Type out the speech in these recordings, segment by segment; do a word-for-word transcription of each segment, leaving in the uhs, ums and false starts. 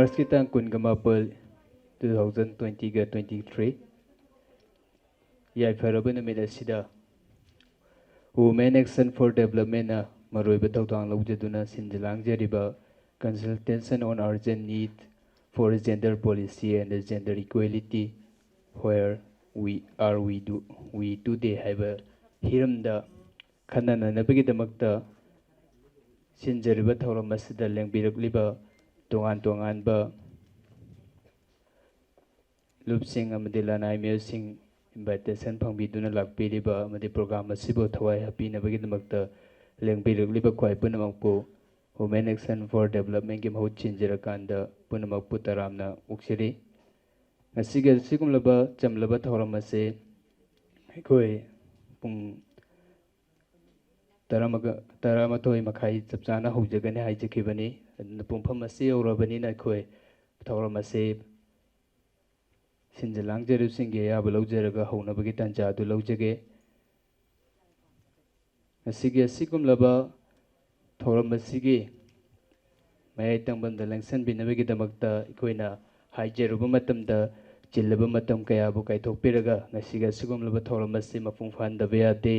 ꯃꯥꯔꯆꯀꯤ ꯇꯥꯡ ꯀꯨꯟꯒ ꯃꯥꯄꯜ, two thousand twenty-ꯒ twenty-three, ꯌꯥꯏꯐꯔꯕ ꯅꯨꯃꯤꯠ ꯑꯁꯤꯗ Women Action for Developmentꯅ ꯃꯔꯨꯑꯣꯏꯕ ꯊꯧꯗꯥꯡ ꯂꯧꯖꯗꯨꯅ ꯁꯤꯟꯖ ꯂꯥꯡꯖꯔꯤꯕ Consultation on Urgent Need for Gender Policy and Gender Equality, Where We Are We Do, We Today ꯍꯥꯏꯕ ꯍꯤꯔꯝꯗ ꯈꯟꯅ ꯅꯩꯅꯕꯒꯤꯗꯃꯛꯇ ꯁꯤꯟꯖꯔꯤꯕ ꯊꯧꯔꯝ ꯑꯁꯤꯗ ꯂꯦꯡꯕꯤꯔꯛꯂꯤꯕ ꯇꯣꯉꯥꯟ ꯇꯣꯉꯥꯟꯕ ꯂꯨꯞꯁꯤꯡ ꯑꯃꯗꯤ ꯂꯅꯥꯏ ꯃꯤꯑꯣꯏꯁꯤꯡ invitation ꯐꯪꯕꯤꯗꯨꯅ ꯂꯥꯛꯄꯤꯔꯤꯕ ꯑꯃꯗꯤ program ꯑꯁꯤꯕꯨ ꯊꯋꯥꯏ ꯍꯥꯞꯄꯤꯅꯕꯒꯤꯗꯃꯛꯇ ꯂꯦꯡꯕꯤꯔꯛꯂꯤꯕ ꯈ꯭ꯋꯥꯏ ꯄꯨꯝꯅꯃꯛꯄꯨ Women Action for Developmentꯀꯤ ꯃꯍꯨꯠ ꯁꯤꯟꯖꯔꯀꯥꯟꯗ ꯄꯨꯝꯅꯃꯛꯄꯨ ꯇꯔꯥꯝꯅ ꯑꯣꯛꯆꯔꯤ꯫ ꯉꯁꯤꯒꯤ ꯑꯁꯤꯒꯨꯝꯂꯕ ꯆꯝꯂꯕ ꯊꯧꯔꯝ ꯑꯁꯤ ꯑꯩꯈꯣꯏ ꯄꯨꯡ ꯇꯔꯥꯃꯒ-, ꯇꯔꯥꯃꯥꯊꯣꯏ ꯃꯈꯥꯏ ꯆꯞ ꯆꯥꯅ ꯍꯧꯖꯒꯅꯤ ꯍꯥꯏꯖꯈꯤꯕꯅꯤ꯫ ꯑꯗꯨꯅ ꯄꯨꯡꯐꯝ ꯑꯁꯤ ꯌꯧꯔꯕꯅꯤꯅ ꯑꯩꯈꯣꯏ ꯊꯧꯔꯝ ꯑꯁꯤ ꯁꯤꯟꯖ ꯂꯥꯡꯖꯔꯤꯕꯁꯤꯡꯒꯤ ꯑꯌꯥꯕ ꯂꯧꯖꯔꯒ ꯍꯧꯅꯕꯒꯤ ꯇꯥꯟꯖꯥ ꯑꯗꯨ ꯂꯧꯖꯒꯦ꯫ ꯉꯁꯤꯒꯤ ꯑꯁꯤꯒꯨꯝꯂꯕ ꯊꯧꯔꯝ ꯑꯁꯤꯒꯤ ꯃꯌꯥꯏ ꯇꯪꯕꯝꯗ ꯂꯦꯡꯁꯤꯟꯕꯤꯅꯕꯒꯤꯗꯃꯛꯇ ꯑꯩꯈꯣꯏꯅ ꯍꯥꯏꯖꯔꯨꯕ ꯃꯇꯝꯗ ꯆꯤꯜꯂꯕ ꯃꯇꯝ ꯀꯌꯥꯕꯨ ꯀꯥꯏꯊꯣꯛꯄꯤꯔꯒ ꯉꯁꯤꯒꯤ ꯑꯁꯤꯒꯨꯝꯂꯕ ꯊꯧꯔꯝ ꯑꯁꯤ ꯃꯄꯨꯡ ꯐꯥꯍꯟꯗꯕ ꯌꯥꯗꯦ,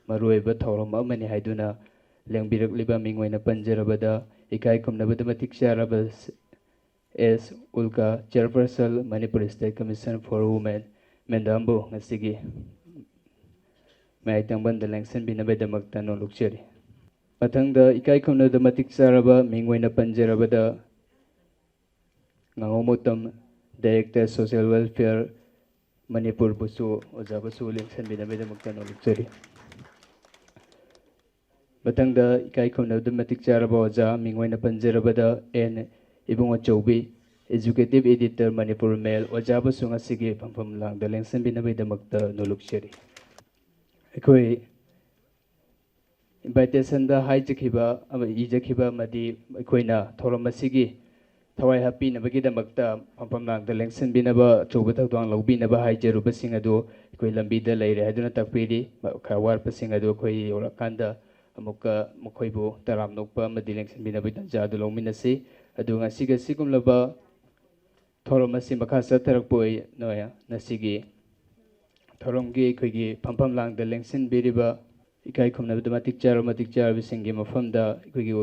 ꯃꯔꯨꯑꯣꯏꯕ ꯊꯧꯔꯝ ꯑꯃꯅꯤ ꯍꯥꯏꯗꯨꯅ ꯂꯦꯡꯕꯤꯔꯛꯂꯤꯕ ꯃꯤꯡ ꯑꯣꯏꯅ ꯄꯟꯖꯔꯕꯗ ꯏꯀꯥꯏ ꯈꯨꯝꯅꯕꯗ ꯃꯇꯤꯛ ꯆꯥꯔꯕ ꯑꯦꯁ ꯎꯜꯀꯥ, Chairperson, Manipur State Commission for Women, ꯃꯦꯗꯥꯝꯕꯨ ꯉꯁꯤꯒꯤ ꯃꯌꯥꯏ ꯇꯪꯕꯝꯗ ꯂꯦꯡꯁꯤꯟꯕꯤꯅꯕꯒꯤꯗꯃꯛꯇ ꯅꯣꯂꯨꯛꯆꯔꯤ꯫ ꯃꯊꯪꯗ ꯏꯀꯥꯏ ꯈꯨꯝꯅꯕꯗ ꯃꯇꯤꯛ ꯆꯥꯔꯕ ꯃꯤꯡ ꯑꯣꯏꯅ ꯄꯟꯖꯔꯕꯗ ꯉꯥꯉꯣꯝ ꯎꯇꯝ, Director Social Welfare, ꯃꯅꯤꯄꯨꯔꯕꯨꯁꯨ, ꯑꯣꯖꯥꯕꯨꯁꯨ ꯂꯦꯡꯁꯤꯟꯕꯤꯅꯕꯒꯤꯗꯃꯛꯇ ꯅꯣꯂꯨꯛꯆꯔꯤ꯫ ꯃꯊꯪꯗ ꯏꯀꯥꯏ ꯈꯨꯝꯅꯕꯗ ꯃꯇꯤꯛ ꯆꯥꯔꯕ ꯑꯣꯖꯥ ꯃꯤꯡ ꯑꯣꯏꯅ ꯄꯟꯖꯔꯕꯗ N Ibungochoubi, Executive Editor, Manipur Mail, ꯑꯣꯖꯥꯕꯨꯁꯨ ꯉꯁꯤꯒꯤ ꯐꯝꯐꯝ ꯂꯥꯡꯗ ꯂꯦꯡꯁꯤꯟꯕꯤꯅꯕꯒꯤꯗꯃꯛꯇ ꯅꯣꯂꯨꯛꯆꯔꯤ꯫ ꯑꯩꯈꯣꯏ invitationꯗ ꯍꯥꯏꯖꯈꯤꯕ ꯑꯃ ꯏꯖꯈꯤꯕ ꯑꯃꯗꯤ ꯑꯩꯈꯣꯏꯅ ꯊꯧꯔꯝ ꯑꯁꯤꯒꯤ ꯊꯋꯥꯏ ꯍꯥꯞꯄꯤꯅꯕꯒꯤꯗꯃꯛꯇ ꯐꯝꯐꯝ ꯂꯥꯡꯗ ꯂꯦꯡꯁꯤꯟꯕꯤꯅꯕ ꯑꯆꯧꯕ ꯊꯧꯗꯥꯡ ꯂꯧꯕꯤꯅꯕ ꯍꯥꯏꯖꯔꯨꯕꯁꯤꯡ ꯑꯗꯨ ꯑꯩꯈꯣꯏ ꯂꯝꯕꯤꯗ ꯂꯩꯔꯦ ꯍꯥꯏꯗꯨꯅ ꯇꯥꯛꯄꯤꯔꯤ꯫ ꯈꯔ ꯋꯥꯠꯄꯁꯤꯡ ꯑꯗꯨ ꯑꯩꯈꯣꯏ ꯌꯧꯔꯛꯀꯥꯟꯗ ꯑꯃꯨꯛꯀ ꯃꯈꯣꯏꯕꯨ ꯇꯔꯥꯝꯅ ꯑꯣꯛꯄ ꯑꯃꯗꯤ ꯂꯦꯡꯁꯤꯟꯕꯤꯅꯕꯒꯤ ꯇꯥꯟꯖꯥ ꯑꯗꯨ ꯂꯧꯃꯤꯟꯅꯁꯤ꯫ ꯑꯗꯨ ꯉꯁꯤꯒ ꯁꯤꯒꯨꯝꯂꯕ ꯊꯧꯔꯝ ꯑꯁꯤ ꯃꯈꯥ ꯆꯠꯊꯔꯛꯄ ꯑꯣꯏꯅ ꯉꯁꯤꯒꯤ ꯊꯧꯔꯝꯒꯤ ꯑꯩꯈꯣꯏꯒꯤ ꯐꯝꯐꯝ ꯂꯥꯡꯗ ꯂꯦꯡꯁꯤꯟꯕꯤꯔꯤꯕ ꯏꯀꯥꯏ ꯈꯨꯝꯅꯕꯗ ꯃꯇꯤꯛ ꯆꯥꯔꯕ ꯃꯇꯤꯛ ꯆꯥꯔꯕꯁꯤꯡꯒꯤ ꯃꯐꯝꯗ ꯑꯩꯈꯣꯏꯒꯤ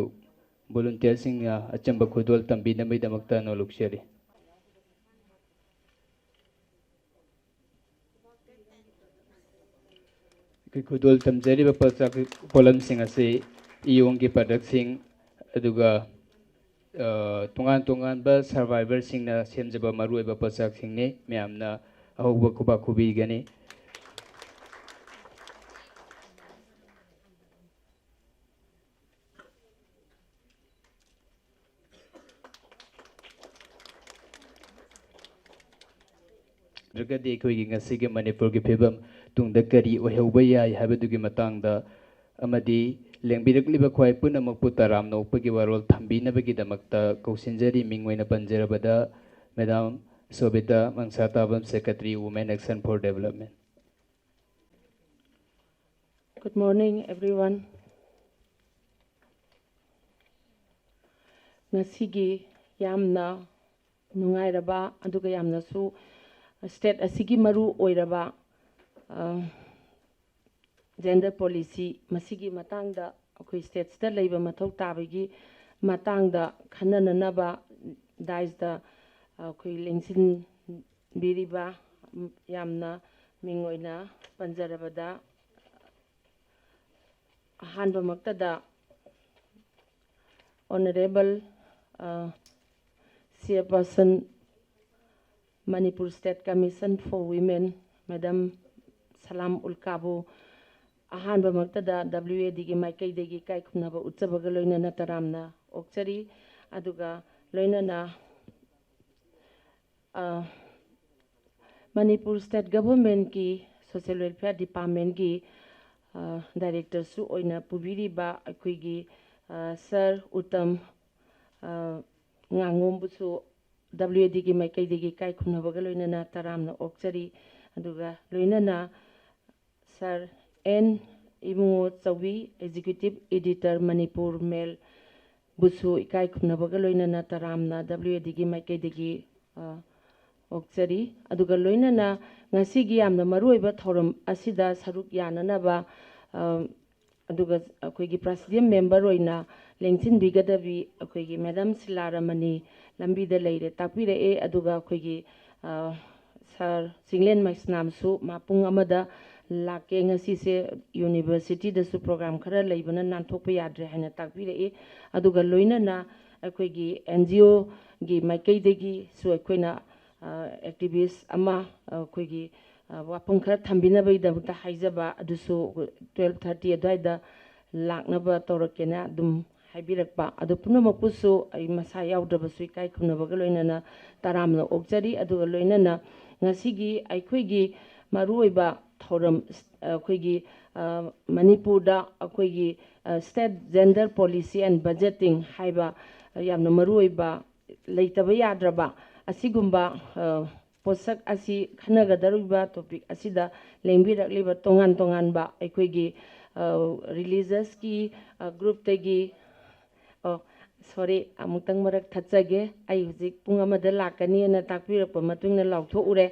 ꯚꯣꯂꯨꯟꯇꯤꯌꯔꯁꯤꯡꯅ ꯑꯆꯝꯕ ꯈꯨꯗꯣꯜ ꯇꯝꯕꯤꯅꯕꯒꯤꯗꯃꯛꯇ ꯅꯣꯂꯨꯛꯆꯔꯤ꯫ ꯑꯩꯈꯣꯏ ꯈꯨꯗꯣꯜ ꯇꯝꯖꯔꯤꯕ ꯄꯣꯠꯆꯥꯛ ꯄꯣꯠꯂꯝꯁꯤꯡ ꯑꯁꯤ ꯏꯌꯣꯡꯒꯤ ꯄ꯭ꯔꯗꯛꯁꯤꯡ, ꯑꯗꯨꯒ ꯑ, ꯇꯣꯉꯥꯟ ꯇꯣꯉꯥꯟꯕ ꯁꯔꯚꯥꯏꯚꯔꯁꯤꯡꯅ ꯁꯦꯝꯖꯕ ꯃꯔꯨꯑꯣꯏꯕ ꯄꯣꯠꯆꯥꯛꯁꯤꯡꯅꯤ꯫ ꯃꯌꯥꯝꯅ ꯑꯍꯧꯕ ꯈꯨꯕꯥꯛ ꯈꯨꯕꯤꯒꯅꯤ꯫ ꯅꯠꯇ꯭ꯔꯒꯗꯤ ꯑꯩꯈꯣꯏꯒꯤ ꯉꯁꯤꯒꯤ ꯃꯅꯤꯄꯨꯔꯒꯤ ꯐꯤꯕꯝ ꯇꯨꯡꯗ ꯀꯔꯤ ꯑꯣꯏꯍꯧꯕ ꯌꯥꯏ ꯍꯥꯏꯕꯗꯨꯒꯤ ꯃꯇꯥꯡꯗ ꯑꯃꯗꯤ ꯂꯦꯡꯕꯤꯔꯛꯂꯤꯕ ꯈ꯭ꯋꯥꯏ ꯄꯨꯝꯅꯃꯛꯄꯨ ꯇꯔꯥꯝꯅ ꯑꯣꯛꯄꯒꯤ ꯋꯥꯔꯣꯜ ꯊꯝꯕꯤꯅꯕꯒꯤꯗꯃꯛꯇ ꯀꯧꯁꯤꯟꯖꯔꯤ꯫ ꯃꯤꯡ ꯑꯣꯏꯅ ꯄꯟꯖꯔꯕꯗ, madam ꯁꯣꯕꯤꯇꯥ ꯃꯪꯁꯥꯇꯥꯕꯝ, Secretary, Women Action for Development꯫ Good morning, everyone. ꯉꯁꯤꯒꯤ ꯌꯥꯝꯅ ꯅꯨꯡꯉꯥꯏꯔꯕ, ꯑꯗꯨꯒ ꯌꯥꯝꯅꯁꯨ state ꯑꯁꯤꯒꯤ ꯃꯔꯨ ꯑꯣꯏꯔꯕ, ꯑ, gender policy ꯃꯁꯤꯒꯤ ꯃꯇꯥꯡꯗ ꯑꯩꯈꯣꯏ stateꯁꯤꯗ ꯂꯩꯕ ꯃꯊꯧ ꯇꯥꯕꯒꯤ ꯃꯇꯥꯡꯗ ꯈꯟꯅꯅꯅꯕ daisꯇ ꯑꯩꯈꯣꯏ ꯂꯦꯡꯁꯤꯟꯕꯤꯔꯤꯕ, ꯌꯥꯝꯅ ꯃꯤꯡ ꯑꯣꯏꯅ ꯄꯟꯖꯔꯕꯗ, ꯑꯍꯥꯟꯕꯃꯛꯇꯗ Honourable, ꯑ, Chairperson, Manipur State Commission for Women, Madam ꯁꯂꯥꯝ ꯎꯜꯀꯥꯕꯨ ꯑꯍꯥꯟꯕꯃꯛꯇꯗ WADꯒꯤ ꯃꯥꯏꯀꯩꯗꯒꯤ ꯏꯀꯥꯏ ꯈꯨꯝꯅꯕ ꯎꯠꯆꯕꯒ ꯂꯣꯏꯅꯅ ꯇꯔꯥꯝꯅ ꯑꯣꯛꯆꯔꯤ꯫ ꯑꯗꯨꯒ ꯂꯣꯏꯅꯅ, ꯑ, ꯃꯅꯤꯄꯨꯔ State Governmentꯀꯤ Social Welfare Departmentꯀꯤ, ꯑ, Directorꯁꯨ ꯑꯣꯏꯅ ꯄꯨꯕꯤꯔꯤꯕ ꯑꯩꯈꯣꯏꯒꯤ, ꯑ, Sir ꯎꯇꯝ, ꯑ, ꯉꯥꯉꯣꯝꯕꯨꯁꯨ WADꯒꯤ ꯃꯥꯏꯀꯩꯗꯒꯤ ꯏꯀꯥꯏ ꯈꯨꯝꯅꯕꯒ ꯂꯣꯏꯅꯅ ꯇꯔꯥꯝꯅ ꯑꯣꯛꯆꯔꯤ꯫ ꯑꯗꯨꯒ ꯂꯣꯏꯅꯅ Sir N ꯏꯕꯨꯡꯉꯣ Chaobi, Executive Editor, Manipur Mail, ꯕꯨꯁꯨ ꯏꯀꯥꯏ ꯈꯨꯝꯅꯕꯒ ꯂꯣꯏꯅꯅ ꯇꯔꯥꯝꯅ W A D ꯒꯤ ꯃꯥꯏꯀꯩꯗꯒꯤ, ꯑ, ꯑꯣꯛꯆꯔꯤ꯫ ꯑꯗꯨꯒ ꯂꯣꯏꯅꯅ ꯉꯁꯤꯒꯤ ꯌꯥꯝꯅ ꯃꯔꯨꯑꯣꯏꯕ ꯊꯧꯔꯝ ꯑꯁꯤꯗ ꯁꯔꯨꯛ ꯌꯥꯅꯅꯕ, ꯑ, ꯑꯗꯨꯒ ꯑꯩꯈꯣꯏꯒꯤ president member ꯑꯣꯏꯅ ꯂꯦꯡꯁꯤꯟꯕꯤꯒꯗꯕꯤ ꯑꯩꯈꯣꯏꯒꯤ madam ꯁꯤꯂꯥꯔꯥꯃꯅꯤ ꯂꯝꯕꯤꯗ ꯂꯩꯔꯦ, ꯇꯥꯛꯄꯤꯔꯛꯑꯦ꯫ ꯑꯗꯨꯒ ꯑꯩꯈꯣꯏꯒꯤ, ꯑ, sir ꯆꯤꯡꯂꯦꯟ ꯃꯩꯁꯅꯥꯝꯁꯨ ꯃꯥ ꯄꯨꯡ ꯑꯃꯗ ꯂꯥꯛꯀꯦ, ꯉꯁꯤꯁꯦ university ꯗꯁꯨ program ꯈꯔ ꯂꯩꯕꯅ ꯅꯥꯟꯊꯣꯛꯄ ꯌꯥꯗ꯭ꯔꯦ ꯍꯥꯏꯅ ꯇꯥꯛꯄꯤꯔꯛꯏ꯫ ꯑꯗꯨꯒ ꯂꯣꯏꯅꯅ ꯑꯩꯈꯣꯏꯒꯤ N G O ꯒꯤ ꯃꯥꯏꯀꯩꯗꯒꯤꯁꯨ ꯑꯩꯈꯣꯏꯅ, ꯑ, activist ꯑꯃ, ꯑ, ꯑꯩꯈꯣꯏꯒꯤ, ꯑ, ꯋꯥꯐꯝ ꯈꯔ ꯊꯝꯕꯤꯅꯕꯒꯤꯗꯃꯛꯇ ꯍꯥꯏꯖꯕ ꯑꯗꯨꯁꯨ twelve thirty ꯑꯗꯨꯋꯥꯏꯗ ꯂꯥꯛꯅꯕ ꯇꯧꯔꯛꯀꯦꯅ ꯑꯗꯨꯝ ꯍꯥꯏꯕꯤꯔꯛꯄ꯫ ꯑꯗꯨ ꯄꯨꯝꯅꯃꯛꯄꯨꯁꯨ ꯑꯩ ꯃꯁꯥ ꯌꯥꯎꯗ꯭ꯔꯕꯁꯨ ꯏꯀꯥꯏ ꯈꯨꯝꯅꯕꯒ ꯂꯣꯏꯅꯅ ꯇꯔꯥꯝꯅ ꯑꯣꯛꯆꯔꯤ꯫ ꯑꯗꯨꯒ ꯂꯣꯏꯅꯅ ꯉꯁꯤꯒꯤ ꯑꯩꯈꯣꯏꯒꯤ ꯃꯔꯨꯑꯣꯏꯕ ꯊꯧꯔꯝ, ꯑꯩꯈꯣꯏꯒꯤ, ꯑ, ꯃꯅꯤꯄꯨꯔꯗ ꯑꯩꯈꯣꯏꯒꯤ, ꯑ, state gender policy and budgeting ꯍꯥꯏꯕ ꯌꯥꯝꯅ ꯃꯔꯨꯑꯣꯏꯕ, ꯂꯩꯇꯕ ꯌꯥꯗ꯭ꯔꯕ ꯑꯁꯤꯒꯨꯝꯕ, ꯑ, ꯄꯣꯠꯁꯛ ꯑꯁꯤ ꯈꯟꯅꯒꯗꯧꯔꯤꯕ topic ꯑꯁꯤꯗ ꯂꯦꯡꯕꯤꯔꯛꯂꯤꯕ ꯇꯣꯉꯥꯟ ꯇꯣꯉꯥꯟꯕ ꯑꯩꯈꯣꯏꯒꯤ, ꯑ, religious ꯀꯤ, ꯑ, group ꯇꯒꯤ, ꯑꯣ, sorry, ꯑꯃꯨꯛꯇꯪ ꯃꯔꯛ ꯊꯠꯆꯒꯦ꯫ ꯑꯩ ꯍꯧꯖꯤꯛ ꯄꯨꯡ ꯑꯃꯗ ꯂꯥꯛꯀꯅꯤꯅ ꯇꯥꯛꯄꯤꯔꯛꯄ ꯃꯇꯨꯡꯗ ꯂꯥꯎꯊꯣꯛꯎꯔꯦ꯫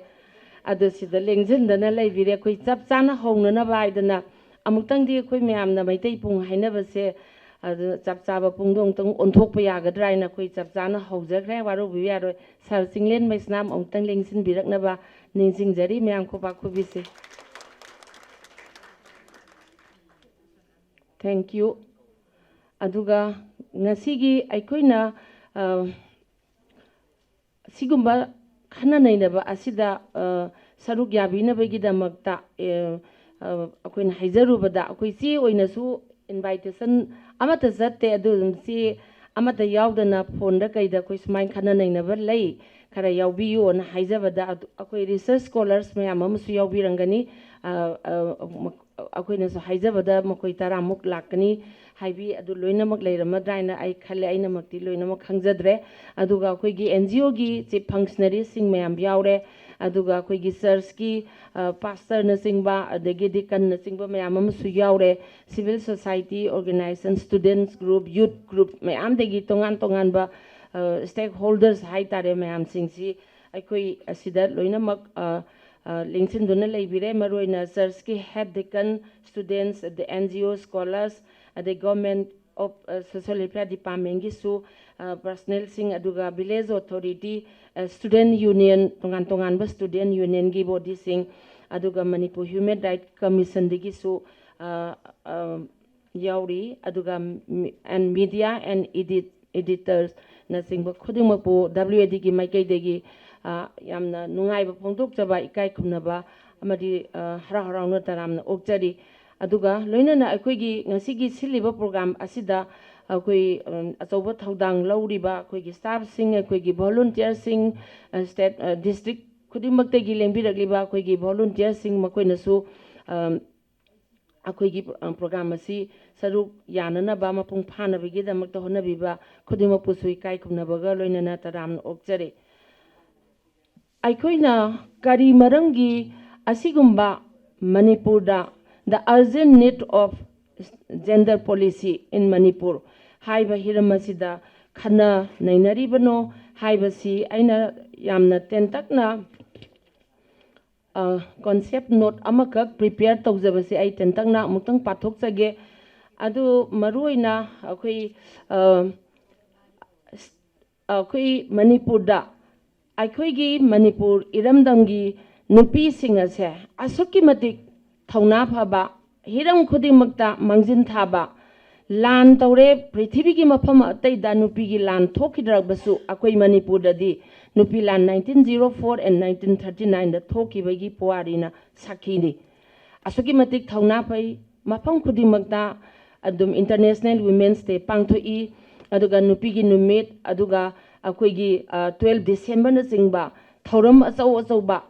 ꯑꯗꯨ ꯁꯤꯗ ꯂꯦꯡꯁꯤꯟꯗꯅ ꯂꯩꯕꯤꯔꯦ꯫ ꯑꯩꯈꯣꯏ ꯆꯞ ꯆꯥꯅ ꯍꯧꯅꯅꯕ ꯍꯥꯏꯗꯅ ꯑꯃꯨꯛꯇꯪꯗꯤ ꯑꯩꯈꯣꯏ ꯃꯌꯥꯝꯅ ꯃꯩꯇꯩ ꯄꯨꯡ ꯍꯥꯏꯅꯕꯁꯦ, ꯑꯗꯨ ꯆꯞ ꯆꯥꯕ ꯄꯨꯡꯗꯣ ꯑꯃꯨꯛꯇꯪ ꯑꯣꯟꯊꯣꯛꯄ ꯌꯥꯒꯗ꯭ꯔꯥ ꯍꯥꯏꯅ ꯑꯩꯈꯣꯏ ꯆꯞ ꯆꯥꯅ ꯍꯧꯖꯈ꯭ꯔꯦ꯫ ꯋꯥꯔꯧꯕꯤꯕ ꯌꯥꯔꯣꯏ꯫ Sir ꯆꯤꯡꯂꯦꯟ ꯃꯩꯁꯅꯥꯝ ꯑꯃꯨꯛꯇꯪ ꯂꯦꯡꯁꯤꯟꯕꯤꯔꯛꯅꯕ ꯅꯤꯡꯁꯤꯡꯖꯔꯤ꯫ ꯃꯌꯥꯝ ꯈꯨꯕꯥꯛ ꯈꯨꯕꯤꯁꯤ꯫ Thank you꯫ ꯑꯗꯨꯒ ꯉꯁꯤꯒꯤ ꯑꯩꯈꯣꯏꯅ, ꯑ, ꯁꯤꯒꯨꯝꯕ ꯈꯟꯅ ꯅꯩꯅꯕ ꯑꯁꯤꯗ, ꯑ, ꯁꯔꯨꯛ ꯌꯥꯕꯤꯅꯕꯒꯤꯗꯃꯛꯇ, ꯑ, ꯑ, ꯑꯩꯈꯣꯏꯅ ꯍꯥꯏꯖꯔꯨꯕꯗ, ꯑꯩꯈꯣꯏ ꯆꯦ ꯑꯣꯏꯅꯁꯨ invitation ꯑꯃꯠꯇ ꯆꯠꯇꯦ꯫ ꯑꯗꯨ ꯑꯗꯨꯝ ꯆꯦ ꯑꯃꯠꯇ ꯌꯥꯎꯗꯅ phone ꯗ ꯀꯩꯗ ꯑꯩꯈꯣꯏ ꯁꯨꯃꯥꯏꯅ ꯈꯟꯅ ꯅꯩꯅꯕ ꯂꯩ, ꯈꯔ ꯌꯥꯎꯕꯤꯌꯨꯅ ꯍꯥꯏꯖꯕꯗ, ꯑꯗꯨ ꯑꯩꯈꯣꯏ research scholars ꯃꯌꯥꯝ ꯑꯃꯁꯨ ꯌꯥꯎꯕꯤꯔꯝꯒꯅꯤ꯫ ꯑ, ꯑ, ꯑꯩꯈꯣꯏꯅꯁꯨ ꯍꯥꯏꯖꯕꯗ ꯃꯈꯣꯏ ꯇꯔꯥꯃꯨꯛ ꯂꯥꯛꯀꯅꯤ ꯍꯥꯏꯕꯤ, ꯑꯗꯨ ꯂꯣꯏꯅꯃꯛ ꯂꯩꯔꯝꯃꯗ꯭ꯔꯥ ꯍꯥꯏꯅ ꯑꯩ ꯈꯜꯂꯦ, ꯑꯩꯅꯃꯛꯇꯤ ꯂꯣꯏꯅꯃꯛ ꯈꯪꯖꯗ꯭ꯔꯦ꯫ ꯑꯗꯨꯒ ꯑꯩꯈꯣꯏꯒꯤ N G O ꯒꯤ chief functionaries ꯁꯤꯡ ꯃꯌꯥꯝ ꯌꯥꯎꯔꯦ, ꯑꯗꯨꯒ ꯑꯩꯈꯣꯏꯒꯤ ꯆꯔꯆꯀꯤ ꯄꯥꯁꯇꯔꯅꯆꯤꯡꯕ, ꯑꯗꯒꯤ ꯗꯤꯀꯟꯅꯆꯤꯡꯕ ꯃꯌꯥꯝ ꯑꯃꯁꯨ ꯌꯥꯎꯔꯦ꯫ Civil society organization, students group, youth group ꯃꯌꯥꯝꯗꯒꯤ ꯇꯣꯉꯥꯟ ꯇꯣꯉꯥꯟꯕ stakeholders ꯍꯥꯏꯇꯥꯔꯦ, ꯃꯌꯥꯝꯁꯤꯡꯁꯤ ꯑꯩꯈꯣꯏ ꯑꯁꯤꯗ ꯂꯣꯏꯅꯃꯛ ꯂꯦꯡꯁꯤꯟꯗꯨꯅ ꯂꯩꯕꯤꯔꯦ꯫ ꯃꯔꯨꯑꯣꯏꯅ ꯆꯔꯆꯀꯤ head deacon, students, ꯑꯗꯩ N G O, scholars, ꯑꯗꯩ Government of Social Welfare Departmentꯒꯤꯁꯨ personnelꯁꯤꯡ, ꯑꯗꯨꯒ village authority, student union, ꯇꯣꯉꯥꯟ ꯇꯣꯉꯥꯟꯕ student unionꯒꯤ bodyꯁꯤꯡ, ꯑꯗꯨꯒ Manipur Human Rights Commissionꯗꯒꯤꯁꯨ ꯌꯥꯎꯔꯤ, ꯑꯗꯨꯒ and media and edit editorsꯅꯆꯤꯡꯕ ꯈꯨꯗꯤꯡꯃꯛꯄꯨ W A Dꯒꯤ ꯃꯥꯏꯀꯩꯗꯒꯤ ꯌꯥꯝꯅ ꯅꯨꯡꯉꯥꯏꯕ ꯐꯣꯡꯗꯣꯛꯆꯕ, ꯏꯀꯥꯏ ꯈꯨꯝꯅꯕ ꯑꯃꯗꯤ ꯍꯔꯥꯎ ꯍꯔꯥꯎꯅ ꯇꯔꯥꯝꯅ ꯑꯣꯛꯆꯔꯤ꯫ ꯑꯗꯨꯒ ꯂꯣꯏꯅꯅ ꯑꯩꯈꯣꯏꯒꯤ ꯉꯁꯤꯒꯤ ꯁꯤꯜꯂꯤꯕ program ꯑꯁꯤꯗ ꯑꯩꯈꯣꯏ ꯑꯆꯧꯕ ꯊꯧꯗꯥꯡ ꯂꯧꯔꯤꯕ ꯑꯩꯈꯣꯏꯒꯤ staffꯁꯤꯡ, ꯑꯩꯈꯣꯏꯒꯤ volunteerꯁꯤꯡ, state district ꯈꯨꯗꯤꯡꯃꯛꯇꯒꯤ ꯂꯦꯡꯕꯤꯔꯛꯂꯤꯕ ꯑꯩꯈꯣꯏꯒꯤ volunteerꯁꯤꯡ, ꯃꯈꯣꯏꯅꯁꯨ ꯑꯩꯈꯣꯏꯒꯤ program ꯑꯁꯤ ꯁꯔꯨꯛ ꯌꯥꯅꯅꯕ, ꯃꯄꯨꯡ ꯐꯥꯅꯕꯒꯤꯗꯃꯛꯇ ꯍꯣꯠꯅꯕꯤꯕ ꯈꯨꯗꯤꯡꯃꯛꯄꯨꯁꯨ ꯏꯀꯥꯏ ꯈꯨꯝꯅꯕꯒ ꯂꯣꯏꯅꯅ ꯇꯔꯥꯝꯅ ꯑꯣꯛꯆꯔꯤ꯫ ꯑꯩꯈꯣꯏꯅ ꯀꯔꯤ ꯃꯔꯝꯒꯤ ꯑꯁꯤꯒꯨꯝꯕ ꯃꯅꯤꯄꯨꯔꯗ the urgent need of gender policy in Manipur ꯍꯥꯏꯕ ꯍꯤꯔꯝ ꯑꯁꯤꯗ ꯈꯟꯅ ꯅꯩꯅꯔꯤꯕꯅꯣ ꯍꯥꯏꯕꯁꯤ ꯑꯩꯅ ꯌꯥꯝꯅ ꯇꯦꯟꯇꯛꯅ concept note ꯑꯃꯈꯛ prepare ꯇꯧꯖꯕꯁꯦ ꯑꯩ ꯇꯦꯟꯇꯛꯅ ꯑꯃꯨꯛꯇꯪ ꯄꯥꯊꯣꯛꯆꯒꯦ꯫ ꯑꯗꯨ ꯃꯔꯨꯑꯣꯏꯅ ꯑꯩꯈꯣꯏ ꯑꯩꯈꯣꯏ ꯃꯅꯤꯄꯨꯔꯗ, ꯑꯩꯈꯣꯏꯒꯤ ꯃꯅꯤꯄꯨꯔ ꯏꯔꯝꯗꯝꯒꯤ ꯅꯨꯄꯤꯁꯤꯡ ꯑꯁꯦ ꯑꯁꯨꯛꯀꯤ ꯃꯇꯤꯛ ꯊꯧꯅꯥ ꯐꯕ, ꯍꯤꯔꯝ ꯈꯨꯗꯤꯡꯃꯛꯇ ꯃꯥꯡꯖꯤꯟ ꯊꯥꯕ, ꯂꯥꯟ ꯇꯧꯔꯦ, ꯄ꯭ꯔꯤꯊꯤꯕꯤꯒꯤ ꯃꯐꯝ ꯑꯇꯩꯗ ꯅꯨꯄꯤꯒꯤ ꯂꯥꯟ ꯊꯣꯛꯈꯤꯗ꯭ꯔꯕꯁꯨ ꯑꯩꯈꯣꯏ ꯃꯅꯤꯄꯨꯔꯗꯗꯤ ꯅꯨꯄꯤ ꯂꯥꯟ nineteen zero four and nineteen thirty nineꯗ ꯊꯣꯛꯈꯤꯕꯒꯤ ꯄꯨꯋꯥꯔꯤꯅ ꯁꯥꯈꯤꯅꯤ꯫ ꯑꯁꯨꯛꯀꯤ ꯃꯇꯤꯛ ꯊꯧꯅꯥ ꯐꯩ꯫ ꯃꯐꯝ ꯈꯨꯗꯤꯡꯃꯛꯇ ꯑꯗꯨꯝ International Women's Day ꯄꯥꯡꯊꯣꯛꯏ꯫ ꯑꯗꯨꯒ ꯅꯨꯄꯤꯒꯤ ꯅꯨꯃꯤꯠ, ꯑꯗꯨꯒ ꯑꯩꯈꯣꯏꯒꯤ twelve Decemberꯅꯆꯤꯡꯕ ꯊꯧꯔꯝ ꯑꯆꯧ ꯑꯆꯧꯕ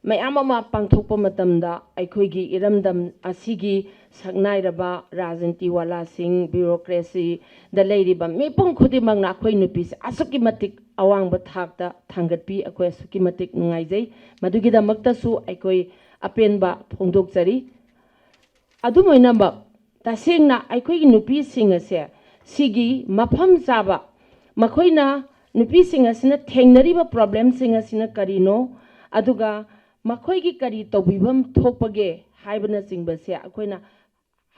ꯃꯌꯥꯝ ꯑꯃ ꯄꯥꯡꯊꯣꯛꯄ ꯃꯇꯝꯗ ꯑꯩꯈꯣꯏꯒꯤ ꯏꯔꯝꯗꯝ ꯑꯁꯤꯒꯤ ꯁꯛꯅꯥꯏꯔꯕ ꯔꯥꯖꯅꯤꯇꯤ ꯋꯥꯂꯥꯁꯤꯡ, ꯕ꯭ꯌꯨꯔꯣꯀ꯭ꯔꯦꯁꯤꯗ ꯂꯩꯔꯤꯕ ꯃꯤꯄꯨꯝ ꯈꯨꯗꯤꯡꯃꯛꯅ ꯑꯩꯈꯣꯏ ꯅꯨꯄꯤꯁꯦ ꯑꯁꯨꯛꯀꯤ ꯃꯇꯤꯛ ꯑꯋꯥꯡꯕ ꯊꯥꯛꯇ ꯊꯥꯡꯒꯠꯄꯤ꯫ ꯑꯩꯈꯣꯏ ꯑꯁꯨꯛꯀꯤ ꯃꯇꯤꯛ ꯅꯨꯡꯉꯥꯏꯖꯩ꯫ ꯃꯗꯨꯒꯤꯗꯃꯛꯇꯁꯨ ꯑꯩꯈꯣꯏ ꯑꯄꯦꯟꯕ ꯐꯣꯡꯗꯣꯛꯆꯔꯤ꯫ ꯑꯗꯨꯝ ꯑꯣꯏꯅꯃꯛ, ꯇꯁꯦꯡꯅ ꯑꯩꯈꯣꯏꯒꯤ ꯅꯨꯄꯤꯁꯤꯡ ꯑꯁꯦ ꯁꯤꯒꯤ ꯃꯐꯝ ꯆꯥꯕ, ꯃꯈꯣꯏꯅ, ꯅꯨꯄꯤꯁꯤꯡ ꯑꯁꯤꯅ ꯊꯦꯡꯅꯔꯤꯕ ꯄ꯭ꯔꯣꯕ꯭ꯂꯦꯝꯁꯤꯡ ꯑꯁꯤꯅ ꯀꯔꯤꯅꯣ, ꯑꯗꯨꯒ ꯃꯈꯣꯏꯒꯤ ꯀꯔꯤ ꯇꯧꯕꯤꯐꯝ ꯊꯣꯛꯄꯒꯦ ꯍꯥꯏꯕꯅꯆꯤꯡꯕꯁꯦ ꯑꯩꯈꯣꯏꯅ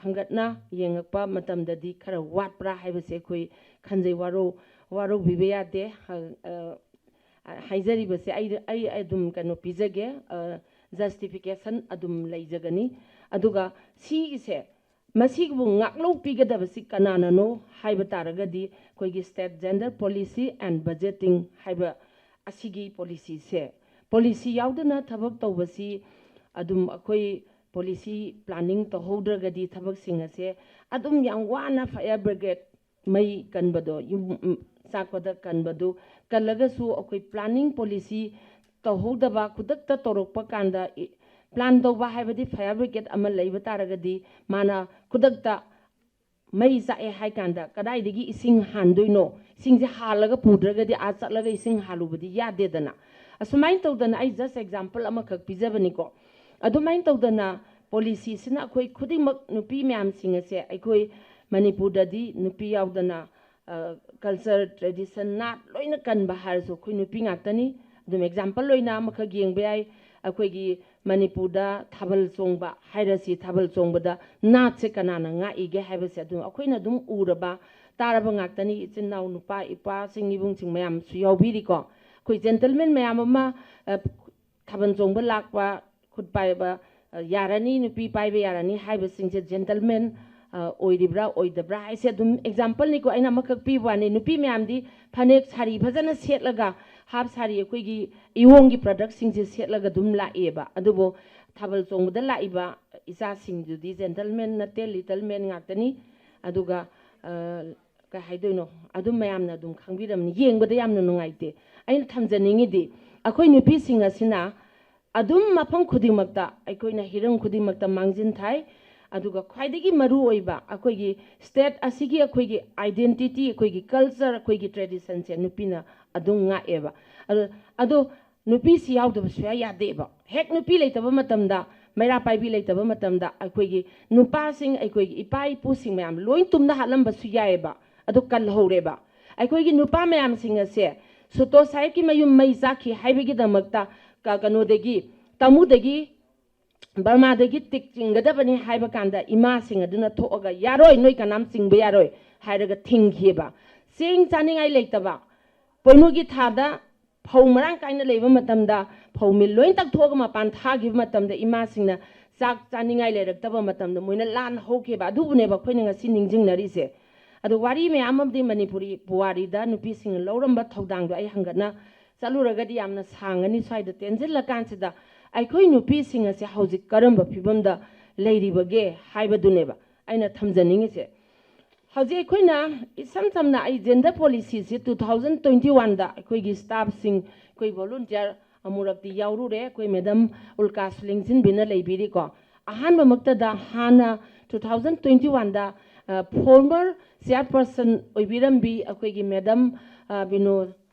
ꯍꯪꯒꯠꯅ ꯌꯦꯡꯉꯛꯄ ꯃꯇꯝꯗꯗꯤ ꯈꯔ ꯋꯥꯠꯄ꯭ꯔꯥ ꯍꯥꯏꯕꯁꯦ ꯑꯩꯈꯣꯏ ꯈꯟꯖꯩ꯫ ꯋꯥꯔꯧ-, ꯋꯥꯔꯧꯕꯤꯕ ꯌꯥꯗꯦ꯫ ꯑ, ꯑ, ꯍꯥꯏꯖꯔꯤꯕꯁꯦ ꯑꯩ, ꯑꯩ ꯑꯗꯨꯝ ꯀꯩꯅꯣ ꯄꯤꯖꯒꯦ, ꯖꯁꯇꯤꯐꯤꯀꯦꯁꯟ ꯑꯗꯨꯝ ꯂꯩꯖꯒꯅꯤ꯫ ꯑꯗꯨꯒ ꯁꯤꯒꯤꯁꯦ, ꯃꯁꯤꯕꯨ ꯉꯥꯛꯂꯧ ꯄꯤꯒꯗꯕꯁꯤ ꯀꯅꯥꯅꯅꯣ ꯍꯥꯏꯕ ꯇꯥꯔꯒꯗꯤ, ꯑꯩꯈꯣꯏꯒꯤ State Gender Policy and Budgeting ꯍꯥꯏꯕ ꯑꯁꯤꯒꯤ ꯄꯣꯂꯤꯁꯤꯁꯦ, ꯄꯣꯂꯤꯁꯤ ꯌꯥꯎꯗꯅ ꯊꯕꯛ ꯇꯧꯕꯁꯤ, ꯑꯗꯨꯝ ꯑꯩꯈꯣꯏ ꯄꯣꯂꯤꯁꯤ ꯄ꯭ꯂꯥꯅꯤꯡ ꯇꯧꯍꯧꯗ꯭ꯔꯒꯗꯤ ꯊꯕꯛꯁꯤꯡ ꯑꯁꯦ ꯑꯗꯨꯝ ꯌꯥꯝ ꯋꯥꯅ ꯐꯥꯌꯔ ꯕ꯭ꯔꯤꯒꯦꯗ, ꯃꯩ ꯀꯟꯕꯗꯣ, ꯌꯨꯝ, ꯎꯝ, ꯆꯥꯛꯄꯗ ꯀꯟꯕꯗꯨ ꯀꯜꯂꯒꯁꯨ ꯑꯩꯈꯣꯏ ꯄ꯭ꯂꯥꯅꯤꯡ ꯄꯣꯂꯤꯁꯤ ꯇꯧꯍꯧꯗꯕ, ꯈꯨꯗꯛꯇ ꯇꯧꯔꯛꯄ ꯀꯥꯟꯗ ꯏ-, ꯄ꯭ꯂꯥꯟ ꯇꯧꯕ ꯍꯥꯏꯕꯗꯤ ꯐꯥꯌꯔ ꯕ꯭ꯔꯤꯒꯦꯗ ꯑꯃ ꯂꯩꯕ ꯇꯥꯔꯒꯗꯤ ꯃꯥꯅ ꯈꯨꯗꯛꯇ ꯃꯩ ꯆꯥꯛꯑꯦ ꯍꯥꯏ ꯀꯥꯟꯗ ꯀꯗꯥꯏꯗꯒꯤ ꯏꯁꯤꯡ ꯍꯥꯟꯗꯣꯏꯅꯣ? ꯏꯁꯤꯡꯁꯦ ꯍꯥꯜꯂꯒ ꯄꯨꯗ꯭ꯔꯒꯗꯤ ꯑꯥ ꯆꯠꯂꯒ ꯏꯁꯤꯡ ꯍꯥꯜꯂꯨꯕꯗꯤ ꯌꯥꯗꯦꯗꯅ꯫ ꯑꯁꯨꯃꯥꯏꯅ ꯇꯧꯗꯅ ꯑꯩ just example ꯑꯃꯈꯛ ꯄꯤꯖꯕꯅꯤꯀꯣ꯫ ꯑꯗꯨꯃꯥꯏꯅ ꯇꯧꯗꯅ ꯄꯣꯂꯤꯁꯤꯁꯤꯅ ꯑꯩꯈꯣꯏ ꯈꯨꯗꯤꯡꯃꯛ, ꯅꯨꯄꯤ ꯃꯌꯥꯝꯁꯤꯡ ꯑꯁꯦ, ꯑꯩꯈꯣꯏ ꯃꯅꯤꯄꯨꯔꯗꯗꯤ ꯅꯨꯄꯤ ꯌꯥꯎꯗꯅ, ꯑ, culture, tradition, ꯅꯥꯠ ꯂꯣꯏꯅ ꯀꯟꯕ ꯍꯥꯏꯔꯁꯨ ꯑꯩꯈꯣꯏ ꯅꯨꯄꯤ ꯉꯥꯛꯇꯅꯤ꯫ ꯑꯗꯨꯝ example ꯑꯣꯏꯅ ꯑꯃꯈꯛ ꯌꯦꯡꯕ ꯌꯥꯏ꯫ ꯑꯩꯈꯣꯏꯒꯤ ꯃꯅꯤꯄꯨꯔꯗ ꯊꯥꯕꯜ ꯆꯣꯡꯕ ꯍꯥꯏꯔꯁꯤ, ꯊꯥꯕꯜ ꯆꯣꯡꯕꯗ ꯅꯥꯠꯁꯦ ꯀꯅꯥꯅ ꯉꯥꯛꯏꯒꯦ ꯍꯥꯏꯕꯁꯦ ꯑꯗꯨꯝ ꯑꯩꯈꯣꯏꯅ ꯑꯗꯨꯝ ꯎꯔꯕ, ꯇꯥꯔꯕ ꯉꯥꯛꯇꯅꯤ꯫ ꯏꯆꯤꯟ ꯏꯅꯥꯎ, ꯅꯨꯄꯥ, ꯏꯄꯥꯁꯤꯡ, ꯏꯕꯨꯡꯁꯤꯡ ꯃꯌꯥꯝꯁꯨ ꯌꯥꯎꯕꯤꯔꯤꯀꯣ꯫ ꯑꯩꯈꯣꯏ gentleman ꯃꯌꯥꯝ ꯑꯃ, ꯑ, ꯊꯥꯕꯜ ꯆꯣꯡꯕ ꯂꯥꯛꯄ, ꯈꯨꯠ ꯄꯥꯏꯕ, ꯑ, ꯌꯥꯔꯅꯤ, ꯅꯨꯄꯤ ꯄꯥꯏꯕ ꯌꯥꯔꯅꯤ ꯍꯥꯏꯕꯁꯤꯡꯁꯦ gentleman, ꯑ, ꯑꯣꯏꯔꯤꯕ꯭ꯔꯥ, ꯑꯣꯏꯗꯕ꯭ꯔꯥ ꯍꯥꯏꯁꯦ ꯑꯗꯨꯝ example ꯅꯤꯀꯣ, ꯑꯩꯅ ꯑꯃꯈꯛ ꯄꯤꯕ ꯋꯥꯅꯤ꯫ ꯅꯨꯄꯤ ꯃꯌꯥꯝꯗꯤ ꯐꯅꯦꯛ, ꯁꯥꯔꯤ ꯐꯖꯅ ꯁꯦꯠꯂꯒ, half ꯁꯥꯔꯤ, ꯑꯩꯈꯣꯏꯒꯤ ꯏꯌꯣꯡꯒꯤ productꯁꯤꯡꯁꯦ ꯁꯦꯠꯂꯒ ꯑꯗꯨꯝ ꯂꯥꯛꯑꯦꯕ꯫ ꯑꯗꯨꯕꯨ ꯊꯥꯕꯜ ꯆꯣꯡꯕꯗ ꯂꯥꯛꯏꯕ ꯏꯆꯥꯁꯤꯡꯗꯨꯗꯤ gentleman ꯅꯠꯇꯦ, little man ꯉꯥꯛꯇꯅꯤ꯫ ꯑꯗꯨꯒ, ꯑ, ꯀꯩ ꯍꯥꯏꯗꯣꯏꯅꯣ, ꯑꯗꯨꯝ ꯃꯌꯥꯝꯅ ꯑꯗꯨꯝ ꯈꯪꯕꯤꯔꯝꯅꯤ, ꯌꯦꯡꯕꯗ ꯌꯥꯝꯅ ꯅꯨꯡꯉꯥꯏꯇꯦ꯫ ꯑꯩꯅ ꯊꯝꯖꯅꯤꯡꯉꯤꯗꯤ, ꯑꯩꯈꯣꯏ ꯅꯨꯄꯤꯁꯤꯡ ꯑꯁꯤꯅ ꯑꯗꯨꯝ ꯃꯐꯝ ꯈꯨꯗꯤꯡꯃꯛꯇ ꯑꯩꯈꯣꯏꯅ ꯍꯤꯔꯝ ꯈꯨꯗꯤꯡꯃꯛꯇ ꯃꯥꯡꯖꯤꯟ ꯊꯥꯏ꯫ ꯑꯗꯨꯒ ꯈ꯭ꯋꯥꯏꯗꯒꯤ ꯃꯔꯨ ꯑꯣꯏꯕ ꯑꯩꯈꯣꯏꯒꯤ state ꯑꯁꯤꯒꯤ ꯑꯩꯈꯣꯏꯒꯤ identity, ꯑꯩꯈꯣꯏꯒꯤ culture, ꯑꯩꯈꯣꯏꯒꯤ traditionꯁꯦ ꯅꯨꯄꯤꯅ ꯑꯗꯨꯝ ꯉꯥꯛꯑꯦꯕ꯫ ꯑꯗꯣ ꯑꯗꯣ ꯅꯨꯄꯤꯁꯤ ꯌꯥꯎꯗꯕ ꯁꯨꯡꯌꯥ ꯌꯥꯗꯦꯕ꯫ ꯍꯦꯛ ꯅꯨꯄꯤ ꯂꯩꯇꯕ ꯃꯇꯝꯗ, ꯃꯩꯔꯥ ꯄꯥꯏꯕꯤ ꯂꯩꯇꯕ ꯃꯇꯝꯗ ꯑꯩꯈꯣꯏꯒꯤ ꯅꯨꯄꯥꯁꯤꯡ, ꯑꯩꯈꯣꯏꯒꯤ ꯏꯄꯥ ꯏꯄꯨꯁꯤꯡ ꯃꯌꯥꯝ ꯂꯣꯏ ꯇꯨꯝꯅ ꯍꯥꯠꯂꯝꯕꯁꯨ ꯌꯥꯏꯑꯕ꯫ ꯑꯗꯨ ꯀꯜꯍꯧꯔꯦꯕ꯫ ꯑꯩꯈꯣꯏꯒꯤ ꯅꯨꯄꯥ ꯃꯌꯥꯝꯁꯤꯡ ꯑꯁꯦ ꯁꯨꯇꯣ ꯁꯥꯍꯦꯕꯀꯤ ꯃꯌꯨꯝ ꯃꯩ ꯆꯥꯛꯈꯤ ꯍꯥꯏꯕꯒꯤꯗꯃꯛꯇ ꯀ-, ꯀꯩꯅꯣꯗꯒꯤ, ꯇꯥꯃꯨꯗꯒꯤ, ꯕꯔꯃꯥꯗꯒꯤ ꯇꯤꯛ ꯆꯤꯡꯒꯗꯕꯅꯤ ꯍꯥꯏꯕ ꯀꯥꯟꯗ ꯏꯃꯥꯁꯤꯡ ꯑꯗꯨꯅ ꯊꯣꯛꯑꯒ "ꯌꯥꯔꯣꯏ, ꯅꯣꯏ ꯀꯅꯥꯝ ꯆꯤꯡꯕ ꯌꯥꯔꯣꯏ" ꯍꯥꯏꯔꯒ ꯊꯤꯡꯈꯤꯑꯕ꯫ ꯆꯦꯡ ꯆꯥꯅꯤꯡꯉꯥꯏ ꯂꯩꯇꯕ, ꯄꯣꯏꯅꯨꯒꯤ ꯊꯥꯗ ꯐꯧ ꯃꯔꯥꯡ ꯀꯥꯏꯅ ꯂꯩꯕ ꯃꯇꯝꯗ, ꯐꯧ ꯃꯤꯜ ꯂꯣꯏ ꯇꯛꯊꯣꯛꯑꯒ ꯃꯄꯥꯟ ꯊꯥꯈꯤꯕ ꯃꯇꯝꯗ ꯏꯃꯥꯁꯤꯡꯅ ꯆꯥꯛ ꯆꯥꯅꯤꯡꯉꯥꯏ ꯂꯩꯔꯛꯇꯕ ꯃꯇꯝꯗ ꯃꯣꯏꯅ ꯂꯥꯟ ꯍꯧꯈꯤꯕ꯫ ꯑꯗꯨꯕꯨꯅꯦꯕ ꯑꯩꯈꯣꯏꯅ ꯉꯁꯤ ꯅꯤꯡꯁꯤꯡꯅꯔꯤꯁꯦ꯫ ꯑꯗꯣ ꯋꯥꯔꯤ ꯃꯌꯥꯝ ꯑꯃꯗꯤ ꯃꯅꯤꯄꯨꯔꯤ ꯄꯨꯋꯥꯔꯤꯗ ꯅꯨꯄꯤꯁꯤꯡꯅ ꯂꯧꯔꯝꯕ ꯊꯧꯗꯥꯡꯗꯣ ꯑꯩ ꯍꯪꯒꯠꯅ ꯆꯠꯂꯨꯔꯒꯗꯤ ꯌꯥꯝꯅ ꯁꯥꯡꯉꯅꯤ꯫ ꯁ꯭ꯋꯥꯏꯗ ꯇꯦꯟꯁꯤꯜꯂꯀꯥꯟꯁꯤꯗ ꯑꯩꯈꯣꯏ ꯅꯨꯄꯤꯁꯤꯡ ꯑꯁꯦ ꯍꯧꯖꯤꯛ ꯀꯔꯝꯕ ꯐꯤꯕꯝꯗ ꯂꯩꯔꯤꯕꯒꯦ ꯍꯥꯏꯕꯗꯨꯅꯦꯕ ꯑꯩꯅ ꯊꯝꯖꯅꯤꯡꯉꯤꯁꯦ꯫ ꯍꯧꯖꯤꯛ ꯑꯩꯈꯣꯏꯅ ꯏꯁꯝ ꯁꯝꯅ ꯑꯩ gender policyꯁꯤ two thousand twenty oneꯗ ꯑꯩꯈꯣꯏꯒꯤ staffꯁꯤꯡ, ꯑꯩꯈꯣꯏ volunteer ꯑꯃꯨꯔꯛꯇꯤ ꯌꯥꯎꯔꯨꯔꯦ꯫ ꯑꯩꯈꯣꯏ madam ꯎꯜꯀꯥꯁ ꯂꯤꯡꯖꯤꯟꯕꯤꯅ ꯂꯩꯕꯤꯔꯤꯀꯣ꯫ ꯑꯍꯥꯟꯕꯃꯛꯇꯗ ꯍꯥꯟꯅ two thousand twenty oneꯗ former chairperson ꯑꯣꯏꯕꯤꯔꯝꯕꯤ ꯑꯩꯈꯣꯏꯒꯤ madam ꯕꯤꯅꯣ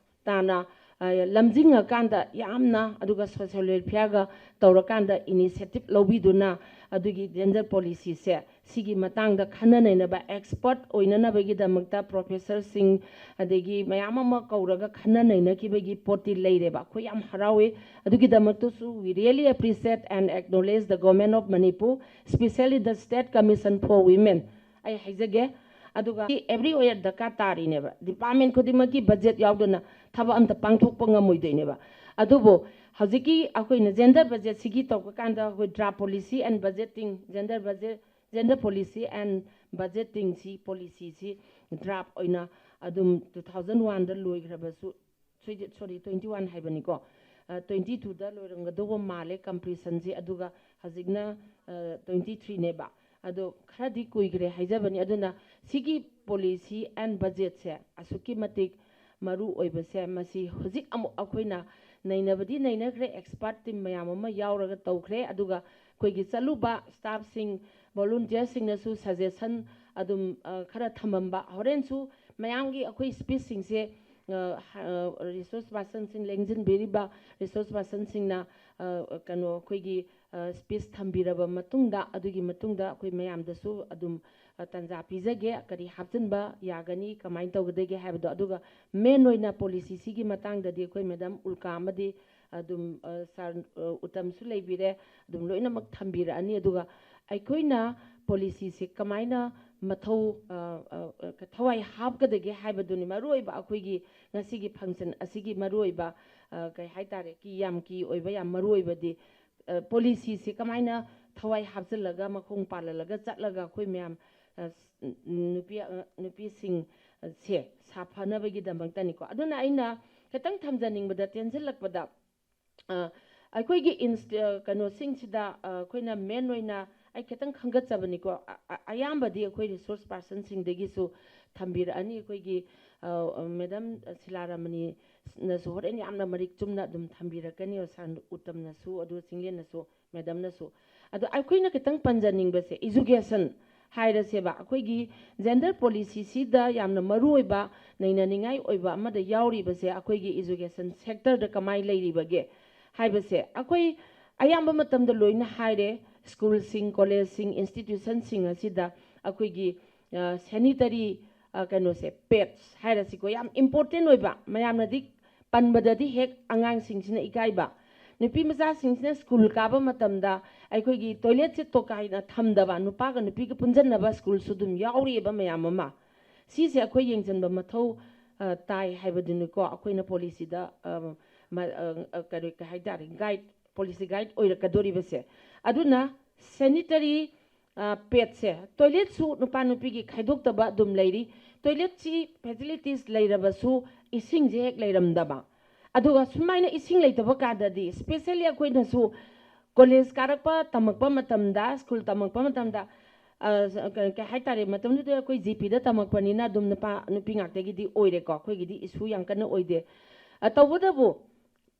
ꯇꯥꯅ, ꯑ, ꯂꯝꯖꯤꯡꯉꯀꯥꯟꯗ ꯌꯥꯝꯅ, ꯑꯗꯨꯒ social welfareꯒ ꯇꯧꯔꯀꯥꯟꯗ initiative ꯂꯧꯕꯤꯗꯨꯅ ꯑꯗꯨꯒꯤ gender policyꯁꯦ ꯁꯤꯒꯤ ꯃꯇꯥꯡꯗ ꯈꯟꯅ ꯅꯩꯅꯕ expert ꯑꯣꯏꯅꯅꯕꯒꯤꯗꯃꯛꯇ professorꯁꯤꯡ ꯑꯗꯒꯤ ꯃꯌꯥꯝ ꯑꯃ ꯀꯧꯔꯒ ꯈꯟꯅ ꯅꯩꯅꯈꯤꯕꯒꯤ ꯄꯣꯠꯇꯤ ꯂꯩꯔꯦꯕ꯫ ꯑꯩꯈꯣꯏ ꯌꯥꯝ ꯍꯔꯥꯎꯋꯤ꯫ ꯑꯗꯨꯒꯤꯗꯃꯛꯇꯁꯨ we really appreciate and acknowledge the Government of Manipur, specially the State Commission for Women꯫ ꯑꯩ ꯍꯥꯏꯖꯒꯦ꯫ ꯑꯗꯨꯒ everywhere ꯗꯔꯀꯥꯔ ꯇꯥꯔꯤꯅꯦꯕ꯫ Department ꯈꯨꯗꯤꯡꯃꯛꯀꯤ budget ꯌꯥꯎꯗꯅ ꯊꯕꯛ ꯑꯝꯇ ꯄꯥꯡꯊꯣꯛꯄ ꯉꯝꯃꯣꯏꯗꯣꯏꯅꯦꯕ꯫ ꯑꯗꯨꯕꯨ ꯍꯧꯖꯤꯛꯀꯤ ꯑꯩꯈꯣꯏꯅ gender budgetꯁꯤꯒꯤ ꯇꯧꯕ ꯀꯥꯟꯗ ꯑꯩꯈꯣꯏ draft policy and budgeting, gender budget, gender policy and budgetingꯁꯤ, policyꯁꯤ draft ꯑꯣꯏꯅ ꯑꯗꯨꯝ two thousand oneꯗ ꯂꯣꯏꯈ꯭ꯔꯕꯁꯨ, sorry, twenty one ꯍꯥꯏꯕꯅꯤꯀꯣ, twenty twoꯗ ꯂꯣꯏꯔꯝꯒꯗꯧꯕ ꯃꯥꯜꯂꯦ completionꯁꯤ꯫ ꯑꯗꯨꯒ ꯍꯧꯖꯤꯛꯅ twenty threeꯅꯦꯕ꯫ ꯑꯗꯣ ꯈꯔꯗꯤ ꯀꯨꯏꯈ꯭ꯔꯦ ꯍꯥꯏꯖꯕꯅꯤ꯫ ꯑꯗꯨꯅ ꯁꯤꯒꯤ policy and budgetꯁꯦ ꯑꯁꯨꯛꯀꯤ ꯃꯇꯤꯛ ꯃꯔꯨ ꯑꯣꯏꯕꯁꯦ, ꯃꯁꯤ ꯍꯧꯖꯤꯛ ꯑꯃꯨꯛ ꯑꯩꯈꯣꯏꯅ ꯅꯩꯅꯕꯗꯤ ꯅꯩꯅꯈ꯭ꯔꯦ, expert team ꯃꯌꯥꯝ ꯑꯃ ꯌꯥꯎꯔꯒ ꯇꯧꯈ꯭ꯔꯦ꯫ ꯑꯗꯨꯒ ꯑꯩꯈꯣꯏꯒꯤ ꯆꯠꯂꯨꯕ staffꯁꯤꯡ, volunteerꯁꯤꯡꯅꯁꯨ suggestion ꯑꯗꯨꯝ, ꯑ, ꯈꯔ ꯊꯝꯃꯝꯕ꯫ ꯍꯣꯔꯦꯟꯁꯨ ꯃꯌꯥꯝꯒꯤ ꯑꯩꯈꯣꯏ speechꯁꯤꯡꯁꯦ, ꯑ, ꯍ-, ꯑ, resource personꯁꯤꯡ, ꯂꯦꯡꯁꯤꯟꯕꯤꯔꯤꯕ resource personꯁꯤꯡꯅ, ꯑ, ꯀꯩꯅꯣ, ꯑꯩꯈꯣꯏꯒꯤ, ꯑ, speech ꯊꯝꯕꯤꯔꯕ ꯃꯇꯨꯡꯗ, ꯑꯗꯨꯒꯤ ꯃꯇꯨꯡꯗ ꯑꯩꯈꯣꯏ ꯃꯌꯥꯝꯗꯁꯨ ꯑꯗꯨꯝ, ꯑ, ꯇꯥꯟꯖꯥ ꯄꯤꯖꯒꯦ, ꯀꯔꯤ ꯍꯥꯞꯆꯤꯟꯕ ꯌꯥꯒꯅꯤ, ꯀꯃꯥꯏꯅ ꯇꯧꯒꯗꯒꯦ ꯍꯥꯏꯕꯗꯣ꯫ ꯑꯗꯨꯒ main ꯑꯣꯏꯅ policyꯁꯤꯒꯤ ꯃꯇꯥꯡꯗꯗꯤ ꯑꯩꯈꯣꯏ madam ꯎꯜꯀꯥ ꯑꯃꯗꯤ ꯑꯗꯨꯝ, ꯑ, sir, ꯑ, ꯎꯇꯝꯁꯨ ꯂꯩꯕꯤꯔꯦ, ꯑꯗꯨꯝ ꯂꯣꯏꯅꯃꯛ ꯊꯝꯕꯤꯔꯛꯑꯅꯤ꯫ ꯑꯗꯨꯒ ꯑꯩꯈꯣꯏꯅ policyꯁꯦ ꯀꯃꯥꯏꯅ ꯃꯊꯧ, ꯑ, ꯑ, ꯑ, ꯊꯋꯥꯏ ꯍꯥꯞꯀꯗꯒꯦ ꯍꯥꯏꯕꯗꯨꯅꯤ ꯃꯔꯨꯑꯣꯏꯕ ꯑꯩꯈꯣꯏꯒꯤ ꯉꯁꯤꯒꯤ function ꯑꯁꯤꯒꯤ ꯃꯔꯨꯑꯣꯏꯕ, ꯑ, ꯀꯩ ꯍꯥꯏꯇꯥꯔꯦ, key, ꯌꯥꯝ key ꯑꯣꯏꯕ, ꯌꯥꯝ ꯃꯔꯨꯑꯣꯏꯕꯗꯤ, ꯑ, policyꯁꯦ ꯀꯃꯥꯏꯅ ꯊꯋꯥꯏ ꯍꯥꯞꯆꯤꯜꯂꯒ ꯃꯈꯣꯡ ꯄꯥꯜꯍꯜꯂꯒ ꯆꯠꯂꯒ ꯑꯩꯈꯣꯏ ꯃꯌꯥꯝ, ꯑ, ꯅꯨꯄꯤ, ꯑ, ꯅꯨꯄꯤꯁꯤꯡ, ꯑ, ꯁꯦ ꯁꯥꯐꯅꯕꯒꯤꯗꯃꯛꯇꯅꯤꯀꯣ꯫ ꯑꯗꯨꯅ ꯑꯩꯅ ꯈꯤꯇꯪ ꯊꯝꯖꯅꯤꯡꯕꯗ, ꯇꯦꯟꯁꯤꯜꯂꯛꯄꯗ, ꯑ, ꯑꯩꯈꯣꯏꯒꯤ ꯏꯟꯁ-, ꯑ, ꯀꯩꯅꯣꯁꯤꯡꯁꯤꯗ, ꯑ, ꯑꯩꯈꯣꯏꯅ main ꯑꯣꯏꯅ ꯑꯩ ꯈꯤꯇꯪ ꯈꯟꯒꯠꯆꯕꯅꯤꯀꯣ꯫ ꯑ-, ꯑ-, ꯑꯌꯥꯝꯕꯗꯤ ꯑꯩꯈꯣꯏ resource personꯁꯤꯡꯗꯒꯤꯁꯨ ꯊꯝꯕꯤꯔꯛꯑꯅꯤ꯫ ꯑꯩꯈꯣꯏꯒꯤ, ꯑ, madam ꯁꯤꯂꯥꯔꯥꯃꯅꯤꯅꯁꯨ ꯍꯣꯔꯦꯟ ꯌꯥꯝꯅ ꯃꯔꯤꯛ ꯆꯨꯝꯅ ꯑꯗꯨꯝ ꯊꯝꯕꯤꯔꯛꯀꯅꯤ, sir ꯎꯇꯝꯅꯁꯨ, ꯑꯗꯨꯒ ꯆꯤꯡꯂꯦꯟꯅꯁꯨ, madamꯅꯁꯨ꯫ ꯑꯗꯣ ꯑꯩꯈꯣꯏꯅ ꯈꯤꯇꯪ ꯄꯟꯖꯅꯤꯡꯕꯁꯦ, education ꯍꯥꯏꯔꯁꯦꯕ, ꯑꯩꯈꯣꯏꯒꯤ gender policyꯁꯤꯗ ꯌꯥꯝꯅ ꯃꯔꯨꯑꯣꯏꯕ, ꯅꯩꯅꯅꯤꯡꯉꯥꯏ ꯑꯣꯏꯕ ꯑꯃꯗ ꯌꯥꯎꯔꯤꯕꯁꯦ ꯑꯩꯈꯣꯏꯒꯤ education sectorꯗ ꯀꯃꯥꯏꯅ ꯂꯩꯔꯤꯕꯒꯦ ꯍꯥꯏꯕꯁꯦ꯫ ꯑꯩꯈꯣꯏ ꯑꯌꯥꯝꯕ ꯃꯇꯝꯗ ꯂꯣꯏꯅ ꯍꯥꯏꯔꯦ, schoolꯁꯤꯡ, collegeꯁꯤꯡ, institutionꯁꯤꯡ ꯑꯁꯤꯗ ꯑꯩꯈꯣꯏꯒꯤ, ꯑ, sanitary, ꯑ, ꯀꯩꯅꯣꯁꯦ, pads ꯍꯥꯏꯔꯁꯤꯀꯣ, ꯌꯥꯝ important ꯑꯣꯏꯕ, ꯃꯌꯥꯝꯅꯗꯤ ꯄꯟꯕꯗꯗꯤ ꯍꯦꯛ ꯑꯉꯥꯡꯁꯤꯡꯁꯤꯅ ꯏꯀꯥꯏꯕ꯫ ꯅꯨꯄꯤ ꯃꯆꯥꯁꯤꯡꯁꯤꯅ school ꯀꯥꯕ ꯃꯇꯝꯗ ꯑꯩꯈꯣꯏꯒꯤ toiletꯁꯦ ꯇꯣꯀꯥꯏꯅ ꯊꯝꯗꯕ, ꯅꯨꯄꯥꯒ ꯅꯨꯄꯤꯒ ꯄꯨꯟꯁꯤꯟꯅꯕ schoolꯁꯨ ꯑꯗꯨꯝ ꯌꯥꯎꯔꯤꯑꯕ ꯃꯌꯥꯝ ꯑꯃ꯫ ꯁꯤꯁꯦ ꯑꯩꯈꯣꯏ ꯌꯦꯡꯁꯤꯟꯕ ꯃꯊꯧ, ꯑ, ꯇꯥꯏ ꯍꯥꯏꯕꯗꯨꯅꯤꯀꯣ ꯑꯩꯈꯣꯏꯅ policyꯗ, ꯑ, ꯃ-, ꯑ, ꯑ, ꯀꯔꯤ, ꯀꯩ ꯍꯥꯏꯇꯥꯔꯦ, guide, policy guide ꯑꯣꯏꯔꯛꯀꯗꯣꯔꯤꯕꯁꯦ꯫ ꯑꯗꯨꯅ sanitary, ꯑ, padꯁꯦ, toiletꯁꯨ ꯅꯨꯄꯥ ꯅꯨꯄꯤꯒꯤ ꯈꯥꯏꯗꯣꯛꯇꯕ ꯑꯗꯨꯝ ꯂꯩꯔꯤ꯫ Toiletꯁꯤ facilities ꯂꯩꯔꯕꯁꯨ ꯏꯁꯤꯡꯁꯦ ꯍꯦꯛ ꯂꯩꯔꯝꯗꯕ꯫ ꯑꯗꯨꯒ ꯁꯨꯃꯥꯏꯅ ꯏꯁꯤꯡ ꯂꯩꯇꯕ ꯀꯥꯟꯗꯗꯤ, specially ꯑꯩꯈꯣꯏꯅꯁꯨ college ꯀꯥꯔꯛꯄ, ꯇꯝꯃꯛꯄ ꯃꯇꯝꯗ, school ꯇꯝꯃꯛꯄ ꯃꯇꯝꯗ, ꯑ, ꯀ-, ꯀꯩ ꯍꯥꯏꯇꯥꯔꯦ, ꯃꯇꯝꯗꯨꯗ ꯑꯩꯈꯣꯏ GPꯗ ꯇꯝꯃꯛꯄꯅꯤꯅ ꯑꯗꯨꯝ ꯅꯨꯄꯥ ꯅꯨꯄꯤ ꯉꯥꯛꯇꯒꯤꯗꯤ ꯑꯣꯏꯔꯦꯀꯣ, ꯑꯩꯈꯣꯏꯒꯤꯗꯤ issue ꯌꯥꯝ ꯀꯟꯅ ꯑꯣꯏꯗꯦ꯫ ꯑ, ꯇꯧꯕꯇꯕꯨ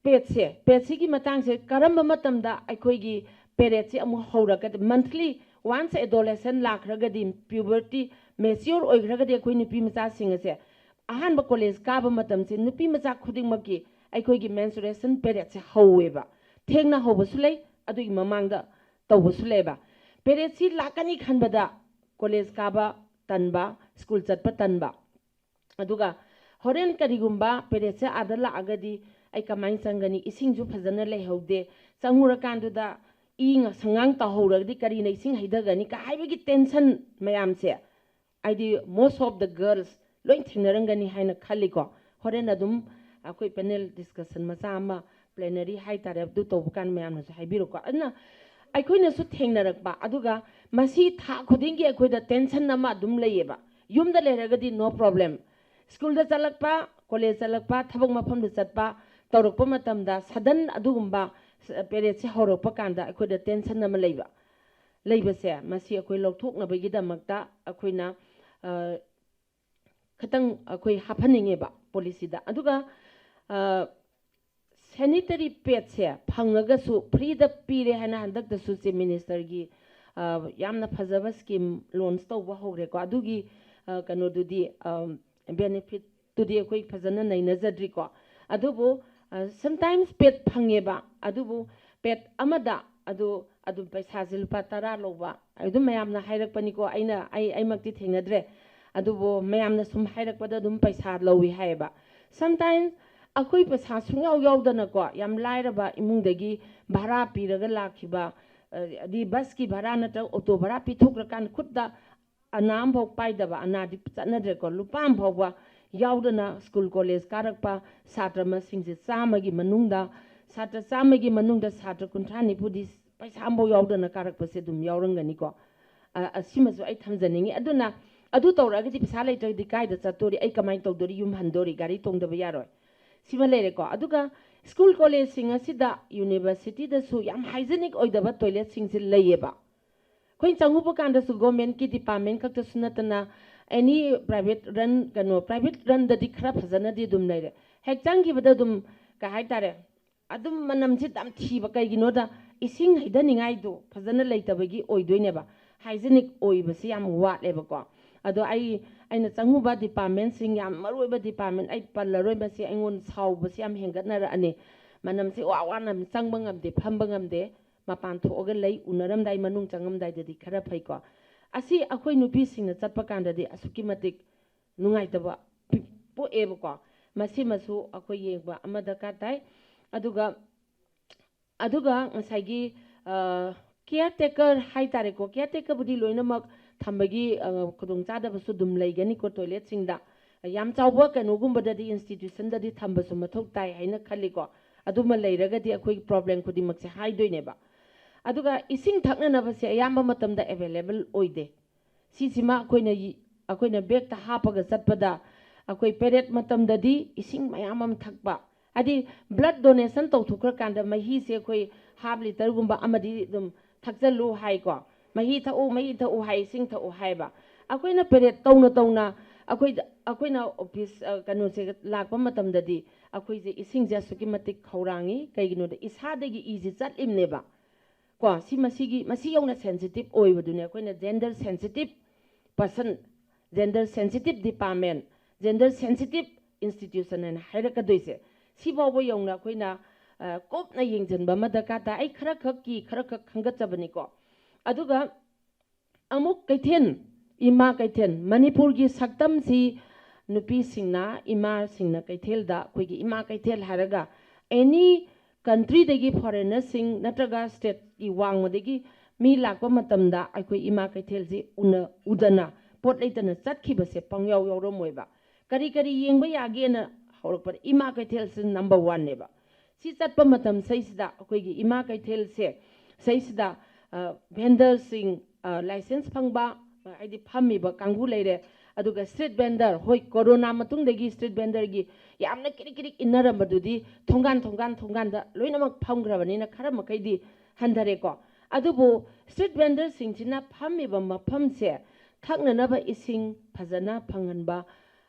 ꯄꯦꯠꯁꯦ ꯄꯦꯠꯁꯤꯒꯤ ꯃꯇꯥꯡꯁꯦ ꯀꯔꯝꯕ ꯃꯇꯝꯗ ꯑꯩꯈꯣꯏꯒꯤ ꯄꯦꯔꯦꯠꯁꯤ ꯑꯃꯨꯛ ꯍꯧꯔꯛꯀꯗ monthly once adolescent ꯂꯥꯛꯈ꯭ꯔꯒꯗꯤ puberty mature ꯑꯣꯏꯈ꯭ꯔꯒꯗꯤ ꯑꯩꯈꯣꯏ ꯅꯨꯄꯤ ꯃꯆꯥꯁꯤꯡ ꯑꯁꯦ ꯑꯍꯥꯟꯕ ꯀꯣꯂꯦꯖ ꯀꯥꯕ ꯃꯇꯝꯁꯦ ꯅꯨꯄꯤ ꯃꯆꯥ ꯈꯨꯗꯤꯡꯃꯛꯀꯤ ꯑꯩꯈꯣꯏꯒꯤ menstruation ꯄꯦꯔꯦꯠꯁꯦ ꯍꯧꯋꯦꯕ꯫ ꯊꯦꯡꯅ ꯍꯧꯕꯁꯨ ꯂꯩ, ꯑꯗꯨꯒꯤ ꯃꯃꯥꯡꯗ ꯇꯧꯕꯁꯨ ꯂꯩꯕ꯫ ꯄꯦꯔꯦꯠꯁꯤ ꯂꯥꯛꯀꯅꯤ ꯈꯟꯕꯗ ꯀꯣꯂꯦꯖ ꯀꯥꯕ ꯇꯟꯕ, ꯁ꯭ꯀꯨꯜ ꯆꯠꯄ ꯇꯟꯕ꯫ ꯑꯗꯨꯒ ꯍꯣꯔꯦꯟ ꯀꯔꯤꯒꯨꯝꯕ ꯄꯦꯔꯦꯠꯁꯦ ꯑꯥꯗ ꯂꯥꯛꯑꯒꯗꯤ ꯑꯩ ꯀꯃꯥꯏꯅ ꯆꯪꯒꯅꯤ? ꯏꯁꯤꯡꯁꯨ ꯐꯖꯅ ꯂꯩꯍꯧꯗꯦ, ꯆꯪꯉꯨꯔꯀꯥꯟꯗꯨꯗ ꯏ ꯉ- ꯁꯉꯥꯡ ꯇꯥꯍꯧꯔꯒꯗꯤ ꯀꯔꯤꯅ ꯏꯁꯤꯡ ꯍꯩꯊꯒꯅꯤ ꯀ ꯍꯥꯏꯕꯒꯤ ꯇꯦꯟꯁꯟ ꯃꯌꯥꯝꯁꯦ, ꯍꯥꯏꯗꯤ most of the girls ꯂꯣꯏ ꯊꯦꯡꯅꯔꯝꯒꯅꯤ ꯍꯥꯏꯅ ꯈꯜꯂꯤꯀꯣ꯫ ꯍꯣꯔꯦꯟ ꯑꯗꯨꯝ ꯑꯩꯈꯣꯏ ꯄꯦꯅꯦꯜ ꯗꯤꯁꯀꯁꯟ ꯃꯆꯥ ꯑꯃ, ꯄ꯭ꯂꯦꯅꯔꯤ ꯍꯥꯏꯇꯥꯔꯦ, ꯑꯗꯨ ꯇꯧꯕ ꯀꯥꯟꯗ ꯃꯌꯥꯝꯅꯁꯨ ꯍꯥꯏꯕꯤꯔꯣꯀꯣ꯫ ꯑꯗꯨꯅ ꯑꯩꯈꯣꯏꯅꯁꯨ ꯊꯦꯡꯅꯔꯛꯄ, ꯑꯗꯨꯒ ꯃꯁꯤ ꯊꯥ ꯈꯨꯗꯤꯡꯒꯤ ꯑꯩꯈꯣꯏꯗ ꯇꯦꯟꯁꯟ ꯑꯃ ꯑꯗꯨꯝ ꯂꯩꯌꯦꯕ꯫ ꯌꯨꯝꯗ ꯂꯩꯔꯒꯗꯤ no problem, ꯁ꯭ꯀꯨꯜꯗ ꯆꯠꯂꯛꯄ, ꯀꯣꯂꯦꯖ ꯆꯠꯂꯛꯄ, ꯊꯕꯛ ꯃꯐꯝꯗ ꯆꯠꯄ ꯇꯧꯔꯛꯄ ꯃꯇꯝꯗ ꯁꯗꯟ ꯑꯗꯨꯒꯨꯝꯕ ꯄꯦꯔꯦꯠꯁꯦ ꯍꯧꯔꯛꯄ ꯀꯥꯟꯗ ꯑꯩꯈꯣꯏꯗ ꯇꯦꯟꯁꯟ ꯑꯃ ꯂꯩꯕ, ꯂꯩꯕꯁꯦ ꯃꯁꯤ ꯑꯩꯈꯣꯏ ꯂꯧꯊꯣꯛꯅꯕꯒꯤꯗꯃꯛꯇ ꯑꯩꯈꯣꯏꯅ ꯑ, ꯈꯤꯇꯪ ꯑꯩꯈꯣꯏ ꯍꯥꯞꯍꯟꯅꯤꯡꯉꯦꯕ ꯄꯣꯂꯤꯁꯤꯗ꯫ ꯑꯗꯨꯒ ꯁꯦꯅꯤꯇꯔꯤ ꯄꯦꯠꯁꯦ ꯐꯪꯉꯒꯁꯨ ꯐ꯭ꯔꯤꯗ ꯄꯤꯔꯦ ꯍꯥꯏꯅ ꯍꯟꯗꯛꯇꯁꯨ ꯆꯤꯐ ꯃꯤꯅꯤꯁꯇꯔꯒꯤ ꯌꯥꯝꯅ ꯐꯖꯕ ꯁ꯭ꯀꯤꯝ ꯂꯣꯟꯁ ꯇꯧꯕ ꯍꯧꯔꯦꯀꯣ꯫ ꯑꯗꯨꯒꯤ ꯑ, ꯀꯩꯅꯣꯗꯨꯗꯤ ꯕꯦꯅꯤꯐꯤꯠꯇꯨꯗꯤ ꯑꯩꯈꯣꯏ ꯐꯖꯅ ꯅꯩꯅꯖꯗ꯭ꯔꯤꯀꯣ꯫ ꯑꯗꯨꯕꯨ ꯁꯝꯇꯥꯏꯝꯁ ꯄꯦꯠ ꯐꯪꯉꯦꯕ, ꯑꯗꯨꯕꯨ ꯄꯦꯠ ꯑꯃꯗ ꯑꯗꯨ ꯑꯗꯨꯝ ꯄꯩꯁꯥꯁꯦ ꯂꯨꯄꯥ ꯇꯔꯥ ꯂꯧꯕ ꯑꯗꯨꯝ ꯃꯌꯥꯝꯅ ꯍꯥꯏꯔꯛꯄꯅꯤꯀꯣ꯫ ꯑꯩꯅ ꯑꯩ ꯑꯩꯃꯛꯇꯤ ꯊꯦꯡꯅꯗ꯭ꯔꯦ, ꯑꯗꯨꯕꯨ ꯃꯌꯥꯝꯅ ꯁꯨꯝ ꯍꯥꯏꯔꯛꯄꯗ ꯑꯗꯨꯝ ꯄꯩꯁꯥ ꯂꯧꯏ ꯍꯥꯏꯌꯦꯕ꯫ ꯁꯝꯇꯥꯏꯝꯁ ꯑꯩꯈꯣꯏ ꯄꯩꯁꯥ ꯁꯨꯡꯌꯥꯎ ꯌꯥꯎꯗꯅꯀꯣ, ꯌꯥꯝ ꯂꯥꯏꯔꯕ ꯏꯃꯨꯡꯗꯒꯤ ꯚꯔꯥ ꯄꯤꯔꯒ ꯂꯥꯛꯈꯤꯕ, ꯑ, ꯑꯗꯤ ꯕꯁꯀꯤ ꯚꯔꯥ ꯅꯠꯇ꯭ꯔꯒ ꯑꯣꯇꯣ ꯚꯔꯥ ꯄꯤꯊꯣꯛꯈ꯭ꯔꯀꯥꯟꯗ ꯈꯨꯠꯇ ꯑꯅꯥ ꯑꯃꯐꯥꯎ ꯄꯥꯏꯗꯕ, ꯑꯅꯥꯗꯤ ꯆꯠꯅꯗ꯭ꯔꯦꯀꯣ, ꯂꯨꯄꯥ ꯑꯃ ꯐꯥꯎꯕ ꯌꯥꯎꯗꯅ ꯁ꯭ꯀꯨꯜ ꯀꯣꯂꯦꯖ ꯀꯥꯔꯛꯄ ꯁꯥꯇ꯭ꯔ ꯃꯁꯤꯡꯁꯦ ꯆꯥꯝꯃꯒꯤ ꯃꯅꯨꯡꯗ, ꯁꯥꯇ꯭ꯔ ꯆꯥꯝꯃꯒꯤ ꯃꯅꯨꯡꯗ ꯁꯥꯇ꯭ꯔ ꯀꯨꯟꯊ꯭ꯔꯥ ꯅꯤꯐꯨꯗꯤ ꯄꯩꯁꯥ ꯑꯃꯐꯥꯎ ꯌꯥꯎꯗꯅ ꯀꯥꯔꯛꯄꯁꯦ ꯑꯗꯨꯝ ꯌꯥꯎꯔꯝꯒꯅꯤꯀꯣ꯫ ꯑ, ꯑꯁꯤꯃꯁꯨ ꯑꯩ ꯊꯝꯖꯅꯤꯡꯉꯤ꯫ ꯑꯗꯨꯅ ꯑꯗꯨ ꯇꯧꯔꯛꯑꯒꯗꯤ ꯄꯩꯁꯥ ꯂꯩꯇ꯭ꯔꯒꯗꯤ ꯀꯥꯏꯗ ꯆꯠꯇꯣꯔꯤ? ꯑꯩ ꯀꯃꯥꯏꯅ ꯇꯧꯗꯣꯔꯤ? ꯌꯨꯝ ꯍꯟꯗꯣꯔꯤ? ꯒꯥꯔꯤ ꯇꯣꯡꯗꯕ ꯌꯥꯔꯣꯏ꯫ ꯁꯤꯃ ꯂꯩꯔꯦꯀꯣ꯫ ꯑꯗꯨꯒ ꯁ꯭ꯀꯨꯜ ꯀꯣꯂꯦꯖꯁꯤꯡ ꯑꯁꯤꯗ, ꯌꯨꯅꯤꯚꯔꯁꯤꯇꯤꯗꯁꯨ ꯌꯥꯝ ꯍꯥꯏꯖꯤꯅꯤꯛ ꯑꯣꯏꯗꯕ ꯇꯣꯏꯂꯦꯠꯁꯤꯡꯁꯦ ꯂꯩꯌꯦꯕ꯫ ꯑꯩꯈꯣꯏꯅ ꯆꯪꯉꯨꯕ ꯀꯥꯟꯗꯁꯨ ꯒꯣꯔꯃꯦꯟꯠꯀꯤ ꯗꯤꯄꯥꯔꯠꯃꯦꯟꯠ ꯈꯛꯇꯁꯨ ꯅꯠꯇꯅ ꯑꯦꯅꯤ ꯄ꯭ꯔꯥꯏꯚꯦꯠ ꯔꯟ, ꯀꯩꯅꯣ, ꯄ꯭ꯔꯥꯏꯚꯦꯠ ꯔꯟꯗꯗꯤ ꯈꯔ ꯐꯖꯅꯗꯤ ꯑꯗꯨꯝ ꯂꯩꯔꯦ꯫ ꯍꯦꯛ ꯆꯪꯈꯤꯕꯗ ꯑꯗꯨꯝ ꯀꯩ ꯍꯥꯏꯇꯥꯔꯦ, ꯑꯗꯨꯝ ꯃꯅꯝꯁꯤ ꯌꯥꯝ ꯊꯤꯕ꯫ ꯀꯩꯒꯤꯅꯣꯗ ꯏꯁꯤꯡ ꯍꯩꯊꯅꯤꯡꯉꯥꯏꯗꯣ ꯐꯖꯅ ꯂꯩꯇꯕꯒꯤ ꯑꯣꯏꯗꯣꯏꯅꯦꯕ꯫ ꯍꯥꯏꯖꯤꯅꯤꯛ ꯑꯣꯏꯕꯁꯤ ꯌꯥꯝ ꯋꯥꯠꯂꯦꯕꯀꯣ꯫ ꯑꯗꯣ ꯑꯩ, ꯑꯩꯅ ꯆꯪꯉꯨꯕ ꯗꯤꯄꯥꯔꯠꯃꯦꯟꯁꯤꯡ, ꯌꯥꯝ ꯃꯔꯨ ꯑꯣꯏꯕ ꯗꯤꯄꯥꯔꯠꯃꯦꯟ ꯑꯩ ꯄꯜꯂꯔꯣꯏ, ꯃꯁꯤ ꯑꯩꯉꯣꯟꯗ ꯁꯥꯎꯕꯁꯤ ꯌꯥꯝ ꯍꯦꯟꯒꯠꯅꯔꯛꯑꯅꯤ꯫ ꯃꯅꯝꯁꯤ ꯋꯥ ꯋꯥꯅ ꯆꯪꯕ ꯉꯝꯗꯦ, ꯐꯝꯕ ꯉꯝꯗꯦ꯫ ꯃꯄꯥꯟ ꯊꯣꯛꯑꯒ ꯂꯩ, ꯎꯅꯔꯝꯗꯥꯏ, ꯃꯅꯨꯡ ꯆꯪꯉꯝꯗꯥꯏꯗꯗꯤ ꯈꯔ ꯐꯩꯀꯣ꯫ ꯑꯁꯤ ꯑꯩꯈꯣꯏ ꯅꯨꯄꯤꯁꯤꯡꯅ ꯆꯠꯄ ꯀꯥꯟꯗꯗꯤ ꯑꯁꯨꯛꯀꯤ ꯃꯇꯤꯛ ꯅꯨꯡꯉꯥꯏꯇꯕ ꯄꯤ-, ꯄꯣꯛꯑꯦꯕꯀꯣ꯫ ꯃꯁꯤꯃꯁꯨ ꯑꯩꯈꯣꯏ ꯌꯦꯡꯕ ꯑꯃ ꯗꯔꯀꯥꯔ ꯇꯥꯏ꯫ ꯑꯗꯨꯒ, ꯑꯗꯨꯒ ꯉꯁꯥꯏꯒꯤ, ꯑ, ꯀꯤꯌꯔ ꯇꯦꯀꯔ ꯍꯥꯏ ꯇꯥꯔꯦꯀꯣ, ꯀꯤꯌꯔ ꯇꯦꯀꯔꯕꯨꯗꯤ ꯂꯣꯏꯅꯃꯛ ꯊꯝꯕꯒꯤ, ꯑ, ꯈꯨꯗꯣꯡꯆꯥꯗꯕꯁꯨ ꯑꯗꯨꯝ ꯂꯩꯒꯅꯤꯀꯣ ꯇꯣꯏꯂꯦꯠꯁꯤꯡꯗ꯫ ꯌꯥꯝ ꯆꯥꯎꯕ ꯀꯩꯅꯣꯒꯨꯝꯕꯗꯗꯤ, ꯏꯟꯁꯇꯤꯇ꯭ꯌꯨꯁꯟꯗꯗꯤ ꯊꯝꯕꯁꯨ ꯃꯊꯧ ꯇꯥꯏ ꯍꯥꯏꯅ ꯈꯜꯂꯤꯀꯣ꯫ ꯑꯗꯨꯃ ꯂꯩꯔꯒꯗꯤ ꯑꯩꯈꯣꯏ ꯄ꯭ꯔꯣꯕ꯭ꯂꯦꯝ ꯈꯨꯗꯤꯡꯃꯛꯁꯦ ꯍꯥꯏꯗꯣꯏꯅꯦꯕ꯫ ꯑꯗꯨꯒ ꯏꯁꯤꯡ ꯊꯛꯅꯅꯕꯁꯦ ꯑꯌꯥꯝꯕ ꯃꯇꯝꯗ ꯑꯦꯚꯦꯂꯦꯕꯜ ꯑꯣꯏꯗꯦ꯫ ꯁꯤꯁꯤꯃ ꯑꯩꯈꯣꯏꯅ ꯌꯤ-, ꯑꯩꯈꯣꯏꯅ ꯕꯦꯛꯇ ꯍꯥꯞꯄꯒ ꯆꯠꯄꯗ, ꯑꯩꯈꯣꯏ ꯄꯦꯔꯦꯠ ꯃꯇꯝꯗꯗꯤ ꯏꯁꯤꯡ ꯃꯌꯥꯝ ꯑꯃ ꯊꯛꯄ, ꯍꯥꯏꯗꯤ ꯕ꯭ꯂꯠ ꯗꯣꯅꯦꯁꯟ ꯇꯧꯊꯣꯛꯈ꯭ꯔꯀꯥꯟꯗ ꯃꯍꯤꯁꯦ ꯑꯩꯈꯣꯏ ꯍꯥꯐ ꯂꯤꯇꯔꯒꯨꯝꯕ ꯑꯃꯗꯤ ꯑꯗꯨꯝ ꯊꯛꯆꯜꯂꯨ ꯍꯥꯏꯀꯣ, ꯃꯍꯤ ꯊꯛꯎ, ꯃꯍꯤ ꯊꯛꯎ ꯍꯥꯏ, ꯏꯁꯤꯡ ꯊꯛꯎ ꯍꯥꯏꯕ꯫ ꯑꯩꯈꯣꯏꯅ ꯄꯦꯔꯦꯠ ꯇꯧꯅ ꯇꯧꯅ ꯑꯩꯈꯣꯏꯗ, ꯑꯩꯈꯣꯏꯅ ꯑꯣꯐꯤꯁ, ꯑ, ꯀꯩꯅꯣꯁꯦ ꯂꯥꯛꯄ ꯃꯇꯝꯗꯗꯤ ꯑꯩꯈꯣꯏꯁꯦ ꯏꯁꯤꯡꯁꯦ ꯑꯁꯨꯛꯀꯤ ꯃꯇꯤꯛ ꯈꯧꯔꯥꯡꯉꯤ꯫ ꯀꯩꯒꯤꯅꯣꯗ ꯏꯁꯥꯗꯒꯤ ꯏꯁꯤ ꯆꯠꯂꯤꯕꯅꯦꯕ꯫ ꯀꯣ, ꯁꯤ ꯃꯁꯤꯒꯤ, ꯃꯁꯤ ꯌꯧꯅ ꯁꯦꯟꯁꯤꯇꯤꯞ ꯑꯣꯏꯕꯗꯨꯅꯦ ꯑꯩꯈꯣꯏꯅ gender sensitive person, gender sensitive department, gender sensitive institution ꯍꯥꯏꯅ ꯍꯥꯏꯔꯛꯀꯗꯣꯏꯁꯦ꯫ ꯁꯤꯐꯥꯎꯕ ꯌꯧꯅ ꯑꯩꯈꯣꯏꯅ, ꯑ, ꯀꯨꯞꯅ ꯌꯦꯡꯁꯤꯟꯕ ꯑꯃ ꯗꯔꯀꯥꯔ ꯇꯥꯏ꯫ ꯑꯩ ꯈꯔ ꯈꯛꯀꯤ, ꯈꯔ ꯈꯛ ꯈꯟꯒꯠꯆꯕꯅꯤꯀꯣ꯫ ꯑꯗꯨꯒ ꯑꯃꯨꯛ ꯀꯩꯊꯦꯜ, ꯏꯃꯥ ꯀꯩꯊꯦꯜ, ꯃꯅꯤꯄꯨꯔꯒꯤ ꯁꯛꯇꯝꯁꯤ ꯅꯨꯄꯤꯁꯤꯡꯅ, ꯏꯃꯥꯁꯤꯡꯅ ꯀꯩꯊꯦꯜꯗ, ꯑꯩꯈꯣꯏꯒꯤ ꯏꯃꯥ ꯀꯩꯊꯦꯜ ꯍꯥꯏꯔꯒ ꯑꯦꯅꯤ ꯀꯟꯇ꯭ꯔꯤꯗꯒꯤ ꯐꯣꯔꯦꯟꯅꯔꯁꯤꯡ ꯅꯠꯇ꯭ꯔꯒ ꯁ꯭ꯇꯦꯠꯀꯤ ꯋꯥꯡꯃꯗꯒꯤ ꯃꯤ ꯂꯥꯛꯄ ꯃꯇꯝꯗ ꯑꯩꯈꯣꯏ ꯏꯃꯥ ꯀꯩꯊꯦꯜꯁꯤ ꯎꯅ-, ꯎꯗꯅ ꯄꯣꯠ ꯂꯩꯇꯅ ꯆꯠꯈꯤꯕꯁꯦ ꯄꯪꯌꯥꯎ ꯌꯥꯎꯔꯝꯃꯣꯏꯕ꯫ ꯀꯔꯤ ꯀꯔꯤ ꯌꯦꯡꯕ ꯌꯥꯒꯦꯅ ꯍꯧꯔꯛꯄꯗ ꯏꯃꯥ ꯀꯩꯊꯦꯜꯁꯤ ꯅꯝꯕꯔ ꯋꯥꯟꯅꯦꯕ꯫ ꯁꯤ ꯆꯠꯄ ꯃꯇꯝ ꯁꯩꯁꯤꯗ ꯑꯩꯈꯣꯏꯒꯤ ꯏꯃꯥ ꯀꯩꯊꯦꯜꯁꯦ ꯁꯩꯁꯤꯗ, ꯑ, ꯚꯦꯟꯗꯔꯁꯤꯡ, ꯑ, ꯂꯥꯏꯁꯦꯟꯁ ꯐꯪꯕ, ꯑ, ꯍꯥꯏꯗꯤ ꯐꯝꯃꯤꯕ ꯀꯥꯡꯕꯨ ꯂꯩꯔꯦ, ꯑꯗꯨꯒ ꯁ꯭ꯇ꯭ꯔꯤꯠ ꯚꯦꯟꯗꯔ, ꯍꯣꯏ, ꯀꯣꯔꯣꯅꯥ ꯃꯇꯨꯡꯗꯒꯤ ꯁ꯭ꯇ꯭ꯔꯤꯠ ꯚꯦꯟꯗꯔꯒꯤ ꯌꯥꯝꯅ ꯀꯤꯔꯤꯛ ꯀꯤꯔꯤꯛ ꯏꯟꯅꯔꯝꯕꯗꯨꯗꯤ ꯊꯣꯡꯒꯥꯟ, ꯊꯣꯡꯒꯥꯟ, ꯊꯣꯡꯒꯥꯟꯗ ꯂꯣꯏꯅꯃꯛ ꯐꯝꯈ꯭ꯔꯕꯅꯤꯅ ꯈꯔ ꯃꯈꯩꯗꯤ ꯍꯟꯊꯔꯦꯀꯣ꯫ ꯑꯗꯨꯕꯨ ꯁ꯭ꯇ꯭ꯔꯤꯠ ꯚꯦꯟꯗꯔꯁꯤꯡꯁꯤꯅ ꯐꯝꯃꯤꯕ ꯃꯐꯝꯁꯦ ꯊꯛꯅꯅꯕ ꯏꯁꯤꯡ ꯐꯖꯅ ꯐꯪꯍꯟꯕ,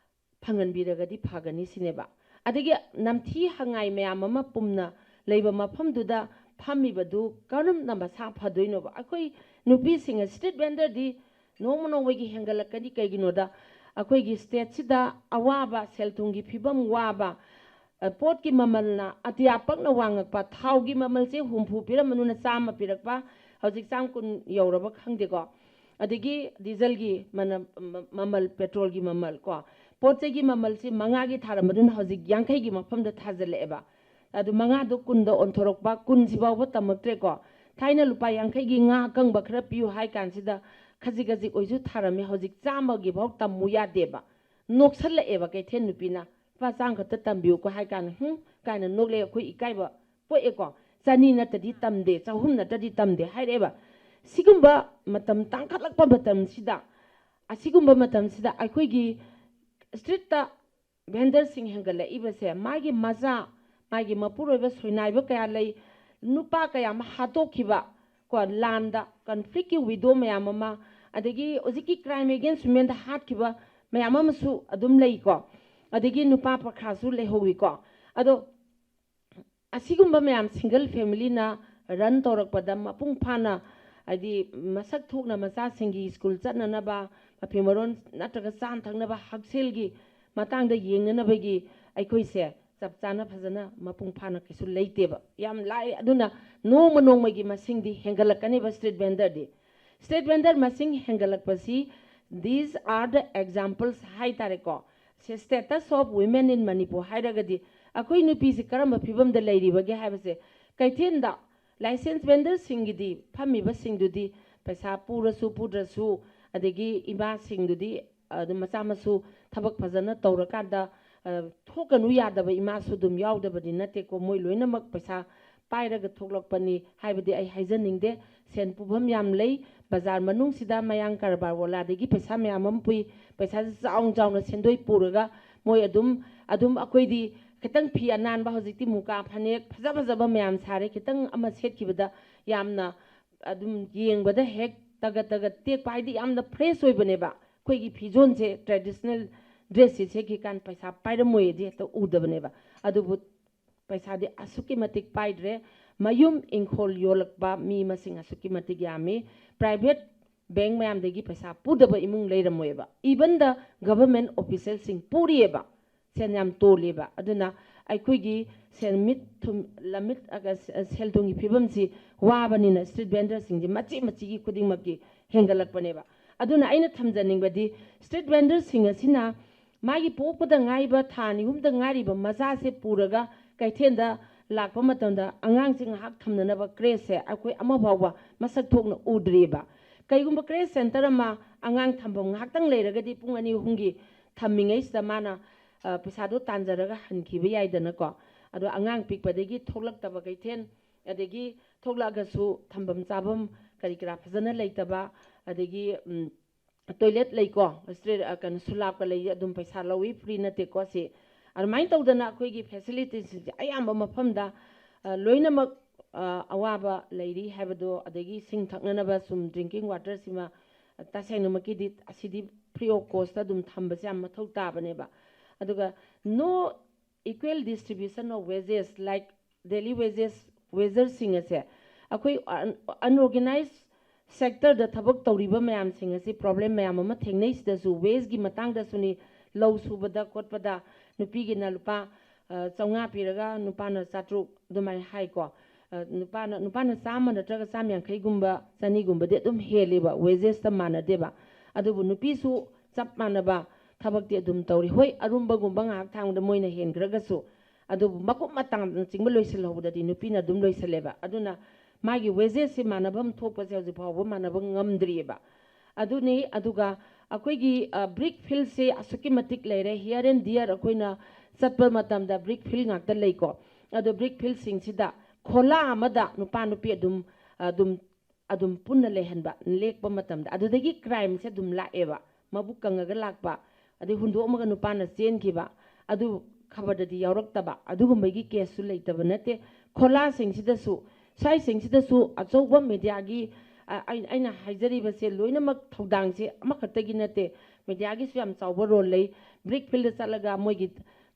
ꯐꯪꯍꯟꯕꯤꯔꯒꯗꯤ ꯐꯒꯅꯤ ꯁꯤꯅꯦꯕ꯫ ꯑꯗꯒꯤ ꯅꯝꯊꯤ ꯍꯉꯥꯏ ꯃꯌꯥꯝ ꯑꯃ ꯄꯨꯝꯅ ꯂꯩꯕ ꯃꯐꯝꯗꯨꯗ ꯐꯝꯃꯤꯕꯗꯨ ꯀꯔꯝꯅ ꯃꯁꯥ ꯐꯗꯣꯏꯅꯣꯕ? ꯑꯩꯈꯣꯏ ꯅꯨꯄꯤꯁꯤꯡ street vendorꯗꯤ ꯅꯣꯡꯃ ꯅꯣꯡꯃꯒꯤ ꯍꯦꯟꯒꯠꯂꯛꯀꯅꯤ꯫ ꯀꯩꯒꯤꯅꯣꯗ ꯑꯩꯈꯣꯏꯒꯤ stateꯁꯤꯗ ꯑꯋꯥꯕ, ꯁꯦꯜ ꯊꯨꯝꯒꯤ ꯐꯤꯕꯝ ꯋꯥꯕ, ꯑ, ꯄꯣꯠꯀꯤ ꯃꯃꯜꯅ ꯑꯇꯤꯌꯥ ꯄꯛꯅ ꯋꯥꯡꯉꯛꯄ, ꯊꯥꯎꯒꯤ ꯃꯃꯜꯁꯦ ꯍꯨꯝꯐꯨ ꯄꯤꯔꯝꯕꯗꯨꯅ ꯆꯥꯝꯃ ꯄꯤꯔꯛꯄ, ꯍꯧꯖꯤꯛ ꯆꯥꯝ ꯀꯨꯟ ꯌꯧꯔꯕ ꯈꯪꯗꯦꯀꯣ꯫ ꯑꯗꯒꯤ dieselꯒꯤ ꯃꯅ-, ꯃ-, ꯃꯃꯜ, petrolꯒꯤ ꯃꯃꯜ ꯀꯣ, ꯄꯣꯠ ꯆꯩꯒꯤ ꯃꯃꯜꯁꯤ ꯃꯉꯥꯒꯤ ꯊꯥꯔꯝꯕꯗꯨꯅ ꯍꯧꯖꯤꯛ ꯌꯥꯡꯈꯩꯒꯤ ꯃꯐꯝꯗ ꯊꯥꯖꯤꯜꯂꯛꯑꯦꯕ꯫ ꯑꯗꯨ ꯃꯉꯥꯗꯣ ꯀꯨꯟꯗ ꯑꯣꯟꯊꯣꯔꯛꯄ, ꯀꯨꯟꯁꯤ ꯐꯥꯎꯕ ꯇꯝꯃꯛꯇ꯭ꯔꯦꯀꯣ꯫ ꯊꯥꯏꯅ ꯂꯨꯄꯥ ꯌꯥꯡꯈꯩꯒꯤ ꯉꯥ ꯑꯀꯪꯕ ꯈꯔ ꯄꯤꯌꯨ ꯍꯥꯏ ꯀꯥꯟꯁꯤꯗ ꯈꯖꯤꯛ ꯈꯖꯤꯛ ꯑꯣꯏꯁꯨ ꯊꯥꯔꯝꯃꯤ, ꯍꯧꯖꯤꯛ ꯆꯥꯝꯃꯒꯤ ꯐꯥꯎ ꯇꯝꯃꯨ ꯌꯥꯗꯦꯕ꯫ ꯅꯣꯛꯁꯜꯂꯛꯑꯦꯕ ꯀꯩꯊꯦꯜ ꯅꯨꯄꯤꯅ, "ꯂꯨꯄꯥ ꯆꯥꯝꯃ ꯈꯛꯇ ꯇꯝꯕꯤꯌꯨꯀꯣ" ꯍꯥꯏ ꯀꯥꯟꯗ, "ꯍꯨꯝ" ꯀꯥꯏꯅ ꯅꯣꯛꯂꯛꯑꯦ꯫ ꯑꯩꯈꯣꯏ ꯏꯀꯥꯏꯕ ꯄꯣꯛꯑꯦꯀꯣ꯫ "ꯆꯅꯤ ꯅꯠꯇꯗꯤ ꯇꯝꯗꯦ, ꯆꯍꯨꯝ ꯅꯠꯇꯗꯤ ꯇꯝꯗꯦ" ꯍꯥꯏꯔꯛꯑꯦꯕ꯫ ꯁꯤꯒꯨꯝꯕ ꯃꯇꯝ ꯇꯥꯡꯈꯠꯂꯛꯄ ꯃꯇꯝꯁꯤꯗ, ꯑꯁꯤꯒꯨꯝꯕ ꯃꯇꯝꯁꯤꯗ ꯑꯩꯈꯣꯏꯒꯤ streetꯇ vendorꯁꯤꯡ ꯍꯦꯟꯒꯠꯂꯛꯏꯕꯁꯦ, ꯃꯥꯒꯤ ꯃꯆꯥ, ꯃꯥꯒꯤ ꯃꯄꯨꯔꯣꯏꯕ ꯁꯣꯏꯅꯥꯏꯕ ꯀꯌꯥ ꯂꯩ, ꯅꯨꯄꯥ ꯀꯌꯥ ꯑꯃ ꯍꯥꯠꯇꯣꯛꯈꯤꯕ ꯀꯣ, ꯂꯥꯟꯗ conflictꯀꯤ widow ꯃꯌꯥꯝ ꯑꯃ, ꯑꯗꯒꯤ ꯍꯧꯖꯤꯛꯀꯤ crime against womenꯗ ꯍꯥꯠꯈꯤꯕ ꯃꯌꯥꯝ ꯑꯃꯁꯨ ꯑꯗꯨꯝ ꯂꯩꯀꯣ꯫ ꯑꯗꯒꯤ ꯅꯨꯄꯥ ꯄ꯭ꯔꯈꯥꯁꯨ ꯂꯩꯍꯧꯋꯤꯀꯣ꯫ ꯑꯗꯣ ꯑꯁꯤꯒꯨꯝꯕ ꯃꯌꯥꯝ single familyꯅ run ꯇꯧꯔꯛꯄꯗ ꯃꯄꯨꯡ ꯐꯥꯅ, ꯍꯥꯏꯗꯤ ꯃꯁꯛ ꯊꯣꯛꯅ ꯃꯆꯥꯁꯤꯡꯒꯤ school ꯆꯠꯅꯅꯕ, ꯃꯐꯤ ꯃꯔꯣꯟ ꯅꯠꯇ꯭ꯔꯒ ꯆꯥꯅ ꯊꯛꯅꯕ ꯍꯛꯁꯦꯜꯒꯤ ꯃꯇꯥꯡꯗ ꯌꯦꯡꯅꯅꯕꯒꯤ ꯑꯩꯈꯣꯏꯁꯦ ꯆꯞ ꯆꯥꯅ ꯐꯖꯅ ꯃꯄꯨꯡ ꯐꯥꯅ ꯀꯩꯁꯨ ꯂꯩꯇꯦꯕ꯫ ꯌꯥꯝ ꯂꯥꯏ꯫ ꯑꯗꯨꯅ ꯅꯣꯡꯃ ꯅꯣꯡꯃꯒꯤ ꯃꯁꯤꯡꯗꯤ ꯍꯦꯟꯒꯠꯂꯛꯀꯅꯦꯕ street vendorꯗꯤ꯫ Street vendor ꯃꯁꯤꯡ ꯍꯦꯟꯒꯠꯂꯛꯄꯁꯤ, these are the examples ꯍꯥꯏꯇꯥꯔꯦꯀꯣ꯫ ꯁꯦ, status of women in Manipur ꯍꯥꯏꯔꯒꯗꯤ ꯑꯩꯈꯣꯏ ꯅꯨꯄꯤꯁꯤ ꯀꯔꯝꯕ ꯐꯤꯕꯝꯗ ꯂꯩꯔꯤꯕꯒꯦ ꯍꯥꯏꯕꯁꯦ, ꯀꯩꯊꯦꯜꯗ licensed vendorꯁꯤꯡꯒꯤꯗꯤ, ꯐꯝꯃꯤꯕꯁꯤꯡꯗꯨꯗꯤ ꯄꯩꯁꯥ ꯄꯨꯔꯁꯨ ꯄꯨꯗ꯭ꯔꯁꯨ, ꯑꯗꯒꯤ ꯏꯃꯥꯁꯤꯡꯗꯨꯗꯤ ꯑꯗꯨꯝ ꯃꯆꯥ ꯃꯁꯨ ꯊꯕꯛ ꯐꯖꯅ ꯇꯧꯔꯀꯥꯟꯗ, ꯑ, ꯊꯣꯛꯀꯅꯨ ꯌꯥꯗꯕ ꯏꯃꯥꯁꯨ ꯑꯗꯨꯝ ꯌꯥꯎꯗꯕꯗꯤ ꯅꯠꯇꯦꯀꯣ꯫ ꯃꯣꯏ ꯂꯣꯏꯅꯃꯛ ꯄꯩꯁꯥ ꯄꯥꯏꯔꯒ ꯊꯣꯛꯂꯛꯄꯅꯤ ꯍꯥꯏꯕꯗꯤ ꯑꯩ ꯍꯥꯏꯖꯅꯤꯡꯗꯦ꯫ ꯁꯦꯟ ꯄꯨꯐꯝ ꯌꯥꯝ ꯂꯩ꯫ ꯕꯖꯥꯔ ꯃꯅꯨꯡꯁꯤꯗ ꯃꯌꯥꯡ ꯀꯔꯕꯥꯔ ꯋꯥꯂꯥꯗꯒꯤ ꯄꯩꯁꯥ ꯃꯌꯥꯝ ꯑꯃ ꯄꯨꯏ꯫ ꯄꯩꯁꯥꯁꯦ ꯆꯥꯎꯅ ꯆꯥꯎꯅ ꯁꯦꯟꯗꯣꯏ ꯄꯨꯔꯒ ꯃꯣꯏ ꯑꯗꯨꯝ, ꯑꯗꯨꯝ ꯑꯩꯈꯣꯏꯗꯤ ꯈꯤꯇꯪ ꯐꯤ ꯑꯅꯥꯟꯕ, ꯍꯧꯖꯤꯛꯇꯤ ꯃꯨꯀꯥ ꯐꯅꯦꯛ ꯐꯖ ꯐꯖꯕ ꯃꯌꯥꯝ ꯁꯥꯔꯦ, ꯈꯤꯇꯪ ꯑꯃ ꯁꯦꯠꯈꯤꯕꯗ ꯌꯥꯝꯅ ꯑꯗꯨꯝ ꯌꯦꯡꯕꯗ ꯍꯦꯛ ꯇꯒꯠ ꯇꯒꯠ ꯇꯦꯛꯄ, ꯍꯥꯏꯗꯤ ꯌꯥꯝꯅ fresh ꯑꯣꯏꯕꯅꯦꯕ꯫ ꯑꯩꯈꯣꯏꯒꯤ ꯐꯤꯖꯣꯜꯁꯦ, traditional dressꯁꯦ ꯁꯦꯠꯈꯤꯀꯥꯟ ꯄꯩꯁꯥ ꯄꯥꯏꯔꯝꯃꯣꯏꯗꯤ ꯍꯦꯛꯇ ꯎꯗꯕꯅꯦꯕ꯫ ꯑꯗꯨꯕꯨ ꯄꯩꯁꯥꯗꯤ ꯑꯁꯨꯛꯀꯤ ꯃꯇꯤꯛ ꯄꯥꯏꯗ꯭ꯔꯦ꯫ ꯃꯌꯨꯝ ꯏꯪꯈꯣꯜ ꯌꯣꯜꯂꯛꯄ ꯃꯤ ꯃꯁꯤꯡ ꯑꯁꯨꯛꯀꯤ ꯃꯇꯤꯛ ꯌꯥꯝꯃꯤ꯫ Private bank ꯃꯌꯥꯝꯗꯒꯤ ꯄꯩꯁꯥ ꯄꯨꯗꯕ ꯏꯃꯨꯡ ꯂꯩꯔꯝꯃꯣꯏꯕ꯫ Even the government officialꯁꯤꯡ ꯄꯨꯔꯤꯑꯕ꯫ ꯁꯦꯟ ꯌꯥꯝ ꯇꯣꯜꯂꯦꯕ꯫ ꯑꯗꯨꯅ ꯑꯩꯈꯣꯏꯒꯤ ꯁꯦꯟꯃꯤꯠ ꯊꯨꯝ, ꯂꯝꯃꯤꯠ, ꯑ, ꯁꯦꯜ ꯊꯨꯝꯒꯤ ꯐꯤꯕꯝꯁꯤ ꯋꯥꯕꯅꯤꯅ street vendorꯁꯤꯡꯁꯤ ꯃꯆꯤ ꯃꯆꯤꯒꯤ ꯈꯨꯗꯤꯡꯃꯛꯀꯤ ꯍꯦꯟꯒꯠꯂꯛꯄꯅꯦꯕ꯫ ꯑꯗꯨꯅ ꯑꯩꯅ ꯊꯝꯖꯅꯤꯡꯕꯗꯤ street vendorꯁꯤꯡ ꯑꯁꯤꯅ ꯃꯥꯒꯤ ꯄꯣꯛꯄꯗ ꯉꯥꯏꯕ ꯊꯥ ꯑꯅꯤ ꯑꯍꯨꯝꯗ ꯉꯥꯏꯔꯤꯕ ꯃꯆꯥꯁꯦ ꯄꯨꯔꯒ ꯀꯩꯊꯦꯜꯗ ꯂꯥꯛꯄ ꯃꯇꯝꯗ ꯑꯉꯥꯡꯁꯦ ꯉꯥꯏꯍꯥꯛ ꯊꯝꯅꯅꯕ crecheꯁꯦ ꯑꯩꯈꯣꯏ ꯑꯃ ꯐꯥꯎꯕ ꯃꯁꯛ ꯊꯣꯛꯅ ꯎꯗ꯭ꯔꯤꯑꯕ꯫ ꯀꯩꯒꯨꯝꯕ creche centre ꯑꯃ ꯑꯉꯥꯡ ꯊꯝꯐꯝ ꯉꯥꯏꯍꯥꯛꯇꯪ ꯂꯩꯔꯒꯗꯤ ꯄꯨꯡ ꯑꯅꯤ ꯑꯍꯨꯝꯒꯤ ꯊꯝꯃꯤꯉꯩꯁꯤꯗ ꯃꯥꯅ, ꯑ, ꯄꯩꯁꯥꯗꯣ ꯇꯥꯟꯖꯔꯒ ꯍꯟꯈꯤꯕ ꯌꯥꯏꯗꯅꯀꯣ꯫ ꯑꯗꯣ ꯑꯉꯥꯡ ꯄꯤꯛꯄꯗꯒꯤ ꯊꯣꯛꯂꯛꯇꯕ ꯀꯩꯊꯦꯜ, ꯑꯗꯒꯤ ꯊꯣꯛꯂꯛꯑꯒꯁꯨ ꯊꯝꯐꯝ ꯆꯥꯐꯝ ꯀꯔꯤ ꯀꯔꯥ ꯐꯖꯅ ꯂꯩꯇꯕ, ꯑꯗꯒꯤ, ꯎꯝ, toilet ꯂꯩꯀꯣ, street, ꯑ, ꯀꯩꯅꯣ, ꯁꯨꯂꯥꯞꯀ ꯂꯩ, ꯑꯗꯨꯝ ꯄꯩꯁꯥ ꯂꯧꯏ, free ꯅꯠꯇꯦꯀꯣ ꯁꯤ꯫ ꯑꯗꯨꯃꯥꯏꯅ ꯇꯧꯗꯅ ꯑꯩꯈꯣꯏꯒꯤ facilitiesꯁꯤꯡꯁꯦ ꯑꯌꯥꯝꯕ ꯃꯐꯝꯗ, ꯑ, ꯂꯣꯏꯅꯃꯛ, ꯑ, ꯑꯋꯥꯕ ꯂꯩꯔꯤ ꯍꯥꯏꯕꯗꯣ, ꯑꯗꯒꯤ ꯏꯁꯤꯡ ꯊꯛꯅꯅꯕ ꯁꯨꯝ drinking waterꯁꯤꯃ, ꯑ, ꯇꯁꯦꯡꯅꯃꯛꯀꯤꯗꯤ ꯑꯁꯤꯗꯤ free of costꯇ ꯑꯗꯨꯝ ꯊꯝꯕꯁꯦ ꯌꯥꯝ ꯃꯊꯧ ꯇꯥꯕꯅꯦꯕ꯫ ꯑꯗꯨꯒ no equal distribution of wages, like daily wages, wagersꯁꯤꯡ ꯑꯁꯦ ꯑꯩꯈꯣꯏ un-, unorganized sectorꯗ ꯊꯕꯛ ꯇꯧꯔꯤꯕ ꯃꯌꯥꯝꯁꯤꯡ ꯑꯁꯤ problem ꯃꯌꯥꯝ ꯑꯃ ꯊꯦꯡꯅꯩꯁꯤꯗꯁꯨ wageꯀꯤ ꯃꯇꯥꯡꯗꯁꯨꯅꯤ꯫ ꯂꯧ ꯁꯨꯕꯗ ꯈꯣꯠꯄꯗ ꯅꯨꯄꯤꯒꯤꯅ ꯂꯨꯄꯥ, ꯑ, ꯆꯥꯝꯃꯉꯥ ꯄꯤꯔꯒ ꯅꯨꯄꯥꯅ ꯆꯥꯇ꯭ꯔꯨꯛ ꯑꯗꯨꯃꯥꯏꯅ ꯍꯥꯏꯀꯣ꯫ ꯑ, ꯅꯨꯄꯥꯅ, ꯅꯨꯄꯥꯅ ꯆꯥꯝꯃ ꯅꯠꯇ꯭ꯔꯒ ꯆꯥꯝꯃ ꯌꯥꯡꯈꯩꯒꯨꯝꯕ, ꯆꯅꯤꯒꯨꯝꯕꯗꯤ ꯑꯗꯨꯝ ꯍꯦꯜꯂꯤꯕ, wagesꯇ ꯃꯥꯟꯅꯗꯦꯕ꯫ ꯑꯗꯨꯕꯨ ꯅꯨꯄꯤꯁꯨ ꯆꯞ ꯃꯥꯟꯅꯕ ꯊꯕꯛꯇꯤ ꯑꯗꯨꯝ ꯇꯧꯔꯤ꯫ ꯍꯣꯏ, ꯑꯔꯨꯝꯕꯒꯨꯝꯕ ꯉꯥꯏꯍꯥꯛ ꯊꯥꯡꯕꯗ ꯃꯣꯏꯅ ꯍꯦꯟꯈ꯭ꯔꯒꯁꯨ, ꯑꯗꯨꯕꯨ ꯃꯀꯨꯞ ꯃꯇꯥꯅꯆꯤꯡꯕ ꯂꯣꯏꯁꯤꯜꯍꯧꯕꯗꯗꯤ ꯅꯨꯄꯤꯅ ꯑꯗꯨꯝ ꯂꯣꯏꯁꯤꯜꯂꯦꯕ꯫ ꯑꯗꯨꯅ ꯃꯥꯒꯤ wagesꯁꯤ ꯃꯥꯟꯅꯐꯝ ꯊꯣꯛꯄꯁꯦ ꯍꯧꯖꯤꯛ ꯐꯥꯎꯕ ꯃꯥꯟꯅꯕ ꯉꯝꯗ꯭ꯔꯤꯑꯕ꯫ ꯑꯗꯨꯅꯤ꯫ ꯑꯗꯨꯒ ꯑꯩꯈꯣꯏꯒꯤ, ꯑ, brick fieldꯁꯦ ꯑꯁꯨꯛꯀꯤ ꯃꯇꯤꯛ ꯂꯩꯔꯦ꯫ Here and there ꯑꯩꯈꯣꯏꯅ ꯆꯠꯄ ꯃꯇꯝꯗ brick field ꯉꯥꯛꯇ ꯂꯩꯀꯣ꯫ ꯑꯗꯣ brick fieldꯁꯤꯡꯁꯤꯗ ꯈꯣꯂꯥ ꯑꯃꯗ ꯅꯨꯄꯥ ꯅꯨꯄꯤ ꯑꯗꯨꯝ, ꯑꯗꯨꯝ, ꯑꯗꯨꯝ ꯄꯨꯟꯅ ꯂꯩꯍꯟꯕ, ꯂꯦꯛꯄ ꯃꯇꯝꯗ꯫ ꯑꯗꯨꯗꯒꯤ crimeꯁꯦ ꯑꯗꯨꯝ ꯂꯥꯛꯑꯦꯕ, ꯃꯕꯨꯛ ꯀꯪꯉꯒ ꯂꯥꯛꯄ, ꯑꯗꯩ ꯍꯨꯟꯗꯣꯛꯑꯝꯃꯒ ꯅꯨꯄꯥꯅ ꯆꯦꯟꯈꯤꯕ, ꯑꯗꯨ ꯈꯕꯔꯗꯗꯤ ꯌꯥꯎꯔꯛꯇꯕ, ꯑꯗꯨꯒꯨꯝꯕꯒꯤ caseꯁꯨ ꯂꯩꯇꯕ ꯅꯠꯇꯦ꯫ ꯈꯣꯂꯥꯁꯤꯡꯁꯤꯗꯁꯨ, ꯁ꯭ꯋꯥꯏꯁꯤꯡꯁꯤꯗꯁꯨ ꯑꯆꯧꯕ mediaꯒꯤ, ꯑ, ꯑꯩ-, ꯑꯩꯅ ꯍꯥꯏꯖꯔꯤꯕꯁꯦ ꯂꯣꯏꯅꯃꯛ ꯊꯧꯗꯥꯡꯁꯦ ꯑꯃꯈꯛꯇꯒꯤ ꯅꯠꯇꯦ, mediaꯒꯤꯁꯨ ꯌꯥꯝ ꯆꯥꯎꯕ role ꯂꯩ꯫ Brick fieldꯗ ꯆꯠꯂꯒ ꯃꯣꯏꯒꯤ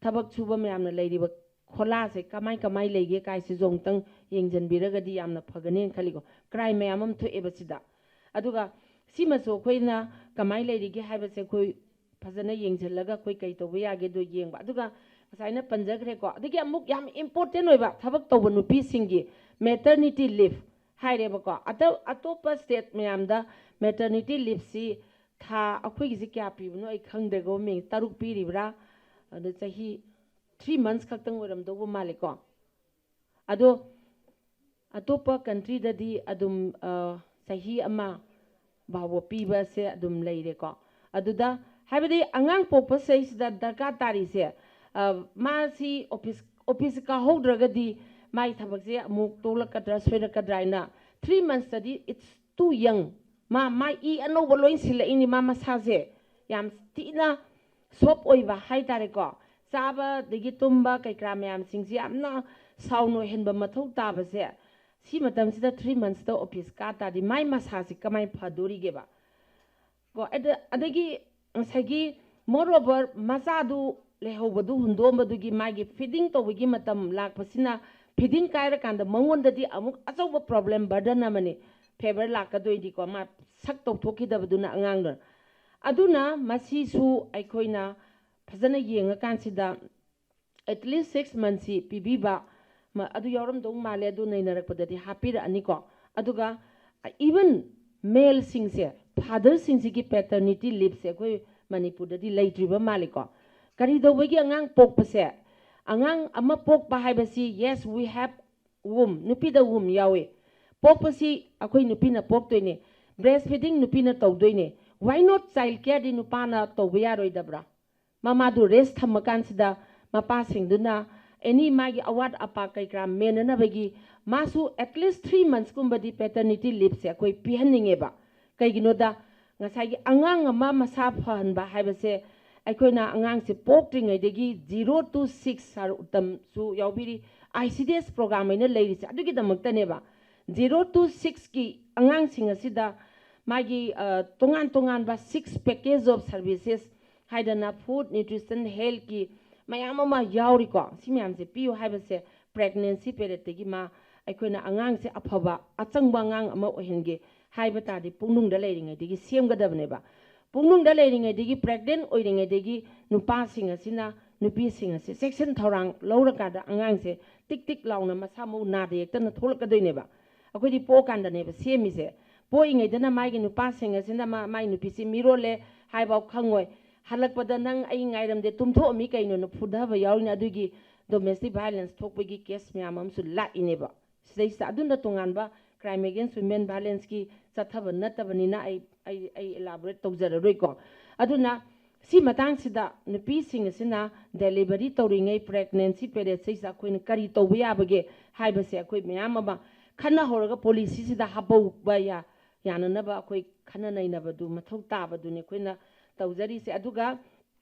ꯊꯕꯛ ꯁꯨꯕ ꯃꯌꯥꯝꯅ ꯂꯩꯔꯤꯕ ꯈꯣꯂꯥꯁꯦ ꯀꯃꯥꯏ ꯀꯃꯥꯏ ꯂꯩꯒꯦ ꯀꯥꯏꯁꯤꯁꯨ ꯑꯃꯨꯛꯇꯪ ꯌꯦꯡꯁꯤꯟꯕꯤꯔꯒꯗꯤ ꯌꯥꯝꯅ ꯐꯒꯅꯦꯅ ꯈꯜꯂꯤꯀꯣ꯫ ꯀ꯭ꯔꯥꯏꯝ ꯃꯌꯥꯝ ꯑꯃ ꯊꯣꯛꯑꯦꯕ ꯁꯤꯗ꯫ ꯑꯗꯨꯒ ꯁꯤꯃꯁꯨ ꯑꯩꯈꯣꯏꯅ ꯀꯃꯥꯏ ꯂꯩꯔꯤꯒꯦ ꯍꯥꯏꯕꯁꯦ ꯑꯩꯈꯣꯏ ꯐꯖꯅ ꯌꯦꯡꯁꯤꯜꯂꯒ ꯑꯩꯈꯣꯏ ꯀꯩ ꯇꯧꯕ ꯌꯥꯒꯦꯗꯣ ꯌꯦꯡꯕ꯫ ꯑꯗꯨꯒ ꯉꯁꯥꯏꯅ ꯄꯟꯖꯈ꯭ꯔꯦꯀꯣ꯫ ꯑꯗꯒꯤ ꯑꯃꯨꯛ ꯌꯥꯝ ꯏꯝꯄꯣꯔꯇꯦꯟ ꯑꯣꯏꯕ ꯊꯕꯛ ꯇꯧꯕ ꯅꯨꯄꯤꯁꯤꯡꯒꯤ ꯃꯦꯇꯔꯅꯤꯇꯤ ꯂꯤꯐ ꯍꯥꯏꯔꯦꯕꯀꯣ꯫ ꯑꯇꯣꯞ ꯑꯇꯣꯞꯄ ꯁ꯭ꯇꯦꯠ ꯃꯌꯥꯝꯗ ꯃꯦꯇꯔꯅꯤꯇꯤ ꯂꯤꯐꯁꯤ ꯊꯥ, ꯑꯩꯈꯣꯏꯒꯤꯁꯤ ꯀꯌꯥ ꯄꯤꯕꯅꯣ ꯑꯩ ꯈꯪꯗ꯭ꯔꯦ, ꯒꯣꯚꯔꯃꯦꯟ ꯇꯔꯨꯛ ꯄꯤꯔꯤꯕ꯭ꯔꯥ, ꯑꯗ ꯆꯍꯤ ꯊ꯭ꯔꯤ ꯃꯟꯁ ꯈꯛꯇꯪ ꯑꯣꯏꯔꯝꯗꯧꯕ ꯃꯥꯜꯂꯦꯀꯣ꯫ ꯑꯗꯣ ꯑꯇꯣꯞꯄ ꯀꯟꯇ꯭ꯔꯤꯗꯗꯤ ꯑꯗꯨꯝ, ꯑ, ꯆꯍꯤ ꯑꯃ ꯐꯥꯎꯕ ꯄꯤꯕꯁꯦ ꯑꯗꯨꯝ ꯂꯩꯔꯦꯀꯣ꯫ ꯑꯗꯨꯗ ꯍꯥꯏꯕꯗꯤ ꯑꯉꯥꯡ ꯄꯣꯛꯄ ꯁꯤꯗꯩꯁꯤꯗ ꯗꯔꯀꯥꯔ ꯇꯥꯔꯤꯁꯦ, ꯑ, ꯃꯥꯁꯤ ꯑꯣꯐꯤꯁ, ꯑꯣꯐꯤꯁ ꯀꯥꯍꯧꯗ꯭ꯔꯒꯗꯤ ꯃꯥꯒꯤ ꯊꯕꯛꯁꯦ ꯑꯃꯨꯛ ꯇꯣꯛꯂꯛꯀꯗ꯭ꯔꯥ ꯁꯣꯏꯔꯛꯀꯗ꯭ꯔꯥ ꯍꯥꯏꯅ ꯊ꯭ꯔꯤ ꯃꯟꯁꯇꯗꯤ it's too young꯫ ꯃꯥ, ꯃꯥ ꯏ ꯑꯅꯧꯕ ꯂꯣꯏ ꯁꯤꯜꯂꯛꯏꯅꯤ, ꯃꯥ ꯃꯁꯥꯁꯦ ꯌꯥꯝ ꯊꯤꯅ ꯁꯣꯞ ꯑꯣꯏꯕ ꯍꯥꯏꯇꯥꯔꯦꯀꯣ꯫ ꯆꯥꯕ ꯑꯗꯒꯤ ꯇꯨꯝꯕ ꯀꯩꯀꯔꯥ ꯃꯌꯥꯝꯁꯤꯡꯁꯤ ꯌꯥꯝꯅ ꯁꯥꯎꯟ ꯑꯣꯏꯍꯟꯕ ꯃꯊꯧ ꯇꯥꯕꯁꯦ, ꯁꯤ ꯃꯇꯝꯁꯤꯗ ꯊ꯭ꯔꯤ ꯃꯟꯁꯇ ꯑꯣꯐꯤꯁ ꯀꯥ ꯇꯥꯔꯗꯤ ꯃꯥꯏ ꯃꯁꯥꯁꯤ ꯀꯃꯥꯏꯅ ꯐꯗꯣꯔꯤꯒꯦꯕ? ꯀꯣ, ꯑꯗ-, ꯑꯗꯒꯤ ꯉꯁꯥꯏꯒꯤ moreover ꯃꯆꯥꯗꯨ ꯂꯩꯍꯧꯕꯗꯨ ꯍꯨꯟꯗꯣꯛꯑꯝꯕꯗꯨꯒꯤ ꯃꯥꯒꯤ ꯐꯤꯗꯤꯡ ꯇꯧꯕꯒꯤ ꯃꯇꯝ ꯂꯥꯛꯄꯁꯤꯅ, ꯐꯤꯗꯤꯡ ꯀꯥꯏꯔꯀꯥꯟꯗ ꯃꯉꯣꯟꯗꯗꯤ ꯑꯃꯨꯛ ꯑꯆꯧꯕ ꯄ꯭ꯔꯣꯕ꯭ꯂꯦꯝ, ꯕꯔꯗꯟ ꯑꯃꯅꯤ꯫ ꯐꯦꯕꯔ ꯂꯥꯛꯀꯗꯣꯏꯗꯤꯀꯣ, ꯃꯥ ꯁꯛ ꯇꯧꯊꯣꯛꯈꯤꯗꯕꯗꯨꯅ ꯑꯉꯥꯡꯗꯨꯅ꯫ ꯑꯗꯨꯅ ꯃꯁꯤꯁꯨ ꯑꯩꯈꯣꯏꯅ ꯐꯖꯅ ꯌꯦꯡꯉꯀꯥꯟꯁꯤꯗ at least ꯁꯤꯛꯁ ꯃꯟꯁꯁꯤ ꯄꯤꯕꯤꯕ, ꯃ-, ꯑꯗꯨ ꯌꯥꯎꯔꯝꯗꯧ ꯃꯥꯜꯂꯦ, ꯑꯗꯨ ꯅꯩꯅꯔꯛꯄꯗꯗꯤ ꯍꯥꯞꯄꯤꯔꯛꯑꯅꯤꯀꯣ꯫ ꯑꯗꯨꯒ even ꯃꯦꯜꯁꯤꯡꯁꯦ, ꯐꯥꯗꯔꯁꯤꯡꯁꯤꯒꯤ ꯄꯦꯇꯔꯅꯤꯇꯤ ꯂꯤꯞꯁꯦ ꯑꯩꯈꯣꯏ ꯃꯅꯤꯄꯨꯔꯗꯗꯤ ꯂꯩꯇ꯭ꯔꯤꯕ ꯃꯥꯜꯂꯤꯀꯣ꯫ ꯀꯔꯤꯗꯧꯕꯒꯤ ꯑꯉꯥꯡ ꯄꯣꯛꯄꯁꯦ, ꯑꯉꯥꯡ ꯑꯃ ꯄꯣꯛꯄ ꯍꯥꯏꯕꯁꯤ, yes, we have womb, ꯅꯨꯄꯤꯗ ꯋꯨꯝ ꯌꯥꯎꯏ꯫ ꯄꯣꯛꯄꯁꯤ ꯑꯩꯈꯣꯏ ꯅꯨꯄꯤꯅ ꯄꯣꯛꯇꯣꯏꯅꯤ, ꯕ꯭ꯔꯦꯁ ꯐꯤꯗꯤꯡ ꯅꯨꯄꯤꯅ ꯇꯧꯗꯣꯏꯅꯤ꯫ Why not ꯆꯥꯏꯜ ꯀꯤꯌꯔꯗꯤ ꯅꯨꯄꯥꯅ ꯇꯧꯕ ꯌꯥꯔꯣꯏꯗꯕ꯭ꯔꯥ? ꯃꯃꯥꯗꯨ ꯔꯦꯁ ꯊꯝꯃꯀꯥꯟꯁꯤꯗ ꯃꯄꯥꯁꯤꯡꯗꯨꯅ ꯑꯦꯅꯤ ꯃꯥꯒꯤ ꯑꯋꯥꯠ ꯑꯄꯥ ꯀꯩꯀꯔꯥ ꯃꯦꯟꯅꯅꯕꯒꯤ ꯃꯥꯁꯨ at least three months ꯀꯨꯝꯕꯗꯤ ꯄꯦꯇꯔꯅꯤꯇꯤ ꯂꯤꯞꯁꯦ ꯑꯩꯈꯣꯏ ꯄꯤꯍꯟꯅꯤꯡꯉꯦꯕ꯫ ꯀꯩꯒꯤꯅꯣꯗ ꯉꯁꯥꯏꯒꯤ ꯑꯉꯥꯡ ꯑꯃ ꯃꯁꯥ ꯐꯍꯟꯕ ꯍꯥꯏꯕꯁꯦ ꯑꯩꯈꯣꯏꯅ ꯑꯉꯥꯡꯁꯦ ꯄꯣꯛꯇ꯭ꯔꯤꯉꯩꯗꯒꯤ zero to six sir ꯎꯇꯝꯁꯨ ꯌꯥꯎꯕꯤꯔꯤ, I C D S programme ꯑꯣꯏꯅ ꯂꯩꯔꯤꯁꯦ ꯑꯗꯨꯒꯤꯗꯃꯛꯇꯅꯦꯕ꯫ Zero to six ꯀꯤ ꯑꯉꯥꯡꯁꯤꯡ ꯑꯁꯤꯗ ꯃꯥꯒꯤ, ꯑ, ꯇꯣꯉꯥꯟ ꯇꯣꯉꯥꯟꯕ six package of services ꯍꯥꯏꯗꯅ food, nutrition, health ꯀꯤ ꯃꯌꯥꯝ ꯑꯃ ꯌꯥꯎꯔꯤꯀꯣ꯫ ꯁꯤ ꯃꯌꯥꯝꯁꯦ ꯄꯤꯌꯨ ꯍꯥꯏꯕꯁꯦ pregnancy periodꯇꯒꯤ ꯃꯥ ꯑꯩꯈꯣꯏꯅ ꯑꯉꯥꯡꯁꯦ ꯑꯐꯕ ꯑꯆꯪꯕ ꯑꯉꯥꯡ ꯑꯃ ꯑꯣꯏꯍꯟꯒꯦ ꯍꯥꯏꯕ ꯇꯥꯔꯗꯤ ꯄꯨꯛꯅꯨꯡꯗ ꯂꯩꯔꯤꯉꯩꯗꯒꯤ ꯁꯦꯝꯒꯗꯕꯅꯦꯕ꯫ ꯄꯨꯛꯅꯨꯡꯗ ꯂꯩꯔꯤꯉꯩꯗꯒꯤ, pregnant ꯑꯣꯏꯔꯤꯉꯩꯗꯒꯤ ꯅꯨꯄꯥꯁꯤꯡ ꯑꯁꯤꯅ, ꯅꯨꯄꯤꯁꯤꯡ ꯑꯁꯤ ꯆꯦꯛꯁꯤꯟ ꯊꯧꯔꯥꯡ ꯂꯧꯔꯀꯥꯟꯗ ꯑꯉꯥꯡꯁꯦ ꯇꯤꯛ ꯇꯤꯛ ꯂꯥꯎꯅ ꯃꯁꯥ ꯃꯎ ꯅꯥꯗ ꯌꯦꯛꯇꯅ ꯊꯣꯛꯂꯛꯀꯗꯣꯏꯅꯦꯕ꯫ ꯑꯩꯈꯣꯏꯗꯤ ꯄꯣꯛꯑꯀꯥꯟꯗꯅꯦꯕ ꯁꯦꯝꯃꯤꯁꯦ꯫ ꯄꯣꯛꯏꯉꯩꯗꯅ ꯃꯥꯒꯤ ꯅꯨꯄꯥꯁꯤꯡ ꯑꯁꯤꯅ ꯃꯥ, ꯃꯥꯏ ꯅꯨꯄꯤꯁꯤ ꯃꯤꯔꯣꯜꯂꯦ ꯍꯥꯏꯐꯥꯎ ꯈꯪꯉꯣꯏ꯫ ꯍꯜꯂꯛꯄꯗ "ꯅꯪ ꯑꯩ ꯉꯥꯏꯔꯝꯗꯦ, ꯇꯨꯝꯊꯣꯛꯑꯝꯃꯤ ꯀꯩꯅꯣꯅ" ꯐꯨꯊꯕ ꯌꯥꯎꯔꯤꯅꯦ꯫ ꯑꯗꯨꯒꯤ domestic violence ꯊꯣꯛꯄꯒꯤ case ꯃꯌꯥꯝ ꯑꯃꯁꯨ ꯂꯥꯛꯏꯅꯦꯕ꯫ ꯁꯤꯗꯩꯁꯤꯗ ꯑꯗꯨꯅ ꯇꯣꯉꯥꯟꯕ crime against women violenceꯀꯤ ꯆꯠꯊꯕ ꯅꯠꯇꯕꯅꯤꯅ ꯑꯩ, ꯑꯩ, ꯑꯩ elaborate ꯇꯧꯖꯔꯔꯣꯏꯀꯣ꯫ ꯑꯗꯨꯅ ꯁꯤ ꯃꯇꯥꯡꯁꯤꯗ ꯅꯨꯄꯤꯁꯤꯡ ꯑꯁꯤꯅ delivery ꯇꯧꯔꯤꯉꯩ, pregnancy periodꯁꯤꯗ ꯑꯩꯈꯣꯏꯅ ꯀꯔꯤ ꯇꯧꯕ ꯌꯥꯕꯒꯦ ꯍꯥꯏꯕꯁꯦ ꯑꯩꯈꯣꯏ ꯃꯌꯥꯝ ꯑꯃ ꯈꯟꯅꯍꯧꯔꯒ policyꯁꯤꯗ ꯍꯥꯞꯄꯧꯕ ꯌꯥ-, ꯌꯥꯅꯅꯕ ꯑꯩꯈꯣꯏ ꯈꯟꯅ ꯅꯩꯅꯕꯗꯨ ꯃꯊꯧ ꯇꯥꯕꯗꯨꯅꯤ ꯑꯩꯈꯣꯏꯅ ꯇꯧꯖꯔꯤꯁꯦ꯫ ꯑꯗꯨꯒ,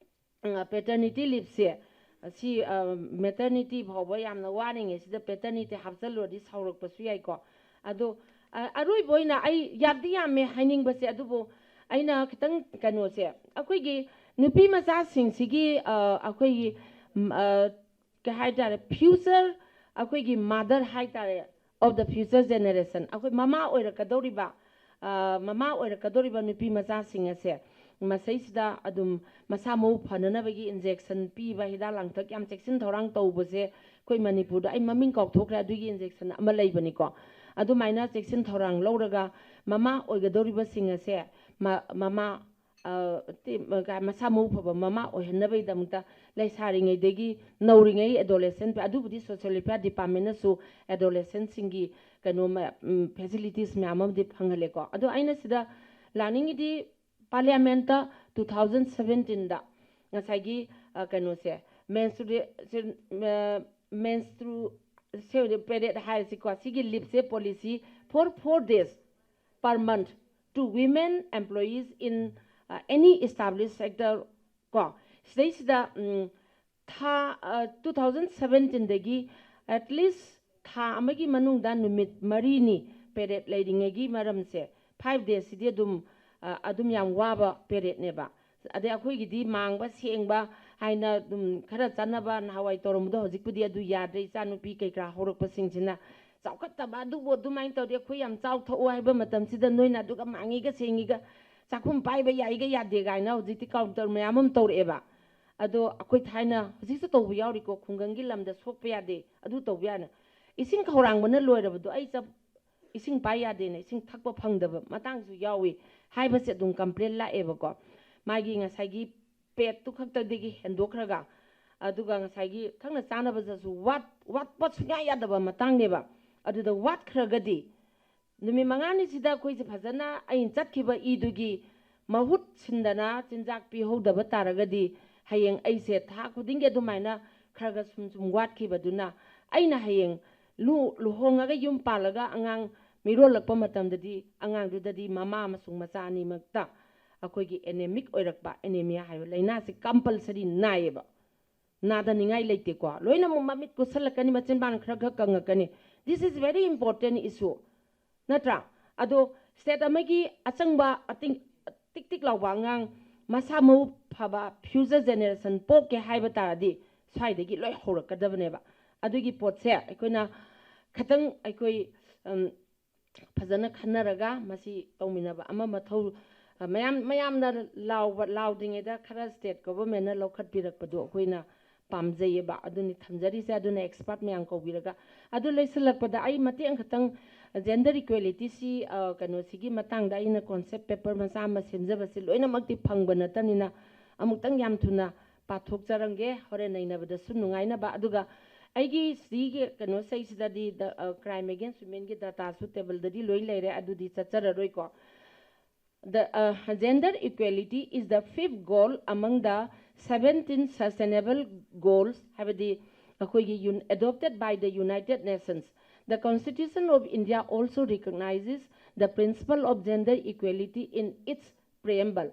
ꯎꯝ, paternity leaveꯁꯦ, ꯑꯁꯤ, ꯑ, maternity ꯐꯥꯎꯕ ꯌꯥꯝꯅ ꯋꯥꯔꯤꯉꯩꯁꯤꯗ paternity ꯍꯥꯞꯆꯜꯂꯨꯔꯗꯤ ꯁꯥꯎꯔꯛꯄꯁꯨ ꯌꯥꯏꯀꯣ꯫ ꯑꯗꯣ, ꯑ, ꯑꯔꯣꯏꯕ ꯑꯣꯏꯅ ꯑꯩ ꯌꯥꯝꯗꯤ ꯌꯥꯝꯃꯦ ꯍꯥꯏꯅꯤꯡꯕꯁꯦ, ꯑꯗꯨꯕꯨ ꯑꯩꯅ ꯈꯤꯇꯪ ꯀꯩꯅꯣꯁꯦ, ꯑꯩꯈꯣꯏꯒꯤ ꯅꯨꯄꯤ ꯃꯆꯥꯁꯤꯡꯁꯤꯒꯤ, ꯑ, ꯑꯩꯈꯣꯏꯒꯤ, ꯎꯝ, ꯑ, ꯀꯩ ꯍꯥꯏꯇꯥꯔꯦ, future, ꯑꯩꯈꯣꯏꯒꯤ mother ꯍꯥꯏꯇꯥꯔꯦ, of the future generation, ꯑꯩꯈꯣꯏ ꯃꯃꯥ ꯑꯣꯏꯔꯛꯀꯗꯧꯔꯤꯕ, ꯑ, ꯃꯃꯥ ꯑꯣꯏꯔꯛꯀꯗꯧꯔꯤꯕ ꯅꯨꯄꯤ ꯃꯆꯥꯁꯤꯡ ꯑꯁꯦ ꯃꯁꯩꯁꯤꯗ ꯑꯗꯨꯝ ꯃꯁꯥ ꯃꯎ ꯐꯅꯅꯕꯒꯤ injection ꯄꯤꯕ, ꯍꯤꯗꯥꯛ ꯂꯥꯡꯊꯛ ꯌꯥꯝ ꯆꯦꯛꯁꯤꯟ ꯊꯧꯔꯥꯡ ꯇꯧꯕꯁꯦ ꯑꯩꯈꯣꯏ ꯃꯅꯤꯄꯨꯔꯗ, ꯑꯩ ꯃꯃꯤꯡ ꯀꯥꯎꯊꯣꯛꯈ꯭ꯔꯦ, ꯑꯗꯨꯒꯤ injection ꯑꯃ ꯂꯩꯕꯅꯤꯀꯣ꯫ ꯑꯗꯨꯃꯥꯏꯅ ꯆꯦꯛꯁꯤꯟ ꯊꯧꯔꯥꯡ ꯂꯧꯔꯒ ꯃꯃꯥ ꯑꯣꯏꯒꯗꯧꯔꯤꯕꯁꯤꯡ ꯑꯁꯦ ꯃ-, ꯃꯃꯥ, ꯑ, ꯇꯤ-, ꯃ-, ꯀ-, ꯃꯁꯥ ꯃꯎ ꯐꯕ ꯃꯃꯥ ꯑꯣꯏꯍꯟꯅꯕꯒꯤꯗꯃꯛꯇ ꯂꯩꯁꯥꯔꯤꯉꯩꯗꯒꯤ, ꯅꯧꯔꯤꯉꯩ, adolescent, ꯑꯗꯨꯕꯨꯗꯤ social welfare departmentꯅꯁꯨ adolescentꯁꯤꯡꯒꯤ ꯀꯩꯅꯣ ꯃ-, ꯎꯝ, facilities ꯃꯌꯥꯝ ꯑꯃꯗꯤ ꯐꯪꯍꯜꯂꯦꯀꯣ꯫ ꯑꯗꯣ ꯑꯩꯅ ꯁꯤꯗ ꯂꯥꯛꯅꯤꯡꯉꯤꯗꯤ, parliamentꯇ two thousand seventeenꯗ ꯉꯁꯥꯏꯒꯤ, ꯑ, ꯀꯩꯅꯣꯁꯦ, menstrua-, ꯁꯦ-, ꯑ, menstru-, ꯁꯦ-, period ꯍꯥꯏꯔꯁꯤꯀꯣ, ꯁꯤꯒꯤ leaveꯁꯦ policy for four days per month to women employees in, uh, any established sector ꯀꯣ꯫ ꯁꯤꯗꯩꯁꯤꯗ, ꯎꯝ, ꯊꯥ, ꯑ, two thousand seventeenꯗꯒꯤ at least ꯊꯥ ꯑꯃꯒꯤ ꯃꯅꯨꯡꯗ ꯅꯨꯃꯤꯠ ꯃꯔꯤꯅꯤ period ꯂꯩꯔꯤꯉꯩꯒꯤ ꯃꯔꯝꯁꯦ, five daysꯁꯤꯗꯤ ꯑꯗꯨꯝ, ꯑ, ꯑꯗꯨꯝ ꯌꯥꯝ ꯋꯥꯕ periodꯅꯦꯕ꯫ ꯑꯗꯩ ꯑꯩꯈꯣꯏꯒꯤꯗꯤ ꯃꯥꯡꯕ, ꯁꯦꯡꯕ, ꯍꯥꯏꯅ ꯑꯗꯨꯝ ꯈꯔ ꯆꯥꯟꯅꯕ ꯅꯍꯥꯟꯋꯥꯏ ꯇꯧꯔꯝꯕꯗꯣ ꯍꯧꯖꯤꯛꯄꯨꯗꯤ ꯑꯗꯨ ꯌꯥꯗ꯭ꯔꯦ꯫ ꯏꯆꯥꯅꯨꯄꯤ ꯀꯩ ꯀꯔꯥ ꯍꯧꯔꯛꯄꯁꯤꯡꯁꯤꯅ ꯆꯥꯎꯈꯠꯇꯕ ꯑꯗꯨꯕꯨ ꯑꯗꯨꯃꯥꯏꯅ ꯇꯧꯔꯗꯤ ꯑꯩꯈꯣꯏ ꯌꯥꯝ ꯆꯥꯎ ꯊꯛꯎ ꯍꯥꯏꯕ ꯃꯇꯝꯁꯤꯗ ꯅꯣꯏꯅ ꯑꯗꯨꯒ ꯃꯥꯡꯉꯤꯒ ꯁꯦꯡꯉꯤꯒ ꯆꯥꯛꯈꯨꯝ ꯄꯥꯏꯕ ꯌꯥꯏꯒ ꯌꯥꯗꯦ ꯀꯥꯏꯅ ꯍꯧꯖꯤꯛꯇꯤ ꯀꯥꯎꯟꯇꯔ ꯃꯌꯥꯝ ꯑꯃ ꯇꯧꯔꯛꯑꯦꯕ꯫ ꯑꯗꯣ ꯑꯩꯈꯣꯏ ꯊꯥꯏꯅ ꯍꯧꯖꯤꯛꯁꯨ ꯇꯧꯕ ꯌꯥꯎꯔꯤꯀꯣ, ꯈꯨꯡꯒꯪꯒꯤ ꯂꯝꯗ ꯁꯣꯛꯄ ꯌꯥꯗꯦ, ꯑꯗꯨ ꯇꯧꯕ ꯌꯥꯅ ꯏꯁꯤꯡ ꯈꯧꯔꯥꯡꯕꯅ ꯂꯣꯏꯔꯕꯗꯣ ꯑꯩ ꯆꯞ ꯏꯁꯤꯡ ꯄꯥꯏ ꯌꯥꯗꯦꯅ ꯏꯁꯤꯡ ꯊꯛꯄ ꯐꯪꯗꯕ ꯃꯇꯥꯡꯁꯨ ꯌꯥꯎꯏ ꯍꯥꯏꯕꯁꯦ ꯑꯗꯨꯝ ꯀꯝꯄ꯭ꯂꯦꯟ ꯂꯥꯛꯑꯦꯕꯀꯣ꯫ ꯃꯥꯒꯤ ꯉꯁꯥꯏꯒꯤ ꯄꯦꯠꯇꯨ ꯈꯛꯇꯗꯒꯤ ꯍꯦꯟꯗꯣꯛꯈ꯭ꯔꯒ, ꯑꯗꯨꯒ ꯉꯁꯥꯏꯒꯤ ꯊꯛꯅ ꯆꯥꯅꯕꯗꯁꯨ ꯋꯥꯠ ꯋꯥꯠꯄ ꯁꯨꯡꯌꯥ ꯌꯥꯗꯕ ꯃꯇꯥꯡꯅꯦꯕ꯫ ꯑꯗꯨꯗ ꯋꯥꯠꯈ꯭ꯔꯒꯗꯤ ꯅꯨꯃꯤꯠ ꯃꯉꯥꯅꯤꯁꯤꯗ ꯑꯩꯈꯣꯏꯁꯦ ꯐꯖꯅ ꯑꯩꯅ ꯆꯠꯈꯤꯕ ꯏꯗꯨꯒꯤ ꯃꯍꯨꯠ ꯁꯤꯟꯗꯅ ꯆꯤꯟꯖꯥꯛ ꯄꯤꯍꯧꯗꯕ ꯇꯥꯔꯒꯗꯤ ꯍꯌꯦꯡ ꯑꯩꯁꯦ ꯊꯥ ꯈꯨꯗꯤꯡꯒꯤ ꯑꯗꯨꯃꯥꯏꯅ ꯈꯔ ꯈꯔ ꯁꯨꯝ ꯁꯨꯝ ꯋꯥꯠꯈꯤꯕꯗꯨꯅ ꯑꯩꯅ ꯍꯌꯦꯡ ꯂꯨ ꯂꯨꯍꯣꯡꯉꯒ ꯌꯨꯝ ꯄꯥꯜꯂꯒ ꯑꯉꯥꯡ ꯃꯤꯔꯣꯜꯂꯛꯄ ꯃꯇꯝꯗꯗꯤ ꯑꯉꯥꯡꯗꯨꯗꯗꯤ ꯃꯃꯥ ꯑꯃꯁꯨꯡ ꯃꯆꯥ ꯑꯅꯤꯃꯛꯇ ꯑꯩꯈꯣꯏꯒꯤ ꯑꯦꯅꯦꯃꯤꯛ ꯑꯣꯏꯔꯛꯄ, ꯑꯦꯅꯦꯃꯤꯌꯥ ꯍꯥꯏꯕ ꯂꯥꯏꯅꯥꯁꯤ ꯀꯝꯄꯜꯁꯔꯤ ꯅꯥꯏꯌꯦꯕ꯫ ꯅꯥꯗꯅꯤꯡꯉꯥꯏ ꯂꯩꯇꯦꯀꯣ꯫ ꯂꯣꯏꯅꯃꯛ ꯃꯃꯤꯠ ꯀꯨꯠꯁꯜꯂꯛꯀꯅꯤ, ꯃꯆꯤꯟꯕꯥꯟ ꯈꯔ ꯈꯔ ꯀꯪꯉꯛꯀꯅꯤ꯫ This is very important issue, ꯅꯠꯇ꯭ꯔꯥ? ꯑꯗꯣ ꯁ꯭ꯇꯦꯠ ꯑꯃꯒꯤ ꯑꯆꯪꯕ ꯑꯇꯤꯡ ꯇꯤꯛ ꯇꯤꯛ ꯂꯥꯎꯕ ꯑꯉꯥꯡ ꯃꯁꯥ ꯃꯎ ꯐꯕ ꯐ꯭ꯌꯨꯆꯔ ꯖꯦꯅꯦꯔꯦꯁꯟ ꯄꯣꯛꯀꯦ ꯍꯥꯏꯕ ꯇꯥꯔꯗꯤ ꯁ꯭ꯋꯥꯏꯗꯒꯤ ꯂꯣꯏ ꯍꯧꯔꯛꯀꯗꯕꯅꯦꯕ꯫ ꯑꯗꯨꯒꯤ ꯄꯣꯠꯁꯦ ꯑꯩꯈꯣꯏꯅ ꯈꯤꯇꯪ ꯑꯩꯈꯣꯏ ꯎꯝ, ꯐꯖꯅ ꯈꯟꯅꯔꯒ ꯃꯁꯤ ꯇꯧꯃꯤꯟꯅꯕ ꯑꯃ ꯃꯊꯧ, ꯑ, ꯃꯌꯥꯝ ꯃꯌꯥꯝꯅ ꯂꯥꯎꯕ ꯂꯥꯎꯗ꯭ꯔꯤꯉꯩꯗ ꯈꯔ ꯁ꯭ꯇꯦꯠ ꯒꯣꯚꯔꯟꯃꯦꯟꯠꯅ ꯂꯧꯈꯠꯄꯤꯔꯛꯄꯗꯣ ꯑꯩꯈꯣꯏꯅ ꯄꯥꯝꯖꯩꯌꯦꯕ꯫ ꯑꯗꯨꯅꯤ ꯊꯝꯖꯔꯤꯁꯦ꯫ ꯑꯗꯨꯅ ꯑꯦꯛꯁꯄꯥꯔꯠ ꯃꯌꯥꯝ ꯀꯧꯕꯤꯔꯒ꯫ ꯑꯗꯨ ꯂꯣꯏꯁꯤꯜꯂꯛꯄꯗ ꯑꯩ ꯃꯇꯦꯛ ꯑꯃꯈꯛꯇꯪ ꯖꯦꯟꯗꯔ ꯏꯀ꯭ꯋꯦꯂꯤꯇꯤꯁꯤ, ꯑ, ꯀꯩꯅꯣꯁꯤꯒꯤ ꯃꯇꯥꯡꯗ ꯑꯩꯅ ꯀꯣꯟꯁꯦꯞ ꯄꯦꯄꯔ ꯃꯆꯥ ꯑꯃ ꯁꯦꯝꯖꯕꯁꯤ ꯂꯣꯏꯅꯃꯛꯇꯤ ꯐꯪꯕ ꯅꯠꯇꯕꯅꯤꯅ ꯑꯃꯨꯛꯇꯪ ꯌꯥꯝ ꯊꯨꯅ ꯄꯥꯊꯣꯛꯆꯔꯝꯒꯦ, ꯍꯣꯔꯦꯟ ꯅꯩꯅꯕꯗꯁꯨ ꯅꯨꯡꯉꯥꯏꯅꯕ꯫ ꯑꯗꯨꯒ ꯑꯩꯒꯤ ꯁꯤꯒꯤ ꯀꯩꯅꯣꯁꯤꯗꯩꯁꯤꯗꯗꯤ ꯗ-, ꯑ, crime against womenꯒꯤ dataꯁꯨ ꯇꯦꯕꯜꯗꯗꯤ ꯂꯣꯏ ꯂꯩꯔꯦ, ꯑꯗꯨꯗꯤ ꯆꯠꯆꯔꯔꯣꯏꯀꯣ꯫ The, uh, gender equality is the fifth goal among the seventeen sustainable goals, ꯍꯥꯏꯕꯗꯤ ꯑꯩꯈꯣꯏꯒꯤ un-, adopted by the United Nations. The Constitution of India also recognizes the principle of gender equality in its preamble,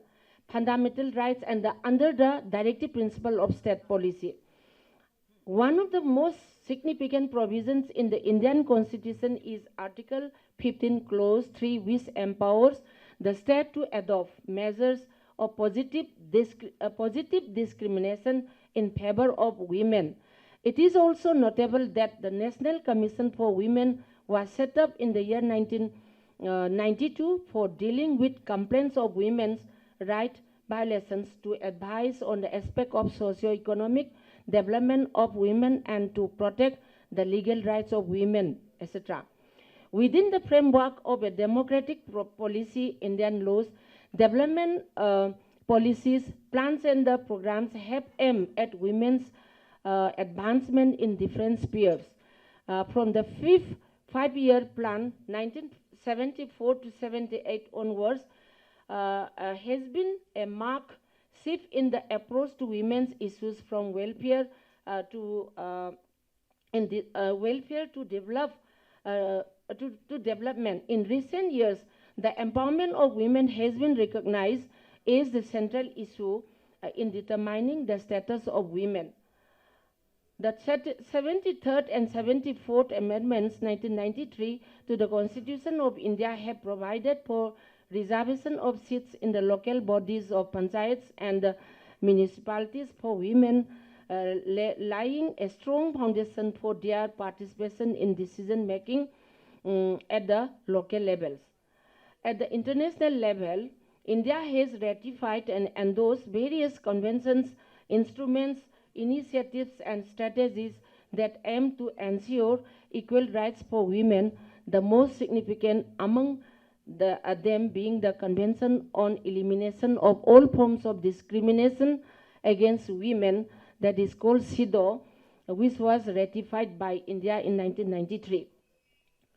fundamental rights, and the, under the directive principle of state policy. One of the most significant provisions in the Indian Constitution is Article fifteen, Clause three, which empowers the state to adopt measures of positive, discri- uh, positive discrimination in favor of women. It is also notable that the National Commission for Women was set up in the year nineteen ninety-two for dealing with complaints of women's rights violations, to advise on the aspect of socio-economic development of women and to protect the legal rights of women, et cetera. Within the framework of a democratic pro- policy, Indian laws, development uh, policies, plans, and the programs have aimed at women's uh, advancement in different spheres. Uh, from the fifth five-year plan, nineteen seventy-four to seventy-eight onwards, uh, uh, has been a marked shift in the approach to women's issues, from welfare uh, to uh, in the uh, welfare to develop uh, to, to development. In recent years, the empowerment of women has been recognized as the central issue uh, in determining the status of women. The set- seventy-third and seventy-fourth Amendments nineteen ninety-three to the Constitution of India have provided for reservation of seats in the local bodies of panchayats and the municipalities for women, uh, la- laying a strong foundation for their participation in decision making um, at the local levels. At the international level, India has ratified and endorsed various conventions, instruments, initiatives, and strategies that aim to ensure equal rights for women, the most significant among the, uh, them being the Convention on Elimination of All Forms of Discrimination Against Women, that is called CEDAW, which was ratified by India in nineteen ninety-three.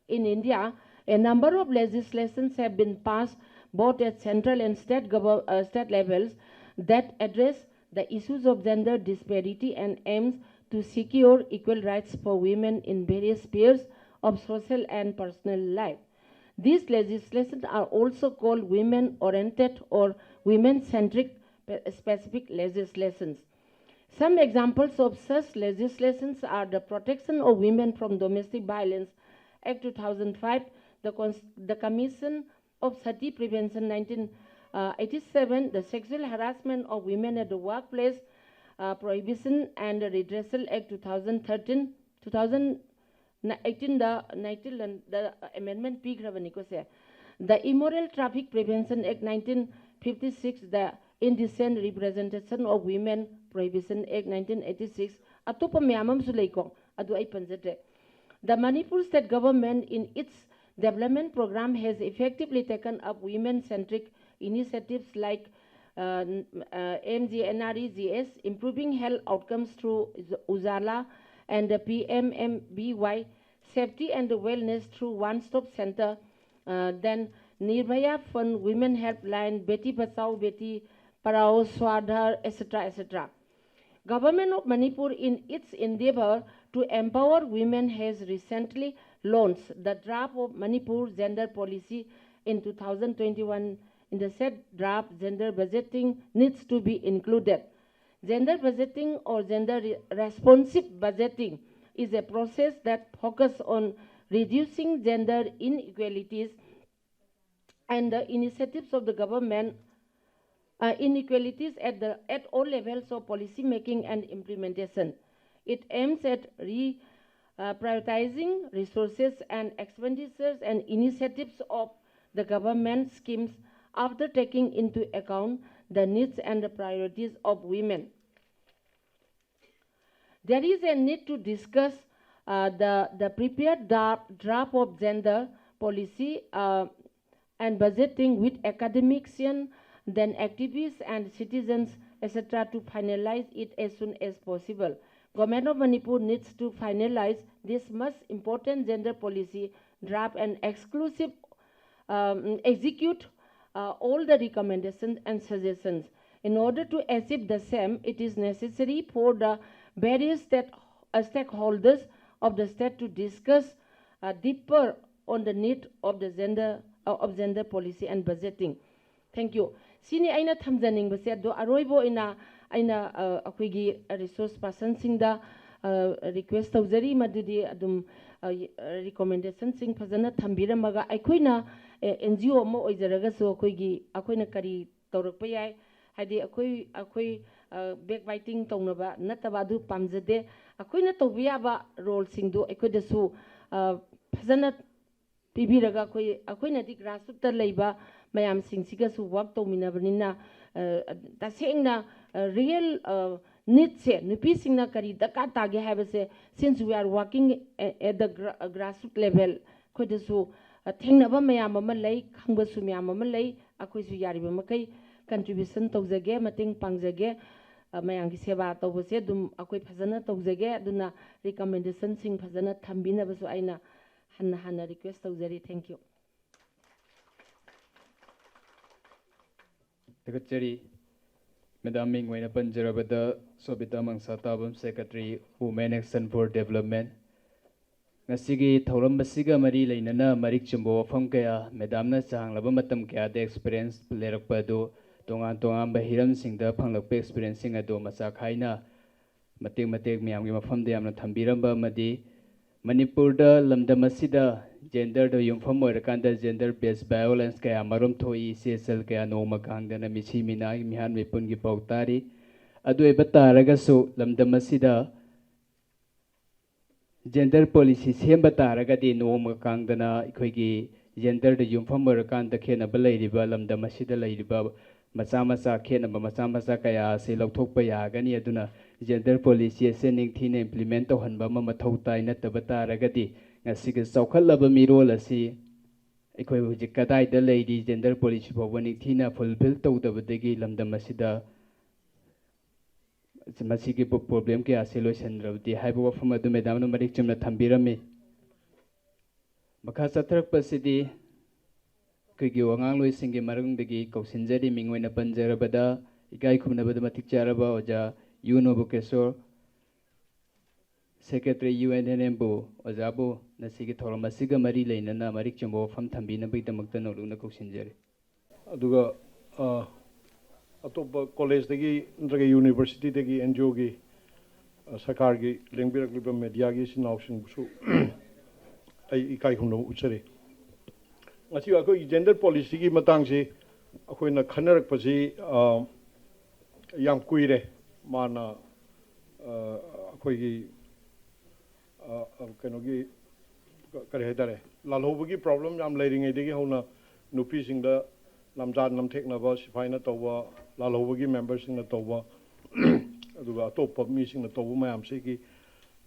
In India, a number of legislations have been passed both at central and state, govern- uh, state levels that address the issues of gender disparity and aims to secure equal rights for women in various spheres of social and personal life. These legislations are also called women-oriented or women-centric pe- specific legislations. Some examples of such legislations are the Protection of Women from Domestic Violence Act two thousand five, the, Cons- the Commission of Sati Prevention nineteen Uh, eighty-seven, the Sexual Harassment of Women at the Workplace, uh, Prohibition and Redressal Act two thousand thirteen, two thousand eighteen the nineteen the amendment ꯄꯤꯈ꯭ꯔꯕꯅꯤꯀꯣ say. The Immoral Traffic Prevention Act nineteen fifty-six, the Indecent Representation of Women Prohibition Act nineteen eighty-six, ꯑꯇꯣꯞꯄ ꯃꯌꯥꯝ ꯑꯃꯁꯨ ꯂꯩꯀꯣ, ꯑꯗꯨ ꯑꯩ ꯄꯟꯖꯗ꯭ꯔꯦ꯫ The Manipur state government in its development program has effectively taken up women-centric initiatives like uh, n- uh, M G N R E G S, improving health outcomes through Uj- Ujala and the P M M B Y, safety and wellness through One Stop Center, uh, then Nirbhaya Fund, Women Helpline, Beti Bachao Beti Padhao, Swadhar, et cetera, et cetera. Government of Manipur, in its endeavor to empower women, has recently launched the draft of Manipur Gender Policy in two thousand twenty-one. In the said draft, gender budgeting needs to be included. Gender budgeting or gender re- responsive budgeting is a process that focuses on reducing gender inequalities and the initiatives of the government, uh, inequalities at the, at all levels of policy making and implementation. It aims at re, uh, prioritizing resources and expenditures and initiatives of the government schemes after taking into account the needs and the priorities of women. There is a need to discuss, uh, the, the prepared draft, draft of gender policy, uh, and budgeting with academicians, then activists and citizens, et cetera, to finalize it as soon as possible. Government of Manipur needs to finalize this most important gender policy draft and exclusive, um, execute, uh, all the recommendations and suggestions. In order to achieve the same, it is necessary for the various state, uh, stakeholders of the state to discuss, uh, deeper on the need of the gender, uh, of gender policy and budgeting. Thank you. ꯁꯤꯅꯤ ꯑꯩꯅ ꯊꯝꯖꯅꯤꯡꯕꯁꯦ꯫ ꯑꯗꯣ ꯑꯔꯣꯏꯕ ꯑꯣꯏꯅ ꯑꯩꯅ, ꯑ, ꯑꯩꯈꯣꯏꯒꯤ resource personꯁꯤꯡꯗ, ꯑ, request ꯇꯧꯖꯔꯤ, ꯃꯗꯨꯗꯤ ꯑꯗꯨꯝ, ꯑ, recommendationꯁꯤꯡ ꯐꯖꯅ ꯊꯝꯕꯤꯔꯝꯃꯒ ꯑꯩꯈꯣꯏꯅ ꯑꯦꯟ ꯖꯤ ꯑꯣ ꯑꯃ ꯑꯣꯏꯖꯔꯒꯁꯨ ꯑꯩꯈꯣꯏꯒꯤ, ꯑꯩꯈꯣꯏꯅ ꯀꯔꯤ ꯇꯧꯔꯛꯄ ꯌꯥꯏ? ꯍꯥꯏꯗꯤ ꯑꯩꯈꯣꯏ, ꯑꯩꯈꯣꯏ ꯕꯦꯛ ꯕꯥꯏꯇꯤꯡ ꯇꯧꯅꯕ ꯅꯠꯇꯕ ꯑꯗꯨ ꯄꯥꯝꯖꯗꯦ꯫ ꯑꯩꯈꯣꯏꯅ ꯇꯧꯕ ꯌꯥꯕ ꯔꯣꯜꯁꯤꯡꯗꯨ ꯑꯩꯈꯣꯏꯗꯁꯨ ꯐꯖꯅ ꯄꯤꯕꯤꯔꯒ ꯑꯩꯈꯣꯏ, ꯑꯩꯈꯣꯏꯅꯗꯤ ꯒ꯭ꯔꯥꯁꯔꯨꯠꯇ ꯂꯩꯕ ꯃꯌꯥꯝꯁꯤꯡꯁꯤꯒꯁꯨ ꯋꯥꯔꯛ ꯇꯧꯃꯤꯟꯅꯕꯅꯤꯅ, ꯇꯁꯦꯡꯅ ꯔꯤꯌꯦꯜ ꯅꯤꯠꯁꯦ, ꯅꯨꯄꯤꯁꯤꯡꯅ ꯀꯔꯤ ꯗꯔꯀꯥꯔ ꯇꯥꯒꯦ ꯍꯥꯏꯕꯁꯦ, since we are working at the grassroot level, ꯑꯩꯈꯣꯏꯗꯁꯨ ꯊꯦꯡꯅꯕ ꯃꯌꯥꯝ ꯑꯃ ꯂꯩ, ꯈꯪꯕꯁꯨ ꯃꯌꯥꯝ ꯑꯃ ꯂꯩ꯫ ꯑꯩꯈꯣꯏꯁꯨ ꯌꯥꯔꯤꯕ ꯃꯈꯩ ꯀꯟꯇ꯭ꯔꯤꯕ꯭ꯌꯨꯁꯟ ꯇꯧꯖꯒꯦ, ꯃꯇꯦꯡ ꯄꯥꯡꯖꯒꯦ꯫ ꯃꯌꯥꯝꯒꯤ ꯁꯦꯕꯥ ꯇꯧꯕꯁꯦ ꯑꯗꯨꯝ ꯑꯩꯈꯣꯏ ꯐꯖꯅ ꯇꯧꯖꯒꯦ꯫ ꯑꯗꯨꯅ ꯔꯤꯀꯃꯦꯟꯗꯦꯁꯟꯁꯤꯡ ꯐꯖꯅ ꯊꯝꯕꯤꯅꯕꯁꯨ ꯑꯩꯅ ꯍꯟꯅ ꯍꯟꯅ ꯔꯤꯀ꯭ꯋꯦꯁ ꯇꯧꯖꯔꯤ꯫ Thank you꯫ ꯊꯥꯒꯠꯆꯔꯤ꯫ ꯃꯦꯗꯥꯝ ꯃꯤꯡ ꯑꯣꯏꯅ ꯄꯟꯖꯔꯕꯗ, ꯁꯣꯕꯤꯇꯥ ꯃꯪꯁꯥꯇꯥꯕꯝ, secretary, Women Action for Development꯫ ꯉꯁꯤꯒꯤ ꯊꯧꯔꯝ ꯑꯁꯤꯒ ꯃꯔꯤ ꯂꯩꯅꯅ ꯃꯔꯤꯛ ꯆꯨꯝꯕ ꯋꯥꯐꯝ ꯀꯌꯥ, ꯃꯦꯗꯥꯝꯅ ꯆꯥꯡꯂꯕ ꯃꯇꯝ ꯀꯌꯥꯗ ꯑꯦꯛꯁꯄꯤꯔꯤꯌꯦꯟꯁ ꯂꯩꯔꯛꯄ ꯑꯗꯨ, ꯇꯣꯉꯥꯟ ꯇꯣꯉꯥꯟꯕ ꯍꯤꯔꯝꯁꯤꯡꯗ ꯐꯪꯂꯛꯄ ꯑꯦꯛꯁꯄꯤꯔꯤꯌꯦꯟꯁꯁꯤꯡ ꯑꯗꯨ ꯃꯆꯥ ꯈꯥꯏꯅ ꯃꯇꯦꯛ ꯃꯇꯦꯛ ꯃꯌꯥꯝꯒꯤ ꯃꯐꯝꯗ ꯌꯥꯝꯅ ꯊꯝꯕꯤꯔꯝꯕ ꯑꯃꯗꯤ ꯃꯅꯤꯄꯨꯔꯗ ꯂꯝꯗꯝ ꯑꯁꯤꯗ ꯖꯦꯟꯗꯔꯗ ꯌꯨꯝꯐꯝ ꯑꯣꯏꯔꯀꯥꯟꯗ ꯖꯦꯟꯗꯔ ꯕꯦꯁ ꯚꯥꯏꯑꯣꯂꯦꯟꯁ ꯀꯌꯥ ꯃꯔꯨꯝ ꯊꯣꯛꯏ, ꯏꯆꯦ ꯏꯆꯜ ꯀꯌꯥ ꯅꯣꯡꯃ ꯀꯥꯡꯗꯅ ꯃꯤꯁꯤ ꯃꯤꯅꯥꯏ ꯃꯤꯍꯥꯠ ꯃꯤꯄꯨꯟꯒꯤ ꯄꯥꯎ ꯇꯥꯔꯤ꯫ ꯑꯗꯨ ꯑꯣꯏꯕ ꯇꯥꯔꯒꯁꯨ ꯂꯝꯗꯝ ꯑꯁꯤꯗ ꯖꯦꯟꯗꯔ ꯄꯣꯂꯤꯁꯤ ꯁꯦꯝꯕ ꯇꯥꯔꯒꯗꯤ ꯅꯣꯡꯃ ꯀꯥꯡꯗꯅ ꯑꯩꯈꯣꯏꯒꯤ ꯖꯦꯟꯗꯔꯗ ꯌꯨꯝꯐꯝ ꯑꯣꯏꯔꯀꯥꯟꯗ ꯈꯦꯠꯅꯕ ꯂꯩꯔꯤꯕ ꯂꯝꯗꯝ ꯑꯁꯤꯗ ꯂꯩꯔꯤꯕ ꯃꯆꯥ ꯃꯆꯥ ꯈꯦꯠꯅꯕ ꯃꯆꯥ ꯃꯆꯥ ꯀꯌꯥ ꯑꯁꯤ ꯂꯧꯊꯣꯛꯄ ꯌꯥꯒꯅꯤ꯫ ꯑꯗꯨꯅ ꯖꯦꯟꯗꯔ ꯄꯣꯂꯤꯁꯤ ꯑꯁꯤ ꯅꯤꯡꯊꯤꯅ ꯏꯝꯄ꯭ꯂꯤꯃꯦꯟ ꯇꯧꯍꯟꯕ ꯑꯃ ꯃꯊꯧ ꯇꯥꯏ꯫ ꯅꯠꯇꯕ ꯇꯥꯔꯒꯗꯤ ꯉꯁꯤꯒꯤ ꯆꯥꯎꯈꯠꯂꯕ ꯃꯤꯔꯣꯜ ꯑꯁꯤ ꯑꯩꯈꯣꯏ ꯍꯧꯖꯤꯛ ꯀꯗꯥꯏꯗ ꯂꯩꯔꯤ, ꯖꯦꯟꯗꯔ ꯄꯣꯂꯤꯁꯤ ꯐꯥꯎꯕ ꯅꯤꯡꯊꯤꯅ ꯐꯨꯜꯐꯤꯜ ꯇꯧꯗꯕꯗꯒꯤ ꯂꯝꯗꯝ ꯑꯁꯤꯗ ꯃꯁꯤꯒꯤ ꯄ꯭ꯔꯣꯕ꯭ꯂꯦꯝ ꯀꯌꯥ ꯑꯁꯤ ꯂꯣꯏꯁꯤꯟꯗ꯭ꯔꯕꯗꯤ ꯍꯥꯏꯕ ꯋꯥꯐꯝ ꯑꯗꯨ ꯃꯦꯗꯥꯝꯅ ꯃꯔꯤꯛ ꯆꯨꯝꯅ ꯊꯝꯕꯤꯔꯝꯃꯤ꯫ ꯃꯈꯥ ꯆꯠꯊꯔꯛꯄꯁꯤꯗꯤ ꯑꯩꯈꯣꯏꯒꯤ ꯋꯥꯉꯥꯡꯂꯣꯏꯁꯤꯡꯒꯤ ꯃꯅꯨꯡꯗꯒꯤ ꯀꯧꯁꯤꯟꯖꯔꯤ꯫ ꯃꯤꯡ ꯑꯣꯏꯅ ꯄꯟꯖꯔꯕꯗ, ꯏꯀꯥꯏ ꯈꯨꯝꯅꯕꯗ ꯃꯇꯤꯛ ꯆꯥꯔꯕ ꯑꯣꯖꯥ U Nobakishore, secretary, U N N ꯑꯦꯝꯕꯨ, ꯑꯣꯖꯥꯕꯨ ꯉꯁꯤꯒꯤ ꯊꯧꯔꯝ ꯑꯁꯤꯒ ꯃꯔꯤ ꯂꯩꯅꯅ ꯃꯔꯤꯛ ꯆꯨꯝꯕ ꯋꯥꯐꯝ ꯊꯝꯕꯤꯅꯕꯒꯤꯗꯃꯛꯇ ꯅꯧꯂꯨꯛꯅ ꯀꯧꯁꯤꯟꯖꯔꯤ꯫ ꯑꯗꯨꯒ ꯑ, ꯑꯇꯣꯞꯄ ꯀꯣꯂꯦꯖꯇꯒꯤ ꯅꯠꯇ꯭ꯔꯒ ꯌꯨꯅꯤꯚꯔꯁꯤꯇꯤꯗꯒꯤ, ꯑꯦꯟ ꯖꯤ ꯑꯣꯒꯤ, ꯑ, ꯁꯔꯀꯥꯔꯒꯤ ꯂꯦꯡꯕꯤꯔꯛꯂꯤꯕ ꯃꯦꯗꯤꯌꯥꯒꯤ ꯏꯆꯤꯟ ꯏꯅꯥꯎꯁꯤꯡꯕꯨꯁꯨ ꯑꯩ ꯏꯀꯥꯏ ꯈꯨꯝꯅꯕ ꯎꯠꯆꯔꯤ꯫ ꯉꯁꯤ ꯑꯩꯈꯣꯏꯒꯤ gender policyꯒꯤ ꯃꯇꯥꯡꯁꯤ ꯑꯩꯈꯣꯏꯅ ꯈꯟꯅꯔꯛꯄꯁꯤ, ꯑ, ꯌꯥꯝ ꯀꯨꯏꯔꯦ꯫ ꯃꯥꯅ, ꯑ, ꯑꯩꯈꯣꯏꯒꯤ, ꯑ, ꯑ, ꯀꯩꯅꯣꯒꯤ, ꯀ-, ꯀꯔꯤ ꯍꯥꯏꯇꯥꯔꯦ, ꯂꯥꯜꯍꯧꯕꯒꯤ problem ꯌꯥꯝ ꯂꯩꯔꯤꯉꯩꯗꯒꯤ ꯍꯧꯅ ꯅꯨꯄꯤꯁꯤꯡꯗ ꯂꯝꯖꯥ ꯅꯝꯊꯦꯛꯅꯕ, ꯁꯤꯐꯥꯏꯅ ꯇꯧꯕ, ꯂꯥꯜꯍꯧꯕꯒꯤ memberꯁꯤꯡꯅ ꯇꯧꯕ, ꯑꯗꯨꯒ ꯑꯇꯣꯞꯄ ꯃꯤꯁꯤꯡꯅ ꯇꯧꯕ ꯃꯌꯥꯝꯁꯤꯒꯤ,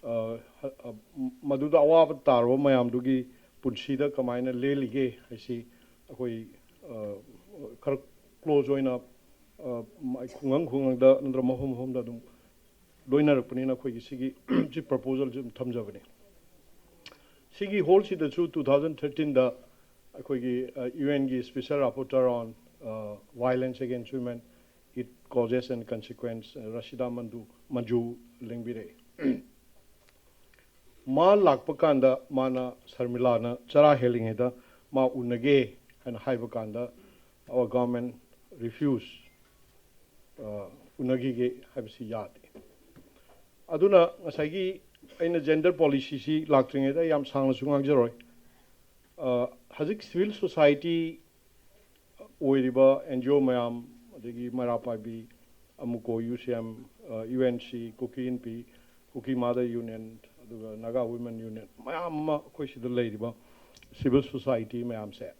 ꯑ, ꯑ, ꯃꯗꯨꯗ ꯑꯋꯥꯕ ꯇꯥꯔꯕ ꯃꯌꯥꯝꯗꯨꯒꯤ ꯄꯨꯟꯁꯤꯗ ꯀꯃꯥꯏꯅ ꯂꯦꯜꯂꯤꯒꯦ ꯍꯥꯏꯁꯤ ꯑꯩꯈꯣꯏ, ꯑ, ꯈꯔ close ꯑꯣꯏꯅ, ꯑ, ꯈꯨꯡꯒꯪ ꯈꯨꯡꯒꯪꯗ ꯅꯠꯇ꯭ꯔꯒ ꯃꯐꯝ ꯃꯐꯝꯗ ꯑꯗꯨꯝ ꯂꯣꯏꯅꯔꯛꯄꯅꯤꯅ ꯑꯩꯈꯣꯏꯒꯤ ꯁꯤꯒꯤ ꯁꯤ proposalꯁꯤ ꯑꯗꯨꯝ ꯊꯝꯖꯕꯅꯤ꯫ ꯁꯤꯒꯤ hallꯁꯤꯗꯁꯨ two thousand thirteenꯗ ꯑꯩꯈꯣꯏꯒꯤ, ꯑ, UNꯒꯤ Special Rapporteur on, ꯑ, Violence Against Women, Its Causes and Consequence, ꯑ, ꯔꯁꯤꯗꯥ ꯃꯟꯗꯨ, ꯃꯟꯖꯨ ꯂꯦꯡꯕꯤꯔꯛꯏ꯫ ꯃꯥ ꯂꯥꯛꯄ ꯀꯥꯟꯗ ꯃꯥꯅ ꯁꯔꯃꯤꯂꯥꯅ ꯆꯔꯥ ꯍꯦꯜꯂꯤꯉꯩꯗ ꯃꯥ ꯎꯅꯒꯦ ꯍꯥꯏꯅ ꯍꯥꯏꯕ ꯀꯥꯟꯗ our government refuse, ꯑ, ꯎꯅꯈꯤꯒꯦ ꯍꯥꯏꯕꯁꯤ ꯌꯥꯗꯦ꯫ ꯑꯗꯨꯅ ꯉꯁꯥꯏꯒꯤ ꯑꯩꯅ gender policyꯁꯤ ꯂꯥꯛꯇ꯭ꯔꯤꯉꯩꯗ ꯑꯩ ꯌꯥꯝ ꯁꯥꯡꯅꯁꯨ ꯉꯥꯡꯖꯔꯣꯏ꯫ ꯑ, ꯍꯧꯖꯤꯛ civil society ꯑꯣꯏꯔꯤꯕ NGO ꯃꯌꯥꯝ, ꯑꯗꯒꯤ ꯃꯩꯔꯥ ꯄꯥꯏꯕꯤ, ꯑꯃꯨꯀꯣ, UCM, ꯑ, UNC, ꯀꯨꯀꯤ ꯏꯟꯄꯤ, ꯀꯨꯀꯤ Mother Union, ꯑꯗꯨꯒ Naga Women Union, ꯃꯌꯥꯝ ꯑꯃ ꯑꯩꯈꯣꯏ ꯁꯤꯗ ꯂꯩꯔꯤꯕ civil society ꯃꯌꯥꯝꯁꯦ,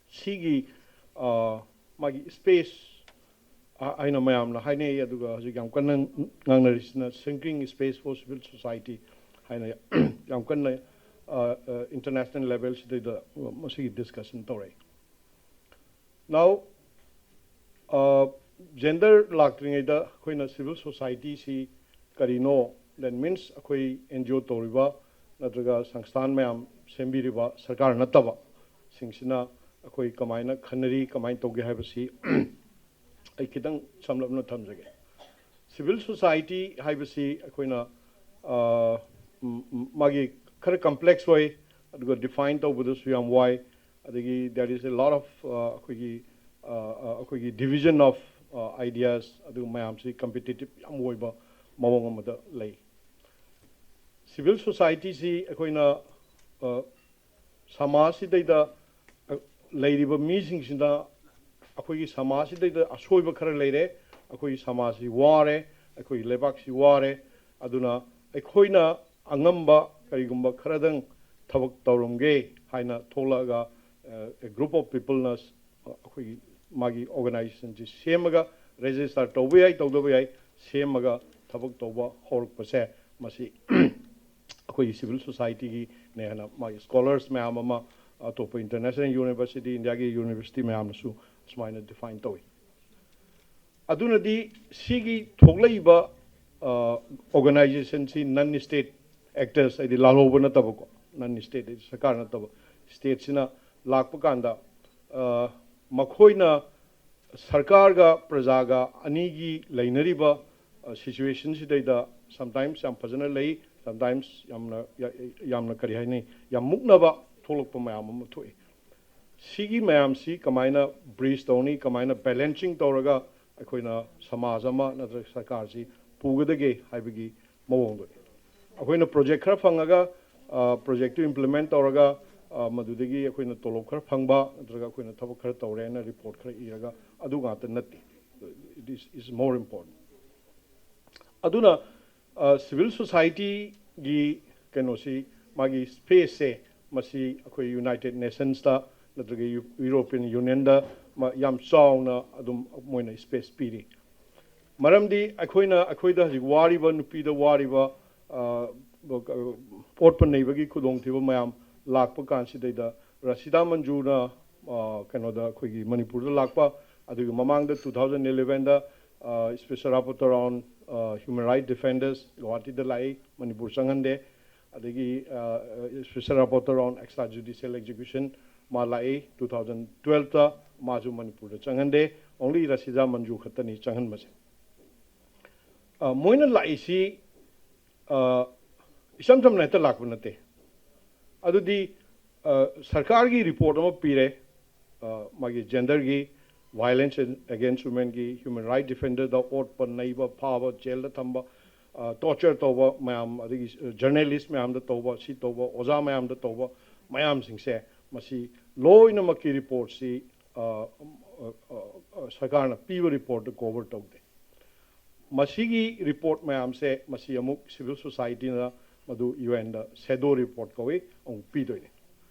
ꯁꯤꯒꯤ, ꯑ, ꯃꯥꯒꯤ space, ꯑ, ꯍꯥꯏꯅ ꯃꯌꯥꯝꯅ ꯍꯥꯏꯅꯩ, ꯑꯗꯨꯒ ꯍꯧꯖꯤꯛ ꯌꯥꯝ ꯀꯟꯅ ꯉꯥꯡꯅꯔꯤꯁꯤꯅ shrinking space for civil society ꯍꯥꯏꯅ ꯌꯥꯝ ꯀꯟꯅ, ꯑ, ꯑ, international levelꯁꯤꯗꯩꯗ ꯃꯁꯤꯒꯤ discussion ꯇꯧꯔꯛꯏ꯫ Now, ꯑ, gender ꯂꯥꯛꯇ꯭ꯔꯤꯉꯩꯗ ꯑꯩꯈꯣꯏꯅ civil societyꯁꯤ ꯀꯔꯤꯅꯣ, that means ꯑꯩꯈꯣꯏ NGO ꯇꯧꯔꯤꯕ ꯅꯠꯇ꯭ꯔꯒ ꯁꯪꯁꯊꯥꯟ ꯃꯌꯥꯝ ꯁꯦꯝꯕꯤꯔꯤꯕ ꯁꯔꯀꯥꯔ ꯅꯠꯇꯕ ꯁꯤꯡꯁꯤꯅ ꯑꯩꯈꯣꯏ ꯀꯃꯥꯏꯅ ꯈꯟꯅꯔꯤ, ꯀꯃꯥꯏꯅ ꯇꯧꯒꯦ ꯍꯥꯏꯕꯁꯤ ꯑꯩ ꯈꯤꯇꯪ ꯁꯝꯂꯞꯅ ꯊꯝꯖꯒꯦ꯫ Civil society ꯍꯥꯏꯕꯁꯤ ꯑꯩꯈꯣꯏꯅ, ꯑ, ꯝ-, ꯝ-, ꯃꯥꯒꯤ ꯈꯔ complex ꯑꯣꯏ, ꯑꯗꯨꯒ define ꯇꯧꯕꯗꯁꯨ ꯌꯥꯝ ꯋꯥꯏ, ꯑꯗꯒꯤ there is a lot of, ꯑ, ꯑꯩꯈꯣꯏꯒꯤ, ꯑ, ꯑ, ꯑꯩꯈꯣꯏꯒꯤ division of, ꯑ, ideas, ꯑꯗꯨ ꯃꯌꯥꯝꯁꯤ competitive ꯌꯥꯝ ꯑꯣꯏꯕ ꯃꯑꯣꯡ ꯑꯃꯗ ꯂꯩ꯫ Civil societyꯁꯤ ꯑꯩꯈꯣꯏꯅ, ꯑ, ꯁꯃꯥꯖꯁꯤꯗꯩꯗ ꯂꯩꯔꯤꯕ ꯃꯤꯁꯤꯡꯁꯤꯅ ꯑꯩꯈꯣꯏꯒꯤ ꯁꯃꯥꯖꯁꯤꯗꯩꯗ ꯑꯁꯣꯏꯕ ꯈꯔ ꯂꯩꯔꯦ, ꯑꯩꯈꯣꯏꯒꯤ ꯁꯃꯥꯖꯁꯤ ꯋꯥꯔꯦ, ꯑꯩꯈꯣꯏꯒꯤ ꯂꯩꯕꯥꯛꯁꯤ ꯋꯥꯔꯦ, ꯑꯗꯨꯅ ꯑꯩꯈꯣꯏꯅ ꯑꯉꯝꯕ ꯀꯔꯤꯒꯨꯝꯕ ꯈꯔꯗꯪ ꯊꯕꯛ ꯇꯧꯔꯝꯒꯦ ꯍꯥꯏꯅ ꯊꯣꯛꯂꯛꯑꯒ, ꯑ, a group of peopleꯅ ꯑꯩꯈꯣꯏꯒꯤ ꯃꯥꯒꯤ organizationꯁꯤ ꯁꯦꯝꯃꯒ, register ꯇꯧꯕ ꯌꯥꯏ, ꯇꯧꯗꯕ ꯌꯥꯏ, ꯁꯦꯝꯃꯒ ꯊꯕꯛ ꯇꯧꯕ ꯍꯧꯔꯛꯄꯁꯦ, ꯃꯁꯤ ꯑꯩꯈꯣꯏꯒꯤ civil societyꯒꯤꯅꯦ ꯍꯥꯏꯅ ꯃꯥꯒꯤ scholars ꯃꯌꯥꯝ ꯑꯃ, ꯑꯇꯣꯞꯄ international university, ꯏꯟꯗꯤꯌꯥꯒꯤ university ꯃꯌꯥꯝꯅꯁꯨ ꯁꯨꯃꯥꯏꯅ define ꯇꯧꯏ꯫ ꯑꯗꯨꯅꯗꯤ ꯁꯤꯒꯤ ꯊꯣꯛꯂꯛꯏꯕ, ꯑ, organizationꯁꯤ non state actors, ꯍꯥꯏꯗꯤ ꯂꯥꯜꯍꯧꯕ ꯅꯠꯇꯕꯀꯣ, non state ꯍꯥꯏꯗꯤ ꯁꯔꯀꯥꯔ ꯅꯠꯇꯕ, stateꯁꯤꯅ ꯂꯥꯛꯄ ꯀꯥꯟꯗ, ꯑ, ꯃꯈꯣꯏꯅ ꯁꯔꯀꯥꯔꯒ ꯄ꯭ꯔꯖꯥꯒ ꯑꯅꯤꯒꯤ ꯂꯩꯅꯔꯤꯕ, ꯑ, situationꯁꯤꯗꯩꯗ sometimes ꯌꯥꯝ ꯐꯖꯅ ꯂꯩ, sometimes ꯌꯥꯝꯅ, ꯌꯥ-, ꯌꯥꯝꯅ ꯀꯔꯤ ꯍꯥꯏꯅꯤ, ꯌꯥꯝ ꯃꯨꯛꯅꯕ ꯊꯣꯛꯂꯛꯄ ꯃꯌꯥꯝ ꯑꯃ ꯊꯣꯛꯏ꯫ ꯁꯤꯒꯤ ꯃꯌꯥꯝꯁꯤ ꯀꯃꯥꯏꯅ bridge ꯇꯧꯅꯤ, ꯀꯃꯥꯏꯅ balancing ꯇꯧꯔꯒ ꯑꯩꯈꯣꯏꯅ ꯁꯃꯥꯖ ꯑꯃ ꯅꯠꯇ꯭ꯔꯒ ꯁꯔꯀꯥꯔꯁꯤ ꯄꯨꯒꯗꯒꯦ ꯍꯥꯏꯕꯒꯤ ꯃꯑꯣꯡꯗꯨꯅꯤ꯫ ꯑꯩꯈꯣꯏꯅ project ꯈꯔ ꯐꯪꯉꯒ, ꯑ, projectꯇꯨ implement ꯇꯧꯔꯒ, ꯑ, ꯃꯗꯨꯗꯒꯤ ꯑꯩꯈꯣꯏꯅ ꯇꯣꯂꯣꯞ ꯈꯔ ꯐꯪꯕ ꯅꯠꯇ꯭ꯔꯒ ꯑꯩꯈꯣꯏꯅ ꯊꯕꯛ ꯈꯔ ꯇꯧꯔꯦꯅ report ꯈꯔ ꯏꯔꯒ ꯑꯗꯨ ꯉꯥꯛꯇ ꯅꯠꯇꯦ꯫ This is more important. ꯑꯗꯨꯅ, ꯑ, civil societyꯒꯤ ꯀꯩꯅꯣꯁꯤ, ꯃꯥꯒꯤ spaceꯁꯦ, ꯃꯁꯤ ꯑꯩꯈꯣꯏ United Nationsꯇ ꯅꯠꯇ꯭ꯔꯒ ꯌꯨ-, European Unionꯗ ꯃ-, ꯌꯥꯝ ꯆꯥꯎꯅ ꯑꯗꯨꯝ ꯃꯣꯏꯅ space ꯄꯤꯔꯤ꯫ ꯃꯔꯝꯗꯤ ꯑꯩꯈꯣꯏꯅ, ꯑꯩꯈꯣꯏꯗ ꯍꯧꯖꯤꯛ ꯋꯥꯔꯤꯕ, ꯅꯨꯄꯤꯗ ꯋꯥꯔꯤꯕ, ꯑ, ꯑꯣꯠꯄ ꯅꯩꯕꯒꯤ ꯈꯨꯗꯣꯡꯊꯤꯕ ꯃꯌꯥꯝ ꯂꯥꯛꯄ ꯀꯥꯟꯁꯤꯗꯩꯗ ꯔꯁꯤꯗꯥ ꯃꯟꯖꯨꯅ, ꯑ, ꯀꯩꯅꯣꯗ, ꯑꯩꯈꯣꯏꯒꯤ ꯃꯅꯤꯄꯨꯔꯗ ꯂꯥꯛꯄ, ꯑꯗꯨꯒꯤ ꯃꯃꯥꯡꯗ two thousand elevenꯗ, ꯑ, special rapporteur on, ꯑ, human right defenders ꯒꯧꯍꯥꯇꯤꯗ ꯂꯥꯛꯏ, ꯃꯅꯤꯄꯨꯔ ꯆꯪꯍꯟꯗꯦ꯫ ꯑꯗꯒꯤ, ꯑ, special rapporteur on extrajudicial execution ꯃꯥ ꯂꯥꯛꯏ two thousand twelveꯇ, ꯃꯥꯁꯨ ꯃꯅꯤꯄꯨꯔꯗ ꯆꯪꯍꯟꯗꯦ꯫ Only ꯔꯁꯤꯗꯥ ꯃꯟꯖꯨ ꯈꯛꯇꯅꯤ ꯆꯪꯍꯟꯕꯁꯦ꯫ ꯑ, ꯃꯣꯏꯅ ꯂꯥꯛꯏꯁꯤ, ꯑ, ꯏꯆꯝ ꯆꯝꯅ ꯍꯦꯛꯇ ꯂꯥꯛꯄ ꯅꯠꯇꯦ꯫ ꯑꯗꯨꯗꯤ, ꯑ, ꯁꯔꯀꯥꯔꯒꯤ report ꯑꯃ ꯄꯤꯔꯦ, ꯑ, ꯃꯥꯒꯤ genderꯒꯤ, violence against womenꯒꯤ, human right defenderꯗ ꯑꯣꯠꯄ, ꯅꯩꯕ, ꯐꯥꯕ, jailꯗ ꯊꯝꯕ, ꯑ, torture ꯇꯧꯕ ꯃꯌꯥꯝ, ꯑꯗꯒꯤ, ꯑ, journalist ꯃꯌꯥꯝꯗ ꯇꯧꯕ, ꯁꯤ ꯇꯧꯕ, ꯑꯣꯖꯥ ꯃꯌꯥꯝꯗ ꯇꯧꯕ ꯃꯌꯥꯝꯁꯤꯡꯁꯦ, ꯃꯁꯤ ꯂꯣꯏꯅꯃꯛꯀꯤ ꯔꯤꯄꯣꯔꯠꯁꯤ ꯑ, ꯑ, ꯑ, ꯑ, ꯁꯔꯀꯥꯔꯅ ꯄꯤꯕ ꯔꯤꯄꯣꯔꯠꯇ ꯀꯣꯚꯔ ꯇꯧꯗꯦ꯫ ꯃꯁꯤꯒꯤ ꯔꯤꯄꯣꯔꯠ ꯃꯌꯥꯝꯁꯦ ꯃꯁꯤ ꯑꯃꯨꯛ ꯁꯤꯚꯤꯜ ꯁꯣꯁꯥꯏꯇꯤꯅ ꯃꯗꯨ ꯌꯨ ꯑꯦꯟꯗ ꯁꯦꯗꯣ ꯔꯤꯄꯣꯔꯠ ꯀꯧꯏ, ꯑꯃꯨꯛ ꯄꯤꯗꯣꯏꯅꯤ꯫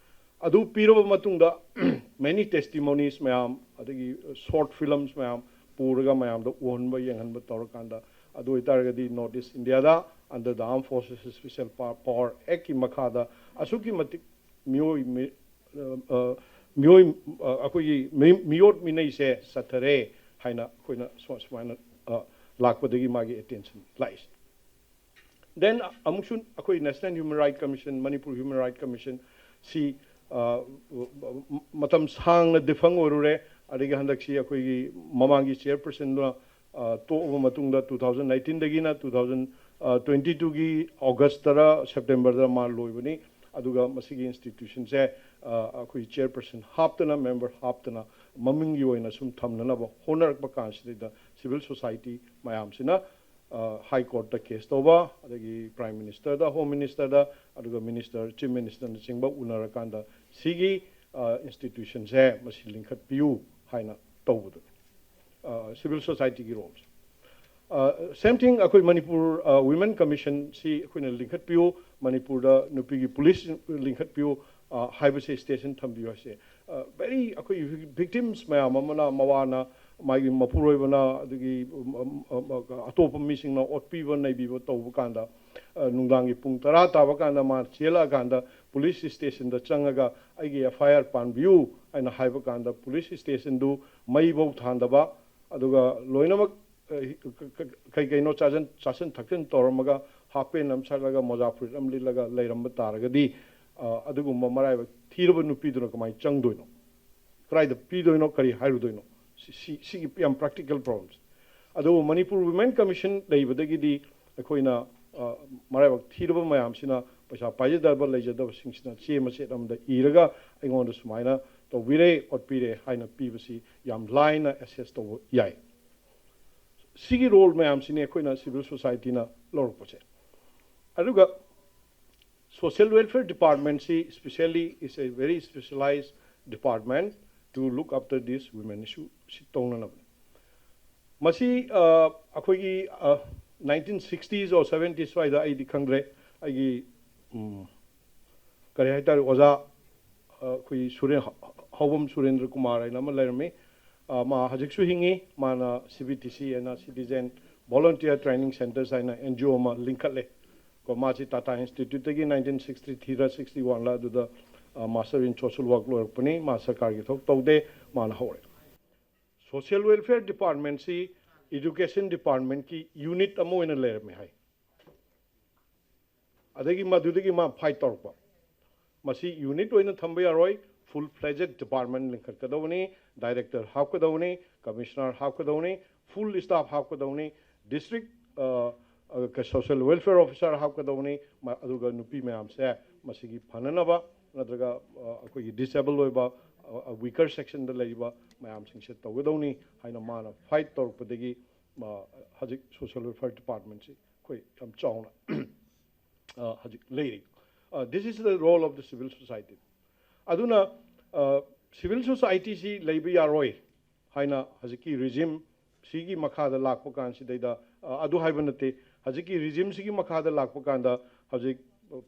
ꯑꯗꯨ ꯄꯤꯔꯕ ꯃꯇꯨꯡꯗ ꯃꯦꯅꯤ ꯇꯦꯁꯇꯤꯃꯣꯅꯤꯁ ꯃꯌꯥꯝ, ꯑꯗꯒꯤ ꯁꯣꯔꯠ ꯐꯤꯂꯝꯁ ꯃꯌꯥꯝ ꯄꯨꯔꯒ ꯃꯌꯥꯝꯗ ꯎꯍꯟꯕ, ꯌꯦꯡꯍꯟꯕ ꯇꯧꯔꯀꯥꯟꯗ, ꯑꯗꯨ ꯑꯣꯏꯇꯥꯔꯒꯗꯤ ꯅꯣꯔꯠ ꯏꯁ ꯏꯟꯗꯤꯌꯥꯗ under the Armed Forces Special Power Act ꯀꯤ ꯃꯈꯥꯗ ꯑꯁꯨꯛꯀꯤ ꯃꯇꯤꯛ ꯃꯤꯑꯣꯏ ꯃꯤ-, ꯑ, ꯑ, ꯃꯤꯑꯣꯏ, ꯑ, ꯑꯩꯈꯣꯏꯒꯤ ꯃꯤ-, ꯃꯤꯑꯣꯠ ꯃꯤꯅꯩꯁꯦ ꯆꯠꯊꯔꯦ ꯍꯥꯏꯅ ꯑꯩꯈꯣꯏꯅ ꯁꯨ-, ꯁꯨꯃꯥꯏꯅ, ꯑ, ꯂꯥꯛꯄꯗꯒꯤ ꯃꯥꯒꯤ ꯑꯦꯇꯦꯟꯁꯟ ꯂꯥꯛꯏꯁꯦ꯫ ꯗꯦꯟ ꯑꯃꯨꯛꯁꯨ ꯑꯩꯈꯣꯏ national human right commission, Manipur human right commission ꯁꯤ, ꯑ, ꯃꯇꯝ ꯁꯥꯡꯅ ꯗꯤꯐꯪ ꯑꯣꯏꯔꯨꯔꯦ꯫ ꯑꯗꯒꯤ ꯍꯟꯗꯛꯁꯤ ꯑꯩꯈꯣꯏꯒꯤ ꯃꯃꯥꯡꯒꯤ ꯆꯤꯌꯔꯄꯔꯁꯟꯗꯨꯅ, ꯑ, ꯇꯣꯛꯑꯕ ꯃꯇꯨꯡꯗ two thousand nineteen ꯗꯒꯤꯅ two thousand twenty two ꯒꯤ ꯑꯣꯒꯁꯇꯔ ꯁꯦꯞꯇꯦꯝꯕꯔꯗ ꯃꯥ ꯂꯣꯏꯕꯅꯤ꯫ ꯑꯗꯨꯒ ꯃꯁꯤꯒꯤ ꯏꯟꯁꯇꯤꯇ꯭ꯌꯨꯁꯟꯁꯦ, ꯑ, ꯑꯩꯈꯣꯏ ꯆꯤꯌꯔꯄꯔꯁꯟ ꯍꯥꯞꯇꯅ, ꯃꯦꯝꯕꯔ ꯍꯥꯞꯇꯅ ꯃꯃꯤꯡꯒꯤ ꯑꯣꯏꯅ ꯁꯨꯝ ꯊꯝꯅꯅꯕ ꯍꯣꯠꯅꯔꯛꯄ ꯀꯥꯟꯁꯤꯗꯩꯗ ꯁꯤꯚꯤꯜ ꯁꯣꯁꯥꯏꯇꯤ ꯃꯌꯥꯝꯁꯤꯅ, ꯑ, ꯍꯥꯏ ꯀꯣꯔꯠꯇ ꯀꯦꯁ ꯇꯧꯕ, ꯑꯗꯒꯤ ꯄ꯭ꯔꯥꯏꯝ ꯃꯤꯅꯤꯁꯇꯔꯗ, ꯍꯣꯝ ꯃꯤꯅꯤꯁꯇꯔꯗ, ꯑꯗꯨꯒ ꯃꯤꯅꯤꯁꯇꯔ, ꯆꯤꯐ ꯃꯤꯅꯤꯁꯇꯔꯅꯆꯤꯡꯕ ꯎꯅꯔꯀꯥꯟꯗ ꯁꯤꯒꯤ, ꯑ, ꯏꯟꯁꯇꯤꯇ꯭ꯌꯨꯁꯟꯁꯦ ꯃꯁꯤ ꯂꯤꯡꯈꯠꯄꯤꯌꯨ ꯍꯥꯏꯅ ꯇꯧꯕꯗꯨꯅꯤ꯫ ꯑ, ꯁꯤꯚꯤꯜ ꯁꯣꯁꯥꯏꯇꯤꯒꯤ ꯔꯣꯜꯁꯦ꯫ ꯑ, ꯁꯦꯝ ꯊꯤꯡ ꯑꯩꯈꯣꯏ ꯃꯅꯤꯄꯨꯔ, ꯑ, ꯋꯤꯃꯦꯟ ꯀꯃꯤꯁꯟꯁꯤ ꯑꯩꯈꯣꯏꯅ ꯂꯤꯡꯈꯠꯄꯤꯌꯨ, ꯃꯅꯤꯄꯨꯔꯗ ꯅꯨꯄꯤꯒꯤ ꯄꯨꯂꯤꯁ ꯂꯤꯡꯈꯠꯄꯤꯌꯨ, ꯑ, ꯍꯥꯏꯕꯁꯦ ꯁ꯭ꯇꯦꯁꯟ ꯊꯝꯕꯤꯌꯨ ꯍꯥꯏꯁꯦ꯫ ꯑ, ꯚꯦꯔꯤ ꯑꯩꯈꯣꯏ ꯚꯤꯛꯇꯤꯝꯁ ꯃꯌꯥꯝ ꯑꯃꯅ, ꯃꯋꯥꯅ, ꯃꯥꯒꯤ ꯃꯄꯨꯔꯣꯏꯕꯅ, ꯑꯗꯒꯤ, ꯎꯝ, ꯎꯝ, ꯎꯝ, ꯑꯇꯣꯞꯄ ꯃꯤꯁꯤꯡꯅ ꯑꯣꯠꯄꯤꯕ ꯅꯩꯕꯤꯕ ꯇꯧꯕ ꯀꯥꯟꯗ, ꯑ, ꯅꯨꯡꯗꯥꯡꯒꯤ ꯄꯨꯡ ꯇꯔꯥ ꯇꯥꯕ ꯀꯥꯟꯗ ꯃꯥ ꯆꯦꯜꯂꯛꯑꯀꯥꯟꯗ ꯄꯨꯂꯤꯁ ꯁ꯭ꯇꯦꯁꯟꯗ ꯆꯪꯉꯒ ꯑꯩꯒꯤ ꯑꯦꯐ ꯑꯥꯏ ꯑꯥꯔ ꯄꯥꯟꯕꯤꯌꯨ ꯍꯥꯏꯅ ꯍꯥꯏꯕ ꯀꯥꯟꯗ ꯄꯨꯂꯤꯁ ꯁ꯭ꯇꯦꯁꯟꯗꯨ ꯃꯩꯐꯧ ꯊꯥꯟꯗꯕ, ꯑꯗꯨꯒ ꯂꯣꯏꯅꯃꯛ, ꯑ, ꯀ-, ꯀ-, ꯀꯩ ꯀꯩꯅꯣ ꯆꯥꯁꯤꯟ, ꯆꯥꯁꯤꯟ ꯊꯛꯆꯤꯟ ꯇꯧꯔꯝꯃꯒ ꯍꯥꯞ ꯄꯦꯟ ꯑꯃ ꯁꯦꯠꯂꯒ ꯃꯣꯖꯥ ꯐꯨꯔꯤꯠ ꯑꯃ ꯂꯤꯠꯂꯒ ꯂꯩꯔꯝꯕ ꯇꯥꯔꯒꯗꯤ, ꯑ, ꯑꯗꯨꯒꯨꯝꯕ ꯃꯔꯥꯏꯕꯛ ꯊꯤꯔꯕ ꯅꯨꯄꯤꯗꯨꯅ ꯀꯃꯥꯏꯅ ꯆꯪꯗꯣꯏꯅꯣ? ꯀꯗꯥꯏꯗ ꯄꯤꯗꯣꯏꯅꯣ? ꯀꯔꯤ ꯍꯥꯏꯔꯨꯗꯣꯏꯅꯣ? ꯁꯤ, ꯁꯤ, ꯁꯤꯒꯤ ꯌꯥꯝ ꯄ꯭ꯔꯦꯛꯇꯤꯀꯦꯜ ꯄ꯭ꯔꯣꯕ꯭ꯂꯦꯝꯁꯦ꯫ ꯑꯗꯨꯕꯨ ꯃꯅꯤꯄꯨꯔ ꯋꯤꯃꯦꯟ ꯀꯃꯤꯁꯟ ꯂꯩꯕꯗꯒꯤꯗꯤ ꯑꯩꯈꯣꯏꯅ, ꯑ, ꯃꯔꯥꯏꯕꯛ ꯊꯤꯔꯕ ꯃꯌꯥꯝꯁꯤꯅ, ꯄꯩꯁꯥ ꯄꯥꯏꯖꯗꯕ ꯂꯩꯖꯗꯕꯁꯤꯡꯁꯤꯅ ꯆꯦ ꯃꯆꯦꯠ ꯑꯃꯗ ꯏꯔꯒ ꯑꯩꯉꯣꯟꯗ ꯁꯨꯃꯥꯏꯅ ꯇꯧꯕꯤꯔꯦ, ꯑꯣꯠꯄꯤꯔꯦ ꯍꯥꯏꯅ ꯄꯤꯕꯁꯤ ꯌꯥꯝ ꯂꯥꯏꯅ ꯑꯦꯁꯦꯁ ꯇꯧꯕ ꯌꯥꯏ꯫ ꯁꯤꯒꯤ ꯔꯣꯜ ꯃꯌꯥꯝꯁꯤꯅꯤ ꯑꯩꯈꯣꯏꯅ ꯁꯤꯚꯤꯜ ꯁꯣꯁꯥꯏꯇꯤꯅ ꯂꯧꯔꯛꯄꯁꯦ꯫ ꯑꯗꯨꯒ social welfare department ꯁꯤ specially is a very specialized department to look after this women issue ꯁꯤ ꯇꯧꯅꯅꯕꯅꯤ꯫ ꯃꯁꯤ ꯑꯩꯈꯣꯏꯒꯤ nineteen sixties or seventies ꯁ꯭ꯋꯥꯏꯗ ꯑꯩꯗꯤ ꯈꯪꯗ꯭ꯔꯦ, ꯑꯩꯒꯤ ꯀꯔꯤ ꯍꯥꯏꯇꯥꯔꯦ, ꯑꯣꯖꯥ ꯑꯩꯈꯣꯏ ꯁꯨꯔꯦꯟ, ꯍꯧꯕꯝ ꯁꯨꯔꯦꯟꯗ꯭ꯔ ꯀꯨꯃꯥꯔ ꯍꯥꯏꯅ ꯑꯃ ꯂꯩꯔꯝꯃꯤ꯫ ꯃꯥ ꯍꯧꯖꯤꯛꯁꯨ ꯍꯤꯡꯉꯤ꯫ ꯃꯥꯅ C B T C ꯍꯥꯏꯅ Citizen Volunteer Training Centres ꯍꯥꯏꯅ N G O ꯑꯃ ꯂꯤꯡꯈꯠꯂꯦ꯫ ꯀꯣ ꯃꯥꯁꯤ ꯇꯥꯇꯥ ꯏꯟꯁꯇꯤꯇ꯭ꯌꯨꯠꯇꯒꯤ nineteen sixty three ꯔ sixty one ꯂ ꯑꯗꯨꯗ Master in Social Work ꯂꯣꯏꯔꯛꯄꯅꯤ꯫ ꯃꯥ ꯁꯔꯀꯥꯔꯒꯤ ꯊꯕꯛ ꯇꯧꯗꯦ꯫ ꯃꯥꯅ ꯍꯧꯔꯦ꯫ Social Welfare Department ꯁꯤ Education Department ꯀꯤ unit ꯑꯃ ꯑꯣꯏꯅ ꯂꯩꯔꯝꯃꯦ ꯍꯥꯏ꯫ ꯑꯗꯒꯤ ꯃꯗꯨꯗꯒꯤ ꯃꯥ fight ꯇꯧꯔꯛꯄ꯫ ꯃꯁꯤ unit ꯑꯣꯏꯅ ꯊꯝꯕ ꯌꯥꯔꯣꯏ, full fledged department ꯂꯤꯡꯈꯠꯀꯗꯧꯕꯅꯤ, director ꯍꯥꯞꯀꯗꯧꯕꯅꯤ, commissioner ꯍꯥꯞꯀꯗꯧꯕꯅꯤ, full staff ꯍꯥꯞꯀꯗꯧꯕꯅꯤ, district social welfare officer ꯍꯥꯞꯀꯗꯧꯕꯅꯤ꯫ ꯑꯗꯨꯒ ꯅꯨꯄꯤ ꯃꯌꯥꯝꯁꯦ ꯃꯁꯤꯒꯤ ꯐꯅꯅꯕ ꯅꯠꯇ꯭ꯔꯒ ꯑꯩꯈꯣꯏꯒꯤ disabled ꯑꯣꯏꯕ weaker section ꯗ ꯂꯩꯔꯤꯕ ꯃꯌꯥꯝꯁꯤꯡꯁꯦ ꯇꯧꯒꯗꯧꯅꯤ ꯍꯥꯏꯅ ꯃꯥꯅ fight ꯇꯧꯔꯛꯄꯗꯒꯤ ꯍꯧꯖꯤꯛ Social Welfare Department ꯁꯤ ꯑꯩꯈꯣꯏ ꯌꯥꯝ ꯆꯥꯎꯅ ꯍꯧꯖꯤꯛ ꯂꯩꯔꯤ꯫ This is the role of the civil society. ꯑꯗꯨꯅ civil society ꯁꯤ ꯂꯩꯕ ꯌꯥꯔꯣꯏ ꯍꯥꯏꯅ ꯍꯧꯖꯤꯛꯀꯤ regime ꯁꯤꯒꯤ ꯃꯈꯥꯗ ꯂꯥꯛꯄ ꯀꯥꯟꯁꯤꯗꯩꯗ, ꯑꯗꯨ ꯍꯥꯏꯕ ꯅꯠꯇꯦ, ꯍꯧꯖꯤꯛꯀꯤ regime ꯁꯤꯒꯤ ꯃꯈꯥꯗ ꯂꯥꯛꯄ ꯀꯥꯟꯗ ꯍꯧꯖꯤꯛ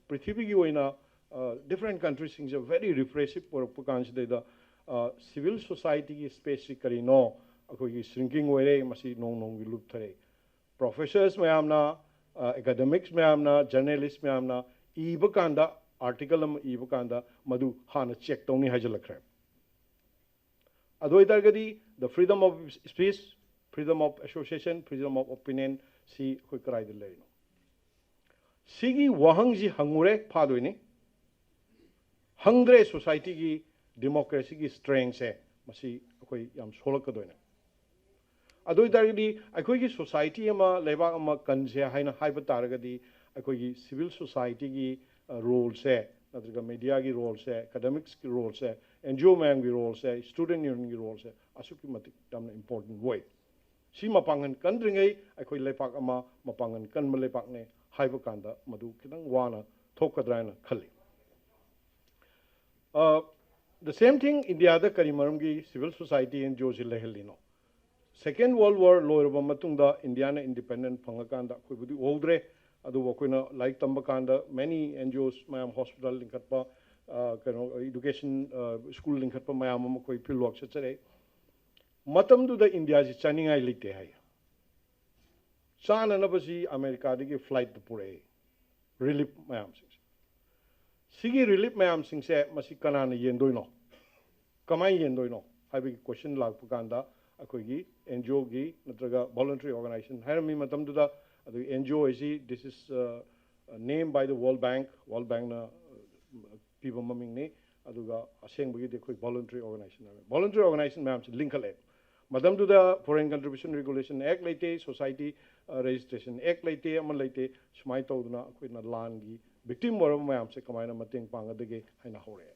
ꯄ꯭ꯔꯤꯊꯤꯕꯤꯒꯤ ꯑꯣꯏꯅ different country ꯁꯤꯡꯁꯦ very repressive ꯑꯣꯏꯔꯛꯄ ꯀꯥꯟꯁꯤꯗꯩꯗ civil society ꯒꯤ space ꯁꯤ ꯀꯔꯤꯅꯣ? ꯑꯩꯈꯣꯏꯒꯤ shrinking ꯑꯣꯏꯔꯦ, ꯃꯁꯤ ꯅꯣꯡ ꯅꯣꯡꯒꯤ ꯂꯨꯞꯊꯔꯦ꯫ Professors ꯃꯌꯥꯝꯅ, academics ꯃꯌꯥꯝꯅ, journalist ꯃꯌꯥꯝꯅ ꯏꯕ ꯀꯥꯟꯗ, article ꯑꯃ ꯏꯕ ꯀꯥꯟꯗ ꯃꯗꯨ ꯍꯥꯟꯅ check ꯇꯧꯅꯤ ꯍꯥꯏꯖꯤꯜꯂꯛꯈ꯭ꯔꯦ꯫ ꯑꯗꯨ ꯑꯣꯏꯇꯥꯔꯒꯗꯤ the freedom of speech, freedom of association, freedom of opinion ꯁꯤ ꯑꯩꯈꯣꯏ ꯀꯗꯥꯏꯗ ꯂꯩꯔꯤꯅꯣ? ꯁꯤꯒꯤ ꯋꯥꯍꯪꯁꯤ ꯍꯪꯉꯨꯔꯦ ꯐꯥꯗꯣꯏꯅꯤ꯫ ꯍꯪꯗ꯭ꯔꯦ, society ꯒꯤ democracy ꯒꯤ strength ꯁꯦ ꯃꯁꯤ ꯑꯩꯈꯣꯏ ꯌꯥꯝ ꯁꯣꯛꯂꯛꯀꯗꯣꯏꯅꯦ꯫ ꯑꯗꯨ ꯑꯣꯏꯇꯥꯔꯒꯗꯤ ꯑꯩꯈꯣꯏꯒꯤ society ꯑꯃ, ꯂꯩꯕꯥꯛ ꯑꯃ ꯀꯟꯁꯦ ꯍꯥꯏꯅ ꯍꯥꯏꯕ ꯇꯥꯔꯒꯗꯤ ꯑꯩꯈꯣꯏꯒꯤ civil society ꯒꯤ role ꯁꯦ ꯅꯠꯇ꯭ꯔꯒ media ꯒꯤ role ꯁꯦ, academics ꯀꯤ role ꯁꯦ, N G O ꯃꯌꯥꯝꯒꯤ role ꯁꯦ, student union ꯒꯤ role ꯁꯦ ꯑꯁꯨꯛꯀꯤ ꯃꯇꯤꯛ ꯌꯥꯝꯅ important ꯑꯣꯏ꯫ ꯁꯤ ꯃꯄꯥꯡꯒꯜ ꯀꯟꯗ꯭ꯔꯤꯉꯩ ꯑꯩꯈꯣꯏ ꯂꯩꯄꯥꯛ ꯑꯃ ꯃꯄꯥꯡꯒꯜ ꯀꯟꯕ ꯂꯩꯄꯥꯛꯅꯦ ꯍꯥꯏꯕ ꯀꯥꯟꯗ ꯃꯗꯨ ꯈꯤꯇꯪ ꯋꯥꯅ ꯊꯣꯛꯀꯗ꯭ꯔꯥ ꯍꯥꯏꯅ ꯈꯜꯂꯤ꯫ ꯑ, The same thing, ꯏꯟꯗꯤꯌꯥꯗ ꯀꯔꯤ ꯃꯔꯝꯒꯤ civil society, NGOꯁꯤ ꯂꯩꯍꯜꯂꯤꯅꯣ? Second World War ꯂꯣꯏꯔꯕ ꯃꯇꯨꯡꯗ ꯏꯟꯗꯤꯌꯥꯅ independent ꯐꯪꯉꯀꯥꯟꯗ ꯑꯩꯈꯣꯏꯕꯨꯗꯤ ꯎꯍꯧꯗ꯭ꯔꯦ, ꯑꯗꯨꯕꯨ ꯑꯩꯈꯣꯏꯅ ꯂꯥꯏꯔꯤꯛ ꯇꯝꯕ ꯀꯥꯟꯗ many NGOs ꯃꯌꯥꯝ, hospital ꯂꯤꯡꯈꯠꯄ, ꯑ, ꯀꯩꯅꯣ, education, ꯑ, school ꯂꯤꯡꯈꯠꯄ ꯃꯌꯥꯝ ꯑꯃ ꯑꯩꯈꯣꯏ field work ꯆꯠꯆꯔꯛꯏ꯫ ꯃꯇꯝꯗꯨꯗ ꯏꯟꯗꯤꯌꯥꯁꯤ ꯆꯥꯅꯤꯡꯉꯥꯏ ꯂꯩꯇꯦ ꯍꯥꯏ꯫ ꯆꯥꯅꯅꯕꯁꯤ ꯑꯃꯦꯔꯤꯀꯥꯗꯒꯤ flightꯇ ꯄꯨꯔꯛꯑꯦ, relief ꯃꯌꯥꯝꯁꯤꯡꯁꯦ꯫ ꯁꯤꯒꯤ relief ꯃꯌꯥꯝꯁꯤꯡꯁꯦ ꯃꯁꯤ ꯀꯅꯥꯅ ꯌꯦꯟꯗꯣꯏꯅꯣ, ꯀꯃꯥꯏꯅ ꯌꯦꯟꯗꯣꯏꯅꯣ ꯍꯥꯏꯕꯒꯤ question ꯂꯥꯛꯄ ꯀꯥꯟꯗ, ꯑꯩꯈꯣꯏꯒꯤ NGOꯒꯤ ꯅꯠꯇ꯭ꯔꯒ voluntary organization ꯍꯥꯏꯔꯝꯃꯤ ꯃꯇꯝꯗꯨꯗ꯫ ꯑꯗꯨꯒꯤ NGO ꯍꯥꯏꯁꯤ, this is, uh, name by the World Bank, World Bankꯅ, uh, ꯄꯤꯕ ꯃꯃꯤꯡꯅꯤ꯫ ꯑꯗꯨꯒ ꯑꯁꯦꯡꯕꯒꯤꯗꯤ ꯑꯩꯈꯣꯏ voluntary organization ꯍꯥꯏꯕ, voluntary organization ꯃꯌꯥꯝꯁꯤ ꯂꯤꯡꯈꯠꯂꯛꯑꯦ꯫ ꯃꯇꯝꯗꯨꯗ Foreign Contribution Regulation Act ꯂꯩꯇꯦ, Society, uh, Registration Act ꯂꯩꯇꯦ, ꯑꯃ ꯂꯩꯇꯦ꯫ ꯁꯨꯃꯥꯏꯅ ꯇꯧꯗꯅ ꯑꯩꯈꯣꯏꯅ ꯂꯥꯟꯒꯤ victim ꯑꯣꯏꯔꯕ ꯃꯌꯥꯝꯁꯦ ꯀꯃꯥꯏꯅ ꯃꯇꯦꯡ ꯄꯥꯡꯒꯗꯒꯦ ꯍꯥꯏꯅ ꯍꯧꯔꯛꯑꯦ꯫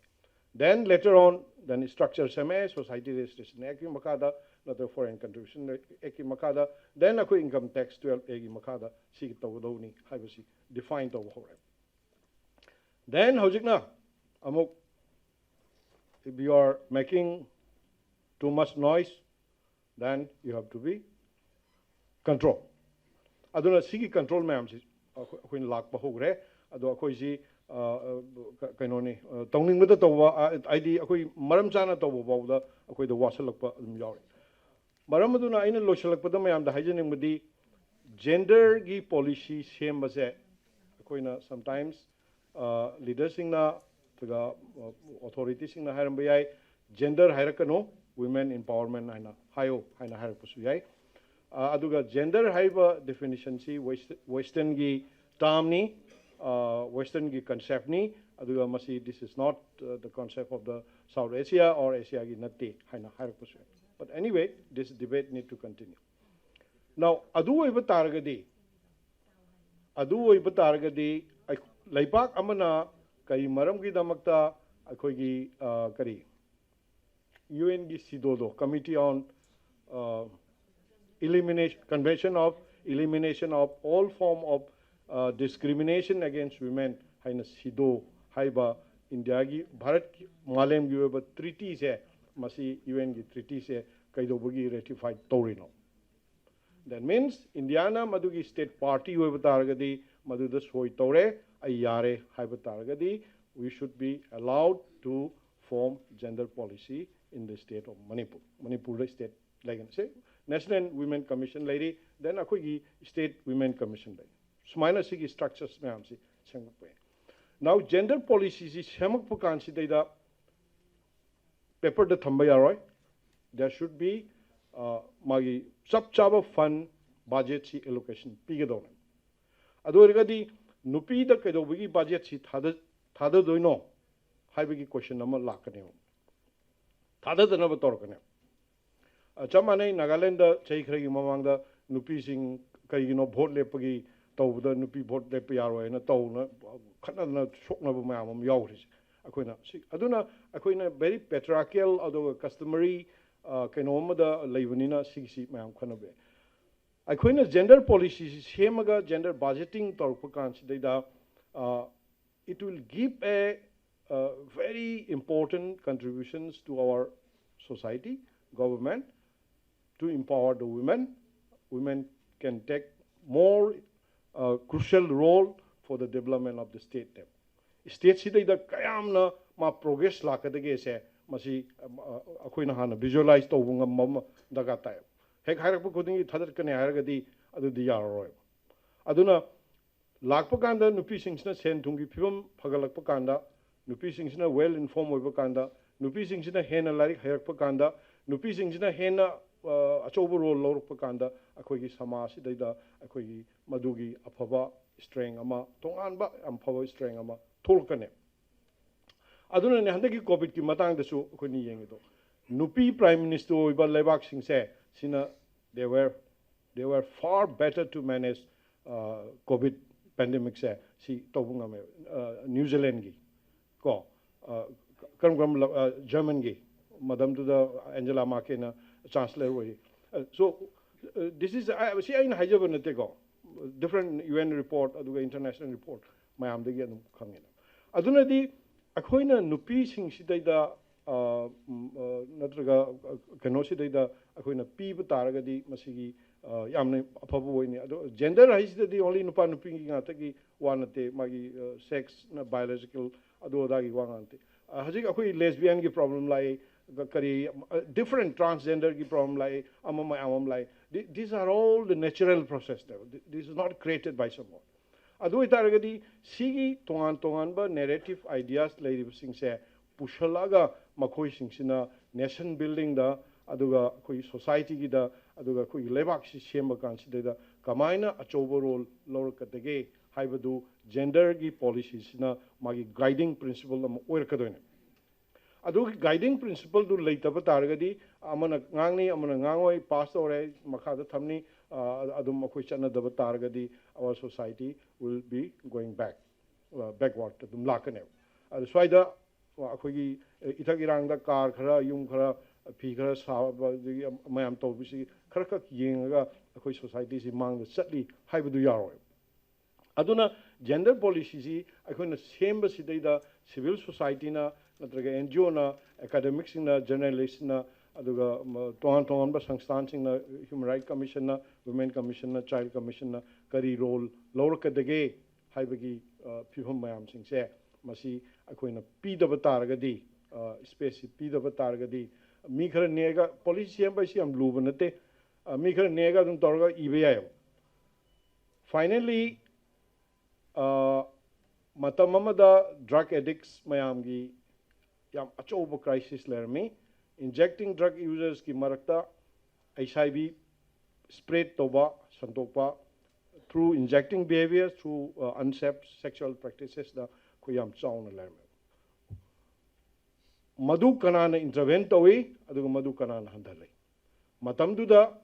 Then later on, then structure ꯁꯦꯝꯃꯛꯑꯦ, Society Registration Actꯀꯤ ꯃꯈꯥꯗ ꯅꯠꯇ꯭ꯔꯒ Foreign Contribution Actꯀꯤ ꯃꯈꯥꯗ, then ꯑꯩꯈꯣꯏ Income Tax twelve Aꯒꯤ ꯃꯈꯥꯗ ꯁꯤꯒꯤ ꯇꯧꯒꯗꯧꯕꯅꯤ ꯍꯥꯏꯕꯁꯤ define ꯇꯧꯕ ꯍꯧꯔꯛꯑꯦ꯫ Then ꯍꯧꯖꯤꯛꯅ ꯑꯃꯨꯛ, if you are making too much noise, then you have to be control. ꯑꯗꯨꯅ ꯁꯤꯒꯤ control ꯃꯌꯥꯝꯁꯤ ꯑꯩꯈꯣꯏ-, ꯑꯩꯈꯣꯏꯅ ꯂꯥꯛꯄ ꯍꯧꯈ꯭ꯔꯦ꯫ ꯑꯗꯣ ꯑꯩꯈꯣꯏꯁꯤ, ꯑ, ꯑ, ꯀ-, ꯀꯩꯅꯣꯅꯤ, ꯑ, ꯇꯧꯅꯤꯡꯕꯗ ꯇꯧꯕ, ꯑ, ꯍꯥꯏꯗꯤ ꯑꯩꯈꯣꯏ ꯃꯔꯝ ꯆꯥꯅ ꯇꯧꯕ ꯐꯥꯎꯕꯗ ꯑꯩꯈꯣꯏꯗ ꯋꯥꯁꯜꯂꯛꯄ ꯑꯗꯨꯝ ꯌꯥꯎꯔꯦ꯫ ꯃꯔꯝ ꯑꯗꯨꯅ ꯑꯩꯅ ꯂꯣꯏꯁꯤꯜꯂꯛꯄꯗ ꯃꯌꯥꯝꯗ ꯍꯥꯏꯖꯅꯤꯡꯕꯗꯤ, genderꯒꯤ policy ꯁꯦꯝꯕꯁꯦ ꯑꯩꯈꯣꯏꯅ sometimes, ꯑ, leaderꯁꯤꯡꯅ ꯅꯠꯇ꯭ꯔꯒ, ꯑ, authorityꯁꯤꯡꯅ ꯍꯥꯏꯔꯝꯕ ꯌꯥꯏ, "Gender ꯍꯥꯏꯔꯛꯀꯅꯨ, women empowerment ꯍꯥꯏꯅ ꯍꯥꯏꯌꯣ" ꯍꯥꯏꯅ ꯍꯥꯏꯔꯛꯄꯁꯨ ꯌꯥꯏ꯫ ꯑ, ꯑꯗꯨꯒ gender ꯍꯥꯏꯔꯤꯕ definitionꯁꯤ West-, Westernꯒꯤ termꯅꯤ, ꯑ, Westernꯒꯤ conceptꯅꯤ, ꯑꯗꯨꯒ ꯃꯁꯤ, this is not, uh, the concept of the South Asia or Asiaꯒꯤ ꯅꯠꯇꯦ ꯍꯥꯏꯅ ꯍꯥꯏꯔꯛꯄꯁꯨ ꯌꯥꯏ꯫ But anyway, this debate need to continue. Now, ꯑꯗꯨ ꯑꯣꯏꯕ ꯇꯥꯔꯒꯗꯤ, ꯑꯗꯨ ꯑꯣꯏꯕ ꯇꯥꯔꯒꯗꯤ ꯑꯩ-, ꯂꯩꯕꯥꯛ ꯑꯃꯅ ꯀꯔꯤ ꯃꯔꯝꯒꯤꯗꯃꯛꯇ ꯑꯩꯈꯣꯏꯒꯤ, ꯑ, ꯀꯔꯤ, UNꯒꯤ CEDAWꯗꯣ, Committee on, uh, Elimination, Convention of Elimination of All Form of, uh, Discrimination Against Women ꯍꯥꯏꯅ CEDAW ꯍꯥꯏꯕ ꯏꯟꯗꯤꯌꯥꯒꯤ, ꯚꯥꯔꯠꯀꯤ, ꯃꯥꯂꯦꯝꯒꯤ ꯑꯣꯏꯕ treatyꯁꯦ, ꯃꯁꯤ UNꯒꯤ treatyꯁꯦ ꯀꯩꯗꯧꯕꯒꯤ ratify ꯇꯧꯔꯤꯅꯣ? That means Indiaꯅ ꯃꯗꯨꯒꯤ state party ꯑꯣꯏꯕ ꯇꯥꯔꯒꯗꯤ, ꯃꯗꯨꯗ ꯁꯣꯏ ꯇꯧꯔꯦ, ꯑꯩ ꯌꯥꯔꯦ ꯍꯥꯏꯕ ꯇꯥꯔꯒꯗꯤ, we should be allowed to form gender policy in the state of Manipur. ꯃꯅꯤꯄꯨꯔꯗ state ꯂꯩꯒꯅꯤ꯫ ꯁꯦ, National Women Commission ꯂꯩꯔꯤ, then ꯑꯩꯈꯣꯏꯒꯤ state women commission ꯂꯩ꯫ ꯁꯨꯃꯥꯏꯅ ꯁꯤꯒꯤ structures ꯃꯌꯥꯝꯁꯤ ꯁꯦꯝꯒꯠꯄ ꯌꯥꯏ꯫ Now, gender policyꯁꯤ ꯁꯦꯝꯃꯛꯄ ꯀꯥꯟꯁꯤꯗꯩꯗ paperꯗ ꯊꯝꯕ ꯌꯥꯔꯣꯏ꯫ There should be, ꯑ, ꯃꯥꯒꯤ ꯆꯞ ꯆꯥꯕ fund, budgetꯁꯤ allocation ꯄꯤꯒꯗꯧꯅꯦ꯫ ꯑꯗꯨ ꯑꯣꯏꯔꯒꯗꯤ ꯅꯨꯄꯤꯗ ꯀꯩꯗꯧꯕꯒꯤ budgetꯁꯤ ꯊꯥꯗ-, ꯊꯥꯗꯗꯣꯏꯅꯣ ꯍꯥꯏꯕꯒꯤ question ꯑꯃ ꯂꯥꯛꯀꯅꯦꯕ꯫ ꯊꯥꯗꯗꯅꯕ ꯇꯧꯔꯛꯀꯅꯦꯕ꯫ ꯑ, ꯆꯞ ꯃꯥꯟꯅꯩ, ꯅꯥꯒꯥꯂꯦꯟꯗ ꯆꯍꯤ ꯈꯔꯒꯤ ꯃꯃꯥꯡꯗ ꯅꯨꯄꯤꯁꯤꯡ ꯀꯩꯒꯤꯅꯣ vote ꯂꯦꯞꯄꯒꯤ ꯇꯧꯕꯗ ꯅꯨꯄꯤ vote ꯂꯦꯞꯄ ꯌꯥꯔꯣꯏ ꯍꯥꯏꯅ ꯇꯧꯅ ꯈꯠꯅꯗꯅ ꯁꯣꯛꯅꯕ ꯃꯌꯥꯝ ꯑꯃ ꯌꯥꯎꯔꯤꯁꯦ꯫ ꯑꯩꯈꯣꯏꯅ ꯁꯤ, ꯑꯗꯨꯅ ꯑꯩꯈꯣꯏꯅ very patriarchal ꯑꯗꯨꯒ customary, ꯑ, ꯀꯩꯅꯣ ꯑꯃꯗ ꯂꯩꯕꯅꯤꯅ ꯁꯤꯒꯤꯁꯤ ꯃꯌꯥꯝ ꯈꯟꯅꯕ ꯌꯥꯏ꯫ ꯑꯩꯈꯣꯏꯅ gender policyꯁꯤ ꯁꯦꯝꯃꯒ gender budgeting ꯇꯧꯔꯛꯄ ꯀꯥꯟꯁꯤꯗꯩꯗ, ꯑ, it will give a, uh, very important contributions to our society, government, to empower the women. Women can take more, uh, crucial role for the development of the state. Stateꯁꯤꯗꯩꯗ ꯀꯌꯥꯝꯅ ꯃꯥ progress ꯂꯥꯛꯀꯗꯒꯦꯁꯦ, ꯃꯁꯤ, ꯑ, ꯑ, ꯑꯩꯈꯣꯏꯅ ꯍꯥꯟꯅ visualize ꯇꯧꯕ ꯉꯝꯕ ꯑꯃ ꯗꯔꯀꯥꯔ ꯇꯥꯏ꯫ ꯍꯦꯛ ꯍꯥꯏꯔꯛꯄ ꯈꯨꯗꯤꯡꯒꯤ ꯊꯥꯗꯠꯀꯅꯤ ꯍꯥꯏꯔꯒꯗꯤ ꯑꯗꯨꯗꯤ ꯌꯥꯔꯔꯣꯏꯕ꯫ ꯑꯗꯨꯅ ꯂꯥꯛꯄ ꯀꯥꯟꯗ ꯅꯨꯄꯤꯁꯤꯡꯁꯤꯅ ꯁꯦꯟ ꯊꯨꯝꯒꯤ ꯐꯤꯕꯝ ꯐꯒꯠꯂꯛꯄ ꯀꯥꯟꯗ, ꯅꯨꯄꯤꯁꯤꯡꯁꯤꯅ well inform ꯑꯣꯏꯕ ꯀꯥꯟꯗ, ꯅꯨꯄꯤꯁꯤꯡꯁꯤꯅ ꯍꯦꯟꯅ ꯂꯥꯏꯔꯤꯛ ꯍꯩꯔꯛꯄ ꯀꯥꯟꯗ, ꯅꯨꯄꯤꯁꯤꯡꯁꯤꯅ ꯍꯦꯟꯅ, ꯑ, ꯑꯆꯧꯕ role ꯂꯧꯔꯛꯄ ꯀꯥꯟꯗ, ꯑꯩꯈꯣꯏꯒꯤ ꯁꯃꯥꯖꯁꯤꯗꯩꯗ ꯑꯩꯈꯣꯏꯒꯤ ꯃꯗꯨꯒꯤ ꯑꯐꯕ strength ꯑꯃ, ꯇꯣꯉꯥꯟꯕ ꯌꯥꯝ ꯐꯕ strength ꯑꯃ ꯊꯣꯛꯂꯛꯀꯅꯤ꯫ ꯑꯗꯨꯅꯅꯦ ꯍꯟꯗꯛꯀꯤ COVIDꯀꯤ ꯃꯇꯥꯡꯗꯁꯨ ꯑꯩꯈꯣꯏꯅ ꯌꯦꯡꯉꯤꯗꯣ, ꯅꯨꯄꯤ prime minister ꯑꯣꯏꯕ ꯂꯩꯕꯥꯛꯁꯤꯡꯁꯦ ꯁꯤꯅ they were, they were far better to manage, uh, COVID pandemicꯁꯦ ꯁꯤ ꯇꯧꯕ ꯉꯝꯃꯦ꯫ Uh, New Zealandꯒꯤ ꯀꯣ, uh, ꯀꯔꯝ ꯀꯔꯝꯕ ꯂꯝ-, uh, Germanꯒꯤ, ꯃꯇꯝꯗꯨꯗ Angela Merkelꯅ chancellor ꯑꯣꯏꯔꯤ꯫ Uh, so, uh, this is, uh, ꯁꯤ ꯑꯩꯅ ꯍꯥꯏꯖꯕ ꯅꯠꯇꯦꯀꯣ, different UN report ꯑꯗꯨꯒ international report ꯃꯌꯥꯝꯗꯒꯤ ꯑꯗꯨꯝ ꯈꯪꯉꯦ꯫ ꯑꯗꯨꯅꯗꯤ ꯑꯩꯈꯣꯏꯅ ꯅꯨꯄꯤꯁꯤꯡꯁꯤꯗꯩꯗ, ꯑ, ꯎꯝ, ꯑ, ꯅꯠꯇ꯭ꯔꯒ, ꯑ, ꯀꯩꯅꯣꯁꯤꯗꯩꯗ ꯑꯩꯈꯣꯏꯅ ꯄꯤꯕ ꯇꯥꯔꯒꯗꯤ ꯃꯁꯤꯒꯤ, ꯑ, ꯌꯥꯝꯅ ꯑꯐꯕ ꯑꯣꯏꯅꯤ꯫ ꯑꯗꯣ gender ꯍꯥꯏꯁꯤꯗꯗꯤ only ꯅꯨꯄꯥ ꯅꯨꯄꯤꯒꯤ ꯉꯥꯛꯇꯒꯤ ꯋꯥ ꯅꯠꯇꯦ, ꯃꯥꯒꯤ, ꯑ, sexꯅ biological ꯑꯗꯨ ꯑꯗꯥꯒꯤ ꯋꯥ ꯉꯥꯛ ꯅꯠꯇꯦ꯫ ꯑ, ꯍꯧꯖꯤꯛ ꯑꯩꯈꯣꯏ lesbianꯒꯤ problem ꯂꯥꯛꯑꯦ, ꯀ-, ꯀꯔꯤ, ꯑ, different transgenderꯒꯤ problem ꯂꯥꯛꯑꯦ, ꯑꯃ ꯃꯌꯥꯝ ꯑꯃ ꯂꯥꯛꯑꯦ꯫ Thi-, these are all the natural process. This is not created by someone. ꯑꯗꯨ ꯑꯣꯏꯇꯥꯔꯒꯗꯤ ꯁꯤꯒꯤ ꯇꯣꯉꯥꯟ ꯇꯣꯉꯥꯟꯕ narrative ideas ꯂꯩꯔꯤꯕꯁꯤꯡꯁꯦ ꯄꯨꯁꯜꯂꯛꯑꯒ ꯃꯈꯣꯏꯁꯤꯡꯁꯤꯅ nation buildingꯗ, ꯑꯗꯨꯒ ꯑꯩꯈꯣꯏꯒꯤ societyꯒꯤꯗ, ꯑꯗꯨꯒ ꯑꯩꯈꯣꯏꯒꯤ ꯂꯩꯕꯥꯛꯁꯤ ꯁꯦꯝꯕ ꯀꯥꯟꯁꯤꯗꯩꯗ ꯀꯃꯥꯏꯅ ꯑꯆꯧꯕ role ꯂꯧꯔꯛꯀꯗꯒꯦ ꯍꯥꯏꯕꯗꯨ genderꯒꯤ policyꯁꯤꯅ ꯃꯥꯒꯤ guiding principle ꯑꯃ ꯑꯣꯏꯔꯛꯀꯗꯣꯏꯅꯦ꯫ ꯑꯗꯨꯒꯤ guiding principleꯗꯨ ꯂꯩꯇꯕ ꯇꯥꯔꯒꯗꯤ, ꯑꯃꯅ ꯉꯥꯡꯅꯤ, ꯑꯃꯅ ꯉꯥꯡꯉꯣꯏ, pass ꯇꯧꯔꯦ, ꯃꯈꯥꯗ ꯊꯝꯅꯤ, ꯑ, ꯑꯗꯨꯝ ꯑꯩꯈꯣꯏ ꯆꯠꯅꯗꯕ ꯇꯥꯔꯒꯗꯤ our society will be going back, ꯑ, backward ꯑꯗꯨꯝ ꯂꯥꯛꯀꯅꯦꯕ꯫ ꯑꯗꯨ ꯁ꯭ꯋꯥꯏꯗ, ꯑ, ꯑꯩꯈꯣꯏꯒꯤ, ꯑ, ꯏꯊꯛ ꯏꯔꯥꯡꯗ car ꯈꯔ, ꯌꯨꯝ ꯈꯔ, ꯐꯤ ꯈꯔ ꯁꯥꯕ, ꯑꯗꯒꯤ ꯃꯌꯥꯝ ꯇꯧꯕꯁꯤ ꯈꯔꯈꯛ ꯌꯦꯡꯉꯒ ꯑꯩꯈꯣꯏ societyꯁꯤ ꯃꯥꯡꯗ ꯆꯠꯂꯤ ꯍꯥꯏꯕꯗꯨ ꯌꯥꯔꯣꯏ꯫ ꯑꯗꯨꯅ gender policyꯁꯤ ꯑꯩꯈꯣꯏꯅ ꯁꯦꯝꯕꯁꯤꯗꯩꯗ civil societyꯅ, ꯅꯠꯇ꯭ꯔꯒ NGOꯅ, academicꯁꯤꯡꯅ, journalistꯅ, ꯑꯗꯨꯒ, ꯃ-, ꯇꯣꯉꯥꯟ ꯇꯣꯉꯥꯟꯕ ꯁꯪꯁꯊꯥꯟꯁꯤꯡꯅ, Human Rights Commissionꯅ, Women Commissionꯅ, Child Commissionꯅ ꯀꯔꯤ role ꯂꯧꯔꯛꯀꯗꯒꯦ ꯍꯥꯏꯕꯒꯤ, ꯑ, ꯐꯤꯕꯝ ꯃꯌꯥꯝꯁꯤꯡꯁꯦ ꯃꯁꯤ ꯑꯩꯈꯣꯏꯅ ꯄꯤꯗꯕ ꯇꯥꯔꯒꯗꯤ, ꯑ, spaceꯁꯤ ꯄꯤꯗꯕ ꯇꯥꯔꯒꯗꯤ, ꯃꯤ ꯈꯔ ꯅꯦꯛꯑꯒ, policy ꯁꯦꯝꯕ ꯍꯥꯏꯁꯤ ꯌꯥꯝ ꯂꯨꯕ ꯅꯠꯇꯦ, ꯑ, ꯃꯤ ꯈꯔ ꯅꯦꯛꯑꯒ ꯑꯗꯨꯝ ꯇꯧꯔꯒ ꯏꯕ ꯌꯥꯏꯑꯕ꯫ Finally, ꯑ, ꯃꯇꯝ ꯑꯃꯗ drug addicts ꯃꯌꯥꯝꯒꯤ ꯌꯥꯝ ꯑꯆꯧꯕ crisis ꯂꯩꯔꯝꯃꯤ꯫ Injecting drug usersꯀꯤ ꯃꯔꯛꯇ HIV spread ꯇꯧꯕ, ꯁꯟꯗꯣꯛꯄ, through injecting behavior, through, ꯑ, unsafe sexual practicesꯗ ꯑꯩꯈꯣꯏ ꯌꯥꯝ ꯆꯥꯎꯅ ꯂꯩꯔꯝꯃꯦ꯫ ꯃꯗꯨ ꯀꯅꯥꯅ intervene ꯇꯧꯏ, ꯑꯗꯨꯒ ꯃꯗꯨ ꯀꯅꯥꯅ ꯍꯟꯊꯍꯜꯂꯤ? ꯃꯇꯝꯗꯨꯗ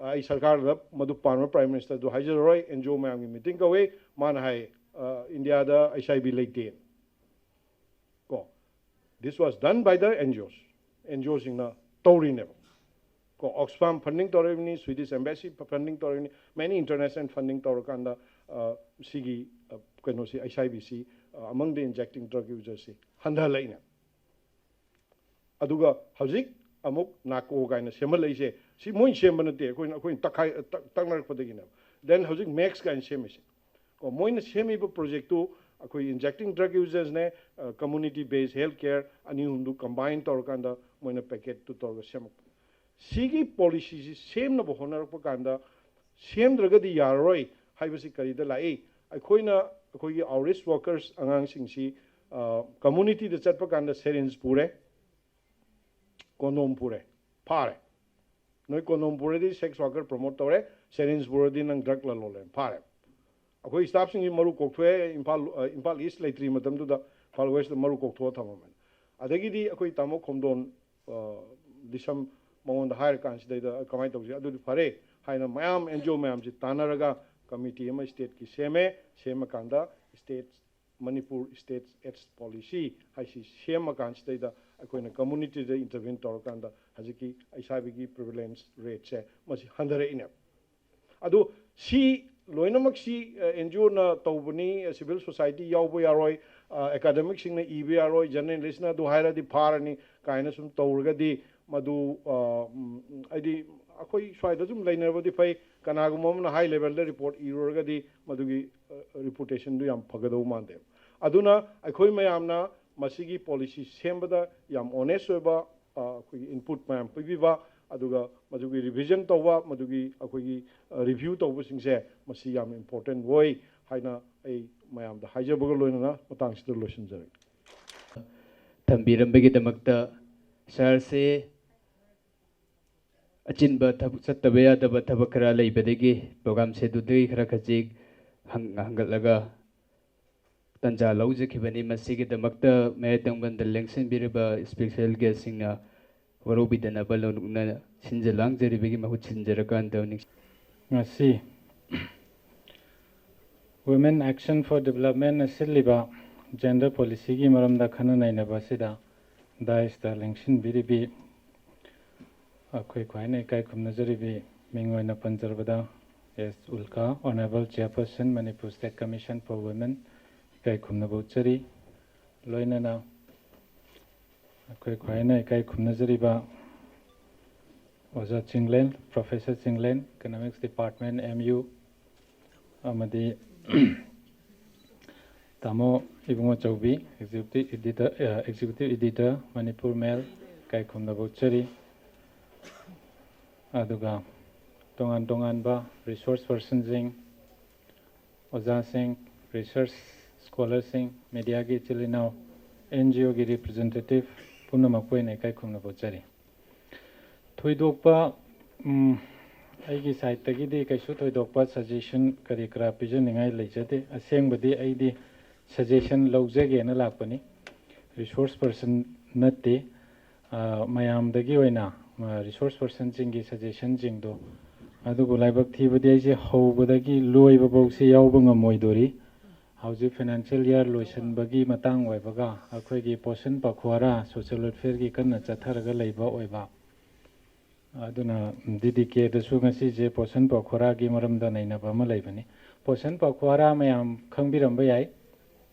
ꯑꯩ ꯁꯔꯀꯥꯔꯗ ꯃꯗꯨ ꯄꯥꯟꯕ Prime Ministerꯗꯨ ꯍꯥꯏꯖꯔꯔꯣꯏ, NGO ꯃꯌꯥꯝꯒꯤ meeting ꯀꯧꯏ, ꯃꯥꯅ ꯍꯥꯏ, ꯑ, ꯏꯟꯗꯤꯌꯥꯗ HIV ꯂꯩꯇꯦ꯫ ꯀꯣ, this was done by the NGOs, NGOꯁꯤꯡꯅ ꯇꯧꯔꯤꯅꯦꯕ꯫ ꯀꯣ, Oxfam funding ꯇꯧꯔꯤꯕꯅꯤ, Swedish Embassy funding ꯇꯧꯔꯤꯕꯅꯤ, many international funding ꯇꯧꯔꯀꯥꯟꯗ, ꯑ, ꯁꯤꯒꯤ, ꯑ, ꯀꯩꯅꯣꯁꯤ, HIVꯁꯤ among the injecting drug usersꯁꯤ ꯍꯟꯊꯍꯜꯂꯛꯏꯅꯦ꯫ ꯑꯗꯨꯒ ꯍꯧꯖꯤꯛ ꯑꯃꯨꯛ ꯅꯥꯀꯣ ꯀꯥꯏꯅ ꯁꯦꯝꯍꯜꯂꯛꯏꯁꯦ, ꯁꯤ ꯃꯣꯏꯅ ꯁꯦꯝꯕ ꯅꯠꯇꯦ, ꯑꯩꯈꯣꯏꯅ, ꯑꯩꯈꯣꯏꯅ ꯇꯛꯈꯥꯏ-, ꯇꯛ-, ꯇꯛꯅꯔꯛꯄꯗꯒꯤꯅꯦꯕ꯫ Then ꯍꯧꯖꯤꯛ ꯃꯦꯛꯁ ꯀꯥꯏꯅ ꯁꯦꯝꯃꯤꯁꯦ꯫ ꯀꯣ, ꯃꯣꯏꯅ ꯁꯦꯝꯃꯤꯕ ꯄ꯭ꯔꯣꯖꯦꯛꯇꯨ ꯑꯩꯈꯣꯏ injecting drug usersꯅꯦ, community based health care ꯑꯅꯤ ꯑꯍꯨꯝꯗꯨ combine ꯇꯧꯔꯀꯥꯟꯗ ꯃꯣꯏꯅ packetꯇꯨ ꯇꯧꯔꯒ ꯁꯦꯝꯃꯛꯄ꯫ ꯁꯤꯒꯤ policyꯁꯤ ꯁꯦꯝꯅꯕ ꯍꯣꯠꯅꯔꯛꯄ ꯀꯥꯟꯗ ꯁꯦꯝꯗ꯭ꯔꯒꯗꯤ ꯌꯥꯔꯔꯣꯏ ꯍꯥꯏꯕꯁꯤ ꯀꯔꯤꯗ ꯂꯥꯛꯏ? ꯑꯩꯈꯣꯏꯅ, ꯑꯩꯈꯣꯏꯒꯤ outreach workers ꯑꯉꯥꯡꯁꯤꯡꯁꯤ, ꯑ, communityꯗ ꯆꯠꯄ ꯀꯥꯟꯗ syringe ꯄꯨꯔꯦ, condom ꯄꯨꯔꯦ, ꯐꯥꯔꯦ꯫ ꯅꯣꯏ condom ꯄꯨꯔꯗꯤ sex worker promote ꯇꯧꯔꯦ, syringe ꯄꯨꯔꯗꯤ ꯅꯪ drug ꯂꯂꯣꯜꯂꯦ, ꯐꯥꯔꯦ꯫ ꯑꯩꯈꯣꯏ staffꯁꯤꯡꯁꯤ ꯃꯔꯨ ꯀꯣꯛꯊꯣꯛꯑꯦ, ꯏꯝꯐꯥꯜ, ꯑ, ꯏꯝꯐꯥꯜ East ꯂꯩꯇ꯭ꯔꯤ ꯃꯇꯝꯗꯨꯗ ꯏꯝꯐꯥꯜ Westꯇ ꯃꯔꯨ ꯀꯣꯛꯊꯣꯛꯑ ꯊꯝꯃꯝꯃꯦ꯫ ꯑꯗꯒꯤꯗꯤ ꯑꯩꯈꯣꯏ ꯇꯥꯃꯣ ꯈꯣꯝꯗꯣꯟ, ꯑ, ꯂꯤꯁꯝ ꯃꯉꯣꯟꯗ ꯍꯥꯏꯔꯀꯥꯟꯁꯤꯗꯩꯗ ꯀꯃꯥꯏꯅ ꯇꯧꯁꯤ? ꯑꯗꯨꯗꯤ ꯐꯔꯦ ꯍꯥꯏꯅ ꯃꯌꯥꯝ NGO ꯃꯌꯥꯝꯁꯤ ꯇꯥꯟꯅꯔꯒ committee ꯑꯃ stateꯀꯤ ꯁꯦꯝꯃꯦ꯫ ꯁꯦꯝꯃꯀꯥꯟꯗ states, Manipur States AIDS Policy ꯍꯥꯏꯁꯤ ꯁꯦꯝꯃꯀꯥꯟꯁꯤꯗꯩꯗ ꯑꯩꯈꯣꯏꯅ communityꯗ intervene ꯇꯧꯔꯀꯥꯟꯗ ꯍꯧꯖꯤꯛꯀꯤ HIV ꯒꯤ prevalence rateꯁꯦ ꯃꯁꯤ ꯍꯟꯊꯔꯛꯏꯅꯦꯕ꯫ ꯑꯗꯨ ꯁꯤ ꯂꯣꯏꯅꯃꯛꯁꯤ, ꯑ, NGOꯅ ꯇꯧꯕꯅꯤ, civil society ꯌꯥꯎꯕ ꯌꯥꯔꯣꯏ, ꯑ, academicꯁꯤꯡꯅ ꯏꯕ ꯌꯥꯔꯣꯏ, journalistꯅ ꯑꯗꯨ ꯍꯥꯏꯔꯗꯤ ꯐꯥꯔꯅꯤ ꯀꯥꯏꯅ ꯁꯨꯝ ꯇꯧꯔꯒꯗꯤ ꯃꯗꯨ, ꯑ, ꯎꯝ, ꯍꯥꯏꯗꯤ ꯑꯩꯈꯣꯏ ꯁ꯭ꯋꯥꯏꯗ ꯁꯨꯝ ꯂꯩꯅꯔꯕꯗꯤ ꯐꯩ, ꯀꯅꯥꯒꯨꯝꯕ ꯑꯃꯅ high levelꯗ report ꯏꯔꯨꯔꯒꯗꯤ ꯃꯗꯨꯒꯤ, ꯑ, reputationꯗꯨ ꯌꯥꯝ ꯐꯒꯗꯧꯕ ꯃꯥꯟꯗꯦ꯫ ꯑꯗꯨꯅ ꯑꯩꯈꯣꯏ ꯃꯌꯥꯝꯅ ꯃꯁꯤꯒꯤ policy ꯁꯦꯝꯕꯗ ꯌꯥꯝ honest ꯑꯣꯏꯕ, ꯑ, ꯑꯩꯈꯣꯏꯒꯤ input ꯃꯌꯥꯝ ꯄꯤꯕꯤꯕ, ꯑꯗꯨꯒ ꯃꯗꯨꯒꯤ revision ꯇꯧꯕ, ꯃꯗꯨꯒꯤ ꯑꯩꯈꯣꯏꯒꯤ, ꯑ, review ꯇꯧꯕꯁꯤꯡꯁꯦ ꯃꯁꯤ ꯌꯥꯝ important ꯑꯣꯏ ꯍꯥꯏꯅ ꯑꯩ ꯃꯌꯥꯝꯗ ꯍꯥꯏꯖꯕꯒ ꯂꯣꯏꯅꯅ ꯃꯇꯥꯡꯁꯤꯗ ꯂꯣꯏꯁꯤꯟꯖꯔꯒꯦ꯫ ꯊꯝꯕꯤꯔꯝꯕꯒꯤꯗꯃꯛꯇ ꯁꯥꯔꯁꯦ ꯑꯆꯤꯟꯕ ꯊꯕꯛ, ꯆꯠꯇꯕ ꯌꯥꯗꯕ ꯊꯕꯛ ꯈꯔ ꯂꯩꯕꯗꯒꯤ ꯄ꯭ꯔꯣꯒꯥꯝꯁꯦ ꯑꯗꯨꯗꯒꯤ ꯈꯔ ꯈꯖꯤꯛ ꯍꯪ-, ꯍꯪꯒꯠꯂꯒ ꯇꯟꯖꯥ ꯂꯧꯖꯈꯤꯕꯅꯤ꯫ ꯃꯁꯤꯒꯤꯗꯃꯛꯇ ꯃꯌꯥꯏ ꯇꯪꯕꯟꯗ ꯂꯦꯡꯁꯤꯟꯕꯤꯔꯤꯕ special guestꯁꯤꯡꯅ ꯋꯥꯔꯧꯕꯤꯗꯅꯕ ꯂꯧꯅ ꯁꯤꯟꯖ ꯂꯥꯡꯖꯔꯤꯕꯒꯤ ꯃꯍꯨꯠ ꯁꯤꯟꯖꯔꯀꯥꯟꯗ ꯅꯤꯡ- ꯉꯁꯤ Women Action for Developmentꯅ ꯁꯤꯜꯂꯤꯕ gender policyꯒꯤ ꯃꯔꯝꯗ ꯈꯟꯅ ꯅꯩꯅꯕ ꯑꯁꯤꯗ dais ꯇ ꯂꯦꯡꯁꯤꯟꯕꯤꯔꯤꯕꯤ ꯑꯩꯈꯣꯏ ꯈ꯭ꯋꯥꯏꯅ ꯏꯀꯥꯏ ꯈꯨꯝꯅꯖꯔꯤꯕꯤ ꯃꯤꯡ ꯑꯣꯏꯅ ꯄꯟꯖꯔꯕꯗ S ꯎꯜꯀꯥ, Honourable Chairperson, Manipur State Commission for Women, ꯏꯀꯥꯏ ꯈꯨꯝꯅꯕ ꯎꯠꯆꯔꯤ꯫ ꯂꯣꯏꯅꯅ ꯑꯩꯈꯣꯏ ꯈ꯭ꯋꯥꯏꯅ ꯏꯀꯥꯏ ꯈꯨꯝꯅꯖꯔꯤꯕ ꯑꯣꯖꯥ Chinglen, Professor Chinglen, Economics Department, M U, ꯑꯃꯗꯤ ꯇꯥꯃꯣ ꯏꯕꯨꯡꯉꯣ ꯆꯧꯕꯤ, Executive Editor, ꯑ, Executive Editor, Manipur Mail, ꯏꯀꯥꯏ ꯈꯨꯝꯅꯕ ꯎꯠꯆꯔꯤ꯫ ꯑꯗꯨꯒ ꯇꯣꯉꯥꯟ ꯇꯣꯉꯥꯟꯕ resource personꯁꯤꯡ, ꯑꯣꯖꯥꯁꯤꯡ, research scholarꯁꯤꯡ, mediaꯒꯤ ꯏꯆꯤꯜ ꯏꯅꯥꯎ, N G Oꯒꯤ representative ꯄꯨꯝꯅꯃꯛꯄꯨ ꯑꯩꯅ ꯏꯀꯥꯏ ꯈꯨꯝꯅꯕ ꯎꯠꯆꯔꯤ꯫ ꯊꯣꯏꯗꯣꯛꯄ, ꯎꯝ, ꯑꯩꯒꯤ sideꯇꯒꯤꯗꯤ ꯀꯩꯁꯨ ꯊꯣꯏꯗꯣꯛꯄ suggestion ꯀꯔꯤ ꯀꯔꯥ ꯄꯤꯖꯅꯤꯡꯉꯥꯏ ꯂꯩꯖꯗꯦ꯫ ꯑꯁꯦꯡꯕꯗꯤ ꯑꯩꯗꯤ suggestion ꯂꯧꯖꯒꯦꯅ ꯂꯥꯛꯄꯅꯤ, resource person ꯅꯠꯇꯦ꯫ ꯑ, ꯃꯌꯥꯝꯗꯒꯤ ꯑꯣꯏꯅ, ꯑ, resource personꯁꯤꯡꯒꯤ suggestionꯁꯤꯡꯗꯣ, ꯑꯗꯨꯕꯨ ꯂꯥꯏꯕꯛ ꯊꯤꯕꯗꯤ ꯑꯩꯁꯦ ꯍꯧꯕꯗꯒꯤ ꯂꯣꯏꯕ ꯐꯥꯎꯁꯦ ꯌꯥꯎꯕ ꯉꯝꯃꯣꯏꯗꯣꯔꯤ꯫ ꯍꯧꯖꯤꯛ financial year ꯂꯣꯏꯁꯤꯟꯕꯒꯤ ꯃꯇꯥꯡ ꯑꯣꯏꯕꯒ ꯑꯩꯈꯣꯏꯒꯤ ꯄꯣꯁꯟ ꯄꯈ꯭ꯋꯥꯔꯥ social welfareꯒꯤ ꯀꯟꯅ ꯆꯠꯊꯔꯒ ꯂꯩꯕ ꯑꯣꯏꯕ꯫ ꯑꯗꯨꯅ D D Kꯗꯁꯨ ꯉꯁꯤꯁꯦ ꯄꯣꯁꯟ ꯄꯈ꯭ꯋꯥꯔꯥꯒꯤ ꯃꯔꯝꯗ ꯅꯩꯅꯕ ꯑꯃ ꯂꯩꯕꯅꯤ꯫ ꯄꯣꯁꯟ ꯄꯈ꯭ꯋꯥꯔꯥ ꯃꯌꯥꯝ ꯈꯪꯕꯤꯔꯝꯕ ꯌꯥꯏ꯫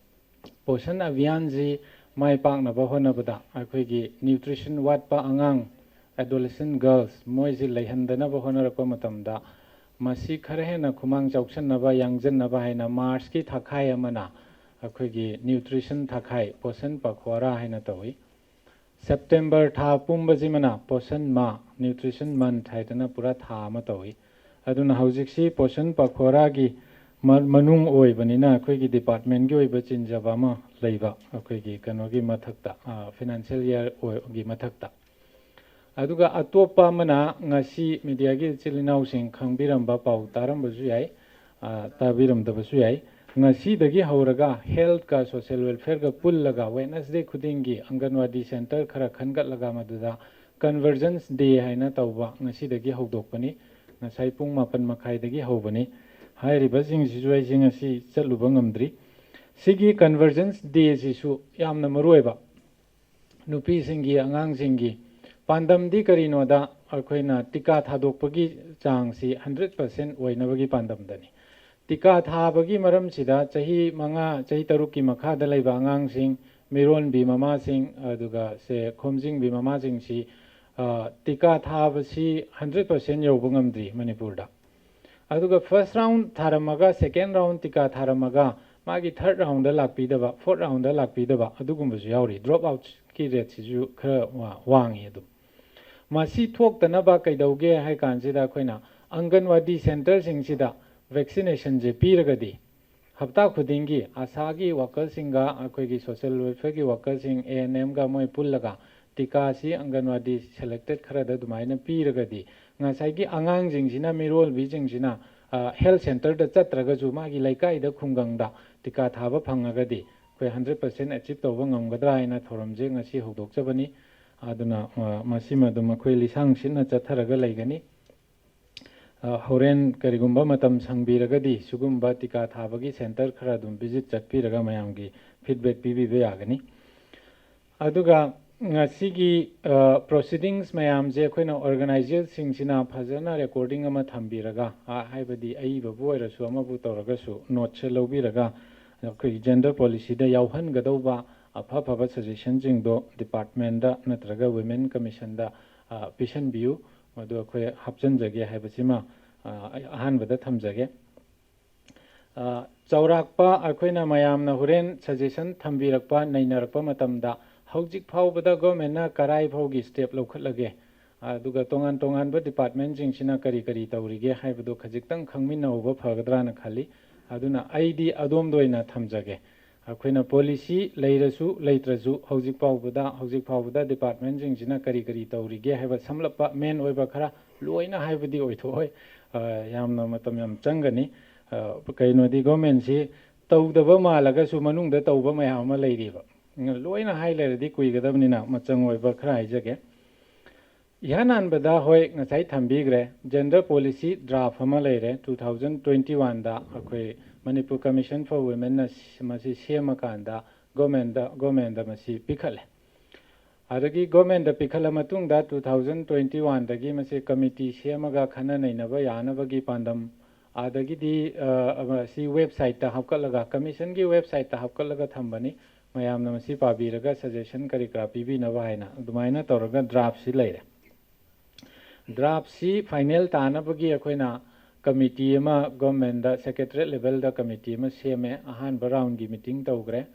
ꯄꯣꯁꯟ ꯑꯚꯤꯌꯥꯟꯁꯤ ꯃꯥꯏ ꯄꯥꯛꯅꯕ ꯍꯣꯠꯅꯕꯗ ꯑꯩꯈꯣꯏꯒꯤ nutrition ꯋꯥꯠꯄ ꯑꯉꯥꯡ, adolescent girls, ꯃꯣꯏꯁꯤ ꯂꯩꯍꯟꯗꯅꯕ ꯍꯣꯠꯅꯔꯛꯄ ꯃꯇꯝꯗ ꯃꯁꯤ ꯈꯔ ꯍꯦꯟꯅ ꯈꯨꯃꯥꯡ ꯆꯥꯎꯁꯤꯟꯅꯕ, ꯌꯥꯡꯁꯤꯟꯅꯕ ꯍꯥꯏꯅ Marchꯀꯤ ꯊꯥꯈꯥꯏ ꯑꯃꯅ ꯑꯩꯈꯣꯏꯒꯤ nutrition ꯊꯥꯈꯥꯏ, ꯄꯣꯁꯟ ꯄꯈ꯭ꯋꯥꯔꯥ ꯍꯥꯏꯅ ꯇꯧꯏ꯫ September ꯊꯥ ꯄꯨꯝꯕꯁꯤꯃꯅ ꯄꯣꯁꯟ ꯃꯥ, nutrition month ꯍꯥꯏꯗꯅ ꯄꯨꯔꯥ ꯊꯥ ꯑꯃ ꯇꯧꯏ꯫ ꯑꯗꯨꯅ ꯍꯧꯖꯤꯛꯁꯤ ꯄꯣꯁꯟ ꯄꯈ꯭ꯋꯥꯔꯥꯒꯤ ꯃ-, ꯃꯅꯨꯡ ꯑꯣꯏꯕꯅꯤꯅ ꯑꯩꯈꯣꯏꯒꯤ departmentꯀꯤ ꯑꯣꯏꯕ ꯆꯤꯡꯖꯕ ꯑꯃ ꯂꯩꯕ, ꯑꯩꯈꯣꯏꯒꯤ ꯀꯩꯅꯣꯒꯤ ꯃꯊꯛꯇ, ꯑ, financial year ꯑꯣꯏꯒꯤ ꯃꯊꯛꯇ꯫ ꯑꯗꯨꯒ ꯑꯇꯣꯞꯄ ꯑꯃꯅ ꯉꯁꯤ mediaꯒꯤ ꯏꯆꯤꯜ ꯏꯅꯥꯎꯁꯤꯡ ꯈꯪꯕꯤꯔꯝꯕ, ꯄꯥꯎ ꯇꯥꯔꯝꯕꯁꯨ ꯌꯥꯏ, ꯑ, ꯇꯥꯕꯤꯔꯝꯗꯕꯁꯨ ꯌꯥꯏ꯫ ꯉꯁꯤꯗꯒꯤ ꯍꯧꯔꯒ healthꯀ social welfareꯒ ꯄꯨꯜꯂꯒ Wednesday ꯈꯨꯗꯤꯡꯒꯤ ꯑꯪꯒꯟꯋꯥꯗꯤ center ꯈꯔ ꯈꯟꯒꯠꯂꯒ ꯃꯗꯨꯗ Convergence Day ꯍꯥꯏꯅ ꯇꯧꯕ ꯉꯁꯤꯗꯒꯤ ꯍꯧꯗꯣꯛꯄꯅꯤ꯫ ꯉꯁꯥꯏ ꯄꯨꯡ ꯃꯥꯄꯟ ꯃꯈꯥꯏꯗꯒꯤ ꯍꯧꯕꯅꯤ꯫ ꯍꯥꯏꯔꯤꯕꯁꯤꯡꯁꯤꯁꯨ ꯑꯩꯁꯦ ꯉꯁꯤ ꯆꯠꯂꯨꯕ ꯉꯝꯗ꯭ꯔꯤ꯫ ꯁꯤꯒꯤ Convergence Dayꯁꯤꯁꯨ ꯌꯥꯝꯅ ꯃꯔꯨꯑꯣꯏꯕ, ꯅꯨꯄꯤꯁꯤꯡꯒꯤ, ꯑꯉꯥꯡꯁꯤꯡꯒꯤ ꯄꯥꯟꯗꯝꯗꯤ ꯀꯔꯤꯅꯣꯗ, ꯑꯩꯈꯣꯏꯅ ꯇꯤꯀꯥ ꯊꯥꯗꯣꯛꯄꯒꯤ ꯆꯥꯡꯁꯤ hundred percent ꯑꯣꯏꯅꯕꯒꯤ ꯄꯥꯟꯗꯝꯗꯅꯤ꯫ ꯇꯤꯀꯥ ꯊꯥꯕꯒꯤ ꯃꯔꯝꯁꯤꯗ ꯆꯍꯤ ꯃꯉꯥ, ꯆꯍꯤ ꯇꯔꯨꯛꯀꯤ ꯃꯈꯥꯗ ꯂꯩꯕ ꯑꯉꯥꯡꯁꯤꯡ, ꯃꯤꯔꯣꯟꯕꯤ ꯃꯃꯥꯁꯤꯡ, ꯑꯗꯨꯒ ꯁꯦ ꯈꯣꯝꯖꯤꯟꯕꯤ ꯃꯃꯥꯁꯤꯡꯁꯤ, ꯑ, ꯇꯤꯀꯥ ꯊꯥꯕꯁꯤ hundred percent ꯌꯧꯕ ꯉꯝꯗ꯭ꯔꯤ ꯃꯅꯤꯄꯨꯔꯗ꯫ ꯑꯗꯨꯒ first round ꯊꯥꯔꯝꯃꯒ, second round ꯇꯤꯀꯥ ꯊꯥꯔꯝꯃꯒ, ꯃꯥꯒꯤ third roundꯗ ꯂꯥꯛꯄꯤꯗꯕ, fourth roundꯗ ꯂꯥꯛꯄꯤꯗꯕ, ꯑꯗꯨꯒꯨꯝꯕꯁꯨ ꯌꯥꯎꯔꯤ꯫ Drop outꯀꯤ rateꯁꯤꯁꯨ ꯈꯔ ꯋꯥ-, ꯋꯥꯡꯉꯤ ꯑꯗꯨꯝ꯫ ꯃꯁꯤ ꯊꯣꯛꯇꯅꯕ ꯀꯩꯗꯧꯒꯦ ꯍꯥꯏ ꯀꯥꯟꯁꯤꯗ, ꯑꯩꯈꯣꯏꯅ ꯑꯪꯒꯟꯋꯥꯗꯤ centreꯁꯤꯡꯁꯤꯗ vaccinationꯁꯦ ꯄꯤꯔꯒꯗꯤ, ꯍꯞꯇꯥ ꯈꯨꯗꯤꯡꯒꯤ ꯑꯁꯥꯒꯤ workerꯁꯤꯡꯒ ꯑꯩꯈꯣꯏꯒꯤ social welfareꯒꯤ workerꯁꯤꯡ, A N Mꯒ ꯃꯣꯏ ꯄꯨꯜꯂꯒ ꯇꯤꯀꯥꯁꯤ ꯑꯪꯒꯟꯋꯥꯗꯤ selected ꯈꯔꯗ ꯑꯗꯨꯃꯥꯏꯅ ꯄꯤꯔꯒꯗꯤ, ꯉꯁꯥꯏꯒꯤ ꯑꯉꯥꯡꯁꯤꯡꯁꯤꯅ, ꯃꯤꯔꯣꯜꯕꯤꯁꯤꯡꯁꯤꯅ, ꯑ, health centreꯗ ꯆꯠꯇ꯭ꯔꯒꯁꯨ ꯃꯥꯒꯤ ꯂꯩꯀꯥꯏꯗ, ꯈꯨꯡꯒꯪꯗ ꯇꯤꯀꯥ ꯊꯥꯕ ꯐꯪꯉꯒꯗꯤ ꯑꯩꯈꯣꯏ hundred percent achieve ꯇꯧꯕ ꯉꯝꯒꯗ꯭ꯔꯥ ꯍꯥꯏꯅ ꯊꯧꯔꯝꯁꯦ ꯉꯁꯤ ꯍꯧꯗꯣꯛꯆꯕꯅꯤ꯫ ꯑꯗꯨꯅ, ꯑ, ꯃꯁꯤꯃ ꯑꯗꯨꯝ ꯑꯩꯈꯣꯏ ꯂꯤꯁꯥꯡ ꯁꯤꯠꯅ ꯆꯠꯊꯔꯒ ꯂꯩꯒꯅꯤ꯫ ꯑ, ꯍꯣꯔꯦꯟ ꯀꯔꯤꯒꯨꯝꯕ ꯃꯇꯝ ꯁꯪꯕꯤꯔꯒꯗꯤ ꯁꯤꯒꯨꯝꯕ ꯇꯤꯀꯥ ꯊꯥꯕꯒꯤ centre ꯈꯔ ꯑꯗꯨꯝ visit ꯆꯠꯄꯤꯔꯒ ꯃꯌꯥꯝꯒꯤ feedback ꯄꯤꯕꯤꯕ ꯌꯥꯒꯅꯤ꯫ ꯑꯗꯨꯒ ꯉꯁꯤꯒꯤ, ꯑ, proceedings ꯃꯌꯥꯝꯁꯦ ꯑꯩꯈꯣꯏꯅ organizerꯁꯤꯡꯁꯤꯅ ꯐꯖꯅ recording ꯑꯃ ꯊꯝꯕꯤꯔꯒ, ꯑ, ꯍꯥꯏꯕꯗꯤ ꯑꯏꯕꯕꯨ ꯑꯣꯏꯔꯁꯨ ꯑꯃꯕꯨ ꯇꯧꯔꯒꯁꯨ noteꯁꯦ ꯂꯧꯕꯤꯔꯒ ꯑꯩꯈꯣꯏꯒꯤ gender policyꯗ ꯌꯥꯎꯍꯟꯒꯗꯧꯕ ꯑꯐ ꯑꯐꯕ suggestionꯁꯤꯡꯗꯣ departmentꯗ ꯅꯠꯇ꯭ꯔꯒ Women Commissionꯗ, ꯑ, ꯄꯤꯁꯟꯕꯤꯌꯨ꯫ ꯃꯗꯨ ꯑꯩꯈꯣꯏ ꯍꯥꯞꯆꯤꯟꯖꯒꯦ ꯍꯥꯏꯕꯁꯤꯃ, ꯑ, ꯑꯩ ꯑꯍꯥꯟꯕꯗ ꯊꯝꯖꯒꯦ꯫ ꯑ, ꯆꯥꯎꯔꯥꯛꯄ ꯑꯩꯈꯣꯏꯅ ꯃꯌꯥꯝꯅ ꯍꯣꯔꯦꯟ suggestion ꯊꯝꯕꯤꯔꯛꯄ, ꯅꯩꯅꯔꯛꯄ ꯃꯇꯝꯗ ꯍꯧꯖꯤꯛ ꯐꯥꯎꯕꯗ governmentꯅ ꯀꯔꯥꯏ ꯐꯥꯎꯒꯤ step ꯂꯧꯈꯠꯂꯒꯦ, ꯑꯗꯨꯒ ꯇꯣꯉꯥꯟ ꯇꯣꯉꯥꯟꯕ departmentꯁꯤꯡꯁꯤꯅ ꯀꯔꯤ ꯀꯔꯤ ꯇꯧꯔꯤꯒꯦ ꯍꯥꯏꯕꯗꯨ ꯈꯖꯤꯛꯇꯪ ꯈꯪꯃꯤꯟꯅꯍꯧꯕ ꯐꯒꯗ꯭ꯔꯥꯅ ꯈꯜꯂꯤ꯫ ꯑꯗꯨꯅ ꯑꯩꯗꯤ ꯑꯗꯣꯝꯗ ꯑꯣꯏꯅ ꯊꯝꯖꯒꯦ꯫ ꯑꯩꯈꯣꯏꯅ policy ꯂꯩꯔꯁꯨ ꯂꯩꯇ꯭ꯔꯁꯨ ꯍꯧꯖꯤꯛ ꯐꯥꯎꯕꯗ, ꯍꯧꯖꯤꯛ ꯐꯥꯎꯕꯗ departmentꯁꯤꯡꯁꯤꯅ ꯀꯔꯤ ꯀꯔꯤ ꯇꯧꯔꯤꯒꯦ ꯍꯥꯏꯕ ꯁꯝꯂꯞꯄ main ꯑꯣꯏꯕ ꯈꯔ, ꯂꯣꯏꯅ ꯍꯥꯏꯕꯗꯤ ꯑꯣꯏꯊꯣꯛꯑꯣꯏ, ꯑ, ꯌꯥꯝꯅ ꯃꯇꯝ ꯌꯥꯝ ꯆꯪꯒꯅꯤ꯫ ꯑ, ꯀꯩꯅꯣꯗꯤ governmentꯁꯤ ꯇꯧꯗꯕ ꯃꯥꯜꯂꯒꯁꯨ ꯃꯅꯨꯡꯗ ꯇꯧꯕ ꯃꯌꯥꯝ ꯑꯃ ꯂꯩꯔꯤꯕ꯫ ꯂꯣꯏꯅ ꯍꯥꯏ ꯂꯩꯔꯗꯤ ꯀꯨꯏꯒꯗꯕꯅꯤꯅ ꯃꯆꯪ ꯑꯣꯏꯕ ꯈꯔ ꯍꯥꯏꯖꯒꯦ꯫ ꯏꯍꯥꯟ ꯍꯥꯟꯕꯗ, ꯍꯣꯏ, ꯉꯁꯥꯏ ꯊꯝꯕꯤꯈ꯭ꯔꯦ, gender policy draft ꯑꯃ ꯂꯩꯔꯦ, two thousand twenty oneꯗ ꯑꯩꯈꯣꯏ Manipur Commission for Womenꯅ ꯃꯁꯤ ꯁꯦꯝꯃꯀꯥꯟꯗ governmentꯗ, governmentꯗ ꯃꯁꯤ ꯄꯤꯈꯠꯂꯦ꯫ ꯑꯗꯒꯤ governmentꯗ ꯄꯤꯈꯠꯂ ꯃꯇꯨꯡꯗ two thousand twenty oneꯗꯒꯤ ꯃꯁꯤ committee ꯁꯦꯝꯃꯒ ꯈꯟꯅ ꯅꯩꯅꯕ ꯌꯥꯅꯕꯒꯤ ꯄꯥꯟꯗꯝ ꯑꯗꯒꯤꯗꯤ ꯑ, ꯑꯃ, ꯁꯤ ꯋꯦꯕꯁꯥꯏꯠꯇ ꯍꯥꯞꯀꯠꯂꯒ, ꯀꯃꯤꯁꯟꯒꯤ ꯋꯦꯕꯁꯥꯏꯠꯇ ꯍꯥꯞꯀꯠꯂꯒ ꯊꯝꯕꯅꯤ꯫ ꯃꯌꯥꯝꯅ ꯃꯁꯤ ꯄꯥꯕꯤꯔꯒ ꯁꯖꯦꯁꯟ ꯀꯔꯤ ꯀꯔꯥ ꯄꯤꯕꯤꯅꯕ ꯍꯥꯏꯅ꯫ ꯑꯗꯨꯃꯥꯏꯅ ꯇꯧꯔꯒ ꯗ꯭ꯔꯥꯐꯁꯤ ꯂꯩꯔꯦ꯫ ꯗ꯭ꯔꯥꯐꯁꯤ ꯐꯥꯏꯅꯦꯜ ꯇꯥꯅꯕꯒꯤ ꯑꯩꯈꯣꯏꯅ ꯀꯃꯤꯇꯤ ꯑꯃ, ꯒꯣꯔꯃꯦꯟꯗ ꯁꯦꯀ꯭ꯔꯦꯇꯔꯤꯌꯦꯠ ꯂꯦꯚꯦꯜꯗ ꯀꯃꯤꯇꯤ ꯑꯃ ꯁꯦꯝꯃꯦ꯫ ꯑꯍꯥꯟꯕ ꯔꯥꯎꯟꯒꯤ ꯃꯤꯇꯤꯡ ꯇꯧꯈ꯭ꯔꯦ꯫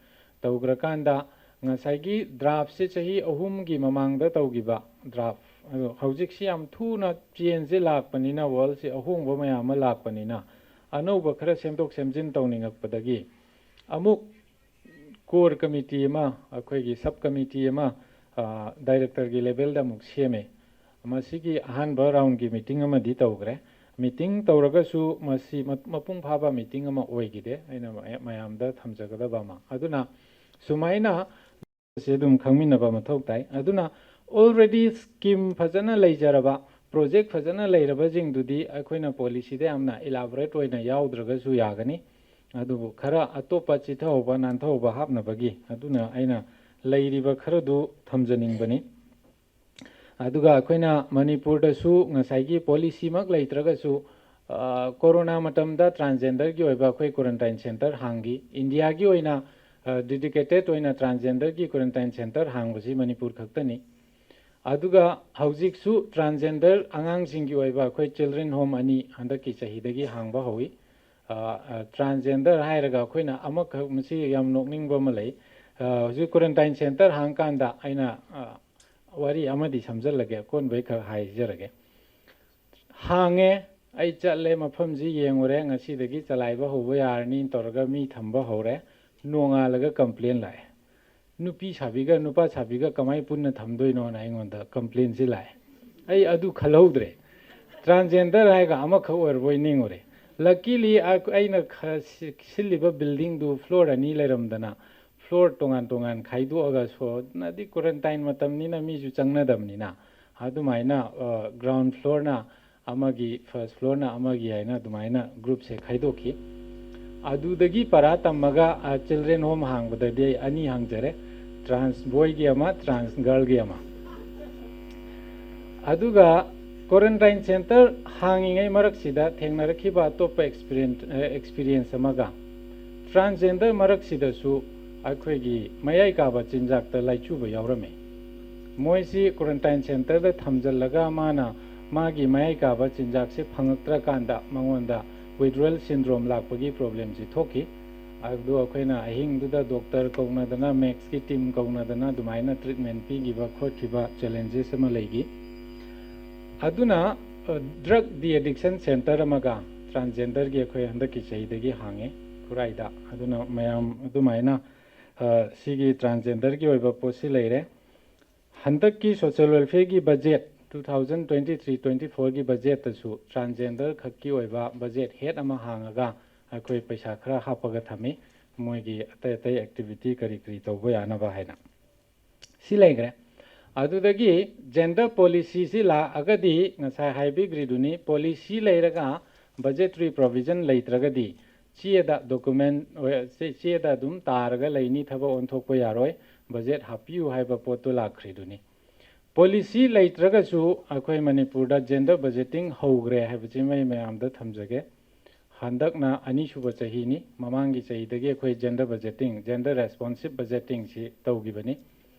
ꯇꯧꯈ꯭ꯔꯀꯥꯟꯗ ꯉꯁꯥꯏꯒꯤ ꯗ꯭ꯔꯥꯐꯁꯦ ꯆꯍꯤ ꯑꯍꯨꯝꯒꯤ ꯃꯃꯥꯡꯗ ꯇꯧꯈꯤꯕ ꯗ꯭ꯔꯥꯐ, ꯑꯗꯣ ꯍꯧꯖꯤꯛꯁꯤ ꯌꯥꯝ ꯊꯨꯅ ꯆꯦꯟꯖꯁꯦ ꯂꯥꯛꯄꯅꯤꯅ, ꯋꯥꯔꯜꯁꯦ ꯑꯍꯣꯡꯕ ꯃꯌꯥꯝ ꯑꯃ ꯂꯥꯛꯄꯅꯤꯅ, ꯑꯅꯧꯕ ꯈꯔ ꯁꯦꯝꯗꯣꯛ ꯁꯦꯝꯖꯤꯟ ꯇꯧꯅꯤꯡꯉꯛꯄꯗꯒꯤ ꯑꯃꯨꯛ ꯀꯣꯔ ꯀꯃꯤꯇꯤ ꯑꯃ, ꯑꯩꯈꯣꯏꯒꯤ ꯁꯕ ꯀꯃꯤꯇꯤ ꯑꯃ, ꯗꯥꯏꯔꯦꯛꯇꯔꯒꯤ ꯂꯦꯚꯦꯜꯗ ꯑꯃꯨꯛ ꯁꯦꯝꯃꯦ꯫ ꯃꯁꯤꯒꯤ ꯑꯍꯥꯟꯕ ꯔꯥꯎꯟꯒꯤ ꯃꯤꯇꯤꯡ ꯑꯃꯗꯤ ꯇꯧꯈ꯭ꯔꯦ꯫ ꯃꯤꯇꯤꯡ ꯇꯧꯔꯒꯁꯨ ꯃꯁꯤ ꯃ- ꯃꯄꯨꯡ ꯐꯥꯕ ꯃꯤꯇꯤꯡ ꯑꯃ ꯑꯣꯏꯈꯤꯗꯦ, ꯑꯩꯅ ꯃꯌꯥ- ꯃꯌꯥꯝꯗ ꯊꯝꯖꯒꯗꯕ ꯑꯃ꯫ ꯑꯗꯨꯅ ꯁꯨꯃꯥꯏꯅ ꯁꯤ ꯑꯗꯨꯝ ꯈꯪꯃꯤꯟꯅꯕ ꯃꯊꯧ ꯇꯥꯏ꯫ ꯑꯗꯨꯅ already ꯁ꯭ꯀꯤꯝ ꯐꯖꯅ ꯂꯩꯖꯔꯕ, ꯄ꯭ꯔꯣꯖꯦꯛ ꯐꯖꯅ ꯂꯩꯔꯕꯁꯤꯡꯗꯨꯗꯤ ꯑꯩꯈꯣꯏꯅ ꯄꯣꯂꯤꯁꯤꯗ ꯌꯥꯝꯅ ꯏꯂꯥꯕꯣꯔꯦꯠ ꯑꯣꯏꯅ ꯌꯥꯎꯗ꯭ꯔꯒꯁꯨ ꯌꯥꯒꯅꯤ꯫ ꯑꯗꯨꯕꯨ ꯈꯔ ꯑꯇꯣꯞꯄ ꯆꯤꯊꯍꯧꯕ ꯅꯥꯟꯊꯍꯧꯕ ꯍꯥꯞꯅꯕꯒꯤ, ꯑꯗꯨꯅ ꯑꯩꯅ ꯂꯩꯔꯤꯕ ꯈꯔꯗꯨ ꯊꯝꯖꯅꯤꯡꯕꯅꯤ꯫ ꯑꯗꯨꯒ ꯑꯩꯈꯣꯏꯅ ꯃꯅꯤꯄꯨꯔꯗꯁꯨ ꯉꯁꯥꯏꯒꯤ ꯄꯣꯂꯤꯁꯤꯃꯛ ꯂꯩꯇ꯭ꯔꯒꯁꯨ, ꯑ, ꯀꯣꯔꯣꯅꯥ ꯃꯇꯝꯗ ꯇ꯭ꯔꯥꯟꯁꯖꯦꯟꯗꯔꯒꯤ ꯑꯣꯏꯕ ꯑꯩꯈꯣꯏ ꯀ꯭ꯋꯥꯔꯦꯟꯇꯥꯏꯟ ꯁꯦꯟꯇꯔ ꯍꯥꯡꯈꯤ꯫ ꯏꯟꯗꯤꯌꯥꯒꯤ ꯑꯣꯏꯅ ꯗꯦꯗꯤꯀꯦꯇꯦꯠ ꯑꯣꯏꯅ ꯇ꯭ꯔꯥꯟꯁꯖꯦꯟꯗꯔꯒꯤ ꯀ꯭ꯋꯥꯔꯦꯟꯇꯥꯏꯟ ꯁꯦꯟꯇꯔ ꯍꯥꯡꯕꯁꯤ ꯃꯅꯤꯄꯨꯔ ꯈꯛꯇꯅꯤ꯫ ꯑꯗꯨꯒ ꯍꯧꯖꯤꯛꯁꯨ ꯇ꯭ꯔꯥꯟꯁꯖꯦꯟꯗꯔ ꯑꯉꯥꯡꯁꯤꯡꯒꯤ ꯑꯣꯏꯕ ꯑꯩꯈꯣꯏ ꯆꯤꯜꯗ꯭ꯔꯦꯟ ꯍꯣꯝ ꯑꯅꯤ ꯍꯟꯗꯛꯀꯤ ꯆꯍꯤꯗꯒꯤ ꯍꯥꯡꯕ ꯍꯧꯏ꯫ ꯑ, ꯑ, ꯇ꯭ꯔꯥꯟꯁꯖꯦꯟꯗꯔ ꯍꯥꯏꯔꯒ ꯑꯩꯈꯣꯏꯅ ꯑꯃꯈꯛ, ꯃꯁꯤ ꯌꯥꯝ ꯅꯣꯛꯅꯤꯡꯕ ꯑꯃ ꯂꯩ꯫ ꯑ, ꯍꯧꯖꯤꯛ ꯀ꯭ꯋꯥꯔꯦꯟꯇꯥꯏꯟ ꯁꯦꯟꯇꯔ ꯍꯥꯡꯀꯥꯟꯗ ꯑꯩꯅ, ꯑ, ꯋꯥꯔꯤ ꯑꯃꯗꯤ ꯁꯝꯖꯜꯂꯒꯦ, ꯑꯀꯣꯟꯕꯩ ꯈꯛ ꯍꯥꯏꯖꯔꯒꯦ꯫ ꯍꯥꯡꯉꯦ, ꯑꯩ ꯆꯠꯂꯦ, ꯃꯐꯝꯁꯤ ꯌꯦꯡꯉꯨꯔꯦ, ꯉꯁꯤꯗꯒꯤ ꯆꯂꯥꯏꯕ ꯍꯧꯕ ꯌꯥꯔꯅꯤ ꯇꯧꯔꯒ ꯃꯤ ꯊꯝꯕ ꯍꯧꯔꯦ꯫ ꯅꯣꯡꯉꯥꯜꯂꯒ ꯀꯝꯄ꯭ꯂꯦꯟ ꯂꯥꯛꯑꯦ꯫ "ꯅꯨꯄꯤ ꯁꯥꯕꯤꯒ ꯅꯨꯄꯥ ꯁꯥꯕꯤꯒ ꯀꯃꯥꯏꯅ ꯄꯨꯟꯅ ꯊꯝꯗꯣꯏꯅꯣꯅ?" ꯑꯩꯉꯣꯟꯗ ꯀꯝꯄ꯭ꯂꯦꯟꯁꯤ ꯂꯥꯛꯑꯦ꯫ ꯑꯩ ꯑꯗꯨ ꯈꯜꯍꯧꯗ꯭ꯔꯦ꯫ ꯇ꯭ꯔꯥꯟꯁꯖꯦꯟꯗꯔ ꯍꯥꯏꯔꯒ ꯑꯃꯈꯛ ꯑꯣꯏꯔꯕꯣꯏ ꯅꯤꯡꯉꯨꯔꯦ꯫ ꯂꯛꯀꯤꯂꯤ ꯑꯩꯅ ꯈ-, ꯁꯤ-, ꯁꯤꯜꯂꯤꯕ ꯕꯤꯜꯗꯤꯡꯗꯨ ꯐ꯭ꯂꯣꯔ ꯑꯅꯤ ꯂꯩꯔꯝꯗꯅ, ꯐ꯭ꯂꯣꯔ ꯇꯣꯉꯥꯟ ꯇꯣꯉꯥꯟ ꯈꯥꯏꯗꯣꯛꯑꯒ, ꯁꯣ-, ꯅꯗꯤ ꯀ꯭ꯋꯥꯔꯦꯟꯇꯥꯏꯟ ꯃꯇꯝꯅꯤꯅ ꯃꯤꯁꯨ ꯆꯪꯅꯗꯕꯅꯤꯅ, ꯑꯗꯨꯃꯥꯏꯅ, ꯑ, ꯒ꯭ꯔꯥꯎꯟ ꯐ꯭ꯂꯣꯔꯅ ꯑꯃꯒꯤ, ꯐꯥꯔꯁ ꯐ꯭ꯂꯣꯔꯅ ꯑꯃꯒꯤ ꯍꯥꯏꯅ ꯑꯗꯨꯃꯥꯏꯅ ꯒ꯭ꯔꯨꯞꯁꯦ ꯈꯥꯏꯗꯣꯛꯈꯤ꯫ ꯑꯗꯨꯗꯒꯤ ꯄꯔꯥ ꯇꯝꯃꯒ, ꯑ, ꯆꯤꯜꯗ꯭ꯔꯦꯟ ꯍꯣꯝ ꯍꯥꯡꯕꯗꯗꯤ ꯑꯩ ꯑꯅꯤ ꯍꯥꯡꯖꯔꯦ, ꯇ꯭ꯔꯥꯟꯁ ꯕꯣꯏꯒꯤ ꯑꯃ, ꯇ꯭ꯔꯥꯟꯁ ꯒꯔꯜꯒꯤ ꯑꯃ꯫ ꯑꯗꯨꯒ Quarantine center ꯍꯥꯡꯉꯤꯉꯩ ꯃꯔꯛꯁꯤꯗ ꯊꯦꯡꯅꯔꯛꯈꯤꯕ ꯑꯇꯣꯞꯄ experience ꯑꯃꯒ, transgender ꯃꯔꯛꯁꯤꯗꯁꯨ ꯑꯩꯈꯣꯏꯒꯤ ꯃꯌꯥꯏ ꯀꯥꯕ ꯆꯤꯟꯖꯥꯛꯇ ꯂꯥꯏꯆꯨꯕ ꯌꯥꯎꯔꯝꯃꯤ꯫ ꯃꯣꯏꯁꯤ quarantine centerꯗ ꯊꯝꯖꯤꯜꯂꯒ ꯃꯥꯅ ꯃꯥꯒꯤ ꯃꯌꯥꯏ ꯀꯥꯕ ꯆꯤꯟꯖꯥꯛꯁꯦ ꯐꯪꯉꯛꯇ꯭ꯔꯀꯥꯟꯗ ꯃꯉꯣꯟꯗ withdrawal syndrome ꯂꯥꯛꯄꯒꯤ problemꯁꯤ ꯊꯣꯛꯈꯤ꯫ ꯑꯗꯨ ꯑꯩꯈꯣꯏꯅ ꯑꯍꯤꯡꯗꯨꯗ doctor ꯀꯧꯅꯗꯅ, ꯃꯦꯛꯁꯀꯤ team ꯀꯧꯅꯗꯅ ꯑꯗꯨꯃꯥꯏꯅ treatment ꯄꯤꯈꯤꯕ ꯈꯣꯠꯈꯤꯕ challenges ꯑꯃ ꯂꯩꯈꯤ꯫ ꯑꯗꯨꯅ drug de-addiction center ꯑꯃꯒ transgenderꯒꯤ ꯑꯩꯈꯣꯏ ꯍꯟꯗꯛꯀꯤ ꯆꯍꯤꯗꯒꯤ ꯍꯥꯡꯉꯦ ꯈꯨꯔꯥꯏꯗ꯫ ꯑꯗꯨꯅ ꯃꯌꯥꯝ ꯑꯗꯨꯃꯥꯏꯅ ꯁꯤꯒꯤ transgenderꯒꯤ ꯑꯣꯏꯕ ꯄꯣꯠꯁꯤ ꯂꯩꯔꯦ꯫ ꯍꯟꯗꯛꯀꯤ social welfareꯒꯤ budget, two thousand twenty three twenty fourꯒꯤ budgetꯇꯁꯨ transgender ꯈꯛꯀꯤ ꯑꯣꯏꯕ budget head ꯑꯃ ꯍꯥꯡꯉꯒ ꯑꯩꯈꯣꯏ ꯄꯩꯁꯥ ꯈꯔ ꯍꯥꯞꯄꯒ ꯊꯝꯃꯤ, ꯃꯣꯏꯒꯤ ꯑꯇꯩ ꯑꯇꯩ activity ꯀꯔꯤ ꯀꯔꯤ ꯇꯧꯕ ꯌꯥꯅꯕ ꯍꯥꯏꯅ꯫ ꯁꯤ ꯂꯩꯈ꯭ꯔꯦ꯫ ꯑꯗꯨꯗꯒꯤ gender policyꯁꯤ ꯂꯥꯛꯑꯒꯗꯤ ꯉꯁꯥꯏ ꯍꯥꯏꯕꯤꯈ꯭ꯔꯤꯗꯨꯅꯤ, policy ꯂꯩꯔꯒ budgetary provision ꯂꯩꯇ꯭ꯔꯒꯗꯤ ꯆꯦꯗ document, ꯆꯦꯗ ꯑꯗꯨꯝ ꯇꯥꯔꯒ ꯂꯩꯅꯤ, ꯊꯕꯛ ꯑꯣꯟꯊꯣꯛꯄ ꯌꯥꯔꯣꯏ꯫ Budget ꯍꯥꯞꯄꯤꯌꯨ ꯍꯥꯏꯕ ꯄꯣꯠꯇꯨ ꯂꯥꯛꯈ꯭ꯔꯤꯗꯨꯅꯤ꯫ Policy ꯂꯩꯇ꯭ꯔꯒꯁꯨ ꯑꯩꯈꯣꯏ ꯃꯅꯤꯄꯨꯔꯗ gender budgeting ꯍꯧꯈ꯭ꯔꯦ ꯍꯥꯏꯕꯁꯤꯃ ꯑꯩ ꯃꯌꯥꯝꯗ ꯊꯝꯖꯒꯦ꯫ ꯍꯟꯗꯛꯅ ꯑꯅꯤꯁꯨꯕ ꯆꯍꯤꯅꯤ꯫ ꯃꯃꯥꯡꯒꯤ ꯆꯍꯤꯗꯒꯤ ꯑꯩꯈꯣꯏ gender budgeting, gender responsive budgetingꯁꯤ ꯇꯧꯈꯤꯕꯅꯤ꯫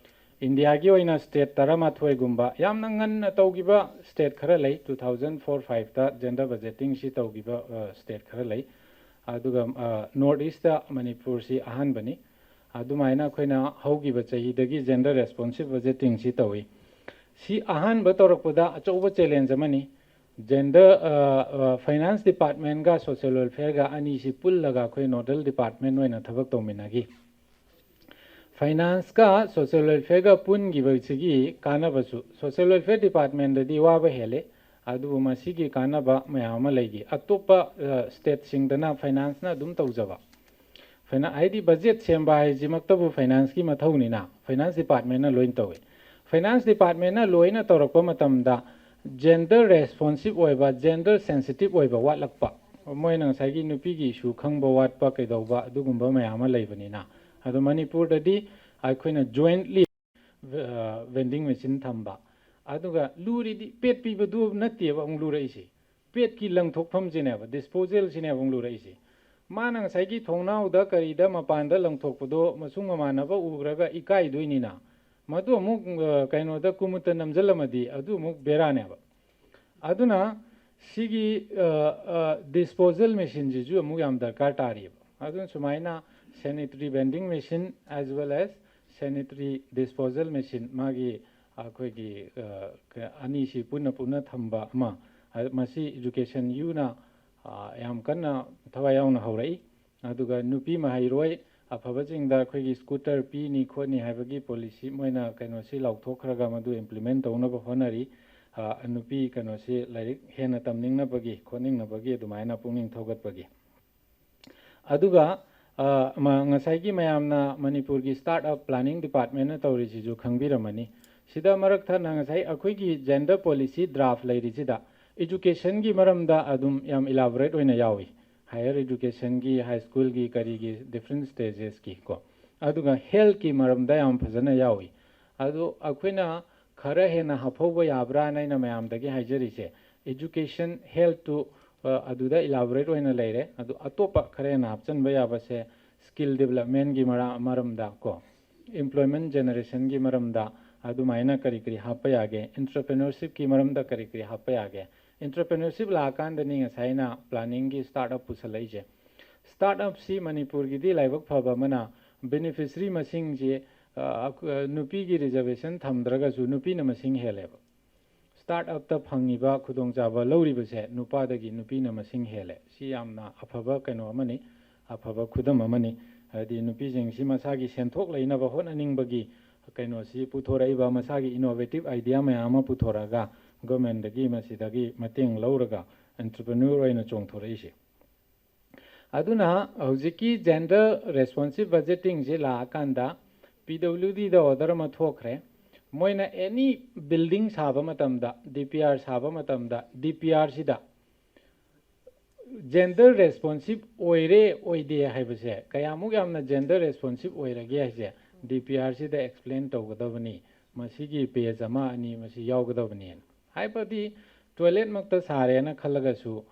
ꯏꯟꯗꯤꯌꯥꯒꯤ ꯑꯣꯏꯅ state ꯇꯔꯥꯃꯥꯊꯣꯏꯒꯨꯝꯕ ꯌꯥꯝꯅ ꯉꯟꯅ ꯇꯧꯈꯤꯕ state ꯈꯔ ꯂꯩ꯫ Two thousand four fiveꯇ gender budgetingꯁꯤ ꯇꯧꯈꯤꯕ state ꯈꯔ ꯂꯩ꯫ ꯑꯗꯨꯒ North Eastꯇ ꯃꯅꯤꯄꯨꯔꯁꯤ ꯑꯍꯥꯟꯕꯅꯤ꯫ ꯑꯗꯨꯃꯥꯏꯅ ꯑꯩꯈꯣꯏꯅ ꯍꯧꯈꯤꯕ ꯆꯍꯤꯗꯒꯤ gender responsive budgetingꯁꯤ ꯇꯧꯏ꯫ ꯁꯤ ꯑꯍꯥꯟꯕ ꯇꯧꯔꯛꯄꯗ ꯑꯆꯧꯕ challenge ꯑꯃꯅꯤ꯫ Gender, finance departmentꯒ social welfareꯒ ꯑꯅꯤꯁꯤ ꯄꯨꯜꯂꯒ ꯑꯩꯈꯣꯏ nodal department ꯑꯣꯏꯅ ꯊꯕꯛ ꯇꯧꯃꯤꯟꯅꯈꯤ꯫ Financeꯀ social welfareꯒ ꯄꯨꯟꯈꯤꯕꯁꯤꯒꯤ ꯀꯥꯟꯅꯕꯁꯨ, social welfare departmentꯗꯗꯤ ꯋꯥꯕ ꯍꯦꯜꯂꯦ, ꯑꯗꯨꯕꯨ ꯃꯁꯤꯒꯤ ꯀꯥꯟꯅꯕ ꯃꯌꯥꯝ ꯑꯃ ꯂꯩꯈꯤ꯫ ꯑꯇꯣꯞꯄ stateꯁꯤꯡꯗꯅ financeꯅ ꯑꯗꯨꯝ ꯇꯧꯖꯕ, ꯍꯥꯏꯗꯤ budget ꯁꯦꯝꯕ ꯍꯥꯏꯁꯤꯃꯛꯇꯕꯨ financeꯀꯤ ꯃꯊꯧꯅꯤꯅ finance departmentꯅ ꯂꯣꯏꯅ ꯇꯧꯏ꯫ Finance departmentꯅ ꯂꯣꯏꯅ ꯇꯧꯔꯛꯄ ꯃꯇꯝꯗ gender responsive ꯑꯣꯏꯕ, gender sensitive ꯑꯣꯏꯕ ꯋꯥꯠꯂꯛꯄ, ꯃꯣꯏꯅ ꯉꯁꯥꯏꯒꯤ ꯅꯨꯄꯤꯒꯤ issue ꯈꯪꯕ ꯋꯥꯠꯄ ꯀꯩꯗꯧꯕ ꯑꯗꯨꯒꯨꯝꯕ ꯃꯌꯥꯝ ꯑꯃ ꯂꯩꯕꯅꯤꯅ, ꯑꯗꯣ ꯃꯅꯤꯄꯨꯔꯗꯗꯤ ꯑꯩꯈꯣꯏꯅ jointly vending machine ꯊꯝꯕ, ꯑꯗꯨꯒ ꯂꯨꯔꯤꯗꯤ ꯄꯦꯠ ꯄꯤꯕꯗꯨ ꯅꯠꯇꯦꯕ ꯑꯃꯨꯛ ꯂꯨꯔꯛꯏꯁꯦ, ꯄꯦꯠꯀꯤ ꯂꯪꯊꯣꯛꯐꯝꯁꯤꯅꯦꯕ, ꯗꯤꯁꯄꯣꯖꯦꯜꯁꯤꯅꯦꯕ ꯑꯃꯨꯛ ꯂꯨꯔꯛꯏꯁꯦ꯫ ꯃꯥꯅ ꯉꯁꯥꯏꯒꯤ ꯊꯣꯡꯅꯥꯎꯗ ꯀꯔꯤꯗ ꯃꯄꯥꯟꯗ ꯂꯪꯊꯣꯛꯄꯗꯣ ꯃꯁꯨꯡ ꯃꯃꯥꯟꯅꯕ ꯎꯈ꯭ꯔꯒ ꯏꯀꯥꯏꯗꯣꯏꯅꯤꯅ, ꯃꯗꯨ ꯑꯃꯨꯛ ꯀꯩꯅꯣꯗ ꯀꯨꯃꯨꯠꯇ ꯅꯝꯁꯤꯜꯂꯝꯃꯗꯤ ꯑꯗꯨ ꯑꯃꯨꯛ ꯕꯦꯔꯥꯅꯦꯕ꯫ ꯑꯗꯨꯅ ꯁꯤꯒꯤ ꯗꯤꯁꯄꯣꯖꯦꯜ ꯃꯦꯆꯤꯟꯁꯤꯁꯨ ꯑꯃꯨꯛ ꯌꯥꯝ ꯗꯔꯀꯥꯔ ꯇꯥꯔꯤꯕ꯫ ꯑꯗꯨꯅ ꯁꯨꯃꯥꯏꯅ sanitary vending machine as well as sanitary disposal machine, ꯃꯥꯒꯤ ꯑꯩꯈꯣꯏꯒꯤ ꯑꯅꯤꯁꯤ ꯄꯨꯟꯅ ꯄꯨꯟꯅ ꯊꯝꯕ ꯑꯃ, ꯃꯁꯤ ꯏꯖꯨꯀꯦꯁꯟ ꯌꯨꯅ ꯌꯥꯝ ꯀꯟꯅ ꯊꯋꯥꯏ ꯌꯥꯎꯅ ꯍꯧꯔꯛꯏ꯫ ꯑꯗꯨꯒ ꯅꯨꯄꯤ ꯃꯍꯩꯔꯣꯏ ꯑꯐꯕꯁꯤꯡꯗ ꯑꯩꯈꯣꯏꯒꯤ ꯁ꯭ꯀꯨꯇꯔ ꯄꯤꯅꯤ ꯈꯣꯠꯅꯤ ꯍꯥꯏꯕꯒꯤ ꯄꯣꯂꯤꯁꯤ ꯃꯣꯏꯅ ꯀꯩꯅꯣꯁꯤ ꯂꯥꯎꯊꯣꯛꯈ꯭ꯔꯒ ꯃꯗꯨ ꯏꯝꯄ꯭ꯂꯤꯃꯦꯟ ꯇꯧꯅꯕ ꯍꯣꯠꯅꯔꯤ꯫ ꯅꯨꯄꯤ ꯀꯩꯅꯣꯁꯤ ꯂꯥꯏꯔꯤꯛ ꯍꯦꯟꯅ ꯇꯝꯅꯤꯡꯅꯕꯒꯤ ꯈꯣꯠꯅꯤꯡꯅꯕꯒꯤ ꯑꯗꯨꯃꯥꯏꯅ ꯄꯨꯛꯅꯤꯡ ꯊꯧꯒꯠꯄꯒꯤ꯫ ꯑꯗꯨꯒ ꯉꯁꯥꯏꯒꯤ ꯃꯌꯥꯝꯅ ꯃꯅꯤꯄꯨꯔꯒꯤ start up planning department ꯅ ꯇꯧꯔꯤꯁꯤꯁꯨ ꯈꯪꯕꯤꯔꯝꯃꯅꯤ꯫ ꯁꯤꯗ ꯃꯔꯛ ꯊꯠꯅ ꯉꯁꯥꯏ ꯑꯩꯈꯣꯏꯒꯤ gender policy draft ꯂꯩꯔꯤꯁꯤꯗ education ꯒꯤ ꯃꯔꯝꯗ ꯑꯗꯨꯝ ꯌꯥꯝ elaborate ꯑꯣꯏꯅ ꯌꯥꯎꯏ꯫ Higher education ꯒꯤ, high school ꯒꯤ, ꯀꯔꯤꯒꯤ different stages ꯀꯤ ꯀꯣ꯫ ꯑꯗꯨꯒ health ꯀꯤ ꯃꯔꯝꯗ ꯌꯥꯝ ꯐꯖꯅ ꯌꯥꯎꯏ꯫ ꯑꯗꯨ ꯑꯩꯈꯣꯏꯅ ꯈꯔ ꯍꯦꯟꯅ ꯍꯥꯞꯍꯧꯕ ꯌꯥꯕ꯭ꯔꯥꯅ ꯑꯩꯅ ꯃꯌꯥꯝꯗꯒꯤ ꯍꯥꯏꯖꯔꯤꯁꯦ, education, health ꯇꯨ ꯑꯗꯨꯗ elaborate ꯑꯣꯏꯅ ꯂꯩꯔꯦ꯫ ꯑꯗꯨ ꯑꯇꯣꯞꯄ ꯈꯔ ꯍꯦꯟꯅ ꯍꯥꯞꯆꯤꯟꯕ ꯌꯥꯕꯁꯦ skill development ꯀꯤ ꯃꯔꯝꯗ ꯀꯣ, employment generation ꯒꯤ ꯃꯔꯝꯗ ꯑꯗꯨꯃꯥꯏꯅ ꯀꯔꯤ ꯀꯔꯤ ꯍꯥꯞꯄ ꯌꯥꯒꯦ, entrepreneurship ꯀꯤ ꯃꯔꯝꯗ ꯀꯔꯤ ꯀꯔꯤ ꯍꯥꯞꯄ ꯌꯥꯒꯦ꯫ Entrepreneurship ꯂꯥꯛꯑꯀꯥꯟꯗꯅꯤ ꯉꯁꯥꯏ ꯑꯩꯅ planning ꯒꯤ start up ꯄꯨꯁꯜꯂꯛꯏꯁꯦ꯫ Start up ꯁꯤ ꯃꯅꯤꯄꯨꯔꯒꯤꯗꯤ ꯂꯥꯏꯕꯛ ꯐꯕ ꯑꯃꯅ beneficiary ꯃꯁꯤꯡꯁꯦ ꯅꯨꯄꯤꯒꯤ reservation ꯊꯝꯗ꯭ꯔꯒꯁꯨ ꯅꯨꯄꯤꯅ ꯃꯁꯤꯡ ꯍꯦꯜꯂꯦꯕ꯫ Start up ꯇ ꯐꯪꯉꯤꯕ ꯈꯨꯗꯣꯡꯆꯥꯕ ꯂꯧꯔꯤꯕꯁꯦ ꯅꯨꯄꯥꯗꯒꯤ ꯅꯨꯄꯤꯅ ꯃꯁꯤꯡ ꯍꯦꯜꯂꯦ꯫ ꯁꯤ ꯌꯥꯝꯅ ꯑꯐꯕ ꯀꯩꯅꯣ ꯑꯃꯅꯤ, ꯑꯐꯕ ꯈꯨꯗꯝ ꯑꯃꯅꯤ꯫ ꯍꯥꯏꯗꯤ ꯅꯨꯄꯤꯁꯤꯡꯁꯤ ꯃꯁꯥꯒꯤ ꯁꯦꯟꯊꯣꯛ ꯂꯩꯅꯕ ꯍꯣꯠꯅꯅꯤꯡꯕꯒꯤ ꯀꯩꯅꯣꯁꯤ ꯄꯨꯊꯣꯔꯛꯏꯕ, ꯃꯁꯥꯒꯤ innovative idea ꯃꯌꯥꯝ ꯑꯃ ꯄꯨꯊꯣꯔꯛꯑꯒ government ꯇꯒꯤ ꯃꯁꯤꯗꯒꯤ ꯃꯇꯦꯡ ꯂꯧꯔꯒ entrepreneur ꯑꯣꯏꯅ ꯆꯣꯡꯊꯣꯔꯛꯏꯁꯦ꯫ ꯑꯗꯨꯅ ꯍꯧꯖꯤꯛꯀꯤ gender responsive budgeting ꯁꯤ ꯂꯥꯛꯑꯀꯥꯟꯗ P W D ꯗ order ꯑꯃ ꯊꯣꯛꯈ꯭ꯔꯦ꯫ ꯃꯣꯏꯅ any building ꯁꯥꯕ ꯃꯇꯝꯗ, D P R ꯁꯥꯕ ꯃꯇꯝꯗ, D P R ꯁꯤꯗ gender responsive ꯑꯣꯏꯔꯦ ꯑꯣꯏꯗꯦ ꯍꯥꯏꯕꯁꯦ, ꯀꯌꯥꯃꯨꯛ ꯌꯥꯝꯅ gender responsive ꯑꯣꯏꯔꯒꯦ ꯍꯥꯏꯁꯦ D P R ꯁꯤꯗ explain ꯇꯧꯒꯗꯕꯅꯤ꯫ ꯃꯁꯤꯒꯤ ꯄꯦꯖ ꯑꯃ ꯑꯅꯤ ꯃꯁꯤ ꯌꯥꯎꯒꯗꯕꯅꯦꯅ꯫ ꯍꯥꯏꯕꯗꯤ ꯇꯣꯏꯂꯦꯠꯃꯛꯇ ꯁꯥꯔꯦꯅ ꯈꯜꯂꯒꯁꯨ,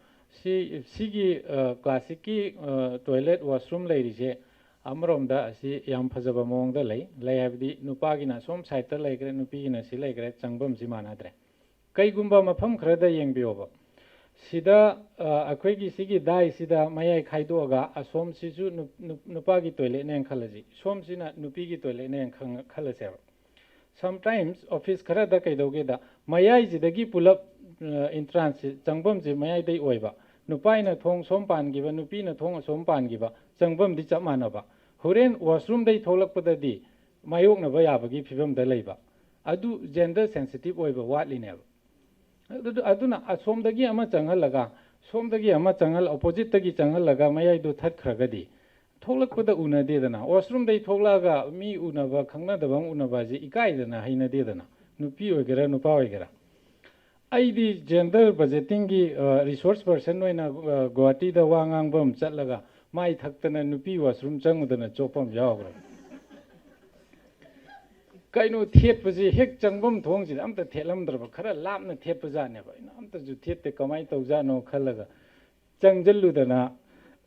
ꯁꯤ, ꯁꯤꯒꯤ, ꯑ, ꯀ꯭ꯂꯥꯁꯤꯛꯀꯤ, ꯑ, ꯇꯣꯏꯂꯦꯠ ꯋꯥꯁꯔꯨꯝ ꯂꯩꯔꯤꯁꯦ ꯑꯃꯔꯣꯝꯗ ꯑꯁꯤ ꯌꯥꯝ ꯐꯖꯕ ꯃꯑꯣꯡꯗ ꯂꯩ꯫ ꯂꯩ ꯍꯥꯏꯕꯗꯤ ꯅꯨꯄꯥꯒꯤꯅ ꯑꯁꯣꯝ ꯁꯥꯏꯠꯇ ꯂꯩꯈ꯭ꯔꯦ, ꯅꯨꯄꯤꯒꯤꯅ ꯁꯤ ꯂꯩꯈ꯭ꯔꯦ, ꯆꯪꯐꯝꯁꯤ ꯃꯥꯟꯅꯗ꯭ꯔꯦ꯫ ꯀꯩꯒꯨꯝꯕ ꯃꯐꯝ ꯈꯔꯗ ꯌꯦꯡꯕꯤꯌꯣꯕ, ꯁꯤꯗ, ꯑ, ꯑꯩꯈꯣꯏꯒꯤ ꯁꯤꯒꯤ ꯗꯥꯏꯁꯤꯗ ꯃꯌꯥꯏ ꯈꯥꯏꯗꯣꯛꯑꯒ ꯑꯁꯣꯝꯁꯤꯁꯨ ꯅꯨ-, ꯅꯨ-, ꯅꯨꯄꯥꯒꯤ ꯇꯣꯏꯂꯦꯠꯅꯦꯅ ꯈꯜꯂꯁꯤ, ꯁꯣꯝꯁꯤꯅ ꯅꯨꯄꯤꯒꯤ ꯇꯣꯏꯂꯦꯠꯅꯦꯅ ꯈꯪ-, ꯈꯜꯂꯁꯦꯕ꯫ Sometimes office ꯈꯔꯗ ꯀꯩꯗꯧꯒꯦꯗ, ꯃꯌꯥꯏꯁꯤꯗꯒꯤ ꯄꯨꯂꯞ, ꯑ, entrance ꯁꯤ, ꯆꯪꯐꯝꯁꯤ ꯃꯌꯥꯏꯗꯩ ꯑꯣꯏꯕ, ꯅꯨꯄꯥꯅ ꯊꯣꯡ ꯁꯣꯝ ꯄꯥꯟꯈꯤꯕ, ꯅꯨꯄꯤꯅ ꯊꯣꯡ ꯑꯁꯣꯝ ꯄꯥꯟꯈꯤꯕ, ꯆꯪꯐꯝꯗꯤ ꯆꯞ ꯃꯥꯟꯅꯕ꯫ ꯍꯣꯔꯦꯟ ꯋꯥꯁꯔꯨꯝꯗꯩ ꯊꯣꯛꯂꯛꯄꯗꯗꯤ ꯃꯥꯌꯣꯛꯅꯕ ꯌꯥꯕꯒꯤ ꯐꯤꯕꯝꯗ ꯂꯩꯕ꯫ ꯑꯗꯨ gender sensitive ꯑꯣꯏꯕ ꯋꯥꯠꯂꯤꯅꯦꯕ꯫ ꯑꯗꯨ-, ꯑꯗꯨꯅ ꯑꯁꯣꯝꯗꯒꯤ ꯑꯃ ꯆꯪꯍꯜꯂꯒ, ꯁꯣꯝꯗꯒꯤ ꯑꯃ ꯆꯪꯍꯜ-, opposite ꯇꯒꯤ ꯆꯪꯍꯜꯂꯒ ꯃꯌꯥꯏꯗꯣ ꯊꯠꯈ꯭ꯔꯒꯗꯤ ꯊꯣꯛꯂꯛꯄꯗ ꯎꯅꯗꯦꯗꯅ꯫ ꯋꯥꯁꯔꯨꯝꯗꯩ ꯊꯣꯛꯂꯛꯑꯒ ꯃꯤ ꯎꯅꯕ, ꯈꯪꯅꯗꯕ ꯑꯃ ꯎꯅꯕ ꯍꯥꯏꯁꯦ ꯏꯀꯥꯏꯗꯅ, ꯍꯩꯅꯗꯦꯗꯅ, ꯅꯨꯄꯤ ꯑꯣꯏꯒꯦꯔꯥ ꯅꯨꯄꯥ ꯑꯣꯏꯒꯦꯔꯥ꯫ ꯑꯩꯗꯤ gender budgeting ꯒꯤ, ꯑ, resource person ꯑꯣꯏꯅ, ꯑ, ꯒꯨꯋꯥꯍꯥꯇꯤꯗ ꯋꯥ ꯉꯥꯡꯕ ꯑꯃ ꯆꯠꯂꯒ ꯃꯥꯏ ꯊꯛꯇꯅ ꯅꯨꯄꯤ ꯋꯥꯁꯔꯨꯝ ꯆꯪꯉꯨꯗꯅ ꯆꯣꯞꯄ ꯑꯃ ꯌꯥꯎꯈ꯭ꯔꯦ꯫ ꯀꯩꯅꯣ ꯊꯦꯠꯄꯁꯤ ꯍꯦꯛ ꯆꯪꯐꯝ ꯊꯣꯡꯁꯤꯗ ꯑꯝꯇ ꯊꯦꯠꯂꯝꯗ꯭ꯔꯕ, ꯈꯔ ꯂꯥꯞꯅ ꯊꯦꯠꯄꯖꯥꯠꯅꯦꯕ꯫ ꯑꯩꯅ ꯑꯝꯇꯁꯨ ꯊꯦꯠꯇꯦ, ꯀꯃꯥꯏꯅ ꯇꯧꯖꯥꯠꯅꯣ ꯈꯜꯂꯒ ꯆꯪꯁꯤꯜꯂꯨꯗꯅ,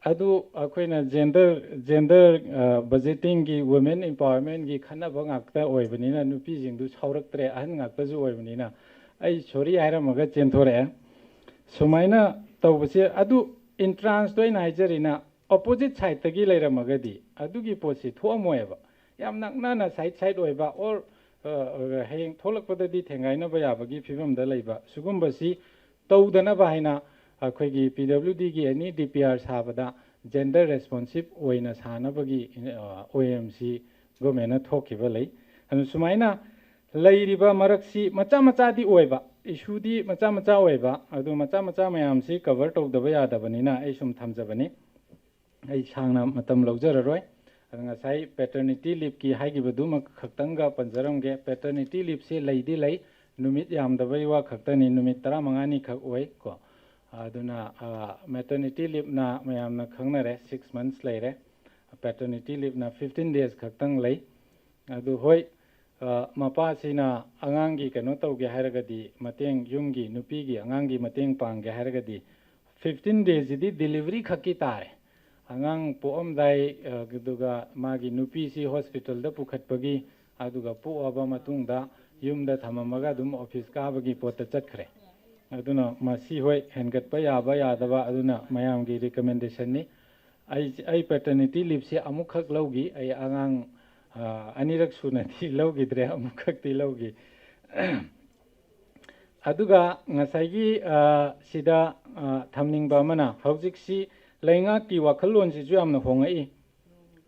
ꯑꯗꯨ ꯑꯩꯈꯣꯏꯅ gender, gender, ꯑ, budgeting ꯒꯤ, women empowerment ꯀꯤ ꯈꯟꯅꯕ ꯉꯥꯛꯇ ꯑꯣꯏꯕꯅꯤꯅ ꯅꯨꯄꯤꯁꯤꯡꯗꯨ ꯁꯥꯎꯔꯛꯇ꯭ꯔꯦ, ꯑꯍꯟ ꯉꯥꯛꯇꯁꯨ ꯑꯣꯏꯕꯅꯤꯅ ꯑꯩ sorry ꯍꯥꯏꯔꯝꯃꯒ ꯆꯦꯟꯊꯣꯔꯛꯑꯦ꯫ ꯁꯨꯃꯥꯏꯅ ꯇꯧꯕꯁꯦ, ꯑꯗꯨ entrance ꯇꯣ ꯑꯩꯅ ꯍꯥꯏꯖꯔꯤꯅ opposite side ꯇꯒꯤ ꯂꯩꯔꯝꯃꯒꯗꯤ ꯑꯗꯨꯒꯤ ꯄꯣꯠꯁꯤ ꯊꯣꯛꯑꯝꯃꯣꯏꯕ꯫ ꯌꯥꯝ ꯅꯛꯅꯅ side side ꯑꯣꯏꯕ, or, ꯑ, ꯑ, ꯍꯌꯦꯡ ꯊꯣꯛꯂꯛꯄꯗꯗꯤ ꯊꯦꯡꯒꯥꯏꯅꯕ ꯌꯥꯕꯒꯤ ꯐꯤꯕꯝꯗ ꯂꯩꯕ, ꯁꯤꯒꯨꯝꯕꯁꯤ ꯇꯧꯗꯅꯕ ꯍꯥꯏꯅ ꯑꯩꯈꯣꯏꯒꯤ P W D ꯒꯤ any D P R ꯁꯥꯕꯗ gender responsive ꯑꯣꯏꯅ ꯁꯥꯅꯕꯒꯤ, ꯑ, O M C government ꯅ ꯊꯣꯛꯈꯤꯕ ꯂꯩ꯫ ꯑꯗꯨ ꯁꯨꯃꯥꯏꯅ ꯂꯩꯔꯤꯕ ꯃꯔꯛꯁꯤ ꯃꯆꯥ ꯃꯆꯥꯗꯤ ꯑꯣꯏꯕ, issue ꯗꯤ ꯃꯆꯥ ꯃꯆꯥ ꯑꯣꯏꯕ, ꯑꯗꯨ ꯃꯆꯥ ꯃꯆꯥ ꯃꯌꯥꯝꯁꯤ cover ꯇꯧꯗꯕ ꯌꯥꯗꯕꯅꯤꯅ ꯑꯩ ꯁꯨꯝ ꯊꯝꯖꯕꯅꯤ꯫ ꯑꯩ ꯁꯥꯡꯅ ꯃꯇꯝ ꯂꯧꯖꯔꯔꯣꯏ꯫ ꯑꯗꯨ ꯉꯁꯥꯏ paternity leave ꯀꯤ ꯍꯥꯏꯈꯤꯕꯗꯨꯃꯛ ꯈꯛꯇꯪꯒ ꯄꯟꯖꯔꯝꯒꯦ꯫ Paternity leave ꯁꯦ ꯂꯩꯗꯤ ꯂꯩ, ꯅꯨꯃꯤꯠ ꯌꯥꯝꯗꯕꯩ ꯋꯥ ꯈꯛꯇꯅꯤ, ꯅꯨꯃꯤꯠ ꯇꯔꯥꯃꯉꯥꯅꯤ ꯈꯛ ꯑꯣꯏ ꯀꯣ꯫ ꯑꯗꯨꯅ, ꯑ, maternity leave ꯅ ꯃꯌꯥꯝꯅ ꯈꯪꯅꯔꯦ, six months ꯂꯩꯔꯦ꯫ Paternity leave ꯅ fifteen days ꯈꯛꯇꯪ ꯂꯩ꯫ ꯑꯗꯨ ꯍꯣꯏ, ꯑ, ꯃꯄꯥꯁꯤꯅ ꯑꯉꯥꯡꯒꯤ ꯀꯩꯅꯣ ꯇꯧꯒꯦ ꯍꯥꯏꯔꯒꯗꯤ, ꯃꯇꯦꯡ, ꯌꯨꯝꯒꯤ ꯅꯨꯄꯤꯒꯤ ꯑꯉꯥꯡꯒꯤ ꯃꯇꯦꯡ ꯄꯥꯡꯒꯦ ꯍꯥꯏꯔꯒꯗꯤ, ꯐꯤꯐꯇꯤꯟ ꯗꯦꯁꯤꯗꯤ ꯗꯤꯂꯤꯚꯔꯤ ꯈꯛꯀꯤ ꯇꯥꯔꯦ꯫ ꯑꯉꯥꯡ ꯄꯣꯛꯑꯝꯗꯥꯏ, ꯑ, ꯑꯗꯨꯒ ꯃꯥꯒꯤ ꯅꯨꯄꯤꯁꯤ ꯍꯣꯁꯄꯤꯇꯥꯜꯗ ꯄꯨꯈꯠꯄꯒꯤ, ꯑꯗꯨꯒ ꯄꯣꯛꯑꯕ ꯃꯇꯨꯡꯗ ꯌꯨꯝꯗ ꯊꯝꯃꯝꯃꯒ ꯑꯗꯨꯝ ꯑꯣꯐꯤꯁ ꯀꯥꯕꯒꯤ ꯄꯣꯠꯇ ꯆꯠꯈ꯭ꯔꯦ꯫ ꯑꯗꯨꯅ ꯃꯁꯤ, ꯍꯣꯏ, ꯍꯦꯟꯒꯠꯄ ꯌꯥꯕ ꯌꯥꯗꯕ, ꯑꯗꯨꯅ ꯃꯌꯥꯝꯒꯤ ꯔꯤꯀꯃꯦꯟꯗꯦꯁꯟꯅꯤ꯫ ꯑꯩ, ꯑꯩ ꯄꯦꯇꯔꯅꯤꯇꯤ ꯂꯤꯞꯁꯤ ꯑꯃꯨꯛꯈꯛ ꯂꯧꯈꯤ꯫ ꯑꯩ ꯑꯉꯥꯡ, ꯑ, ꯑꯅꯤꯔꯛ ꯁꯨꯅꯗꯤ ꯂꯧꯈꯤꯗ꯭ꯔꯦ, ꯑꯃꯨꯛꯈꯛꯇꯤ ꯂꯧꯈꯤ꯫ ꯑꯗꯨꯒ ꯉꯁꯥꯏꯒꯤ, ꯑ, ꯁꯤꯗ, ꯑ, ꯊꯝꯅꯤꯡꯕ ꯑꯃꯅ, ꯍꯧꯖꯤꯛꯁꯤ ꯂꯩꯉꯥꯛꯀꯤ ꯋꯥꯈꯜꯂꯣꯟꯁꯤꯁꯨ ꯌꯥꯝꯅ ꯍꯣꯡꯉꯛꯏ꯫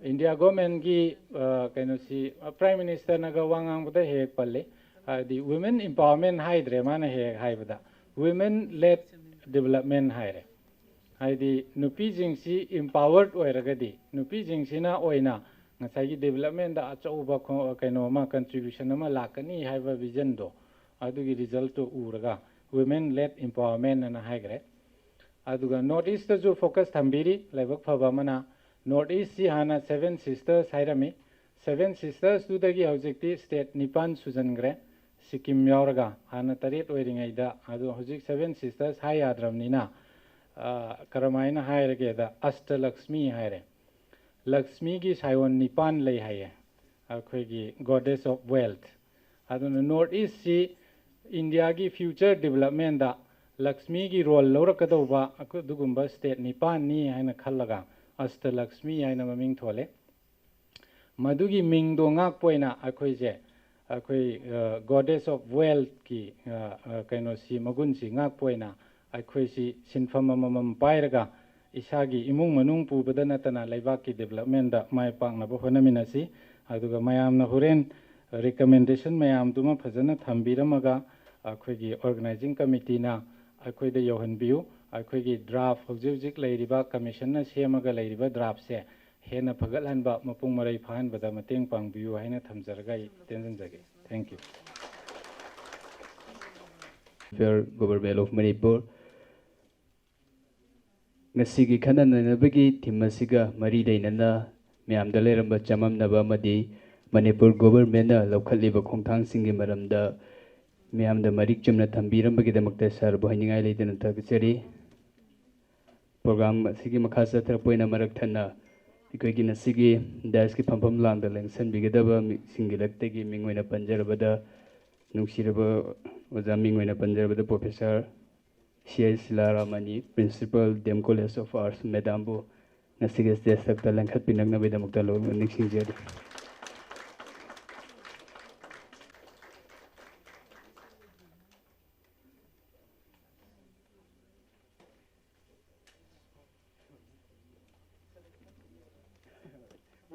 ꯏꯟꯗꯤꯌꯥ ꯒꯣꯔꯃꯦꯟꯒꯤ, ꯑ, ꯀꯩꯅꯣꯁꯤ, ꯑ, ꯄ꯭ꯔꯥꯏꯝ ꯃꯤꯅꯤꯁꯇꯔꯅꯒ ꯋꯥ ꯉꯥꯡꯕꯗ ꯍꯦꯛ ꯍꯦꯛ ꯄꯜꯂꯤ꯫ ꯍꯥꯏꯗꯤ, ꯋꯤꯃꯦꯟ ꯏꯝꯄꯥꯋꯔꯃꯦꯟ ꯍꯥꯏꯗ꯭ꯔꯦ ꯃꯥꯅ ꯍꯦꯛ ꯍꯦꯛ ꯍꯥꯏꯕꯗ, ꯋꯤꯃꯦꯟ ꯂꯦꯠ ꯗꯤꯕꯂꯞꯃꯦꯟ ꯍꯥꯏꯔꯦ꯫ ꯍꯥꯏꯗꯤ, ꯅꯨꯄꯤꯁꯤꯡꯁꯤ ꯏꯝꯄꯥꯋꯔꯠ ꯑꯣꯏꯔꯒꯗꯤ, ꯅꯨꯄꯤꯁꯤꯡꯁꯤꯅ ꯑꯣꯏꯅ ꯉꯁꯥꯏꯒꯤ ꯗꯤꯕꯂꯞꯃꯦꯟꯗ ꯑꯆꯧꯕ ꯈꯣ-, ꯀꯩꯅꯣ ꯑꯃ, ꯀꯟꯇ꯭ꯔꯤꯕ꯭ꯌꯨꯁꯟ ꯑꯃ ꯂꯥꯛꯀꯅꯤ ꯍꯥꯏꯕ ꯚꯤꯖꯟꯗꯣ, ꯑꯗꯨꯒꯤ ꯔꯤꯖꯜꯠꯇꯣ ꯎꯔꯒ ꯋꯤꯃꯦꯟ ꯂꯦꯠ ꯏꯝꯄꯥꯋꯔꯃꯦꯟ ꯑꯅ ꯍꯥꯏꯈ꯭ꯔꯦ꯫ ꯑꯗꯨꯒ ꯅꯣꯔꯠ ꯏꯁꯇꯁꯨ ꯐꯣꯀꯁ ꯊꯝꯕꯤꯔꯤ꯫ ꯂꯥꯏꯕꯛ ꯐꯕ ꯑꯃꯅ, ꯅꯣꯔꯠ ꯏꯁꯁꯤ ꯍꯥꯟꯅ ꯁꯚꯦꯟ ꯁꯤꯁꯇꯔꯁ ꯍꯥꯏꯔꯝꯃꯤ꯫ ꯁꯚꯦꯟ ꯁꯤꯁꯇꯔꯁꯇꯨꯗꯒꯤ ꯍꯧꯖꯤꯛꯇꯤ ꯁ꯭ꯇꯦꯠ ꯅꯤꯄꯥꯟ ꯁꯨꯖꯟꯈ꯭ꯔꯦ, ꯁꯤꯛꯀꯤꯝ ꯌꯥꯎꯔꯒ꯫ ꯍꯥꯟꯅ ꯇꯔꯦꯠ ꯑꯣꯏꯔꯤꯉꯩꯗ, ꯑꯗꯣ ꯍꯧꯖꯤꯛ ꯁꯚꯦꯟ ꯁꯤꯁꯇꯔꯁ ꯍꯥꯏ ꯌꯥꯗ꯭ꯔꯕꯅꯤꯅ, ꯑ, ꯀꯔꯝꯍꯥꯏꯅ ꯍꯥꯏꯔꯒꯦꯗ, ꯑꯁꯇ ꯂꯛꯁꯃꯤ ꯍꯥꯏꯔꯦ꯫ ꯂꯛꯁꯃꯤꯒꯤ ꯁꯥꯏꯑꯣꯟ ꯅꯤꯄꯥꯟ ꯂꯩ ꯍꯥꯏꯌꯦ, ꯑꯩꯈꯣꯏꯒꯤ ꯒꯣꯗꯦꯁ ꯑꯣꯐ ꯋꯦꯜꯊ꯫ ꯑꯗꯨꯅ ꯅꯣꯔꯠ ꯏꯁꯁꯤ ꯏꯟꯗꯤꯌꯥꯒꯤ ꯐ꯭ꯌꯨꯆꯔ ꯗꯤꯕꯂꯞꯃꯦꯟꯗ ꯂꯛꯁꯃꯤꯒꯤ ꯔꯣꯜ ꯂꯧꯔꯛꯀꯗꯧꯕ ꯑꯗꯨꯒꯨꯝꯕ ꯁ꯭ꯇꯦꯠ ꯅꯤꯄꯥꯟꯅꯤ ꯍꯥꯏꯅ ꯈꯜꯂꯒ, ꯑꯁꯇ ꯂꯛꯁꯃꯤ ꯍꯥꯏꯅ ꯃꯃꯤꯡ ꯊꯣꯜꯂꯦ꯫ ꯃꯗꯨꯒꯤ ꯃꯤꯡꯗꯣ ꯉꯥꯛꯄ ꯑꯣꯏꯅ ꯑꯩꯈꯣꯏꯁꯦ, ꯑꯩꯈꯣꯏ, ꯑ, ꯒꯣꯗꯦꯁ ꯑꯣꯐ ꯋꯦꯜꯊꯀꯤ, ꯑ, ꯑ, ꯀꯩꯅꯣꯁꯤ, ꯃꯒꯨꯟꯁꯤ ꯉꯥꯛꯄ ꯑꯣꯏꯅ ꯑꯩꯈꯣꯏꯁꯤ ꯁꯤꯟꯐꯝ ꯑꯃꯃꯝ ꯄꯥꯏꯔꯒ ꯏꯁꯥꯒꯤ ꯏꯃꯨꯡ ꯃꯅꯨꯡ ꯄꯨꯕꯗ ꯅꯠꯇꯅ ꯂꯩꯕꯥꯛꯀꯤ ꯗꯤꯕꯂꯞꯃꯦꯟꯗ ꯃꯥꯏ ꯄꯥꯛꯅꯕ ꯍꯣꯠꯅꯃꯤꯟꯅꯁꯤ꯫ ꯑꯗꯨꯒ ꯃꯌꯥꯝꯅ ꯍꯣꯔꯦꯟ ꯔꯤꯀꯃꯦꯟꯗꯦꯁꯟ ꯃꯌꯥꯝꯗꯨꯃ ꯐꯖꯅ ꯊꯝꯕꯤꯔꯝꯃꯒ ꯑꯩꯈꯣꯏꯒꯤ ꯑꯣꯔꯒꯅꯥꯏꯖꯤꯡ ꯀꯃꯤꯇꯤꯅ ꯑꯩꯈꯣꯏꯗ ꯌꯧꯍꯟꯕꯤꯌꯨ꯫ ꯑꯩꯈꯣꯏꯒꯤ ꯗ꯭ꯔꯥꯐ, ꯍꯧꯖꯤꯛ ꯍꯧꯖꯤꯛ ꯂꯩꯔꯤꯕ, ꯀꯃꯤꯁꯟꯅ ꯁꯦꯝꯃꯒ ꯂꯩꯔꯤꯕ ꯗ꯭ꯔꯥꯐꯁꯦ ꯍꯦꯟꯅ ꯐꯒꯠꯍꯟꯕ, ꯃꯄꯨꯡ ꯃꯔꯩ ꯐꯥꯍꯟꯕꯗ ꯃꯇꯦꯡ ꯄꯥꯡꯕꯤꯌꯨ ꯍꯥꯏꯅ ꯊꯝꯖꯔꯒ ꯑꯩ ꯇꯦꯟꯖꯟꯖꯒꯦ꯫ Thank you꯫ Welfare, Government of Manipur꯫ ꯉꯁꯤꯒꯤ ꯈꯟꯅ ꯅꯩꯅꯕꯒꯤ ꯊꯤꯝ ꯑꯁꯤꯒ ꯃꯔꯤ ꯂꯩꯅꯅ ꯃꯌꯥꯝꯗ ꯂꯩꯔꯝꯕ ꯆꯃꯝꯅꯕ ꯑꯃꯗꯤ ꯃꯅꯤꯄꯨꯔ ꯒꯣꯚꯔꯟꯃꯦꯟꯠꯅ ꯂꯧꯈꯠꯂꯤꯕ ꯈꯣꯡꯊꯥꯡꯁꯤꯡꯒꯤ ꯃꯔꯝꯗ ꯃꯤꯌꯥꯝꯗ ꯃꯔꯤꯛ ꯆꯨꯝꯅ ꯊꯝꯕꯤꯔꯝꯕꯒꯤꯗꯃꯛꯇ ꯁꯥꯔꯕꯨ ꯍꯥꯏꯅꯤꯡꯉꯥꯏ ꯂꯩꯇꯅ ꯊꯥꯒꯠꯆꯔꯤ꯫ ꯄ꯭ꯔꯣꯒ꯭ꯔꯥꯝ ꯑꯁꯤꯒꯤ ꯃꯈꯥ ꯆꯠꯊꯔꯛꯄ ꯑꯣꯏꯅ ꯃꯔꯛ ꯊꯠꯅ ꯑꯩꯈꯣꯏꯒꯤ ꯉꯁꯤꯒꯤ ꯗꯥꯏꯁꯀꯤ ꯐꯝꯐꯝ ꯂꯥꯡꯗ ꯂꯦꯡꯁꯟꯕꯤꯒꯗꯕ ꯃꯤꯁꯤꯡꯒꯤ ꯂꯛꯇꯒꯤ ꯃꯤꯡ ꯑꯣꯏꯅ ꯄꯟꯖꯔꯕꯗ, ꯅꯨꯡꯁꯤꯔꯕ ꯑꯣꯖꯥ, ꯃꯤꯡ ꯑꯣꯏꯅ ꯄꯟꯖꯔꯕꯗ ꯄ꯭ꯔꯣꯐꯦꯁꯔ ꯁꯤ ꯑꯩꯆ ꯁꯤꯂꯥꯔꯥꯃꯅꯤ, Principal, D M College of Arts, ꯃꯦꯗꯥꯝꯕꯨ ꯉꯁꯤꯒꯤ ꯁ꯭ꯇꯦꯖ ꯊꯛꯇ ꯂꯦꯡꯈꯠꯄꯤꯔꯛꯅꯕꯒꯤꯗꯃꯛꯇ ꯂꯣꯏꯅ ꯅꯤꯡꯁꯤꯡꯖꯔꯤ꯫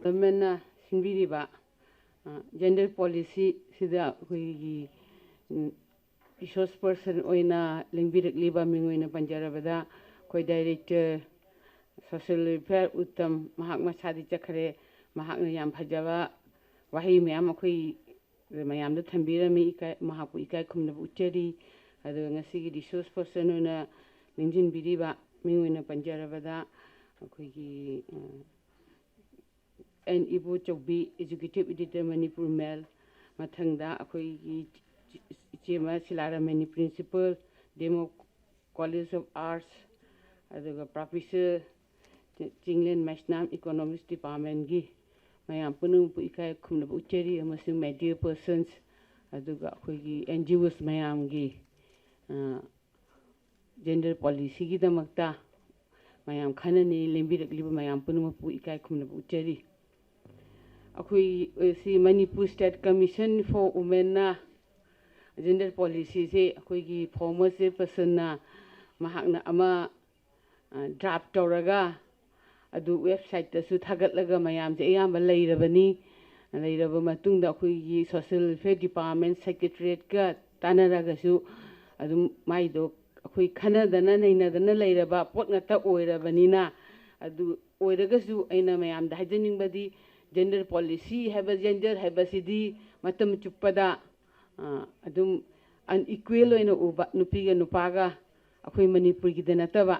ꯒꯚꯔꯟꯃꯦꯟꯠꯅ ꯁꯤꯟꯕꯤꯔꯤꯕ, ꯑ, ꯖꯦꯟꯗꯔ ꯄꯣꯂꯤꯁꯤꯁꯤꯗ ꯑꯩꯈꯣꯏꯒꯤ, ꯎꯝ, ꯔꯤꯁꯣꯔꯁ ꯄꯔꯁꯟ ꯑꯣꯏꯅ ꯂꯦꯡꯕꯤꯔꯛꯂꯤꯕ ꯃꯤꯡ ꯑꯣꯏꯅ ꯄꯟꯖꯔꯕꯗ ꯑꯩꯈꯣꯏ ꯗꯥꯏꯔꯦꯛꯇꯔ ꯁꯣꯁꯤꯌꯦꯜ ꯋꯦꯜꯐꯤꯌꯔ ꯎꯠꯇꯝ, ꯃꯍꯥꯛ ꯃꯁꯥꯗꯤ ꯆꯠꯈ꯭ꯔꯦ, ꯃꯍꯥꯛꯅ ꯌꯥꯝ ꯐꯖꯕ ꯋꯥꯍꯩ ꯃꯌꯥꯝ ꯑꯩꯈꯣꯏ ꯃꯌꯥꯝꯗ ꯊꯝꯕꯤꯔꯝꯃꯤ꯫ ꯏꯀꯥꯏ, ꯃꯍꯥꯛꯄꯨ ꯏꯀꯥꯏ ꯈꯨꯝꯅꯕ ꯎꯠꯆꯔꯤ꯫ ꯑꯗꯨꯒ ꯉꯁꯤꯒꯤ ꯔꯤꯁꯣꯔꯁ ꯄꯔꯁꯟ ꯑꯣꯏꯅ ꯂꯦꯡꯁꯤꯟꯕꯤꯔꯤꯕ ꯃꯤꯡ ꯑꯣꯏꯅ ꯄꯟꯖꯔꯕꯗ ꯑꯩꯈꯣꯏꯒꯤ, ꯑ, ꯑꯦꯟ ꯏꯕꯣꯆꯧꯕꯤ, Executive Editor, ꯃꯅꯤꯄꯨꯔ ꯃꯦꯜ, ꯃꯊꯪꯗ ꯑꯩꯈꯣꯏꯒꯤ ꯏꯆꯦꯃ ꯁꯤꯂꯥꯔꯥꯃꯅꯤ, Principal, D M O College of Arts, ꯑꯗꯨꯒ ꯄ꯭ꯔꯣꯐꯦꯁꯔ ꯆꯤꯡꯂꯦꯟ ꯃꯩꯁꯅꯥꯝ, Economics Departmentꯀꯤ꯫ ꯃꯌꯥꯝ ꯄꯨꯝꯅꯃꯛꯄꯨ ꯏꯀꯥꯏ ꯈꯨꯝꯅꯕ ꯎꯠꯆꯔꯤ, ꯑꯃꯁꯨꯡ media persons, ꯑꯗꯨꯒ ꯑꯩꯈꯣꯏꯒꯤ ꯑꯦꯟ ꯖꯤ ꯑꯣꯁ ꯃꯌꯥꯝꯒꯤ, ꯑ, ꯖꯦꯟꯗꯔ ꯄꯣꯂꯤꯁꯤꯒꯤꯗꯃꯛꯇ ꯃꯌꯥꯝ ꯈꯟꯅꯅꯤ ꯂꯦꯡꯕꯤꯔꯛꯂꯤꯕ ꯃꯌꯥꯝ ꯄꯨꯝꯅꯃꯛꯄꯨ ꯏꯀꯥꯏ ꯈꯨꯝꯅꯕ ꯎꯠꯆꯔꯤ꯫ ꯑꯩꯈꯣꯏ, ꯑ, ꯁꯤ Manipur State Commission for Womenꯅ ꯖꯦꯟꯗꯔ ꯄꯣꯂꯤꯁꯤꯁꯦ ꯑꯩꯈꯣꯏꯒꯤ former chairpersonꯅ ꯃꯍꯥꯛꯅ ꯑꯃ, ꯑ, draft ꯇꯧꯔꯒ ꯑꯗꯨ websiteꯇꯁꯨ ꯊꯥꯒꯠꯂꯒ ꯃꯌꯥꯝꯁꯦ ꯑꯌꯥꯝꯕ ꯂꯩꯔꯕꯅꯤ꯫ ꯂꯩꯔꯕ ꯃꯇꯨꯡꯗ ꯑꯩꯈꯣꯏꯒꯤ Social Welfare Department Secretariatꯀ ꯇꯥꯟꯅꯔꯒꯁꯨ ꯑꯗꯨꯝ ꯃꯥꯏꯗꯣ ꯑꯩꯈꯣꯏ ꯈꯟꯅꯗꯅ ꯅꯩꯅꯗꯅ ꯂꯩꯔꯕ ꯄꯣꯠ ꯉꯥꯛꯇ ꯑꯣꯏꯔꯕꯅꯤꯅ, ꯑꯗꯨ ꯑꯣꯏꯔꯒꯁꯨ ꯑꯩꯅ ꯃꯌꯥꯝꯗ ꯍꯥꯏꯖꯅꯤꯡꯕꯗꯤ, ꯖꯦꯟꯗꯔ ꯄꯣꯂꯤꯁꯤ ꯍꯥꯏꯕ, ꯖꯦꯟꯗꯔ ꯍꯥꯏꯕꯁꯤꯗꯤ ꯃꯇꯝ ꯆꯨꯞꯄꯗ, ꯑ, ꯑꯗꯨꯝ unequal ꯑꯣꯏꯅ ꯎꯕ, ꯅꯨꯄꯤꯒ ꯅꯨꯄꯥꯒ ꯑꯩꯈꯣꯏ ꯃꯅꯤꯄꯨꯔꯒꯤꯗ ꯅꯠꯇꯕ,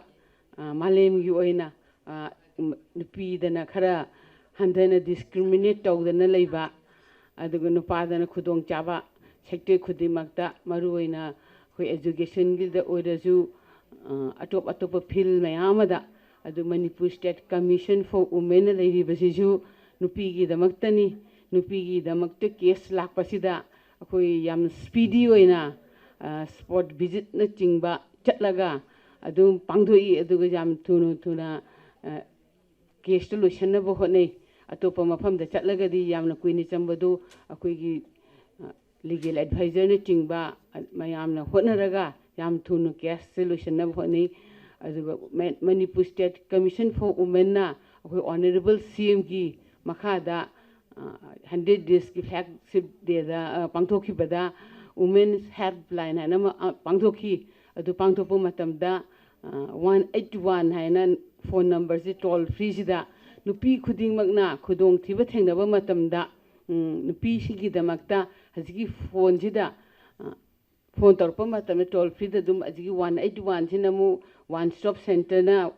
ꯑ, ꯃꯥꯂꯦꯝꯒꯤ ꯑꯣꯏꯅ, ꯑ, ꯅꯨꯄꯤꯗꯅ ꯈꯔ ꯍꯟꯊꯅ discriminate ꯇꯧꯗꯅ ꯂꯩꯕ, ꯑꯗꯨꯒ ꯅꯨꯄꯥꯗꯅ ꯈꯨꯗꯣꯡꯆꯥꯕ ꯁꯦꯛꯇꯔ ꯈꯨꯗꯤꯡꯃꯛꯇ, ꯃꯔꯨꯑꯣꯏꯅ ꯑꯩꯈꯣꯏ ꯑꯦꯖꯨꯀꯦꯁꯟꯒꯤꯗ ꯑꯣꯏꯔꯁꯨ, ꯑ, ꯑꯇꯣꯞ ꯑꯇꯣꯞꯄ ꯐꯤꯜ ꯃꯌꯥꯝ ꯑꯃꯗ, ꯑꯗꯨ ꯃꯅꯤꯄꯨꯔ ꯁ꯭ꯇꯦꯠ ꯀꯃꯤꯁꯟ ꯐꯣꯔ ꯋꯨꯃꯦꯟꯅ ꯂꯩꯔꯤꯕꯁꯤꯁꯨ ꯅꯨꯄꯤꯒꯤꯗꯃꯛꯇꯅꯤ꯫ ꯅꯨꯄꯤꯒꯤꯗꯃꯛꯇ ꯀꯦꯁ ꯂꯥꯛꯄꯁꯤꯗ ꯑꯩꯈꯣꯏ ꯌꯥꯝ ꯁ꯭ꯄꯤꯗꯤ ꯑꯣꯏꯅ, ꯑ, ꯁ꯭ꯄꯣꯠ ꯚꯤꯖꯤꯠꯅꯆꯤꯡꯕ ꯆꯠꯂꯒ ꯑꯗꯨꯝ ꯄꯥꯡꯊꯣꯛꯏ꯫ ꯑꯗꯨꯒ ꯌꯥꯝ ꯊꯨꯅ ꯊꯨꯅ, ꯑ, ꯀꯦꯁꯇꯨ ꯂꯣꯏꯁꯤꯟꯅꯕ ꯍꯣꯠꯅꯩ꯫ ꯑꯇꯣꯞꯄ ꯃꯐꯝꯗ ꯆꯠꯂꯒꯗꯤ ꯌꯥꯝꯅ ꯀꯨꯏꯅ ꯆꯪꯕꯗꯨ ꯑꯩꯈꯣꯏꯒꯤ, ꯑ, ꯂꯤꯒꯦꯜ ꯑꯦꯗꯚꯥꯏꯖꯔꯅꯆꯤꯡꯕ, ꯑ, ꯃꯌꯥꯝꯅ ꯍꯣꯠꯅꯔꯒ ꯌꯥꯝ ꯊꯨꯅ ꯀꯦꯁꯁꯦ ꯂꯣꯏꯁꯤꯟꯅꯕ ꯍꯣꯠꯅꯩ꯫ ꯑꯗꯨꯒ ꯃ-, ꯃꯅꯤꯄꯨꯔ ꯁ꯭ꯇꯦꯠ ꯀꯃꯤꯁꯟ ꯐꯣꯔ ꯋꯨꯃꯦꯟꯅ ꯑꯩꯈꯣꯏ ꯑꯣꯅꯔꯦꯕꯜ ꯁꯤ ꯑꯦꯝꯒꯤ ꯃꯈꯥꯗ, ꯑ, ꯍꯟꯗ꯭ꯔꯦꯠ ꯗꯦꯖꯀꯤ ꯐ꯭ꯂꯦꯒꯁꯤꯞ ꯗꯦꯗ, ꯑ, ꯄꯥꯡꯊꯣꯛꯈꯤꯕꯗ ꯋꯨꯃꯦꯟꯁ ꯍꯦꯜꯞꯂꯥꯏꯟ ꯍꯥꯏꯅ ꯑꯃ, ꯑ, ꯄꯥꯡꯊꯣꯛꯈꯤ꯫ ꯑꯗꯨ ꯄꯥꯡꯊꯣꯛꯄ ꯃꯇꯝꯗ, ꯑ, ꯋꯥꯟ ꯑꯩꯠ ꯋꯥꯟ ꯍꯥꯏꯅ ꯐꯣꯟ ꯅꯝꯕꯔꯁꯤ ꯇꯣꯜ ꯐ꯭ꯔꯤꯁꯤꯗ ꯅꯨꯄꯤ ꯈꯨꯗꯤꯡꯃꯛꯅ ꯈꯨꯗꯣꯡꯊꯤꯕ ꯊꯦꯡꯅꯕ ꯃꯇꯝꯗ, ꯎꯝ, ꯅꯨꯄꯤꯁꯤꯡꯒꯤꯗꯃꯛꯇ ꯍꯧꯖꯤꯛꯀꯤ ꯐꯣꯟꯁꯤꯗ, ꯑ, ꯐꯣꯟ ꯇꯧꯔꯛꯄ ꯃꯇꯝꯗ ꯇꯣꯜ ꯐ꯭ꯔꯤꯗ ꯑꯗꯨꯝ ꯍꯧꯖꯤꯛꯀꯤ ꯋꯥꯟ ꯑꯩꯠ ꯋꯥꯟꯁꯤꯅ ꯑꯃꯨꯛ ꯋꯥꯟ ꯁ꯭ꯇꯣꯞ ꯁꯦꯟꯇꯔꯅ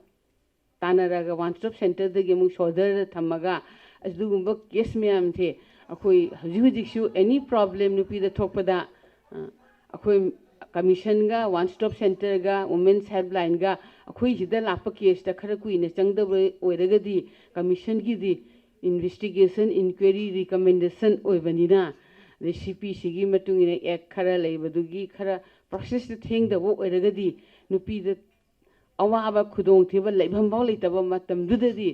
ꯇꯥꯟꯅꯔꯒ ꯋꯥꯟ ꯁ꯭ꯇꯣꯞ ꯁꯦꯟꯇꯔꯗꯒꯤ ꯑꯃꯨꯛ ꯁꯣꯜꯗꯔꯗ ꯊꯝꯃꯒ ꯑꯗꯨꯒꯨꯝꯕ ꯀꯦꯁ ꯃꯌꯥꯝꯁꯦ ꯑꯩꯈꯣꯏ ꯍꯧꯖꯤꯛ ꯍꯧꯖꯤꯛꯁꯨ ꯑꯦꯅꯤ ꯄ꯭ꯔꯣꯕ꯭ꯂꯦꯝ ꯅꯨꯄꯤꯗ ꯊꯣꯛꯄꯗ, ꯑ, ꯑꯩꯈꯣꯏ ꯀꯃꯤꯁꯟꯒ ꯋꯥꯟ ꯁ꯭ꯇꯣꯞ ꯁꯦꯟꯇꯔꯒ ꯋꯨꯃꯦꯟꯁ ꯍꯦꯜꯞꯂꯥꯏꯟꯒ ꯑꯩꯈꯣꯏ ꯁꯤꯗ ꯂꯥꯛꯄ ꯀꯦꯁꯇ ꯈꯔ ꯀꯨꯏꯅ ꯆꯪꯗꯕ ꯑꯣꯏꯔꯒꯗꯤ ꯀꯃꯤꯁꯟꯒꯤꯗꯤ ꯏꯟꯚꯦꯁꯇꯤꯒꯦꯁꯟ, ꯏꯟꯀ꯭ꯋꯥꯏꯔꯤ, ꯔꯤꯀꯃꯦꯟꯗꯦꯁꯟ ꯑꯣꯏꯕꯅꯤꯅ, ꯑꯗꯩ ꯁꯤ ꯄꯤ ꯁꯤꯒꯤ ꯃꯇꯨꯡ ꯏꯟꯅ ꯑꯦꯛ ꯈꯔ ꯂꯩꯕꯗꯨꯒꯤ ꯈꯔ ꯄ꯭ꯔꯣꯁꯦꯁꯇ ꯊꯦꯡꯗꯕ ꯑꯣꯏꯔꯒꯗꯤ ꯅꯨꯄꯤꯗ ꯑꯋꯥꯕ ꯈꯨꯗꯣꯡꯊꯤꯕ ꯂꯩꯐꯝꯐꯥꯎ ꯂꯩꯇꯕ ꯃꯇꯝꯗꯨꯗꯗꯤ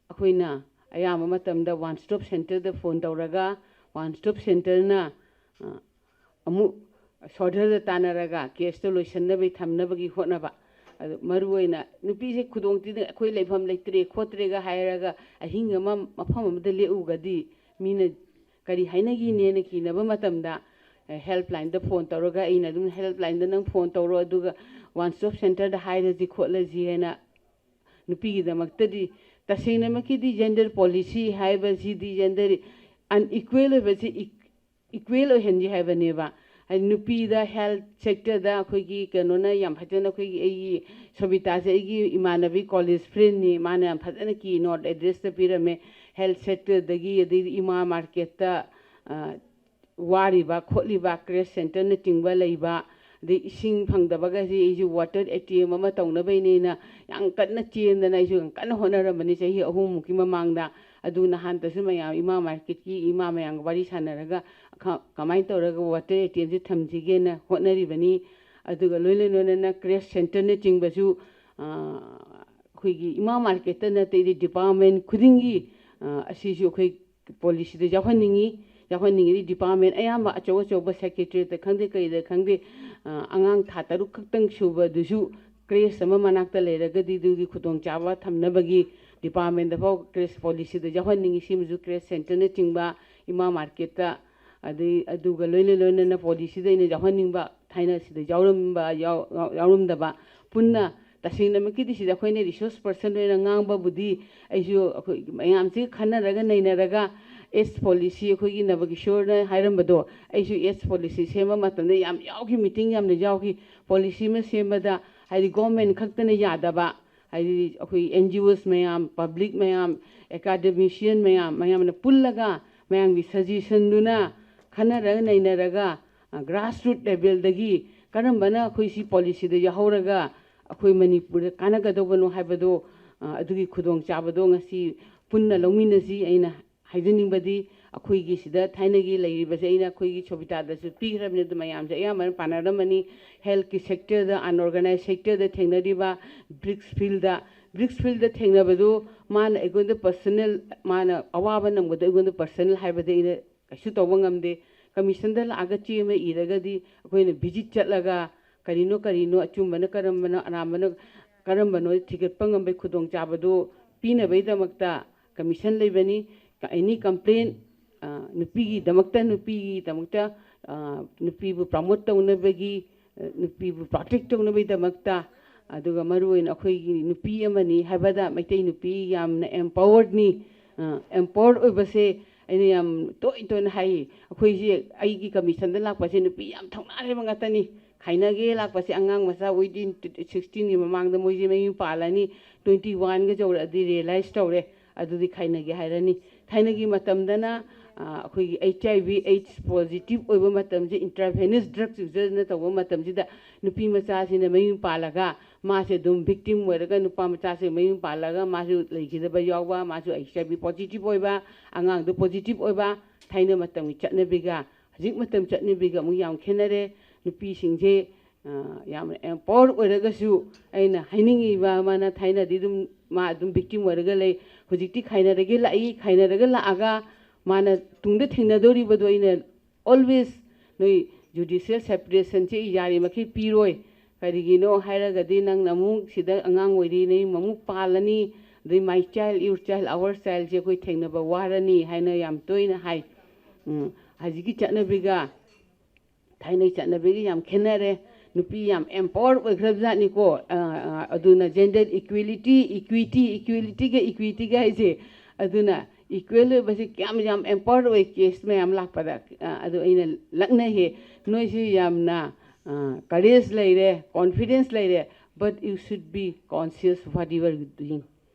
ꯑꯩꯈꯣꯏꯅ ꯑꯌꯥꯝꯕ ꯃꯇꯝꯗ ꯋꯥꯟ ꯁ꯭ꯇꯣꯞ ꯁꯦꯟꯇꯔꯗ ꯐꯣꯟ ꯇꯧꯔꯒ ꯋꯥꯟ ꯁ꯭ꯇꯣꯞ ꯁꯦꯟꯇꯔꯅ, ꯑ, ꯑꯃꯨꯛ ꯁꯣꯜꯗꯔꯗ ꯇꯥꯟꯅꯔꯒ ꯀꯦꯁꯇꯣ ꯂꯣꯏꯁꯤꯟꯅꯕꯒꯤ ꯊꯝꯅꯕꯒꯤ ꯍꯣꯠꯅꯕ꯫ ꯑꯗꯨ ꯃꯔꯨꯑꯣꯏꯅ ꯅꯨꯄꯤꯁꯦ ꯈꯨꯗꯣꯡꯊꯤꯗꯅ ꯑꯩꯈꯣꯏ ꯂꯩꯐꯝ ꯂꯩꯇ꯭ꯔꯦ ꯈꯣꯠꯇ꯭ꯔꯦꯒ ꯍꯥꯏꯔꯒ ꯑꯍꯤꯡ ꯑꯃ ꯃꯐꯝ ꯑꯃꯗ ꯂꯦꯛꯎꯒꯗꯤ ꯃꯤꯅ ꯀꯔꯤ ꯍꯥꯏꯅꯈꯤꯅꯦꯅ ꯀꯤꯅꯕ ꯃꯇꯝꯗ, ꯑꯦ, ꯍꯦꯜꯞꯂꯥꯏꯟꯗ ꯐꯣꯟ ꯇꯧꯔꯒ ꯑꯩꯅ ꯑꯗꯨꯝ ꯍꯦꯜꯞꯂꯥꯏꯟꯗ ꯅꯪ ꯐꯣꯟ ꯇꯧꯔꯣ, ꯑꯗꯨꯒ ꯋꯥꯟ ꯁ꯭ꯇꯣꯞ ꯁꯦꯟꯇꯔꯗ ꯍꯥꯏꯔꯁꯤ ꯈꯣꯠꯂꯁꯤ ꯍꯥꯏꯅ ꯅꯨꯄꯤꯒꯤꯗꯃꯛꯇꯗꯤ ꯇꯁꯦꯡꯅꯃꯛꯀꯤꯗꯤ ꯖꯦꯟꯗꯔ ꯄꯣꯂꯤꯁꯤ ꯍꯥꯏꯕꯁꯤꯗꯤ ꯖꯦꯟꯗꯔ ꯑꯟꯏꯀ꯭ꯋꯦꯜ ꯑꯣꯏꯕꯁꯤ ꯏꯛ-, ꯏꯀ꯭ꯋꯦꯜ ꯑꯣꯏꯍꯟꯒꯦ ꯍꯥꯏꯕꯅꯦꯕ꯫ ꯍꯥꯏꯗꯤ ꯅꯨꯄꯤꯗ ꯍꯦꯜꯠ ꯁꯦꯛꯇꯔꯗ ꯑꯩꯈꯣꯏꯒꯤ ꯀꯩꯅꯣꯅ ꯌꯥꯝ ꯐꯖꯅ, ꯑꯩꯈꯣꯏꯒꯤ, ꯑꯩꯒꯤ ꯁꯣꯕꯤꯇꯥꯁꯦ ꯑꯩꯒꯤ ꯏꯃꯥꯟꯅꯕꯤ ꯀꯣꯂꯦꯖ ꯐ꯭ꯔꯦꯟꯅꯤ, ꯃꯥꯅ ꯌꯥꯝ ꯐꯖꯅ ꯀꯤ ꯅꯣꯠ ꯑꯦꯗ꯭ꯔꯦꯁꯇ ꯄꯤꯔꯝꯃꯦ꯫ ꯍꯦꯜꯠ ꯁꯦꯛꯇꯔꯗꯒꯤ, ꯑꯗꯩꯗꯤ ꯏꯃꯥ ꯃꯥꯔꯀꯦꯠꯇ, ꯋꯥꯔꯤꯕ ꯈꯣꯠꯂꯤꯕ ꯀ꯭ꯔꯦꯁ ꯁꯦꯟꯇꯔꯅꯆꯤꯡꯕ ꯂꯩꯕ, ꯑꯗꯩ ꯏꯁꯤꯡ ꯐꯪꯗꯕꯒꯁꯤ ꯑꯩꯁꯨ ꯋꯥꯇꯔ ꯑꯦ ꯇꯤ ꯑꯦꯝ ꯑꯃ ꯇꯧꯅꯕꯩꯅꯦꯅ ꯌꯥꯝ ꯀꯟꯅ ꯆꯦꯟꯗꯅ ꯑꯩꯁꯨ ꯌꯥꯝ ꯀꯟꯅ ꯍꯣꯠꯅꯔꯝꯕꯅꯤ ꯆꯍꯤ ꯑꯍꯨꯝꯃꯨꯛꯀꯤ ꯃꯃꯥꯡꯗ꯫ ꯑꯗꯨ ꯅꯍꯥꯟꯇꯁꯨ ꯃꯌꯥꯝ ꯏꯃꯥ ꯃꯥꯔꯀꯦꯠꯀꯤ ꯏꯃꯥ ꯃꯌꯥꯝꯒ ꯋꯥꯔꯤ ꯁꯥꯟꯅꯔꯒ ꯀꯃꯥꯏꯅ ꯇꯧꯔꯒ ꯋꯥꯇꯔ ꯑꯦ ꯇꯤ ꯑꯦꯝꯁꯦ ꯊꯝꯁꯤꯒꯦꯅ ꯍꯣꯠꯅꯔꯤꯕꯅꯤ꯫ ꯑꯗꯨꯒ ꯂꯣꯏꯅ ꯂꯣꯏꯅꯅ ꯀ꯭ꯔꯦꯁ ꯁꯦꯟꯇꯔꯅꯆꯤꯡꯕꯁꯨ ꯑꯩꯈꯣꯏꯒꯤ ꯏꯃꯥ ꯃꯥꯔꯀꯦꯠꯇ ꯅꯠꯇꯦ, ꯗꯤꯄꯥꯔꯠꯃꯦꯟ ꯈꯨꯗꯤꯡꯒꯤ ꯑꯁꯤꯁꯨ ꯑꯩꯈꯣꯏ ꯄꯣꯂꯤꯁꯤꯗ ꯌꯥꯎꯍꯟꯅꯤꯡꯉꯤ꯫ ꯌꯥꯎꯍꯟꯅꯤꯡꯉꯤꯗꯤ ꯗꯤꯄꯥꯔꯠꯃꯦꯟ ꯑꯌꯥꯝꯕ ꯑꯆꯧ ꯑꯆꯧꯕ ꯁꯦꯀ꯭ꯔꯦꯇꯔꯤꯌꯦꯠꯇ ꯈꯪꯗꯦ, ꯀꯩꯗ ꯈꯪꯗꯦ, ꯑꯉꯥꯡ ꯊꯥ ꯇꯔꯨꯛ ꯈꯛꯇꯪ ꯁꯨꯕꯗꯨꯁꯨ ꯀ꯭ꯔꯦꯁ ꯑꯃ ꯃꯅꯥꯛꯇ ꯂꯩꯔꯒꯗꯤ ꯑꯗꯨꯒꯤ ꯈꯨꯗꯣꯡꯆꯥꯕ ꯊꯝꯅꯕꯒꯤ ꯗꯤꯄꯥꯔꯠꯃꯦꯟꯗ ꯐꯥꯎ ꯀ꯭ꯔꯦꯁ ꯄꯣꯂꯤꯁꯤꯗ ꯌꯥꯎꯍꯟꯅꯤꯡꯉꯤ꯫ ꯁꯤꯃꯁꯨ ꯀ꯭ꯔꯦꯁ ꯁꯦꯟꯇꯔꯅꯆꯤꯡꯕ, ꯏꯃꯥ ꯃꯥꯔꯀꯦꯠꯇ, ꯑꯗꯩ ꯑꯗꯨꯒ ꯂꯣꯏꯅ ꯂꯣꯏꯅꯅ ꯄꯣꯂꯤꯁꯤꯗ ꯑꯩꯅ ꯌꯥꯎꯍꯟꯅꯤꯡꯕ, ꯊꯥꯏꯅ ꯁꯤꯗ ꯌꯥꯎꯔꯝꯕ ꯌꯥꯎ- ꯌꯥꯎꯔꯝꯗꯕ ꯄꯨꯟꯅ꯫ ꯇꯁꯦꯡꯅꯃꯛꯀꯤꯗꯤ ꯁꯤꯗ ꯑꯩꯈꯣꯏꯅ ꯔꯤꯁꯣꯔꯁ ꯄꯔꯁꯟ ꯑꯣꯏꯅ ꯉꯥꯡꯕꯕꯨꯗꯤ ꯑꯩꯁꯨ ꯑꯩꯈꯣꯏ ꯃꯌꯥꯝꯁꯤ ꯈꯟꯅꯔꯒ ꯅꯩꯅꯔꯒ ꯑꯦꯖ ꯄꯣꯂꯤꯁꯤ ꯑꯩꯈꯣꯏꯒꯤ ꯅꯕꯀꯤꯁꯣꯔꯅ ꯍꯥꯏꯔꯝꯕꯗꯣ, ꯑꯩꯁꯨ ꯑꯦꯖ ꯄꯣꯂꯤꯁꯤ ꯁꯦꯝꯕ ꯃꯇꯝꯗ ꯌꯥꯝ ꯌꯥꯎꯈꯤ, ꯃꯤꯇꯤꯡ ꯌꯥꯝꯅ ꯌꯥꯎꯈꯤ꯫ ꯄꯣꯂꯤꯁꯤ ꯑꯃ ꯁꯦꯝꯕꯗ ꯍꯥꯏꯗꯤ ꯒꯣꯔꯃꯦꯟ ꯈꯛꯇꯅ ꯌꯥꯗꯕ, ꯍꯥꯏꯗꯤ ꯑꯩꯈꯣꯏ ꯑꯦꯟ ꯖꯤ ꯑꯣꯁ ꯃꯌꯥꯝ, ꯄꯕ꯭ꯂꯤꯛ ꯃꯌꯥꯝ, ꯑꯦꯀꯥꯗꯦꯃꯤꯁꯤꯌꯟ ꯃꯌꯥꯝ, ꯃꯌꯥꯝꯅ ꯄꯨꯜꯂꯒ ꯃꯌꯥꯝꯒꯤ ꯁꯖꯦꯁꯟꯗꯨꯅ ꯈꯟꯅꯔꯒ ꯅꯩꯅꯔꯒ ꯒ꯭ꯔꯥꯁꯔꯨꯠ ꯂꯦꯚꯦꯜꯗꯒꯤ ꯀꯔꯝꯕꯅ ꯑꯩꯈꯣꯏ ꯁꯤ ꯄꯣꯂꯤꯁꯤꯗ ꯌꯥꯎꯍꯧꯔꯒ ꯑꯩꯈꯣꯏ ꯃꯅꯤꯄꯨꯔꯗ ꯀꯥꯟꯅꯒꯗꯧꯕꯅꯣ ꯍꯥꯏꯕꯗꯣ, ꯑ, ꯑꯗꯨꯒꯤ ꯈꯨꯗꯣꯡꯆꯥꯕꯗꯣ ꯉꯁꯤ ꯄꯨꯟꯅ ꯂꯧꯃꯤꯟꯅꯁꯤ꯫ ꯑꯩꯅ ꯍꯥꯏꯖꯅꯤꯡꯕꯗꯤ ꯑꯩꯈꯣꯏꯒꯤ ꯁꯤꯗ ꯊꯥꯏꯅꯒꯤ ꯂꯩꯔꯤꯕꯁꯦ ꯑꯩꯅ ꯑꯩꯈꯣꯏꯒꯤ ꯁꯣꯕꯤꯇꯥꯗꯁꯨ ꯄꯤꯈ꯭ꯔꯕꯅꯤ, ꯑꯗꯨ ꯃꯌꯥꯝꯁꯦ ꯑꯌꯥꯝꯕꯅ ꯄꯥꯟꯅꯔꯝꯃꯅꯤ꯫ ꯍꯦꯜꯠꯀꯤ ꯁꯦꯛꯇꯔꯗ, ꯑꯟꯑꯣꯔꯒꯅꯥꯏꯖ ꯁꯦꯛꯇꯔꯗ ꯊꯦꯡꯅꯔꯤꯕ ꯕ꯭ꯔꯤꯛꯁ ꯐꯤꯜꯗ, ꯕ꯭ꯔꯤꯛꯁ ꯐꯤꯜꯗ ꯊꯦꯡꯅꯕꯗꯨ ꯃꯥꯅ ꯑꯩꯉꯣꯟꯗ ꯄꯔꯁꯅꯦꯜ, ꯃꯥꯅ ꯑꯋꯥꯕ ꯅꯪꯕꯗꯣ ꯑꯩꯉꯣꯟꯗ ꯄꯔꯁꯅꯦꯜ ꯍꯥꯏꯕꯗꯤ ꯑꯩꯅ ꯀꯩꯁꯨ ꯇꯧꯕ ꯉꯝꯗꯦ꯫ ꯀꯃꯤꯁꯟꯗ ꯂꯥꯛꯑꯒ ꯆꯦ ꯑꯃ ꯏꯔꯒꯗꯤ ꯑꯩꯈꯣꯏꯅ ꯚꯤꯖꯤꯠ ꯆꯠꯂꯒ ꯀꯔꯤꯅꯣ ꯀꯔꯤꯅꯣ, ꯑꯆꯨꯝꯕꯅ ꯀꯔꯝꯕꯅꯣ, ꯑꯔꯥꯟꯕꯅ ꯀꯔꯝꯕꯅꯣ ꯊꯤꯒꯠꯄ ꯉꯝꯕꯒꯤ ꯈꯨꯗꯣꯡꯆꯥꯕꯗꯨ ꯄꯤꯅꯕꯒꯤꯗꯃꯛꯇ ꯀꯃꯤꯁꯟ ꯂꯩꯕꯅꯤ꯫ ꯑꯦꯅꯤ ꯀꯝꯄ꯭ꯂꯦꯟ, ꯑ, ꯅꯨꯄꯤꯒꯤꯗꯃꯛꯇ, ꯅꯨꯄꯤꯒꯤꯗꯃꯛꯇ, ꯑ, ꯅꯨꯄꯤꯕꯨ ꯄ꯭ꯔꯃꯣꯠ ꯇꯧꯅꯕꯒꯤ, ꯑ, ꯅꯨꯄꯤꯕꯨ ꯄ꯭ꯔꯣꯇꯦꯛ ꯇꯧꯅꯕꯒꯤꯗꯃꯛꯇ, ꯑꯗꯨꯒ ꯃꯔꯨꯑꯣꯏꯅ ꯑꯩꯈꯣꯏꯒꯤ ꯅꯨꯄꯤ ꯑꯃꯅꯤ ꯍꯥꯏꯕꯗ ꯃꯩꯇꯩ ꯅꯨꯄꯤ ꯌꯥꯝꯅ ꯑꯦꯝꯄꯥꯋꯔꯗꯅꯤ꯫ ꯑꯦꯝꯄꯥꯋꯔ ꯑꯣꯏꯕꯁꯦ ꯑꯩꯅ ꯌꯥꯝ ꯇꯣꯏ ꯇꯣꯏꯅ ꯍꯥꯏ꯫ ꯑꯩꯈꯣꯏꯁꯦ, ꯑꯩꯒꯤ ꯀꯃꯤꯁꯟꯗ ꯂꯥꯛꯄꯁꯦ ꯅꯨꯄꯤ ꯌꯥꯝ ꯊꯧꯅꯥ ꯂꯩꯕ ꯉꯥꯛꯇꯅꯤ꯫ ꯈꯥꯏꯅꯒꯦ ꯂꯥꯛꯄꯁꯦ ꯑꯉꯥꯡ ꯃꯆꯥ ꯋꯤꯗꯤꯟ ꯁꯤꯛꯁꯇꯤꯟꯒꯤ ꯃꯃꯥꯡꯗ ꯃꯣꯏꯁꯦ ꯃꯌꯨꯝ ꯄꯥꯜꯂꯅꯤ, ꯇ꯭ꯋꯦꯟꯇꯤ ꯋꯥꯟꯒ ꯌꯧꯔꯛꯑꯗꯤ ꯔꯤꯌꯦꯂꯥꯏꯁ ꯇꯧꯔꯦ, ꯑꯗꯨꯗꯤ ꯈꯥꯏꯅꯒꯦ ꯍꯥꯏꯔꯅꯤ꯫ ꯊꯥꯏꯅꯒꯤ ꯃꯇꯝꯗꯅ ꯑꯩꯈꯣꯏꯒꯤ ꯑꯩꯆ ꯑꯥꯏ ꯚꯤ ꯑꯩꯠꯁ ꯄꯣꯖꯤꯇꯤꯚ ꯑꯣꯏꯕ ꯃꯇꯝꯁꯦ, ꯏꯟꯇ꯭ꯔꯥꯚꯦꯅꯁ ꯗ꯭ꯔꯒꯁ ꯌꯨꯖꯔꯅ ꯇꯧꯕ ꯃꯇꯝꯁꯤꯗ ꯅꯨꯄꯤ ꯃꯆꯥꯁꯤꯅ ꯃꯌꯨꯝ ꯄꯥꯜꯂꯒ ꯃꯥꯁꯦ ꯑꯗꯨꯝ ꯚꯤꯛꯇꯤꯝ ꯑꯣꯏꯔꯒ, ꯅꯨꯄꯥ ꯃꯆꯥꯁꯦ ꯃꯌꯨꯝ ꯄꯥꯜꯂꯒ ꯃꯥꯁꯨ ꯂꯩꯈꯤꯗꯕ ꯌꯥꯎꯕ, ꯃꯥꯁꯨ ꯑꯩꯆ ꯑꯥꯏ ꯚꯤ ꯄꯣꯖꯤꯇꯤꯚ ꯑꯣꯏꯕ, ꯑꯉꯥꯡꯗꯣ ꯄꯣꯖꯤꯇꯤꯚ ꯑꯣꯏꯕ, ꯊꯥꯏꯅ ꯃꯇꯝꯒꯤ ꯆꯠꯅꯕꯤꯒ ꯍꯧꯖꯤꯛ ꯃꯇꯝ ꯆꯠꯅꯕꯤꯒ ꯑꯃꯨꯛ ꯌꯥꯝ ꯈꯦꯠꯅꯔꯦ꯫ ꯅꯨꯄꯤꯁꯤꯡꯁꯦ ꯌꯥꯝꯅ ꯑꯦꯝꯄꯥꯋꯔ ꯑꯣꯏꯔꯒꯁꯨ, ꯑꯩꯅ ꯍꯥꯏꯅꯤꯡꯉꯤꯕ ꯑꯃꯅ, ꯊꯥꯏꯅꯗꯤ ꯑꯗꯨꯝ ꯃꯥ ꯑꯗꯨꯝ ꯚꯤꯛꯇꯤꯝ ꯑꯣꯏꯔꯒ ꯂꯩ꯫ ꯍꯧꯖꯤꯛꯇꯤ ꯈꯥꯏꯅꯔꯒꯦ ꯂꯥꯛꯏ, ꯈꯥꯏꯅꯔꯒ ꯂꯥꯛꯑꯒ ꯃꯥꯅ ꯇꯨꯡꯗ ꯊꯦꯡꯅꯗꯧꯔꯤꯕꯗꯣ ꯑꯩꯅ ꯑꯣꯜꯋꯦꯁ ꯅꯣꯏ ꯖꯨꯗꯤꯁꯤꯌꯦꯜ ꯁꯦꯄꯔꯦꯁꯟꯁꯦ ꯌꯥꯔꯤꯃꯈꯩ ꯄꯤꯔꯣꯏ꯫ ꯀꯔꯤꯒꯤꯅꯣ ꯍꯥꯏꯔꯒꯗꯤ ꯅꯪꯅ ꯑꯃꯨꯛ ꯁꯤꯗ ꯑꯉꯥꯡ ꯑꯣꯏꯔꯤ, ꯅꯌꯨꯝ ꯑꯃꯨꯛ ꯄꯥꯜꯂꯅꯤ, ꯑꯗꯩ my child, your child, our childꯁꯦ ꯑꯩꯈꯣꯏ ꯊꯦꯡꯅꯕ ꯋꯥꯔꯅꯤ ꯍꯥꯏꯅ ꯌꯥꯝ ꯇꯣꯏꯅ ꯍꯥꯏ꯫ ꯎꯝ, ꯍꯧꯖꯤꯛꯀꯤ ꯆꯠꯅꯕꯤꯒ ꯊꯥꯏꯅꯒꯤ ꯆꯠꯅꯕꯤꯒ ꯌꯥꯝ ꯈꯦꯠꯅꯔꯦ꯫ ꯅꯨꯄꯤ ꯌꯥꯝ ꯑꯦꯝꯄꯥꯋꯔ ꯑꯣꯏꯈ꯭ꯔꯕꯖꯥꯠꯅꯤꯀꯣ꯫ ꯑꯗꯨꯅ ꯖꯦꯟꯗꯔ ꯏꯀ꯭ꯋꯦꯂꯤꯇꯤ, ꯏꯀ꯭ꯋꯤꯇꯤ, ꯏꯀ꯭ꯋꯦꯂꯤꯇꯤꯒ ꯏꯀ꯭ꯋꯤꯇꯤꯒ ꯍꯥꯏꯁꯦ, ꯑꯗꯨꯅ ꯏꯀ꯭ꯋꯦꯜ ꯑꯣꯏꯕꯁꯤ ꯀꯌꯥꯝ ꯌꯥꯝ ꯑꯦꯝꯄꯥꯋꯔ ꯑꯣꯏ ꯀꯦꯁ ꯃꯌꯥꯝ ꯂꯥꯛꯄꯗ꯫ ꯑꯗꯨ ꯑꯩꯅ ꯂꯛꯅꯩꯍꯦ꯫ ꯅꯣꯏꯁꯤ ꯌꯥꯝꯅ ꯀꯔꯦꯖ ꯂꯩꯔꯦ, ꯀꯣꯟꯐꯤꯗꯦꯟꯁ ꯂꯩꯔꯦ, but you should be conscious what you are doing꯫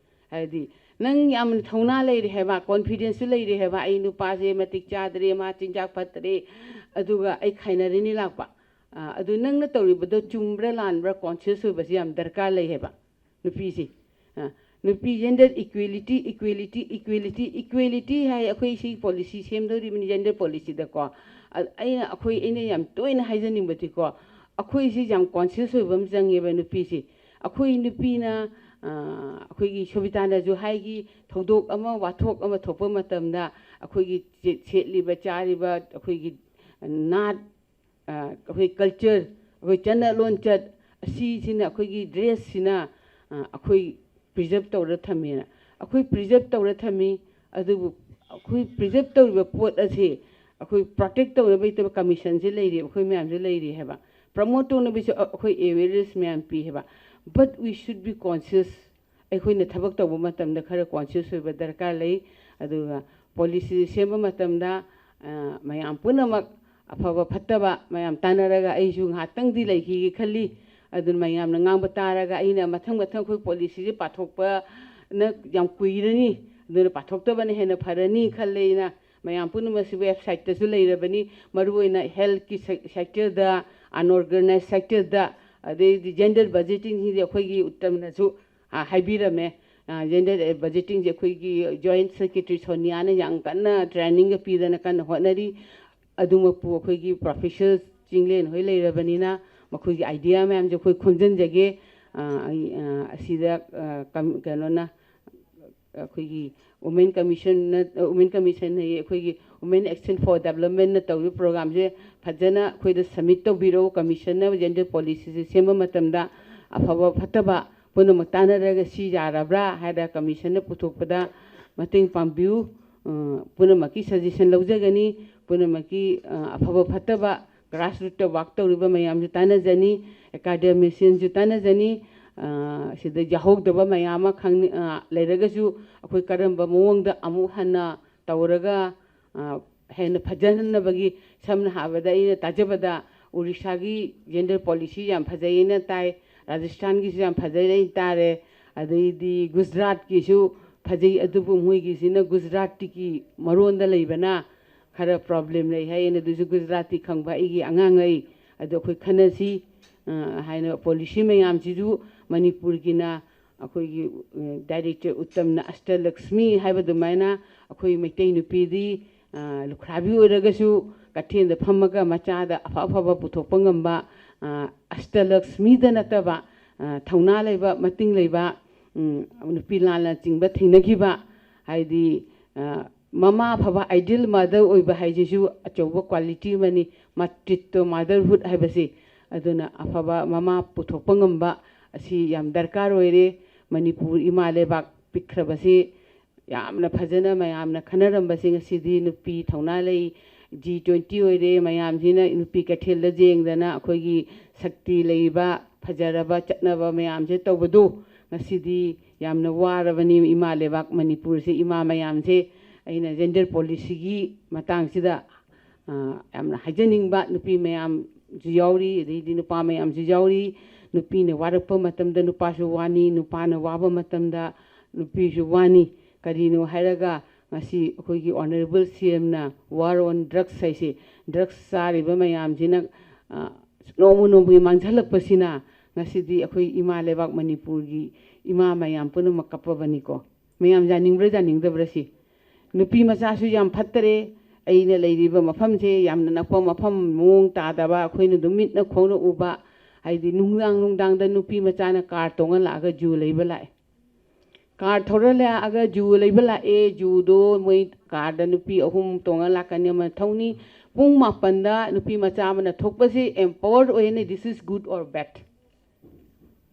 ꯍꯥꯏꯗꯤ ꯅꯪ ꯌꯥꯝꯅ ꯊꯧꯅꯥ ꯂꯩꯔꯦ ꯍꯥꯏꯕ, ꯀꯣꯟꯐꯤꯗꯦꯟꯁꯁꯨ ꯂꯩꯔꯦ ꯍꯥꯏꯕ, "ꯑꯩ ꯅꯨꯄꯥꯁꯦ ꯃꯇꯤꯛ ꯆꯥꯗ꯭ꯔꯦ, ꯃꯥ ꯆꯤꯟꯖꯥꯛ ꯐꯠꯇ꯭ꯔꯦ, ꯑꯗꯨꯒ ꯑꯩ ꯈꯥꯏꯅꯔꯅꯤ" ꯂꯥꯛꯄ꯫ ꯑꯗꯨ ꯅꯪꯅ ꯇꯧꯔꯤꯕꯗꯣ ꯆꯨꯝꯕ꯭ꯔꯥ ꯂꯥꯟꯕ꯭ꯔꯥ ꯀꯣꯟꯁꯤꯌꯁ ꯑꯣꯏꯕꯁꯤ ꯌꯥꯝ ꯗꯔꯀꯥꯔ ꯂꯩ ꯍꯥꯏꯕ꯫ ꯅꯨꯄꯤꯁꯤ, ꯅꯨꯄꯤ gender equality, equality, equality, equality ꯍꯥꯏ꯫ ꯑꯩꯈꯣꯏ ꯁꯤ ꯄꯣꯂꯤꯁꯤ ꯁꯦꯝꯗꯧꯔꯤꯕꯅꯤ, ꯖꯦꯟꯗꯔ ꯄꯣꯂꯤꯁꯤꯗꯀꯣ꯫ ꯑꯩꯅ, ꯑꯩꯈꯣꯏ, ꯑꯩꯅ ꯌꯥꯝ ꯇꯣꯏꯅ ꯍꯥꯏꯖꯅꯤꯡꯕꯗꯤꯀꯣ, ꯑꯩꯈꯣꯏꯁꯤ ꯌꯥꯝ ꯀꯣꯟꯁꯤꯌꯁ ꯑꯣꯏꯕ ꯑꯃ ꯆꯪꯉꯦꯕ ꯅꯨꯄꯤꯁꯤ꯫ ꯑꯩꯈꯣꯏ ꯅꯨꯄꯤꯅ ꯑꯩꯈꯣꯏꯒꯤ ꯁꯣꯕꯤꯇꯥꯅꯁꯨ ꯍꯥꯏꯈꯤ, ꯊꯧꯗꯣꯛ ꯑꯃ ꯋꯥꯊꯣꯛ ꯑꯃ ꯊꯣꯛꯄ ꯃꯇꯝꯗ ꯑꯩꯈꯣꯏꯒꯤ ꯁꯦꯠꯂꯤꯕ ꯆꯥꯔꯤꯕ, ꯑꯩꯈꯣꯏꯒꯤ ꯅꯥꯠ, ꯑꯩꯈꯣꯏ ꯀꯜꯆꯔ, ꯑꯩꯈꯣꯏ ꯆꯠꯅ ꯂꯣꯟꯆꯠ ꯑꯁꯤꯁꯤꯅ, ꯑꯩꯈꯣꯏꯒꯤ ꯗ꯭ꯔꯦꯁꯁꯤꯅ ꯑꯩꯈꯣꯏ ꯄ꯭ꯔꯤꯖꯔꯕ ꯇꯧꯔ ꯊꯝꯃꯦꯅ꯫ ꯑꯩꯈꯣꯏ ꯄ꯭ꯔꯤꯖꯔꯕ ꯇꯧꯔ ꯊꯝꯃꯤ꯫ ꯑꯗꯨꯕꯨ ꯑꯩꯈꯣꯏ ꯄ꯭ꯔꯤꯖꯔꯕ ꯇꯧꯔꯤꯕ ꯄꯣꯠ ꯑꯁꯤ ꯑꯩꯈꯣꯏ ꯄ꯭ꯔꯣꯇꯦꯛ ꯇꯧꯅꯕꯒꯤꯗꯃꯛ ꯀꯃꯤꯁꯟꯁꯦ ꯂꯩꯔꯤ, ꯑꯩꯈꯣꯏ ꯃꯌꯥꯝꯁꯨ ꯂꯩꯔꯤ ꯍꯥꯏꯕ꯫ ꯄ꯭ꯔꯃꯣꯠ ꯇꯧꯅꯕꯒꯤꯁꯨ ꯑꯩꯈꯣꯏ ꯑꯦꯋꯦꯔꯅꯦꯁ ꯃꯌꯥꯝ ꯄꯤ ꯍꯥꯏꯕ꯫ But we should be conscious꯫ ꯑꯩꯈꯣꯏꯅ ꯊꯕꯛ ꯇꯧꯕ ꯃꯇꯝꯗ ꯈꯔ ꯀꯣꯟꯁꯤꯌꯁ ꯑꯣꯏꯕ ꯗꯔꯀꯥꯔ ꯂꯩ꯫ ꯑꯗꯨꯒ ꯄꯣꯂꯤꯁꯤ ꯁꯦꯝꯕ ꯃꯇꯝꯗ ꯃꯌꯥꯝ ꯄꯨꯝꯅꯃꯛ, ꯑꯐꯕ ꯐꯠꯇꯕ ꯃꯌꯥꯝ ꯇꯥꯟꯅꯔꯒ, ꯑꯩꯁꯨ ꯉꯥꯏꯍꯥꯛꯇꯪꯗꯤ ꯂꯩꯈꯤꯒꯦ ꯈꯜꯂꯤ꯫ ꯑꯗꯨꯅ ꯃꯌꯥꯝꯅ ꯉꯥꯡꯕ ꯇꯥꯔꯒ ꯑꯩꯅ ꯃꯊꯪ ꯃꯊꯪ ꯑꯩꯈꯣꯏ ꯄꯣꯂꯤꯁꯤꯁꯦ ꯄꯥꯊꯣꯛꯄꯅ ꯌꯥꯝ ꯀꯨꯏꯔꯅꯤ, ꯑꯗꯨꯅ ꯄꯥꯊꯣꯛꯇꯕꯅ ꯍꯦꯟꯅ ꯐꯔꯅꯤ ꯈꯜꯂꯦ ꯑꯩꯅ꯫ ꯃꯌꯥꯝ ꯄꯨꯝꯅꯃꯛꯁꯤ ꯋꯦꯕꯁꯥꯏꯠꯇꯁꯨ ꯂꯩꯔꯕꯅꯤ꯫ ꯃꯔꯨꯑꯣꯏꯅ ꯍꯦꯜꯠꯀꯤ ꯁꯦꯛꯇꯔꯗ, ꯑꯟꯑꯣꯔꯒꯅꯥꯏꯖ ꯁꯦꯛꯇꯔꯗ, ꯑꯗꯩꯗꯤ ꯖꯦꯟꯗꯔ ꯕꯖꯦꯇꯤꯡꯁꯤꯡꯁꯦ ꯑꯩꯈꯣꯏꯒꯤ ꯎꯠꯇꯝꯅꯁꯨ ꯍꯥꯏꯕꯤꯔꯝꯃꯦ꯫ ꯖꯦꯟꯗꯔ ꯕꯖꯦꯇꯤꯡꯁꯦ ꯑꯩꯈꯣꯏꯒꯤ ꯖꯣꯏꯟꯠ ꯁꯦꯀ꯭ꯔꯦꯇꯔꯤ ꯁꯣꯅꯤꯌꯥꯅ ꯌꯥꯝ ꯀꯟꯅ ꯇ꯭ꯔꯦꯅꯤꯡꯒ ꯄꯤꯗꯅ ꯀꯟꯅ ꯍꯣꯠꯅꯔꯤ꯫ ꯑꯗꯨꯃꯛꯄꯨ ꯑꯩꯈꯣꯏꯒꯤ ꯄ꯭ꯔꯣꯐꯦꯁꯔ ꯆꯤꯡꯂꯦꯟ ꯍꯣꯏ ꯂꯩꯔꯕꯅꯤꯅ ꯃꯈꯣꯏꯒꯤ ꯑꯥꯏꯗꯤꯌꯥ ꯃꯌꯥꯝꯁꯦ ꯑꯩꯈꯣꯏ ꯈꯣꯝꯖꯤꯟꯖꯒꯦ꯫ ꯑꯩ ꯑꯁꯤꯗ ꯀꯩꯅꯣꯅ ꯑꯩꯈꯣꯏꯒꯤ ꯋꯨꯃꯦꯟ ꯀꯃꯤꯁꯟꯅ, ꯋꯨꯃꯦꯟ ꯀꯃꯤꯁꯟ ꯍꯥꯏꯌꯦ, ꯑꯩꯈꯣꯏꯒꯤ Women Action for Developmentꯅ ꯇꯧꯔꯤꯕ ꯄ꯭ꯔꯣꯒꯥꯝꯁꯦ ꯐꯖꯅ ꯑꯩꯈꯣꯏꯗ ꯁꯕꯃꯤꯠ ꯇꯧꯕꯤꯔꯛꯎ꯫ ꯀꯃꯤꯁꯟꯅ ꯖꯦꯟꯗꯔ ꯄꯣꯂꯤꯁꯤꯁꯦ ꯁꯦꯝꯕ ꯃꯇꯝꯗ ꯑꯐꯕ ꯐꯠꯇꯕ ꯄꯨꯝꯅꯃꯛ ꯇꯥꯟꯅꯔꯒ ꯁꯤ ꯌꯥꯔꯕ꯭ꯔꯥ ꯍꯥꯏꯔ ꯀꯃꯤꯁꯟꯅ ꯄꯨꯊꯣꯛꯄꯗ ꯃꯇꯦꯡ ꯄꯥꯡꯕꯤꯌꯨ꯫ ꯄꯨꯝꯅꯃꯛꯀꯤ ꯁꯖꯦꯁꯟ ꯂꯧꯖꯒꯅꯤ꯫ ꯄꯨꯝꯅꯃꯛꯀꯤ ꯑꯐꯕ ꯐꯠꯇꯕ ꯒ꯭ꯔꯥꯁꯔꯨꯠꯇ ꯋꯥꯛ ꯇꯧꯔꯤꯕ ꯃꯌꯥꯝꯁꯨ ꯇꯥꯟꯅꯖꯅꯤ, ꯑꯦꯀꯥꯗꯦꯃꯤꯁꯤꯌꯟꯁꯨ ꯇꯥꯟꯅꯖꯅꯤ꯫ ꯁꯤꯗ ꯌꯥꯍꯧꯗꯕ ꯃꯌꯥꯝ ꯑꯃ ꯈꯪꯅꯤ꯫ ꯂꯩꯔꯒꯁꯨ ꯑꯩꯈꯣꯏ ꯀꯔꯝꯕ ꯃꯑꯣꯡꯗ ꯑꯃꯨꯛ ꯍꯟꯅ ꯇꯧꯔꯒ ꯍꯦꯟꯅ ꯐꯖꯍꯟꯅꯕꯒꯤ, ꯁꯝꯅ ꯍꯥꯏꯔꯕꯗ ꯑꯩꯅ ꯇꯥꯖꯕꯗ ꯎꯔꯤꯁꯥꯒꯤ ꯖꯦꯟꯗꯔ ꯄꯣꯂꯤꯁꯤ ꯌꯥꯝ ꯐꯖꯩꯅ ꯇꯥꯏ, ꯔꯥꯖꯁꯊꯥꯟꯒꯤꯁꯨ ꯌꯥꯝ ꯐꯖꯩꯅ ꯇꯥꯔꯦ, ꯑꯗꯩꯗꯤ ꯒꯨꯖꯔꯥꯠꯀꯤꯁꯨ ꯐꯖꯩ꯫ ꯑꯗꯨꯕꯨ ꯃꯣꯏꯒꯤꯁꯤꯅ ꯒꯨꯖꯔꯥꯠꯇꯤꯒꯤ ꯃꯔꯣꯟꯗ ꯂꯩꯕꯅ ꯈꯔ ꯄ꯭ꯔꯣꯕ꯭ꯂꯦꯝ ꯂꯩ ꯍꯥꯏ꯫ ꯑꯩꯅ ꯑꯗꯨꯁꯨ ꯒꯨꯖꯔꯥꯇꯤ ꯈꯪꯕ ꯑꯩꯒꯤ ꯑꯉꯥꯡ ꯂꯩ, ꯑꯗꯨ ꯑꯩꯈꯣꯏ ꯈꯟꯅꯁꯤ ꯍꯥꯏꯅ꯫ ꯄꯣꯂꯤꯁꯤ ꯃꯌꯥꯝꯁꯤꯁꯨ ꯃꯅꯤꯄꯨꯔꯒꯤꯅ ꯑꯩꯈꯣꯏꯒꯤ ꯗꯥꯏꯔꯦꯛꯇꯔ ꯎꯠꯇꯝꯅ ꯑꯁꯇꯂꯛꯁꯃꯤ ꯍꯥꯏꯕ ꯑꯗꯨꯃꯥꯏꯅ ꯑꯩꯈꯣꯏ ꯃꯩꯇꯩ ꯅꯨꯄꯤꯗꯤ ꯂꯨꯈ꯭ꯔꯥꯕꯤ ꯑꯣꯏꯔꯒꯁꯨ ꯀꯩꯊꯦꯜꯗ ꯐꯝꯃꯒ ꯃꯆꯥꯗ ꯑꯐ ꯑꯐꯕ ꯄꯨꯊꯣꯛꯄ ꯉꯝꯕ, ꯑꯁꯇꯂꯛꯁꯃꯤꯗ ꯅꯠꯇꯕ ꯊꯧꯅꯥ ꯂꯩꯕ, ꯃꯇꯤꯡ ꯂꯩꯕ ꯅꯨꯄꯤ ꯂꯥꯟꯅꯆꯤꯡꯕ ꯊꯦꯡꯅꯈꯤꯕ, ꯍꯥꯏꯗꯤ ꯃꯃꯥ ꯑꯐꯕ, ꯑꯥꯏꯗꯤꯌꯦꯜ ꯃꯥꯗꯔ ꯑꯣꯏꯕ ꯍꯥꯏꯁꯤꯁꯨ ꯑꯆꯧꯕ ꯀ꯭ꯋꯥꯂꯤꯇꯤ ꯑꯃꯅꯤ꯫ ꯃꯥꯇ꯭ꯔꯤꯠꯇꯣ, ꯃꯥꯗꯔꯍꯨꯗ ꯍꯥꯏꯕꯁꯤ꯫ ꯑꯗꯨꯅ ꯑꯐꯕ ꯃꯃꯥ ꯄꯨꯊꯣꯛꯄ ꯉꯝꯕ ꯑꯁꯤ ꯌꯥꯝ ꯗꯔꯀꯥꯔ ꯑꯣꯏꯔꯦ꯫ ꯃꯅꯤꯄꯨꯔ ꯏꯃꯥ ꯂꯩꯕꯥꯛ ꯄꯤꯛꯈ꯭ꯔꯕꯁꯤ ꯌꯥꯝꯅ ꯐꯖꯅ ꯃꯌꯥꯝꯅ ꯈꯟꯅꯔꯝꯕꯁꯤ ꯉꯁꯤꯗꯤ ꯅꯨꯄꯤ ꯊꯧꯅꯥ ꯂꯩ, ꯖꯤ ꯇ꯭ꯋꯦꯟꯇꯤ ꯑꯣꯏꯔꯦ, ꯃꯌꯥꯝꯁꯤꯅ ꯅꯨꯄꯤ ꯀꯩꯊꯦꯜꯗ ꯌꯦꯡꯗꯅ ꯑꯩꯈꯣꯏꯒꯤ ꯁꯛꯇꯤ ꯂꯩꯕ, ꯐꯖꯔꯕ ꯆꯠꯅꯕ ꯃꯌꯥꯝꯁꯦ ꯇꯧꯕꯗꯨ ꯉꯁꯤꯗꯤ ꯌꯥꯝꯅ ꯋꯥꯔꯕꯅꯤ ꯏꯃꯥ ꯂꯩꯕꯥꯛ ꯃꯅꯤꯄꯨꯔꯁꯦ꯫ ꯏꯃꯥ ꯃꯌꯥꯝꯁꯦ ꯑꯩꯅ ꯖꯦꯟꯗꯔ ꯄꯣꯂꯤꯁꯤꯒꯤ ꯃꯇꯥꯡꯁꯤꯗ ꯌꯥꯝꯅ ꯍꯥꯏꯖꯅꯤꯡꯕ, ꯅꯨꯄꯤ ꯃꯌꯥꯝꯁꯨ ꯌꯥꯎꯔꯤ, ꯑꯗꯩꯗꯤ ꯅꯨꯄꯥ ꯃꯌꯥꯝꯁꯨ ꯌꯥꯎꯔꯤ꯫ ꯅꯨꯄꯤꯅ ꯋꯥꯔꯛꯄ ꯃꯇꯝꯗ ꯅꯨꯄꯥꯁꯨ ꯋꯥꯅꯤ, ꯅꯨꯄꯥꯅ ꯋꯥꯕ ꯃꯇꯝꯗ ꯅꯨꯄꯤꯁꯨ ꯋꯥꯅꯤ꯫ ꯀꯔꯤꯅꯣ ꯍꯥꯏꯔꯒ ꯉꯁꯤ ꯑꯩꯈꯣꯏꯒꯤ Honourable C M ꯅ War on Drugs ꯍꯥꯏꯁꯤ, drugs ꯆꯥꯔꯤꯕ ꯃꯌꯥꯝꯁꯤꯅ, ꯑ, ꯅꯣꯡꯃ ꯅꯣꯡꯃꯒꯤ ꯃꯥꯡꯁꯤꯜꯂꯛꯄꯁꯤꯅ ꯉꯁꯤꯗꯤ ꯑꯩꯈꯣꯏ ꯏꯃꯥ ꯂꯩꯕꯥꯛ ꯃꯅꯤꯄꯨꯔꯒꯤ ꯏꯃꯥ ꯃꯌꯥꯝ ꯄꯨꯝꯅꯃꯛ ꯀꯞꯄꯕꯅꯤꯀꯣ꯫ ꯃꯌꯥꯝ ꯌꯥꯅꯤꯡꯕ꯭ꯔꯥ ꯌꯥꯅꯤꯡꯗꯕ꯭ꯔꯥ ꯁꯤ? ꯅꯨꯄꯤ ꯃꯆꯥꯁꯨ ꯌꯥꯝ ꯐꯠꯇꯔꯦ꯫ ꯑꯩꯅ ꯂꯩꯔꯤꯕ ꯃꯐꯝꯁꯦ ꯌꯥꯝꯅ ꯅꯛꯄ ꯃꯐꯝ, ꯃꯑꯣꯡ ꯇꯥꯗꯕ, ꯑꯩꯈꯣꯏꯅ ꯑꯗꯨꯝ ꯃꯤꯠꯅ ꯈꯣꯡꯅ ꯎꯕ, ꯍꯥꯏꯗꯤ ꯅꯨꯡꯗꯥꯡ ꯅꯨꯡꯗꯥꯡꯗ ꯅꯨꯄꯤ ꯃꯆꯥꯅ car ꯇꯣꯡꯉ ꯂꯥꯛꯑꯒ ꯖꯨ ꯂꯩꯕ ꯂꯥꯛꯑꯦ꯫ Car ꯊꯧꯔ ꯂꯥꯛꯑꯒ ꯖꯨ ꯂꯩꯕ ꯂꯥꯛꯑꯦ꯫ ꯖꯨꯗꯣ ꯃꯣꯏ carꯗ ꯅꯨꯄꯤ ꯑꯍꯨꯝ ꯇꯣꯡꯉ ꯂꯥꯛꯀꯅꯤ, ꯑꯃ ꯊꯧꯅꯤ꯫ ꯄꯨꯡ ꯃꯥꯄꯟꯗ ꯅꯨꯄꯤ ꯃꯆꯥ ꯑꯃꯅ ꯊꯣꯛꯄꯁꯤ empowered ꯑꯣꯏꯅ, this is good or bad?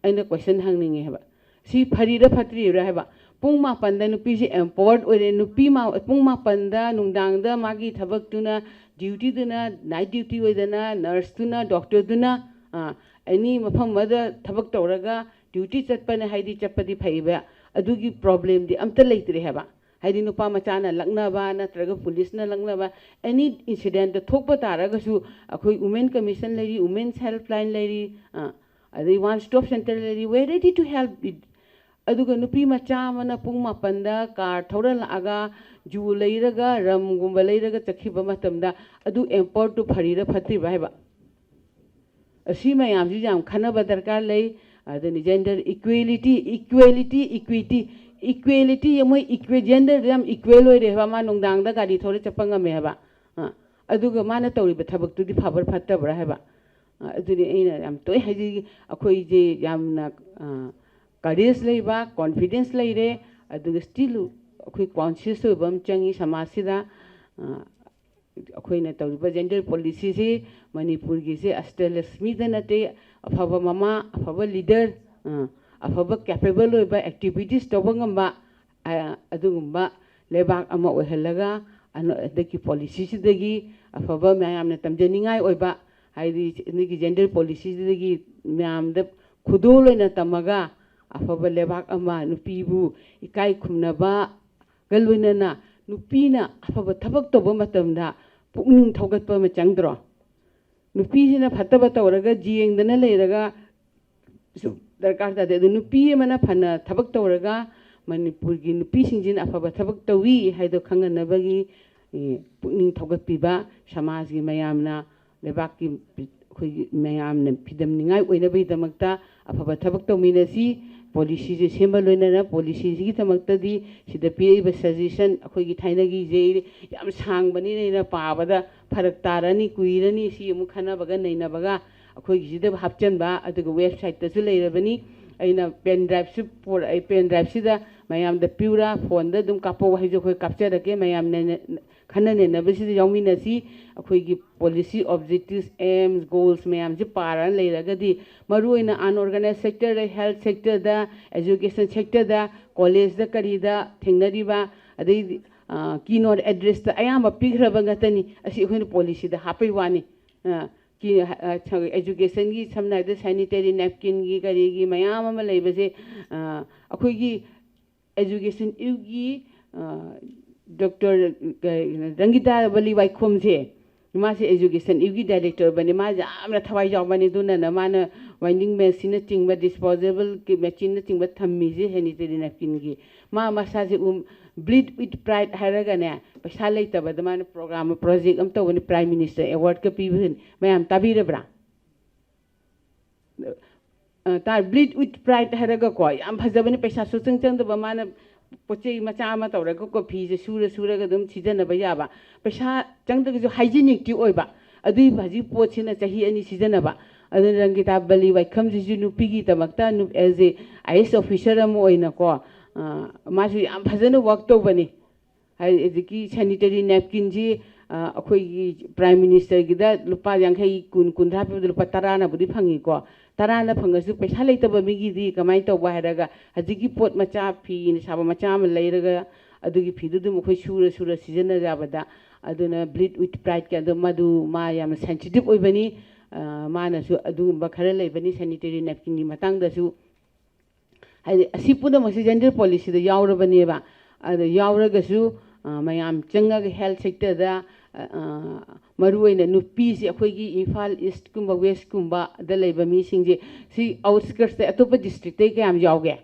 ꯑꯩꯅ question ꯍꯪꯅꯤꯡꯉꯦ ꯍꯥꯏꯕ꯫ ꯁꯤ ꯐꯔꯤꯔ ꯐꯠꯇ꯭ꯔꯤꯔ ꯍꯥꯏꯕ? ꯄꯨꯡ ꯃꯥꯄꯟꯗ ꯅꯨꯄꯤꯁꯤ empowered ꯑꯣꯏꯔꯦ꯫ ꯅꯨꯄꯤ ꯃꯥ-, ꯄꯨꯡ ꯃꯥꯄꯟꯗ ꯅꯨꯡꯗꯥꯡꯗ ꯃꯥꯒꯤ ꯊꯕꯛꯇꯨꯅ, dutyꯗꯨꯅ, night duty ꯑꯣꯏꯗꯅ, nurseꯇꯨꯅ, doctorꯗꯨꯅ, ꯑꯥ, any ꯃꯐꯝ ꯑꯃꯗ ꯊꯕꯛ ꯇꯧꯔꯒ duty ꯆꯠꯄꯅꯦ ꯍꯥꯏꯗꯤ ꯆꯠꯄꯗꯤ ꯐꯩꯕ, ꯑꯗꯨꯒꯤ problemꯗꯤ ꯑꯝꯇ ꯂꯩꯇ꯭ꯔꯦ ꯍꯥꯏꯕ꯫ ꯍꯥꯏꯗꯤ ꯅꯨꯄꯥ ꯃꯆꯥꯅ ꯂꯛꯅꯕ ꯅꯠꯇ꯭ꯔꯒ policeꯅ ꯂꯛꯅꯕ, any incidentꯇ ꯊꯣꯛꯄ ꯇꯥꯔꯒꯁꯨ ꯑꯩꯈꯣꯏ Women Commission ꯂꯩꯔꯤ, Women's Helpline ꯂꯩꯔꯤ, ꯑꯥ, ꯑꯗꯩ One Stop Center ꯂꯩꯔꯤ, we are ready to help it꯫ ꯑꯗꯨꯒ ꯅꯨꯄꯤ ꯃꯆꯥ ꯑꯃꯅ ꯄꯨꯡ ꯃꯥꯄꯟꯗ car ꯊꯧꯔ ꯂꯥꯛꯑꯒ ꯖꯨ ꯂꯩꯔꯒ, rumꯒꯨꯝꯕ ꯂꯩꯔꯒ ꯆꯠꯈꯤꯕ ꯃꯇꯝꯗ ꯑꯗꯨ empoweredꯇꯨ ꯐꯔꯤꯔ ꯐꯠꯇ꯭ꯔꯤꯕ ꯍꯥꯏꯕ? ꯑꯁꯤ ꯃꯌꯥꯝꯁꯤ ꯌꯥꯝ ꯈꯟꯅꯕ ꯗꯔꯀꯥꯔ ꯂꯩ꯫ ꯑꯗꯨꯅꯤ gender equality, equality, equity, equality, ꯃꯣꯏ equa-, genderꯗ ꯌꯥꯝ equal ꯑꯣꯏꯔꯦ ꯍꯥꯏꯕ, ꯃꯥ ꯅꯨꯡꯗꯥꯡꯗ ꯒꯥꯔꯤ ꯊꯧꯔ ꯆꯠꯄ ꯉꯝꯃꯦ ꯍꯥꯏꯕ꯫ ꯑ, ꯑꯗꯨꯒ ꯃꯥꯅ ꯇꯧꯔꯤꯕ ꯊꯕꯛꯇꯨꯗꯤ ꯐꯕ꯭ꯔꯥ ꯐꯠꯇꯕ꯭ꯔꯥ ꯍꯥꯏꯕ꯫ ꯑ, ꯑꯗꯨꯅꯤ ꯑꯩꯅ ꯌꯥꯝ ꯇꯣꯏ ꯍꯥꯏꯖꯔꯤ, ꯑꯩꯈꯣꯏꯁꯦ ꯌꯥꯝꯅ, ꯑ, courage ꯂꯩꯕ, confidence ꯂꯩꯔꯦ, ꯑꯗꯨꯒ still ꯑꯩꯈꯣꯏ conscious ꯑꯣꯏꯕ ꯑꯃ ꯆꯪꯉꯤ ꯁꯃꯥꯖꯁꯤꯗ꯫ ꯑ, ꯑꯩꯈꯣꯏꯅ ꯇꯧꯔꯤꯕ gender policyꯁꯤ ꯃꯅꯤꯄꯨꯔꯒꯤꯁꯦ ꯑꯁꯇꯂꯛꯁꯃꯤꯗ ꯅꯠꯇꯦ, ꯑꯐꯕ ꯃꯃꯥ, ꯑꯐꯕ leader, ꯑ, ꯑꯐꯕ capable ꯑꯣꯏꯕ activities ꯇꯧꯕ ꯉꯝꯕ, ꯑ, ꯑꯗꯨꯒꯨꯝꯕ ꯂꯩꯕꯥꯛ ꯑꯃ ꯑꯣꯏꯍꯜꯂꯒ, ꯑꯅ-, ꯍꯟꯗꯛꯀꯤ policyꯁꯤꯗꯒꯤ ꯑꯐꯕ ꯃꯌꯥꯝꯅ ꯇꯝꯖꯅꯤꯡꯉꯥꯏ ꯑꯣꯏꯕ, ꯍꯥꯏꯗꯤ ꯅꯣꯏꯒꯤ gender policyꯁꯤꯗꯒꯤ ꯃꯌꯥꯝꯗ ꯈꯨꯗꯣꯜ ꯑꯣꯏꯅ ꯇꯝꯃꯒ ꯑꯐꯕ ꯂꯩꯕꯥꯛ ꯑꯃ, ꯅꯨꯄꯤꯕꯨ ꯏꯀꯥꯏ ꯈꯨꯝꯅꯕꯒ ꯂꯣꯏꯅꯅ ꯅꯨꯄꯤꯅ ꯑꯐꯕ ꯊꯕꯛ ꯇꯧꯕ ꯃꯇꯝꯗ ꯄꯨꯛꯅꯤꯡ ꯊꯧꯒꯠꯄ ꯑꯃ ꯆꯪꯗ꯭ꯔꯣ? ꯅꯨꯄꯤꯁꯤꯅ ꯐꯠꯇꯕ ꯇꯧꯔꯒ ꯌꯦꯡꯗꯅ ꯂꯩꯔꯒ ꯁꯨ ꯗꯔꯀꯥꯔ ꯇꯥꯗꯦ꯫ ꯑꯗꯨ ꯅꯨꯄꯤ ꯑꯃꯅ ꯐꯅ ꯊꯕꯛ ꯇꯧꯔꯒ ꯃꯅꯤꯄꯨꯔꯒꯤ ꯅꯨꯄꯤꯁꯤꯡꯁꯤꯅ ꯑꯐꯕ ꯊꯕꯛ ꯇꯧꯏ ꯍꯥꯏꯗꯣ ꯈꯪꯍꯟꯅꯕꯒꯤ, ꯑꯦ, ꯄꯨꯛꯅꯤꯡ ꯊꯧꯒꯠꯄꯤꯕ, ꯁꯃꯥꯖꯒꯤ ꯃꯌꯥꯝꯅ, ꯂꯩꯕꯥꯛꯀꯤ ꯑꯩꯈꯣꯏꯒꯤ ꯃꯌꯥꯝꯅ ꯐꯤꯗꯝꯅꯤꯡꯉꯥꯏ ꯑꯣꯏꯅꯕꯒꯤꯗꯃꯛꯇ ꯑꯐꯕ ꯊꯕꯛ ꯇꯧꯃꯤꯟꯅꯁꯤ꯫ ꯄꯣꯂꯤꯁꯤꯁꯦ ꯁꯦꯝꯕ ꯂꯣꯏꯅꯅ ꯄꯣꯂꯤꯁꯤꯁꯤꯒꯤꯗꯃꯛꯇꯗꯤ ꯁꯤꯗ ꯄꯤꯔꯛꯏꯕ ꯁꯖꯦꯁꯟ ꯑꯩꯈꯣꯏꯒꯤ ꯊꯥꯏꯅꯒꯤꯁꯦ ꯌꯥꯝ ꯁꯥꯡꯕꯅꯤꯅ ꯑꯩꯅ ꯄꯥꯕꯗ ꯐꯔꯛ ꯇꯥꯔꯅꯤ, ꯀꯨꯏꯔꯅꯤ꯫ ꯁꯤ ꯑꯃꯨꯛ ꯈꯟꯅꯕꯒ ꯅꯩꯅꯕꯒ ꯑꯩꯈꯣꯏꯒꯤꯁꯤꯗ ꯍꯥꯞꯆꯤꯟꯕ, ꯑꯗꯨꯒ ꯋꯦꯕꯁꯥꯏꯠꯇꯁꯨ ꯂꯩꯔꯕꯅꯤ꯫ ꯑꯩꯅ ꯄꯦꯟ ꯗ꯭ꯔꯥꯏꯞꯁꯨ ꯄꯨꯔꯛꯑꯦ꯫ ꯄꯦꯟ ꯗ꯭ꯔꯥꯏꯞꯁꯤꯗ ꯃꯌꯥꯝꯗ ꯄꯤꯌꯨꯔꯥ, ꯐꯣꯟꯗ ꯑꯗꯨꯝ ꯀꯥꯞꯄꯛꯑꯣ ꯍꯥꯏꯁꯨ ꯑꯩꯈꯣꯏ ꯀꯥꯞꯆꯔꯛꯀꯦ꯫ ꯃꯌꯥꯝ ꯅꯩꯅ-, ꯈꯟꯅ ꯅꯩꯅꯕꯁꯤꯗ ꯌꯥꯎꯃꯤꯟꯅꯁꯤ꯫ ꯑꯩꯈꯣꯏꯒꯤ ꯄꯣꯂꯤꯁꯤ, ꯑꯣꯕꯖꯦꯛꯇꯤꯚꯁ, ꯑꯦꯝꯁ, ꯒꯣꯜꯁ ꯃꯌꯥꯝꯁꯦ ꯄꯥꯔꯒ ꯂꯩꯔꯒꯗꯤ, ꯃꯔꯨꯑꯣꯏꯅ ꯑꯟꯑꯣꯔꯒꯅꯥꯏꯖ ꯁꯦꯛꯇꯔꯗ, ꯍꯦꯜꯊ ꯁꯦꯛꯇꯔꯗ, ꯑꯦꯖꯨꯀꯦꯁꯟ ꯁꯦꯛꯇꯔꯗ, ꯀꯣꯂꯦꯖꯇ ꯀꯔꯤꯗ ꯊꯦꯡꯅꯔꯤꯕ, ꯑꯗꯩ ꯀꯤꯅꯣꯠ ꯑꯦꯗ꯭ꯔꯦꯁꯇ ꯑꯌꯥꯝꯕ ꯄꯤꯈ꯭ꯔꯕ ꯉꯥꯛꯇꯅꯤ꯫ ꯑꯁꯤ ꯑꯩꯈꯣꯏꯅ ꯄꯣꯂꯤꯁꯤꯗ ꯍꯥꯞꯄꯩ ꯋꯥꯅꯤ꯫ ꯑ, ꯀꯤ-, ꯑ, ꯑ, ꯑꯦꯖꯨꯀꯦꯁꯟꯒꯤ, ꯁꯝꯅ ꯍꯥꯏꯔꯕꯗ ꯁꯦꯅꯤꯇꯔꯤ ꯅꯦꯞꯀꯤꯟꯒꯤ ꯀꯔꯤꯒꯤ ꯃꯌꯥꯝ ꯑꯃ ꯂꯩꯕꯁꯦ, ꯑ, ꯑꯩꯈꯣꯏꯒꯤ ꯑꯦꯖꯨꯀꯦꯁꯟ ꯏꯌꯨꯒꯤ, ꯑ, ꯗꯣꯛꯇꯔ ꯀ-, ꯔꯪꯒꯤꯇꯥ ꯕꯂꯤ ꯋꯥꯏꯈꯣꯝꯁꯦ, ꯃꯥꯁꯦ ꯑꯦꯖꯨꯀꯦꯁꯟ ꯏꯌꯨꯒꯤ ꯗꯥꯏꯔꯦꯛꯇꯔ ꯑꯣꯏꯕꯅꯤ꯫ ꯃꯥꯁꯦ ꯌꯥꯝꯅ ꯊꯋꯥꯏ ꯌꯥꯎꯕꯅꯤ꯫ ꯑꯗꯨꯅꯅ ꯃꯥꯅ ꯋꯥꯏꯟꯗꯤꯡ ꯃꯦꯆꯤꯟꯅꯆꯤꯡꯕ, ꯗꯤꯁꯄꯣꯖꯦꯕꯜꯒꯤ ꯃꯦꯆꯤꯟꯅꯆꯤꯡꯕ ꯊꯝꯃꯤꯁꯦ ꯁꯦꯅꯤꯇꯔꯤ ꯅꯦꯞꯀꯤꯟꯒꯤ꯫ ꯃꯥ ꯃꯁꯥꯁꯦ ꯎꯝ, ꯕ꯭ꯂꯤꯠ ꯋꯤꯠ ꯄ꯭ꯔꯥꯏꯠ ꯍꯥꯏꯔꯒꯅꯦ, ꯄꯩꯁꯥ ꯂꯩꯇꯕꯗ ꯃꯥꯅ ꯄ꯭ꯔꯣꯒ꯭ꯔꯥꯝ, ꯄ꯭ꯔꯣꯖꯦꯛ ꯑꯃ ꯇꯧꯕꯅꯤ, ꯄ꯭ꯔꯥꯏꯝ ꯃꯤꯅꯤꯁꯇꯔ ꯑꯦꯋꯥꯔꯗꯀ ꯄꯤꯕꯅꯤ꯫ ꯃꯌꯥꯝ ꯇꯥꯕꯤꯔꯕ꯭ꯔꯥ? ꯑ, ꯇꯥ-, ꯕ꯭ꯂꯤꯠ ꯋꯤꯠ ꯄ꯭ꯔꯥꯏꯠ ꯍꯥꯏꯔꯒꯀꯣ, ꯌꯥꯝ ꯐꯖꯕꯅꯤ, ꯄꯩꯁꯥ ꯁꯨꯡꯆꯪ ꯆꯪꯗꯕ, ꯃꯥꯅ ꯄꯣꯠ ꯆꯩ ꯃꯆꯥ ꯑꯃ ꯇꯧꯔꯒꯀꯣ, ꯐꯤꯁꯦ ꯁꯨꯔ ꯁꯨꯔꯒ ꯑꯗꯨꯝ ꯁꯤꯖꯤꯟꯅꯕ ꯌꯥꯕ, ꯄꯩꯁꯥ ꯆꯪꯗ꯭ꯔꯒꯁꯨ ꯍꯥꯏꯖꯤꯅꯤꯛꯇꯤ ꯑꯣꯏꯕ꯫ ꯑꯗꯨꯏ ꯍꯧꯖꯤꯛ ꯄꯣꯠꯁꯤꯅ ꯆꯍꯤ ꯑꯅꯤ ꯁꯤꯖꯤꯟꯅꯕ꯫ ꯑꯗꯨꯅ ꯔꯪꯒꯤꯇꯥ ꯕꯂꯤ ꯋꯥꯏꯈꯝꯁꯤꯁꯨ ꯅꯨꯄꯤꯒꯤꯗꯃꯛꯇ ꯅꯨ-, as a I A S officer ꯑꯃ ꯑꯣꯏꯅꯀꯣ, ꯑ, ꯃꯥꯁꯨ ꯌꯥꯝ ꯐꯖꯅ ꯋꯥꯛ ꯇꯧꯕꯅꯤ꯫ ꯍꯥꯏ-, ꯍꯧꯖꯤꯛꯀꯤ ꯁꯦꯅꯤꯇꯔꯤ ꯅꯦꯞꯀꯤꯟꯁꯤ, ꯑ, ꯑꯩꯈꯣꯏꯒꯤ ꯄ꯭ꯔꯥꯏꯝ ꯃꯤꯅꯤꯁꯇꯔꯒꯤꯗ ꯂꯨꯄꯥ ꯌꯥꯡꯈꯩ, ꯀꯨꯟ, ꯀꯨꯟꯊ꯭ꯔꯥ ꯄꯤꯕꯗ ꯂꯨꯄꯥ ꯇꯔꯥꯅꯕꯨꯗꯤ ꯐꯪꯉꯤꯀꯣ꯫ ꯇꯔꯥꯅ ꯐꯪꯉꯁꯨ ꯄꯩꯁꯥ ꯂꯩꯇꯕ ꯃꯤꯒꯤꯗꯤ ꯀꯃꯥꯏꯅ ꯇꯧꯕ ꯍꯥꯏꯔꯒ, ꯍꯧꯖꯤꯛꯀꯤ ꯄꯣꯠ ꯃꯆꯥ, ꯐꯤ ꯁꯥꯕ ꯃꯆꯥ ꯑꯃ ꯂꯩꯔꯒ, ꯑꯗꯨꯒꯤ ꯐꯤꯗꯨ ꯑꯗꯨꯝ ꯑꯩꯈꯣꯏ ꯁꯨꯔ ꯁꯨꯔ ꯁꯤꯖꯤꯟꯅ ꯌꯥꯕꯗ, ꯑꯗꯨꯅ ꯕ꯭ꯂꯤꯠ ꯋꯤꯠ ꯄ꯭ꯔꯥꯏꯠꯀꯤ ꯑꯗꯨ, ꯃꯗꯨ ꯃꯥ ꯌꯥꯝꯅ ꯁꯦꯟꯁꯤꯇꯤꯞ ꯑꯣꯏꯕꯅꯤ꯫ ꯑ, ꯃꯥꯅꯁꯨ ꯑꯗꯨꯒꯨꯝꯕ ꯈꯔ ꯂꯩꯕꯅꯤ, ꯁꯦꯅꯤꯇꯔꯤ ꯅꯦꯞꯀꯤꯟꯒꯤ ꯃꯇꯥꯡꯗꯁꯨ꯫ ꯍꯥꯏꯗꯤ ꯑꯁꯤ ꯄꯨꯝꯅꯃꯛꯁꯤ ꯖꯦꯟꯗꯔ ꯄꯣꯂꯤꯁꯤꯗ ꯌꯥꯎꯔꯕꯅꯦꯕ꯫ ꯑꯗꯣ ꯌꯥꯎꯔꯒꯁꯨ, ꯑ, ꯃꯌꯥꯝ ꯆꯪꯉꯒ ꯍꯦꯜꯊ ꯁꯦꯛꯇꯔꯗ, ꯑ, ꯑ, ꯃꯔꯨꯑꯣꯏꯅ ꯅꯨꯄꯤꯁꯤ ꯑꯩꯈꯣꯏꯒꯤ ꯏꯝꯐꯥꯜ ꯏꯁ꯭ꯠꯀꯨꯝꯕ ꯋꯦꯁ꯭ꯠꯀꯨꯝꯕꯗ ꯂꯩꯕ ꯃꯤꯁꯤꯡꯁꯦ, ꯁꯤ ꯑꯥꯎꯠꯁ꯭ꯀꯔꯠꯁꯇ ꯑꯇꯣꯞꯄ ꯗꯤꯁꯇ꯭ꯔꯤꯛꯇꯩ ꯀꯌꯥꯝ ꯌꯥꯎꯒꯦ?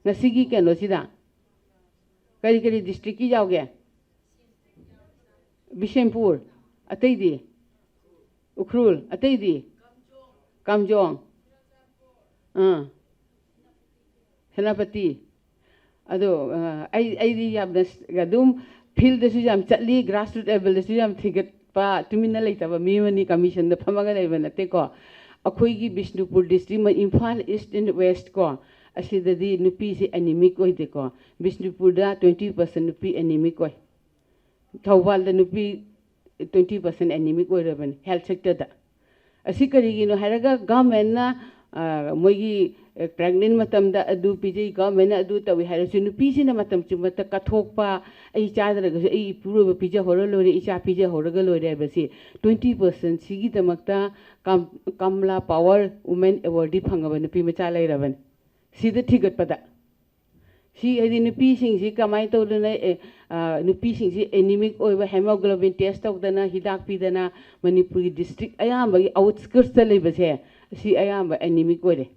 ꯉꯁꯤꯒꯤ ꯀꯩꯅꯣꯁꯤꯗ ꯀꯔꯤ ꯀꯔꯤ ꯗꯤꯁꯇ꯭ꯔꯤꯛꯀꯤ ꯌꯥꯎꯒꯦ? ꯕꯤꯁꯦꯝꯄꯨꯔ, ꯑꯇꯩꯗꯤ? ꯎꯈ꯭ꯔꯨꯜ, ꯑꯇꯩꯗꯤ? ꯀꯥꯝꯖꯣꯡ, ꯑꯥ, ꯁꯦꯅꯥꯄꯇꯤ꯫ ꯑꯗꯣ ꯑ, ꯑꯩ ꯑꯩꯗꯤ ꯌꯥꯝꯅ ꯁ- ꯑꯗꯨꯝ ꯐꯤꯜꯗꯁꯨ ꯌꯥꯝ ꯆꯠꯂꯤ, ꯒ꯭ꯔꯥꯁꯔꯨꯠ ꯂꯦꯕꯦꯜꯗꯁꯨ ꯌꯥꯝ ꯊꯤꯒꯠꯄ, ꯇꯨꯃꯤꯟꯅ ꯂꯩꯇꯕ ꯃꯤ ꯑꯃꯅꯤ, ꯀꯃꯤꯁꯟꯗ ꯐꯝꯃꯒ ꯂꯩꯕ ꯅꯠꯇꯦꯀꯣ꯫ ꯑꯩꯈꯣꯏꯒꯤ Bishnupur district, Imphal east and west ꯀꯣ, ꯑꯁꯤꯗꯗꯤ ꯅꯨꯄꯤꯁꯦ ꯑꯦꯅꯤꯃꯤꯛ ꯑꯣꯏꯗꯦꯀꯣ꯫ ꯕꯤꯁꯅꯨꯄꯨꯔꯗ ꯇ꯭ꯋꯦꯟꯇꯤ ꯄꯥꯔꯁꯦꯟ ꯅꯨꯄꯤ ꯑꯦꯅꯤꯃꯤꯛ ꯑꯣꯏ꯫ ꯊꯧꯕꯥꯜꯗ ꯅꯨꯄꯤ ꯇ꯭ꯋꯦꯟꯇꯤ ꯄꯥꯔꯁꯦꯟ ꯑꯦꯅꯤꯃꯤꯛ ꯑꯣꯏꯔꯕꯅꯤ ꯍꯦꯜꯊ ꯁꯦꯛꯇꯔꯗ꯫ ꯑꯁꯤ ꯀꯔꯤꯒꯤꯅꯣ ꯍꯥꯏꯔꯒ ꯒꯚꯔꯟꯃꯦꯟꯅ, ꯑ, ꯃꯣꯏꯒꯤ, ꯑ, ꯄ꯭ꯔꯦꯒꯅꯦꯟ ꯃꯇꯝꯗ ꯑꯗꯨ ꯄꯤꯖꯩ, ꯒꯚꯔꯟꯃꯦꯟꯅ ꯑꯗꯨ ꯇꯧꯏ ꯍꯥꯏꯔꯁꯨ, ꯅꯨꯄꯤꯁꯤꯅ ꯃꯇꯝ ꯆꯨꯞꯄꯗ ꯀꯠꯊꯣꯛꯄ, "ꯑꯩ ꯆꯥꯗ꯭ꯔꯒꯁꯨ ꯑꯩ ꯏꯄꯨꯔꯣꯏꯕ ꯄꯤꯖꯍꯧꯔ ꯂꯣꯏꯔꯦ, ꯏꯆꯥ ꯄꯤꯖꯍꯧꯔꯒ ꯂꯣꯏꯔꯦ" ꯍꯥꯏꯕꯁꯤ ꯇ꯭ꯋꯦꯟꯇꯤ ꯄꯥꯔꯁꯦꯟ ꯁꯤꯒꯤꯗꯃꯛꯇ ꯀꯝ-, ꯀꯝꯂꯥ ꯄꯥꯋꯔ ꯋꯨꯃꯦꯟ ꯑꯦꯋꯥꯔꯗꯤ ꯐꯪꯉꯕ ꯅꯨꯄꯤ ꯃꯆꯥ ꯂꯩꯔꯕꯅꯤ꯫ ꯁꯤꯗ ꯊꯤꯒꯠꯄꯗ ꯁꯤ ꯍꯥꯏꯗꯤ ꯅꯨꯄꯤꯁꯤꯡꯁꯤ ꯀꯃꯥꯏꯅ ꯇꯧꯗꯅ, ꯑꯦ, ꯑ, ꯅꯨꯄꯤꯁꯤꯡꯁꯤ ꯑꯦꯅꯤꯃꯤꯛ ꯑꯣꯏꯕ ꯍꯦꯃꯣꯒ꯭ꯂꯣꯕꯤꯟ ꯇꯦꯁ ꯇꯧꯗꯅ, ꯍꯤꯗꯥꯛ ꯄꯤꯗꯅ, ꯃꯅꯤꯄꯨꯔꯒꯤ ꯗꯤꯁꯇ꯭ꯔꯤꯛ ꯑꯌꯥꯝꯕꯒꯤ ꯑꯥꯎꯠꯁ꯭ꯀꯔꯠꯁꯇ ꯂꯩꯕꯁꯦ, ꯁꯤ ꯑꯌꯥꯝꯕ ꯑꯦꯅꯤꯃꯤꯛ ꯑꯣꯏꯔꯦ꯫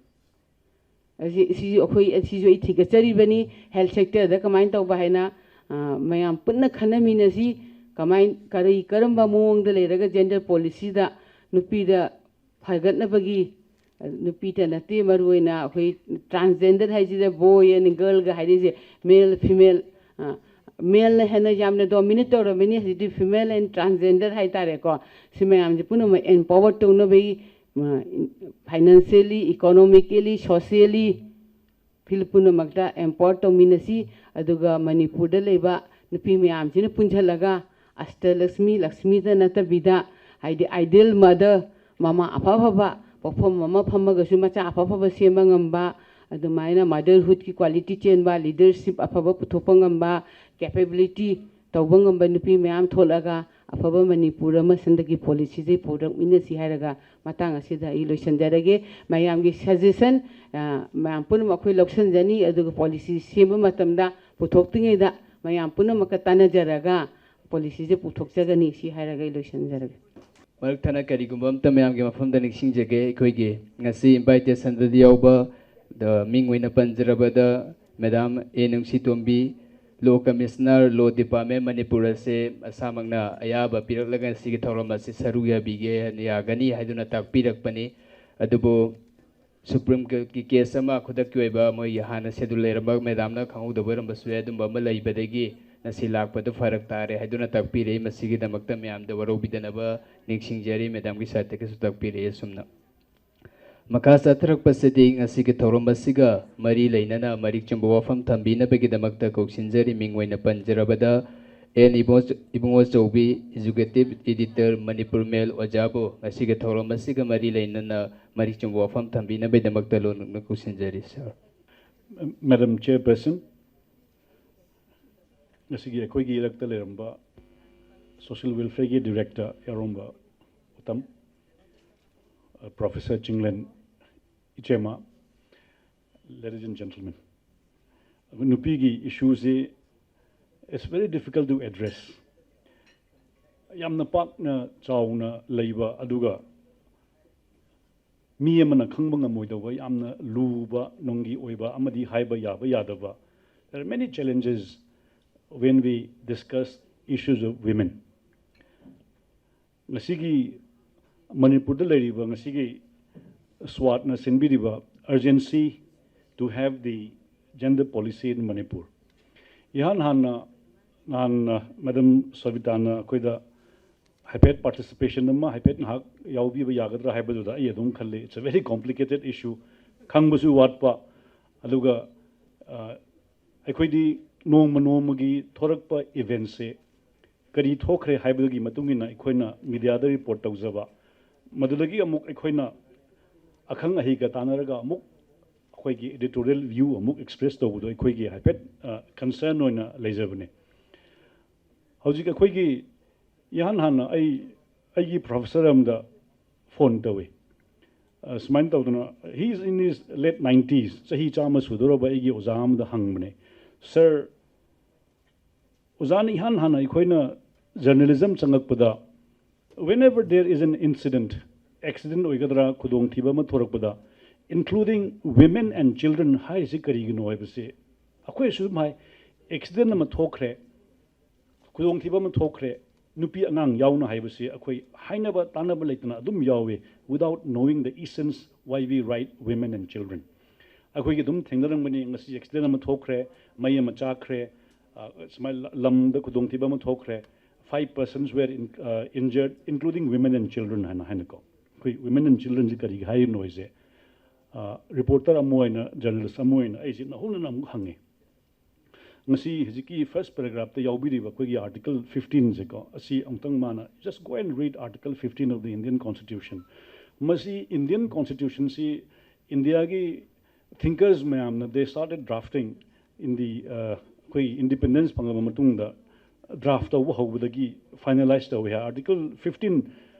ꯑꯁꯤ, ꯁꯤꯁꯨ ꯑꯩꯈꯣꯏ, ꯁꯤꯁꯨ ꯑꯩ ꯊꯤꯒꯠꯆꯔꯤꯕꯅꯤ꯫ ꯍꯦꯜꯊ ꯁꯦꯛꯇꯔꯗ ꯀꯃꯥꯏꯅ ꯇꯧꯕ ꯍꯥꯏꯅ, ꯑ, ꯃꯌꯥꯝ ꯄꯨꯟꯅ ꯈꯟꯅꯃꯤꯟꯅꯁꯤ꯫ ꯀꯃꯥꯏ-, ꯀꯔꯤ, ꯀꯔꯝꯕ ꯃꯑꯣꯡꯗ ꯂꯩꯔꯒ ꯖꯦꯟꯗꯔ ꯄꯣꯂꯤꯁꯤꯗ ꯅꯨꯄꯤꯗ ꯐꯒꯠꯅꯕꯒꯤ, ꯅꯨꯄꯤꯇ ꯅꯠꯇꯦ, ꯃꯔꯨꯑꯣꯏꯅ ꯑꯩꯈꯣꯏ ꯇ꯭ꯔꯥꯟꯁꯖꯦꯟꯗꯔ ꯍꯥꯏꯁꯤꯗ ꯕꯣꯏ ꯑꯦꯟ ꯒꯔꯜꯒ ꯍꯥꯏꯔꯤꯁꯦ, ꯃꯦꯜ ꯐꯤꯃꯦꯜ, ꯃꯦꯜꯅ ꯍꯦꯟꯅ ꯌꯥꯝꯅ ꯗꯣꯃꯤꯅꯦꯠ ꯇꯧꯔꯕꯅꯤ꯫ ꯍꯧꯖꯤꯛꯇꯤ ꯐꯤꯃꯦꯜ ꯑꯦꯟ ꯇ꯭ꯔꯥꯟꯁꯖꯦꯟꯗꯔ ꯍꯥꯏꯇꯥꯔꯦꯀꯣ꯫ ꯁꯤ ꯃꯌꯥꯝꯁꯦ ꯄꯨꯝꯅꯃꯛ ꯑꯦꯝꯄꯥꯋꯔ ꯇꯧꯅꯕꯒꯤ, ꯐꯥꯏꯅꯥꯟꯁꯤꯌꯦꯜꯂꯤ, ꯏꯀꯣꯅꯣꯃꯤꯀꯦꯜꯂꯤ, ꯁꯣꯁꯤꯌꯦꯜꯂꯤ, ꯐꯤꯜ ꯄꯨꯝꯅꯃꯛꯇ ꯑꯦꯝꯄꯥꯋꯔ ꯇꯧꯃꯤꯟꯅꯁꯤ꯫ ꯑꯗꯨꯒ ꯃꯅꯤꯄꯨꯔꯗ ꯂꯩꯕ ꯅꯨꯄꯤ ꯃꯌꯥꯝꯁꯤꯅ ꯄꯨꯟꯁꯤꯜꯂꯒ ꯑꯁꯇꯂꯛꯁꯃꯤ, ꯂꯛꯁꯃꯤꯗ ꯅꯠꯇꯕꯤꯗ, ꯍꯥꯏꯗꯤ ꯑꯥꯏꯗꯤꯌꯦꯜ ꯃꯗꯔ, ꯃꯃꯥ ꯑꯐ ꯑꯐꯕ, ꯄꯣꯛꯐꯝ ꯑꯃ ꯐꯝꯃꯒꯁꯨ ꯃꯆꯥ ꯑꯐ ꯑꯐꯕ ꯁꯦꯝꯕ ꯉꯝꯕ, ꯑꯗꯨꯃꯥꯏꯅ ꯃꯗꯔꯍꯨꯗꯀꯤ ꯀ꯭ꯋꯥꯂꯤꯇꯤ ꯆꯦꯟꯕ, ꯂꯤꯗꯔꯁꯤꯞ ꯑꯐꯕ ꯄꯨꯊꯣꯛꯄ ꯉꯝꯕ, ꯀꯦꯄꯦꯕꯤꯂꯤꯇꯤ ꯇꯧꯕ ꯉꯝꯕ ꯅꯨꯄꯤ ꯃꯌꯥꯝ ꯊꯣꯛꯂꯛꯑꯒ ꯑꯐꯕ ꯃꯅꯤꯄꯨꯔ ꯑꯃ ꯁꯟꯗꯛꯀꯤ ꯄꯣꯂꯤꯁꯤꯁꯦ ꯄꯨꯔꯛꯃꯤꯟꯅꯁꯤ ꯍꯥꯏꯔꯒ ꯃꯇꯥꯡ ꯑꯁꯤꯗ ꯑꯩ ꯂꯣꯏꯁꯤꯟꯖꯔꯒꯦ꯫ ꯃꯌꯥꯝꯒꯤ ꯁꯖꯦꯁꯟ, ꯑ, ꯃꯌꯥꯝ ꯄꯨꯝꯅꯃꯛ ꯑꯩꯈꯣꯏ ꯂꯧꯁꯤꯟꯖꯅꯤ, ꯑꯗꯨꯒ ꯄꯣꯂꯤꯁꯤ ꯁꯦꯝꯕ ꯃꯇꯝꯗ ꯄꯨꯊꯣꯛꯇ꯭ꯔꯤꯉꯩꯗ ꯃꯌꯥꯝ ꯄꯨꯝꯅꯃꯛꯀ ꯇꯥꯟꯅꯖꯔꯒ ꯄꯣꯂꯤꯁꯤꯁꯦ ꯄꯨꯊꯣꯛꯆꯒꯅꯤ꯫ ꯁꯤ ꯍꯥꯏꯔꯒ ꯑꯩ ꯂꯣꯏꯁꯤꯟꯖꯔꯒꯦ꯫ ꯃꯔꯛ ꯊꯠꯅ ꯀꯔꯤꯒꯨꯝꯕ ꯑꯝꯇ ꯃꯌꯥꯝꯒꯤ ꯃꯐꯝꯗ ꯅꯤꯡꯁꯤꯡꯖꯒꯦ꯫ ꯑꯩꯈꯣꯏꯒꯤ ꯉꯁꯤ ꯏꯟꯚꯥꯏꯇꯦꯁꯟꯗꯗꯤ ꯌꯥꯎꯕ ꯑꯗ ꯃꯤꯡ ꯑꯣꯏꯅ ꯄꯟꯖꯔꯕꯗ ꯃꯦꯗꯥꯝ ꯑꯦ ꯅꯨꯡꯁꯤꯇꯣꯝꯕꯤ, Law Commissioner, Law Department, Manipur ꯑꯁꯦ ꯃꯁꯥꯃꯛꯅ ꯑꯌꯥꯕ ꯄꯤꯔꯛꯂꯒ ꯉꯁꯤꯒꯤ ꯊꯧꯔꯝ ꯑꯁꯤ ꯁꯔꯨꯛ ꯌꯥꯕꯤꯒꯦ, ꯌꯥꯒꯅꯤ ꯍꯥꯏꯗꯨꯅ ꯇꯥꯛꯄꯤꯔꯛꯄꯅꯤ꯫ ꯑꯗꯨꯕꯨ ꯁꯨꯄ꯭ꯔꯤꯝ ꯀꯣꯔꯠꯀꯤ ꯀꯦꯁ ꯑꯃ, ꯈꯨꯗꯛꯀꯤ ꯑꯣꯏꯕ, ꯃꯣꯏꯒꯤ ꯍꯥꯟꯅ ꯁꯦꯗꯨꯜ ꯂꯩꯔꯝꯕ, ꯃꯦꯗꯥꯝꯅ ꯈꯪꯍꯧꯗꯕ ꯑꯣꯏꯔꯝꯕꯁꯨ ꯌꯥꯏ, ꯑꯗꯨꯝꯕ ꯑꯃ ꯂꯩꯕꯗꯒꯤ ꯉꯁꯤ ꯂꯥꯛꯄꯗꯨ ꯐꯔꯛ ꯇꯥꯔꯦ ꯍꯥꯏꯗꯨꯅ ꯇꯥꯛꯄꯤꯔꯛꯏ꯫ ꯃꯁꯤꯒꯤꯗꯃꯛꯇ ꯃꯌꯥꯝꯗ ꯋꯥꯔꯧꯕꯤꯗꯅꯕ ꯅꯤꯡꯁꯤꯡꯖꯔꯤ꯫ ꯃꯦꯗꯥꯝꯒꯤ ꯁꯥꯏꯠꯇꯒꯤꯁꯨ ꯇꯥꯛꯄꯤꯔꯛꯏ꯫ ꯑꯁꯨꯝꯅ ꯃꯈꯥ ꯆꯠꯊꯔꯛꯄꯁꯤꯗꯤ ꯉꯁꯤꯒꯤ ꯊꯧꯔꯝ ꯑꯁꯤꯒ ꯃꯔꯤ ꯂꯩꯅꯅ ꯃꯔꯤꯛ ꯆꯨꯝꯕ ꯋꯥꯐꯝ ꯊꯝꯕꯤꯅꯕꯒꯤꯗꯃꯛꯇ ꯀꯧꯁꯤꯟꯖꯔꯤ꯫ ꯃꯤꯡ ꯑꯣꯏꯅ ꯄꯟꯖꯔꯕꯗ ꯑꯦꯟ ꯏꯕꯣ-, ꯏꯕꯨꯡꯉꯣ ꯆꯧꯕꯤ, Executive Editor, ꯃꯅꯤꯄꯨꯔ ꯃꯦꯜ, ꯑꯣꯖꯥꯕꯨ ꯉꯁꯤꯒꯤ ꯊꯧꯔꯝ ꯑꯁꯤꯒ ꯃꯔꯤ ꯂꯩꯅꯅ ꯃꯔꯤꯛ ꯆꯨꯝꯕ ꯋꯥꯐꯝ ꯊꯝꯕꯤꯅꯕꯒꯤꯗꯃꯛꯇ ꯂꯣꯟꯅ ꯀꯧꯁꯤꯟꯖꯔꯤ, ꯁꯥꯔ꯫ Madam Chairperson, ꯉꯁꯤꯒꯤ ꯑꯩꯈꯣꯏꯒꯤ ꯏꯔꯛꯇ ꯂꯩꯔꯝꯕ Social Welfareꯒꯤ Director ꯌꯥꯔꯣꯝꯕ Uttam, Professor Chinglen ꯏꯆꯦꯃ, ladies and gentlemen, ꯅꯨꯄꯤꯒꯤ issueꯁꯤ is very difficult to address. ꯌꯥꯝꯅ ꯄꯥꯛꯅ ꯆꯥꯎꯅ ꯂꯩꯕ, ꯑꯗꯨꯒ ꯃꯤ ꯑꯃꯅ ꯈꯪꯕ ꯉꯝꯃꯣꯏꯗꯧꯕ ꯌꯥꯝꯅ ꯂꯨꯕ ꯅꯨꯡꯒꯤ ꯑꯣꯏꯕ ꯑꯃꯗꯤ ꯍꯥꯏꯕ ꯌꯥꯕ ꯌꯥꯗꯕ. There are many challenges when we discuss issues of women. ꯉꯁꯤꯒꯤ ꯃꯅꯤꯄꯨꯔꯗ ꯂꯩꯔꯤꯕ ꯉꯁꯤꯒꯤ ꯁ꯭ꯋꯥꯠꯅ ꯁꯤꯟꯕꯤꯔꯤꯕ urgency to have the gender policy in Manipur. ꯏꯍꯥꯟ ꯍꯥꯟꯅ ꯅꯍꯥꯟ Madam ꯁꯕꯤꯇꯥꯅ ꯑꯩꯈꯣꯏꯗ ꯍꯥꯏꯐꯦꯠ participation ꯑꯃ ꯍꯥꯏꯐꯦꯠ ꯉꯥꯏꯍꯥꯛ ꯌꯥꯎꯕꯤꯕ ꯌꯥꯒꯗ꯭ꯔꯥ ꯍꯥꯏꯕꯗꯨꯗ ꯑꯩ ꯑꯗꯨꯝ ꯈꯜꯂꯤ, it's a very complicated issue, ꯈꯪꯕꯁꯨ ꯋꯥꯠꯄ, ꯑꯗꯨꯒ ꯑ, ꯑꯩꯈꯣꯏꯗꯤ ꯅꯣꯡꯃ ꯅꯣꯡꯃꯒꯤ ꯊꯣꯔꯛꯄ eventꯁꯦ ꯀꯔꯤ ꯊꯣꯛꯈ꯭ꯔꯦ ꯍꯥꯏꯕꯗꯨꯒꯤ ꯃꯇꯨꯡ ꯏꯟꯅ ꯑꯩꯈꯣꯏꯅ mediaꯗ report ꯇꯧꯖꯕ, ꯃꯗꯨꯗꯒꯤ ꯑꯃꯨꯛ ꯑꯩꯈꯣꯏꯅ ꯑꯈꯪ ꯑꯍꯩꯒ ꯇꯥꯟꯅꯔꯒ ꯑꯃꯨꯛ ꯑꯩꯈꯣꯏꯒꯤ editorial view ꯑꯃꯨꯛ express ꯇꯧꯕꯗꯣ ꯑꯩꯈꯣꯏꯒꯤ ꯍꯥꯏꯐꯦꯠ, ꯑ, concern ꯑꯣꯏꯅ ꯂꯩꯖꯕꯅꯦ꯫ ꯍꯧꯖꯤꯛ ꯑꯩꯈꯣꯏꯒꯤ ꯏꯍꯥꯟ ꯍꯥꯟꯅ ꯑꯩ, ꯑꯩꯒꯤ professor ꯑꯃꯗ phone ꯇꯧꯏ꯫ ꯑ, ꯁꯨꯃꯥꯏꯅ ꯇꯧꯗꯅ, he is in his late nineties, ꯆꯍꯤ ꯆꯥꯝꯃ ꯁꯨꯗꯧꯔꯕ ꯑꯩꯒꯤ ꯑꯣꯖꯥ ꯑꯃꯗ ꯍꯪꯕꯅꯦ, "Sir, ꯑꯣꯖꯥꯅ ꯏꯍꯥꯟ ꯍꯥꯟꯅ ꯑꯩꯈꯣꯏꯅ journalism ꯆꯪꯉꯛꯄꯗ, whenever there is an incident, accident ꯑꯣꯏꯒꯗ꯭ꯔꯥ, ꯈꯨꯗꯣꯡꯊꯤꯕ ꯑꯃ ꯊꯣꯔꯛꯄꯗ, including women and children ꯍꯥꯏꯔꯤꯁꯤ ꯀꯔꯤꯒꯤꯅꯣ ꯍꯥꯏꯕꯁꯤ, ꯑꯩꯈꯣꯏꯁꯨ ꯑꯗꯨꯝ ꯍꯥꯏ, ꯑꯦꯛꯁꯤꯗꯦꯟ ꯑꯃ ꯊꯣꯛꯈ꯭ꯔꯦ, ꯈꯨꯗꯣꯡꯊꯤꯕ ꯑꯃ ꯊꯣꯛꯈ꯭ꯔꯦ, ꯅꯨꯄꯤ ꯑꯉꯥꯡ ꯌꯥꯎꯅ ꯍꯥꯏꯕꯁꯤ ꯑꯩꯈꯣꯏ ꯍꯥꯏꯅꯕ ꯇꯥꯟꯅꯕ ꯂꯩꯇꯅ ꯑꯗꯨꯝ ꯌꯥꯎꯏ, without knowing the essence why we write women and children. ꯑꯩꯈꯣꯏꯒꯤ ꯑꯗꯨꯝ ꯊꯦꯡꯅꯔꯝꯒꯅꯤ, ꯉꯁꯤ ꯑꯦꯛꯁꯤꯗꯦꯟ ꯑꯃ ꯊꯣꯛꯈ꯭ꯔꯦ, ꯃꯩ ꯑꯃ ꯆꯥꯛꯈ꯭ꯔꯦ, ꯑ, ꯁꯨꯃꯥꯏꯅ ꯂ- ꯂꯝꯗ ꯈꯨꯗꯣꯡꯊꯤꯕ ꯑꯃ ꯊꯣꯛꯈ꯭ꯔꯦ, five persons were in, uh, injured, including women and children ꯍꯥꯏꯅ, ꯍꯥꯏꯅꯀꯣ꯫ ꯑꯩꯈꯣꯏ women and childrenꯁꯤ ꯀꯔꯤꯒꯤ ꯍꯥꯏꯔꯤꯅꯣ ꯍꯥꯏꯁꯦ, ꯑ, ꯔꯤꯄꯣꯔꯇꯔ ꯑꯃ ꯑꯣꯏꯅ, ꯖꯔꯅꯦꯂꯤꯁ ꯑꯃ ꯑꯣꯏꯅ ꯑꯩꯁꯦ ꯅꯧꯍꯧꯅꯅ ꯑꯃꯨꯛ ꯍꯪꯉꯤ꯫ ꯉꯁꯤ ꯍꯧꯖꯤꯛꯀꯤ first paragraphꯇ ꯌꯥꯎꯕꯤꯔꯤꯕ ꯑꯩꯈꯣꯏꯒꯤ Article fifteenꯁꯦꯀꯣ, ꯑꯁꯤ ꯑꯃꯨꯛꯇꯪ ꯃꯥꯅ just go and read Article fifteen of the Indian Constitution. ꯃꯁꯤ Indian Constitutionꯁꯤ ꯏꯟꯗꯤꯌꯥꯒꯤ thinkers ꯃꯌꯥꯝꯅ they started drafting in the, uh, ꯑꯩꯈꯣꯏ independence ꯐꯪꯂꯕ ꯃꯇꯨꯡꯗ draft ꯇꯧꯕ ꯍꯧꯕꯗꯒꯤ finalize ꯇꯧꯋꯤ ꯍꯥꯏ꯫ Article fifteen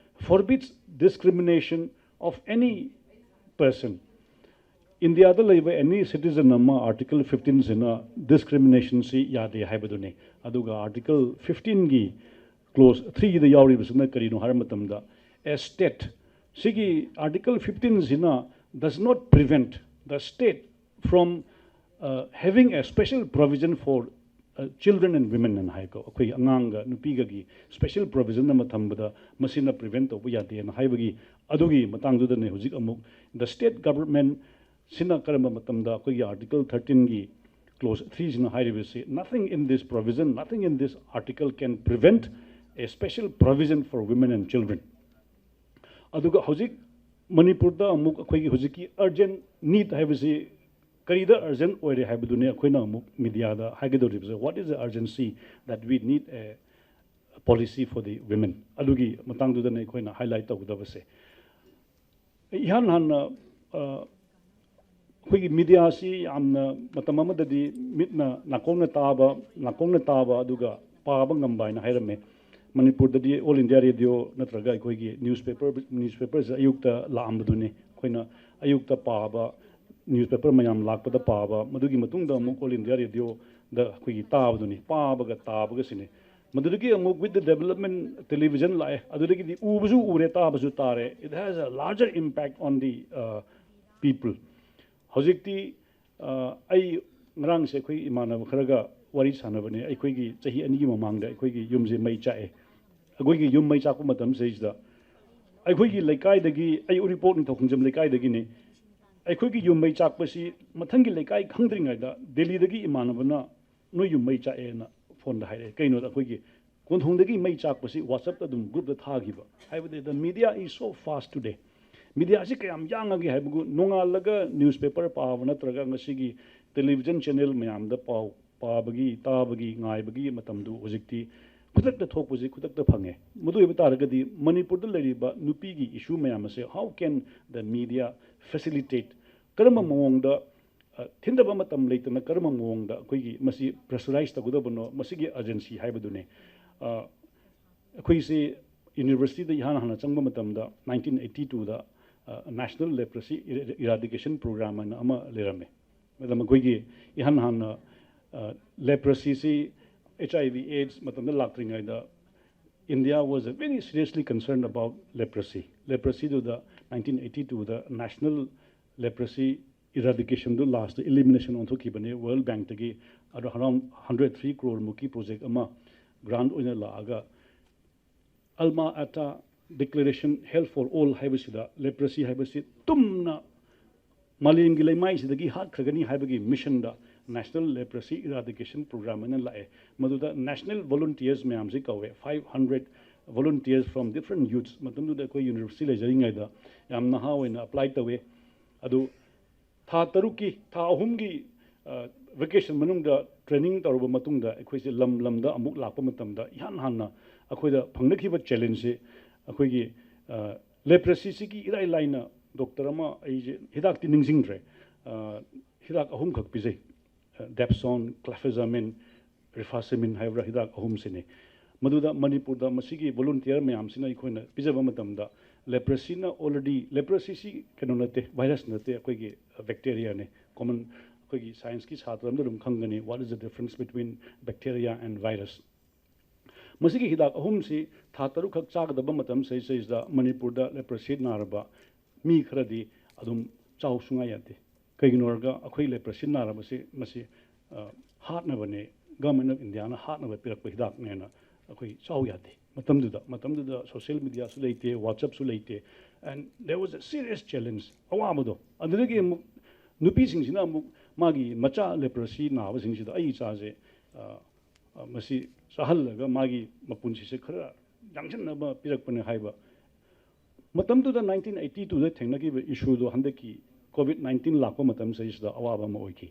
forbids discrimination of any person. ꯏꯟꯗꯤꯌꯥꯗ ꯂꯩꯕ any citizen ꯑꯃ Article fifteenꯁꯤꯅ discriminationꯁꯤ ꯌꯥꯗꯦ ꯍꯥꯏꯕꯗꯨꯅꯤ꯫ ꯑꯗꯨꯒ Article fifteenꯒꯤ clause threeꯒꯤꯗ ꯌꯥꯎꯔꯤꯕꯁꯤꯅ ꯀꯔꯤꯅꯣ ꯍꯥꯏꯕ ꯃꯇꯝꯗ, a state, ꯁꯤꯒꯤ Article fifteenꯁꯤꯅ does not prevent the state from, uh, having a special provision for, uh, children and women ꯍꯥꯏꯅ ꯍꯥꯏꯀꯣ꯫ ꯑꯩꯈꯣꯏ ꯑꯉꯥꯡꯒ ꯅꯨꯄꯤꯒꯒꯤ special provision ꯑꯃ ꯊꯝꯕꯗ ꯃꯁꯤꯅ prevent ꯇꯧꯕ ꯌꯥꯗꯦꯅ ꯍꯥꯏꯕꯒꯤ, ꯑꯗꯨꯒꯤ ꯃꯇꯥꯡꯗꯨꯗꯅꯦ ꯍꯧꯖꯤꯛ ꯑꯃꯨꯛ the state governmentꯁꯤꯅ ꯀꯔꯝꯕ ꯃꯇꯝꯗ ꯑꯩꯈꯣꯏꯒꯤ Article thirteenꯒꯤ clause threeꯁꯤꯅ ꯍꯥꯏꯔꯤꯕꯁꯤ, nothing in this provision, nothing in this article can prevent a special provision for women and children. ꯑꯗꯨꯒ ꯍꯧꯖꯤꯛ ꯃꯅꯤꯄꯨꯔꯗ ꯑꯃꯨꯛ ꯑꯩꯈꯣꯏꯒꯤ ꯍꯧꯖꯤꯛꯀꯤ urgent need ꯍꯥꯏꯕꯁꯤ ꯀꯔꯤꯗ urgent ꯑꯣꯏꯔꯦ ꯍꯥꯏꯕꯗꯨꯅꯤ ꯑꯩꯈꯣꯏꯅ ꯑꯃꯨꯛ mediaꯗ ꯍꯥꯏꯒꯗꯧꯔꯤꯕꯁꯦ, what is the urgency that we need a policy for the women? ꯑꯗꯨꯒꯤ ꯃꯇꯥꯡꯗꯨꯗꯅꯦ ꯑꯩꯈꯣꯏꯅ highlight ꯇꯧꯒꯗꯕꯁꯦ꯫ ꯏꯍꯥꯟ ꯍꯥꯟꯅ, ꯑ, ꯑꯩꯈꯣꯏꯒꯤ mediaꯁꯤ ꯌꯥꯝꯅ ꯃꯇꯝ ꯑꯃꯗꯗꯤ ꯃꯤꯠꯅ ꯅꯥꯀꯣꯡꯅ ꯇꯥꯕ, ꯅꯥꯀꯣꯡꯅ ꯇꯥꯕ ꯑꯗꯨꯒ ꯄꯥꯕ ꯉꯝꯕ ꯍꯥꯏꯅ ꯍꯥꯏꯔꯝꯃꯦ꯫ ꯃꯅꯤꯄꯨꯔꯗꯗꯤ All India Radio ꯅꯠꯇ꯭ꯔꯒ ꯑꯩꯈꯣꯏꯒꯤ newspaper, newspaperꯁꯦ ꯑꯌꯨꯛꯇ ꯂꯥꯛꯑꯝꯕꯗꯨꯅꯤ꯫ ꯑꯩꯈꯣꯏꯅ ꯑꯌꯨꯛꯇ ꯄꯥꯕ, newspaper ꯃꯌꯥꯝ ꯂꯥꯛꯄꯗ ꯄꯥꯕ, ꯃꯗꯨꯒꯤ ꯃꯇꯨꯡꯗ ꯑꯃꯨꯛ All India Radioꯗ ꯑꯩꯈꯣꯏꯒꯤ ꯇꯥꯕꯗꯨꯅꯤ꯫ ꯄꯥꯕꯒ ꯇꯥꯕꯒ ꯁꯤꯅꯤ꯫ ꯃꯗꯨꯗꯒꯤ ꯑꯃꯨꯛ with the development television ꯂꯥꯛꯑꯦ꯫ ꯑꯗꯨꯗꯒꯤꯗꯤ ꯎꯕꯁꯨ ꯎꯔꯦ, ꯇꯥꯕꯁꯨ ꯇꯥꯔꯦ꯫ It has a larger impact on the, uh, people. ꯍꯧꯖꯤꯛꯇꯤ ꯑ, ꯑꯩ ꯉꯔꯥꯡꯁꯦ ꯑꯩꯈꯣꯏ ꯏꯃꯥꯟꯅꯕ ꯈꯔꯒ ꯋꯥꯔꯤ ꯁꯥꯟꯅꯕꯅꯦ꯫ ꯑꯩꯈꯣꯏꯒꯤ ꯆꯍꯤ ꯑꯅꯤꯒꯤ ꯃꯃꯥꯡꯗ ꯑꯩꯈꯣꯏꯒꯤ ꯌꯨꯝꯁꯦ ꯃꯩ ꯆꯥꯛꯑꯦ꯫ ꯑꯩꯈꯣꯏꯒꯤ ꯌꯨꯝ ꯃꯩ ꯆꯥꯛꯄ ꯃꯇꯝꯁꯤꯗꯩꯁꯤꯗ ꯑꯩꯈꯣꯏꯒꯤ ꯂꯩꯀꯥꯏꯗꯒꯤ, ꯑꯩ ꯎꯔꯤꯄꯣꯛ ꯅꯤꯡꯊꯧ ꯈꯣꯡꯖꯝ ꯂꯩꯀꯥꯏꯗꯒꯤꯅꯤ, ꯑꯩꯈꯣꯏꯒꯤ ꯌꯨꯝ ꯃꯩ ꯆꯥꯛꯄꯁꯤ ꯃꯊꯪꯒꯤ ꯂꯩꯀꯥꯏ ꯈꯪꯗ꯭ꯔꯤꯉꯩꯗ ꯗꯦꯜꯂꯤꯗꯒꯤ ꯏꯃꯥꯟꯅꯕꯅ "ꯅꯣꯏ ꯌꯨꯝ ꯃꯩ ꯆꯥꯛꯑꯦꯅ" ꯐꯣꯟꯗ ꯍꯥꯏꯔꯛꯑꯦ꯫ ꯀꯩꯅꯣꯗ ꯑꯩꯈꯣꯏꯒꯤ ꯀꯣꯟꯊꯣꯡꯗꯒꯤ ꯃꯩ ꯆꯥꯛꯄꯁꯤ WhatsApp-ꯇ ꯑꯗꯨꯝ group-ꯇ ꯊꯥꯈꯤꯕ꯫ ꯍꯥꯏꯕꯗꯤ the media is so fast today. ꯃꯤꯗꯤꯌꯥꯁꯤ ꯀꯌꯥꯝ ꯌꯥꯡꯉꯒꯦ ꯍꯥꯏꯕꯕꯨ, ꯅꯣꯡꯉꯥꯜꯂꯒ newspaper ꯄꯥꯕ ꯅꯠꯇ꯭ꯔꯒ ꯉꯁꯤꯒꯤ television channel ꯃꯌꯥꯝꯗ ꯄꯥꯎ ꯄꯥꯕꯒꯤ, ꯇꯥꯕꯒꯤ, ꯉꯥꯏꯕꯒꯤ ꯃꯇꯝꯗꯨ ꯍꯧꯖꯤꯛꯇꯤ ꯈꯨꯗꯛꯇ ꯊꯣꯛꯄꯁꯤ ꯈꯨꯗꯛꯇ ꯐꯪꯉꯦ꯫ ꯃꯗꯨ ꯑꯣꯏꯕ ꯇꯥꯔꯒꯗꯤ ꯃꯅꯤꯄꯨꯔꯗ ꯂꯩꯔꯤꯕ ꯅꯨꯄꯤꯒꯤ issue ꯃꯌꯥꯝ ꯑꯁꯦ how can the media facilitate? ꯀꯔꯝꯕ ꯃꯑꯣꯡꯗ, ꯑ, ꯊꯤꯟꯗꯕ ꯃꯇꯝ ꯂꯩꯇꯅ ꯀꯔꯝꯕ ꯃꯑꯣꯡꯗ ꯑꯩꯈꯣꯏꯒꯤ ꯃꯁꯤ pressurize ꯇꯧꯒꯗꯕꯅꯣ? ꯃꯁꯤꯒꯤ urgency ꯍꯥꯏꯕꯗꯨꯅꯤ꯫ ꯑ, ꯑꯩꯈꯣꯏꯁꯤ university-ꯗ ꯏꯍꯥꯟ ꯍꯥꯟꯅ ꯆꯪꯕ ꯃꯇꯝꯗ nineteen eighty-two-ꯗ, ꯑ, National Leprosy Eradication Program ꯍꯥꯏꯅ ꯑꯃ ꯂꯩꯔꯝꯃꯦ꯫ ꯃꯇꯝ ꯑꯩꯈꯣꯏꯒꯤ ꯏꯍꯥꯟ ꯍꯥꯟꯅ, ꯑ, leprosy-ꯁꯤ HIV AIDS ꯃꯇꯝꯗ ꯂꯥꯛꯇ꯭ꯔꯤꯉꯩꯗ India was a very seriously concerned about leprosy. Leprosy-ꯗꯨꯗ nineteen eighty-two-ꯗ National Leprosy Eradication-ꯗꯨ last-ꯇ elimination ꯑꯣꯟꯊꯣꯛꯈꯤꯕꯅꯦ World Bank-ꯇꯒꯤ꯫ ꯑꯗꯣ around hundred three crore ꯃꯨꯛꯀꯤ project ꯑꯃ grant ꯑꯣꯏꯅ ꯂꯥꯛꯑꯒ Alma Ata Declaration Health for All ꯍꯥꯏꯕꯁꯤꯗ leprosy ꯍꯥꯏꯕꯁꯤ ꯇꯨꯝꯅ ꯃꯥꯂꯦꯝꯒꯤ ꯂꯩꯃꯥꯏꯁꯤꯗꯒꯤ ꯍꯥꯠꯈ꯭ꯔꯒꯅꯤ ꯍꯥꯏꯕꯒꯤ mission-ꯗ National Leprosy Eradication Program ꯍꯥꯏꯅ ꯂꯥꯛꯑꯦ꯫ ꯃꯗꯨꯗ national volunteers ꯃꯌꯥꯝꯁꯤ ꯀꯧꯋꯦ, five hundred volunteers from different youths꯫ ꯃꯇꯝꯗꯨꯗ ꯑꯩꯈꯣꯏ university ꯂꯩꯖꯔꯤꯉꯩꯗ ꯌꯥꯝ ꯅꯍꯥ ꯑꯣꯏꯅ apply ꯇꯧꯋꯦ꯫ ꯑꯗꯨ ꯊꯥ ꯇꯔꯨꯛꯀꯤ, ꯊꯥ ꯑꯍꯨꯝꯒꯤ, ꯑ, vacation ꯃꯅꯨꯡꯗ training ꯇꯧꯔꯕ ꯃꯇꯨꯡꯗ ꯑꯩꯈꯣꯏꯁꯦ ꯂꯝ ꯂꯝꯗ ꯑꯃꯨꯛ ꯂꯥꯛꯄ ꯃꯇꯝꯗ ꯏꯍꯥꯟ ꯍꯥꯟꯅ ꯑꯩꯈꯣꯏꯗ ꯐꯪꯅꯈꯤꯕ challenge-ꯁꯤ ꯑꯩꯈꯣꯏꯒꯤ, ꯑ, leprosy-ꯁꯤꯒꯤ ꯏꯔꯥꯏ ꯂꯥꯏꯅ doctor ꯑꯃ ꯑꯩꯁꯦ ꯍꯤꯗꯥꯛꯇꯤ ꯅꯤꯡꯁꯤꯡꯗ꯭ꯔꯦ, ꯑ, ꯍꯤꯗꯥꯛ ꯑꯍꯨꯝꯈꯛ ꯄꯤꯖꯩ꯫ ꯑ, Dapsone, Clofazimine, Rifaximin ꯍꯥꯏꯕ꯭ꯔꯥ, ꯍꯤꯗꯥꯛ ꯑꯍꯨꯝꯁꯤꯅꯤ꯫ ꯃꯗꯨꯗ ꯃꯅꯤꯄꯨꯔꯗ ꯃꯁꯤꯒꯤ volunteer ꯃꯌꯥꯝꯁꯤꯅ ꯑꯩꯈꯣꯏꯅ ꯄꯤꯖꯕ ꯃꯇꯝꯗ leprosy-ꯅ already, leprosy-ꯁꯤ ꯀꯩꯅꯣ ꯅꯠꯇꯦ, virus ꯅꯠꯇꯦ, ꯑꯩꯈꯣꯏꯒꯤ bacteria-ꯅꯤ꯫ Common ꯑꯩꯈꯣꯏꯒꯤ science-ꯀꯤ ꯁꯥꯇ꯭ꯔ ꯑꯃꯗ ꯑꯗꯨꯝ ꯈꯪꯒꯅꯤ, what is the difference between bacteria and virus? ꯃꯁꯤꯒꯤ ꯍꯤꯗꯥꯛ ꯑꯍꯨꯝꯁꯤ ꯊꯥ ꯇꯔꯨꯛꯈꯛ ꯆꯥꯒꯗꯕ ꯃꯇꯝ ꯁꯤꯗꯩꯁꯤꯗ ꯃꯅꯤꯄꯨꯔꯗ leprosy ꯅꯥꯔꯕ ꯃꯤ ꯈꯔꯗꯤ ꯑꯗꯨꯝ ꯆꯥꯎ ꯁꯨꯡꯌꯥ ꯌꯥꯗꯦ꯫ ꯀꯩꯒꯤꯅꯣ ꯍꯥꯏꯔꯒ ꯑꯩꯈꯣꯏ ꯂꯦꯄ꯭ꯔꯁꯤ ꯅꯥꯔꯕꯁꯤ ꯃꯁꯤ ꯍꯥꯠꯅꯕꯅꯦ, ꯒꯚꯔꯟꯃꯦꯟ ꯑꯣꯐ ꯏꯟꯗꯤꯌꯥꯅ ꯍꯥꯠꯅꯕ ꯄꯤꯔꯛꯄ ꯍꯤꯗꯥꯛꯅꯦꯅ ꯑꯩꯈꯣꯏ ꯆꯥꯎ ꯌꯥꯗꯦ꯫ ꯃꯇꯝꯗꯨꯗ ꯃꯇꯝꯗꯨꯗ ꯁꯣꯁꯤꯌꯦꯜ ꯃꯤꯗꯤꯌꯥꯁꯨ ꯂꯩꯇꯦ, ꯋꯥꯆꯞꯁꯨ ꯂꯩꯇꯦ꯫ And there was a serious challenge, ꯑꯋꯥꯕꯗꯣ꯫ ꯑꯗꯨꯗꯒꯤ ꯑꯃꯨꯛ ꯅꯨꯄꯤꯁꯤꯡꯁꯤꯅ ꯑꯃꯨꯛ ꯃꯥꯒꯤ ꯃꯆꯥ ꯂꯦꯄ꯭ꯔꯁꯤ ꯅꯥꯕꯁꯤꯡꯁꯤꯗ ꯑꯩ ꯏꯆꯥꯁꯦ ꯃꯁꯤ ꯆꯥꯍꯜꯂꯒ ꯃꯥꯒꯤ ꯃꯄꯨꯟꯁꯤꯁꯦ ꯈꯔ ꯌꯥꯡꯁꯤꯟꯅꯕ ꯄꯤꯔꯛꯄꯅꯦ ꯍꯥꯏꯕ꯫ ꯃꯇꯝꯗꯨꯗ ꯅꯥꯏꯟꯇꯤꯟ ꯑꯩꯠꯇꯤ ꯇꯨꯗ ꯊꯦꯡꯅꯈꯤꯕ ꯏꯁꯨꯗꯣ ꯍꯟꯗꯛꯀꯤ ꯀꯣꯚꯤꯗ ꯅꯥꯏꯟꯇꯤꯟ ꯂꯥꯛꯄ ꯃꯇꯝꯁꯤꯗꯩꯁꯤꯗ ꯑꯋꯥꯕ ꯑꯃ ꯑꯣꯏꯈꯤ꯫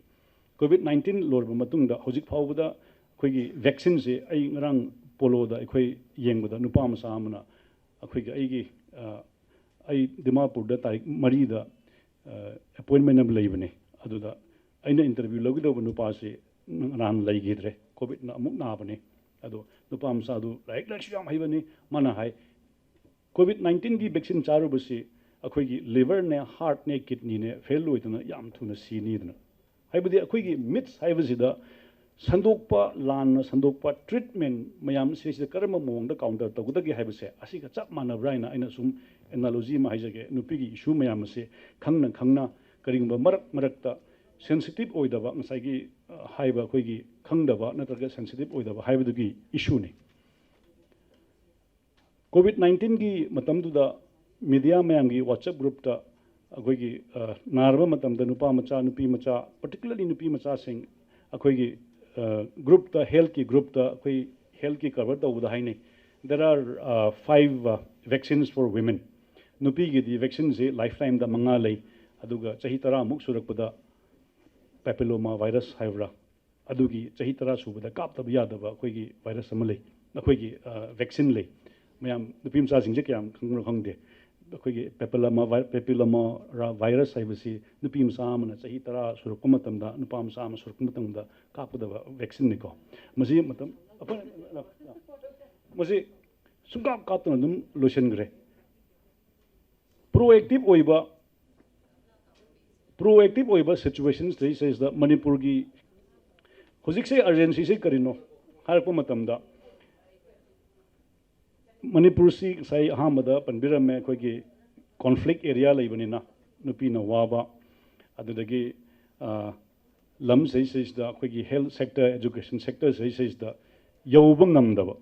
ꯀꯣꯚꯤꯗ ꯅꯥꯏꯟꯇꯤꯟ ꯂꯣꯏꯔꯕ ꯃꯇꯨꯡꯗ ꯍꯧꯖꯤꯛ ꯐꯥꯎꯕꯗ ꯑꯩꯈꯣꯏꯒꯤ ꯚꯦꯛꯁꯤꯟꯁꯦ, ꯑꯩ ꯉꯔꯥꯡ ꯄꯣꯂꯣꯗ ꯑꯩꯈꯣꯏ ꯌꯦꯡꯕꯗ ꯅꯨꯄꯥ ꯃꯆꯥ ꯑꯃꯅ ꯑꯩꯈꯣꯏꯒꯤ ꯑꯩꯒꯤ ꯑꯩ ꯗꯤꯃꯥꯄꯨꯔꯗ ꯇꯥꯔꯤꯛ ꯃꯔꯤꯗ ꯑꯦꯄꯣꯏꯟꯃꯦꯟ ꯑꯃ ꯂꯩꯕꯅꯦ꯫ ꯑꯗꯨꯗ ꯑꯩꯅ ꯏꯟꯇꯔꯚ꯭ꯌꯨ ꯂꯧꯒꯗꯧꯕ ꯅꯨꯄꯥꯁꯤ ꯅꯍꯥꯟ ꯂꯩꯈꯤꯗ꯭ꯔꯦ, ꯀꯣꯚꯤꯗꯅ ꯑꯃꯨꯛ ꯅꯥꯕꯅꯦ꯫ ꯑꯗꯣ ꯅꯨꯄꯥ ꯃꯆꯥꯗꯨ ꯂꯥꯏꯔꯤꯛ ꯂꯥꯏꯁꯨ ꯌꯥꯝ ꯍꯩꯕꯅꯤ꯫ ꯃꯥꯅ ꯍꯥꯏ, ꯀꯣꯚꯤꯗ ꯅꯥꯏꯟꯇꯤꯟꯒꯤ ꯚꯦꯛꯁꯤꯟ ꯆꯥꯔꯨꯕꯁꯤ ꯑꯩꯈꯣꯏꯒꯤ ꯂꯤꯚꯔꯅꯦ, ꯍꯥꯔꯠꯅꯦ, ꯀꯤꯠꯅꯤꯅꯦ ꯐꯦꯜ ꯑꯣꯏꯗꯅ ꯌꯥꯝ ꯊꯨꯅ ꯁꯤꯅꯤꯗꯅ꯫ ꯍꯥꯏꯕꯗꯤ ꯑꯩꯈꯣꯏꯒꯤ ꯃꯤꯠꯁ ꯍꯥꯏꯕꯁꯤꯗ ꯁꯟꯗꯣꯛꯄ, ꯂꯥꯟꯅ ꯁꯟꯗꯣꯛꯄ, ꯇ꯭ꯔꯤꯠꯃꯦꯟ ꯃꯌꯥꯝ ꯁꯤꯁꯤꯗ ꯀꯔꯝꯕ ꯃꯑꯣꯡꯗ ꯀꯥꯎꯟꯇꯔ ꯇꯧꯒꯗꯒꯦ ꯍꯥꯏꯕꯁꯦ ꯑꯁꯤꯒ ꯆꯞ ꯃꯥꯟꯅꯕ꯭ꯔꯥ ꯍꯥꯏꯅ ꯑꯩꯅ ꯁꯨꯝ ꯑꯦꯅꯥꯂꯣꯖꯤ ꯑꯃ ꯍꯥꯏꯖꯒꯦ꯫ ꯅꯨꯄꯤꯒꯤ ꯏꯁꯨ ꯃꯌꯥꯝ ꯑꯁꯤ ꯈꯪꯅ ꯈꯪꯅ ꯀꯔꯤꯒꯨꯝꯕ ꯃꯔꯛ ꯃꯔꯛꯇ ꯁꯦꯟꯁꯤꯇꯤꯞ ꯑꯣꯏꯗꯕ, ꯉꯁꯥꯏꯒꯤ ꯍꯥꯏꯕ ꯑꯩꯈꯣꯏꯒꯤ ꯈꯪꯗꯕ ꯅꯠꯇ꯭ꯔꯒ ꯁꯦꯟꯁꯤꯇꯤꯞ ꯑꯣꯏꯗꯕ ꯍꯥꯏꯕꯗꯨꯒꯤ ꯏꯁꯨꯅꯤ꯫ ꯀꯣꯚꯤꯗ ꯅꯥꯏꯟꯇꯤꯟꯒꯤ ꯃꯇꯝꯗꯨꯗ ꯃꯤꯗꯤꯌꯥ ꯃꯌꯥꯝꯒꯤ ꯋꯥꯆꯞ ꯒ꯭ꯔꯨꯞꯇ ꯑꯩꯈꯣꯏꯒꯤ ꯅꯥꯔꯕ ꯃꯇꯝꯗ ꯅꯨꯄꯥ ꯃꯆꯥ, ꯅꯨꯄꯤ ꯃꯆꯥ, ꯄꯔꯇꯤꯀꯨꯂꯔꯂꯤ ꯅꯨꯄꯤ ꯃꯆꯥꯁꯤꯡ ꯑꯩꯈꯣꯏꯒꯤ ꯒ꯭ꯔꯨꯞꯇ, ꯍꯦꯜꯠꯀꯤ ꯒ꯭ꯔꯨꯞꯇ ꯑꯩꯈꯣꯏ ꯍꯦꯜꯠꯀꯤ ꯀꯚꯔ ꯇꯧꯕꯗ ꯍꯥꯏꯅꯩ, there are five vaccines for women. ꯅꯨꯄꯤꯒꯤꯗꯤ ꯚꯦꯛꯁꯤꯟꯁꯤ ꯂꯥꯏꯐ ꯇꯥꯏꯝꯗ ꯃꯉꯥ ꯂꯩ, ꯑꯗꯨꯒ ꯆꯍꯤ ꯇꯔꯥꯃꯨꯛ ꯁꯨꯔꯛꯄꯗ ꯄꯦꯄꯤꯂꯣꯃꯥ ꯚꯥꯏꯔꯁ ꯍꯥꯏꯕ꯭ꯔꯥ, ꯑꯗꯨꯒꯤ ꯆꯍꯤ ꯇꯔꯥ ꯁꯨꯕꯗ ꯀꯥꯞꯇꯕ ꯌꯥꯗꯕ ꯑꯩꯈꯣꯏꯒꯤ ꯚꯥꯏꯔꯁ ꯑꯃ ꯂꯩ, ꯑꯩꯈꯣꯏꯒꯤ ꯚꯦꯛꯁꯤꯟ ꯂꯩ꯫ ꯃꯌꯥꯝ ꯅꯨꯄꯤ ꯃꯆꯥꯁꯤꯡꯁꯦ ꯀꯌꯥꯝ ꯈꯪꯕꯅꯣ ꯈꯪꯗꯦ꯫ ꯑꯩꯈꯣꯏꯒꯤ ꯄꯦꯄꯤꯂꯣꯃꯥ ꯚꯥꯏ-, ꯄꯦꯄꯤꯂꯣꯃꯥ ꯚꯥꯏꯔꯁ ꯍꯥꯏꯕꯁꯤ ꯅꯨꯄꯤ ꯃꯆꯥ ꯑꯃꯅ ꯆꯍꯤ ꯇꯔꯥ ꯁꯨꯔꯛꯄ ꯃꯇꯝꯗ, ꯅꯨꯄꯥ ꯃꯆꯥ ꯑꯃ ꯁꯨꯔꯛꯄ ꯃꯇꯝꯗ ꯀꯥꯞꯀꯗꯕ ꯚꯦꯛꯁꯤꯟꯅꯤꯀꯣ꯫ ꯃꯁꯤ ꯃꯇꯝ ꯑꯩꯈꯣꯏꯅ ꯃꯁꯤ ꯁꯨꯡꯀꯥꯞ ꯀꯥꯞꯇꯅ ꯑꯗꯨꯝ ꯂꯣꯏꯁꯤꯟꯈ꯭ꯔꯦ꯫ ꯄ꯭ꯔꯣꯑꯦꯛꯇꯤꯞ ꯑꯣꯏꯕ, ꯄ꯭ꯔꯣꯑꯦꯛꯇꯤꯞ ꯑꯣꯏꯕ ꯁꯤꯆꯨꯋꯦꯁꯟꯁꯤꯗꯩꯁꯤꯗ ꯃꯅꯤꯄꯨꯔꯒꯤ ꯍꯧꯖꯤꯛꯁꯦ ꯑꯔꯖꯦꯟꯁꯤꯁꯦ ꯀꯔꯤꯅꯣ ꯍꯥꯏꯔꯛꯄ ꯃꯇꯝꯗ, ꯃꯅꯤꯄꯨꯔꯁꯤ ꯉꯁꯥꯏ ꯑꯍꯥꯟꯕꯗ ꯄꯟꯕꯤꯔꯝꯃꯦ, ꯑꯩꯈꯣꯏꯒꯤ ꯀꯣꯟꯐ꯭ꯂꯤꯛ ꯑꯦꯔꯤꯌꯥ ꯂꯩꯕꯅꯤꯅ ꯅꯨꯄꯤꯅ ꯋꯥꯕ, ꯑꯗꯨꯗꯒꯤ ꯑ, ꯂꯝ ꯁꯤꯁꯤꯗ ꯑꯩꯈꯣꯏꯒꯤ health sector, education sector ꯁꯤꯁꯤꯗ ꯌꯧꯕ ꯉꯝꯗꯕ,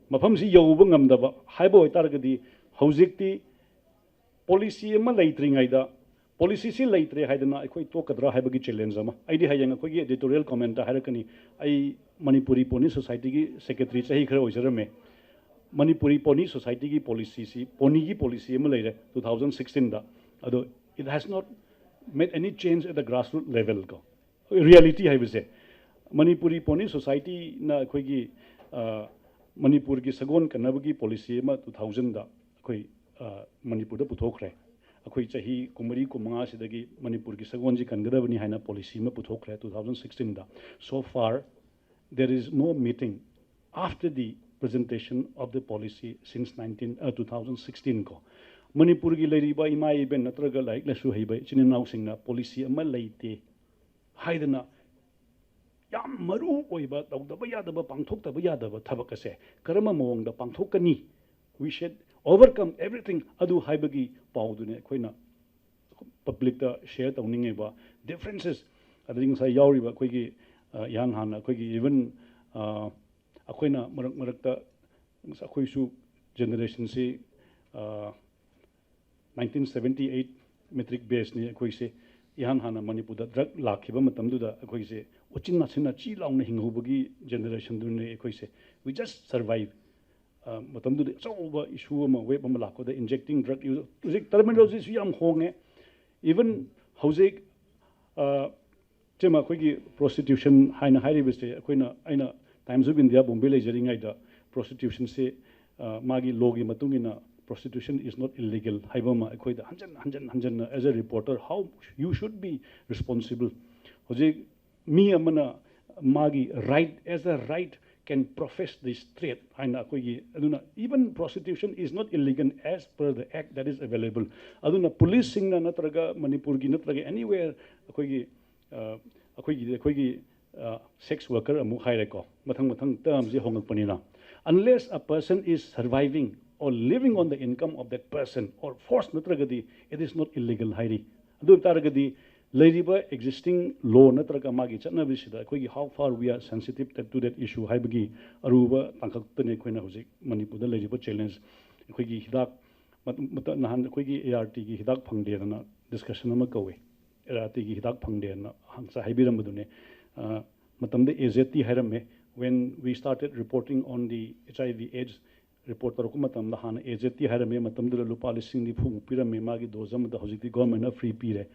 ꯃꯐꯝꯁꯤ ꯌꯧꯕ ꯉꯝꯗꯕ ꯍꯥꯏꯕ ꯑꯣꯏꯇꯥꯔꯒꯗꯤ, ꯍꯧꯖꯤꯛꯇꯤ policy ꯑꯃ ꯂꯩꯇ꯭ꯔꯤꯉꯩꯗ, policy ꯁꯤ ꯂꯩꯇ꯭ꯔꯦ ꯍꯥꯏꯗꯅ ꯑꯩꯈꯣꯏ ꯇꯣꯛꯀꯗ꯭ꯔꯥ ꯍꯥꯏꯕꯒꯤ challenge ꯑꯃ꯫ ꯑꯩꯗꯤ ꯍꯌꯦꯡ ꯑꯩꯈꯣꯏꯒꯤ editorial comment ꯇ ꯍꯥꯏꯔꯛꯀꯅꯤ꯫ ꯑꯩ ꯃꯅꯤꯄꯨꯔꯤ ꯄꯣꯅꯤ ꯁꯣꯁꯥꯏꯇꯤꯒꯤ secretary ꯆꯍꯤ ꯈꯔ ꯑꯣꯏꯖꯔꯝꯃꯦ꯫ ꯃꯅꯤꯄꯨꯔꯤ ꯄꯣꯅꯤ ꯁꯣꯁꯥꯏꯇꯤꯒꯤ policy ꯁꯤ, ꯄꯣꯅꯤꯒꯤ policy ꯑꯃ ꯂꯩꯔꯦ two thousand sixteen ꯗ, ꯑꯗꯣ it has not made any change at the grassroots level ꯀꯣ꯫ Reality ꯍꯥꯏꯕꯁꯦ, ꯃꯅꯤꯄꯨꯔꯤ ꯄꯣꯅꯤ ꯁꯣꯁꯥꯏꯇꯤꯅ ꯑꯩꯈꯣꯏꯒꯤ, ꯑ, ꯃꯅꯤꯄꯨꯔꯒꯤ ꯁꯒꯣꯜ ꯀꯟꯅꯕꯒꯤ policy ꯑꯃ two thousand ꯗ ꯑꯩꯈꯣꯏ, ꯑ, ꯃꯅꯤꯄꯨꯔꯗ ꯄꯨꯊꯣꯛꯈ꯭ꯔꯦ꯫ ꯑꯩꯈꯣꯏ ꯆꯍꯤ ꯀꯨꯟꯃꯔꯤ ꯀꯨꯟꯃꯉꯥꯁꯤꯗꯒꯤ ꯃꯅꯤꯄꯨꯔꯒꯤ ꯁꯒꯣꯜꯁꯤ ꯀꯟꯒꯗꯕꯅꯤ ꯍꯥꯏꯅ policy ꯑꯃ ꯄꯨꯊꯣꯛꯈ꯭ꯔꯦ two thousand sixteen the. So far, there is no meeting after the presentation of the policy since nineteen, uh, two thousand sixteen ꯀꯣ꯫ ꯃꯅꯤꯄꯨꯔꯒꯤ ꯂꯩꯔꯤꯕ ꯏꯃꯥ ꯏꯕꯦꯟ ꯅꯠꯇ꯭ꯔꯒ ꯂꯥꯏꯔꯤꯛ ꯂꯥꯏꯁꯨ ꯍꯩꯕ ꯏꯆꯤꯟ ꯏꯅꯥꯎꯁꯤꯡꯅ policy ꯑꯃ ꯂꯩꯇꯦ ꯍꯥꯏꯗꯅ ꯌꯥꯝ ꯃꯔꯨ ꯑꯣꯏꯕ, ꯇꯧꯗꯕ ꯌꯥꯗꯕ, ꯄꯥꯡꯊꯣꯛꯇꯕ ꯌꯥꯗꯕ ꯊꯕꯛ ꯑꯁꯦ ꯀꯔꯝꯕ ꯃꯑꯣꯡꯗ ꯄꯥꯡꯊꯣꯛꯀꯅꯤ? We should overcome everything ꯑꯗꯨ ꯍꯥꯏꯕꯒꯤ ꯄꯥꯎꯗꯨꯅꯦ ꯑꯩꯈꯣꯏꯅ public ꯇ share ꯇꯧꯅꯤꯡꯉꯤꯕ differences꯫ ꯑꯗꯒꯤ ꯉꯁꯥꯏ ꯌꯥꯎꯔꯤꯕ ꯑꯩꯈꯣꯏꯒꯤ, ꯑ, ꯏꯍꯥꯟ ꯍꯥꯟꯅ ꯑꯩꯈꯣꯏꯒꯤ even, ꯑ, ꯑꯩꯈꯣꯏꯅ ꯃꯔꯛ ꯃꯔꯛꯇ ꯑꯩꯈꯣꯏꯁꯨ generation ꯁꯤ, ꯑ, nineteen seventy eight matric batch ꯅꯤ ꯑꯩꯈꯣꯏꯁꯦ꯫ ꯏꯍꯥꯟ ꯍꯥꯟꯅ ꯃꯅꯤꯄꯨꯔꯗ drug ꯂꯥꯛꯈꯤꯕ ꯃꯇꯝꯗꯨꯗ ꯑꯩꯈꯣꯏꯁꯦ ꯎꯆꯤꯟ ꯅꯥꯆꯤꯟꯅ ꯆꯤ ꯂꯥꯎꯅ ꯍꯤꯡꯍꯧꯕꯒꯤ generation ꯗꯨꯅꯦ ꯑꯩꯈꯣꯏꯁꯦ꯫ We just survive꯫ ꯑ, ꯃꯇꯝꯗꯨꯗ ꯑꯆꯧꯕ issue ꯑꯃ, wave ꯑꯃ ꯂꯥꯛꯄꯗ injecting drug use, ꯍꯧꯖꯤꯛ terminology ꯁꯨ ꯌꯥꯝ ꯍꯣꯡꯉꯦ꯫ Even ꯍꯧꯖꯤꯛ, ꯑ, ꯏꯆꯦꯃ, ꯑꯩꯈꯣꯏꯒꯤ prostitution ꯍꯥꯏꯅ ꯍꯥꯏꯔꯤꯕꯁꯦ, ꯑꯩꯈꯣꯏꯅ, ꯑꯩꯅ Times of India Bombay ꯂꯩꯖꯔꯤꯉꯩꯗ prostitution ꯁꯦ, ꯑ, ꯃꯥꯒꯤ law ꯒꯤ ꯃꯇꯨꯡ ꯏꯟꯅ prostitution is not illegal ꯍꯥꯏꯕ ꯑꯃ ꯑꯩꯈꯣꯏꯗ ꯍꯟꯖꯟ ꯍꯟꯖꯟ ꯍꯟꯖꯟꯅ, as a reporter, how you should be responsible꯫ ꯍꯧꯖꯤꯛ ꯃꯤ ꯑꯃꯅ ꯃꯥꯒꯤ right, as a right, can profess this trade ꯍꯥꯏꯅ ꯑꯩꯈꯣꯏꯒꯤ, ꯑꯗꯨꯅ even prostitution is not illegal as per the act that is available꯫ ꯑꯗꯨꯅ police ꯁꯤꯡꯅ ꯅꯠꯇ꯭ꯔꯒ ꯃꯅꯤꯄꯨꯔꯒꯤ ꯅꯠꯇ꯭ꯔꯒ anywhere ꯑꯩꯈꯣꯏꯒꯤ, ꯑ, ꯑꯩꯈꯣꯏꯒꯤ, ꯑꯩꯈꯣꯏꯒꯤ, ꯑ, sex worker ꯑꯃꯨꯛ ꯍꯥꯏꯔꯦꯀꯣ, ꯃꯊꯪ ꯃꯊꯪ term say ꯍꯣꯡꯉꯛꯄꯅꯤꯅ, unless a person is surviving or living on the income of that person or force ꯅꯠꯇ꯭ꯔꯒꯗꯤ it is not illegal ꯍꯥꯏꯔꯤ꯫ ꯑꯗꯨ ꯑꯣꯏꯕ ꯇꯥꯔꯒꯗꯤ ꯂꯩꯔꯤꯕ existing law ꯅꯠꯇ꯭ꯔꯒ ꯃꯥꯒꯤ ꯆꯠꯅꯕꯤꯁꯤꯗ ꯑꯩꯈꯣꯏꯒꯤ how far we are sensitive to that issue ꯍꯥꯏꯕꯒꯤ ꯑꯔꯨꯕ ꯇꯥꯡꯀꯛꯇꯅꯤ ꯑꯩꯈꯣꯏꯅ ꯍꯧꯖꯤꯛ ꯃꯅꯤꯄꯨꯔꯗ ꯂꯩꯔꯤꯕ challenge꯫ ꯑꯩꯈꯣꯏꯒꯤ ꯍꯤꯗꯥꯛ ꯃꯇꯝ ꯃꯇꯝ ꯅꯍꯥꯟ ꯑꯩꯈꯣꯏꯒꯤ ART ꯒꯤ ꯍꯤꯗꯥꯛ ꯐꯪꯗꯦꯗꯅ discussion ꯑꯃ ꯀꯧꯋꯦ꯫ ART ꯒꯤ ꯍꯤꯗꯥꯛ ꯐꯪꯗꯦꯅ ꯉꯁꯥꯏ ꯍꯥꯏꯕꯤꯔꯝꯕꯗꯨꯅꯦ꯫ ꯑ, ꯃꯇꯝꯗ AZT ꯍꯥꯏꯔꯝꯃꯦ꯫ When we started reporting on the HIV AIDS report ꯇꯧꯔꯛꯄ ꯃꯇꯝꯗ ꯍꯥꯟꯅ AZT ꯍꯥꯏꯔꯝꯃꯦ꯫ ꯃꯇꯝꯗꯨꯗ ꯂꯨꯄꯥ ꯂꯤꯁꯤꯡ ꯅꯤꯐꯨꯃꯨꯛ ꯄꯤꯔꯝꯃꯦ ꯃꯥꯒꯤ dose ꯑꯃꯗ꯫ ꯍꯧꯖꯤꯛꯇꯤ government ꯅ free ꯄꯤꯔꯦ꯫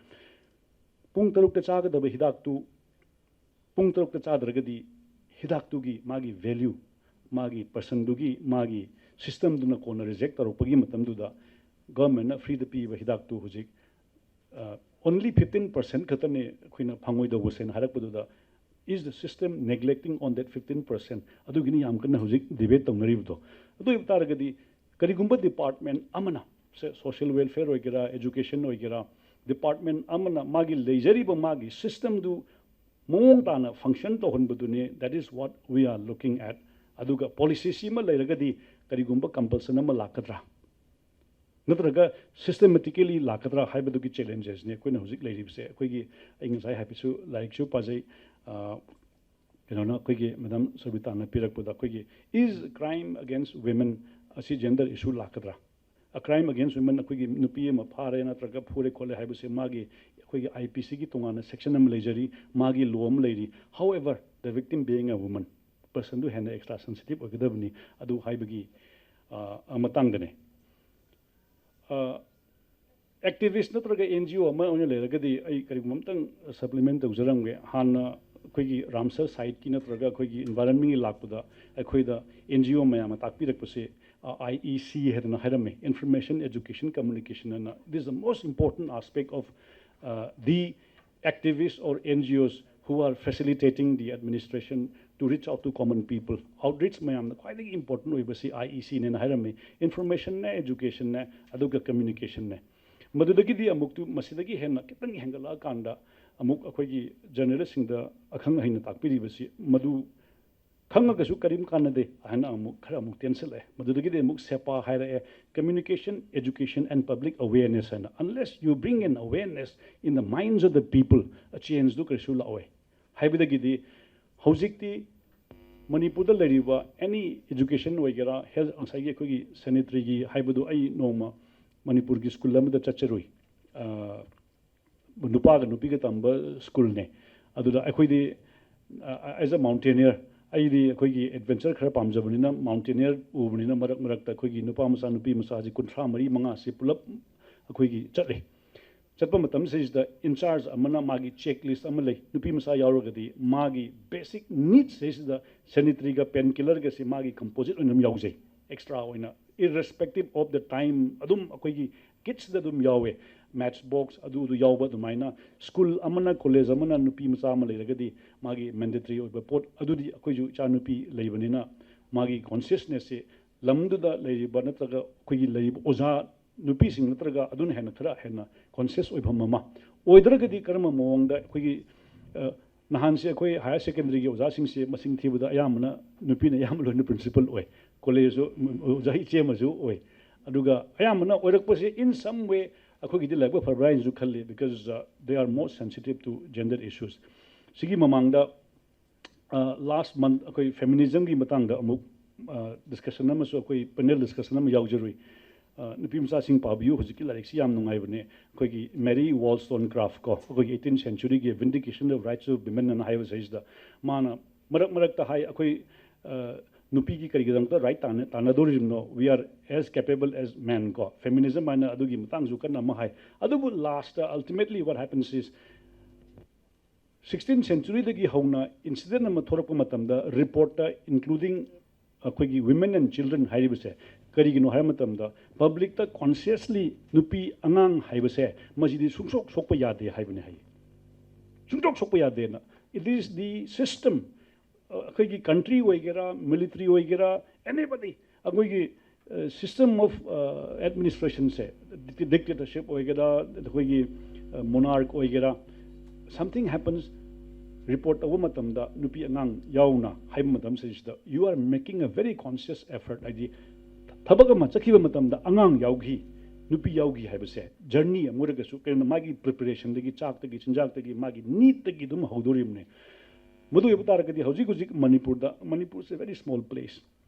ꯄꯨꯡ ꯇꯔꯨꯛꯇ ꯆꯥꯒꯗꯕ ꯍꯤꯗꯥꯛꯇꯨ ꯄꯨꯡ ꯇꯔꯨꯛꯇ ꯆꯥꯗ꯭ꯔꯒꯗꯤ ꯍꯤꯗꯥꯛꯇꯨꯒꯤ ꯃꯥꯒꯤ value, ꯃꯥꯒꯤ person ꯗꯨꯒꯤ, ꯃꯥꯒꯤ system ꯗꯨꯅ ꯀꯣꯟꯅ reject ꯇꯧꯔꯛꯄꯒꯤ ꯃꯇꯝꯗꯨꯗ government ꯅ free ꯗ ꯄꯤꯕ ꯍꯤꯗꯥꯛꯇꯨ ꯍꯧꯖꯤꯛ, ꯑ, only fifteen percent ꯈꯛꯇꯅꯤ ꯑꯩꯈꯣꯏꯅ ꯐꯪꯉꯣꯏꯗꯧꯕꯁꯦꯅ ꯍꯥꯏꯔꯛꯄꯗꯨꯗ, is the system neglecting on that fifteen percent? ꯑꯗꯨꯒꯤꯅꯤ ꯌꯥꯝ ꯀꯟꯅ ꯍꯧꯖꯤꯛ debate ꯇꯧꯅꯔꯤꯕꯗꯣ꯫ ꯑꯗꯨ ꯑꯣꯏꯕ ꯇꯥꯔꯒꯗꯤ ꯀꯔꯤꯒꯨꯝꯕ department ꯑꯃꯅ, ꯁꯦ, social welfare ꯑꯣꯏꯒꯦꯔꯥ, education ꯑꯣꯏꯒꯦꯔꯥ, department ꯑꯃꯅ ꯃꯥꯒꯤ ꯂꯩꯖꯔꯤꯕ ꯃꯥꯒꯤ system ꯗꯨ ꯃꯑꯣꯡ ꯇꯥꯅ function ꯇꯧꯍꯟꯕꯗꯨꯅꯤ, that is what we are looking at꯫ ꯑꯗꯨꯒ policy ꯁꯤꯃ ꯂꯩꯔꯒꯗꯤ ꯀꯔꯤꯒꯨꯝꯕ compulsion ꯑꯃ ꯂꯥꯛꯀꯗ꯭ꯔꯥ, ꯅꯠꯇ꯭ꯔꯒ systematically ꯂꯥꯛꯀꯗ꯭ꯔꯥ ꯍꯥꯏꯕꯗꯨꯒꯤ challenges ꯅꯤ ꯑꯩꯈꯣꯏꯅ ꯍꯧꯖꯤꯛ ꯂꯩꯔꯤꯕꯁꯦ꯫ ꯑꯩꯈꯣꯏꯒꯤ, ꯑꯩ ꯉꯁꯥꯏ ꯍꯥꯏꯐꯦꯠꯁꯨ ꯂꯥꯏꯔꯤꯛꯁꯨ ꯄꯥꯖꯩ꯫ ꯑ, ꯀꯩꯅꯣꯅ, ꯑꯩꯈꯣꯏꯒꯤ madam ꯁꯕꯤꯇꯥꯅ ꯄꯤꯔꯛꯄꯗ, ꯑꯩꯈꯣꯏꯒꯤ is crime against women ꯑꯁꯤ gender issue ꯂꯥꯛꯀꯗ꯭ꯔꯥ? A crime against women, ꯑꯩꯈꯣꯏꯒꯤ ꯅꯨꯄꯤ ꯑꯃ ꯐꯥꯔꯦ ꯅꯠꯇ꯭ꯔꯒ ꯐꯨꯔꯦ ꯈꯣꯠꯂꯦ ꯍꯥꯏꯕꯁꯦ ꯃꯥꯒꯤ, ꯑꯩꯈꯣꯏꯒꯤ IPC ꯒꯤ ꯇꯣꯉꯥꯟꯅ section ꯑꯃ ꯂꯩꯖꯔꯤ, ꯃꯥꯒꯤ law ꯑꯃ ꯂꯩꯔꯤ꯫ However, the victim being a woman, person ꯗꯨ ꯍꯦꯟꯅ extra sensitive ꯑꯣꯏꯒꯗꯕꯅꯤ꯫ ꯑꯗꯨ ꯍꯥꯏꯕꯒꯤ, ꯑ, ꯃꯇꯥꯡꯗꯅꯦ꯫ ꯑ, activist ꯅꯠꯇ꯭ꯔꯒ NGO ꯑꯃ ꯑꯣꯏꯅ ꯂꯩꯔꯒꯗꯤ ꯑꯩ ꯀꯔꯤꯒꯨꯝꯕ ꯑꯝꯇꯪ supplement ꯇꯧꯖꯔꯝꯒꯦ꯫ ꯍꯥꯟꯅ ꯑꯩꯈꯣꯏꯒꯤ ꯔꯥꯝꯁꯔ site ꯀꯤ ꯅꯠꯇ꯭ꯔꯒ ꯑꯩꯈꯣꯏꯒꯤ environment ꯀꯤ ꯂꯥꯛꯄꯗ ꯑꯩꯈꯣꯏꯗ NGO ꯃꯌꯥꯝꯅ ꯇꯥꯛꯄꯤꯔꯛꯄꯁꯦ, ꯑ, IEC ꯍꯥꯏꯗꯅ ꯍꯥꯏꯔꯝꯃꯤ, Information, Education, Communication ꯍꯥꯏꯅ꯫ This is the most important aspect of, uh, the activists or NGOs who are facilitating the administration to reach out to common people꯫ Outreach ꯃꯌꯥꯝꯅ ꯈ꯭ꯋꯥꯏꯗꯒꯤ important ꯑꯣꯏꯕꯁꯤ IEC ꯅꯦꯅ ꯍꯥꯏꯔꯝꯃꯤ꯫ Information ꯅꯦ, education ꯅꯦ, ꯑꯗꯨꯒ communication ꯅꯦ꯫ ꯃꯗꯨꯗꯒꯤꯗꯤ ꯑꯃꯨꯛꯇꯨ ꯃꯁꯤꯗꯒꯤ ꯍꯦꯟꯅ ꯈꯤꯇꯪ ꯍꯦꯟꯒꯠꯂꯛꯑꯀꯥꯟꯗ ꯑꯃꯨꯛ ꯑꯩꯈꯣꯏꯒꯤ journalist ꯁꯤꯡꯗ ꯑꯈꯪ ꯑꯍꯩꯅ ꯇꯥꯛꯄꯤꯔꯤꯕꯁꯤ ꯃꯗꯨ ꯈꯪꯉꯒꯁꯨ ꯀꯔꯤꯝ ꯀꯥꯟꯅꯗꯦ ꯍꯥꯏꯅ ꯑꯃꯨꯛ ꯈꯔ ꯑꯃꯨꯛ ꯇꯦꯟꯁꯤꯜꯂꯛꯑꯦ꯫ ꯃꯗꯨꯗꯒꯤꯗꯤ ꯑꯃꯨꯛ ꯁꯦꯄꯥ ꯍꯥꯏꯔꯛꯑꯦ, communication, education and public awareness ꯍꯥꯏꯅ꯫ Unless you bring an awareness in the minds of the people, a change ꯗꯨ ꯀꯔꯤꯁꯨ ꯂꯥꯛꯑꯣꯏ꯫ ꯍꯥꯏꯕꯗꯒꯤꯗꯤ ꯍꯧꯖꯤꯛꯇꯤ ꯃꯅꯤꯄꯨꯔꯗ ꯂꯩꯔꯤꯕ any education ꯑꯣꯏꯒꯦꯔꯥ, health, ꯉꯁꯥꯏꯒꯤ ꯑꯩꯈꯣꯏꯒꯤ sanitarygꯤ ꯍꯥꯏꯕꯗꯨ, ꯑꯩ ꯅꯣꯡꯃ ꯃꯅꯤꯄꯨꯔꯒꯤ school ꯑꯃꯗ ꯆꯠꯆꯔꯨꯏ꯫ ꯑ, ꯅꯨꯄꯥꯒ ꯅꯨꯄꯤꯒ ꯇꯝꯕ schoolꯅꯦ꯫ ꯑꯗꯨꯗ ꯑꯩꯈꯣꯏꯗꯤ, ꯑ, as a mountaineer, ꯑꯩꯗꯤ ꯑꯩꯈꯣꯏꯒꯤ adventure ꯈꯔ ꯄꯥꯝꯖꯕꯅꯤꯅ, mountaineer ꯎꯕꯅꯤꯅ, ꯃꯔꯛ ꯃꯔꯛꯇ ꯑꯩꯈꯣꯏꯒꯤ ꯅꯨꯄꯥ ꯃꯆꯥ, ꯅꯨꯄꯤ ꯃꯆꯥꯁꯤ ꯀꯨꯟꯊ꯭ꯔꯥ ꯃꯔꯤ ꯃꯉꯥꯁꯤ ꯄꯨꯂꯞ ꯑꯩꯈꯣꯏꯒꯤ ꯆꯠꯂꯤ꯫ ꯆꯠꯄ ꯃꯇꯝꯁꯤꯗꯩꯁꯤꯗ in charge ꯑꯃꯅ ꯃꯥꯒꯤ checklist ꯑꯃ ꯂꯩ꯫ ꯅꯨꯄꯤ ꯃꯆꯥ ꯌꯥꯎꯔꯒꯗꯤ ꯃꯥꯒꯤ basic needs ꯁꯤꯗꯩꯁꯤꯗ sanitaryꯒ painkillerꯒꯁꯤ ꯃꯥꯒꯤ composite ꯑꯣꯏꯅ ꯑꯗꯨꯝ ꯌꯥꯎꯖꯩ, extra ꯑꯣꯏꯅ, irrespective of the time꯫ ꯑꯗꯨꯝ ꯑꯩꯈꯣꯏꯒꯤ kitꯁꯤꯗ ꯑꯗꯨꯝ ꯌꯥꯎꯋꯦ, match box ꯑꯗꯨ ꯑꯗꯨ ꯌꯥꯎꯕ꯫ ꯑꯗꯨꯃꯥꯏꯅ school ꯑꯃꯅ, college ꯑꯃꯅ ꯅꯨꯄꯤ ꯃꯆꯥ ꯑꯃ ꯂꯩꯔꯒꯗꯤ ꯃꯥꯒꯤ mandatory ꯑꯣꯏꯕ ꯄꯣꯠ ꯑꯗꯨꯗꯤ ꯑꯩꯈꯣꯏꯁꯨ ꯏꯆꯥꯅꯨꯄꯤ ꯂꯩꯕꯅꯤꯅ ꯃꯥꯒꯤ consciousnessꯁꯦ ꯂꯝꯗꯨꯗ ꯂꯩꯔꯤꯕ ꯅꯠꯇ꯭ꯔꯒ ꯑꯩꯈꯣꯏꯒꯤ ꯂꯩꯔꯤꯕ ꯑꯣꯖꯥ ꯅꯨꯄꯤꯁꯤꯡ ꯅꯠꯇ꯭ꯔꯒ ꯑꯗꯨꯅ ꯍꯦꯟꯅ ꯈꯔ ꯍꯦꯟꯅ conscious ꯑꯣꯏꯐꯝ ꯑꯃ ꯑꯣꯏꯗ꯭ꯔꯒꯗꯤ ꯀꯔꯝꯕ ꯃꯑꯣꯡꯗ ꯑꯩꯈꯣꯏꯒꯤ, ꯑ, ꯅꯍꯥꯟꯁꯦ ꯑꯩꯈꯣꯏ higher secondaryꯒꯤ ꯑꯣꯖꯥꯁꯤꯡꯁꯦ ꯃꯁꯤꯡ ꯊꯤꯕꯗ ꯑꯌꯥꯝꯕꯅ ꯅꯨꯄꯤꯅ ꯑꯌꯥꯝꯕ ꯂꯣꯏꯅ principal ꯑꯣꯏ, collegeꯁꯨ ꯑꯣꯖꯥ ꯏꯆꯦ ꯑꯃꯁꯨ ꯑꯣꯏ꯫ ꯑꯗꯨꯒ ꯑꯌꯥꯝꯕꯅ ꯑꯣꯏꯔꯛꯄꯁꯦ in some way ꯑꯩꯈꯣꯏꯒꯤꯗꯤ ꯂꯥꯏꯕꯛ ꯐꯕ꯭ꯔꯥ ꯍꯥꯏꯅꯁꯨ ꯈꯜꯂꯤ, because, uh, they are more sensitive to gender issues꯫ ꯁꯤꯒꯤ ꯃꯃꯥꯡꯗ, uh, last month ꯑꯩꯈꯣꯏ feminismꯒꯤ ꯃꯇꯥꯡꯗ ꯑꯃꯨꯛ, uh, discussion ꯑꯃꯁꯨ, ꯑꯩꯈꯣꯏ panel discussion ꯑꯃ ꯌꯥꯎꯖꯔꯨꯏ꯫ Uh, ꯅꯨꯄꯤ ꯃꯆꯥꯁꯤꯡ ꯄꯥꯕꯤꯌꯨ, ꯍꯧꯖꯤꯛꯀꯤ ꯂꯥꯏꯔꯤꯛꯁꯤ ꯌꯥꯝ ꯅꯨꯡꯉꯥꯏꯕꯅꯦ꯫ ꯑꯩꯈꯣꯏꯒꯤ Mary Wollstonecraft ꯀꯣ, ꯑꯩꯈꯣꯏꯒꯤ eighteenth centuryꯒꯤ Vindication of Rights of Women ꯑꯅ ꯍꯥꯏꯕ ꯁꯤꯗꯩꯁꯤꯗ ꯃꯥꯅ ꯃꯔꯛ ꯃꯔꯛꯇ ꯍꯥꯏ, ꯑꯩꯈꯣꯏ, uh, ꯅꯨꯄꯤꯒꯤ ꯀꯔꯤꯒꯤꯗꯃꯛꯇ right ꯇꯥꯟꯅ-, ꯇꯥꯟꯅꯗꯣꯔꯤꯕꯅꯣ? We are as capable as men ꯀꯣ, feminism ꯍꯥꯏꯅ ꯑꯗꯨꯒꯤ ꯃꯇꯥꯡꯁꯨ ꯀꯟꯅ ꯑꯃ ꯍꯥꯏ꯫ ꯑꯗꯨꯕꯨ lastꯇ, ultimately what happens is, sixteenth centuryꯗꯒꯤ ꯍꯧꯅ incident ꯑꯃ ꯊꯣꯛꯂꯛꯄ ꯃꯇꯝꯗ reportꯇ, including ꯑꯩꯈꯣꯏꯒꯤ women and children ꯍꯥꯏꯔꯤꯕꯁꯦ, ꯀꯔꯤꯒꯤꯅꯣ ꯍꯥꯏꯕ ꯃꯇꯝꯗ publicꯇ consciously ꯅꯨꯄꯤ ꯑꯉꯥꯡ ꯍꯥꯏꯕꯁꯦ ꯃꯁꯤꯗꯤ ꯁꯨꯡꯁꯣꯛ ꯁꯣꯛꯄ ꯌꯥꯗꯦ ꯍꯥꯏꯕꯅꯤ ꯍꯥꯏꯌꯦ꯫ ꯁꯨꯡꯁꯣꯛ ꯁꯣꯛꯄ ꯌꯥꯗꯦꯅ꯫ It is the system꯫ ꯑ, ꯑꯩꯈꯣꯏꯒꯤ country ꯑꯣꯏꯒꯦꯔꯥ, military ꯑꯣꯏꯒꯦꯔꯥ, anybody, ꯑꯩꯈꯣꯏꯒꯤ, ꯑ, system of, ꯑ, administrationꯁꯦ, dictatorship ꯑꯣꯏꯒꯦꯔꯥ, ꯑꯩꯈꯣꯏꯒꯤ, ꯑ, monarch ꯑꯣꯏꯒꯦꯔꯥ, something happens, ꯔꯤꯄꯣꯔꯠ ꯇꯧꯕ ꯃꯇꯝꯗ ꯅꯨꯄꯤ ꯑꯉꯥꯡ ꯌꯥꯎꯅ ꯍꯥꯏꯕ ꯃꯇꯝꯁꯤꯗꯩꯁꯤꯗ, you are making a very conscious effort. ꯍꯥꯏꯗꯤ ꯊꯕꯛ ꯑꯃ ꯆꯠꯈꯤꯕ ꯃꯇꯝꯗ ꯑꯉꯥꯡ ꯌꯥꯎꯈꯤ, ꯅꯨꯄꯤ ꯌꯥꯎꯈꯤ ꯍꯥꯏꯕꯁꯦ ꯖꯔꯅꯤ ꯑꯃ ꯑꯣꯏꯔꯒꯁꯨ, ꯀꯩꯅꯣ, ꯃꯥꯒꯤ ꯄ꯭ꯔꯤꯄꯦꯔꯦꯁꯟꯗꯒꯤ, ꯆꯥꯛꯇꯒꯤ, ꯆꯤꯟꯖꯥꯛꯇꯒꯤ, ꯃꯥꯒꯤ ꯅꯤꯠꯇꯒꯤ ꯑꯗꯨꯝ ꯍꯧꯗꯣꯔꯤꯕꯅꯦ꯫ ꯃꯗꯨ ꯑꯣꯏꯕ ꯇꯥꯔꯒꯗꯤ ꯍꯧꯖꯤꯛ ꯍꯧꯖꯤꯛ ꯃꯅꯤꯄꯨꯔꯗ, ꯃꯅꯤꯄꯨꯔꯁꯦ very small place.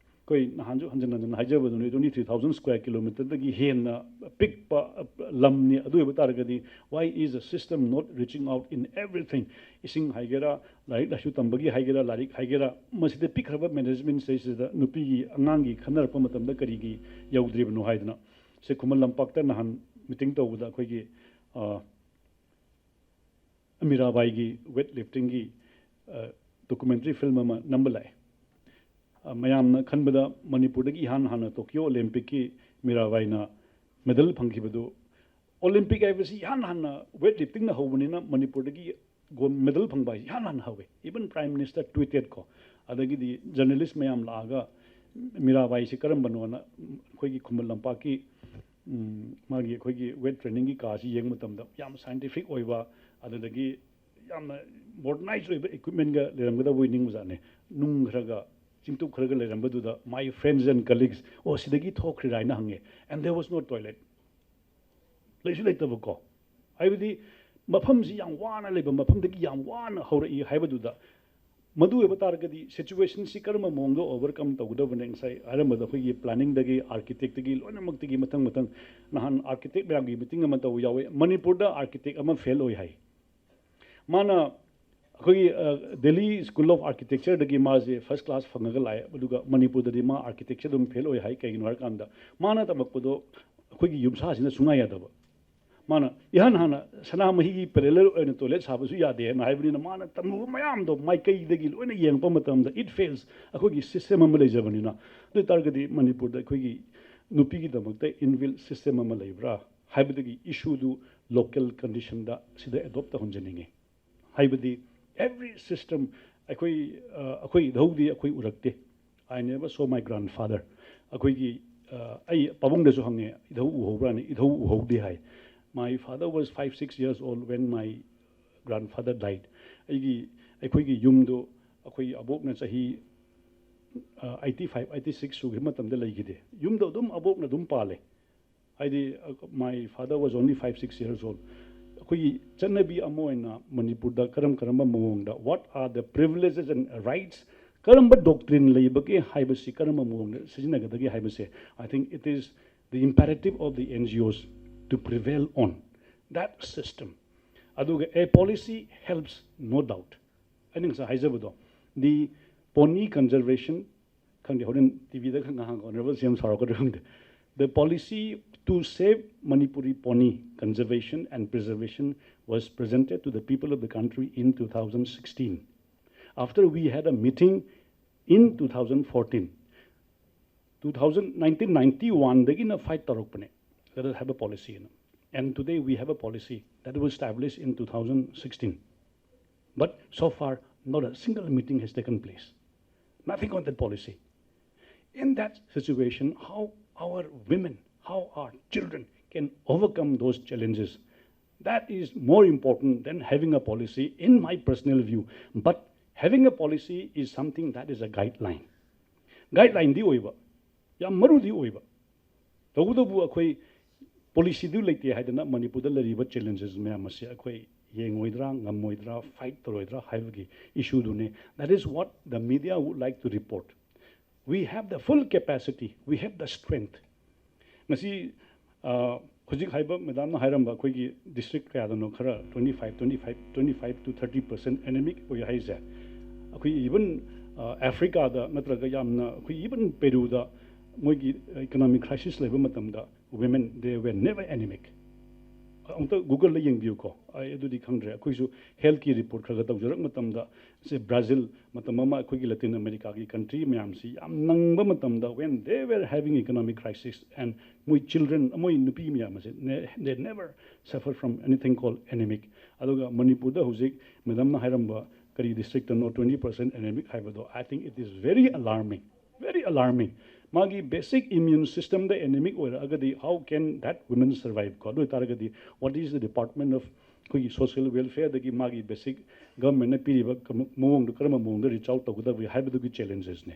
ꯑꯩꯈꯣꯏ ꯅꯍꯥꯟꯁꯨ ꯍꯟꯖꯤꯟ ꯍꯟꯖꯤꯟ ꯍꯥꯏꯖꯕꯗꯨꯅꯤ, twenty three thousand square kilometer ꯗꯒꯤ ꯍꯦꯟꯅ ꯄꯤꯛꯄ ꯂꯝꯅꯤ꯫ ꯑꯗꯨ ꯑꯣꯏꯕ ꯇꯥꯔꯒꯗꯤ, why is the system not reaching out in everything? ꯏꯁꯤꯡ ꯍꯥꯏꯒꯦꯔꯥ, ꯂꯥꯏꯔꯤꯛ ꯂꯥꯏꯁꯨ ꯇꯝꯕꯒꯤ ꯍꯥꯏꯒꯦꯔꯥ, ꯂꯥꯏꯔꯤꯛ ꯍꯥꯏꯒꯦꯔꯥ, ꯃꯁꯤꯗ ꯄꯤꯛꯈ꯭ꯔꯕ ꯃꯦꯅꯦꯖꯃꯦꯟꯁꯤꯗꯩꯁꯤꯗ ꯅꯨꯄꯤꯒꯤ, ꯑꯉꯥꯡꯒꯤ ꯈꯟꯅꯔꯛꯄ ꯃꯇꯝꯗ ꯀꯔꯤꯒꯤ ꯌꯧꯗ꯭ꯔꯤꯕꯅꯣ ꯍꯥꯏꯗꯅ꯫ ꯁꯦ ꯈꯨꯃꯟ ꯂꯝꯄꯥꯛꯇ ꯅꯍꯥꯟ ꯃꯤꯇꯤꯡ ꯇꯧꯕꯗ ꯑꯩꯈꯣꯏꯒꯤ, ꯑ, ꯃꯤꯔꯥꯕꯥꯏꯒꯤ ꯋꯦꯠ ꯂꯤꯐꯇꯤꯡꯒꯤ, ꯑ, ꯗꯣꯀꯨꯃꯦꯟꯇꯔꯤ ꯐꯤꯂꯝ ꯑꯃ ꯅꯝꯕ ꯂꯥꯛꯑꯦ꯫ ꯑ, ꯃꯌꯥꯝꯅ ꯈꯟꯕꯗ ꯃꯅꯤꯄꯨꯔꯗꯒꯤ ꯏꯍꯥꯟ ꯍꯥꯟꯅ ꯇꯣꯀꯤꯌꯣ ꯑꯣꯂꯦꯝꯄꯤꯛꯀꯤ ꯃꯤꯔꯥꯕꯥꯏꯅ ꯃꯦꯗꯜ ꯐꯪꯈꯤꯕꯗꯨ, ꯑꯣꯂꯦꯝꯄꯤꯛ ꯍꯥꯏꯕꯁꯤ ꯏꯍꯥꯟ ꯍꯥꯟꯅ ꯋꯦꯠ ꯂꯤꯐꯇꯤꯡꯅ ꯍꯧꯕꯅꯤꯅ ꯃꯅꯤꯄꯨꯔꯗꯒꯤ ꯒꯣꯜ ꯃꯦꯗꯜ ꯐꯪꯕ ꯍꯥꯏꯁꯤ ꯏꯍꯥꯟ ꯍꯥꯟꯅ ꯍꯧꯋꯦ꯫ Even Prime Minister tweeted ꯀꯣ, ꯑꯗꯒꯤꯗꯤ ꯖꯔꯅꯦꯂꯤꯁ ꯃꯌꯥꯝ ꯂꯥꯛꯑꯒ ꯃꯤꯔꯥꯕꯥꯏꯁꯤ ꯀꯔꯝꯕꯅꯣꯅ ꯑꯩꯈꯣꯏꯒꯤ ꯈꯨꯃꯟ ꯂꯝꯄꯥꯛꯀꯤ, ꯎꯝ, ꯃꯥꯒꯤ ꯑꯩꯈꯣꯏꯒꯤ ꯋꯦꯠ ꯇ꯭ꯔꯦꯅꯤꯡꯒꯤ ꯀꯥꯁꯤ ꯌꯦꯡꯕ ꯃꯇꯝꯗ ꯌꯥꯝ ꯁꯥꯏꯟꯇꯤꯐꯤꯛ ꯑꯣꯏꯕ, ꯑꯗꯨꯗꯒꯤ ꯌꯥꯝꯅ ꯃꯣꯗꯔꯅꯥꯏꯖ ꯑꯣꯏꯕ ꯏꯀ꯭ꯋꯤꯞꯃꯦꯟꯒ ꯂꯩꯔꯝꯒꯗꯕ ꯑꯣꯏ ꯅꯤꯡꯕꯖꯥꯠꯅꯦ꯫ ꯅꯨꯡ ꯈꯔꯒ, ꯆꯤꯡꯇꯨꯞ ꯈꯔꯒ ꯂꯩꯔꯝꯕꯗꯨꯗ, "My friends and colleagues, ꯑꯣ, ꯁꯤꯗꯒꯤ ꯊꯣꯛꯈ꯭ꯔꯤꯔꯥ?" ꯍꯥꯏꯅ ꯍꯪꯉꯦ꯫ And there was no toilet. ꯂꯩꯁꯨ ꯂꯩꯇꯕꯀꯣ꯫ ꯍꯥꯏꯕꯗꯤ ꯃꯐꯝꯁꯤ ꯌꯥꯝ ꯋꯥꯅ ꯂꯩꯕ ꯃꯐꯝꯗꯒꯤ ꯌꯥꯝ ꯋꯥꯅ ꯍꯧꯔꯛꯏ ꯍꯥꯏꯕꯗꯨꯗ, ꯃꯗꯨ ꯑꯣꯏꯕ ꯇꯥꯔꯒꯗꯤ ꯁꯤꯆꯨꯋꯦꯁꯟꯁꯤ ꯀꯔꯝꯕ ꯃꯑꯣꯡꯗ ꯑꯣꯚꯔꯀꯝ ꯇꯧꯒꯗꯕꯅꯦ? ꯉꯁꯥꯏ ꯍꯥꯏꯔꯝꯕꯗ ꯑꯩꯈꯣꯏꯒꯤ ꯄ꯭ꯂꯥꯅꯤꯡꯗꯒꯤ, ꯑꯥꯔꯀꯤꯇꯦꯛꯇꯒꯤ ꯂꯣꯏꯅꯃꯛꯇꯒꯤ ꯃꯊꯪ ꯃꯊꯪ, ꯅꯍꯥꯟ ꯑꯥꯔꯀꯤꯇꯦꯛ ꯃꯌꯥꯝꯒꯤ ꯃꯤꯇꯤꯡ ꯑꯃ ꯇꯧꯕ ꯌꯥꯎꯋꯦ꯫ ꯃꯅꯤꯄꯨꯔꯗ ꯑꯥꯔꯀꯤꯇꯦꯛ ꯑꯃ ꯐꯦꯜ ꯑꯣꯏ ꯍꯥꯏ꯫ ꯃꯥꯅ ꯑꯩꯈꯣꯏꯒꯤ, ꯑ, ꯗꯦꯜꯂꯤ ꯁ꯭ꯀꯨꯜ ꯑꯣꯐ ꯑꯥꯔꯀꯤꯇꯦꯛꯆꯔꯗꯒꯤ ꯃꯥꯁꯦ ꯐꯥꯔꯁ ꯀ꯭ꯂꯥꯁ ꯐꯪꯉꯒ ꯂꯥꯛꯑꯦ, ꯑꯗꯨꯒ ꯃꯅꯤꯄꯨꯔꯗꯗꯤ ꯃꯥ ꯑꯥꯔꯀꯤꯇꯦꯛꯆꯔ ꯑꯗꯨꯝ ꯐꯦꯜ ꯑꯣꯏ ꯍꯥꯏ꯫ ꯀꯩꯒꯤꯅꯣ ꯍꯥꯏꯔꯀꯥꯟꯗ, ꯃꯥꯅ ꯇꯝꯃꯛꯄꯗꯣ ꯑꯩꯈꯣꯏꯒꯤ ꯌꯨꯝꯁꯥꯁꯤꯅ ꯁꯨꯡꯌꯥ ꯌꯥꯗꯕ꯫ ꯃꯥꯅ ꯏꯍꯥꯟ ꯍꯥꯟꯅ ꯁꯅꯥꯃꯍꯤꯒꯤ ꯄꯦꯔꯦꯂꯦꯜ ꯑꯣꯏꯅ ꯇꯣꯏꯂꯦꯠ ꯁꯥꯕꯁꯨ ꯌꯥꯗꯦꯅ ꯍꯥꯏꯕꯅꯤꯅ, ꯃꯥꯅ ꯇꯝꯃꯨꯕ ꯃꯌꯥꯝꯗꯣ ꯃꯥꯏꯀꯩꯗꯒꯤ ꯂꯣꯏꯅ ꯌꯦꯡꯉꯛꯄ ꯃꯇꯝꯗ, it fails꯫ ꯑꯩꯈꯣꯏꯒꯤ ꯁꯤꯁꯇꯦꯝ ꯑꯃ ꯂꯩꯖꯕꯅꯤꯅ꯫ ꯑꯗꯨ ꯑꯣꯏ ꯇꯥꯔꯒꯗꯤ ꯃꯅꯤꯄꯨꯔꯗ ꯑꯩꯈꯣꯏꯒꯤ ꯅꯨꯄꯤꯒꯤꯗꯃꯛꯇ ꯏꯟꯕꯤꯜ ꯁꯤꯁꯇꯦꯝ ꯑꯃ ꯂꯩꯕ꯭ꯔꯥ ꯍꯥꯏꯕꯗꯒꯤ ꯏꯁꯨꯗꯨ ꯂꯣꯀꯦꯜ ꯀꯟꯗꯤꯁꯟꯗ ꯁꯤꯗ ꯑꯦꯗꯣꯞ ꯇꯧꯍꯟꯖꯅꯤꯡꯉꯤ꯫ ꯍꯥꯏꯕꯗꯤ every system, ꯑꯩꯈꯣꯏ, ꯑ, ꯑꯩꯈꯣꯏ ꯏꯙꯧꯗꯤ ꯑꯩꯈꯣꯏ ꯎꯔꯛꯇꯦ꯫ I never saw my grandfather꯫ ꯑꯩꯈꯣꯏꯒꯤ, ꯑ, ꯑꯩ ꯄꯥꯕꯨꯡꯗꯁꯨ ꯍꯪꯉꯦ, "ꯏꯙꯧ ꯎꯍꯧꯕ꯭ꯔꯥꯅ?" "ꯏꯙꯧ ꯎꯍꯧꯗꯦ" ꯍꯥꯏ꯫ My father was five, six years old when my grandfather died꯫ ꯑꯩꯒꯤ, ꯑꯩꯈꯣꯏꯒꯤ ꯌꯨꯝꯗꯨ ꯑꯩꯈꯣꯏ ꯑꯕꯣꯛꯅ ꯆꯍꯤ ꯑꯩꯠꯇꯤ ꯐꯥꯏꯚ ꯑꯩꯠꯇꯤ ꯁꯤꯛꯁ ꯁꯨꯈꯤꯕ ꯃꯇꯝꯗ ꯂꯩꯈꯤꯗꯦ꯫ ꯌꯨꯝꯗ ꯑꯗꯨꯝ ꯑꯕꯣꯛꯅ ꯑꯗꯨꯝ ꯄꯥꯜꯂꯦ꯫ ꯍꯥꯏꯗꯤ, uh, my father was only five six years old. ꯑꯩꯈꯣꯏꯒꯤ ꯆꯠꯅꯕꯤ ꯑꯃ ꯑꯣꯏꯅ ꯃꯅꯤꯄꯨꯔꯗ ꯀꯔꯝ ꯀꯔꯝꯕ ꯃꯑꯣꯡꯗ, what are the privileges and rights, ꯀꯔꯝꯕ doctrine ꯂꯩꯕꯒꯦ ꯍꯥꯏꯕꯁꯤ ꯀꯔꯝꯕ ꯃꯑꯣꯡꯗ ꯁꯤꯖꯤꯟꯅꯒꯗꯒꯦ ꯍꯥꯏꯕꯁꯦ, I think it is the imperative of the N G Os to prevail on that system. ꯑꯗꯨꯒ a policy helps, no doubt. ꯑꯩꯅ ꯉꯁꯥꯏ ꯍꯥꯏꯖꯕꯗꯣ, the pony conservation, ꯈꯪꯗꯦ, ꯍꯣꯔꯦꯟ ꯇꯤꯚꯤꯗ ꯈꯔ ꯉꯥꯏꯍꯥꯛ Honourable C M ꯁꯥꯎꯔꯛꯀꯗ꯭ꯔꯥ ꯈꯪꯗꯦ, the policy to save Manipuri pony conservation and preservation was presented to the people of the country in two thousand sixteen. After we had a meeting in two thousand fourteen, two thousand, nineteen ninety-one ꯗꯒꯤꯅ fight ꯇꯧꯔꯛꯄꯅꯦ, let us have a policy. And today we have a policy that was established in two thousand sixteen. But so far, not a single meeting has taken place. Nothing on that policy. In that situation, how our women, how our children can overcome those challenges, that is more important than having a policy, in my personal view. But having a policy is something that is a guideline. Guidelineꯗꯤ ꯑꯣꯏꯕ, ꯌꯥꯝ ꯃꯔꯨꯗꯤ ꯑꯣꯏꯕ, ꯇꯧꯕꯇꯕꯨ ꯑꯩꯈꯣꯏ policyꯗꯨ ꯂꯩꯇꯦ ꯍꯥꯏꯗꯅ ꯃꯅꯤꯄꯨꯔꯗ ꯂꯩꯔꯤꯕ challenges ꯃꯌꯥꯝ ꯑꯁꯤ ꯑꯩꯈꯣꯏ ꯌꯦꯡꯉꯣꯏꯗ꯭ꯔꯥ, ꯉꯝꯃꯣꯏꯗ꯭ꯔꯥ, fight ꯇꯧꯔꯣꯏꯗ꯭ꯔꯥ ꯍꯥꯏꯕꯒꯤ issueꯗꯨꯅꯤ꯫ That is what the media would like to report. We have the full capacity, we have the strength. ꯉꯁꯤ, ꯑ, ꯍꯧꯖꯤꯛ ꯍꯥꯏꯕ ꯃꯦꯗꯥꯝꯅ ꯍꯥꯏꯔꯝꯕ ꯑꯩꯈꯣꯏꯒꯤ district ꯀꯌꯥꯗꯅꯣ ꯈꯔ twenty five, twenty five, twenty five to thirty percent anemic ꯑꯣꯏ ꯍꯥꯏꯁꯦ, ꯑꯩꯈꯣꯏ even, ꯑ, Africaꯗ ꯅꯠꯇ꯭ꯔꯒ ꯌꯥꯝꯅ ꯑꯩꯈꯣꯏ even Peruꯗ ꯃꯣꯏꯒꯤ economic crisis ꯂꯩꯕ ꯃꯇꯝꯗ women, they were never anemic. ꯑꯃꯨꯛꯇ Googleꯗ ꯌꯦꯡꯕꯤꯌꯨꯀꯣ, ꯑꯩ ꯑꯗꯨꯗꯤ ꯈꯪꯗ꯭ꯔꯦ꯫ ꯑꯩꯈꯣꯏꯁꯨ healthꯀꯤ report ꯈꯔ ꯈꯔ ꯇꯧꯖꯔꯛ ꯃꯇꯝꯗ, ꯁꯦ Brazil, ꯃꯇꯝ ꯑꯃ ꯑꯩꯈꯣꯏꯒꯤ Latin Americaꯒꯤ country ꯃꯌꯥꯝꯁꯤ ꯌꯥꯝ ꯅꯪꯕ ꯃꯇꯝꯗ, when they were having economic crisis and ꯃꯣꯏ children, ꯃꯣꯏ ꯅꯨꯄꯤ ꯃꯌꯥꯝ ꯑꯁꯦ, ne-, they never suffer from anything called anemic. ꯑꯗꯨꯒ ꯃꯅꯤꯄꯨꯔꯗ ꯍꯧꯖꯤꯛ ꯃꯦꯗꯥꯝꯅ ꯍꯥꯏꯔꯝꯕ ꯀꯔꯤ districtꯅꯣ twenty percent anemic ꯍꯥꯏꯕꯗꯣ, I think it is very alarming, very alarming. ꯃꯥꯒꯤ basic immune systemꯗ anemic ꯑꯣꯏꯔꯛꯑꯒꯗꯤ, how can that women survive ꯀꯣ? ꯑꯗꯨ ꯑꯣꯏꯇꯥꯔꯒꯗꯤ, what is the Department of ꯑꯩꯈꯣꯏꯒꯤ social welfare ꯗꯒꯤ ꯃꯥꯒꯤ basic government ꯅ ꯄꯤꯔꯤꯕ ꯀꯔꯝ- ꯃꯑꯣꯡꯗꯨ ꯀꯔꯝꯕ ꯃꯑꯣꯡꯗ reach out ꯇꯧꯒꯗꯕꯒꯦ ꯍꯥꯏꯕꯗꯨꯒꯤ challenges ꯅꯦ꯫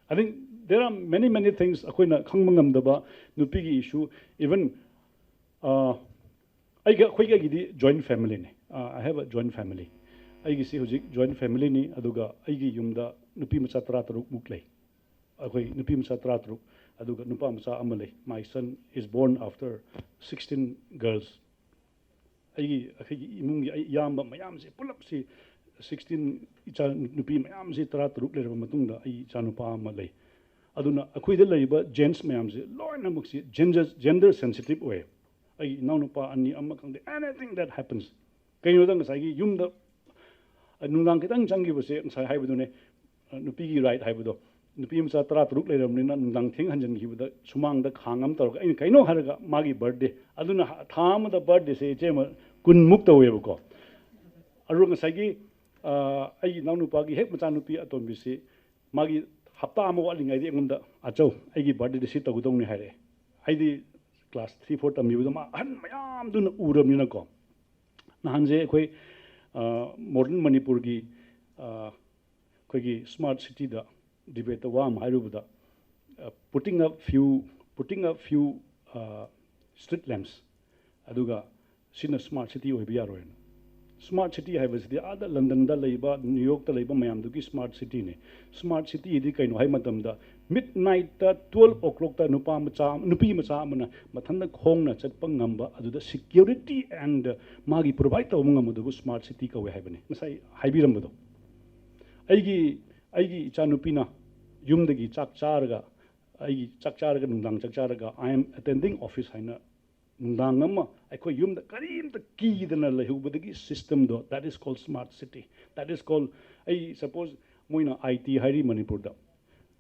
I think there are many, many things ꯑꯩꯈꯣꯏꯅ ꯈꯪꯕ ꯉꯝꯗꯕ ꯅꯨꯄꯤꯒꯤ issue, even ꯑꯩꯒ ꯑꯩꯈꯣꯏꯒꯤ ꯑꯩꯒꯤꯗꯤ joint family ꯅꯤ꯫ I have a joint family꯫ ꯑꯩꯒꯤꯁꯤ ꯍꯧꯖꯤꯛ joint family ꯅꯤ꯫ ꯑꯗꯨꯒ ꯑꯩꯒꯤ ꯌꯨꯝꯗ ꯅꯨꯄꯤ ꯃꯆꯥ ꯇꯔꯥ ꯇꯔꯨꯛ ꯃꯨꯛ ꯂꯩ꯫ ꯑꯩꯈꯣꯏ ꯅꯨꯄꯤ ꯃꯆꯥ ꯇꯔꯥ ꯇꯔꯨꯛ, ꯑꯗꯨꯒ ꯅꯨꯄꯥ ꯃꯆꯥ ꯑꯃ ꯂꯩ꯫ My son is born after sixteen girls꯫ ꯑꯩꯒꯤ ꯑꯩꯈꯣꯏꯒꯤ ꯏꯃꯨꯡꯒꯤ ꯑꯩ ꯏꯌꯥꯝꯕ ꯃꯌꯥꯝꯁꯦ ꯄꯨꯂꯞꯁꯤ sixteen, ꯏꯆꯥ ꯅꯨꯄꯤ ꯃꯌꯥꯝꯁꯤ ꯇꯔꯥ ꯇꯔꯨꯛ ꯂꯩꯔꯕ ꯃꯇꯨꯡꯗ ꯑꯩ ꯏꯆꯥ ꯅꯨꯄꯥ ꯑꯃ ꯂꯩ꯫ ꯑꯗꯨꯅ ꯑꯩꯈꯣꯏꯗ ꯂꯩꯔꯤꯕ gents ꯃꯌꯥꯝꯁꯦ ꯂꯣꯏꯅꯃꯛꯁꯤ gender, gender sensitive ꯑꯣꯏ꯫ ꯑꯩꯒꯤ ꯏꯅꯥꯎꯅꯨꯄꯥ ꯑꯅꯤ ꯑꯃ ꯈꯪꯗꯦ, anything that happens꯫ ꯀꯩꯅꯣꯗ ꯉꯁꯥꯏꯒꯤ ꯌꯨꯝꯗ ꯅꯨꯡꯗꯥꯡ ꯈꯤꯇꯪ ꯆꯪꯈꯤꯕꯁꯦ ꯉꯁꯥꯏ ꯍꯥꯏꯕꯗꯨꯅꯦ, ꯅꯨꯄꯤꯒꯤ right ꯍꯥꯏꯕꯗꯣ꯫ ꯅꯨꯄꯤ ꯃꯆꯥ ꯇꯔꯥ ꯇꯔꯨꯛ ꯂꯩꯔꯕꯅꯤꯅ ꯅꯨꯡꯗꯥꯡ ꯊꯦꯡ ꯍꯟꯖꯤꯟꯈꯤꯕꯗ ꯁꯨꯃꯥꯡꯗ ꯈꯥꯡ ꯑꯃ ꯇꯧꯔꯒ, ꯑꯩꯅ ꯀꯩꯅꯣ ꯍꯥꯏꯔꯒ ꯃꯥꯒꯤ birthday꯫ ꯑꯗꯨꯅ ꯊꯥ ꯑꯃꯗ birthday ꯁꯦ ꯏꯆꯦꯃ ꯀꯨꯟꯃꯨꯛ ꯇꯧꯋꯦꯕꯀꯣ꯫ ꯑꯗꯨꯒ ꯉꯁꯥꯏꯒꯤ ꯑꯩꯒꯤ ꯏꯅꯥꯎꯅꯨꯄꯥꯒꯤ ꯍꯦꯛ ꯃꯆꯥꯅꯨꯄꯤ ꯑꯇꯣꯝꯕꯤꯁꯤ ꯃꯥꯒꯤ ꯍꯞꯇꯥ ꯑꯃ ꯋꯥꯠꯂꯤꯉꯩꯗ ꯑꯩꯉꯣꯟꯗ, "ꯑꯆꯧ, ꯑꯩꯒꯤ birthday ꯗ ꯁꯤ ꯇꯧꯒꯗꯧꯅꯤ" ꯍꯥꯏꯔꯛꯑꯦ꯫ ꯍꯥꯏꯗꯤ class three four ꯇꯝꯃꯤꯕꯗ ꯃꯥ ꯑꯍꯟ ꯃꯌꯥꯝꯗꯨꯅ ꯎꯔꯕꯅꯤꯅꯀꯣ꯫ ꯅꯍꯥꯟꯁꯦ ꯑꯩꯈꯣꯏ modern ꯃꯅꯤꯄꯨꯔꯒꯤ ꯑꯩꯈꯣꯏꯒꯤ smart city ꯗ debate ꯇ ꯋꯥ ꯑꯃ ꯍꯥꯏꯔꯨꯕꯗ, putting a few, putting a few street lamps, ꯑꯗꯨꯒ ꯁꯤꯅ smart city ꯑꯣꯏꯕ ꯌꯥꯔꯣꯏꯅ꯫ Smart city ꯍꯥꯏꯕꯁꯤꯗꯤ ꯑꯥꯗ London ꯗ ꯂꯩꯕ, New York ꯇ ꯂꯩꯕ ꯃꯌꯥꯝꯗꯨꯒꯤ smart city ꯅꯤ꯫ Smart city ꯗꯤ ꯀꯩꯅꯣ ꯍꯥꯏ ꯃꯇꯝꯗ, midnight ꯇ twelve o'clock ꯇ ꯅꯨꯄꯥ ꯃꯆꯥ, ꯅꯨꯄꯤ ꯃꯆꯥ ꯑꯃꯅ ꯃꯊꯟꯇ ꯈꯣꯡꯅ ꯆꯠꯄ ꯉꯝꯕ, ꯑꯗꯨꯗ security and ꯃꯥꯒꯤ provide ꯇꯧꯕ ꯉꯝꯕꯗꯨꯕꯨ smart city ꯀꯧꯋꯦ ꯍꯥꯏꯕꯅꯤ꯫ ꯉꯁꯥꯏ ꯍꯥꯏꯕꯤꯔꯝꯕꯗꯣ꯫ ꯑꯩꯒꯤ, ꯑꯩꯒꯤ ꯏꯆꯥꯅꯨꯄꯤꯅ ꯌꯨꯝꯗꯒꯤ ꯆꯥꯛ ꯆꯥꯔꯒ, ꯑꯩꯒꯤ ꯆꯥꯛ ꯆꯥꯔꯒ, ꯅꯨꯡꯗꯥꯡ ꯆꯥꯛ ꯆꯥꯔꯒ, "I am attending office" ꯍꯥꯏꯅ ꯅꯨꯡꯗꯥꯡ ꯑꯃ ꯑꯩꯈꯣꯏ ꯌꯨꯝꯗ ꯀꯔꯤꯝꯇ ꯀꯤꯗꯅ ꯂꯩꯍꯧꯕꯗꯒꯤ system ꯗꯣ, that is called smart city, that is called, ꯑꯩ suppose ꯃꯣꯏꯅ I T ꯍꯥꯏꯔꯤ ꯃꯅꯤꯄꯨꯔꯗ꯫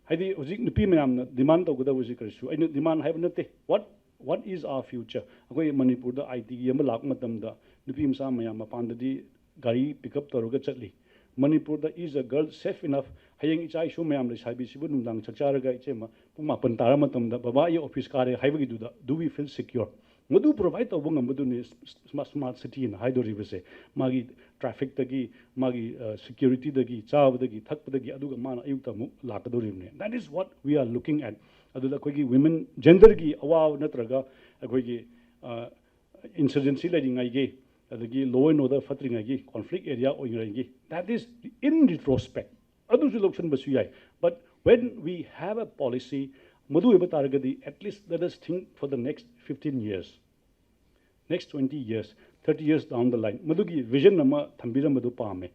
ꯍꯥꯏꯗꯤ ꯍꯧꯖꯤꯛ ꯅꯨꯄꯤ ꯃꯌꯥꯝꯅ demand ꯇꯧꯒꯗꯕꯁꯤ ꯀꯔꯤꯁꯨ, ꯑꯩꯅ demand ꯍꯥꯏꯕ ꯅꯠꯇꯦ꯫ What, what is our future? ꯑꯩꯈꯣꯏ ꯃꯅꯤꯄꯨꯔꯗ I T ꯒꯤ ꯑꯃ ꯂꯥꯛꯄ ꯃꯇꯝꯗ ꯅꯨꯄꯤ ꯃꯆꯥ ꯃꯌꯥꯝ ꯃꯄꯥꯟꯗꯗꯤ ꯒꯥꯔꯤ pick up ꯇꯧꯔꯒ ꯆꯠꯂꯤ꯫ ꯃꯅꯤꯄꯨꯔꯗ is a girl safe enough? ꯍꯌꯦꯡ ꯏꯆꯥ ꯏꯁꯨ ꯃꯌꯥꯝ ꯂꯩꯁꯥꯕꯤꯁꯤꯕꯨ ꯅꯨꯡꯗꯥꯡ ꯆꯥꯛ ꯆꯥꯔꯒ, "ꯏꯆꯦꯃ, ꯄꯨꯡ ꯃꯥꯄꯟ ꯇꯥꯔ ꯃꯇꯝꯗ ꯕꯕꯥ ꯑꯩ office ꯀꯥꯔꯦ" ꯍꯥꯏꯕꯒꯤꯗꯨꯗ, do we feel secure? ꯃꯗꯨ provide ꯇꯧꯕ ꯉꯝꯕꯗꯨꯅꯤ smart smart city ꯅ ꯍꯥꯏꯗꯣꯔꯤꯕꯁꯦ꯫ ꯃꯥꯒꯤ traffic ꯇꯒꯤ, ꯃꯥꯒꯤ security ꯗꯒꯤ, ꯆꯥꯕꯗꯒꯤ, ꯊꯛꯄꯗꯒꯤ, ꯑꯗꯨꯒ ꯃꯥꯅ ꯑꯌꯨꯛꯇ ꯑꯃꯨꯛ ꯂꯥꯛꯀꯗꯧꯔꯤꯕꯅꯤ꯫ That is what we are looking at. ꯑꯗꯨꯗ ꯑꯩꯈꯣꯏꯒꯤ women gender ꯒꯤ ꯑꯋꯥꯕ ꯅꯠꯇ꯭ꯔꯒ ꯑꯩꯈꯣꯏꯒꯤ insurgency ꯂꯩꯔꯤꯉꯩꯒꯤ, ꯑꯗꯒꯤ law and order ꯐꯠꯇ꯭ꯔꯤꯉꯩꯒꯤ, conflict area ꯑꯣꯏꯔꯤꯉꯩꯒꯤ, that is in retrospect, ꯑꯗꯨꯁꯨ ꯂꯧꯁꯤꯟꯕꯁꯨ ꯌꯥꯏ꯫ But when we have a policy, ꯃꯗꯨ ꯑꯣꯏꯕ ꯇꯥꯔꯒꯗꯤ, at least let us think for the next fifteen years, next twenty years, thirty years down the line, ꯃꯗꯨꯒꯤ vision ꯑꯃ ꯊꯝꯕꯤꯔꯝꯕꯗꯨ ꯄꯥꯝꯃꯦ꯫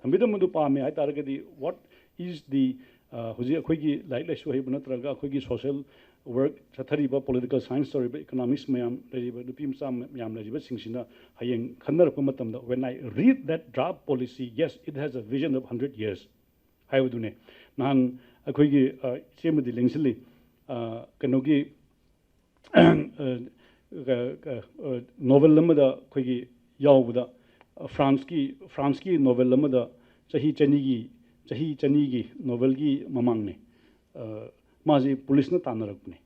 ꯊꯝꯕꯤꯔꯝꯕꯗꯨ ꯄꯥꯝꯃꯦ ꯍꯥꯏ ꯇꯥꯔꯒꯗꯤ, what is the, ꯍꯧꯖꯤꯛ ꯑꯩꯈꯣꯏꯒꯤ ꯂꯥꯏꯔꯤꯛ ꯂꯥꯏꯁꯨ ꯍꯩꯕ ꯅꯠꯇ꯭ꯔꯒ ꯑꯩꯈꯣꯏꯒꯤ social work ꯆꯠꯊꯔꯤꯕ, political science ꯇꯧꯔꯤꯕ, economics ꯃꯌꯥꯝ ꯂꯩꯔꯤꯕ, ꯅꯨꯄꯤ ꯃꯆꯥ ꯃꯌꯥꯝ ꯂꯩꯔꯤꯕꯁꯤꯡꯁꯤꯅ ꯍꯌꯦꯡ ꯈꯟꯅꯔꯛꯄ ꯃꯇꯝꯗ, when I read that draft policy, yes, it has a vision of hundred years ꯍꯥꯏꯕꯗꯨꯅꯦ꯫ ꯅꯍꯥꯟ ꯑꯩꯈꯣꯏꯒꯤ ꯏꯆꯦ ꯑꯃꯗꯤ ꯂꯦꯡꯁꯤꯜꯂꯤ, ꯀꯩꯅꯣꯒꯤ novel ꯑꯃꯗ ꯑꯩꯈꯣꯏꯒꯤ ꯌꯥꯎꯕꯗ, France ꯀꯤ France ꯀꯤ novel ꯑꯃꯗ, ꯆꯍꯤ ꯆꯅꯤꯒꯤ ꯆꯍꯤ ꯆꯅꯤꯒꯤ novel ꯒꯤ ꯃꯃꯥꯡꯅꯦ꯫ ꯃꯥꯁꯤ police ꯅ ꯇꯥꯟꯅꯔꯛꯄꯅꯦ꯫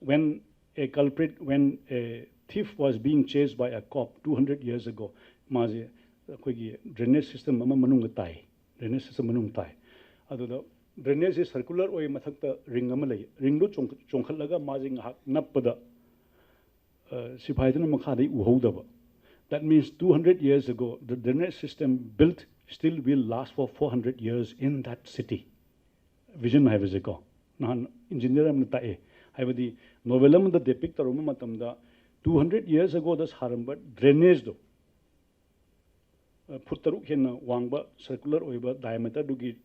When a culprit, when a thief was being chased by a cop two hundred years ago, ꯃꯥꯁꯦ ꯑꯩꯈꯣꯏꯒꯤ drainage system ꯑꯃ ꯃꯅꯨꯡꯗ ꯇꯥꯏ꯫ Drainage system ꯃꯅꯨꯡ ꯇꯥꯏ꯫ ꯑꯗꯨꯗ drainage ꯁꯤ circular ꯑꯣꯏ, ꯃꯊꯛꯇ ring ꯑꯃ ꯂꯩ꯫ Ring ꯗꯨ ꯆꯣꯡꯈꯠꯂꯒ ꯃꯥꯁꯦ ꯉꯥꯏꯍꯥꯛ ꯅꯞꯄꯗ ꯁꯤꯐꯥꯏꯗꯨꯅ ꯃꯈꯥꯗꯩ ꯎꯍꯧꯗꯕ꯫ That means two hundred years ago, the drainage system built still will last for four hundred years in that city. Vision ꯍꯥꯏꯕꯁꯦꯀꯣ, ꯅꯍꯥꯟ engineer ꯑꯃꯅ ꯇꯥꯛꯑꯦ꯫ ꯍꯥꯏꯕꯗꯤ novel ꯑꯃꯗ depict ꯇꯧꯔꯝꯕ ꯃꯇꯝꯗ, two hundred years ago ꯗ ꯁꯥꯔꯝꯕ drainage ꯗꯣ, foot ꯇꯔꯨꯛ ꯍꯦꯟꯅ ꯋꯥꯡꯕ circular ꯑꯣꯏꯕ diameter ꯗꯨꯒꯤ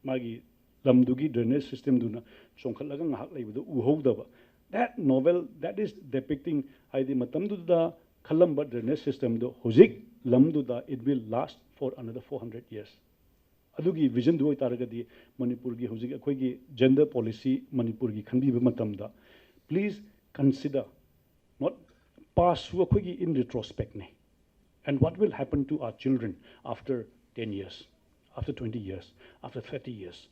ꯃꯥꯒꯤ ꯂꯝꯗꯨꯒꯤ drainage system ꯗꯨꯅ ꯆꯣꯡꯈꯠꯂꯒ ꯉꯥꯏꯍꯥꯛ ꯂꯩꯕꯗꯨ ꯎꯍꯧꯗꯕ꯫ That novel, that is depicting, ꯍꯥꯏꯗꯤ ꯃꯇꯝꯗꯨꯗ ꯈꯜꯂꯝꯕ drainage system ꯗꯣ ꯍꯧꯖꯤꯛ ꯂꯝꯗꯨꯗ it will last for another four hundred years꯫ ꯑꯗꯨꯒꯤ vision ꯗꯨ ꯑꯣꯏꯇꯥꯔꯒꯗꯤ, ꯃꯅꯤꯄꯨꯔꯒꯤ ꯍꯧꯖꯤꯛ ꯑꯩꯈꯣꯏꯒꯤ gender policy ꯃꯅꯤꯄꯨꯔꯒꯤ ꯈꯟꯕꯤꯕ ꯃꯇꯝꯗ, please consider, not past ꯁꯨ ꯑꯩꯈꯣꯏꯒꯤ in retrospect ꯅꯦ꯫ And what will happen to our children after ten years, after twenty years, after thirty years?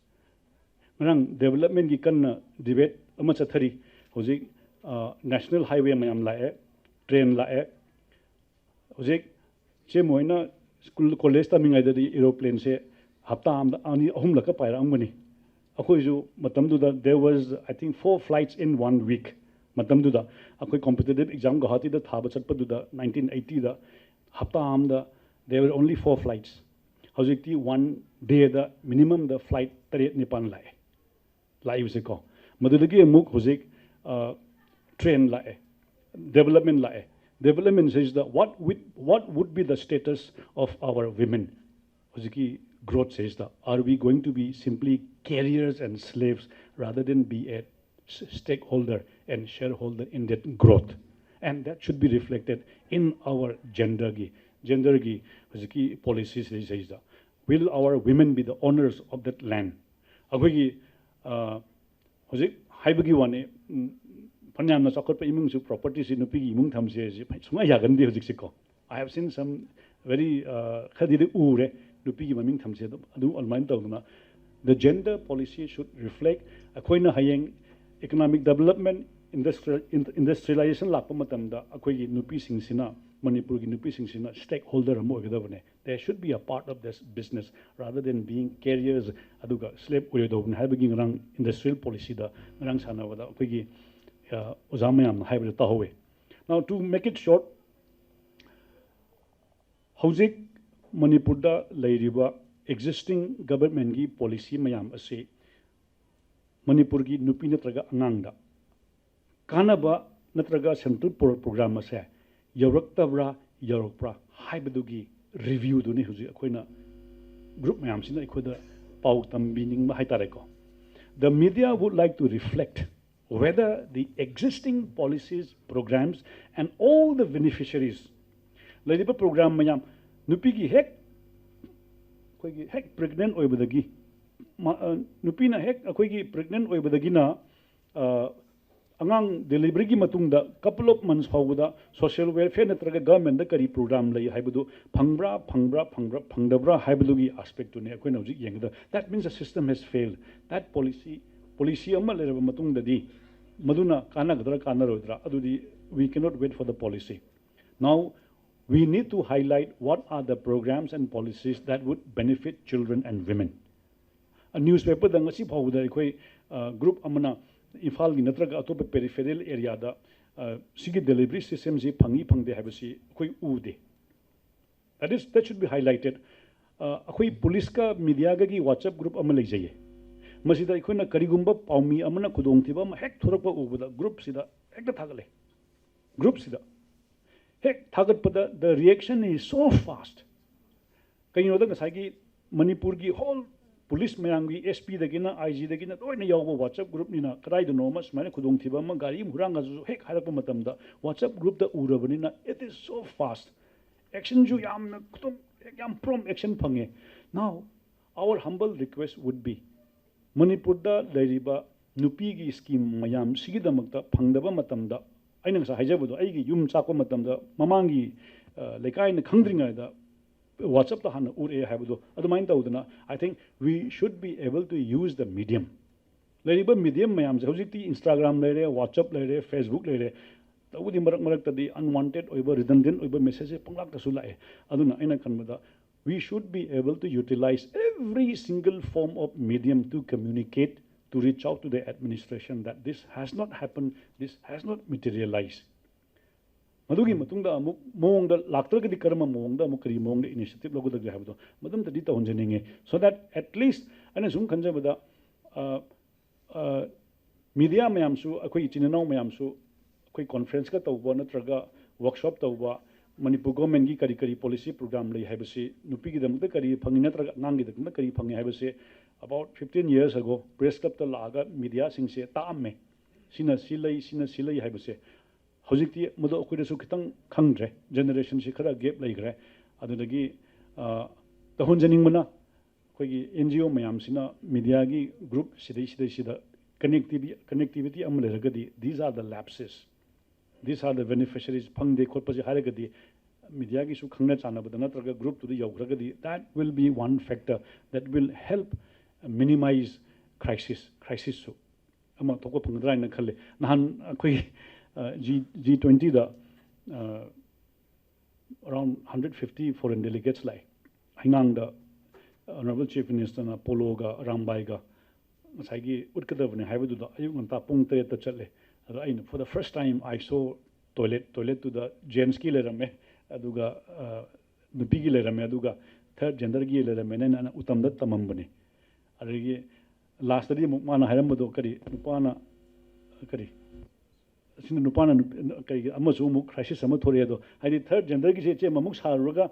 ꯉꯔꯥꯡ development ꯀꯤ ꯀꯟꯅ debate ꯑꯃ ꯆꯠꯊꯔꯤ꯫ ꯍꯧꯖꯤꯛ ꯅꯦꯁꯅꯦꯜ ꯍꯥꯏꯋꯦ ꯃꯌꯥꯝ ꯂꯥꯛꯑꯦ, ꯇ꯭ꯔꯦꯟ ꯂꯥꯛꯑꯦ꯫ ꯍꯧꯖꯤꯛ ꯏꯆꯦ ꯃꯣꯏꯅ ꯁ꯭ꯀꯨꯜ ꯀꯣꯂꯦꯖ ꯇꯝꯃꯤꯉꯩꯗꯗꯤ ꯑꯦꯔꯣꯄ꯭ꯂꯦꯟꯁꯦ ꯍꯞꯇꯥ ꯑꯃꯗ ꯑꯅꯤ ꯑꯍꯨꯝꯂꯛꯀ ꯄꯥꯏꯔꯛꯑꯝꯒꯅꯤ꯫ ꯑꯩꯈꯣꯏꯁꯨ ꯃꯇꯝꯗꯨꯗ there was, I think, four flights in one week꯫ ꯃꯇꯝꯗꯨꯗ ꯑꯩꯈꯣꯏ ꯀꯣꯝꯄꯤꯇꯤꯇꯤꯞ ꯑꯦꯛꯖꯥꯝ ꯒꯧꯍꯥꯇꯤꯗ ꯊꯥꯕ ꯆꯠꯄꯗꯨꯗ, ꯅꯥꯏꯟꯇꯤꯟ ꯑꯩꯠꯇꯤꯗ ꯍꯞꯇꯥ ꯑꯃꯗ there were only four flights꯫ ꯍꯧꯖꯤꯛꯇꯤ ꯋꯥꯟ ꯗꯦꯗ ꯃꯤꯅꯤꯃꯝꯗ ꯐ꯭ꯂꯥꯏꯠ ꯇꯔꯦꯠ ꯅꯤꯄꯥꯟ ꯂꯥꯛꯑꯦ꯫ ꯂꯥꯛꯏꯕꯁꯦꯀꯣ꯫ ꯃꯗꯨꯗꯒꯤ ꯑꯃꯨꯛ ꯍꯧꯖꯤꯛ ꯇ꯭ꯔꯦꯟ ꯂꯥꯛꯑꯦ, ꯗꯦꯕꯂꯞꯃꯦꯟ ꯂꯥꯛꯑꯦ꯫ ꯗꯦꯕꯂꯞꯃꯦꯟꯁꯤꯗ what would, what would be the status of our women? ꯍꯧꯖꯤꯛꯀꯤ ꯒ꯭ꯔꯣꯠꯁꯤꯗ, are we going to be simply carriers and slaves rather than be a stakeholder and shareholder in that growth? And that should be reflected in our genderꯒꯤ, genderꯒꯤ ꯍꯧꯖꯤꯛꯀꯤ ꯄꯣꯂꯤꯁꯤꯁꯤꯗꯩꯁꯤꯗ, will our women be the owners of that land? ꯑꯩꯈꯣꯏꯒꯤ ꯍꯧꯖꯤꯛ ꯍꯥꯏꯕꯒꯤ ꯋꯥꯅꯤ, ꯐꯅꯌꯥꯝꯅ ꯆꯥꯎꯈꯠꯄ ꯏꯃꯨꯡꯁꯨ ꯄ꯭ꯔꯣꯄꯔꯇꯤꯁꯤ ꯅꯨꯄꯤꯒꯤ ꯏꯃꯨꯡ ꯊꯝꯁꯦ ꯍꯥꯏꯁꯤ ꯁꯨꯡꯌꯥ ꯌꯥꯒꯟꯗꯦ ꯍꯧꯖꯤꯛꯁꯤꯀꯣ꯫ I have seen some very, ꯈꯔꯗꯤ ꯎꯔꯦ, ꯅꯨꯄꯤꯒꯤ ꯃꯃꯤꯡ ꯊꯝꯁꯦ꯫ ꯑꯗꯨꯝ ꯑꯗꯨ ꯑꯗꯨꯃꯥꯏꯅ ꯇꯧꯗꯅ, the gender policy should reflect, ꯑꯩꯈꯣꯏꯅ ꯍꯌꯦꯡ economic development, industrial, industrialization ꯂꯥꯛꯄ ꯃꯇꯝꯗ ꯑꯩꯈꯣꯏꯒꯤ ꯅꯨꯄꯤꯁꯤꯡꯁꯤꯅ, ꯃꯅꯤꯄꯨꯔꯒꯤ ꯅꯨꯄꯤꯁꯤꯡꯁꯤꯅ stakeholder ꯑꯃ ꯑꯣꯏꯒꯗꯕꯅꯦ꯫ They should be a part of this business rather than being carriers, ꯑꯗꯨꯒ slave ꯑꯣꯏꯔꯣꯏꯗꯧꯕꯅꯤ ꯍꯥꯏꯕꯒꯤ ꯉꯔꯥꯡ industrial policyꯗ ꯉꯔꯥꯡ ꯁꯥꯟꯅꯕꯗ ꯑꯩꯈꯣꯏꯒꯤ ꯑꯣꯖꯥ ꯃꯌꯥꯝꯅ ꯍꯥꯏꯕꯗ ꯇꯥꯍꯧꯋꯦ꯫ Now, to make it short, ꯍꯧꯖꯤꯛ ꯃꯅꯤꯄꯨꯔꯗ ꯂꯩꯔꯤꯕ existing governmentꯀꯤ policy ꯃꯌꯥꯝ ꯑꯁꯤ ꯃꯅꯤꯄꯨꯔꯒꯤ ꯅꯨꯄꯤ ꯅꯠꯇ꯭ꯔꯒ ꯑꯉꯥꯡꯗ ꯀꯥꯟꯅꯕ ꯅꯠꯇ꯭ꯔꯒ central program ꯑꯁꯦ ꯌꯧꯔꯛꯇꯕ꯭ꯔꯥ, ꯌꯧꯔꯛꯄ꯭ꯔꯥ ꯍꯥꯏꯕꯗꯨꯒꯤ reviewꯗꯨꯅꯤ ꯍꯧꯖꯤꯛ ꯑꯩꯈꯣꯏꯅ group ꯃꯌꯥꯝꯁꯤꯅ ꯑꯩꯈꯣꯏꯗ ꯄꯥꯎ ꯇꯝꯕꯤꯅꯤꯡꯕ ꯍꯥꯏꯇꯥꯔꯦꯀꯣ꯫ The media would like to reflect whether the existing policies, programs and all the beneficiaries, ꯂꯩꯔꯤꯕ program ꯃꯌꯥꯝ, ꯅꯨꯄꯤꯒꯤ ꯍꯦꯛ, ꯑꯩꯈꯣꯏꯒꯤ ꯍꯦꯛ pregnant ꯑꯣꯏꯕꯗꯒꯤ, ꯅꯨꯄꯤꯅ ꯍꯦꯛ ꯑꯩꯈꯣꯏꯒꯤ pregnant ꯑꯣꯏꯕꯗꯒꯤꯅ ꯑꯉꯥꯡ deliveryꯒꯤ ꯃꯇꯨꯡꯗ couple of months ꯐꯥꯎꯕꯗ social welfare ꯅꯠꯇ꯭ꯔꯒ governmentꯗ ꯀꯔꯤ program ꯂꯩ ꯍꯥꯏꯕꯗꯨ ꯐꯪꯕ꯭ꯔꯥ, ꯐꯪꯕ꯭ꯔꯥ, ꯐꯪꯕ꯭ꯔꯥ, ꯐꯪꯗꯕ꯭ꯔꯥ ꯍꯥꯏꯕꯗꯨꯒꯤ aspectꯇꯨꯅꯤ ꯑꯩꯈꯣꯏꯅ ꯍꯧꯖꯤꯛ ꯌꯦꯡꯒꯗꯕ꯫ That means the system has failed. That policy, policy ꯑꯃ ꯂꯩꯔꯕ ꯃꯇꯨꯡꯗꯗꯤ ꯃꯗꯨꯅ ꯀꯥꯟꯅꯒꯗ꯭ꯔꯥ ꯀꯥꯟꯅꯔꯣꯏꯗ꯭ꯔꯥ ꯑꯗꯨꯗꯤ we cannot wait for the policy. Now we need to highlight what are the programs and policies that would benefit children and women. Newspaperꯗ ꯉꯁꯤ ꯐꯥꯎꯕꯗ ꯑꯩꯈꯣꯏ group ꯑꯃꯅ ꯏꯝꯐꯥꯜꯒꯤ ꯅꯠꯇ꯭ꯔꯒ ꯑꯇꯣꯞꯄ peripheral areaꯗ ꯁꯤꯒꯤ delivery systemꯁꯤ ꯐꯪꯏ ꯐꯪꯗꯦ ꯍꯥꯏꯕꯁꯤ ꯑꯩꯈꯣꯏ ꯎꯗꯦ. That is, that should be highlighted. ꯑꯩꯈꯣꯏ ꯄꯨꯂꯤꯁꯀ ꯃꯤꯗꯤꯌꯥꯒꯒꯤ WhatsApp group ꯑꯃ ꯂꯩꯖꯩꯌꯦ. ꯃꯁꯤꯗ ꯑꯩꯈꯣꯏꯅ ꯀꯔꯤꯒꯨꯝꯕ ꯄꯥꯎꯃꯤ ꯑꯃꯅ ꯈꯨꯗꯣꯡꯊꯤꯕ ꯑꯃ ꯍꯦꯛ ꯊꯣꯔꯛꯄ ꯎꯕꯗ groupꯁꯤꯗ ꯍꯦꯛꯇ ꯊꯥꯒꯠꯂꯦ. Groupꯁꯤꯗ ꯍꯦꯛ ꯊꯥꯒꯠꯄꯗ the reaction is so fast. ꯀꯩꯅꯣꯗ ꯉꯁꯥꯏꯒꯤ ꯃꯅꯤꯄꯨꯔꯒꯤ whole ꯄꯨꯂꯤꯁ ꯃꯌꯥꯝꯒꯤ, SPꯗꯒꯤꯅ IGꯗꯒꯤꯅ ꯂꯣꯏꯅ ꯌꯥꯎꯕ WhatsApp groupꯅꯤꯅ, ꯀꯗꯥꯏꯗꯅꯣ ꯑꯃ ꯁꯨꯃꯥꯏꯅ ꯈꯨꯗꯣꯡꯊꯤꯕ ꯑꯃ, ꯒꯥꯔꯤ ꯑꯃ ꯍꯨꯔꯥꯟꯒꯁꯨ ꯍꯦꯛ ꯍꯥꯏꯔꯛꯄ ꯃꯇꯝꯗ WhatsApp groupꯇ ꯎꯔꯕꯅꯤꯅ, it is so fast. Actionꯁꯨ ꯌꯥꯝꯅ ꯈꯨꯗꯣꯡ ꯌꯥꯝ prompt action ꯐꯪꯉꯦ. Now our humble request would be, ꯃꯅꯤꯄꯨꯔꯗ ꯂꯩꯔꯤꯕ ꯅꯨꯄꯤꯒꯤ scheme ꯃꯌꯥꯝ ꯁꯤꯒꯤꯗꯃꯛꯇ ꯐꯪꯗꯕ ꯃꯇꯝꯗ, ꯑꯩꯅ ꯉꯁꯥꯏ ꯍꯥꯏꯖꯕꯗꯣ, ꯑꯩꯒꯤ ꯌꯨꯝ ꯆꯥꯛꯄ ꯃꯇꯝꯗ ꯃꯃꯥꯡꯒꯤ ꯂꯩꯀꯥꯏꯅ ꯈꯪꯗ꯭ꯔꯤꯉꯩꯗ WhatsAppꯇ ꯍꯥꯟꯅ ꯎꯔꯛꯑꯦ ꯍꯥꯏꯕꯗꯣ ꯑꯗꯨꯃꯥꯏꯅ ꯇꯧꯗꯅ, I think we should be able to use the medium. ꯂꯩꯔꯤꯕ medium ꯃꯌꯥꯝꯁꯦ, ꯍꯧꯖꯤꯛꯇꯤ Instagram ꯂꯩꯔꯦ, WhatsApp ꯂꯩꯔꯦ, Facebook ꯂꯩꯔꯦ, ꯇꯧꯕꯗꯤ ꯃꯔꯛ ꯃꯔꯛꯇꯗꯤ unwanted ꯑꯣꯏꯕ, redundant ꯑꯣꯏꯕ messageꯁꯦ ꯄꯪꯂꯥꯛꯇꯁꯨ ꯂꯥꯛꯑꯦ. ꯑꯗꯨꯅ ꯑꯩꯅ ꯈꯟꯕꯗ we should be able to utilize every single form of medium to communicate, to reach out to the administration that this has not happened, this has not materialized. ꯃꯗꯨꯒꯤ ꯃꯇꯨꯡꯗ ꯑꯃꯨꯛ ꯃꯑꯣꯡꯗ ꯂꯥꯛꯇ꯭ꯔꯒꯗꯤ ꯀꯔꯝꯕ ꯃꯑꯣꯡꯗ ꯑꯃꯨꯛ ꯀꯔꯤ ꯃꯑꯣꯡꯗ initiative ꯂꯧꯒꯗꯒꯦ ꯍꯥꯏꯕꯗꯣ ꯃꯗꯨꯝꯇꯗꯤ ꯇꯧꯍꯟꯖꯅꯤꯡꯉꯤ, so that at least ꯑꯩꯅ ꯁꯨꯝ ꯈꯟꯖꯕꯗ media ꯃꯌꯥꯝꯁꯨ, ꯑꯩꯈꯣꯏ ꯏꯆꯤꯟ ꯏꯅꯥꯎ ꯃꯌꯥꯝꯁꯨ ꯑꯩꯈꯣꯏ conferenceꯀ ꯇꯧꯕ ꯅꯠꯇ꯭ꯔꯒ workshop ꯇꯧꯕ, ꯃꯅꯤꯄꯨꯔ governmentꯀꯤ ꯀꯔꯤ ꯀꯔꯤ policy program ꯂꯩ ꯍꯥꯏꯕꯁꯤ, ꯅꯨꯄꯤꯒꯤꯗꯃꯛꯇ ꯀꯔꯤ ꯐꯪꯉꯤ ꯅꯠꯇ꯭ꯔꯒ ꯑꯉꯥꯡꯒꯤꯗꯃꯛꯇ ꯀꯔꯤ ꯐꯪꯉꯤ ꯍꯥꯏꯕꯁꯤ about fifteen years ago press clubꯇ ꯂꯥꯛꯑꯒ mediaꯁꯤꯡꯁꯦ ꯇꯥꯛꯑꯝꯃꯦ, ꯁꯤꯅ ꯁꯤ ꯂꯩ, ꯁꯤꯅ ꯁꯤ ꯂꯩ ꯍꯥꯏꯕꯁꯦ. ꯍꯧꯖꯤꯛꯇꯤ ꯃꯗꯨ ꯑꯩꯈꯣꯏꯗꯁꯨ ꯈꯤꯇꯪ ꯈꯪꯗ꯭ꯔꯦ, generationꯁꯤ ꯈꯔ gap ꯂꯩꯈ꯭ꯔꯦ. ꯑꯗꯨꯗꯒꯤ ꯇꯧꯍꯟꯖꯅꯤꯡꯕꯅ ꯑꯩꯈꯣꯏꯒꯤ NGO ꯃꯌꯥꯝꯁꯤꯅ mediaꯒꯤ group ꯁꯤꯗꯩ ꯁꯤꯗꯩꯁꯤꯗ connectivity connectivity ꯑꯃ ꯂꯩꯔꯒꯗꯤ, these are the lapses, these are the beneficiaries, ꯐꯪꯗꯦ ꯈꯣꯠꯄꯁꯦ ꯍꯥꯏꯔꯒꯗꯤ, mediaꯒꯤꯁꯨ ꯈꯪꯅ ꯆꯥꯟꯅꯕꯗ ꯅꯠꯇ꯭ꯔꯒ groupꯇꯨꯗ ꯌꯧꯈ꯭ꯔꯒꯗꯤ, that will be one factor that will help minimize crisis, crisisꯁꯨ. ꯑꯃ ꯊꯣꯛꯄ ꯐꯪꯒꯗ꯭ꯔꯥ ꯍꯥꯏꯅ ꯈꯜꯂꯤ꯫ ꯅꯍꯥꯟ ꯑꯩꯈꯣꯏ G G twenty ꯗ around hundred fifty foreign delegates ꯂꯥꯛꯑꯦ꯫ ꯍꯩꯉꯥꯡꯗ Honorable Chief Minister ꯅ ꯄꯣꯂꯣꯒ ꯑꯔꯥꯝꯕꯥꯏꯒ ꯉꯁꯥꯏꯒꯤ ꯎꯠꯀꯗꯕꯅꯤ ꯍꯥꯏꯕꯗꯨꯗ ꯑꯌꯨꯛ ꯉꯟꯇꯥ ꯄꯨꯡ ꯇꯔꯦꯠꯇ ꯆꯠꯂꯦ꯫ ꯑꯗ ꯑꯩꯅ for the first time I saw toilet, toiletꯇꯨꯗ gents ꯀꯤ ꯂꯩꯔꯝꯃꯦ, ꯑꯗꯨꯒ ꯅꯨꯄꯤꯒꯤ ꯂꯩꯔꯝꯃꯦ, ꯑꯗꯨꯒ third gender ꯒꯤ ꯂꯩꯔꯝꯃꯦꯅ ꯑꯩꯅ ꯎꯇꯝꯗ ꯇꯝꯃꯝꯕꯅꯤ꯫ ꯑꯗꯒꯤ last ꯇꯗꯤ ꯑꯃꯨꯛ ꯃꯥꯅ ꯍꯥꯏꯔꯝꯕꯗꯣ ꯀꯔꯤ, ꯅꯨꯄꯥꯅ ꯀꯔꯤ, ꯑꯁꯤꯅ ꯅꯨꯄꯥꯅ ꯀꯔꯤꯒꯤ ꯑꯃꯁꯨ ꯑꯃꯨꯛ crisis ꯑꯃ ꯊꯣꯛꯂꯛꯑꯦ꯫ ꯑꯗꯣ ꯍꯥꯏꯗꯤ third gender ꯒꯤꯁꯦ ꯏꯆꯦ ꯑꯃꯨꯛ ꯁꯥꯔꯨꯔꯒ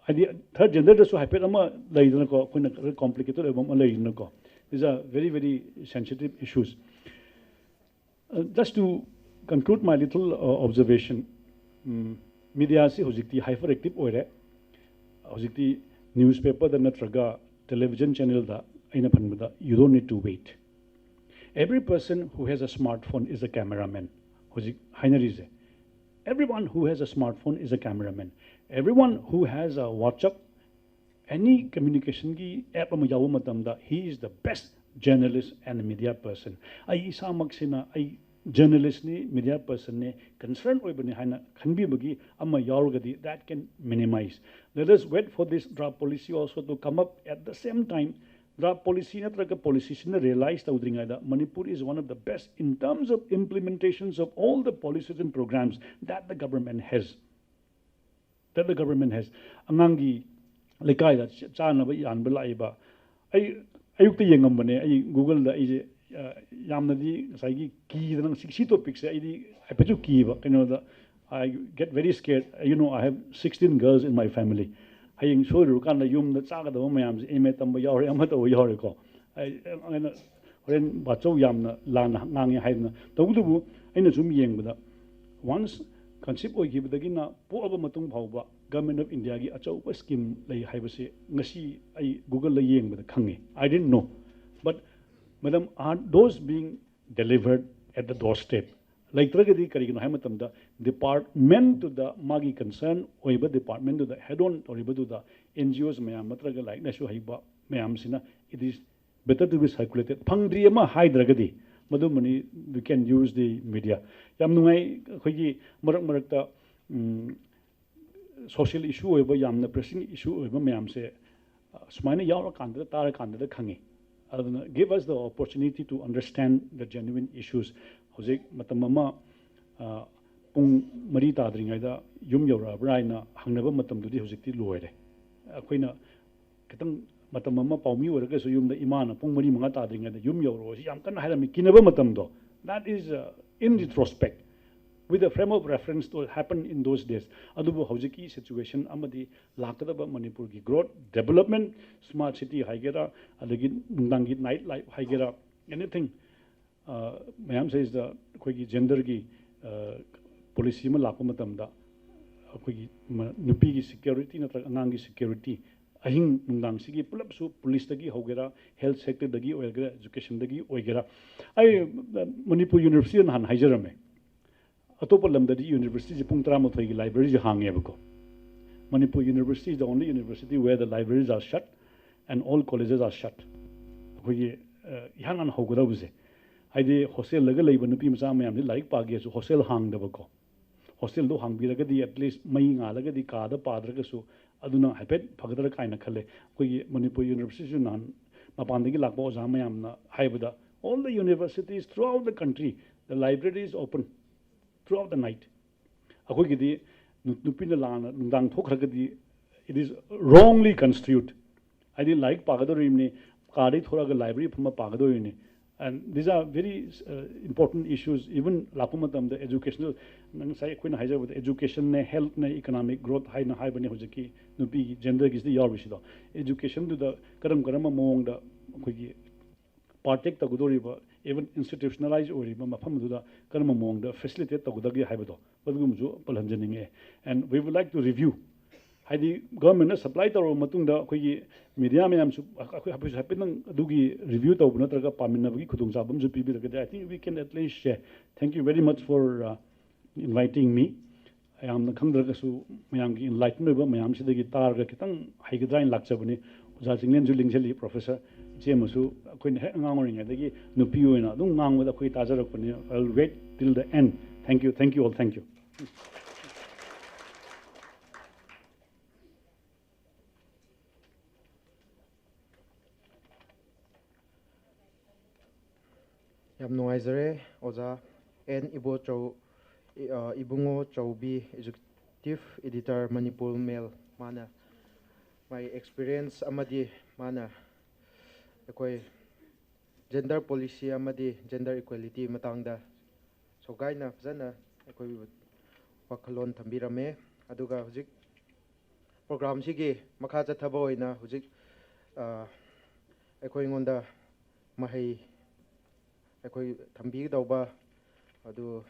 ꯍꯥꯏꯗꯤ third gender ꯗꯁꯨ ꯍꯥꯏꯐꯦꯠ ꯑꯃ ꯂꯩꯗꯅꯀꯣ, ꯑꯩꯈꯣꯏꯅ ꯈꯔ complicated ꯑꯣꯏꯕ ꯑꯃ ꯂꯩꯗꯅꯀꯣ꯫ These are very, very sensitive issues. Just to conclude my little observation, media ꯁꯤ ꯍꯧꯖꯤꯛꯇꯤ hyperactive ꯑꯣꯏꯔꯦ꯫ ꯍꯧꯖꯤꯛꯇꯤ newspaper ꯗ ꯅꯠꯇ꯭ꯔꯒ television channel ꯗ ꯑꯩꯅ ꯐꯪꯕꯗ you don't need to wait. Every person who has a smartphone is a cameraman. ꯍꯧꯖꯤꯛ ꯍꯥꯏꯅꯔꯤꯁꯦ, everyone who has a smartphone is a cameraman. Everyone who has a WhatsApp, any communication ꯒꯤ app ꯑꯃ ꯌꯥꯎꯕ ꯃꯇꯝꯗ he is the best journalist and media person. ꯑꯩ ꯏꯁꯥꯃꯛꯁꯤꯅ ꯑꯩ journalist ꯅꯤ, media person ꯅꯤ, concern ꯑꯣꯏꯕꯅꯤ ꯍꯥꯏꯅ ꯈꯟꯕꯤꯕꯒꯤ ꯑꯃ ꯌꯥꯎꯔꯒꯗꯤ that can minimize. Let us wait for this draft policy also to come up. At the same time, draft policy ꯅꯠꯇ꯭ꯔꯒ policy ꯁꯤꯅ realize ꯇꯧꯗ꯭ꯔꯤꯉꯩꯗ Manipur is one of the best in terms of implementations of all the policies and programs that the government has. That the government has. ꯑꯉꯥꯡꯒꯤ ꯂꯩꯀꯥꯏꯗ ꯆꯥꯅꯕ ꯌꯥꯟꯕ ꯂꯥꯛꯏꯕ꯫ ꯑꯩ ꯑꯌꯨꯛꯇ ꯌꯦꯡꯉꯝꯕꯅꯦ ꯑꯩ Google ꯗ꯫ ꯑꯩꯁꯦ ꯌꯥꯝꯅꯗꯤ ꯉꯁꯥꯏꯒꯤ ꯀꯤꯗꯅ ꯁꯤ topic ꯁꯦ ꯑꯩꯗꯤ ꯍꯥꯏꯐꯦꯠꯁꯨ ꯀꯤꯕ꯫ ꯀꯩꯅꯣꯗ I get very scared. You know, I have sixteen girls in my family. ꯍꯌꯦꯡ ꯁꯣꯏꯔꯨꯔꯀꯥꯟꯗ ꯌꯨꯝꯗ ꯆꯥꯒꯗꯕ ꯃꯌꯥꯝꯁꯦ M A ꯇꯝꯕ ꯌꯥꯎꯔꯦ, ꯑꯃ ꯇꯧꯕ ꯌꯥꯎꯔꯦꯀꯣ꯫ ꯑꯩꯅ ꯍꯣꯔꯦꯟ ꯕꯥꯆꯧ ꯌꯥꯝꯅ ꯂꯥꯟꯅ ꯉꯥꯡꯉꯦ ꯍꯥꯏꯗꯅ꯫ ꯇꯧꯕꯇꯕꯨ ꯑꯩꯅ ꯁꯨꯝ ꯌꯦꯡꯕꯗ once conceive ꯑꯣꯏꯈꯤꯕꯗꯒꯤꯅ ꯄꯣꯛꯑꯕ ꯃꯇꯨꯡ ꯐꯥꯎꯕ Government of India ꯒꯤ ꯑꯆꯧꯕ scheme ꯂꯩ ꯍꯥꯏꯕꯁꯤ ꯉꯁꯤ ꯑꯩ Google ꯗ ꯌꯦꯡꯕꯗ ꯈꯪꯉꯤ꯫ I didn't know. But, madam, are those being delivered at the doorstep? ꯂꯩꯇ꯭ꯔꯒꯗꯤ ꯀꯔꯤꯒꯤꯅꯣ ꯍꯥꯏꯕ ꯃꯇꯝꯗ department ꯇꯨꯗ, ꯃꯥꯒꯤ concern ꯑꯣꯏꯕ department ꯇꯨꯗ head on ꯇꯧꯔꯤꯕꯗꯨꯗ N G Os ꯃꯌꯥꯝ ꯅꯠꯇ꯭ꯔꯒ ꯂꯥꯏꯔꯤꯛ ꯂꯥꯏꯁꯨ ꯍꯩꯕ ꯃꯌꯥꯝꯁꯤꯅ it is better to be circulated. ꯐꯪꯗ꯭ꯔꯤ ꯑꯃ ꯍꯥꯏꯗ꯭ꯔꯒꯗꯤ ꯃꯗꯨꯃꯅꯤ, we can use the media. ꯌꯥꯝ ꯅꯨꯡꯉꯥꯏ, ꯑꯩꯈꯣꯏꯒꯤ ꯃꯔꯛ ꯃꯔꯛꯇ social issue ꯑꯣꯏꯕ, ꯌꯥꯝꯅ pressing issue ꯑꯣꯏꯕ ꯃꯌꯥꯝꯁꯦ ꯁꯨꯃꯥꯏꯅ ꯌꯥꯎꯔꯀꯥꯟꯗ, ꯇꯥꯔꯀꯥꯟꯗꯗ ꯈꯪꯉꯤ꯫ ꯑꯗꯨꯅ give us the opportunity to understand the genuine issues. ꯍꯧꯖꯤꯛ ꯃꯇꯝ ꯑꯃ ꯄꯨꯡ ꯃꯔꯤ ꯇꯥꯗ꯭ꯔꯤꯉꯩꯗ ꯌꯨꯝ ꯌꯧꯔꯛꯑꯕ꯭ꯔꯥ ꯍꯥꯏꯅ ꯍꯪꯅꯕ ꯃꯇꯝꯗꯨꯗꯤ ꯍꯧꯖꯤꯛꯇꯤ ꯂꯣꯏꯔꯦ꯫ ꯑꯩꯈꯣꯏꯅ ꯈꯤꯇꯪ ꯃꯇꯝ ꯑꯃ ꯄꯥꯎꯃꯤ ꯑꯣꯏꯔꯒꯁꯨ ꯌꯨꯝꯗ ꯏꯃꯥꯅ ꯄꯨꯡ ꯃꯔꯤ ꯃꯉꯥ ꯇꯥꯗ꯭ꯔꯤꯉꯩꯗ ꯌꯨꯝ ꯌꯧꯔꯛꯑꯣ ꯁꯤ ꯌꯥꯝ ꯀꯟꯅ ꯍꯥꯏꯔꯝꯃꯤ, ꯀꯤꯅꯕ ꯃꯇꯝꯗꯣ꯫ That is in retrospect, with a frame of reference to happen in those days. ꯑꯗꯨꯕꯨ ꯍꯧꯖꯤꯛꯀꯤ situation ꯑꯃꯗꯤ ꯂꯥꯛꯀꯗꯕ ꯃꯅꯤꯄꯨꯔꯒꯤ growth, development, smart city ꯍꯥꯏꯒꯦꯔꯥ, ꯑꯗꯒꯤ ꯅꯨꯡꯗꯥꯡꯒꯤ night life ꯍꯥꯏꯒꯦꯔꯥ, anything, ꯃꯌꯥꯝ ꯁꯤꯗꯩꯁꯤꯗ ꯑꯩꯈꯣꯏꯒꯤ genderꯒꯤ policy ꯑꯃ ꯂꯥꯛꯄ ꯃꯇꯝꯗ ꯑꯩꯈꯣꯏꯒꯤ ꯅꯨꯄꯤꯒꯤ security ꯅꯠꯇ꯭ꯔꯒ ꯑꯉꯥꯡꯒꯤ security, ꯑꯍꯤꯡ ꯅꯨꯡꯗꯥꯡꯁꯤꯒꯤ ꯄꯨꯂꯞꯁꯨ policeꯇꯒꯤ ꯍꯧꯒꯦꯔꯥ, health sectorꯗꯒꯤ ꯑꯣꯏꯒꯦꯔꯥ, educationꯗꯒꯤ ꯑꯣꯏꯒꯦꯔꯥ꯫ ꯑꯩ ꯃꯅꯤꯄꯨꯔ universityꯗ ꯅꯍꯥꯟ ꯍꯥꯏꯖꯔꯝꯃꯦ, ꯑꯇꯣꯞꯄ ꯂꯝꯗꯗꯤ universityꯁꯦ ꯄꯨꯡ ꯇꯔꯥꯃꯥꯊꯣꯏꯒꯤ libraryꯁꯦ ꯍꯥꯡꯉꯦꯕꯀꯣ꯫ Manipur university is the only university where the libraries are shut and all colleges are shut. ꯑꯩꯈꯣꯏꯒꯤ ꯏꯍꯥꯟ ꯍꯥꯟꯅ ꯍꯧꯒꯗꯧꯕꯁꯦ, ꯍꯥꯏꯗꯤ hostelꯗꯒ ꯂꯩꯕ ꯅꯨꯄꯤ ꯃꯆꯥ ꯃꯌꯥꯝꯁꯤ ꯂꯥꯏꯔꯤꯛ ꯄꯥꯒꯦꯁꯨ hostel ꯍꯥꯡꯗꯕꯀꯣ꯫ Hostelꯗꯣ ꯍꯥꯡꯕꯤꯔꯒꯗꯤ at least ꯃꯩ ꯉꯥꯜꯂꯒꯗꯤ ꯀꯥꯗ ꯄꯥꯗ꯭ꯔꯒꯁꯨ ꯑꯗꯨꯅ ꯍꯥꯏꯐꯦꯠ ꯐꯒꯗ꯭ꯔꯥ ꯀꯥꯏꯅ ꯈꯜꯂꯦ꯫ ꯑꯩꯈꯣꯏꯒꯤ ꯃꯅꯤꯄꯨꯔ universityꯁꯨ ꯅꯍꯥꯟ ꯃꯄꯥꯟꯗꯒꯤ ꯂꯥꯛꯄ ꯑꯣꯖꯥ ꯃꯌꯥꯝꯅ ꯍꯥꯏꯕꯗ, all the universities throughout the country, the library is open throughout the night. ꯑꯩꯈꯣꯏꯒꯤꯗꯤ ꯅꯨꯄꯤꯅ ꯂꯥꯟꯅ ꯅꯨꯡꯗꯥꯡ ꯊꯣꯛꯈ꯭ꯔꯒꯗꯤ it is wrongly construed. ꯍꯥꯏꯗꯤ ꯂꯥꯏꯔꯤꯛ ꯄꯥꯒꯗꯧꯔꯤꯕꯅꯤ, ꯀꯥꯗꯒꯤ ꯊꯣꯛꯂꯛꯑꯒ library ꯐꯝꯃ ꯄꯥꯒꯗꯧꯔꯤꯕꯅꯤ꯫ And these are very important issues. Even ꯂꯥꯛꯄ ꯃꯇꯝꯗ educational, ꯉꯁꯥꯏ ꯑꯩꯈꯣꯏꯅ ꯍꯥꯏꯖꯕꯗ educationꯅꯦ, healthꯅꯦ, economic growth ꯍꯥꯏꯅ ꯍꯥꯏꯕꯅꯤ ꯍꯧꯖꯤꯛꯀꯤ ꯅꯨꯄꯤꯒꯤ genderꯒꯤꯁꯤꯗ ꯌꯥꯎꯔꯤꯁꯤꯗꯣ꯫ Educationꯗꯨꯗ ꯀꯔꯝ ꯀꯔꯝꯕ ꯃꯑꯣꯡꯗ ꯑꯩꯈꯣꯏꯒꯤ partake ꯇꯧꯒꯗꯧꯔꯤꯕ, even institutionalize ꯑꯣꯏꯔꯤꯕ ꯃꯐꯝꯗꯨꯗ ꯀꯔꯝꯕ ꯃꯑꯣꯡꯗ facilitate ꯇꯧꯒꯗꯒꯦ ꯍꯥꯏꯕꯗꯣ, ꯃꯗꯨꯒꯨꯝꯕꯁꯨ ꯄꯜꯍꯟꯖꯅꯤꯡꯉꯦ꯫ And we would like to review, ꯍꯥꯏꯗꯤ governmentꯅ supply ꯇꯧꯔꯕ ꯃꯇꯨꯡꯗ ꯑꯩꯈꯣꯏꯒꯤ media ꯃꯌꯥꯝꯁꯨ ꯑꯩꯈꯣꯏ ꯍꯥꯏꯐꯦꯠ ꯍꯥꯏꯐꯦꯠꯇꯪ ꯑꯗꯨꯒꯤ review ꯇꯧꯕ ꯅꯠꯇ꯭ꯔꯒ ꯄꯥꯃꯤꯟꯅꯕꯒꯤ ꯈꯨꯗꯣꯡꯆꯥꯕ ꯑꯃꯁꯨ ꯄꯤꯕꯤꯔꯒꯗꯤ, I think we can at least share. Thank you very much for inviting me. ꯌꯥꯝꯅ ꯈꯪꯗ꯭ꯔꯒꯁꯨ ꯃꯌꯥꯝꯒꯤ enlighten ꯑꯣꯏꯕ ꯃꯌꯥꯝꯁꯤꯗꯒꯤ ꯇꯥꯔꯒ ꯈꯤꯇꯪ ꯍꯩꯒꯗ꯭ꯔꯥ ꯍꯥꯏꯅ ꯂꯥꯛꯆꯕꯅꯤ꯫ ꯑꯣꯖꯥ ꯆꯤꯡꯂꯦꯟꯁꯨ ꯂꯤꯡꯁꯤꯜꯂꯤ, professor꯫ ꯁꯤꯃꯁꯨ ꯑꯩꯈꯣꯏꯅ ꯍꯦꯛ ꯑꯉꯥꯡ ꯑꯣꯏꯔꯤꯉꯩꯗꯒꯤ ꯅꯨꯄꯤ ꯑꯣꯏꯅ ꯑꯗꯨꯝ ꯉꯥꯡꯕꯗ ꯑꯩꯈꯣꯏ ꯇꯥꯖꯔꯛꯄꯅꯤ. I will wait till the end. Thank you, thank you all, thank you. ꯌꯥꯝ ꯅꯨꯡꯉꯥꯏꯖꯔꯦ ꯑꯣꯖꯥ ꯑꯦꯟ ꯏꯕꯣꯆꯧ, ꯏ-, ꯑ, ꯏꯕꯨꯡꯉꯣ Chaobi, Executive Editor Manipur Mail, ꯃꯥꯅ ꯃꯥꯒꯤ experience ꯑꯃꯗꯤ ꯃꯥꯅ ꯑꯩꯈꯣꯏ gender policy ꯑꯃꯗꯤ gender equality ꯃꯇꯥꯡꯗ ꯁꯧꯒꯥꯏꯅ ꯐꯖꯅ ꯑꯩꯈꯣꯏ ꯋꯥꯈꯜꯂꯣꯟ ꯊꯝꯕꯤꯔꯝꯃꯦ꯫ ꯑꯗꯨꯒ ꯍꯧꯖꯤꯛ programꯁꯤꯒꯤ ꯃꯈꯥ ꯆꯠꯊꯕ ꯑꯣꯏꯅ ꯍꯧꯖꯤꯛ, ꯑ, ꯑꯩꯈꯣꯏ ꯑꯩꯉꯣꯟꯗ ꯃꯍꯩ ꯑꯩꯈꯣꯏ ꯊꯝꯕꯤꯒꯗꯧꯕ ꯑꯗꯨ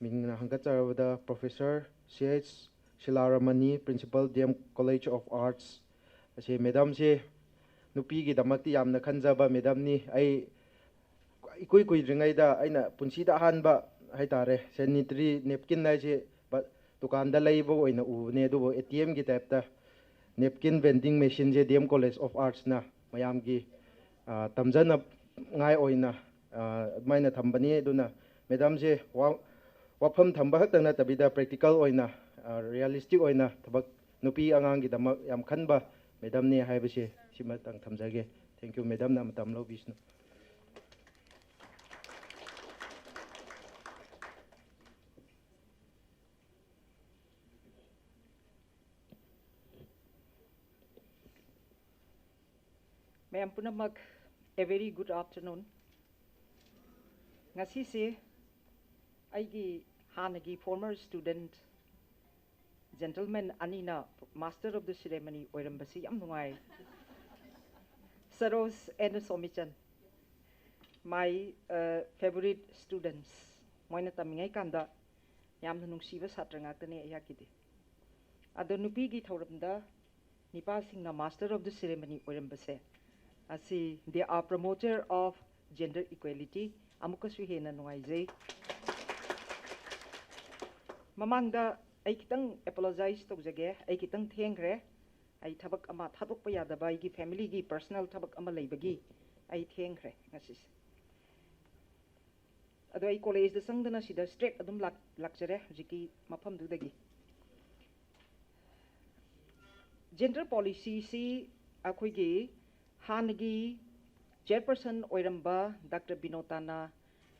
ꯃꯤꯡꯅ ꯍꯪꯒꯠꯆꯔꯕꯗ Professor C H ꯁꯤꯂꯥꯔꯃꯅꯤ, Principal, D M College of Arts꯫ ꯑꯁꯤ madamꯁꯦ ꯅꯨꯄꯤꯒꯤꯗꯃꯛꯇꯤ ꯌꯥꯝꯅ ꯈꯟꯖꯕ madamꯅꯤ꯫ ꯑꯩ ꯏꯀꯨꯏ ꯀꯨꯏꯗ꯭ꯔꯤꯉꯩꯗ ꯑꯩꯅ ꯄꯨꯟꯁꯤꯗ ꯑꯍꯥꯟꯕ ꯍꯥꯏꯇꯥꯔꯦ, sanitary napkin ꯍꯥꯏꯁꯦ ꯕ-, ꯗꯨꯀꯥꯟꯗ ꯂꯩꯕ ꯑꯣꯏꯅ ꯎꯕꯅꯦ, ꯑꯗꯨꯕꯨ A T Mꯒꯤ typeꯇ napkin vending machineꯁꯦ D M College of Artsꯅ ꯃꯌꯥꯝꯒꯤ, ꯑ, ꯇꯝꯖꯅꯉꯥꯏ ꯑꯣꯏꯅ, ꯑ, ꯑꯗꯨꯃꯥꯏꯅ ꯊꯝꯕꯅꯤ꯫ ꯑꯗꯨꯅ madamꯁꯦ ꯋꯥ-, ꯋꯥꯐꯝ ꯊꯝꯕ ꯈꯛꯇ ꯅꯠꯇꯕꯤꯗ practical ꯑꯣꯏꯅ, ꯑ, realistic ꯑꯣꯏꯅ ꯊꯕꯛ, ꯅꯨꯄꯤ ꯑꯉꯥꯡꯒꯤꯗꯃꯛ ꯌꯥꯝ ꯈꯟꯕ madamꯅꯤ ꯍꯥꯏꯕꯁꯦ ꯁꯤꯃꯇꯪ ꯊꯝꯖꯒꯦ꯫ Thank you, madamꯅ ꯃꯇꯝ ꯂꯧꯕꯤꯁꯅꯨ꯫ ꯃꯌꯥꯝ ꯄꯨꯝꯅꯃꯛ, a very good afternoon. ꯉꯁꯤꯁꯦ ꯑꯩꯒꯤ ꯍꯥꯟꯅꯒꯤ former student gentleman ꯑꯅꯤꯅ Master of the Ceremony ꯑꯣꯏꯔꯝꯕꯁꯤ ꯌꯥꯝ ꯅꯨꯡꯉꯥꯏ꯫ Saroj and Somichan, my, uh, favorite students, ꯃꯣꯏꯅ ꯇꯝꯃꯤꯉꯩ ꯀꯥꯟꯗ ꯌꯥꯝꯅ ꯅꯨꯡꯁꯤꯕ ꯁꯥꯇ꯭ꯔ ꯉꯥꯛꯇꯅꯤ ꯑꯩꯍꯥꯛꯀꯤꯗꯤ꯫ ꯑꯗꯣ ꯅꯨꯄꯤꯒꯤ ꯊꯧꯔꯝꯗ ꯅꯤꯄꯥꯁꯤꯡꯅ Master of the Ceremony ꯑꯣꯏꯔꯝꯕꯁꯦ, ꯑꯁꯤ they are promoter of gender equality, ꯑꯃꯨꯛꯀꯁꯨ ꯍꯦꯟꯅ ꯅꯨꯡꯉꯥꯏꯖꯩ꯫ ꯃꯃꯥꯡꯗ ꯑꯩ ꯈꯤꯇꯪ apologize ꯇꯧꯖꯒꯦ, ꯑꯩ ꯈꯤꯇꯪ ꯊꯦꯡꯈ꯭ꯔꯦ꯫ ꯑꯩ ꯊꯕꯛ ꯑꯃ ꯊꯥꯗꯣꯛꯄ ꯌꯥꯗꯕ, ꯑꯩꯒꯤ ꯐꯦꯃꯤꯂꯤꯒꯤ ꯄꯔꯁꯅꯦꯜ ꯊꯕꯛ ꯑꯃ ꯂꯩꯕꯒꯤ ꯑꯩ ꯊꯦꯡꯈ꯭ꯔꯦ ꯉꯁꯤꯁꯦ꯫ ꯑꯗꯣ ꯑꯩ ꯀꯣꯂꯦꯖꯇ ꯆꯪꯗꯅ ꯁꯤꯗ ꯁ꯭ꯇ꯭ꯔꯦꯠ ꯑꯗꯨꯝ ꯂꯥꯛ-, ꯂꯥꯛꯆꯔꯦ ꯍꯧꯖꯤꯛꯀꯤ ꯃꯐꯝꯗꯨꯗꯒꯤ꯫ ꯖꯦꯟꯗꯔ ꯄꯣꯂꯤꯁꯤꯁꯤ ꯑꯩꯈꯣꯏꯒꯤ ꯍꯥꯟꯅꯒꯤ ꯆꯤꯌꯔꯄꯔꯁꯟ ꯑꯣꯏꯔꯝꯕ ꯗꯥꯛꯇꯔ ꯕꯤꯅꯣꯇꯥꯅ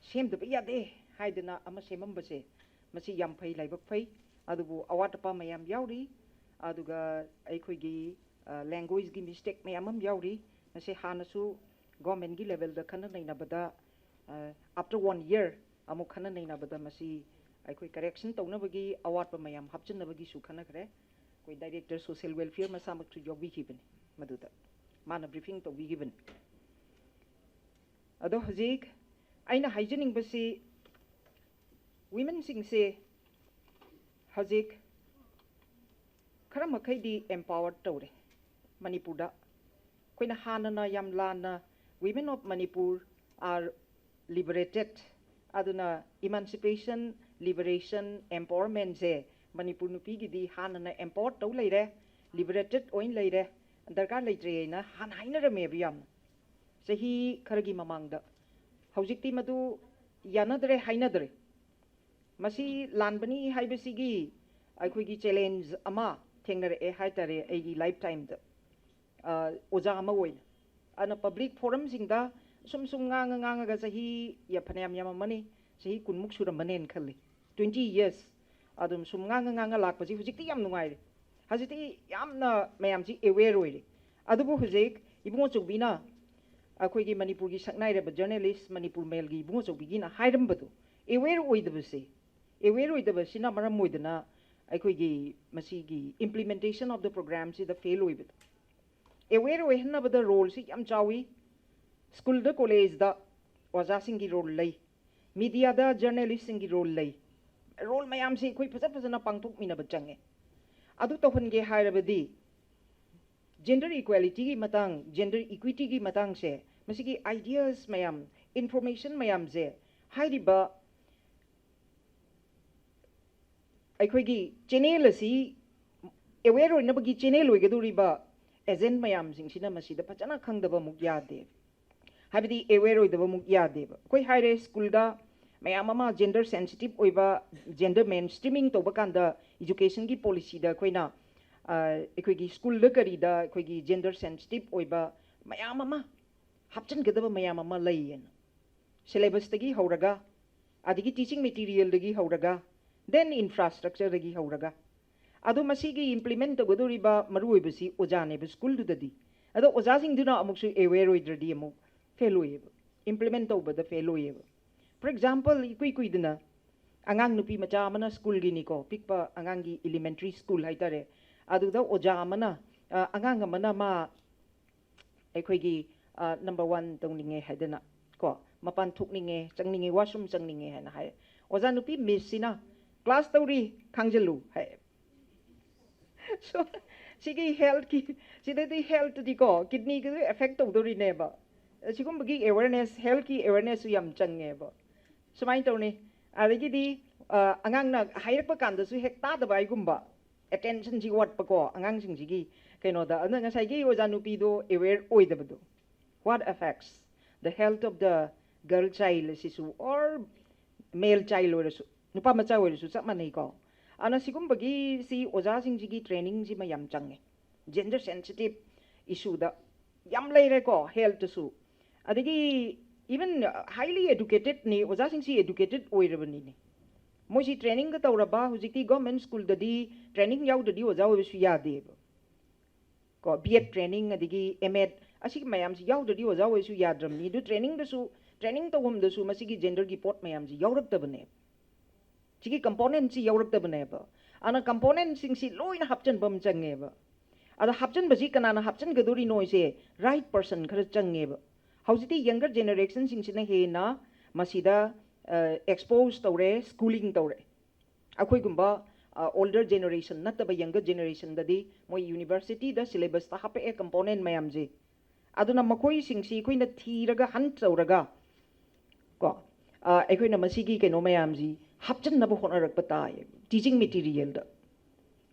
ꯁꯦꯝꯗꯕ ꯌꯥꯗꯦ ꯍꯥꯏꯗꯅ ꯑꯃ ꯁꯦꯝꯃꯝꯕꯁꯦ, ꯃꯁꯤ ꯌꯥꯝ ꯐꯩ, ꯂꯥꯏꯕꯛ ꯐꯩ꯫ ꯑꯗꯨꯕꯨ ꯑꯋꯥꯠ ꯑꯄꯥ ꯃꯌꯥꯝ ꯌꯥꯎꯔꯤ꯫ ꯑꯗꯨꯒ ꯑꯩꯈꯣꯏꯒꯤ, ꯑ, ꯂꯦꯡꯒ꯭ꯋꯦꯖꯀꯤ ꯃꯤꯁꯇꯦꯛ ꯃꯌꯥꯝ ꯑꯃ ꯌꯥꯎꯔꯤ꯫ ꯃꯁꯤ ꯍꯥꯟꯅꯁꯨ ꯒꯣꯔꯃꯦꯟꯒꯤ ꯂꯦꯚꯦꯜꯗ ꯈꯟꯅ ꯅꯩꯅꯕꯗ, ꯑ, after one year ꯑꯃꯨꯛ ꯈꯟꯅ ꯅꯩꯅꯕꯗ ꯃꯁꯤ ꯑꯩꯈꯣꯏ ꯀꯔꯦꯛꯁꯟ ꯇꯧꯅꯕꯒꯤ ꯑꯋꯥꯠꯄ ꯃꯌꯥꯝ ꯍꯥꯞꯆꯤꯟꯅꯕꯒꯤꯁꯨ ꯈꯟꯅꯈ꯭ꯔꯦ꯫ ꯑꯩꯈꯣꯏ ꯗꯥꯏꯔꯦꯛꯇꯔ ꯁꯣꯁꯤꯌꯦꯜ ꯋꯦꯜꯐꯤꯌꯔ ꯃꯁꯥꯃꯛꯁꯨ ꯌꯥꯎꯕꯤꯈꯤꯕꯅꯤ ꯃꯗꯨꯗ, ꯃꯥꯅ ꯕ꯭ꯔꯤꯐꯤꯡ ꯇꯧꯕꯤꯈꯤꯕꯅꯤ꯫ ꯑꯗꯣ ꯍꯧꯖꯤꯛ ꯑꯩꯅ ꯍꯥꯏꯖꯅꯤꯡꯕꯁꯤ, ꯋꯤꯃꯦꯟꯁꯤꯡꯁꯦ ꯍꯧꯖꯤꯛ ꯈꯔ ꯃꯈꯩꯗꯤ ꯑꯦꯝꯄꯥꯋꯔ ꯇꯧꯔꯦ ꯃꯅꯤꯄꯨꯔꯗ꯫ ꯑꯩꯈꯣꯏꯅ ꯍꯥꯟꯅꯅ ꯌꯥꯝ ꯂꯥꯟꯅ "Women of Manipur are liberated", ꯑꯗꯨꯅ ꯏꯃꯥꯟꯁꯤꯄꯦꯁꯟ, ꯂꯤꯕꯔꯦꯁꯟ, ꯑꯦꯝꯄꯥꯋꯔꯃꯦꯟꯁꯦ ꯃꯅꯤꯄꯨꯔ ꯅꯨꯄꯤꯒꯤꯗꯤ ꯍꯥꯟꯅꯅ ꯑꯦꯝꯄꯥꯋꯔ ꯇꯧ ꯂꯩꯔꯦ, ꯂꯤꯕꯔꯦꯇꯦꯠ ꯑꯣꯏꯅ ꯂꯩꯔꯦ, ꯗꯔꯀꯥꯔ ꯂꯩꯇ꯭ꯔꯦꯅ ꯍꯥꯟꯅ ꯍꯥꯏꯅꯔꯝꯃꯦꯕ ꯌꯥꯝꯅ, ꯆꯍꯤ ꯈꯔꯒꯤ ꯃꯃꯥꯡꯗ꯫ ꯍꯧꯖꯤꯛꯇꯤ ꯃꯗꯨ ꯌꯥꯅꯗ꯭ꯔꯦ, ꯍꯥꯏꯅꯗ꯭ꯔꯦ꯫ ꯃꯁꯤ ꯂꯥꯟꯕꯅꯤ ꯍꯥꯏꯕꯁꯤꯒꯤ ꯑꯩꯈꯣꯏꯒꯤ ꯆꯦꯂꯦꯟꯖ ꯑꯃ ꯊꯦꯡꯅꯔꯛꯑꯦ ꯍꯥꯏꯇꯥꯔꯦ ꯑꯩꯒꯤ ꯂꯥꯏꯐ ꯇꯥꯏꯝꯗ, ꯑ, ꯑꯣꯖꯥ ꯑꯃ ꯑꯣꯏꯅ꯫ ꯑꯗꯨꯅ ꯄꯕ꯭ꯂꯤꯛ ꯐꯣꯔꯝꯁꯤꯡꯗ ꯁꯨꯝ ꯁꯨꯝ ꯉꯥꯡꯉ ꯉꯥꯡꯉꯒ ꯆꯍꯤ ꯌꯥ-, ꯐꯅꯌꯥꯝ ꯌꯥꯝꯃꯝꯃꯅꯤ, ꯆꯍꯤ ꯀꯨꯟꯃꯨꯛ ꯁꯨꯔꯝꯃꯅꯦꯅ ꯈꯜꯂꯤ, ꯇ꯭ꯋꯦꯟꯇꯤ ꯌꯔꯁ꯫ ꯑꯗꯨꯝ ꯁꯨꯝ ꯉꯥꯡꯉ ꯉꯥꯡꯉ ꯂꯥꯛꯄꯁꯤ ꯍꯧꯖꯤꯛꯇꯤ ꯌꯥꯝ ꯅꯨꯡꯉꯥꯏꯔꯦ꯫ ꯍꯧꯖꯤꯛꯇꯤ ꯌꯥꯝꯅ ꯃꯌꯥꯝꯁꯤ ꯑꯦꯋꯦꯌꯔ ꯑꯣꯏꯔꯦ꯫ ꯑꯗꯨꯕꯨ ꯍꯧꯖꯤꯛ ꯏꯕꯨꯡꯉꯣ ꯑꯆꯧꯕꯤꯅ ꯑꯩꯈꯣꯏꯒꯤ ꯃꯅꯤꯄꯨꯔꯒꯤ ꯁꯛꯅꯥꯏꯔꯕ ꯖꯔꯅꯦꯂꯤꯁ ꯃꯅꯤꯄꯨꯔ ꯃꯦꯜꯒꯤ ꯏꯕꯨꯡꯉꯣ ꯑꯆꯧꯕꯤꯒꯤꯅ ꯍꯥꯏꯔꯝꯕꯗꯣ, ꯑꯦꯋꯦꯌꯔ ꯑꯣꯏꯗꯕꯁꯦ, ꯑꯦꯋꯦꯌꯔ ꯑꯣꯏꯗꯕꯁꯤꯅ ꯃꯔꯝ ꯑꯣꯏꯗꯅ ꯑꯩꯈꯣꯏꯒꯤ ꯃꯁꯤꯒꯤ implementation of the programꯁꯤꯗ ꯐꯦꯜ ꯑꯣꯏꯕꯗꯣ꯫ ꯑꯦꯋꯦꯌꯔ ꯑꯣꯏꯍꯟꯅꯕꯗ ꯔꯣꯜꯁꯤ ꯌꯥꯝ ꯆꯥꯎꯏ꯫ ꯁ꯭ꯀꯨꯜꯗ, ꯀꯣꯂꯦꯖꯗ ꯑꯣꯖꯥꯁꯤꯡꯒꯤ ꯔꯣꯜ ꯂꯩ, ꯃꯤꯗꯤꯌꯥꯗ ꯖꯔꯅꯦꯂꯤꯁꯁꯤꯡꯒꯤ ꯔꯣꯜ ꯂꯩ꯫ ꯔꯣꯜ ꯃꯌꯥꯝꯁꯤ ꯑꯩꯈꯣꯏ ꯐꯖ ꯐꯖꯅ ꯄꯥꯡꯊꯣꯛꯃꯤꯟꯅꯕ ꯆꯪꯉꯦ꯫ ꯑꯗꯨ ꯇꯧꯍꯟꯒꯦ ꯍꯥꯏꯔꯕꯗꯤ ꯖꯦꯟꯗꯔ ꯏꯀ꯭ꯋꯦꯂꯤꯇꯤꯒꯤ ꯃꯇꯥꯡ, ꯖꯦꯟꯗꯔ ꯏꯀ꯭ꯋꯤꯇꯤꯒꯤ ꯃꯇꯥꯡꯁꯦ, ꯃꯁꯤꯒꯤ ꯑꯥꯏꯗꯤꯌꯥꯁ ꯃꯌꯥꯝ, ꯏꯟꯐꯣꯔꯃꯦꯁꯟ ꯃꯌꯥꯝꯁꯦ ꯍꯥꯏꯔꯤꯕ ꯑꯩꯈꯣꯏꯒꯤ ꯆꯦꯅꯦꯜ ꯑꯁꯤ ꯑꯦꯋꯦꯌꯔ ꯑꯣꯏꯅꯕꯒꯤ ꯆꯦꯅꯦꯜ ꯑꯣꯏꯒꯗꯧꯔꯤꯕ ꯑꯦꯖꯦꯟ ꯃꯌꯥꯝꯁꯤꯡꯁꯤꯅ ꯃꯁꯤꯗ ꯐꯖꯅ ꯈꯪꯗꯕ ꯑꯃꯨꯛ ꯌꯥꯗꯦ꯫ ꯍꯥꯏꯕꯗꯤ ꯑꯦꯋꯦꯌꯔ ꯑꯣꯏꯗꯕ ꯑꯃꯨꯛ ꯌꯥꯗꯦꯕ꯫ ꯑꯩꯈꯣꯏ ꯍꯥꯏꯔꯦ ꯁ꯭ꯀꯨꯜꯗ ꯃꯌꯥꯝ ꯑꯃ ꯖꯦꯟꯗꯔ ꯁꯦꯟꯁꯤꯇꯤꯞ ꯑꯣꯏꯕ, ꯖꯦꯟꯗꯔ ꯃꯦꯟ ꯁ꯭ꯇ꯭ꯔꯤꯃꯤꯡ ꯇꯧꯕ ꯀꯥꯟꯗ ꯏꯖꯨꯀꯦꯁꯟꯒꯤ ꯄꯣꯂꯤꯁꯤꯗ ꯑꯩꯈꯣꯏꯅ ꯑꯩꯈꯣꯏꯒꯤ ꯁ꯭ꯀꯨꯜꯗ ꯀꯔꯤꯗ ꯑꯩꯈꯣꯏꯒꯤ ꯖꯦꯟꯗꯔ ꯁꯦꯟꯁꯤꯇꯤꯞ ꯑꯣꯏꯕ ꯃꯌꯥꯝ ꯑꯃ ꯍꯥꯞꯆꯤꯟꯒꯗꯕ ꯃꯌꯥꯝ ꯑꯃ ꯂꯩꯌꯦꯅ꯫ ꯁꯤꯂꯦꯕꯁꯇꯒꯤ ꯍꯧꯔꯒ, ꯑꯗꯒꯤ ꯇꯤꯆꯤꯡ ꯃꯦꯇꯤꯔꯤꯌꯦꯜꯗꯒꯤ ꯍꯧꯔꯒ, ꯗꯦꯟ ꯏꯟꯐ꯭ꯔꯥꯁ꯭ꯇ꯭ꯔꯛꯆꯔꯗꯒꯤ ꯍꯧꯔꯒ꯫ ꯑꯗꯣ ꯃꯁꯤꯒꯤ ꯏꯝꯄ꯭ꯂꯤꯃꯦꯟ ꯇꯧꯒꯗꯧꯔꯤꯕ ꯃꯔꯨꯑꯣꯏꯕꯁꯤ ꯑꯣꯖꯥꯅꯦꯕ ꯁ꯭ꯀꯨꯜꯗꯨꯗꯗꯤ꯫ ꯑꯗꯣ ꯑꯣꯖꯥꯁꯤꯡꯗꯨꯅ ꯑꯃꯨꯛꯁꯨ ꯑꯦꯋꯦꯌꯔ ꯑꯣꯏꯗ꯭ꯔꯗꯤ ꯑꯃꯨꯛ ꯐꯦꯜ ꯑꯣꯏꯌꯦꯕ, ꯏꯝꯄ꯭ꯂꯤꯃꯦꯟ ꯇꯧꯕꯗ ꯐꯦꯜ ꯑꯣꯏꯌꯦꯕ꯫ ꯐꯣꯔ ꯑꯦꯛꯖꯥꯝꯄꯜ, ꯏꯀꯨꯏ ꯀꯨꯏꯗꯅ ꯑꯉꯥꯡ ꯅꯨꯄꯤ ꯃꯆꯥ ꯑꯃꯅ ꯁ꯭ꯀꯨꯜꯒꯤꯅꯤꯀꯣ, ꯄꯤꯛꯄ ꯑꯉꯥꯡꯒꯤ ꯏꯂꯤꯃꯦꯟꯇ꯭ꯔꯤ ꯁ꯭ꯀꯨꯜ ꯍꯥꯏꯇꯥꯔꯦ, ꯑꯗꯨꯗ ꯑꯣꯖꯥ ꯑꯃꯅ, ꯑ, ꯑꯉꯥꯡ ꯑꯃꯅ ꯃꯥ ꯑꯩꯈꯣꯏꯒꯤ ꯅꯝꯕꯔ ꯋꯥꯟ ꯇꯧꯅꯤꯡꯉꯦ ꯍꯥꯏꯗꯅ ꯀꯣ, ꯃꯄꯥꯟ ꯊꯣꯛꯅꯤꯡꯉꯦ, ꯆꯪꯅꯤꯡꯉꯦ, ꯋꯥꯁꯔꯨꯝ ꯆꯪꯅꯤꯡꯉꯦ ꯍꯥꯏꯅ ꯍꯥꯏ꯫ ꯑꯣꯖꯥ ꯅꯨꯄꯤ ꯃꯤꯁꯁꯤꯅ, "ꯀ꯭ꯂꯥꯁ ꯇꯧꯔꯤ, ꯈꯥꯡꯖꯜꯂꯨ" ꯍꯥꯏ꯫ So, ꯁꯤꯒꯤ ꯍꯦꯜꯠꯀꯤ, ꯁꯤꯗꯗꯤ ꯍꯦꯜꯠꯇꯗꯤꯀꯣ, ꯀꯤꯗꯅꯤꯒꯤꯁꯨ ꯑꯦꯐꯦꯛ ꯇꯧꯗꯣꯔꯤꯅꯦꯕ꯫ ꯁꯤꯒꯨꯝꯕꯒꯤ ꯑꯦꯋꯦꯔꯅꯦꯁ, ꯍꯦꯜꯠꯀꯤ ꯑꯦꯋꯦꯔꯅꯦꯁꯁꯨ ꯌꯥꯝ ꯆꯪꯉꯦꯕ꯫ ꯁꯨꯃꯥꯏꯅ ꯇꯧꯅꯤ꯫ ꯑꯗꯒꯤꯗꯤ, ꯑ, ꯑꯉꯥꯡꯅ ꯍꯥꯏꯔꯛꯄ ꯀꯥꯟꯗꯁꯨ ꯍꯦꯛ ꯇꯥꯗꯕ ꯍꯥꯏꯒꯨꯝꯕ, ꯑꯦꯇꯦꯟꯁꯟꯁꯤ ꯋꯥꯠꯄꯀꯣ ꯑꯉꯥꯡꯁꯤꯡꯁꯤꯒꯤ ꯀꯩꯅꯣꯗ꯫ ꯑꯗꯨꯅ ꯉꯁꯥꯏꯒꯤ ꯑꯣꯖꯥ ꯅꯨꯄꯤꯗꯣ aware ꯑꯣꯏꯗꯕꯗꯣ꯫ What affects the health of the girl child ꯑꯁꯤꯁꯨ, or male child ꯑꯣꯏꯔꯁꯨ, ꯅꯨꯄꯥ ꯃꯆꯥ ꯑꯣꯏꯔꯁꯨ ꯆꯞ ꯃꯥꯟꯅꯩꯀꯣ꯫ ꯑꯗꯨꯅ ꯁꯤꯒꯨꯝꯕꯒꯤ ꯁꯤ ꯑꯣꯖꯥꯁꯤꯡꯁꯤꯒꯤ ꯇ꯭ꯔꯦꯅꯤꯡꯁꯤꯃ ꯌꯥꯝ ꯆꯪꯉꯦ꯫ ꯖꯦꯟꯗꯔ ꯁꯦꯟꯁꯤꯇꯤꯞ ꯏꯁꯨꯗ ꯌꯥꯝ ꯂꯩꯔꯦꯀꯣ, ꯍꯦꯜꯠꯇꯁꯨ꯫ ꯑꯗꯒꯤ ꯏꯚꯟ ꯍꯥꯏꯂꯤ ꯑꯦꯗꯨꯀꯦꯇꯦꯠꯅꯤ, ꯑꯣꯖꯥꯁꯤꯡꯁꯤ ꯑꯦꯗꯨꯀꯦꯇꯦꯠ ꯑꯣꯏꯔꯕꯅꯤꯅꯦ꯫ ꯃꯣꯏꯁꯤ ꯇ꯭ꯔꯦꯅꯤꯡꯒ ꯇꯧꯔꯕ, ꯍꯧꯖꯤꯛꯇꯤ ꯒꯣꯔꯃꯦꯟ ꯁ꯭ꯀꯨꯜꯗꯗꯤ ꯇ꯭ꯔꯦꯅꯤꯡ ꯌꯥꯎꯗ꯭ꯔꯗꯤ ꯑꯣꯖꯥ ꯑꯣꯏꯕꯁꯨ ꯌꯥꯗꯦꯕ꯫ ꯀꯣ, ꯕꯤ ꯑꯦꯗ ꯇ꯭ꯔꯦꯅꯤꯡ, ꯑꯗꯒꯤ ꯑꯦꯝ ꯑꯦꯗ, ꯑꯁꯤꯒꯤ ꯃꯌꯥꯝꯁꯤ ꯌꯥꯎꯗ꯭ꯔꯗꯤ ꯑꯣꯖꯥ ꯑꯣꯏꯁꯨ ꯌꯥꯗ꯭ꯔꯕꯅꯤ꯫ ꯑꯗꯨ ꯇ꯭ꯔꯦꯅꯤꯡꯗꯁꯨ, ꯇ꯭ꯔꯦꯅꯤꯡ ꯇꯧꯐꯝꯗꯁꯨ ꯃꯁꯤꯒꯤ ꯖꯦꯟꯗꯔꯒꯤ ꯄꯣꯠ ꯃꯌꯥꯝꯁꯤ ꯌꯥꯎꯔꯛꯇꯕꯅꯦꯕ꯫ ꯁꯤꯒꯤ ꯀꯝꯄꯣꯅꯦꯟꯁꯤ ꯌꯥꯎꯔꯛꯇꯕꯅꯦꯕ꯫ ꯑꯗꯨꯅ ꯀꯝꯄꯣꯅꯦꯟꯁꯤꯡꯁꯤ ꯂꯣꯏꯅ ꯍꯥꯞꯆꯤꯟꯕ ꯑꯃ ꯆꯪꯉꯦꯕ꯫ ꯑꯗ ꯍꯥꯞꯆꯤꯟꯕꯁꯤ ꯀꯅꯥꯅ ꯍꯥꯞꯆꯤꯟꯒꯗꯣꯔꯤꯅꯣꯁꯦ ꯔꯥꯏꯠ ꯄꯔꯁꯟ ꯈꯔ ꯆꯪꯉꯦꯕ꯫ ꯍꯧꯖꯤꯛꯇꯤ ꯌꯪꯒꯔ ꯖꯦꯅꯦꯔꯦꯁꯟꯁꯤꯡꯁꯤꯅ ꯍꯦꯟꯅ ꯃꯁꯤꯗ ꯑꯦꯛꯁꯄꯣꯖ ꯇꯧꯔꯦ, ꯁ꯭ꯀꯨꯂꯤꯡ ꯇꯧꯔꯦ꯫ ꯑꯩꯈꯣꯏꯒꯨꯝꯕ ꯑꯣꯜꯗꯔ ꯖꯦꯅꯦꯔꯦꯁꯟ ꯅꯠꯇꯕ ꯌꯪꯒꯔ ꯖꯦꯅꯦꯔꯦꯁꯟꯗꯗꯤ ꯃꯣꯏ ꯌꯨꯅꯤꯚꯔꯁꯤꯇꯤꯗ ꯁꯤꯂꯦꯕꯁꯇ ꯍꯥꯞꯄꯛꯑꯦ ꯀꯝꯄꯣꯅꯦꯟ ꯃꯌꯥꯝꯁꯦ꯫ ꯑꯗꯨꯅ ꯃꯈꯣꯏꯁꯤꯡꯁꯤ ꯑꯩꯈꯣꯏꯅ ꯊꯤꯔꯒ, ꯍꯟ ꯇꯧꯔꯒ ꯀꯣ, ꯑ, ꯑꯩꯈꯣꯏꯅ ꯃꯁꯤꯒꯤ ꯀꯩꯅꯣ ꯃꯌꯥꯝꯁꯤ ꯍꯥꯞꯆꯤꯟꯅꯕ ꯍꯣꯠꯅꯔꯛꯄ ꯇꯥꯏ ꯇꯤꯆꯤꯡ ꯃꯦꯇꯤꯔꯤꯌꯦꯜꯗ꯫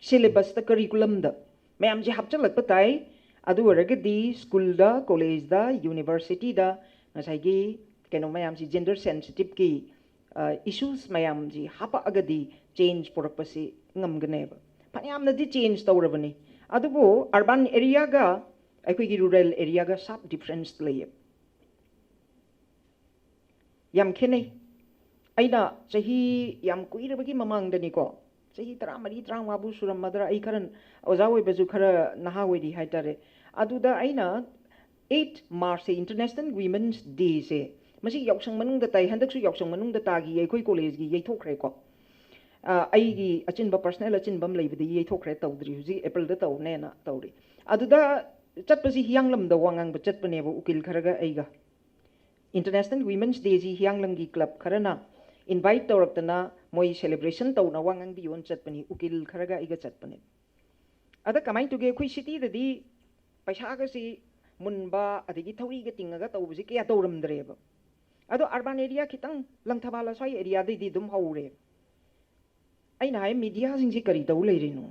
ꯁꯤꯂꯦꯕꯁꯇ, ꯀꯔꯤꯀꯨꯂꯝꯗ ꯃꯌꯥꯝꯁꯤ ꯍꯥꯞꯆꯤꯜꯂꯛꯄ ꯇꯥꯏ꯫ ꯑꯗꯨ ꯑꯣꯏꯔꯒꯗꯤ ꯁ꯭ꯀꯨꯜꯗ, ꯀꯣꯂꯦꯖꯇ, ꯌꯨꯅꯤꯚꯔꯁꯤꯇꯤꯗ ꯉꯁꯥꯏꯒꯤ ꯀꯩꯅꯣ ꯃꯌꯥꯝꯁꯤ, ꯖꯦꯟꯗꯔ ꯁꯦꯟꯁꯤꯇꯤꯞꯀꯤ ꯏꯁꯨꯁ ꯃꯌꯥꯝꯁꯤ ꯍꯥꯄꯛꯑꯒꯗꯤ ꯆꯦꯟꯖ ꯄꯨꯔꯛꯄꯁꯤ ꯉꯝꯒꯅꯦꯕ꯫ ꯐꯅꯌꯥꯝꯅꯗꯤ ꯆꯦꯟꯖ ꯇꯧꯔꯕꯅꯤ, ꯑꯗꯨꯕꯨ ꯑꯔꯕꯥꯟ ꯑꯦꯔꯤꯌꯥꯒ ꯑꯩꯈꯣꯏꯒꯤ ꯔꯨꯔꯦꯜ ꯑꯦꯔꯤꯌꯥꯒ ꯁꯥꯔꯞ ꯗꯤꯐ꯭ꯔꯦꯟꯁ ꯂꯩꯌꯦꯕ꯫ ꯌꯥꯝ ꯈꯦꯠꯅꯩ꯫ ꯑꯩꯅ ꯆꯍꯤ ꯌꯥꯝ ꯀꯨꯏꯔꯕꯒꯤ ꯃꯃꯥꯡꯗꯅꯤꯀꯣ, ꯆꯍꯤ ꯇꯔꯥꯃꯔꯤ ꯇꯔꯥꯃꯉꯥꯕꯨ ꯁꯨꯔꯝꯃꯗ꯭ꯔꯥ, ꯑꯩ ꯈꯔ, ꯑꯣꯖꯥ ꯑꯣꯏꯕꯁꯨ ꯈꯔ ꯅꯍꯥ ꯑꯣꯏꯔꯤ ꯍꯥꯏꯇꯥꯔꯦ꯫ ꯑꯗꯨꯗ ꯑꯩꯅ ꯑꯩꯠ ꯃꯥꯔꯆꯁꯦ, ꯏꯟꯇꯔꯅꯦꯁꯅꯦꯜ ꯋꯤꯃꯦꯟꯁ ꯗꯦꯁꯦ, ꯃꯁꯤ ꯌꯥꯎꯁꯪ ꯃꯅꯨꯡꯗ ꯇꯥꯏ, ꯍꯟꯗꯛꯁꯨ ꯌꯥꯎꯁꯪ ꯃꯅꯨꯡꯗ ꯇꯥꯈꯤ, ꯑꯩꯈꯣꯏ ꯀꯣꯂꯦꯖꯀꯤ ꯌꯩꯊꯣꯛꯈ꯭ꯔꯦꯀꯣ꯫ ꯑ, ꯑꯩꯒꯤ ꯑꯆꯤꯟꯕ, ꯄꯔꯁꯅꯦꯜ ꯑꯆꯤꯟꯕ ꯑꯃ ꯂꯩꯕꯗꯒꯤ ꯌꯩꯊꯣꯛꯈ꯭ꯔꯦ, ꯇꯧꯗ꯭ꯔꯤ, ꯍꯧꯖꯤꯛ ꯑꯦꯄ꯭ꯔꯤꯜꯗ ꯇꯧꯅꯦꯅ ꯇꯧꯔꯤ꯫ ꯑꯗꯨꯗ ꯆꯠꯄꯁꯤ ꯍꯤꯌꯥꯡꯂꯝꯗ ꯋꯥ ꯉꯥꯡꯕ ꯆꯠꯄꯅꯦꯕ, ꯎꯀꯤꯜ ꯈꯔꯒ ꯑꯩꯒ꯫ ꯏꯟꯇꯔꯅꯦꯁꯅꯦꯜ ꯋꯤꯃꯦꯟꯁ ꯗꯦꯁꯤ ꯍꯤꯌꯥꯡꯂꯝꯒꯤ ꯀ꯭ꯂꯕ ꯈꯔꯅ ꯏꯟꯚꯥꯏꯠ ꯇꯧꯔꯛꯇꯅ ꯃꯣꯏ ꯁꯦꯂꯦꯕ꯭ꯔꯦꯁꯟ ꯇꯧꯅ ꯋꯥ ꯉꯥꯡꯕꯤꯌꯣꯅ ꯆꯠꯄꯅꯤ, ꯎꯀꯤꯜ ꯈꯔꯒ ꯑꯩꯒ ꯆꯠꯄꯅꯦ꯫ ꯑꯗ ꯀꯃꯥꯏꯅ ꯇꯧꯒꯦ, ꯑꯩꯈꯣꯏ ꯁꯤꯇꯤꯗꯗꯤ ꯄꯩꯁꯥꯒꯁꯤ ꯃꯨꯟꯕ ꯑꯗꯒꯤ ꯊꯧꯔꯤꯒ ꯇꯤꯡꯉꯒ ꯇꯧꯕꯁꯤ ꯀꯌꯥ ꯇꯧꯔꯝꯗ꯭ꯔꯦꯕ꯫ ꯑꯗꯣ ꯑꯔꯕꯥꯟ ꯑꯦꯔꯤꯌꯥ ꯈꯤꯇꯪ, ꯂꯪꯊꯕꯥꯜ ꯑꯁ꯭ꯋꯥꯏ ꯑꯦꯔꯤꯌꯥꯗꯩꯗꯤ ꯑꯗꯨꯝ ꯍꯧꯔꯦ꯫ ꯑꯩꯅ ꯍꯥꯏ, ꯃꯤꯗꯤꯌꯥꯁꯤꯡꯁꯤ ꯀꯔꯤ ꯇꯧ ꯂꯩꯔꯤꯅꯣ?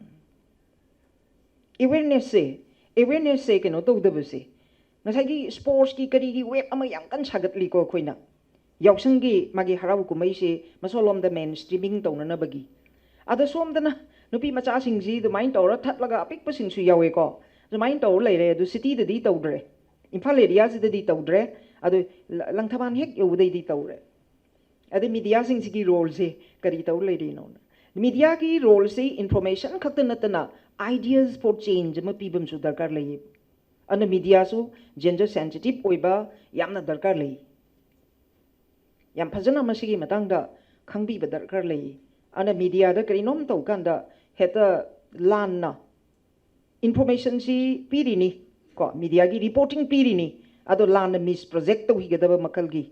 ꯑꯦꯋꯦꯔꯅꯦꯁꯁꯦ, ꯑꯦꯋꯦꯔꯅꯦꯁꯁꯦ ꯀꯩꯅꯣ ꯇꯧꯗꯕꯁꯦ, ꯉꯁꯥꯏꯒꯤ ꯁ꯭ꯄꯣꯔꯠꯁꯀꯤ ꯀꯔꯤꯒꯤ ꯋꯦꯕ ꯑꯃ ꯌꯥꯝ ꯀꯟꯅ ꯁꯥꯒꯠꯂꯤꯀꯣ ꯑꯩꯈꯣꯏꯅ꯫ ꯌꯥꯎꯁꯪꯒꯤ ꯃꯥꯒꯤ ꯍꯔꯥꯎ ꯀꯨꯝꯍꯩꯁꯦ ꯃꯁꯣꯂꯣꯝꯗ ꯃꯦꯟ ꯁ꯭ꯇ꯭ꯔꯤꯃꯤꯡ ꯇꯧꯅꯅꯕꯒꯤ꯫ ꯑꯗ ꯁꯣꯝꯗꯅ ꯅꯨꯄꯤ ꯃꯆꯥꯁꯤꯡꯁꯤ ꯑꯗꯨꯃꯥꯏꯅ ꯇꯧꯔ ꯊꯠꯂꯒ ꯑꯄꯤꯛꯄꯁꯤꯡꯁꯨ ꯌꯥꯎꯋꯦꯀꯣ꯫ ꯑꯗꯨꯃꯥꯏꯅ ꯇꯧꯔ ꯂꯩꯔꯦ꯫ ꯑꯗꯨ ꯁꯤꯇꯤꯗꯗꯤ ꯇꯧꯗ꯭ꯔꯦ꯫ ꯏꯝꯐꯥꯜ ꯑꯦꯔꯤꯌꯥꯁꯤꯗꯗꯤ ꯇꯧꯗ꯭ꯔꯦ꯫ ꯑꯗꯨ ꯂ-, ꯂꯪꯊꯕꯥꯜ ꯍꯦꯛ ꯌꯧꯕꯗꯩꯗꯤ ꯇꯧꯔꯦ꯫ ꯑꯗꯩ ꯃꯤꯗꯤꯌꯥꯁꯤꯡꯁꯤꯒꯤ ꯔꯣꯜꯁꯦ ꯀꯔꯤ ꯇꯧꯔ ꯂꯩꯔꯤꯅꯣ? ꯃꯤꯗꯤꯌꯥꯒꯤ ꯔꯣꯜꯁꯤ ꯏꯟꯐꯣꯔꯃꯦꯁꯟ ꯈꯛꯇ ꯅꯠꯇꯅ ideas for change ꯑꯃ ꯄꯤꯕ ꯑꯃꯁꯨ ꯗꯔꯀꯥꯔ ꯂꯩꯌꯦ꯫ ꯑꯗꯨꯅ ꯃꯤꯗꯤꯌꯥꯁꯨ ꯖꯦꯟꯗꯔ ꯁꯦꯟꯁꯤꯇꯤꯞ ꯑꯣꯏꯕ ꯌꯥꯝꯅ ꯗꯔꯀꯥꯔ ꯂꯩ꯫ ꯌꯥꯝ ꯐꯖꯅ ꯃꯁꯤꯒꯤ ꯃꯇꯥꯡꯗ ꯈꯪꯕꯤꯕ ꯗꯔꯀꯥꯔ ꯂꯩ꯫ ꯑꯗꯨꯅ ꯃꯤꯗꯤꯌꯥꯗ ꯀꯔꯤꯅꯣꯝ ꯇꯧ ꯀꯥꯟꯗ ꯍꯦꯛꯇ ꯂꯥꯟꯅ ꯏꯟꯐꯣꯔꯃꯦꯁꯟꯁꯤ ꯄꯤꯔꯤꯅꯤ, ꯀꯣ, ꯃꯤꯗꯤꯌꯥꯒꯤ ꯔꯤꯄꯣꯔꯇꯤꯡ ꯄꯤꯔꯤꯅꯤ, ꯑꯗꯣ ꯂꯥꯟꯅ ꯃꯤꯁꯄ꯭ꯔꯣꯖꯦꯛ ꯇꯧꯈꯤꯒꯗꯕ ꯃꯈꯜꯒꯤ꯫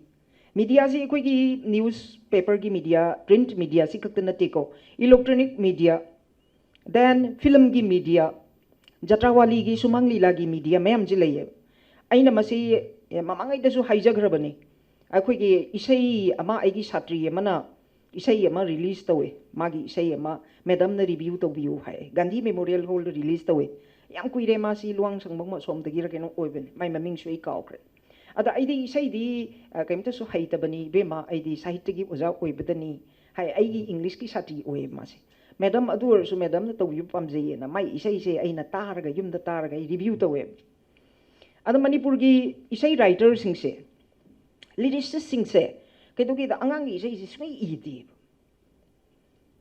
ꯃꯤꯗꯤꯌꯥꯁꯤ ꯑꯩꯈꯣꯏꯒꯤ ꯅ꯭ꯌꯨꯁ ꯄꯦꯄꯔꯒꯤ ꯃꯤꯗꯤꯌꯥ, ꯄ꯭ꯔꯤꯟꯠ ꯃꯤꯗꯤꯌꯥꯁꯤ ꯈꯛꯇ ꯅꯠꯇꯦꯀꯣ, ꯏꯂꯦꯛꯇ꯭ꯔꯣꯅꯤꯛ ꯃꯤꯗꯤꯌꯥ, ꯗꯦꯟ ꯐꯤꯂꯝꯒꯤ ꯃꯤꯗꯤꯌꯥ, ꯖꯇ꯭ꯔꯥꯋꯥꯂꯤꯒꯤ, ꯁꯨꯃꯥꯡ ꯂꯤꯂꯥꯒꯤ ꯃꯤꯗꯤꯌꯥ ꯃꯌꯥꯝꯁꯤ ꯂꯩꯌꯦꯕ꯫ ꯑꯩꯅ ꯃꯁꯤ, ꯑꯦ, ꯃꯃꯥꯡꯉꯩꯗꯁꯨ ꯍꯥꯏꯖꯈ꯭ꯔꯕꯅꯤ꯫ ꯑꯩꯈꯣꯏꯒꯤ ꯏꯁꯩ ꯑꯃ ꯑꯩꯒꯤ ꯁꯥꯇ꯭ꯔꯤ ꯑꯃꯅ ꯏꯁꯩ ꯑꯃ ꯔꯤꯂꯤꯁ ꯇꯧꯋꯦ, ꯃꯥꯒꯤ ꯏꯁꯩ ꯑꯃ ꯃꯦꯗꯝꯅ ꯔꯤꯚ꯭ꯌꯨ ꯇꯧꯕꯤꯌꯨ ꯍꯥꯏ, ꯒꯥꯟꯙꯤ ꯃꯦꯃꯣꯔꯤꯌꯦꯜ ꯍꯣꯜꯗ ꯔꯤꯂꯤꯁ ꯇꯧꯋꯦ꯫ ꯌꯥꯝ ꯀꯨꯏꯔꯦ, ꯃꯥꯁꯤ ꯂꯨꯋꯥꯡꯁꯪꯕꯝ ꯑꯁꯣꯝꯗꯒꯤꯔ ꯀꯩꯅꯣ ꯑꯣꯏꯕꯅꯦ, ꯃꯥꯏ ꯃꯃꯤꯡꯁꯨ ꯑꯩ ꯀꯥꯎꯈ꯭ꯔꯦ꯫ ꯑꯗ ꯑꯩꯗꯤ ꯏꯁꯩꯗꯤ ꯑ, ꯀꯩꯝꯇꯁꯨ ꯍꯩꯇꯕꯅꯤ ꯏꯕꯦꯝꯃ, ꯑꯩꯗꯤ ꯁꯥꯍꯤꯇ꯭ꯌꯒꯤ ꯑꯣꯖꯥ ꯑꯣꯏꯕꯗꯅꯤ ꯍꯥꯏ, ꯑꯩꯒꯤ ꯏꯪꯂꯤꯁꯀꯤ ꯁꯥꯇꯤ ꯑꯣꯏꯌꯦ ꯃꯥꯁꯦ꯫ ꯃꯦꯗꯝ, ꯑꯗꯨ ꯑꯣꯏꯔꯁꯨ ꯃꯦꯗꯝꯅ ꯇꯧꯕꯤꯕ ꯄꯥꯝꯖꯩꯌꯦꯅ ꯃꯥꯏ ꯏꯁꯩꯁꯦ ꯑꯩꯅ ꯇꯥꯔꯒ, ꯌꯨꯝꯗ ꯇꯥꯔꯒ ꯑꯩ ꯔꯤꯚ꯭ꯌꯨ ꯇꯧꯋꯦꯕ꯫ ꯑꯗ ꯃꯅꯤꯄꯨꯔꯒꯤ ꯏꯁꯩ ꯔꯥꯏꯇꯔꯁꯤꯡꯁꯦ, ꯂꯤꯔꯤꯁꯤꯁꯁꯤꯡꯁꯦ ꯀꯩꯗꯧꯒꯦꯗ ꯑꯉꯥꯡꯒꯤ ꯏꯁꯩꯁꯦ ꯁꯨꯡꯏ ꯏꯗꯦꯕ꯫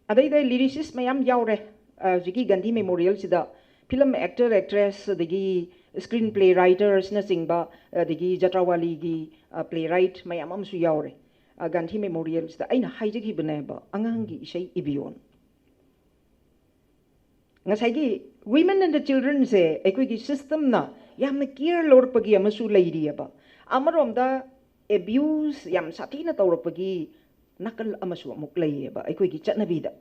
ꯑꯗꯩꯗ ꯂꯤꯔꯤꯁꯤꯁ ꯃꯌꯥꯝ ꯌꯥꯎꯔꯦ꯫ ꯑ, ꯍꯧꯖꯤꯛꯀꯤ ꯒꯥꯟꯙꯤ ꯃꯦꯃꯣꯔꯤꯌꯦꯜꯁꯤꯗ ꯐꯤꯂꯝ ꯑꯦꯛꯇꯔ, ꯑꯦꯛꯇ꯭ꯔꯦꯁ, ꯑꯗꯒꯤ ꯁ꯭ꯀ꯭ꯔꯤꯟ ꯄ꯭ꯂꯦ ꯔꯥꯏꯇꯔꯁꯅꯆꯤꯡꯕ, ꯑꯗꯒꯤ ꯖꯇ꯭ꯔꯥꯋꯥꯂꯤꯒꯤ, ꯑ, ꯄ꯭ꯂꯦ ꯔꯥꯏꯠ ꯃꯌꯥꯝ ꯑꯃꯁꯨ ꯌꯥꯎꯔꯦ꯫ ꯑ, ꯒꯥꯟꯙꯤ ꯃꯦꯃꯣꯔꯤꯌꯦꯜꯁꯤꯗ ꯑꯩꯅ ꯍꯥꯏꯖꯈꯤꯕꯅꯦꯕ, ꯑꯉꯥꯡꯒꯤ ꯏꯁꯩ ꯏꯕꯤꯌꯣꯅ꯫ ꯉꯁꯥꯏꯒꯤ women and the childrenꯁꯦ ꯑꯩꯈꯣꯏꯒꯤ ꯁꯤꯁꯇꯝꯅ ꯌꯥꯝꯅ ꯀꯤꯌꯔ ꯂꯧꯔꯛꯄꯒꯤ ꯑꯃꯁꯨ ꯂꯩꯔꯤꯑꯕ꯫ ꯑꯃꯔꯣꯝꯗ ꯑꯦꯕ꯭ꯌꯨꯁ ꯌꯥꯝ ꯁꯥꯊꯤꯅ ꯇꯧꯔꯛꯄꯒꯤ ꯅꯥꯀꯜ ꯑꯃꯁꯨ ꯑꯃꯨꯛ ꯂꯩꯌꯦꯕ ꯑꯩꯈꯣꯏꯒꯤ ꯆꯠꯅꯕꯤꯗ꯫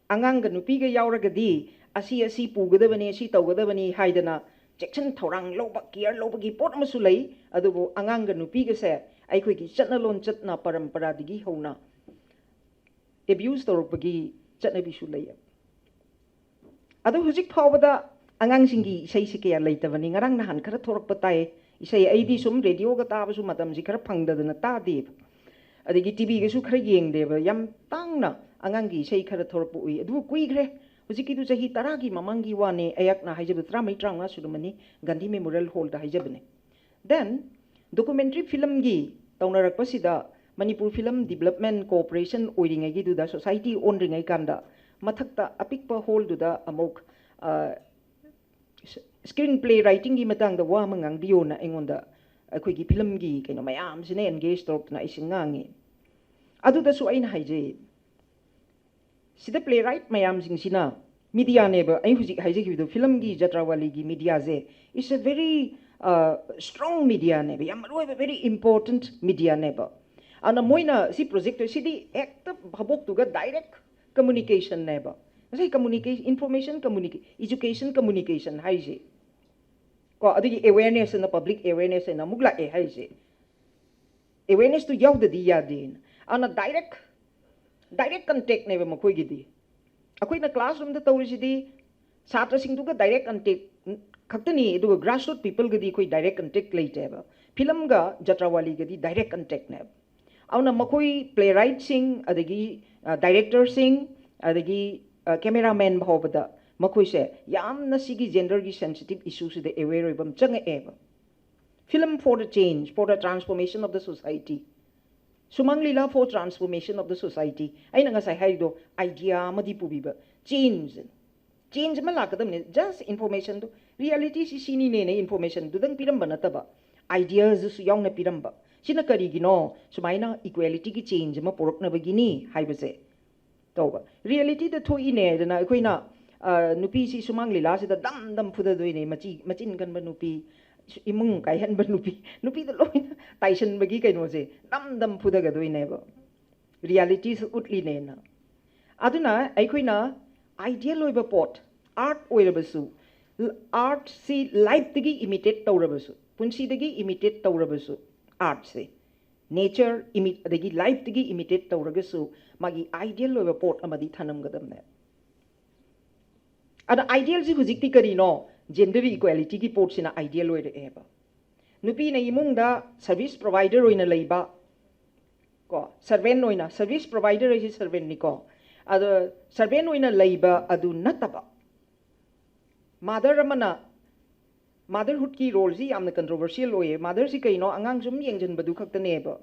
ꯑꯉꯥꯡꯒ ꯅꯨꯄꯤꯒ ꯌꯥꯎꯔꯒꯗꯤ ꯑꯁꯤ ꯑꯁꯤ ꯄꯨꯒꯗꯕꯅꯤ, ꯑꯁꯤ ꯇꯧꯒꯗꯕꯅꯤ ꯍꯥꯏꯗꯅ ꯆꯦꯛꯁꯤꯟ ꯊꯧꯔꯥꯡ ꯂꯧꯕ, ꯀꯤꯌꯔ ꯂꯧꯕꯒꯤ ꯄꯣꯠ ꯑꯃꯁꯨ ꯂꯩ꯫ ꯑꯗꯨꯕꯨ ꯑꯉꯥꯡꯒ ꯅꯨꯄꯤꯒꯁꯦ ꯑꯩꯈꯣꯏꯒꯤ ꯆꯠꯅ ꯂꯣꯟꯆꯠꯅ ꯄꯔꯝꯄꯔꯥꯗꯒꯤ ꯍꯧꯅ ꯑꯦꯕ꯭ꯌꯨꯁ ꯇꯧꯔꯛꯄꯒꯤ ꯆꯠꯅꯕꯤꯁꯨ ꯂꯩꯌꯦꯕ꯫ ꯑꯗꯣ ꯍꯧꯖꯤꯛ ꯐꯥꯎꯕꯗ ꯑꯉꯥꯡꯁꯤꯡꯒꯤ ꯏꯁꯩꯁꯤ ꯀꯌꯥ ꯂꯩꯇꯕꯅꯤ꯫ ꯉꯔꯥꯡ ꯅꯍꯥꯟ ꯈꯔ ꯊꯣꯔꯛꯄ ꯇꯥꯏ ꯏꯁꯩ꯫ ꯑꯩꯗꯤ ꯁꯨꯝ ꯔꯦꯗꯤꯑꯣꯒ ꯇꯥꯕꯁꯨ ꯃꯇꯝꯁꯤ ꯈꯔ ꯐꯪꯗꯗꯅ ꯇꯥꯗꯦꯕ, ꯑꯗꯒꯤ ꯇꯤꯚꯤꯒꯁꯨ ꯈꯔ ꯌꯦꯡꯗꯦꯕ꯫ ꯌꯥꯝ ꯇꯥꯡꯅ ꯑꯉꯥꯡꯒꯤ ꯏꯁꯩ ꯈꯔ ꯊꯣꯔꯛꯄ ꯎꯏ꯫ ꯑꯗꯨꯕꯨ ꯀꯨꯏꯈ꯭ꯔꯦ, ꯍꯧꯖꯤꯛꯀꯤꯗꯨ ꯆꯍꯤ ꯇꯔꯥꯒꯤ ꯃꯃꯥꯡꯒꯤ ꯋꯥꯅꯦ꯫ ꯑꯩꯍꯥꯛꯅ ꯍꯥꯏꯖꯕ ꯇꯔꯥꯃꯔꯤ ꯇꯔꯥꯃꯉꯥ ꯁꯨꯔꯝꯃꯅꯤ, ꯒꯥꯟꯙꯤ ꯃꯦꯃꯣꯔꯤꯌꯦꯜ ꯍꯣꯜꯗ ꯍꯥꯏꯖꯕꯅꯦ꯫ Then documentary ꯐꯤꯂꯝꯒꯤ ꯇꯧꯅꯔꯛꯄꯁꯤꯗ ꯃꯅꯤꯄꯨꯔ ꯐꯤꯂꯝ ꯗꯤꯕꯂꯞꯃꯦꯟ ꯀꯣꯑꯣꯄꯔꯦꯁꯟ ꯑꯣꯏꯔꯤꯉꯩꯒꯤꯗꯨꯗ, ꯁꯣꯁꯥꯏꯇꯤ ꯑꯣꯟꯗ꯭ꯔꯤꯉꯩ ꯀꯥꯟꯗ ꯃꯊꯛꯇ ꯑꯄꯤꯛꯄ ꯍꯣꯜꯗꯨꯗ ꯑꯃꯨꯛ, ꯑ, ꯁ꯭ꯀ꯭ꯔꯤꯟ ꯄ꯭ꯂꯦ ꯔꯥꯏꯇꯤꯡꯒꯤ ꯃꯇꯥꯡꯗ ꯋꯥ ꯑꯃ ꯉꯥꯡꯕꯤꯌꯣꯅ ꯑꯩꯉꯣꯟꯗ ꯑꯩꯈꯣꯏꯒꯤ ꯐꯤꯂꯝꯒꯤ ꯀꯩꯅꯣ ꯃꯌꯥꯝꯁꯤꯅ ꯑꯦꯟꯒꯦꯖ ꯇꯧꯔꯛꯇꯅ ꯑꯩꯁꯦ ꯉꯥꯡꯉꯤ꯫ ꯑꯗꯨꯗꯁꯨ ꯑꯩꯅ ꯍꯥꯏꯖꯩ, ꯁꯤꯗ ꯄ꯭ꯂꯦ ꯔꯥꯏꯠ ꯃꯌꯥꯝꯁꯤꯡꯁꯤꯅ ꯃꯤꯗꯤꯌꯥꯅꯦꯕ꯫ ꯑꯩ ꯍꯧꯖꯤꯛ ꯍꯥꯏꯖꯈꯤꯕꯗꯣ, ꯐꯤꯂꯝꯒꯤ ꯖꯇ꯭ꯔꯥꯋꯥꯂꯤꯒꯤ ꯃꯤꯗꯤꯌꯥꯁꯦ is a very strong mediaꯅꯦꯕ, ꯌꯥꯝ ꯃꯔꯨ ꯑꯣꯏꯕ very important mediaꯅꯦꯕ꯫ ꯑꯗꯨꯅ ꯃꯣꯏꯅ ꯁꯤ ꯄ꯭ꯔꯣꯖꯦꯛꯇ ꯁꯤꯗꯤ ꯍꯦꯛꯇ ꯚꯥꯕꯣꯛꯇꯨꯒ ꯗꯥꯏꯔꯦꯛ ꯀꯝꯃꯨꯅꯤꯀꯦꯁꯟꯅꯦꯕ꯫ ꯉꯁꯥꯏ ꯀꯝꯃꯨꯅꯤꯀꯦ-, ꯏꯟꯐꯣꯔꯃꯦꯁꯟ ꯀꯝꯃꯨꯅꯤꯀꯦ-, ꯏꯖꯨꯀꯦꯁꯟ ꯀꯝꯃꯨꯅꯤꯀꯦꯁꯟ ꯍꯥꯏꯁꯦ ꯀꯣ, ꯑꯗꯨꯒꯤ ꯑꯦꯋꯦꯔꯅꯦꯁ ꯑꯅ, ꯄꯕ꯭ꯂꯤꯛ ꯑꯦꯋꯦꯔꯅꯦꯁ ꯑꯅ ꯑꯃꯨꯛ ꯂꯥꯛꯑꯦ ꯍꯥꯏꯁꯦ꯫ ꯑꯦꯋꯦꯔꯅꯦꯁꯇꯨ ꯌꯥꯎꯗꯗꯤ ꯌꯥꯗꯦꯅ꯫ ꯑꯗꯨꯅ direct direct contact ꯅꯦꯕ ꯃꯈꯣꯏꯒꯤꯗꯤ꯫ ꯑꯩꯈꯣꯏꯅ classroom ꯗ ꯇꯧꯔꯤꯁꯤꯗꯤ ꯁꯥꯇ꯭ꯔꯁꯤꯡꯗꯨꯒ direct contact ꯈꯛꯇꯅꯤ, ꯑꯗꯨꯒ grassroot people ꯒꯗꯤ ꯑꯩꯈꯣꯏ direct contact ꯂꯩꯇꯦꯕ꯫ Film ꯒ ꯖꯇ꯭ꯔꯥꯋꯥꯂꯤꯒꯗꯤ direct contact ꯅꯦꯕ꯫ ꯑꯗꯨꯅ ꯃꯈꯣꯏ playwright ꯁꯤꯡ, ꯑꯗꯒꯤ director ꯁꯤꯡ, ꯑꯗꯒꯤ cameraman ꯐꯥꯎꯕꯗ ꯃꯈꯣꯏꯁꯦ ꯌꯥꯝꯅ ꯁꯤꯒꯤ gender ꯒꯤ sensitive issue ꯁꯤꯗ aware ꯑꯣꯏꯕ ꯑꯃ ꯆꯪꯉꯛꯑꯦꯕ꯫ Film for the change, for the transformation of the society. Sumang Lila for transformation of the society. ꯑꯩꯅ ꯉꯁꯥꯏ ꯍꯥꯏꯔꯤꯗꯣ idea ꯑꯃꯗꯤ ꯄꯨꯕꯤꯕ, change, change ꯑꯃ ꯂꯥꯛꯀꯗꯕꯅꯦ꯫ Just information ꯗꯣ, reality ꯁꯤ ꯁꯤꯅꯤꯅꯦꯅ information ꯗꯨꯗꯪ ꯄꯤꯔꯝꯕ ꯅꯠꯇꯕ, ideas ꯁꯨ ꯌꯥꯎꯅ ꯄꯤꯔꯝꯕ꯫ ꯁꯤꯅ ꯀꯔꯤꯒꯤꯅꯣ ꯁꯨꯃꯥꯏꯅ equality ꯒꯤ change ꯑꯃ ꯄꯨꯔꯛꯅꯕꯒꯤꯅꯤ ꯍꯥꯏꯕꯁꯦ ꯇꯧꯕ꯫ Reality ꯗ ꯊꯣꯛꯏꯅꯦ꯫ ꯑꯗꯨꯅ ꯑꯩꯈꯣꯏꯅ ꯅꯨꯄꯤꯁꯤ ꯁꯨꯃꯥꯡ ꯂꯤꯂꯥꯁꯤꯗ ꯗꯝ ꯗꯝ ꯐꯨꯗꯗꯣꯏꯅꯦ꯫ ꯃꯆꯤ ꯃꯆꯤꯟ ꯀꯟꯕ ꯅꯨꯄꯤ, ꯏꯃꯨꯡ ꯀꯥꯏꯍꯟꯕ ꯅꯨꯄꯤ, ꯅꯨꯄꯤꯗ ꯂꯣꯏꯅ ꯇꯥꯏꯁꯟꯕꯒꯤ ꯀꯩꯅꯣꯁꯦ ꯗꯝ ꯗꯝ ꯐꯨꯗꯒꯗꯣꯏꯅꯦꯕ꯫ Reality ꯁꯨ ꯎꯠꯂꯤꯅꯦꯅ꯫ ꯑꯗꯨꯅ ꯑꯩꯈꯣꯏꯅ ideal ꯑꯣꯏꯕ ꯄꯣꯠ, art ꯑꯣꯏꯔꯕꯁꯨ, art ꯁꯤ life ꯇꯒꯤ imitate ꯇꯧꯔꯕꯁꯨ, ꯄꯨꯟꯁꯤꯗꯒꯤ imitate ꯇꯧꯔꯕꯁꯨ, art ꯁꯦ nature ꯏꯃꯤ ꯑꯗꯒꯤ life ꯇꯒꯤ imitate ꯇꯧꯔꯒꯁꯨ ꯃꯥꯒꯤ ideal ꯑꯣꯏꯕ ꯄꯣꯠ ꯑꯃꯗꯤ ꯊꯅꯝꯒꯗꯕꯅꯦ꯫ ꯑꯗ ideal ꯁꯤ ꯍꯧꯖꯤꯛꯇꯤ ꯀꯔꯤꯅꯣ? Gender equality ꯒꯤ ꯄꯣꯠꯁꯤꯅ ideal ꯑꯣꯏꯔꯛꯑꯦꯕ꯫ ꯅꯨꯄꯤꯅ ꯏꯃꯨꯡꯗ service provider ꯑꯣꯏꯅ ꯂꯩꯕ, ꯀꯣ, servant ꯑꯣꯏꯅ, service provider ꯍꯥꯏꯁꯤ servant ꯅꯤꯀꯣ, ꯑꯗꯣ servant ꯑꯣꯏꯅ ꯂꯩꯕ ꯑꯗꯨ ꯅꯠꯇꯕ, mother ꯑꯃꯅ motherhood ꯀꯤ role ꯁꯤ ꯌꯥꯝꯅ controversial ꯑꯣꯏꯌꯦ꯫ Mother ꯁꯤ ꯀꯩꯅꯣ? ꯑꯉꯥꯡ ꯁꯨꯝ ꯌꯦꯡꯁꯤꯟꯕꯗꯨ ꯈꯛꯇꯅꯦꯕ꯫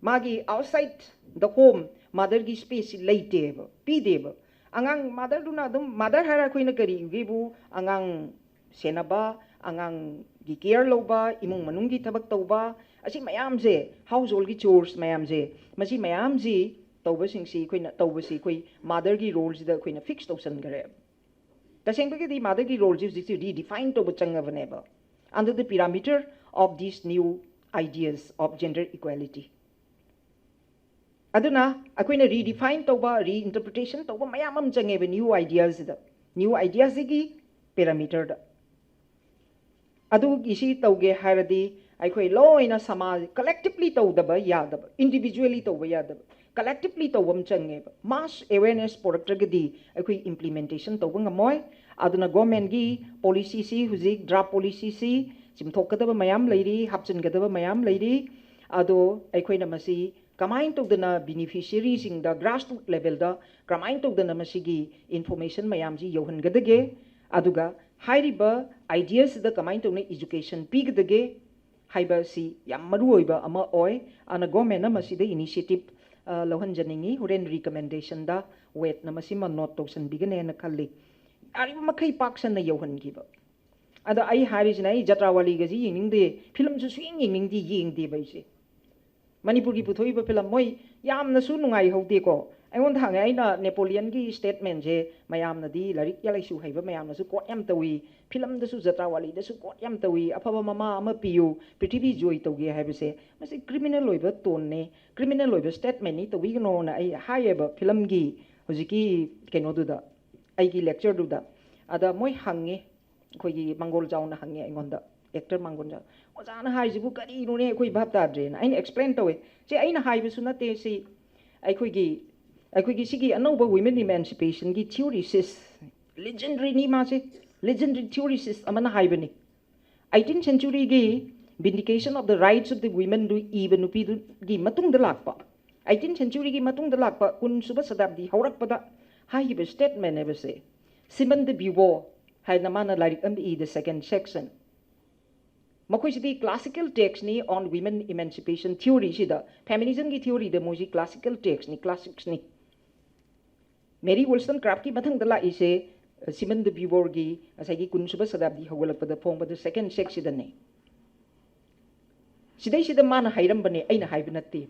ꯃꯥꯒꯤ outside the home mother ꯒꯤ space ꯁꯤ ꯂꯩꯇꯦꯕ, ꯄꯤꯗꯦꯕ꯫ ꯑꯉꯥꯡ mother ꯗꯨꯅ ꯑꯗꯨꯝ, mother ꯍꯥꯏꯔ ꯑꯩꯈꯣꯏꯅ ꯀꯔꯤ ꯎꯒꯦꯕꯨ? ꯑꯉꯥꯡ ꯁꯦꯟꯅꯕ, ꯑꯉꯥꯡꯒꯤ care ꯂꯧꯕ, ꯏꯃꯨꯡ ꯃꯅꯨꯡꯒꯤ ꯊꯕꯛ ꯇꯧꯕ, ꯑꯁꯤ ꯃꯌꯥꯝꯁꯦ, household ꯒꯤ chores ꯃꯌꯥꯝꯁꯦ, ꯃꯁꯤ ꯃꯌꯥꯝꯁꯤ ꯇꯧꯕꯁꯤꯡꯁꯤ ꯑꯩꯈꯣꯏꯅ, ꯇꯧꯕꯁꯤ ꯑꯩꯈꯣꯏ mother ꯒꯤ role ꯁꯤꯗ ꯑꯩꯈꯣꯏꯅ fix ꯇꯧꯁꯟꯈ꯭ꯔꯦ꯫ ꯇꯁꯦꯡꯕꯒꯤꯗꯤ mother ꯒꯤ role ꯁꯤ ꯍꯧꯖꯤꯛꯁꯤ redefine ꯇꯧꯕ ꯆꯪꯉꯕꯅꯦꯕ, under the parameter of these new ideas of gender equality. ꯑꯗꯨꯅ ꯑꯩꯈꯣꯏꯅ redefine ꯇꯧꯕ, reinterpretation ꯇꯧꯕ ꯃꯌꯥꯝ ꯑꯃ ꯆꯪꯉꯦꯕ new idea ꯁꯤꯗ, new idea ꯁꯤꯒꯤ parameter ꯗ꯫ ꯑꯗꯨꯒꯤ ꯁꯤ ꯇꯧꯒꯦ ꯍꯥꯏꯔꯗꯤ ꯑꯩꯈꯣꯏ ꯂꯣꯏꯅ ꯁꯃꯥꯖ collectively ꯇꯧꯗꯕ ꯌꯥꯗꯕ, individually ꯇꯧꯕ ꯌꯥꯗꯕ, collectively ꯇꯧꯕ ꯑꯃ ꯆꯪꯉꯦꯕ꯫ Mass awareness ꯄꯨꯔꯛꯇ꯭ꯔꯒꯗꯤ ꯑꯩꯈꯣꯏ implementation ꯇꯧꯕ ꯉꯝꯃꯣꯏ꯫ ꯑꯗꯨꯅ government ꯀꯤ policy ꯁꯤ, ꯍꯧꯖꯤꯛ draft policy ꯁꯤ ꯆꯨꯝꯊꯣꯛꯀꯗꯕ ꯃꯌꯥꯝ ꯂꯩꯔꯤ, ꯍꯥꯞꯆꯤꯟꯒꯗꯕ ꯃꯌꯥꯝ ꯂꯩꯔꯤ꯫ ꯑꯗꯣ ꯑꯩꯈꯣꯏꯅ ꯃꯁꯤ ꯀꯃꯥꯏꯅ ꯇꯧꯗꯅ beneficiary ꯁꯤꯡꯗ, grassroot level ꯗ ꯀꯃꯥꯏꯅ ꯇꯧꯗꯅ ꯃꯁꯤꯒꯤ information ꯃꯌꯥꯝꯁꯤ ꯌꯧꯍꯟꯒꯗꯒꯦ, ꯑꯗꯨꯒ ꯍꯥꯏꯔꯤꯕ idea ꯁꯤꯗ ꯀꯃꯥꯏꯅ ꯇꯧꯅ education ꯄꯤꯒꯗꯒꯦ ꯍꯥꯏꯕꯁꯤ ꯌꯥꯝ ꯃꯔꯨꯑꯣꯏꯕ ꯑꯃ ꯑꯣꯏ꯫ ꯑꯗꯨꯅ government ꯅ ꯃꯁꯤꯗ initiative, ꯑ, ꯂꯧꯍꯟꯖꯅꯤꯡꯏ꯫ ꯍꯣꯔꯦꯟ recommendation ꯗ ꯋꯦꯠꯅ ꯃꯁꯤꯃ note ꯇꯧꯁꯟꯕꯤꯒꯅꯦꯅ ꯈꯜꯂꯤ꯫ ꯌꯥꯔꯤꯕ ꯃꯈꯩ ꯄꯥꯛ ꯁꯟꯅ ꯌꯧꯍꯟꯈꯤꯕ꯫ ꯑꯗꯣ ꯑꯩ ꯍꯥꯏꯔꯤꯁꯤꯅ, ꯑꯩ ꯖꯇ꯭ꯔꯥꯋꯥꯂꯤꯒꯁꯤ ꯌꯦꯡꯅꯤꯡꯗꯦ, film ꯁꯨ ꯁꯨꯌꯦꯡ ꯌꯦꯡꯅꯤꯡꯗꯦ, ꯌꯦꯡꯗꯦꯕ ꯑꯩꯁꯦ꯫ ꯃꯅꯤꯄꯨꯔꯒꯤ ꯄꯨꯊꯣꯛꯏꯕ film ꯃꯣꯏ ꯌꯥꯝꯅꯁꯨ ꯅꯨꯡꯉꯥꯏꯍꯧꯗꯦꯀꯣ꯫ ꯑꯩꯉꯣꯟꯗ ꯍꯪꯉꯦ, ꯑꯩꯅ Napoleon ꯒꯤ statement ꯁꯦ, ꯃꯌꯥꯝꯅꯗꯤ ꯂꯥꯏꯔꯤꯛ ꯂꯥꯏꯁꯨ ꯍꯩꯕ ꯃꯌꯥꯝꯅꯁꯨ quote ꯌꯥꯝ ꯇꯧꯏ, film ꯗꯁꯨ ꯖꯇ꯭ꯔꯥꯋꯥꯂꯤꯗꯁꯨ quote ꯌꯥꯝ ꯇꯧꯏ, "ꯑꯐꯕ ꯃꯃꯥ ꯑꯃ ꯄꯤꯌꯨ, ꯄ꯭ꯔꯤꯊꯤꯕꯤ ꯖꯣꯏ ꯇꯧꯒꯦ" ꯍꯥꯏꯕꯁꯦ, ꯃꯁꯤ criminal ꯑꯣꯏꯕ tone ꯅꯦ, criminal ꯑꯣꯏꯕ statement ꯅꯤ, ꯇꯧꯕꯤꯒꯅꯣꯅ ꯑꯩ ꯍꯥꯏꯌꯦꯕ film ꯒꯤ ꯍꯧꯖꯤꯛꯀꯤ ꯀꯩꯅꯣꯗꯨꯗ, ꯑꯩꯒꯤ lecture ꯗꯨꯗ꯫ ꯑꯗ ꯃꯣꯏ ꯍꯪꯉꯦ, ꯑꯩꯈꯣꯏꯒꯤ ꯃꯥꯡꯒꯣꯜꯖꯥꯎꯅ ꯍꯪꯉꯦ ꯑꯩꯉꯣꯟꯗ, actor ꯃꯥꯡꯒꯣꯜꯖꯥꯎ, "ꯑꯣꯖꯥꯅ ꯍꯥꯏꯁꯤꯕꯨ ꯀꯔꯤꯅꯣꯅꯦ, ꯑꯩꯈꯣꯏ ꯚꯥꯞ ꯇꯥꯗ꯭ꯔꯦꯅ"꯫ ꯑꯩꯅ explain ꯇꯧꯋꯦ, "ꯁꯤ ꯑꯩꯅ ꯍꯥꯏꯕꯁꯨ ꯅꯠꯇꯦ, ꯁꯤ ꯑꯩꯈꯣꯏꯒꯤ, ꯑꯩꯈꯣꯏꯒꯤ ꯁꯤꯒꯤ ꯑꯅꯧꯕ women emancipation ꯒꯤ theoricist, legendary ꯅꯤ ꯃꯥꯁꯦ, legendary theoricist ꯑꯃꯅ ꯍꯥꯏꯕꯅꯤ꯫ Eighteenth century ꯒꯤ Vindication of the Rights of the Women ꯗꯨ ꯏꯕ ꯅꯨꯄꯤꯗꯨꯒꯤ ꯃꯇꯨꯡꯗ ꯂꯥꯛꯄ, eighteenth century ꯒꯤ ꯃꯇꯨꯡꯗ ꯂꯥꯛꯄ ꯀꯨꯟ ꯁꯨꯕ ꯁꯇꯥꯕꯗꯤ ꯍꯧꯔꯛꯄꯗ ꯍꯥꯏꯈꯤꯕ statement ꯅꯦꯕ ꯁꯦ꯫ Simone de Beauvoir ꯍꯥꯏꯅ ꯃꯥꯅ ꯂꯥꯏꯔꯤꯛ ꯑꯃ E, The Second Sex꯫ ꯃꯈꯣꯏꯁꯤꯗꯤ classical text ꯅꯤ on women emancipation theory ꯁꯤꯗ, feminism ꯒꯤ theory ꯗ ꯃꯣꯏꯁꯤ classical text ꯅꯤ, classics ꯅꯤ꯫ Mary Wollstonecraft ꯀꯤ ꯃꯊꯪꯗ ꯂꯥꯛꯏꯁꯦ, ꯑ, Simone de Beauvoir ꯒꯤ ꯉꯁꯥꯏꯒꯤ ꯀꯨꯟ ꯁꯨꯕ ꯁꯇꯥꯕꯗꯤ ꯍꯧꯒꯠꯂꯛꯄꯗ ꯐꯣꯡꯕ The Second Sex ꯁꯤꯗꯅꯦ꯫ ꯁꯤꯗꯩꯁꯤꯗ ꯃꯥꯅ ꯍꯥꯏꯔꯝꯕꯅꯦ, ꯑꯩꯅ ꯍꯥꯏꯕ ꯅꯠꯇꯦ꯫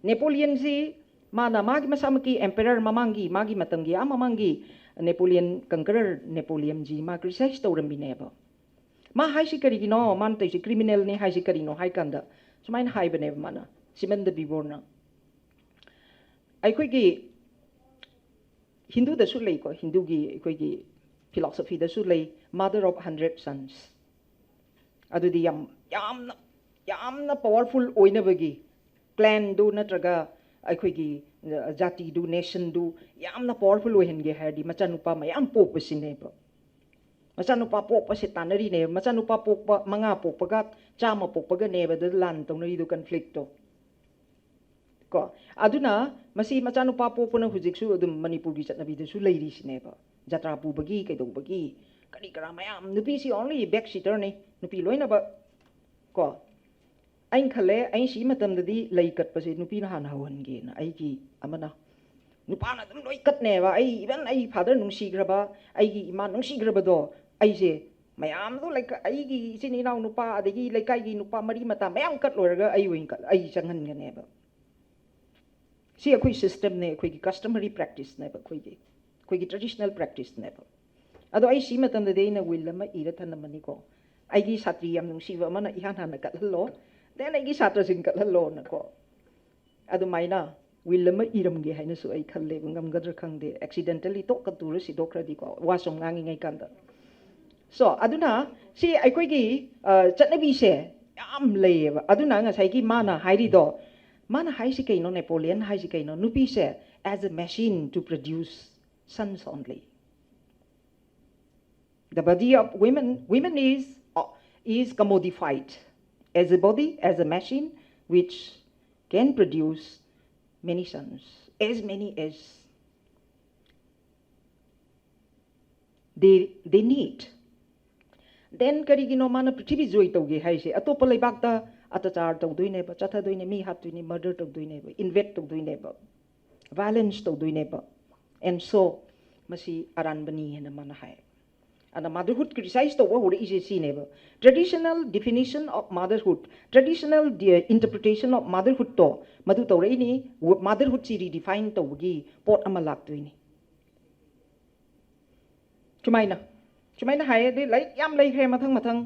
Napoleon ꯁꯤ ꯃꯥꯅ ꯃꯥꯒꯤ ꯃꯁꯥꯃꯛꯀꯤ emperor ꯃꯃꯥꯡꯒꯤ, ꯃꯥꯒꯤ ꯃꯇꯝꯒꯤ ꯑꯥ ꯃꯃꯥꯡꯒꯤ Napoleon conqueror Napoleon ꯁꯤ ꯃꯥ criticize ꯇꯧꯔꯝꯃꯤꯅꯦꯕ꯫ ꯃꯥ ꯍꯥꯏꯁꯤ ꯀꯔꯤꯒꯤꯅꯣ? ꯃꯥꯅ ꯇꯧꯔꯤꯁꯤ criminal ꯅꯤ ꯍꯥꯏꯁꯤ ꯀꯔꯤꯅꯣ ꯍꯥꯏ ꯀꯥꯟꯗ ꯁꯨꯃꯥꯏꯅ ꯍꯥꯏꯕꯅꯦꯕ ꯃꯥꯅ, Simone de Beauvoir ꯅ꯫ ꯑꯩꯈꯣꯏꯒꯤ ꯍꯤꯟꯗꯨꯗꯁꯨ ꯂꯩꯀꯣ, ꯍꯤꯟꯗꯨꯒꯤ ꯑꯩꯈꯣꯏꯒꯤ philosophy ꯗꯁꯨ ꯂꯩ, Mother of Hundred Sons꯫ ꯑꯗꯨꯗꯤ ꯌꯥꯝ ꯌꯥꯝꯅ ꯌꯥꯝꯅ ꯄꯥꯋꯔꯐꯨꯜ ꯑꯣꯏꯅꯕꯒꯤ ꯀ꯭ꯂꯦꯟꯗꯨ ꯅꯠꯇ꯭ꯔꯒ ꯑꯩꯈꯣꯏꯒꯤ ꯖꯥꯇꯤꯗꯨ, ꯅꯦꯁꯟꯗꯨ ꯌꯥꯝꯅ ꯄꯥꯋꯔꯐꯨꯜ ꯑꯣꯏꯍꯟꯒꯦ ꯍꯥꯏꯔꯗꯤ ꯃꯆꯥꯅꯨꯄꯥ ꯃꯌꯥꯝ ꯄꯣꯛꯄꯁꯤꯅꯦꯕ꯫ ꯃꯆꯥꯅꯨꯄꯥ ꯄꯣꯛꯄꯁꯦ ꯇꯥꯟꯅꯔꯤꯅꯦꯕ꯫ ꯃꯆꯥꯅꯨꯄꯥ ꯄꯣꯛꯄ ꯃꯉꯥ ꯄꯣꯛꯄꯒ ꯆꯥꯝꯃ ꯄꯣꯛꯄꯒꯅꯦꯕ ꯑꯗꯨ ꯂꯥꯟ ꯇꯧꯅꯔꯤꯗꯣ, ꯀꯟꯐ꯭ꯂꯤꯛꯇꯣ꯫ ꯀꯣ, ꯑꯗꯨꯅ ꯃꯁꯤ ꯃꯆꯥꯅꯨꯄꯥ ꯄꯣꯛꯄꯅ ꯍꯧꯖꯤꯛꯁꯨ ꯑꯗꯨꯝ ꯃꯅꯤꯄꯨꯔꯒꯤ ꯆꯠꯅꯕꯤꯗꯁꯨ ꯂꯩꯔꯤꯁꯤꯅꯦꯕ꯫ ꯖꯇ꯭ꯔꯥ ꯄꯨꯕꯒꯤ, ꯀꯩꯗꯧꯕꯒꯤ, ꯀꯔꯤ ꯀꯔꯥ ꯃꯌꯥꯝ, ꯅꯨꯄꯤꯁꯤ only back sitterꯅꯤ, ꯅꯨꯄꯤ ꯂꯣꯏꯅꯃꯛ꯫ ꯀꯣ, ꯑꯩꯅ ꯈꯜꯂꯦ, ꯑꯩ ꯁꯤ ꯃꯇꯝꯗꯗꯤ ꯂꯩ ꯀꯠꯄꯁꯦ ꯅꯨꯄꯤꯅ ꯍꯥꯟꯅ ꯍꯧꯍꯟꯒꯦꯅ꯫ ꯑꯩꯒꯤ ꯑꯃꯅ, ꯅꯨꯄꯥꯅ ꯑꯗꯨꯝ ꯂꯣꯏ ꯀꯠꯅꯦꯕ꯫ ꯑꯩ, even ꯑꯩ ꯐꯥꯗꯔ ꯅꯨꯡꯁꯤꯈ꯭ꯔꯕ, ꯑꯩꯒꯤ ꯏꯃꯥ ꯅꯨꯡꯁꯤꯈ꯭ꯔꯕꯗꯣ, ꯑꯩꯁꯦ ꯃꯌꯥꯝꯗꯣ, ꯂꯩꯀꯥꯏ, ꯑꯩꯒꯤ ꯏꯆꯤꯟ ꯏꯅꯥꯎ ꯅꯨꯄꯥ, ꯑꯗꯒꯤ ꯂꯩꯀꯥꯏꯒꯤ ꯅꯨꯄꯥ ꯃꯔꯤ ꯃꯇꯥ ꯃꯌꯥꯝ ꯀꯠ ꯂꯣꯏꯔꯒ ꯑꯩ ꯑꯣꯏꯅ ꯀꯠ-, ꯑꯩ ꯆꯪꯍꯟꯒꯅꯦꯕ꯫ ꯁꯤ ꯑꯩꯈꯣꯏ ꯁꯤꯁꯇꯦꯝꯅꯦ, ꯑꯩꯈꯣꯏꯒꯤ ꯀꯁꯇꯃꯔꯤ ꯄ꯭ꯔꯦꯛꯇꯤꯁꯅꯦꯕ, ꯑꯩꯈꯣꯏꯒꯤ, ꯑꯩꯈꯣꯏꯒꯤ ꯇ꯭ꯔꯦꯗꯤꯁꯅꯦꯜ ꯄ꯭ꯔꯦꯛꯇꯤꯁꯅꯦꯕ꯫ ꯑꯗꯣ ꯑꯩ ꯁꯤ ꯃꯇꯝꯗꯗꯤ ꯑꯩꯅ ꯋꯤꯜ ꯑꯃ ꯏꯔ ꯊꯅꯝꯃꯅꯤꯀꯣ, "ꯑꯩꯒꯤ ꯁꯥꯇ꯭ꯔꯤ ꯌꯥꯝ ꯅꯨꯡꯁꯤꯕ ꯑꯃꯅ ꯏꯍꯥꯟ ꯍꯥꯟꯅ ꯀꯠꯍꯜꯂꯣ, then ꯑꯩꯒꯤ ꯁꯥꯇ꯭ꯔꯁꯤꯡ ꯀꯠꯍꯜꯂꯣꯅꯀꯣ"꯫ ꯑꯗꯨꯃꯥꯏꯅ ꯋꯤꯜ ꯑꯃ ꯏꯔꯝꯒꯦ ꯍꯥꯏꯅꯁꯨ ꯑꯩ ꯈꯜꯂꯦꯕ꯫ ꯉꯝꯒꯗ꯭ꯔꯥ ꯈꯪꯗꯦ, ꯑꯦꯛꯁꯤꯗꯦꯟꯇꯦꯜꯂꯤ ꯇꯣꯛꯀ ꯇꯨꯔ ꯁꯤꯗꯣꯛꯈ꯭ꯔꯗꯤꯀꯣ, ꯋꯥ ꯁꯨꯝ ꯉꯥꯡꯉꯤꯉꯩ ꯀꯥꯟꯗ꯫ ꯁꯣ, ꯑꯗꯨꯅ ꯁꯤ ꯑꯩꯈꯣꯏꯒꯤ, ꯑ, ꯆꯠꯅꯕꯤꯁꯦ ꯌꯥꯝ ꯂꯩꯌꯦꯕ꯫ ꯑꯗꯨꯅ ꯉꯁꯥꯏꯒꯤ ꯃꯥꯅ ꯍꯥꯏꯔꯤꯗꯣ, ꯃꯥꯅ ꯍꯥꯏꯁꯤ ꯀꯩꯅꯣ, ꯅꯦꯄꯣꯂꯤꯌꯟ ꯍꯥꯏꯁꯤ ꯀꯩꯅꯣ? ꯅꯨꯄꯤꯁꯦ as a machine to produce sons only. The body of women, women is, uh, is commodified as a body, as a machine which can produce many sons, as many as they, they need. Then ꯀꯔꯤꯒꯤꯅꯣ ꯃꯥꯅ ꯄ꯭ꯔꯤꯊꯤꯕꯤ ꯖꯣꯏ ꯇꯧꯒꯦ ꯍꯥꯏꯁꯦ? ꯑꯇꯣꯞꯄ ꯂꯩꯕꯥꯛꯇ ꯑꯇꯥꯆꯥꯔ ꯇꯧꯗꯣꯏꯅꯦꯕ, ꯆꯠꯊꯗꯣꯏꯅꯦ, ꯃꯤ ꯍꯥꯠꯇꯣꯏꯅꯦ, ꯃꯔꯗꯔ ꯇꯧꯗꯣꯏꯅꯦꯕ, ꯏꯟꯚꯦꯠ ꯇꯧꯗꯣꯏꯅꯦꯕ, ꯚꯥꯏꯂꯦꯟꯁ ꯇꯧꯗꯣꯏꯅꯦꯕ꯫ And so, ꯃꯁꯤ ꯑꯔꯥꯟꯕꯅꯤ ꯍꯥꯏꯅ ꯃꯥꯅ ꯍꯥꯏ꯫ ꯑꯗ ꯃꯥꯗꯔꯍꯨꯗ ꯀ꯭ꯔꯤꯇꯤꯁꯥꯏꯁ ꯇꯧꯕ ꯍꯧꯔꯛꯏꯁꯦ ꯁꯤꯅꯦꯕ꯫ Traditional definition of motherhood, traditional interpretation of motherhoodꯇꯣ ꯃꯗꯨ ꯇꯧꯔꯛꯏꯅꯤ꯫ ꯃꯥꯗꯔꯍꯨꯗꯁꯤ ꯔꯤꯗꯤꯐꯥꯏꯟ ꯇꯧꯕꯒꯤ ꯄꯣꯠ ꯑꯃ ꯂꯥꯛꯇꯣꯏꯅꯤ꯫ ꯁꯨꯃꯥꯏꯅ, ꯁꯨꯃꯥꯏꯅ ꯍꯥꯏꯌꯦ꯫ ꯑꯗꯩ ꯂꯥꯏꯔꯤꯛ ꯌꯥꯝ ꯂꯩꯈ꯭ꯔꯦ ꯃꯊꯪ ꯃꯊꯪ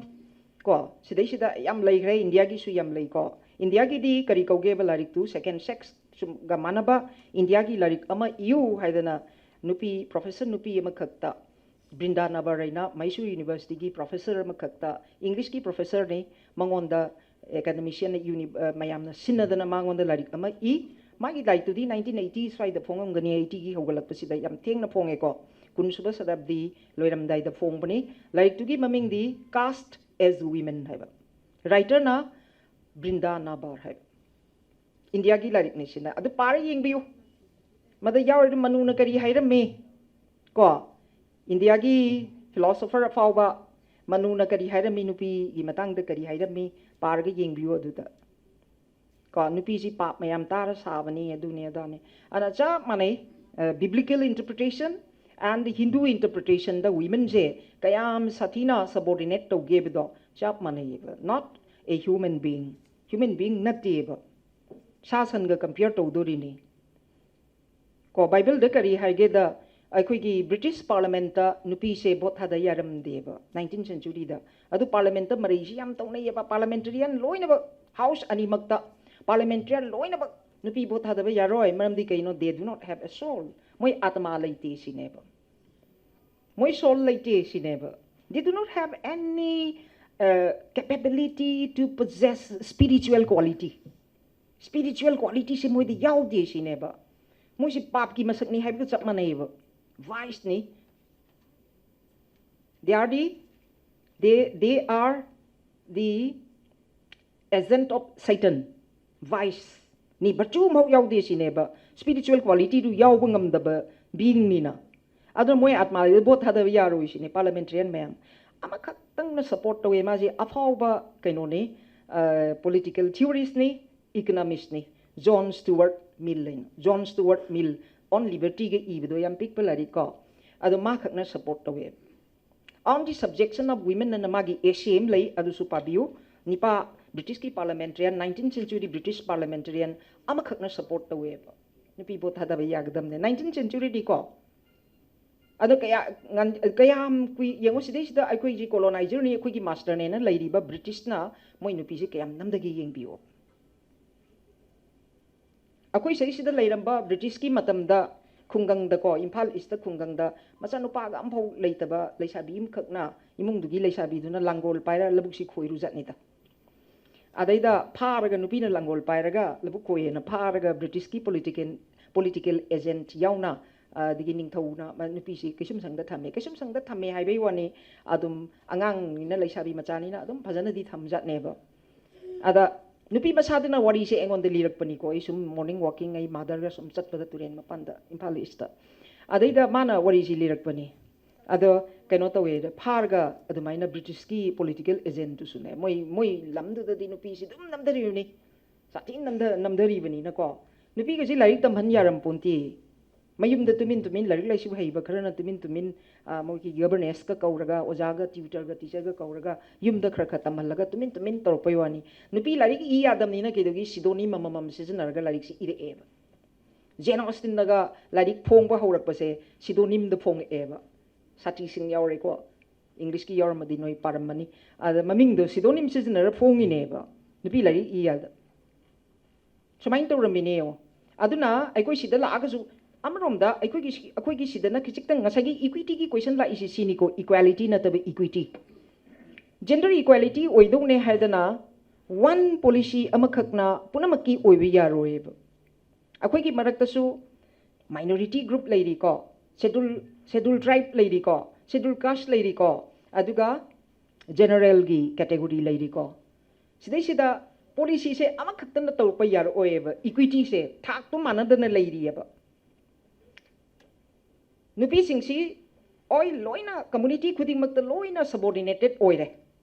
ꯀꯣ, ꯁꯤꯗꯩꯁꯤꯗ ꯌꯥꯝ ꯂꯩꯈ꯭ꯔꯦ, ꯏꯟꯗꯤꯌꯥꯒꯤꯁꯨ ꯌꯥꯝ ꯂꯩꯀꯣ꯫ ꯏꯟꯗꯤꯌꯥꯒꯤꯗꯤ ꯀꯔꯤ ꯀꯧꯒꯦꯕ ꯂꯥꯏꯔꯤꯛꯇꯨ? ꯁꯦꯀꯦꯟ ꯁꯦꯛꯁ ꯁꯨꯝꯒ ꯃꯥꯟꯅꯕ ꯏꯟꯗꯤꯌꯥꯒꯤ ꯂꯥꯏꯔꯤꯛ ꯑꯃ ꯏꯌꯨ ꯍꯥꯏꯗꯅ ꯅꯨꯄꯤ, ꯄ꯭ꯔꯣꯐꯦꯁꯔ ꯅꯨꯄꯤ ꯑꯃꯈꯛꯇ ꯕ꯭ꯔꯤꯟꯗꯥ ꯅꯥꯕꯔ ꯍꯥꯏꯅ ꯃꯩꯁꯨꯔ ꯌꯨꯅꯤꯚꯔꯁꯤꯇꯤꯒꯤ ꯄ꯭ꯔꯣꯐꯦꯁꯔ ꯑꯃꯈꯛꯇ, ꯏꯪꯂꯤꯁꯀꯤ ꯄ꯭ꯔꯣꯐꯦꯁꯔꯅꯤ꯫ ꯃꯉꯣꯟꯗ ꯑꯦꯀꯥꯗꯦꯃꯤꯁꯤꯌꯟ ꯌꯨꯅꯤ-, ꯑ, ꯃꯌꯥꯝꯅ ꯁꯤꯟꯅꯗꯅ ꯃꯉꯣꯟꯗ ꯂꯥꯏꯔꯤꯛ ꯑꯃ ꯏ꯫ ꯃꯥꯒꯤ ꯂꯥꯏꯔꯤꯛꯇꯨꯗꯤ ꯅꯥꯏꯟꯇꯤꯟ ꯑꯩꯠꯇꯤ ꯁ꯭ꯋꯥꯏꯗ ꯐꯣꯡꯉꯝꯒꯅꯤ, ꯑꯩꯠꯇꯤꯒꯤ ꯍꯧꯒꯠꯂꯛꯄꯁꯤꯗ ꯌꯥꯝ ꯊꯦꯡꯅ ꯐꯣꯡꯉꯦꯀꯣ, ꯀꯨꯟꯁꯨꯕ ꯁꯇꯥꯕꯗꯤ ꯂꯣꯏꯔꯝꯗꯥꯏꯗ ꯐꯣꯡꯕꯅꯤ꯫ ꯂꯥꯏꯔꯤꯛꯇꯨꯒꯤ ꯃꯃꯤꯡꯗꯤ Caste as Women ꯍꯥꯏꯕ꯫ ꯔꯥꯏꯇꯔꯅ ꯕ꯭ꯔꯤꯟꯗꯥ ꯅꯥꯕꯥꯔ ꯍꯥꯏꯕ꯫ ꯏꯟꯗꯤꯌꯥꯒꯤ ꯂꯥꯏꯔꯤꯛꯅꯤ ꯁꯤꯅ꯫ ꯑꯗꯨ ꯄꯥꯔ ꯌꯦꯡꯕꯤꯌꯨ꯫ ꯃꯗ ꯌꯥꯎꯔꯤꯕ ꯃꯅꯨꯅ ꯀꯔꯤ ꯍꯥꯏꯔꯝꯃꯤ? ꯀꯣ, ꯏꯟꯗꯤꯌꯥꯒꯤ ꯐꯤꯂꯣꯁꯣꯐꯔ ꯑꯐꯥꯎꯕ ꯃꯅꯨꯅ ꯀꯔꯤ ꯍꯥꯏꯔꯝꯃꯤ, ꯅꯨꯄꯤꯒꯤ ꯃꯇꯥꯡꯗ ꯀꯔꯤ ꯍꯥꯏꯔꯝꯃꯤ, ꯄꯥꯔꯒ ꯌꯦꯡꯕꯤꯌꯨ ꯑꯗꯨꯗ꯫ ꯀꯣ, ꯅꯨꯄꯤꯁꯤ ꯄꯥꯞ ꯃꯌꯥꯝ ꯇꯥꯔ ꯁꯥꯕꯅꯤ, ꯑꯗꯨꯅꯤ ꯑꯗꯥꯅꯤ꯫ ꯑꯗꯨꯅ ꯆꯞ ꯃꯥꯟꯅꯩ, ꯕꯤꯕ꯭ꯂꯤꯀꯦꯜ ꯏꯟꯇꯔꯄ꯭ꯔꯤꯇꯦꯁꯟ ꯑꯦꯟ ꯍꯤꯟꯗꯨ ꯏꯟꯇꯔꯄ꯭ꯔꯤꯇꯦꯁꯟꯗ ꯋꯤꯃꯦꯟꯁꯦ ꯀꯌꯥꯝ ꯁꯥꯊꯤꯅ ꯁꯕꯣꯔꯗꯤꯅꯦꯠ ꯇꯧꯒꯦꯕꯗꯣ ꯆꯞ ꯃꯥꯟꯅꯩꯌꯦꯕ꯫ Not a human being, human being ꯅꯠꯇꯦꯕ, ꯁꯥ ꯁꯟꯒ ꯀꯝꯄꯤꯌꯔ ꯇꯧꯗꯣꯔꯤꯅꯤ꯫ ꯀꯣ, ꯕꯥꯏꯕꯜꯗ ꯀꯔꯤ ꯍꯥꯏꯒꯦꯗ, ꯑꯩꯈꯣꯏꯒꯤ ꯕ꯭ꯔꯤꯇꯤꯁ ꯄꯥꯔꯂꯃꯦꯟꯇ ꯅꯨꯄꯤꯁꯦ ꯚꯣꯠ ꯊꯥꯗ ꯌꯥꯔꯝꯗꯦꯕ ꯅꯥꯏꯟꯇꯤꯟ ꯁꯦꯟꯆꯨꯔꯤꯗ꯫ ꯑꯗꯨ ꯄꯥꯔꯂꯃꯦꯟꯇ ꯃꯔꯩꯁꯤ ꯌꯥꯝ ꯇꯧꯅꯩꯌꯦꯕ, ꯄꯥꯔꯂꯃꯦꯟꯇꯔꯤꯌꯟ ꯂꯣꯏꯅꯃꯛ, ꯍꯥꯎꯁ ꯑꯅꯤꯃꯛꯇ ꯄꯥꯔꯂꯃꯦꯟꯇꯔꯤꯌꯟ ꯂꯣꯏꯅꯃꯛ ꯅꯨꯄꯤ ꯚꯣꯠ ꯊꯥꯗꯕ ꯌꯥꯔꯣꯏ꯫ ꯃꯔꯝꯗꯤ ꯀꯩꯅꯣ? They do not have a soul. ꯃꯣꯏ ꯑꯥꯇꯃꯥ ꯂꯩꯇꯦ ꯁꯤꯅꯦꯕ꯫ ꯃꯣꯏ ꯁꯣꯜ ꯂꯩꯇꯦ ꯁꯤꯅꯦꯕ꯫ They do not have any, uh, capability to possess spiritual quality. Spiritual qualityꯁꯦ ꯃꯣꯏꯗ ꯌꯥꯎꯗꯦ ꯁꯤꯅꯦꯕ꯫ ꯃꯣꯏꯁꯦ ꯄꯥꯞꯀꯤ ꯃꯁꯛꯅꯤ ꯍꯥꯏꯕꯒ ꯆꯞ ꯃꯥꯟꯅꯩꯌꯦꯕ, ꯚꯥꯏꯁꯅꯤ꯫ They are the, they, they are the agent of Satan, vice ꯅꯤ, virtue ꯑꯃꯐꯥꯎ ꯌꯥꯎꯗꯦ ꯁꯤꯅꯦꯕ꯫ Spiritual qualityꯗꯨ ꯌꯥꯎꯕ ꯉꯝꯗꯕ beingꯅꯤꯅ꯫ ꯑꯗꯨꯅ ꯃꯣꯏ ꯑꯥꯠꯃꯥꯗ ꯚꯣꯠ ꯊꯥꯗꯕ ꯌꯥꯔꯣꯏ ꯁꯤꯅꯦ ꯄꯥꯔꯂꯃꯦꯟꯇꯔꯤꯌꯟ ꯃꯌꯥꯝ꯫ ꯑꯃꯈꯛꯇꯪꯅ ꯁꯞꯄꯣꯔꯠ ꯇꯧꯋꯦ, ꯃꯥꯁꯦ ꯑꯐꯥꯎꯕ ꯀꯩꯅꯣꯅꯤ, ꯄꯣꯂꯤꯇꯤꯀꯦꯜ ꯊꯤꯑꯣꯔꯤꯁꯅꯤ, ꯏꯀꯅꯣꯃꯤꯁꯅꯤ, ꯖꯣꯟ ꯁ꯭ꯇꯨꯋꯥꯔꯠ ꯃꯤꯜ ꯍꯥꯏꯅ꯫ ꯖꯣꯟ ꯁ꯭ꯇꯨꯋꯥꯔꯠ ꯃꯤꯜ On Libertyꯒ ꯏꯕꯗꯣ ꯌꯥꯝ ꯄꯤꯛꯄ ꯂꯥꯏꯔꯤꯛ ꯀꯣ, ꯑꯗꯣ ꯃꯥ ꯈꯛꯅ ꯁꯞꯄꯣꯔꯠ ꯇꯧꯋꯦ꯫ On the Subjection of Women ꯑꯅ ꯃꯥꯒꯤ ꯑꯦꯁꯦ ꯑꯃ ꯂꯩ, ꯑꯗꯨꯁꯨ ꯄꯥꯕꯤꯌꯨ꯫ ꯅꯤꯄꯥ ꯕ꯭ꯔꯤꯇꯤꯁꯀꯤ ꯄꯥꯔꯂꯃꯦꯟꯇꯔꯤꯌꯟ, ꯅꯥꯏꯟꯇꯤꯟ ꯁꯦꯟꯆꯨꯔꯤ ꯕ꯭ꯔꯤꯇꯤꯁ ꯄꯥꯔꯂꯃꯦꯟꯇꯔꯤꯌꯟ ꯑꯃꯈꯛꯅ ꯁꯞꯄꯣꯔꯠ ꯇꯧꯋꯦꯕ, ꯅꯨꯄꯤ ꯚꯣꯠ ꯊꯥꯗꯕ ꯌꯥꯒꯗꯕꯅꯦ ꯅꯥꯏꯟꯇꯤꯟ ꯁꯦꯟꯆꯨꯔꯤꯗꯤꯀꯣ꯫ ꯑꯗꯣ ꯀꯌꯥ ꯉꯟ-, ꯀꯌꯥꯝ ꯀꯨꯏ ꯌꯦꯡꯉꯨ, ꯁꯤꯗꯩꯁꯤꯗ ꯑꯩꯈꯣꯏꯁꯤ ꯀꯣꯂꯣꯅꯥꯏꯖꯔꯅꯤ, ꯑꯩꯈꯣꯏꯒꯤ ꯃꯥꯁꯇꯔꯅꯦꯅ ꯂꯩꯔꯤꯕ ꯕ꯭ꯔꯤꯇꯤꯁꯅ ꯃꯣꯏ ꯅꯨꯄꯤꯁꯦ ꯀꯌꯥꯝ ꯅꯝꯊꯒꯦ ꯌꯦꯡꯕꯤꯌꯨ꯫ ꯑꯩꯈꯣꯏ ꯁꯤꯗꯩꯁꯤꯗ ꯂꯩꯔꯝꯕ ꯕ꯭ꯔꯤꯇꯤꯁꯀꯤ ꯃꯇꯝꯗ ꯈꯨꯡꯒꯪꯗꯀꯣ, ꯏꯝꯐꯥꯜ ꯏꯁꯇ ꯈꯨꯡꯒꯪꯗ ꯃꯆꯥꯅꯨꯄꯥꯒ ꯑꯝꯐꯥꯎ ꯂꯩꯇꯕ ꯂꯩꯁꯥꯕꯤ ꯑꯃꯈꯛꯅ, ꯏꯃꯨꯡꯗꯨꯒꯤ ꯂꯩꯁꯥꯕꯤꯗꯨꯅ ꯂꯥꯡꯒꯣꯜ ꯄꯥꯏꯔ ꯂꯧꯕꯨꯛꯁꯤ ꯈꯣꯏꯔꯨꯖꯥꯠꯅꯤꯗ꯫ ꯑꯗꯩꯗ ꯐꯥꯔꯒ, ꯅꯨꯄꯤꯅ ꯂꯥꯡꯒꯣꯜ ꯄꯥꯏꯔꯒ ꯂꯧꯕꯨꯛ ꯈꯣꯏꯌꯦꯅ ꯐꯥꯔꯒ, ꯕ꯭ꯔꯤꯇꯤꯁꯀꯤ ꯄꯣꯂꯤꯇꯤꯀꯦꯜ, ꯄꯣꯂꯤꯇꯤꯀꯦꯜ ꯑꯦꯖꯦꯟꯠ ꯌꯥꯎꯅ, ꯑꯗꯒꯤ ꯅꯤꯡꯊꯧꯅ ꯃ-, ꯅꯨꯄꯤꯁꯤ ꯀꯩꯁꯨꯝꯁꯪꯗ ꯊꯝꯃꯦ꯫ ꯀꯩꯁꯨꯝꯁꯪꯗ ꯊꯝꯃꯦ ꯍꯥꯏꯕꯩ ꯋꯥꯅꯤ, ꯑꯗꯨꯝ ꯑꯉꯥꯡꯅꯤꯅ, ꯂꯩꯁꯥꯕꯤ ꯃꯆꯥꯅꯤꯅ ꯑꯗꯨꯝ ꯐꯖꯅꯗꯤ ꯊꯝꯖꯥꯠꯅꯦꯕ꯫ ꯑꯗ ꯅꯨꯄꯤ ꯃꯁꯥꯗꯨꯅ ꯋꯥꯔꯤꯁꯦ ꯑꯩꯉꯣꯟꯗ ꯂꯤꯔꯛꯄꯅꯤꯀꯣ꯫ ꯑꯩ ꯁꯨꯝ ꯃꯣꯔꯅꯤꯡ ꯋꯥꯀꯤꯡ ꯑꯩ ꯃꯥꯗꯔꯒ ꯁꯨꯝ ꯆꯠꯄꯗ ꯇꯨꯔꯦꯟ ꯃꯄꯥꯟꯗ ꯏꯝꯐꯥꯜ ꯏꯁꯇ꯫ ꯑꯗꯩꯗ ꯃꯥꯅ ꯋꯥꯔꯤꯁꯤ ꯂꯤꯔꯛꯄꯅꯤ꯫ ꯑꯗꯣ ꯀꯩꯅꯣ ꯇꯧꯋꯦ, ꯐꯥꯔꯒ ꯑꯗꯨꯃꯥꯏꯅ ꯕ꯭ꯔꯤꯇꯤꯁꯀꯤ ꯄꯣꯂꯤꯇꯤꯀꯦꯜ ꯑꯦꯖꯦꯟꯠꯇꯨꯁꯨꯅꯦ, ꯃꯣꯏ, ꯃꯣꯏ ꯂꯝꯗꯨꯗꯗꯤ ꯅꯨꯄꯤꯁꯤ ꯑꯗꯨꯝ ꯅꯝꯊꯔꯤꯕꯅꯤ, ꯁꯥꯊꯤꯅ ꯅꯝꯊ-, ꯅꯝꯊꯔꯤꯕꯅꯤꯅꯀꯣ꯫ ꯅꯨꯄꯤꯒꯁꯤ ꯂꯥꯏꯔꯤꯛ ꯇꯝꯍꯟ ꯌꯥꯔꯝꯄꯣꯟꯇꯦ꯫ ꯃꯌꯨꯝꯗ ꯇꯨꯃꯤꯟ ꯇꯨꯃꯤꯟ ꯂꯥꯏꯔꯤꯛ ꯂꯥꯏꯁꯨ ꯍꯩꯕ ꯈꯔꯅ ꯇꯨꯃꯤꯟ ꯇꯨꯃꯤꯟ, ꯑ, ꯃꯣꯏꯒꯤ ꯒꯕꯔꯅꯦꯁꯀ ꯀꯧꯔꯒ, ꯑꯣꯖꯥꯒ, ꯇ꯭ꯌꯨꯇꯔꯒ, ꯇꯤꯆꯔꯒ ꯀꯧꯔꯒ ꯌꯨꯝꯗ ꯈꯔ ꯈꯔ ꯇꯝꯍꯜꯂꯒ ꯇꯨꯃꯤꯟ ꯇꯨꯃꯤꯟ ꯇꯧꯔꯛꯄꯩ ꯋꯥꯅꯤ꯫ ꯅꯨꯄꯤ ꯂꯥꯏꯔꯤꯛ ꯏ ꯌꯥꯗꯕꯅꯤꯅ ꯀꯩꯗꯧꯒꯤ ꯁꯤꯗꯣꯅꯤꯝ ꯑꯃꯃꯝ ꯁꯤꯖꯤꯟꯅꯔꯒ ꯂꯥꯏꯔꯤꯛꯁꯤ ꯏꯔꯛꯑꯦꯕ꯫ ꯖꯦꯟ ꯑꯣꯁꯇꯤꯟꯅꯒ ꯂꯥꯏꯔꯤꯛ ꯐꯣꯡꯕ ꯍꯧꯔꯛꯄꯁꯦ ꯁꯤꯗꯣꯅꯤꯝꯗ ꯐꯣꯡꯉꯛꯑꯦꯕ꯫ ꯁꯥꯇꯤꯁꯤꯡ ꯌꯥꯎꯔꯦꯀꯣ, ꯏꯪꯂꯤꯁꯀꯤ ꯌꯥꯎꯔꯝꯃꯗꯤ ꯅꯣꯏ ꯄꯥꯔꯝꯃꯅꯤ꯫ ꯑꯗ ꯃꯃꯤꯡꯗꯣ ꯁꯤꯗꯣꯅꯤꯝ ꯁꯤꯖꯤꯟꯅꯔ ꯐꯣꯡꯉꯤꯅꯦꯕ, ꯅꯨꯄꯤ ꯂꯥꯏꯔꯤꯛ ꯏ ꯌꯥꯗ꯫ ꯁꯨꯃꯥꯏꯅ ꯇꯧꯔꯝꯃꯤꯅꯦ ꯌꯦꯡꯉꯣ꯫ ꯑꯗꯨꯅ ꯑꯩꯈꯣꯏ ꯁꯤꯗ ꯂꯥꯛꯑꯒꯁꯨ, ꯑꯃꯔꯣꯝꯗ ꯑꯩꯈꯣꯏꯒꯤ ꯁꯤ-, ꯑꯩꯈꯣꯏꯒꯤ ꯁꯤꯗꯅ ꯈꯤꯖꯤꯛꯇꯪ ꯉꯁꯥꯏꯒꯤ ꯏꯀ꯭ꯋꯤꯇꯤꯒꯤ ꯀꯣꯏꯁꯟ ꯂꯥꯛꯏꯁꯤ ꯁꯤꯅꯤꯀꯣ, ꯏꯀ꯭ꯋꯦꯂꯤꯇꯤ ꯅꯠꯇꯕ ꯏꯀ꯭ꯋꯤꯇꯤ꯫ ꯖꯦꯟꯗꯔ ꯏꯀ꯭ꯋꯦꯂꯤꯇꯤ ꯑꯣꯏꯗꯧꯅꯦ ꯍꯥꯏꯗꯅ ꯋꯥꯟ ꯄꯣꯂꯤꯁꯤ ꯑꯃꯈꯛꯅ ꯄꯨꯝꯅꯃꯛꯀꯤ ꯑꯣꯏꯕ ꯌꯥꯔꯣꯏꯕ꯫ ꯑꯩꯈꯣꯏꯒꯤ ꯃꯔꯛꯇꯁꯨ ꯃꯥꯏꯅꯣꯔꯤꯇꯤ ꯒ꯭ꯔꯨꯞ ꯂꯩꯔꯤꯀꯣ, ꯁꯦꯗꯨꯜ, ꯁꯦꯗꯨꯜ ꯇ꯭ꯔꯥꯏꯕ ꯂꯩꯔꯤꯀꯣ, ꯁꯦꯗꯨꯜ ꯀꯥꯁ ꯂꯩꯔꯤꯀꯣ, ꯑꯗꯨꯒ ꯖꯦꯅꯔꯦꯜꯒꯤ ꯀꯦꯇꯦꯒꯣꯔꯤ ꯂꯩꯔꯤꯀꯣ꯫ ꯁꯤꯗꯩꯁꯤꯗ ꯄꯣꯂꯤꯁꯤꯁꯦ ꯑꯃꯈꯛꯇꯅ ꯇꯧꯔꯛꯄ ꯌꯥꯔꯛꯑꯣꯏꯕ, ꯏꯀ꯭ꯋꯤꯇꯤꯁꯦ ꯊꯥꯛꯇꯣ ꯃꯥꯟꯅꯗꯅ ꯂꯩꯔꯤꯑꯕ꯫ ꯅꯨꯄꯤꯁꯤꯡꯁꯤ ꯑꯣꯏ ꯂꯣꯏꯅ ꯀꯝꯃꯨꯅꯤꯇꯤ ꯈꯨꯗꯤꯡꯃꯛꯇ ꯂꯣꯏꯅ ꯁꯕꯣꯔꯗꯤꯅꯦꯇꯦꯠ ꯑꯣꯏꯔꯦ꯫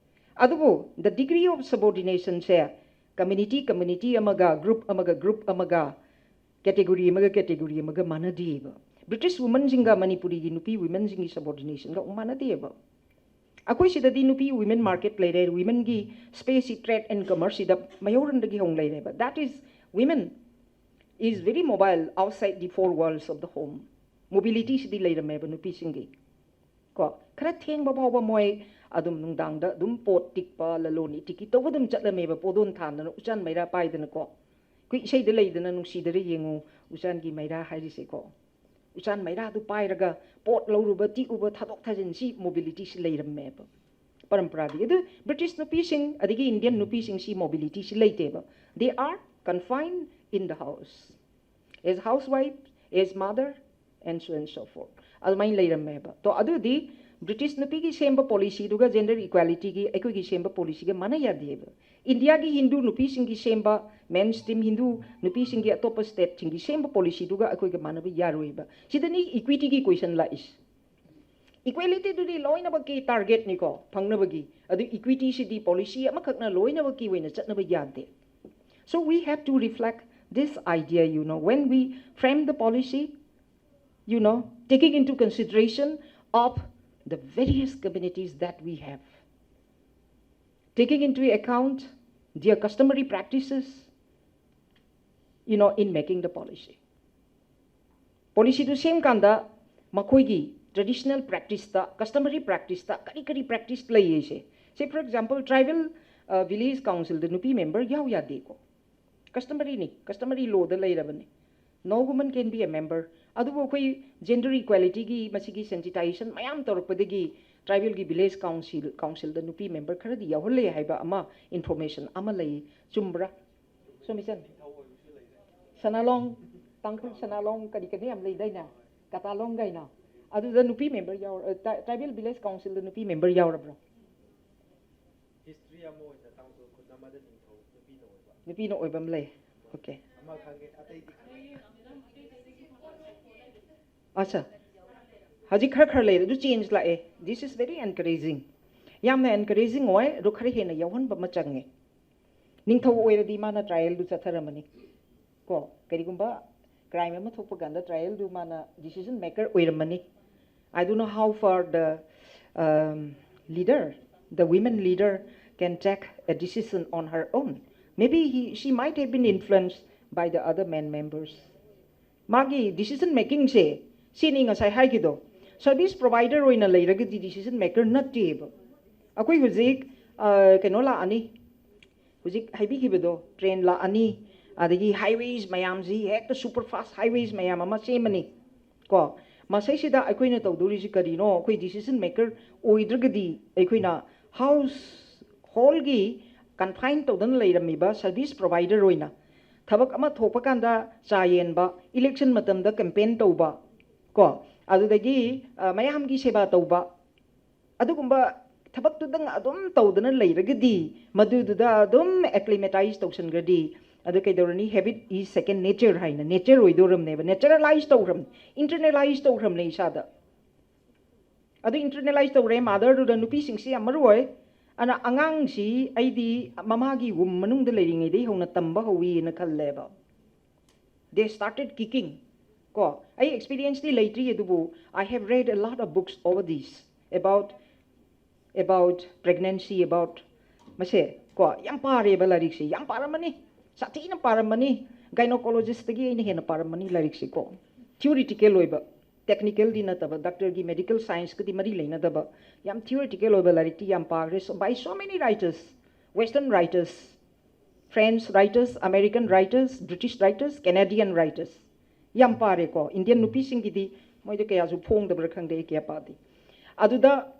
ꯑꯗꯨꯕꯨ the degree of subordination say community, community ꯑꯃꯒ, ꯒ꯭ꯔꯨꯞ ꯑꯃꯒ, ꯒ꯭ꯔꯨꯞ ꯑꯃꯒ, ꯀꯦꯇꯦꯒꯣꯔꯤ ꯑꯃꯒ ꯀꯦꯇꯦꯒꯣꯔꯤ ꯑꯃꯒ ꯃꯥꯟꯅꯗꯦꯕ꯫ ꯕ꯭ꯔꯤꯇꯤꯁ ꯋꯨꯃꯟꯁꯤꯡꯒ ꯃꯅꯤꯄꯨꯔꯤꯒꯤ ꯅꯨꯄꯤ ꯋꯨꯃꯟꯁꯤꯡꯒꯤ ꯁꯕꯣꯔꯗꯤꯅꯦꯁꯟꯒ ꯑꯃꯨꯛ ꯃꯥꯟꯅꯗꯦꯕ꯫ ꯑꯩꯈꯣꯏ ꯁꯤꯗꯗꯤ ꯅꯨꯄꯤ ꯋꯤꯃꯦꯟ ꯃꯥꯔꯀꯦꯠ ꯂꯩꯔꯦ, ꯋꯤꯃꯦꯟꯒꯤ ꯁ꯭ꯄꯦꯁꯁꯤ ꯇ꯭ꯔꯦꯗ ꯑꯦꯟ ꯀꯃꯔꯁꯁꯤꯗ ꯃꯩꯍꯧꯔꯝꯗꯒꯤ ꯍꯧꯅ ꯂꯩꯔꯦꯕ꯫ That is, women is very mobile outside the four walls of the home. ꯃꯣꯕꯤꯂꯤꯇꯤꯁꯤꯗꯤ ꯂꯩꯔꯝꯃꯦꯕ ꯅꯨꯄꯤꯁꯤꯡꯒꯤ꯫ ꯀꯣ, ꯈꯔ ꯊꯦꯡꯕ ꯐꯥꯎꯕ ꯃꯣꯏ ꯑꯗꯨꯝ ꯅꯨꯡꯗꯥꯡꯗ ꯑꯗꯨꯝ ꯄꯣꯠ ꯇꯤꯛꯄ, ꯂꯂꯣꯟ ꯏꯇꯤꯛꯀꯤ ꯇꯧꯕ ꯑꯗꯨꯝ ꯆꯠꯂꯝꯃꯦꯕ, ꯄꯣꯗꯣꯟ ꯊꯥꯟꯗꯅ, ꯎꯆꯥꯟ ꯃꯩꯔꯥ ꯄꯥꯏꯗꯅꯀꯣ꯫ ꯑꯩꯈꯣꯏ ꯏꯁꯩꯗ ꯂꯩꯗꯅ, "ꯅꯨꯡꯁꯤꯗꯔ ꯌꯦꯡꯉꯨ ꯎꯆꯥꯟꯒꯤ ꯃꯩꯔꯥ" ꯍꯥꯏꯔꯤꯁꯦꯀꯣ꯫ ꯎꯆꯥꯟ ꯃꯩꯔꯥꯗꯨ ꯄꯥꯏꯔꯒ ꯄꯣꯠ ꯂꯧꯔꯨꯕ, ꯇꯤꯛꯎꯕ, ꯊꯥꯗꯣꯛ ꯊꯥꯖꯤꯟ, ꯁꯤ mobility ꯁꯤ ꯂꯩꯔꯝꯃꯦꯕ ꯄꯔꯝꯄꯔꯥꯗꯒꯤ꯫ ꯑꯗꯨ British ꯅꯨꯄꯤꯁꯤꯡ ꯑꯗꯒꯤ Indian ꯅꯨꯄꯤꯁꯤꯡ ꯁꯤ mobility ꯁꯤ ꯂꯩꯇꯦꯕ. They are confined in the house as housewife, as mother, and so and so forth. ꯑꯗꯨꯃꯥꯏꯅ ꯂꯩꯔꯝꯃꯦꯕ. ꯇꯣ ꯑꯗꯨꯗꯤ British ꯅꯨꯄꯤꯒꯤ ꯁꯦꯝꯕ policy ꯗꯨꯒ gender equality ꯒꯤ ꯑꯩꯈꯣꯏꯒꯤ ꯁꯦꯝꯕ policy ꯒ ꯃꯥꯟꯅ ꯌꯥꯗꯦꯕ. ꯏꯟꯗꯤꯌꯥꯒꯤ ꯍꯤꯟꯗꯨ ꯅꯨꯄꯤꯁꯤꯡꯒꯤ ꯁꯦꯝꯕ, mainstream ꯍꯤꯟꯗꯨ ꯅꯨꯄꯤꯁꯤꯡꯒꯤ ꯑꯇꯣꯞꯄ state ꯁꯤꯡꯒꯤ ꯁꯦꯝꯕ policy ꯗꯨꯒ ꯑꯩꯈꯣꯏꯒ ꯃꯥꯟꯅꯕ ꯌꯥꯔꯣꯏꯕ. ꯁꯤꯗꯅꯤ equity ꯒꯤ question ꯂꯥꯛꯏꯁꯦ. Equality ꯗꯨꯗꯤ ꯂꯣꯏꯅꯃꯛꯀꯤ target ꯅꯤꯀꯣ, ꯐꯪꯅꯕꯒꯤ. ꯑꯗꯨ equity ꯁꯤꯗꯤ policy ꯑꯃꯈꯛꯅ ꯂꯣꯏꯅꯃꯛꯀꯤ ꯑꯣꯏꯅ ꯆꯠꯅꯕ ꯌꯥꯗꯦ. So we have to reflect this idea, you know, when we frame the policy, you know, taking into consideration of the various communities that we have, taking into account their customary practices, you know, in making the policy. Policy ꯗꯨ ꯁꯦꯝ ꯀꯥꯟꯗ ꯃꯈꯣꯏꯒꯤ traditional practice ꯇ, customary practice ꯇ ꯀꯔꯤ ꯀꯔꯤ practice ꯂꯩꯌꯦꯁꯦ. Say, for example, tribal, uh, village council ꯗ ꯅꯨꯄꯤ member ꯌꯥꯎ ꯌꯥꯗꯦꯀꯣ. Customary ꯅꯤ, customary law ꯗ ꯂꯩꯔꯕꯅꯤ. No woman can be a member. ꯑꯗꯨꯕꯨ ꯑꯩꯈꯣꯏ gender equality ꯒꯤ ꯃꯁꯤꯒꯤ sensitization ꯃꯌꯥꯝ ꯇꯧꯔꯛꯄꯗꯒꯤ tribal ꯒꯤ village council, council ꯗ ꯅꯨꯄꯤ member ꯈꯔꯗꯤ ꯌꯥꯎꯍꯜꯂꯦ ꯍꯥꯏꯕ ꯑꯃ information ꯑꯃ ꯂꯩ꯫ ꯆꯨꯝꯕ꯭ꯔꯥ? ꯁꯣꯝ ꯏꯆꯟ? ꯁꯅꯥꯂꯣꯡ, ꯇꯥꯡꯈꯨꯜ ꯁꯅꯥꯂꯣꯡ ꯀꯔꯤ ꯀꯔꯤ ꯌꯥꯝ ꯂꯩꯗꯥꯏꯅꯦ? ꯀꯇꯥꯂꯣꯡ ꯀꯥꯏꯅ꯫ ꯑꯗꯨꯗ ꯅꯨꯄꯤ member ꯌꯥꯎ-, ꯑ, ꯇ-, tribal village council ꯗ ꯅꯨꯄꯤ member ꯌꯥꯎꯔꯕ꯭ꯔꯣ? History ꯑꯃ ꯑꯣꯏꯅ ꯇꯥꯡꯈꯨꯜ ꯈꯨꯟ ꯑꯃꯗ ꯅꯤꯡꯊꯧ ꯅꯨꯄꯤꯅ ꯑꯣꯏꯕ꯫ ꯅꯨꯄꯤꯅ ꯑꯣꯏꯕ ꯑꯃ ꯂꯩ꯫ Okay. ꯑꯃ ꯈꯪꯉꯦ, ꯑꯇꯩꯗꯤ ꯈꯪꯉꯦ꯫ ꯑꯠꯆꯥ꯫ ꯍꯧꯖꯤꯛ ꯈꯔ ꯈꯔ ꯂꯩꯔꯦ, ꯑꯗꯨ change ꯂꯥꯛꯑꯦ꯫ This is very encouraging. ꯌꯥꯝꯅ encouraging ꯑꯣꯏ, ꯑꯗꯨ ꯈꯔ ꯍꯦꯟꯅ ꯌꯥꯎꯍꯟꯕ ꯑꯃ ꯆꯪꯉꯦ꯫ ꯅꯤꯡꯊꯧ ꯑꯣꯏꯔꯗꯤ ꯃꯥꯅ trial ꯗꯨ ꯆꯠꯊꯔꯝꯃꯅꯤ꯫ ꯀꯣ, ꯀꯔꯤꯒꯨꯝꯕ crime ꯑꯃ ꯊꯣꯛꯄ ꯀꯥꯟꯗ trial ꯗꯨ ꯃꯥꯅ decision maker ꯑꯣꯏꯔꯝꯃꯅꯤ꯫ I don't know how far the, um, leader, the women leader can take a decision on her own. Maybe he, she might have been influenced by the other men members. ꯃꯥꯒꯤ decision making ꯁꯦ, ꯁꯤꯅꯤ ꯉꯁꯥꯏ ꯍꯥꯏꯈꯤꯗꯣ, service provider ꯑꯣꯏꯅ ꯂꯩꯔꯒꯗꯤ decision maker ꯅꯠꯇꯦꯕ꯫ ꯑꯩꯈꯣꯏ ꯍꯧꯖꯤꯛ, ꯑ, ꯀꯩꯅꯣ ꯂꯥꯛꯑꯅꯤ, ꯍꯧꯖꯤꯛ ꯍꯥꯏꯕꯤꯈꯤꯕꯗꯣ, train ꯂꯥꯛꯑꯅꯤ, ꯑꯗꯒꯤ highways ꯃꯌꯥꯝꯁꯤ ꯍꯦꯛꯇ super fast highways ꯃꯌꯥꯝ ꯑꯃ ꯁꯦꯝꯃꯅꯤ꯫ ꯀꯣ, ꯃꯁꯩꯁꯤꯗ ꯑꯩꯈꯣꯏꯅ ꯇꯧꯗꯣꯔꯤꯁꯤ ꯀꯔꯤꯅꯣ? ꯑꯩꯈꯣꯏ decision maker ꯑꯣꯏꯗ꯭ꯔꯒꯗꯤ ꯑꯩꯈꯣꯏꯅ ꯍꯥꯎꯁ ꯍꯣꯜꯒꯤ ꯀꯟꯐꯥꯏꯟ ꯇꯧꯗꯅ ꯂꯩꯔꯝꯃꯤꯕ ꯁꯔꯚꯤꯁ ꯄ꯭ꯔꯣꯚꯥꯏꯗꯔ ꯑꯣꯏꯅ ꯊꯕꯛ ꯑꯃ ꯊꯣꯛꯄ ꯀꯥꯟꯗ ꯆꯥ ꯌꯦꯟꯕ, ꯏꯂꯦꯛꯁꯟ ꯃꯇꯝꯗ ꯀꯦꯝꯄꯦꯟ ꯇꯧꯕ, ꯀꯣ, ꯑꯗꯨꯗꯒꯤ ꯑ, ꯃꯌꯥꯝꯒꯤ ꯁꯦꯕꯥ ꯇꯧꯕ, ꯑꯗꯨꯒꯨꯝꯕ ꯊꯕꯛꯇꯨꯗꯪ ꯑꯗꯨꯝ ꯇꯧꯗꯅ ꯂꯩꯔꯒꯗꯤ, ꯃꯗꯨꯗꯨꯗ ꯑꯗꯨꯝ ꯑꯦꯛꯂꯤꯃꯦꯇꯥꯏꯁ ꯇꯧꯁꯟꯈ꯭ꯔꯗꯤ, ꯑꯗꯨ ꯀꯩꯗꯧꯔꯅꯤ? Habit is second nature ꯍꯥꯏꯅ ꯅꯦꯆꯔ ꯑꯣꯏꯗꯧꯔꯝꯅꯦꯕ, ꯅꯦꯆꯔꯦꯂꯥꯏꯁ ꯇꯧꯈ꯭ꯔꯕꯅꯤ, ꯏꯟꯇꯔꯅꯦꯂꯥꯏꯁ ꯇꯧꯈ꯭ꯔꯕꯅꯦ ꯏꯁꯥꯗ꯫ ꯑꯗꯨ ꯏꯟꯇꯔꯅꯦꯂꯥꯏꯁ ꯇꯧꯔꯦ ꯃꯥꯗꯔꯗꯨꯗ꯫ ꯅꯨꯄꯤꯁꯤꯡꯁꯤ ꯌꯥꯝ ꯃꯔꯨ ꯑꯣꯏ꯫ ꯑꯗꯨꯅ ꯑꯉꯥꯡꯁꯤ ꯑꯩꯗꯤ ꯃꯃꯥꯒꯤ ꯋꯨꯝ ꯃꯅꯨꯡꯗ ꯂꯩꯔꯤꯉꯩꯗꯒꯤ ꯍꯧꯅ ꯇꯝꯕ ꯍꯧꯋꯤꯅ ꯈꯜꯂꯦꯕ꯫ They started kicking. ꯀꯣ, ꯑꯩ ꯑꯦꯛꯁꯄꯤꯔꯤꯌꯦꯟꯁꯇꯤ ꯂꯩꯇ꯭ꯔꯤ, ꯑꯗꯨꯕꯨ I have read a lot of books over this about about pregnancy, about ꯃꯁꯦ, ꯀꯣ, ꯌꯥꯝ ꯄꯥꯔꯦꯕ ꯂꯥꯏꯔꯤꯛꯁꯦ, ꯌꯥꯝ ꯄꯥꯔꯝꯃꯅꯤ, ꯁꯥꯊꯤꯅ ꯄꯥꯔꯝꯃꯅꯤ꯫ ꯒꯥꯏꯅꯣꯀꯣꯂꯣꯖꯤꯁꯇꯒꯤ ꯑꯩꯅ ꯍꯦꯟꯅ ꯄꯥꯔꯝꯃꯅꯤ ꯂꯥꯏꯔꯤꯛꯁꯦ, ꯀꯣ꯫ ꯊꯤꯑꯣꯔꯤꯇꯤꯀꯦꯜ ꯑꯣꯏꯕ, ꯇꯦꯛꯅꯤꯀꯦꯜꯗꯤ ꯅꯠꯇꯕ, ꯗꯥꯛꯇꯔꯒꯤ ꯃꯦꯗꯤꯀꯦꯜ ꯁꯥꯏꯟꯁꯀꯗꯤ ꯃꯔꯤ ꯂꯩꯅꯗꯕ, ꯌꯥꯝ ꯊꯤꯑꯣꯔꯤꯇꯤꯀꯦꯜ ꯑꯣꯏꯕ ꯂꯥꯏꯔꯤꯛꯇꯤ ꯌꯥꯝ ꯄꯥꯈ꯭ꯔꯦ, by so many writers, Western writers, French writers, American writers, British writers, Canadian writers. ꯌꯥꯝ ꯄꯥꯔꯦꯀꯣ꯫ ꯏꯟꯗꯤꯌꯟ ꯅꯨꯄꯤꯁꯤꯡꯒꯤꯗꯤ ꯃꯣꯏꯗ ꯀꯌꯥꯁꯨ ꯐꯣꯡꯗꯕ꯭ꯔꯥ ꯈꯪꯗꯦ, ꯑꯩ ꯀꯌꯥ ꯄꯥꯗꯦ꯫ ꯑꯗꯨꯗ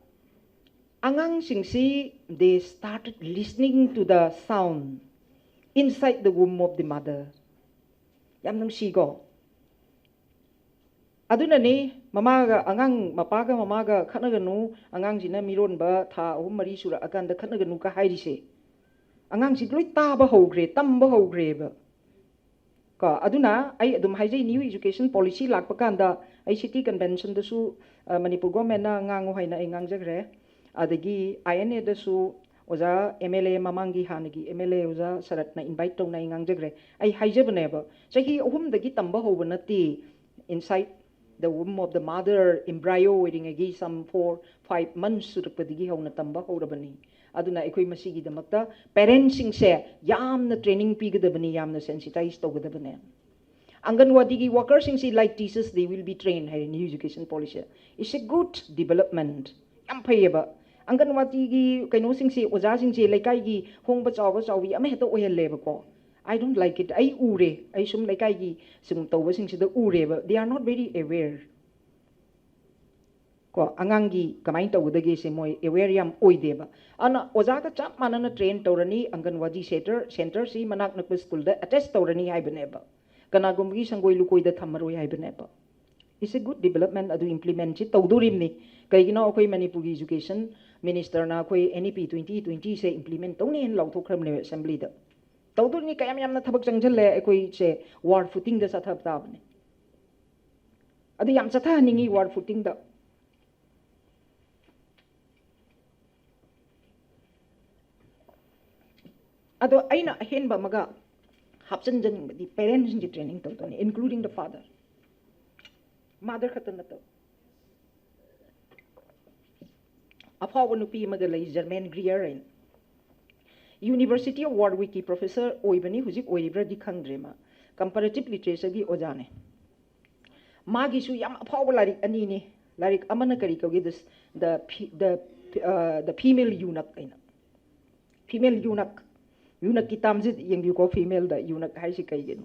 ꯑꯉꯥꯡꯁꯤꯡꯁꯤ, they started listening to the sound inside the womb of the mother. ꯌꯥꯝ ꯅꯨꯡꯁꯤꯀꯣ꯫ ꯑꯗꯨꯅꯅꯦ ꯃꯃꯥꯒ, ꯑꯉꯥꯡ, ꯃꯄꯥꯒ ꯃꯃꯥꯒ ꯈꯠꯅꯒꯅꯨ, ꯑꯉꯥꯡꯁꯤꯅ ꯃꯤꯔꯣꯟꯕ ꯊꯥ ꯑꯍꯨꯝ ꯃꯔꯤ ꯁꯨꯔꯛꯑꯀꯥꯟꯗ ꯈꯠꯅꯒꯅꯨꯒ ꯍꯥꯏꯔꯤꯁꯦ꯫ ꯑꯉꯥꯡꯁꯤ ꯂꯣꯏ ꯇꯥꯕ ꯍꯧꯈ꯭ꯔꯦ, ꯇꯝꯕ ꯍꯧꯈ꯭ꯔꯦꯕ꯫ ꯀꯣ, ꯑꯗꯨꯅ ꯑꯩ ꯑꯗꯨꯝ ꯍꯥꯏꯖꯩ, ꯅ꯭ꯌꯨ ꯏꯖꯨꯀꯦꯁꯟ ꯄꯣꯂꯤꯁꯤ ꯂꯥꯛꯄ ꯀꯥꯟꯗ ꯑꯩ ꯁꯤꯇꯤ ꯀꯟꯚꯦꯟꯁꯟꯗꯁꯨ, ꯑ, ꯃꯅꯤꯄꯨꯔ ꯒꯣꯔꯃꯦꯟꯅ ꯉꯥꯡꯉꯨ ꯍꯥꯏꯅ ꯑꯩ ꯉꯥꯡꯖꯈ꯭ꯔꯦ꯫ ꯑꯗꯒꯤ ꯑꯥꯏ ꯑꯦꯟ ꯑꯦꯗꯁꯨ ꯑꯣꯖꯥ ꯑꯦꯝ ꯑꯦꯜ ꯑꯦ, ꯃꯃꯥꯡꯒꯤ ꯍꯥꯟꯅꯒꯤ ꯑꯦꯝ ꯑꯦꯜ ꯑꯦ ꯑꯣꯖꯥ ꯁꯔꯠꯅ ꯏꯟꯚꯥꯏꯠ ꯇꯧꯅ ꯑꯩ ꯉꯥꯡꯖꯈ꯭ꯔꯦ꯫ ꯑꯩ ꯍꯥꯏꯖꯕꯅꯦꯕ, ꯆꯍꯤ ꯑꯍꯨꯝꯗꯒꯤ ꯇꯝꯕ ꯍꯧꯕ ꯅꯠꯇꯦ, inside the womb of the mother, embryo ꯑꯣꯏꯔꯤꯉꯩꯒꯤ some four five months ꯁꯨꯔꯛꯄꯗꯒꯤ ꯍꯧꯅ ꯇꯝꯕ ꯍꯧꯔꯕꯅꯤ꯫ ꯑꯗꯨꯅ ꯑꯩꯈꯣꯏ ꯃꯁꯤꯒꯤꯗꯃꯛꯇ ꯄꯦꯔꯦꯟꯁꯁꯤꯡꯁꯦ ꯌꯥꯝꯅ ꯇ꯭ꯔꯦꯅꯤꯡ ꯄꯤꯒꯗꯕꯅꯤ, ꯌꯥꯝꯅ ꯁꯦꯟꯁꯤꯇꯥꯏꯁ ꯇꯧꯒꯗꯕꯅꯦ꯫ ꯑꯪꯒꯟꯋꯥꯗꯤꯒꯤ ꯋꯥꯀꯔꯁꯤꯡꯁꯤ like teachers, they will be trained ꯍꯥꯏꯔꯦ new education policy. It's a good development, ꯌꯥꯝ ꯐꯩꯌꯦꯕ꯫ ꯑꯪꯒꯟꯋꯥꯗꯤꯒꯤ ꯀꯩꯅꯣꯁꯤꯡꯁꯦ, ꯑꯣꯖꯥꯁꯤꯡꯁꯦ ꯂꯩꯀꯥꯏꯒꯤ ꯍꯣꯡꯕ ꯆꯥꯎꯕ ꯆꯥꯎꯕꯤ ꯑꯃꯍꯦꯛꯇ ꯑꯣꯏꯍꯜꯂꯦꯕꯀꯣ꯫ I don't like it. ꯑꯩ ꯎꯔꯦ, ꯑꯩ ꯁꯨꯝ ꯂꯩꯀꯥꯏꯒꯤ ꯁꯨꯝ ꯇꯧꯕꯁꯤꯡꯁꯤꯗ ꯎꯔꯦꯕ, they are not very aware. ꯀꯣ, ꯑꯉꯥꯡꯒꯤ ꯀꯃꯥꯏꯅ ꯇꯧꯒꯗꯒꯦꯁꯦ ꯃꯣꯏ aware ꯌꯥꯝ ꯑꯣꯏꯗꯦꯕ꯫ ꯑꯗꯨꯅ ꯑꯣꯖꯥꯒ ꯆꯞ ꯃꯥꯟꯅꯅ train ꯇꯧꯔꯅꯤ, ꯑꯪꯒꯟꯋꯥꯗꯤ center, centreꯁꯤ ꯃꯅꯥꯛ ꯅꯛꯄ schoolꯗ attach ꯇꯧꯔꯅꯤ ꯍꯥꯏꯕꯅꯦꯕ, ꯀꯅꯥꯒꯨꯝꯕꯒꯤ ꯁꯪꯒꯣꯏ ꯂꯨꯀꯣꯏꯗ ꯊꯝꯃꯔꯣꯏ ꯍꯥꯏꯕꯅꯦꯕ꯫ It's a good development, ꯑꯗꯨ implementꯁꯤ ꯇꯧꯗꯣꯔꯤꯕꯅꯤ꯫ ꯀꯩꯒꯤꯅꯣ, ꯑꯩꯈꯣꯏ ꯃꯅꯤꯄꯨꯔꯒꯤ education ministerꯅ ꯑꯩꯈꯣꯏ N E P twenty twentyꯁꯦ implement ꯇꯧꯅꯤ ꯍꯥꯏꯅ ꯂꯥꯎꯊꯣꯛꯈ꯭ꯔꯕꯅꯦꯕ assemblyꯗ꯫ ꯇꯧꯗꯣꯔꯤꯅꯤ, ꯀꯌꯥꯝ ꯌꯥꯝꯅ ꯊꯕꯛ ꯆꯪꯁꯤꯜꯂꯦ, ꯑꯩꯈꯣꯏꯁꯦ war footingꯗ ꯆꯠꯊꯕ ꯇꯥꯕꯅꯤ꯫ ꯑꯗꯨ ꯌꯥꯝ ꯆꯠꯊꯍꯟꯅꯤꯡꯉꯤ war footingꯗ꯫ ꯑꯗꯣ ꯑꯩꯅ ꯑꯍꯦꯟꯕ ꯑꯃꯒ ꯍꯥꯞꯆꯤꯟꯖꯅꯤꯡꯕꯗꯤ parentsꯁꯤꯡꯁꯦ training ꯇꯧꯗꯣꯏꯅꯤ, including the father꯫ Mother ꯈꯛꯇ ꯅꯠꯇꯕ꯫ ꯑꯐꯥꯎꯕ ꯅꯨꯄꯤ ꯑꯃꯒ ꯂꯩ, Germaine Greer ꯍꯥꯏꯅ꯫ University of Warwickꯀꯤ professor ꯑꯣꯏꯕꯅꯤ, ꯍꯧꯖꯤꯛ ꯑꯣꯏꯔꯤꯕ꯭ꯔꯥꯗꯤ ꯈꯪꯗ꯭ꯔꯦ꯫ ꯃꯥ comparative literatureꯒꯤ ꯑꯣꯖꯥꯅꯦ꯫ ꯃꯥꯒꯤꯁꯨ ꯌꯥꯝ ꯑꯐꯥꯎꯕ ꯂꯥꯏꯔꯤꯛ ꯑꯅꯤꯅꯤ꯫ ꯂꯥꯏꯔꯤꯛ ꯑꯃꯅ ꯀꯔꯤ ꯀꯧꯒꯦ? The, the, the, uh, the Female Eunuch ꯍꯥꯏꯅ꯫ Female eunuch, eunuchꯀꯤ termꯁꯤ ꯌꯦꯡꯕꯤꯌꯨꯀꯣ, femaleꯗ eunuch ꯍꯥꯏꯁꯤ ꯀꯩꯒꯤꯅꯣ?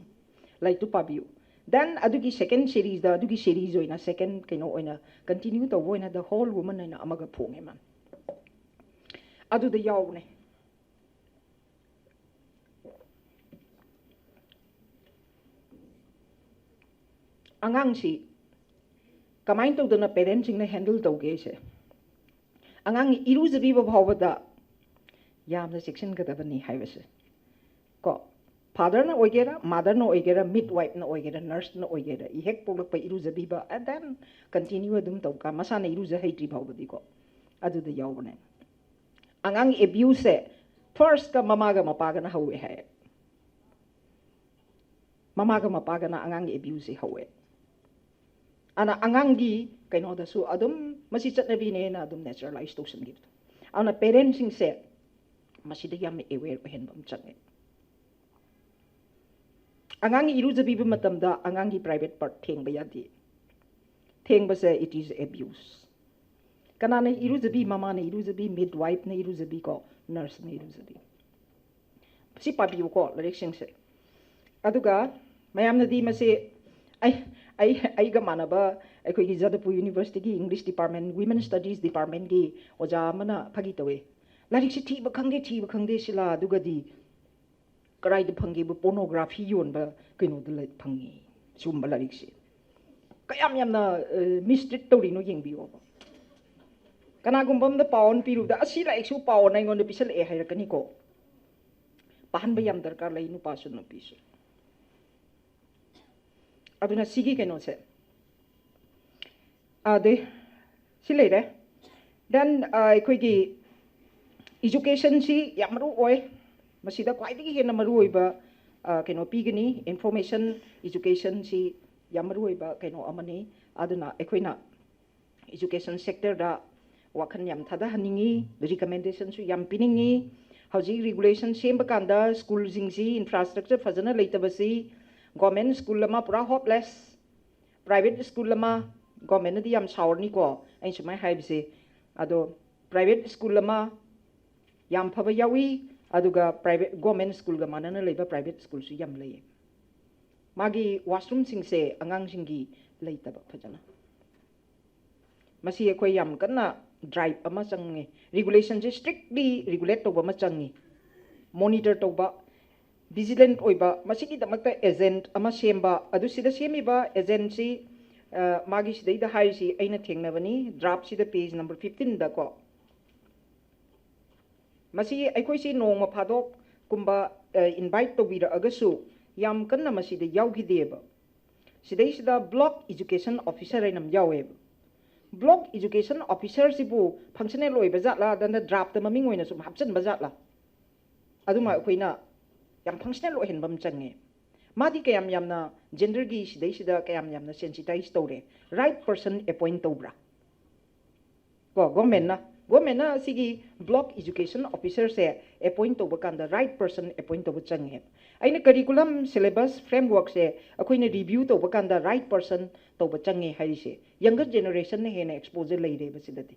ꯂꯥꯏꯔꯤꯛꯇꯨ ꯄꯥꯕꯤꯌꯨ꯫ Then ꯑꯗꯨꯒꯤ second seriesꯗ, ꯑꯗꯨꯒꯤ series ꯑꯣꯏꯅ, second ꯀꯩꯅꯣ ꯑꯣꯏꯅ continue ꯇꯧꯕ ꯑꯣꯏꯅ The Whole Woman ꯍꯥꯏꯅ ꯑꯃꯒ ꯐꯣꯡꯉꯦ ꯃꯥꯅ꯫ ꯑꯗꯨꯗ ꯌꯥꯎꯕꯅꯦ꯫ ꯑꯉꯥꯡꯁꯤ ꯀꯃꯥꯏꯅ ꯇꯧꯗꯅ parentsꯁꯤꯡꯅ handle ꯇꯧꯒꯦꯁꯦ꯫ ꯑꯉꯥꯡ ꯏꯔꯨꯖꯕꯤꯕ ꯐꯥꯎꯕꯗ ꯌꯥꯝꯅ ꯆꯦꯛꯁꯤꯟꯒꯗꯕꯅꯤ ꯍꯥꯏꯕꯁꯦ꯫ ꯀꯣ, fatherꯅ ꯑꯣꯏꯒꯦꯔꯥ, motherꯅ ꯑꯣꯏꯒꯦꯔꯥ, midwifeꯅ ꯑꯣꯏꯒꯦꯔꯥ, nurseꯅ ꯑꯣꯏꯒꯦꯔꯥ, ꯏꯍꯦꯛ ꯄꯣꯛꯂꯛꯄ ꯏꯔꯨꯖꯕꯤꯕ, and then continue ꯑꯗꯨꯝ ꯇꯧ, ꯃꯁꯥꯅ ꯏꯔꯨꯖ ꯍꯩꯇ꯭ꯔꯤ ꯐꯥꯎꯕꯗꯤꯀꯣ꯫ ꯑꯗꯨꯗ ꯌꯥꯎꯕꯅꯦ꯫ ꯑꯉꯥꯡ abuseꯁꯦ firstꯀ ꯃꯃꯥꯒ ꯃꯄꯥꯒꯅ ꯍꯧꯋꯦ ꯍꯥꯏ꯫ ꯃꯃꯥꯒ ꯃꯄꯥꯒꯅ ꯑꯉꯥꯡꯒꯤ abuseꯁꯦ ꯍꯧꯋꯦ꯫ ꯑꯗꯨꯅ ꯑꯉꯥꯡꯒꯤ ꯀꯩꯅꯣꯗꯁꯨ ꯑꯗꯨꯝ ꯃꯁꯤ ꯆꯠꯅꯕꯤꯅꯦꯅ ꯑꯗꯨꯝ naturalize ꯇꯧꯁꯤꯟꯈꯤꯕꯗꯣ꯫ ꯑꯗꯨꯅ parentsꯁꯤꯡꯁꯦ ꯃꯁꯤꯗ ꯌꯥꯝꯅ aware ꯑꯣꯏꯍꯟꯕ ꯑꯃ ꯆꯪꯉꯦ꯫ ꯑꯉꯥꯡꯒꯤ ꯏꯔꯨꯖꯕꯤꯕ ꯃꯇꯝꯗ ꯑꯉꯥꯡꯒꯤ private part ꯊꯦꯡꯕ ꯌꯥꯗꯦ꯫ ꯊꯦꯡꯕꯁꯦ, it is abuse꯫ ꯀꯅꯥꯅ ꯏꯔꯨꯖꯕꯤ? ꯃꯃꯥꯅ ꯏꯔꯨꯖꯕꯤ, midwifeꯅ ꯏꯔꯨꯖꯕꯤ ꯀꯣ, nurseꯅ ꯏꯔꯨꯖꯕꯤ꯫ ꯁꯤ ꯄꯥꯕꯤꯌꯨꯀꯣ, ꯂꯥꯏꯔꯤꯛꯁꯤꯡꯁꯦ꯫ ꯑꯗꯨꯒ ꯃꯌꯥꯝꯅꯗꯤ ꯃꯁꯤ ꯑꯩ ꯑꯩ ꯑꯩꯒ ꯃꯥꯟꯅꯕ ꯑꯩꯈꯣꯏꯒꯤ ꯖꯥꯗꯕꯄꯨꯔ ꯌꯨꯅꯤꯚꯔꯁꯤꯇꯤꯒꯤ ꯏꯪꯂꯤꯁ ꯗꯤꯄꯥꯔꯠꯃꯦꯟ, ꯋꯤꯃꯦꯟ ꯁ꯭ꯇꯗꯤꯁ ꯗꯤꯄꯥꯔꯠꯃꯦꯟꯒꯤ ꯑꯣꯖꯥ ꯑꯃꯅ ꯐꯥꯒꯤ ꯇꯧꯋꯦ, "ꯂꯥꯏꯔꯤꯛꯁꯤ ꯊꯤꯕ ꯈꯪꯗꯦ, ꯊꯤꯕ ꯈꯪꯗꯦ ꯁꯤꯂꯥ, ꯑꯗꯨꯒꯗꯤ ꯀꯗꯥꯏꯗ ꯐꯪꯒꯦꯕꯨ? ꯄꯣꯔꯅꯣꯒ꯭ꯔꯥꯐꯤ ꯌꯣꯟꯕ ꯀꯩꯅꯣꯗ ꯂꯩ-, ꯐꯪꯉꯤ ꯁꯤꯒꯨꯝꯕ ꯂꯥꯏꯔꯤꯛꯁꯦ꯫ ꯀꯌꯥꯝ ꯌꯥꯝꯅ ꯃꯤꯁꯇ꯭ꯔꯤꯠ ꯇꯧꯔꯤꯅꯣ ꯌꯦꯡꯕꯤꯌꯣꯕ꯫ ꯀꯅꯥꯒꯨꯝꯕ ꯑꯝꯗ ꯄꯥꯎ ꯑꯃ ꯄꯤꯔꯨꯕꯗ, 'ꯑꯁꯤ ꯂꯥꯏꯔꯤꯛꯁꯨ ꯄꯥꯎꯅ ꯑꯩꯉꯣꯟꯗ ꯄꯤꯁꯜꯂꯛꯑꯦ' ꯍꯥꯏꯔꯛꯀꯅꯤꯀꯣ꯫ ꯄꯥꯍꯟꯕ ꯌꯥꯝ ꯗꯔꯀꯥꯔ ꯂꯩ, ꯅꯨꯄꯥꯁꯨ ꯅꯨꯄꯤꯁꯨ꯫ ꯑꯗꯨꯅ ꯁꯤꯒꯤ ꯀꯩꯅꯣꯁꯦ, ꯑꯗꯩ ꯁꯤ ꯂꯩꯔꯦ꯫ Then ꯑꯩꯈꯣꯏꯒꯤ ꯏꯖꯨꯀꯦꯁꯟꯁꯤ ꯌꯥꯝ ꯃꯔꯨ ꯑꯣꯏ꯫ ꯃꯁꯤꯗ ꯈ꯭ꯋꯥꯏꯗꯒꯤ ꯍꯦꯟꯅ ꯃꯔꯨ ꯑꯣꯏꯕ, ꯑ, ꯀꯩꯅꯣ ꯄꯤꯒꯅꯤ, ꯏꯟꯐꯣꯔꯃꯦꯁꯟ꯫ ꯏꯖꯨꯀꯦꯁꯟꯁꯤ ꯌꯥꯝ ꯃꯔꯨ ꯑꯣꯏꯕ ꯀꯩꯅꯣ ꯑꯃꯅꯤ꯫ ꯑꯗꯨꯅ ꯑꯩꯈꯣꯏꯅ ꯏꯖꯨꯀꯦꯁꯟ ꯁꯦꯛꯇꯔꯗ ꯋꯥꯈꯜ ꯌꯥꯝ ꯊꯥꯗꯍꯟꯅꯤꯡꯉꯤ, ꯔꯤꯀꯃꯦꯟꯗꯦꯁꯟꯁꯨ ꯌꯥꯝ ꯄꯤꯅꯤꯡꯉꯤ꯫ ꯍꯧꯖꯤꯛ ꯔꯤꯒꯨꯂꯦꯁꯟ ꯁꯦꯝꯕ ꯀꯥꯟꯗ ꯁ꯭ꯀꯨꯜꯁꯤꯡꯁꯤ ꯏꯟꯐ꯭ꯔꯥꯁ꯭ꯇ꯭ꯔꯛꯆꯔ ꯐꯖꯅ ꯂꯩꯇꯕꯁꯤ, ꯒꯣꯔꯃꯦꯟ ꯁ꯭ꯀꯨꯜ ꯑꯃ ꯄꯨꯔꯥ ꯍꯣꯞꯂꯦꯁ, ꯄ꯭ꯔꯥꯏꯚꯦꯠ ꯁ꯭ꯀꯨꯜ ꯑꯃ, ꯒꯣꯔꯃꯦꯟꯅꯗꯤ ꯌꯥꯝ ꯁꯥꯎꯔꯅꯤꯀꯣ ꯑꯩꯅ ꯁꯨꯃꯥꯏꯅ ꯍꯥꯏꯕꯁꯦ, ꯑꯗꯣ ꯄ꯭ꯔꯥꯏꯚꯦꯠ ꯁ꯭ꯀꯨꯜ ꯑꯃ ꯌꯥꯝ ꯐꯕ ꯌꯥꯎꯏ, ꯑꯗꯨꯒ ꯄ꯭ꯔꯥꯏꯚꯦꯠ, ꯒꯣꯔꯃꯦꯟ ꯁ꯭ꯀꯨꯜꯒ ꯃꯥꯟꯅꯅ ꯂꯩꯕ ꯄ꯭ꯔꯥꯏꯚꯦꯠ ꯁ꯭ꯀꯨꯜꯁꯨ ꯌꯥꯝ ꯂꯩꯌꯦ꯫ ꯃꯥꯒꯤ ꯋꯥꯁꯔꯨꯝꯁꯤꯡꯁꯦ ꯑꯉꯥꯡꯁꯤꯡꯒꯤ ꯂꯩꯇꯕ ꯐꯖꯅ꯫ ꯃꯁꯤ ꯑꯩꯈꯣꯏ ꯌꯥꯝ ꯀꯟꯅ ꯗ꯭ꯔꯥꯏꯚ ꯑꯃ ꯆꯪꯉꯦ꯫ ꯔꯤꯒꯨꯂꯦꯁꯟꯁꯦ ꯁ꯭ꯇ꯭ꯔꯤꯛꯂꯤ ꯔꯤꯒꯨꯂꯦꯠ ꯇꯧꯕ ꯑꯃ ꯆꯪꯉꯤ, ꯃꯣꯅꯤꯇꯔ ꯇꯧꯕ, ꯚꯤꯖꯤꯂꯦꯟꯠ ꯑꯣꯏꯕ꯫ ꯃꯁꯤꯒꯤꯗꯃꯛꯇ ꯑꯦꯖꯦꯟꯠ ꯑꯃ ꯁꯦꯝꯕ꯫ ꯑꯗꯨ ꯁꯤꯗ ꯁꯦꯝꯃꯤꯕ ꯑꯦꯖꯦꯟꯠꯁꯤ, ꯑ, ꯃꯥꯒꯤ ꯁꯤꯗꯩꯗ ꯍꯥꯏꯔꯤꯁꯤ ꯑꯩꯅ ꯊꯦꯡꯅꯕꯅꯤ, ꯗ꯭ꯔꯥꯐꯁꯤꯗ ꯄꯦꯖ ꯅꯝꯕꯔ ꯐꯤꯐꯇꯤꯟꯗꯀꯣ꯫ ꯃꯁꯤ ꯑꯩꯈꯣꯏꯁꯤ ꯅꯣꯡꯃ ꯐꯥꯗꯣꯛꯀꯨꯝꯕ, ꯑ, ꯏꯟꯚꯥꯏꯠ ꯇꯧꯕꯤꯔꯛꯑꯒꯁꯨ ꯌꯥꯝ ꯀꯟꯅ ꯃꯁꯤꯗ ꯌꯥꯎꯈꯤꯗꯦꯕ꯫ ꯁꯤꯗꯩꯁꯤꯗ ꯕ꯭ꯂꯣꯛ ꯏꯖꯨꯀꯦꯁꯟ ꯑꯣꯐꯤꯁꯔ ꯍꯥꯏꯅ ꯑꯃ ꯌꯥꯎꯋꯦꯕ꯫ ꯕ꯭ꯂꯣꯛ ꯏꯖꯨꯀꯦꯁꯟ ꯑꯣꯐꯤꯁꯔꯁꯤꯕꯨ ꯐꯪꯁꯅꯦꯜ ꯑꯣꯏꯕ ꯖꯥꯠꯂꯥ, ꯅꯠꯇ꯭ꯔꯒ ꯗ꯭ꯔꯥꯐꯇ ꯃꯃꯤꯡ ꯑꯣꯏꯅ ꯁꯨꯝ ꯍꯥꯞꯆꯟꯕ ꯖꯥꯠꯂꯥ? ꯑꯗꯨꯃ ꯑꯩꯈꯣꯏꯅ ꯌꯥꯝ ꯐꯪꯁꯅꯦꯜ ꯑꯣꯏꯍꯟꯕ ꯑꯃ ꯆꯪꯉꯦ꯫ ꯃꯥꯗꯤ ꯀꯌꯥꯝ ꯌꯥꯝꯅ ꯖꯦꯟꯗꯔꯒꯤ ꯁꯤꯗꯩꯁꯤꯗ ꯀꯌꯥꯝ ꯌꯥꯝꯅ ꯁꯦꯟꯁꯤꯇꯥꯏꯁ ꯇꯧꯔꯦ? ꯔꯥꯏꯠ ꯄꯔꯁꯟ ꯑꯦꯄꯣꯏꯟ ꯇꯧꯕ꯭ꯔꯥ? ꯀꯣ, ꯒꯣꯔꯃꯦꯟꯅ, ꯒꯣꯔꯃꯦꯟꯅ ꯁꯤꯒꯤ ꯕ꯭ꯂꯣꯛ ꯏꯖꯨꯀꯦꯁꯟ ꯑꯣꯐꯤꯁꯔꯁꯦ ꯑꯦꯄꯣꯏꯟ ꯇꯧꯕ ꯀꯥꯟꯗ ꯔꯥꯏꯠ ꯄꯔꯁꯟ ꯑꯦꯄꯣꯏꯟ ꯇꯧꯕ ꯆꯪꯉꯦ꯫ ꯑꯩꯅ ꯀꯔꯤꯀꯨꯂꯝ ꯁꯤꯂꯦꯕꯁ ꯐ꯭ꯔꯦꯝꯋꯔꯛꯁꯦ ꯑꯩꯈꯣꯏꯅ ꯔꯤꯚ꯭ꯌꯨ ꯇꯧꯕ ꯀꯥꯟꯗ ꯔꯥꯏꯠ ꯄꯔꯁꯟ ꯇꯧꯕ ꯆꯪꯉꯦ ꯍꯥꯏꯔꯤꯁꯦ, ꯌꯪꯒꯔ ꯖꯦꯅꯦꯔꯦꯁꯟꯅ ꯍꯦꯟꯅ ꯑꯦꯛꯁꯄꯣꯖꯔ ꯂꯩꯔꯦꯕ ꯁꯤꯗꯗꯤ꯫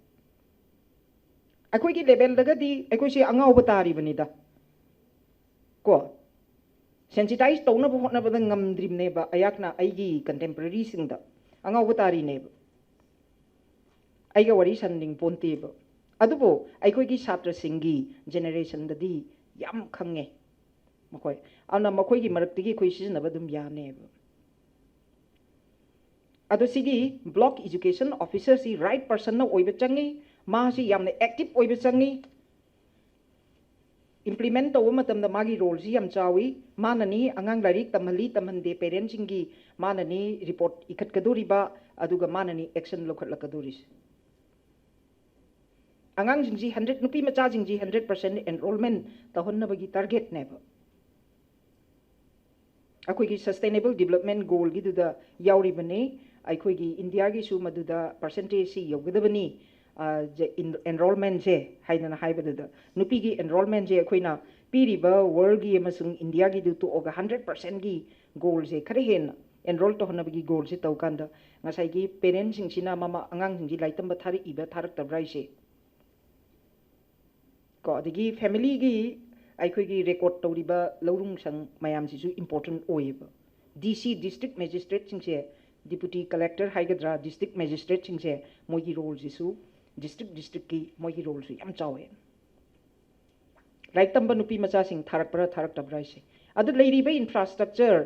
ꯑꯩꯈꯣꯏꯒꯤ ꯂꯦꯚꯦꯜꯗꯒꯗꯤ ꯑꯩꯈꯣꯏꯁꯦ ꯑꯉꯥꯎꯕ ꯇꯥꯔꯤꯕꯅꯤꯗ꯫ ꯀꯣ, ꯁꯦꯟꯁꯤꯇꯥꯏꯁ ꯇꯧꯅꯕ ꯍꯣꯠꯅꯕꯗ ꯉꯝꯗ꯭ꯔꯤꯕꯅꯦꯕ ꯑꯩꯍꯥꯛꯅ ꯑꯩꯒꯤ ꯀꯟꯇꯦꯝꯄꯔꯔꯤꯁꯤꯡꯗ꯫ ꯑꯉꯥꯎꯕ ꯇꯥꯔꯤꯅꯦꯕ꯫ ꯑꯩꯒ ꯋꯥꯔꯤ ꯁꯥꯟꯅꯅꯤꯡꯄꯣꯟꯇꯦꯕ꯫ ꯑꯗꯨꯕꯨ ꯑꯩꯈꯣꯏꯒꯤ ꯁꯥꯇ꯭ꯔꯁꯤꯡꯒꯤ ꯖꯦꯅꯦꯔꯦꯁꯟꯗꯗꯤ ꯌꯥꯝ ꯈꯪꯉꯦ ꯃꯈꯣꯏ꯫ ꯑꯗꯨꯅ ꯃꯈꯣꯏꯒꯤ ꯃꯔꯛꯇꯒꯤ ꯑꯩꯈꯣꯏ ꯁꯤꯖꯤꯟꯅꯕ ꯑꯗꯨꯝ ꯌꯥꯅꯦꯕ꯫ ꯑꯗꯣ ꯁꯤꯒꯤ ꯕ꯭ꯂꯣꯛ ꯏꯖꯨꯀꯦꯁꯟ ꯑꯣꯐꯤꯁꯔꯁꯤ ꯔꯥꯏꯠ ꯄꯔꯁꯟꯅ ꯑꯣꯏꯕ ꯆꯪꯉꯤ꯫ ꯃꯥꯁꯤ ꯌꯥꯝꯅ ꯑꯦꯛꯇꯤꯚ ꯑꯣꯏꯕ ꯆꯪꯉꯤ꯫ ꯏꯝꯄ꯭ꯂꯤꯃꯦꯟ ꯇꯧꯕ ꯃꯇꯝꯗ ꯃꯥꯒꯤ ꯔꯣꯜꯁꯤ ꯌꯥꯝ ꯆꯥꯎꯏ꯫ ꯃꯥꯅꯅꯤ ꯑꯉꯥꯡ ꯂꯥꯏꯔꯤꯛ ꯇꯝꯍꯜꯂꯤ ꯇꯝꯍꯟꯗꯦ ꯄꯦꯔꯦꯟꯁꯤꯡꯒꯤ, ꯃꯥꯅꯅꯤ ꯔꯤꯄꯣꯔꯠ ꯏꯈꯠꯀꯗꯣꯔꯤꯕ, ꯑꯗꯨꯒ ꯃꯥꯅꯅꯤ ꯑꯦꯛꯁꯟ ꯂꯧꯈꯠꯂꯛꯀꯗꯣꯔꯤꯁꯦ꯫ ꯑꯉꯥꯡꯁꯤꯡꯁꯤ ꯍꯟꯗ꯭ꯔꯦꯠ, ꯅꯨꯄꯤ ꯃꯆꯥꯁꯤꯡꯁꯤ ꯍꯟꯗ꯭ꯔꯦꯠ ꯄꯥꯔꯁꯦꯟ ꯑꯦꯟꯔꯣꯜꯃꯦꯟ ꯇꯧꯍꯟꯅꯕꯒꯤ ꯇꯥꯔꯒꯦꯠꯅꯦꯕ꯫ ꯑꯩꯈꯣꯏꯒꯤ ꯁꯁꯇꯦꯅꯦꯕꯜ ꯗꯤꯕꯂꯞꯃꯦꯟ ꯒꯣꯜꯒꯤꯗꯨꯗ ꯌꯥꯎꯔꯤꯕꯅꯤ꯫ ꯑꯩꯈꯣꯏꯒꯤ ꯏꯟꯗꯤꯌꯥꯒꯤꯁꯨ ꯃꯗꯨꯗ ꯄꯥꯔꯁꯦꯟꯇꯦꯖꯁꯤ ꯌꯧꯒꯗꯕꯅꯤ, ꯑꯦꯟꯔꯣꯜꯃꯦꯟꯁꯦ ꯍꯥꯏꯗꯅ ꯍꯥꯏꯕꯗꯨꯗ, ꯅꯨꯄꯤꯒꯤ ꯑꯦꯟꯔꯣꯜꯃꯦꯟꯁꯦ ꯑꯩꯈꯣꯏꯅ ꯄꯤꯔꯤꯕ ꯋꯥꯔꯜꯒꯤ ꯑꯃꯁꯨꯡ ꯏꯟꯗꯤꯌꯥꯒꯤꯗꯨ ꯇꯣꯛꯑꯒ ꯍꯟꯗ꯭ꯔꯦꯠ ꯄꯥꯔꯁꯦꯟꯒꯤ ꯒꯣꯜꯁꯦ ꯈꯔ ꯍꯦꯟꯅ ꯑꯦꯟꯔꯣꯜ ꯇꯧꯍꯟꯅꯕꯒꯤ ꯒꯣꯜꯁꯦ ꯇꯧꯀꯥꯟꯗ, ꯉꯁꯥꯏꯒꯤ ꯄꯦꯔꯦꯟꯁꯤꯡꯁꯤꯅ ꯃꯃꯥ ꯑꯉꯥꯡꯁꯤꯡꯁꯤ ꯂꯥꯏꯔꯤꯛ ꯇꯝꯕ ꯊꯥꯔꯛꯏꯕ ꯊꯥꯔꯛꯇꯕ꯭ꯔꯥ ꯍꯥꯏꯁꯦ, ꯀꯣ, ꯑꯗꯒꯤ ꯐꯦꯃꯤꯂꯤꯒꯤ ꯑꯩꯈꯣꯏꯒꯤ ꯔꯦꯀꯣꯔꯠ ꯇꯧꯔꯤꯕ ꯂꯧꯔꯨꯡ ꯁꯪ ꯃꯌꯥꯝꯁꯤꯁꯨ ꯏꯝꯄꯣꯔꯇꯦꯟ ꯑꯣꯏꯌꯦꯕ꯫ ꯗꯤ ꯁꯤ, ꯗꯤꯁꯇ꯭ꯔꯤꯛ ꯃꯦꯖꯤꯁꯇ꯭ꯔꯦꯠꯁꯤꯡꯁꯦ, ꯗꯤꯄꯨꯇꯤ ꯀꯂꯦꯛꯇꯔ ꯍꯥꯏꯒꯗ꯭ꯔꯥ, ꯗꯤꯁꯇ꯭ꯔꯤꯛ ꯃꯦꯖꯤꯁꯇ꯭ꯔꯦꯠꯁꯤꯡꯁꯦ, ꯃꯣꯏꯒꯤ ꯔꯣꯜꯁꯤꯁꯨ, ꯗꯤꯁꯇ꯭ꯔꯤꯛ ꯗꯤꯁꯇ꯭ꯔꯤꯛꯀꯤ ꯃꯣꯏꯒꯤ ꯔꯣꯜꯁꯨ ꯌꯥꯝ ꯆꯥꯎꯋꯦ꯫ ꯂꯥꯏꯔꯤꯛ ꯇꯝꯕ ꯅꯨꯄꯤ ꯃꯆꯥꯁꯤꯡ ꯊꯥꯔꯛꯄ꯭ꯔꯥ ꯊꯥꯔꯛꯇꯕ꯭ꯔꯥ ꯍꯥꯏꯁꯦ꯫ ꯑꯗꯨ ꯂꯩꯔꯤꯕ ꯏꯟꯐ꯭ꯔꯥꯁ꯭ꯇ꯭ꯔꯛꯆꯔ,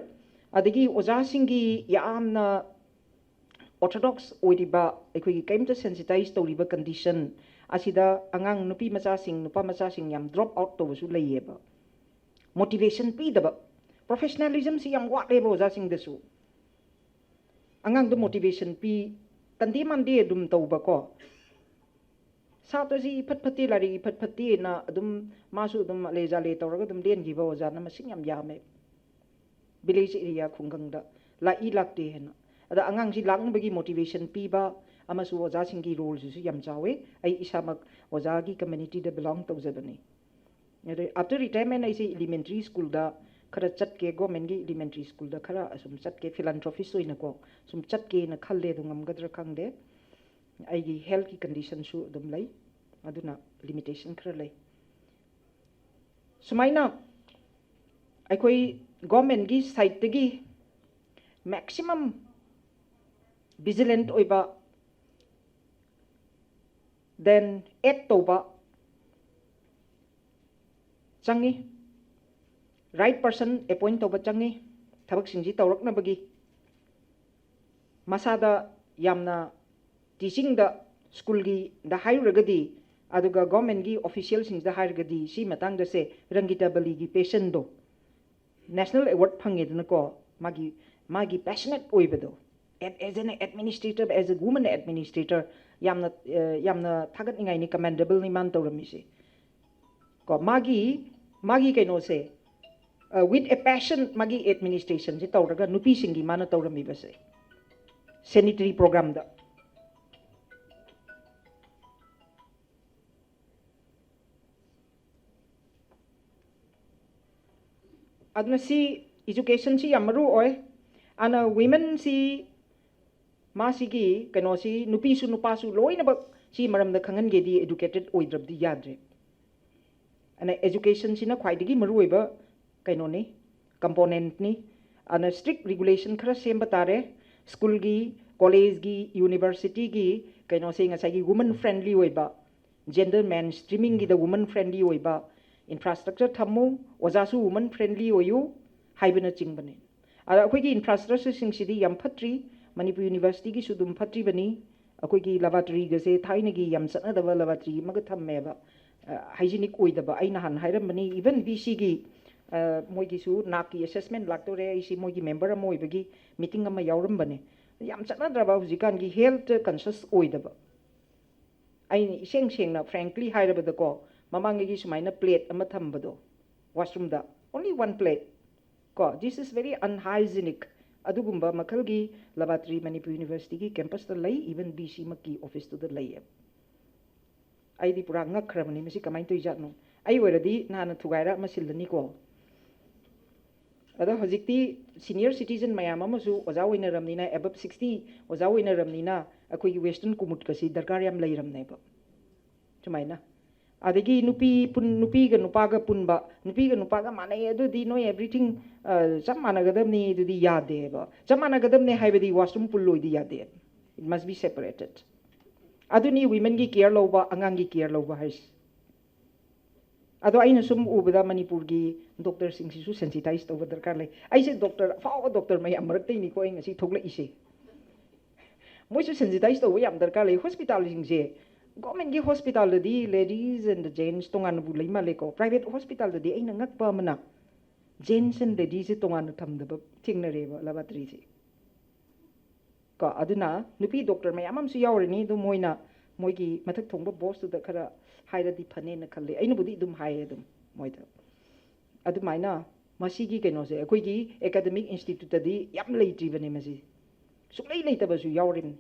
ꯑꯗꯒꯤ ꯑꯣꯖꯥꯁꯤꯡꯒꯤ ꯌꯥꯝꯅ ꯑꯣꯔꯊꯣꯗꯣꯛꯁ ꯑꯣꯏꯔꯤꯕ, ꯑꯩꯈꯣꯏꯒꯤ ꯀꯔꯤꯝꯇ ꯁꯦꯟꯁꯤꯇꯥꯏꯁ ꯇꯧꯔꯤꯕ ꯀꯟꯗꯤꯁꯟ ꯑꯁꯤꯗ ꯑꯉꯥꯡ ꯅꯨꯄꯤ ꯃꯆꯥꯁꯤꯡ, ꯅꯨꯄꯥ ꯃꯆꯥꯁꯤꯡ ꯌꯥꯝ ꯗ꯭ꯔꯣꯞ ꯑꯥꯎꯠ ꯇꯧꯕꯁꯨ ꯂꯩꯌꯦꯕ꯫ ꯃꯣꯇꯤꯚꯦꯁꯟ ꯄꯤꯗꯕ, ꯄ꯭ꯔꯣꯐꯦꯁꯅꯦꯂꯤꯖꯝꯁꯤ ꯌꯥꯝ ꯋꯥꯠꯂꯦꯕ ꯑꯣꯖꯥꯁꯤꯡꯗꯁꯨ꯫ ꯑꯉꯥꯡꯗ ꯃꯣꯇꯤꯚꯦꯁꯟ ꯄꯤ, ꯇꯟꯗꯦ ꯃꯥꯟꯗꯦ ꯑꯗꯨꯝ ꯇꯧꯕꯀꯣ꯫ ꯁꯥꯇ꯭ꯔꯁꯤ ꯏꯐꯠ ꯐꯠꯇꯦ, ꯂꯥꯏꯔꯤꯛ ꯏꯐꯠ ꯐꯠꯇꯦꯅ ꯑꯗꯨꯝ ꯃꯥꯁꯨ ꯑꯗꯨꯝ ꯑꯂꯦ ꯖꯥꯂꯦ ꯇꯧꯔꯒ ꯑꯗꯨꯝ ꯂꯦꯟꯈꯤꯕ ꯑꯣꯖꯥꯅ ꯃꯁꯤꯡ ꯌꯥꯝ ꯌꯥꯝꯃꯦ꯫ ꯚꯤꯂꯦꯖ ꯑꯦꯔꯤꯌꯥ ꯈꯨꯡꯒꯪꯗ ꯂꯥꯛꯏ ꯂꯥꯛꯇꯦ ꯍꯥꯏꯅ꯫ ꯑꯗ ꯑꯉꯥꯡꯁꯤ ꯂꯥꯛꯅꯕꯒꯤ ꯃꯣꯇꯤꯚꯦꯁꯟ ꯄꯤꯕ ꯑꯃꯁꯨ ꯑꯣꯖꯥꯁꯤꯡꯒꯤ ꯔꯣꯜꯁꯤꯁꯨ ꯌꯥꯝ ꯆꯥꯎꯋꯦ꯫ ꯑꯩ ꯏꯁꯥꯃꯛ ꯑꯣꯖꯥꯒꯤ ꯀꯝꯃ꯭ꯌꯨꯅꯤꯇꯤꯗ ꯕꯤꯂꯣꯡ ꯇꯧꯖꯕꯅꯤ꯫ ꯑꯗꯩ ꯑꯥꯐꯇꯔ ꯔꯤꯇꯥꯌꯔꯃꯦꯟ ꯑꯩꯁꯦ ꯏꯂꯤꯃꯦꯟꯇ꯭ꯔꯤ ꯁ꯭ꯀꯨꯜꯗ ꯈꯔ ꯆꯠꯀꯦ, ꯒꯣꯔꯃꯦꯟꯒꯤ ꯏꯂꯤꯃꯦꯟꯇ꯭ꯔꯤ ꯁ꯭ꯀꯨꯜꯗ ꯈꯔ ꯑꯁꯨꯝ ꯆꯠꯀꯦ, ꯐꯤꯂꯥꯟꯊ꯭ꯔꯣꯄꯤꯁ ꯑꯣꯏꯅꯀꯣ ꯁꯨꯝ ꯆꯠꯀꯦꯅ ꯈꯜꯂꯦ꯫ ꯑꯗꯨ ꯉꯝꯒꯗ꯭ꯔꯥ ꯈꯪꯗꯦ꯫ ꯑꯩꯒꯤ ꯍꯦꯜꯊꯀꯤ ꯀꯟꯗꯤꯁꯟꯁꯨ ꯑꯗꯨꯝ ꯂꯩ, ꯑꯗꯨꯅ ꯂꯤꯃꯤꯇꯦꯁꯟ ꯈꯔ ꯂꯩ꯫ ꯁꯨꯃꯥꯏꯅ ꯑꯩꯈꯣꯏ ꯒꯣꯔꯃꯦꯟꯒꯤ ꯁꯥꯏꯠꯇꯒꯤ ꯃꯦꯛꯁꯤꯃꯝ ꯚꯤꯖꯤꯂꯦꯟꯠ ꯑꯣꯏꯕ, ꯗꯦꯟ ꯑꯦꯛ ꯇꯧꯕ ꯆꯪꯉꯤ, ꯔꯥꯏꯠ ꯄꯔꯁꯟ ꯑꯦꯄꯣꯏꯟ ꯇꯧꯕ ꯆꯪꯉꯤ ꯊꯕꯛꯁꯤꯡꯁꯤ ꯇꯧꯔꯛꯅꯕꯒꯤ꯫ ꯃꯁꯥꯗ ꯌꯥꯝꯅ ꯇꯤꯆꯤꯡꯗ, ꯁ꯭ꯀꯨꯜꯒꯤꯗ ꯍꯥꯏꯔꯨꯔꯒꯗꯤ, ꯑꯗꯨꯒ ꯒꯣꯔꯃꯦꯟꯒꯤ ꯑꯣꯐꯤꯁꯤꯌꯦꯜꯁꯤꯡꯁꯤꯗ ꯍꯥꯏꯔꯒꯗꯤ, ꯁꯤ ꯃꯇꯥꯡꯗꯁꯦ ꯔꯪꯒꯤꯇꯥ ꯕꯂꯤꯒꯤ ꯄꯦꯁꯟꯗꯣ ꯅꯦꯁꯅꯦꯜ ꯑꯦꯋꯥꯔꯗ ꯐꯪꯉꯦꯗꯅꯀꯣ, ꯃꯥꯒꯤ, ꯃꯥꯒꯤ ꯄꯦꯁꯅꯦꯠ ꯑꯣꯏꯕꯗꯣ, as an administrator, as a woman administrator, ꯌꯥꯝꯅ, ꯑ, ꯌꯥꯝꯅ ꯊꯥꯒꯠꯅꯤꯡꯉꯥꯏꯅꯤ, ꯀꯃꯦꯟꯗꯦꯕꯜꯅꯤ ꯃꯥꯅ ꯇꯧꯔꯝꯃꯤꯁꯦ꯫ ꯀꯣ, ꯃꯥꯒꯤ, ꯃꯥꯒꯤ ꯀꯩꯅꯣꯁꯦ, ꯋꯤꯠ ꯑꯦ ꯄꯦꯁꯟ ꯃꯥꯒꯤ ꯑꯦꯗꯃꯤꯅꯤꯁꯇ꯭ꯔꯦꯁꯟꯁꯦ ꯇꯧꯔꯒ ꯅꯨꯄꯤꯁꯤꯡꯒꯤ ꯃꯥꯅ ꯇꯧꯔꯝꯃꯤꯕꯁꯦ, ꯁꯦꯅꯤꯇꯔꯤ ꯄ꯭ꯔꯣꯒ꯭ꯔꯥꯝꯗ꯫ ꯑꯗꯨꯅ ꯁꯤ, ꯏꯖꯨꯀꯦꯁꯟꯁꯤ ꯌꯥꯝ ꯃꯔꯨ ꯑꯣꯏ꯫ ꯑꯗꯨꯅ ꯋꯤꯃꯟꯁꯤ, ꯃꯥꯁꯤꯒꯤ ꯀꯩꯅꯣꯁꯤ, ꯅꯨꯄꯤꯁꯨ ꯅꯨꯄꯥꯁꯨ ꯂꯣꯏꯅꯃꯛ ꯁꯤ ꯃꯔꯝꯗ ꯈꯪꯍꯟꯒꯦꯗꯤ ꯑꯦꯗꯨꯀꯦꯇꯦꯠ ꯑꯣꯏꯗ꯭ꯔꯕꯗꯤ ꯌꯥꯗ꯭ꯔꯦ꯫ ꯑꯗꯨꯅ ꯑꯦꯖꯨꯀꯦꯁꯟꯁꯤꯅ ꯈ꯭ꯋꯥꯏꯗꯒꯤ ꯃꯔꯨꯑꯣꯏꯕ ꯀꯩꯅꯣꯅꯤ, ꯀꯝꯄꯣꯅꯦꯟꯠꯅꯤ꯫ ꯑꯗꯨꯅ ꯁ꯭ꯇ꯭ꯔꯤꯛ ꯔꯤꯒꯨꯂꯦꯁꯟ ꯈꯔ ꯁꯦꯝꯕ ꯇꯥꯔꯦ꯫ ꯁ꯭ꯀꯨꯜꯒꯤ, ꯀꯣꯂꯦꯖꯒꯤ, ꯌꯨꯅꯤꯚꯔꯁꯤꯇꯤꯒꯤ ꯀꯩꯅꯣꯁꯦ ꯉꯁꯥꯏꯒꯤ ꯋꯨꯃꯟ ꯐ꯭ꯔꯦꯟꯂꯤ ꯑꯣꯏꯕ, ꯖꯦꯟꯗꯔ ꯃꯦꯟ ꯁ꯭ꯇ꯭ꯔꯤꯃꯤꯡꯒꯤꯗ ꯋꯨꯃꯟ ꯐ꯭ꯔꯦꯟꯂꯤ ꯑꯣꯏꯕ ꯏꯟꯐ꯭ꯔꯥꯁ꯭ꯇ꯭ꯔꯛꯆꯔ ꯊꯝꯃꯨ, ꯑꯣꯖꯥꯁꯨ ꯋꯨꯃꯟ ꯐ꯭ꯔꯦꯟꯂꯤ ꯑꯣꯏꯌꯨ ꯍꯥꯏꯕꯅꯆꯤꯡꯕꯅꯤ꯫ ꯑꯗ ꯑꯩꯈꯣꯏꯒꯤ ꯏꯟꯐ꯭ꯔꯥꯁ꯭ꯇ꯭ꯔꯛꯆꯔꯁꯤꯡꯁꯤꯗꯤ ꯌꯥꯝ ꯐꯠꯇ꯭ꯔꯤ꯫ ꯃꯅꯤꯄꯨꯔ ꯌꯨꯅꯤꯚꯔꯁꯤꯇꯤꯒꯤꯁꯨ ꯑꯗꯨꯝ ꯐꯠꯇ꯭ꯔꯤꯕꯅꯤ꯫ ꯑꯩꯈꯣꯏꯒꯤ ꯂꯦꯕꯣꯔꯦꯇꯔꯤꯒꯁꯦ ꯊꯥꯏꯅꯒꯤ ꯌꯥꯝ ꯆꯠꯅꯗꯕ ꯂꯦꯕꯣꯔꯦꯇꯔꯤ ꯑꯃꯒ ꯊꯝꯃꯦꯕ, ꯍꯥꯏꯖꯤꯅꯤꯛ ꯑꯣꯏꯗꯕ꯫ ꯑꯩ ꯅꯍꯥꯟ ꯍꯥꯏꯔꯝꯕꯅꯤ, ꯏꯚꯟ ꯕꯤ ꯁꯤꯒꯤ ꯃꯣꯏꯒꯤꯁꯨ ꯅꯥꯛꯀꯤ ꯑꯦꯁꯦꯁꯃꯦꯟ ꯂꯥꯛꯇꯧꯔꯦ, ꯑꯩꯁꯤ ꯃꯣꯏꯒꯤ ꯃꯦꯝꯕꯔ ꯑꯃ ꯑꯣꯏꯕꯒꯤ ꯃꯤꯇꯤꯡ ꯑꯃ ꯌꯥꯎꯔꯝꯕꯅꯦ꯫ ꯌꯥꯝ ꯆꯠꯅꯗ꯭ꯔꯕ ꯍꯧꯖꯤꯛꯀꯥꯟꯒꯤ ꯍꯦꯜꯠ ꯀꯟꯁꯤꯌꯁ ꯑꯣꯏꯗꯕ꯫ ꯑꯩꯅ ꯏꯁꯦꯡ ꯁꯦꯡꯅ, ꯐ꯭ꯔꯦꯡꯀ꯭ꯂꯤ ꯍꯥꯏꯔꯕꯗꯀꯣ, ꯃꯃꯥꯡꯉꯩꯒꯤ ꯁꯨꯃꯥꯏꯅ ꯄ꯭ꯂꯦꯠ ꯑꯃ ꯊꯝꯕꯗꯣ ꯋꯥꯁꯔꯨꯝꯗ, only one plate, ꯀꯣ, this is very unhygienic꯫ ꯑꯗꯨꯒꯨꯝꯕ ꯃꯈꯜꯒꯤ ꯂꯦꯕꯣꯔꯦꯇꯔꯤ ꯃꯅꯤꯄꯨꯔ ꯌꯨꯅꯤꯚꯔꯁꯤꯇꯤꯒꯤ ꯀꯦꯝꯄꯁꯇ ꯂꯩ, ꯏꯚꯟ ꯕꯤ ꯁꯤꯃꯛꯀꯤ ꯑꯣꯐꯤꯁꯇꯨꯗ ꯂꯩꯌꯦꯕ꯫ ꯑꯩꯗꯤ ꯄꯨꯔꯥ ꯉꯛꯈ꯭ꯔꯕꯅꯤ, ꯃꯁꯤ ꯀꯃꯥꯏꯅ ꯇꯧꯔꯤꯖꯥꯠꯅꯣ? ꯑꯩ ꯑꯣꯏꯔꯗꯤ ꯅꯍꯥꯟꯅ ꯊꯨꯒꯥꯏꯔ ꯑꯃ ꯁꯤꯜꯂꯅꯤꯀꯣ꯫ ꯑꯗꯣ ꯍꯧꯖꯤꯛꯇꯤ ꯁꯤꯅꯤꯌꯔ ꯁꯤꯇꯤꯖꯟ ꯃꯌꯥꯝ ꯑꯃꯁꯨ ꯑꯣꯖꯥ ꯑꯣꯏꯅꯔꯝꯅꯤꯅ, ꯑꯦꯕꯞ ꯁꯤꯛꯁꯇꯤ ꯑꯣꯖꯥ ꯑꯣꯏꯅꯔꯝꯅꯤꯅ, ꯑꯩꯈꯣꯏꯒꯤ ꯋꯦꯁꯇꯔꯟ ꯀꯨꯃꯨꯠꯀꯁꯤ ꯗꯔꯀꯥꯔ ꯌꯥꯝ ꯂꯩꯔꯝꯅꯦꯕ꯫ ꯁꯨꯃꯥꯏꯅ ꯑꯗꯒꯤ ꯅꯨꯄꯤ ꯄꯨꯟ ꯅꯨꯄꯤꯒ ꯅꯨꯄꯥꯒ ꯄꯨꯟꯕ, ꯅꯨꯄꯤꯒ ꯅꯨꯄꯥꯒ ꯃꯥꯟꯅꯩ ꯑꯗꯨꯗꯤ ꯅꯣꯏ everything ꯆꯞ ꯃꯥꯟꯅꯒꯗꯕꯅꯤ ꯑꯗꯨꯗꯤ ꯌꯥꯗꯦꯕ꯫ ꯆꯞ ꯃꯥꯟꯅꯒꯗꯕꯅꯤ ꯍꯥꯏꯕꯗꯤ washroom ꯄꯨꯜꯂꯣꯏꯗꯤ ꯌꯥꯗꯦ꯫ It must be separated. ꯑꯗꯨꯅꯤ womenꯒꯤ care ꯂꯧꯕ, ꯑꯉꯥꯡꯒꯤ care ꯂꯧꯕ ꯍꯥꯏꯁꯦ꯫ ꯑꯗꯣ ꯑꯩꯅ ꯁꯨꯝ ꯎꯕꯗ ꯃꯅꯤꯄꯨꯔꯒꯤ doctorꯁꯤꯡꯁꯤꯁꯨ sensitize ꯇꯧꯕ ꯗꯔꯀꯥꯔ ꯂꯩ꯫ ꯑꯩꯁꯦ doctor, ꯑꯐꯥꯎꯕ doctor ꯃꯌꯥꯝ ꯃꯔꯛꯇꯩꯅꯤꯀꯣ ꯑꯩ ꯉꯁꯤ ꯊꯣꯛꯂꯛꯏꯁꯦ꯫ ꯃꯣꯏꯁꯨ sensitize ꯇꯧꯕ ꯌꯥꯝ ꯗꯔꯀꯥꯔ ꯂꯩ꯫ Hospitalꯁꯤꯡꯁꯦ, governmentꯀꯤ hospitalꯗꯗꯤ ladies and gents ꯇꯣꯉꯥꯟꯅꯕꯨ ꯂꯩ ꯃꯥꯜꯂꯦꯀꯣ꯫ Private hospitalꯗꯗꯤ ꯑꯩꯅ ꯉꯛꯄ ꯑꯃꯅ gents and ladiesꯁꯦ ꯇꯣꯉꯥꯟꯅ ꯊꯝꯗꯕ ꯊꯦꯡꯅꯔꯦꯕ laboratoryꯁꯦ꯫ ꯀꯣ, ꯑꯗꯨꯅ ꯅꯨꯄꯤ doctor ꯃꯌꯥꯝ ꯑꯃꯁꯨ ꯌꯥꯎꯔꯤꯅꯤ꯫ ꯑꯗꯨꯝ ꯃꯣꯏꯅ ꯃꯣꯏꯒꯤ ꯃꯊꯛ ꯊꯣꯡꯕ bossꯇꯨꯗ ꯈꯔ ꯍꯥꯏꯔꯗꯤ ꯐꯅꯦꯅ ꯈꯜꯂꯤ꯫ ꯑꯩꯅꯕꯨꯗꯤ ꯑꯗꯨꯝ ꯍꯥꯏꯌꯦ ꯑꯗꯨꯝ ꯃꯣꯏꯗ꯫ ꯑꯗꯨꯃꯥꯏꯅ ꯃꯁꯤꯒꯤ ꯀꯩꯅꯣꯁꯦ ꯑꯩꯈꯣꯏꯒꯤ academic instituteꯇꯗꯤ ꯌꯥꯝ ꯂꯩꯇ꯭ꯔꯤꯕꯅꯦ ꯃꯁꯤ꯫ ꯁꯨꯡꯂꯩ ꯂꯩꯇꯕꯁꯨ ꯌꯥꯎꯔꯤꯕꯅꯤ꯫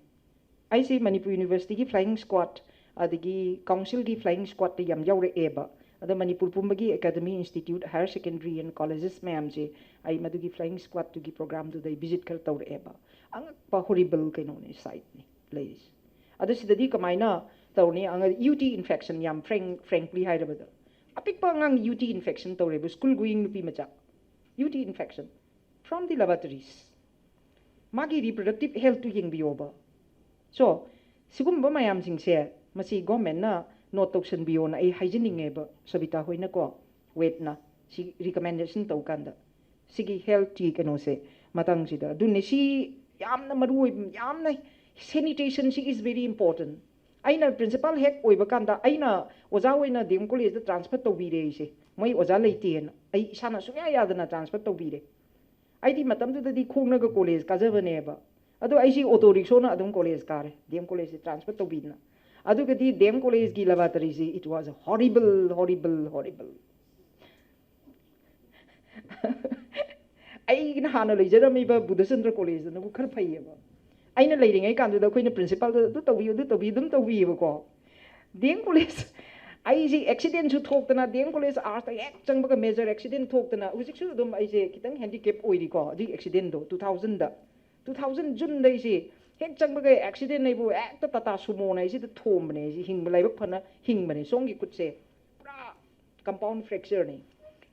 ꯑꯩꯁꯤ ꯃꯅꯤꯄꯨꯔ Universityꯒꯤ flying squad ꯑꯗꯒꯤ councilꯒꯤ flying squadꯇ ꯌꯥꯝ ꯌꯥꯎꯔꯛꯑꯦꯕ꯫ ꯑꯗ ꯃꯅꯤꯄꯨꯔ ꯄꯨꯝꯕꯒꯤ academy, institute, higher secondary and colleges ꯃꯌꯥꯝꯁꯦ ꯑꯩ ꯃꯗꯨꯒꯤ flying squadꯇꯨꯒꯤ programꯗꯨꯗ ꯑꯩ visit ꯈꯔ ꯇꯧꯔꯛꯑꯦꯕ꯫ ꯑꯉꯛꯄ horrible ꯀꯩꯅꯣꯅꯦ, siteꯅꯦ ꯂꯩꯔꯤꯁꯦ꯫ ꯑꯗꯣ ꯁꯤꯗꯗꯤ ꯀꯃꯥꯏꯅ ꯇꯧꯅꯤ? UT infection, ꯌꯥꯝ frank, frankly ꯍꯥꯏꯔꯕꯗ, ꯑꯄꯤꯛꯄ ꯑꯉꯥꯡ UT infection ꯇꯧꯔꯦꯕ, school going ꯅꯨꯄꯤ ꯃꯆꯥ, UT infection from the laboratories꯫ ꯃꯥꯒꯤ reproductive healthꯇꯨ ꯌꯦꯡꯕꯤꯌꯣꯕ꯫ So, ꯁꯤꯒꯨꯝꯕ ꯃꯌꯥꯝꯁꯤꯡꯁꯦ ꯃꯁꯤ governmentꯅ note ꯇꯧꯁꯟꯕꯤꯌꯣꯅ ꯑꯩ ꯍꯥꯏꯖꯅꯤꯡꯉꯦꯕ, ꯁꯕꯤꯇꯥ ꯍꯣꯏꯅꯀꯣ, WADꯅ ꯁꯤ recommendation ꯇꯧꯀꯥꯟꯗ꯫ ꯁꯤꯒꯤ healthꯀꯤ ꯀꯩꯅꯣꯁꯦ ꯃꯇꯥꯡꯁꯤꯗ꯫ ꯑꯗꯨꯅꯦ ꯁꯤ ꯌꯥꯝꯅ ꯃꯔꯨ ꯑꯣꯏꯕ, ꯌꯥꯝꯅ sanitationꯁꯤ is very important꯫ ꯑꯩꯅ principal ꯍꯦꯛ ꯑꯣꯏꯕ ꯀꯥꯟꯗ ꯑꯩꯅ ꯑꯣꯖꯥ ꯑꯣꯏꯅ DM collegeꯇ transfer ꯇꯧꯕꯤꯔꯦ ꯑꯩꯁꯦ꯫ ꯃꯣꯏ ꯑꯣꯖꯥ ꯂꯩꯇꯦꯅ ꯑꯩ ꯏꯁꯥꯅ ꯁꯨꯡꯌꯥ ꯌꯥꯗꯅ transfer ꯇꯧꯕꯤꯔꯦ꯫ ꯑꯩꯗꯤ ꯃꯇꯝꯗꯨꯗꯗꯤ ꯈꯣꯡꯅꯒ college ꯀꯥꯖꯕꯅꯦꯕ꯫ ꯑꯗꯣ ꯑꯩꯁꯤ auto rickshawꯅ ꯑꯗꯨꯝ college ꯀꯥꯔꯦ, DM collegeꯁꯦ transfer ꯇꯧꯕꯤꯗꯅ꯫ ꯑꯗꯨꯒꯗꯤ DM collegeꯀꯤ laboratoryꯁꯤ, it was horrible, horrible, horrible꯫ ꯑꯩꯒꯤꯅ ꯍꯥꯟꯅ ꯂꯩꯖꯔꯝꯃꯤꯕ ꯕꯨꯙꯆꯟꯗ꯭ꯔ collegeꯗꯨꯅꯕꯨ ꯈꯔ ꯐꯩꯌꯦꯕ꯫ ꯑꯩꯅ ꯂꯩꯔꯤꯉꯩ ꯀꯥꯟꯗꯨꯗ ꯑꯩꯈꯣꯏꯅ principalꯗ ꯑꯗꯨ ꯇꯧꯕꯤꯌꯨ, ꯑꯗꯨ ꯇꯧꯕꯤꯌꯨ, ꯑꯗꯨꯝ ꯇꯧꯕꯤꯌꯦꯕꯀꯣ꯫ DM college, ꯑꯩꯁꯦ accidentꯁꯨ ꯊꯣꯛꯇꯅ, DM college artsꯇ ꯍꯦꯛ ꯆꯪꯕꯒ major accident ꯊꯣꯛꯇꯅ, ꯍꯧꯖꯤꯛꯁꯨ ꯑꯗꯨꯝ ꯑꯩꯁꯦ ꯈꯤꯇꯪ handicap ꯑꯣꯏꯔꯤꯀꯣ, ꯑꯗꯨꯒꯤ accidentꯗꯣ, two thousandꯗ꯫ Two thousand Juneꯗ ꯑꯩꯁꯦ ꯍꯦꯛ ꯆꯪꯕꯒ ꯑꯦꯛꯁꯤꯗꯦꯟ ꯑꯩꯕꯨ ꯍꯦꯛꯇ ꯇꯥꯇꯥ ꯁꯨꯃꯣꯅ ꯑꯩꯁꯤꯗ ꯊꯣꯝꯕꯅꯦ꯫ ꯑꯩꯁꯤ ꯍꯤꯡꯕ ꯂꯥꯏꯕꯛ ꯐꯅ ꯍꯤꯡꯕꯅꯦ꯫ ꯁꯣꯝꯒꯤ ꯈꯨꯠꯁꯦ ꯄꯨꯔꯥ ꯀꯝꯄꯥꯎꯟ ꯐ꯭ꯔꯦꯛꯆꯔꯅꯤ꯫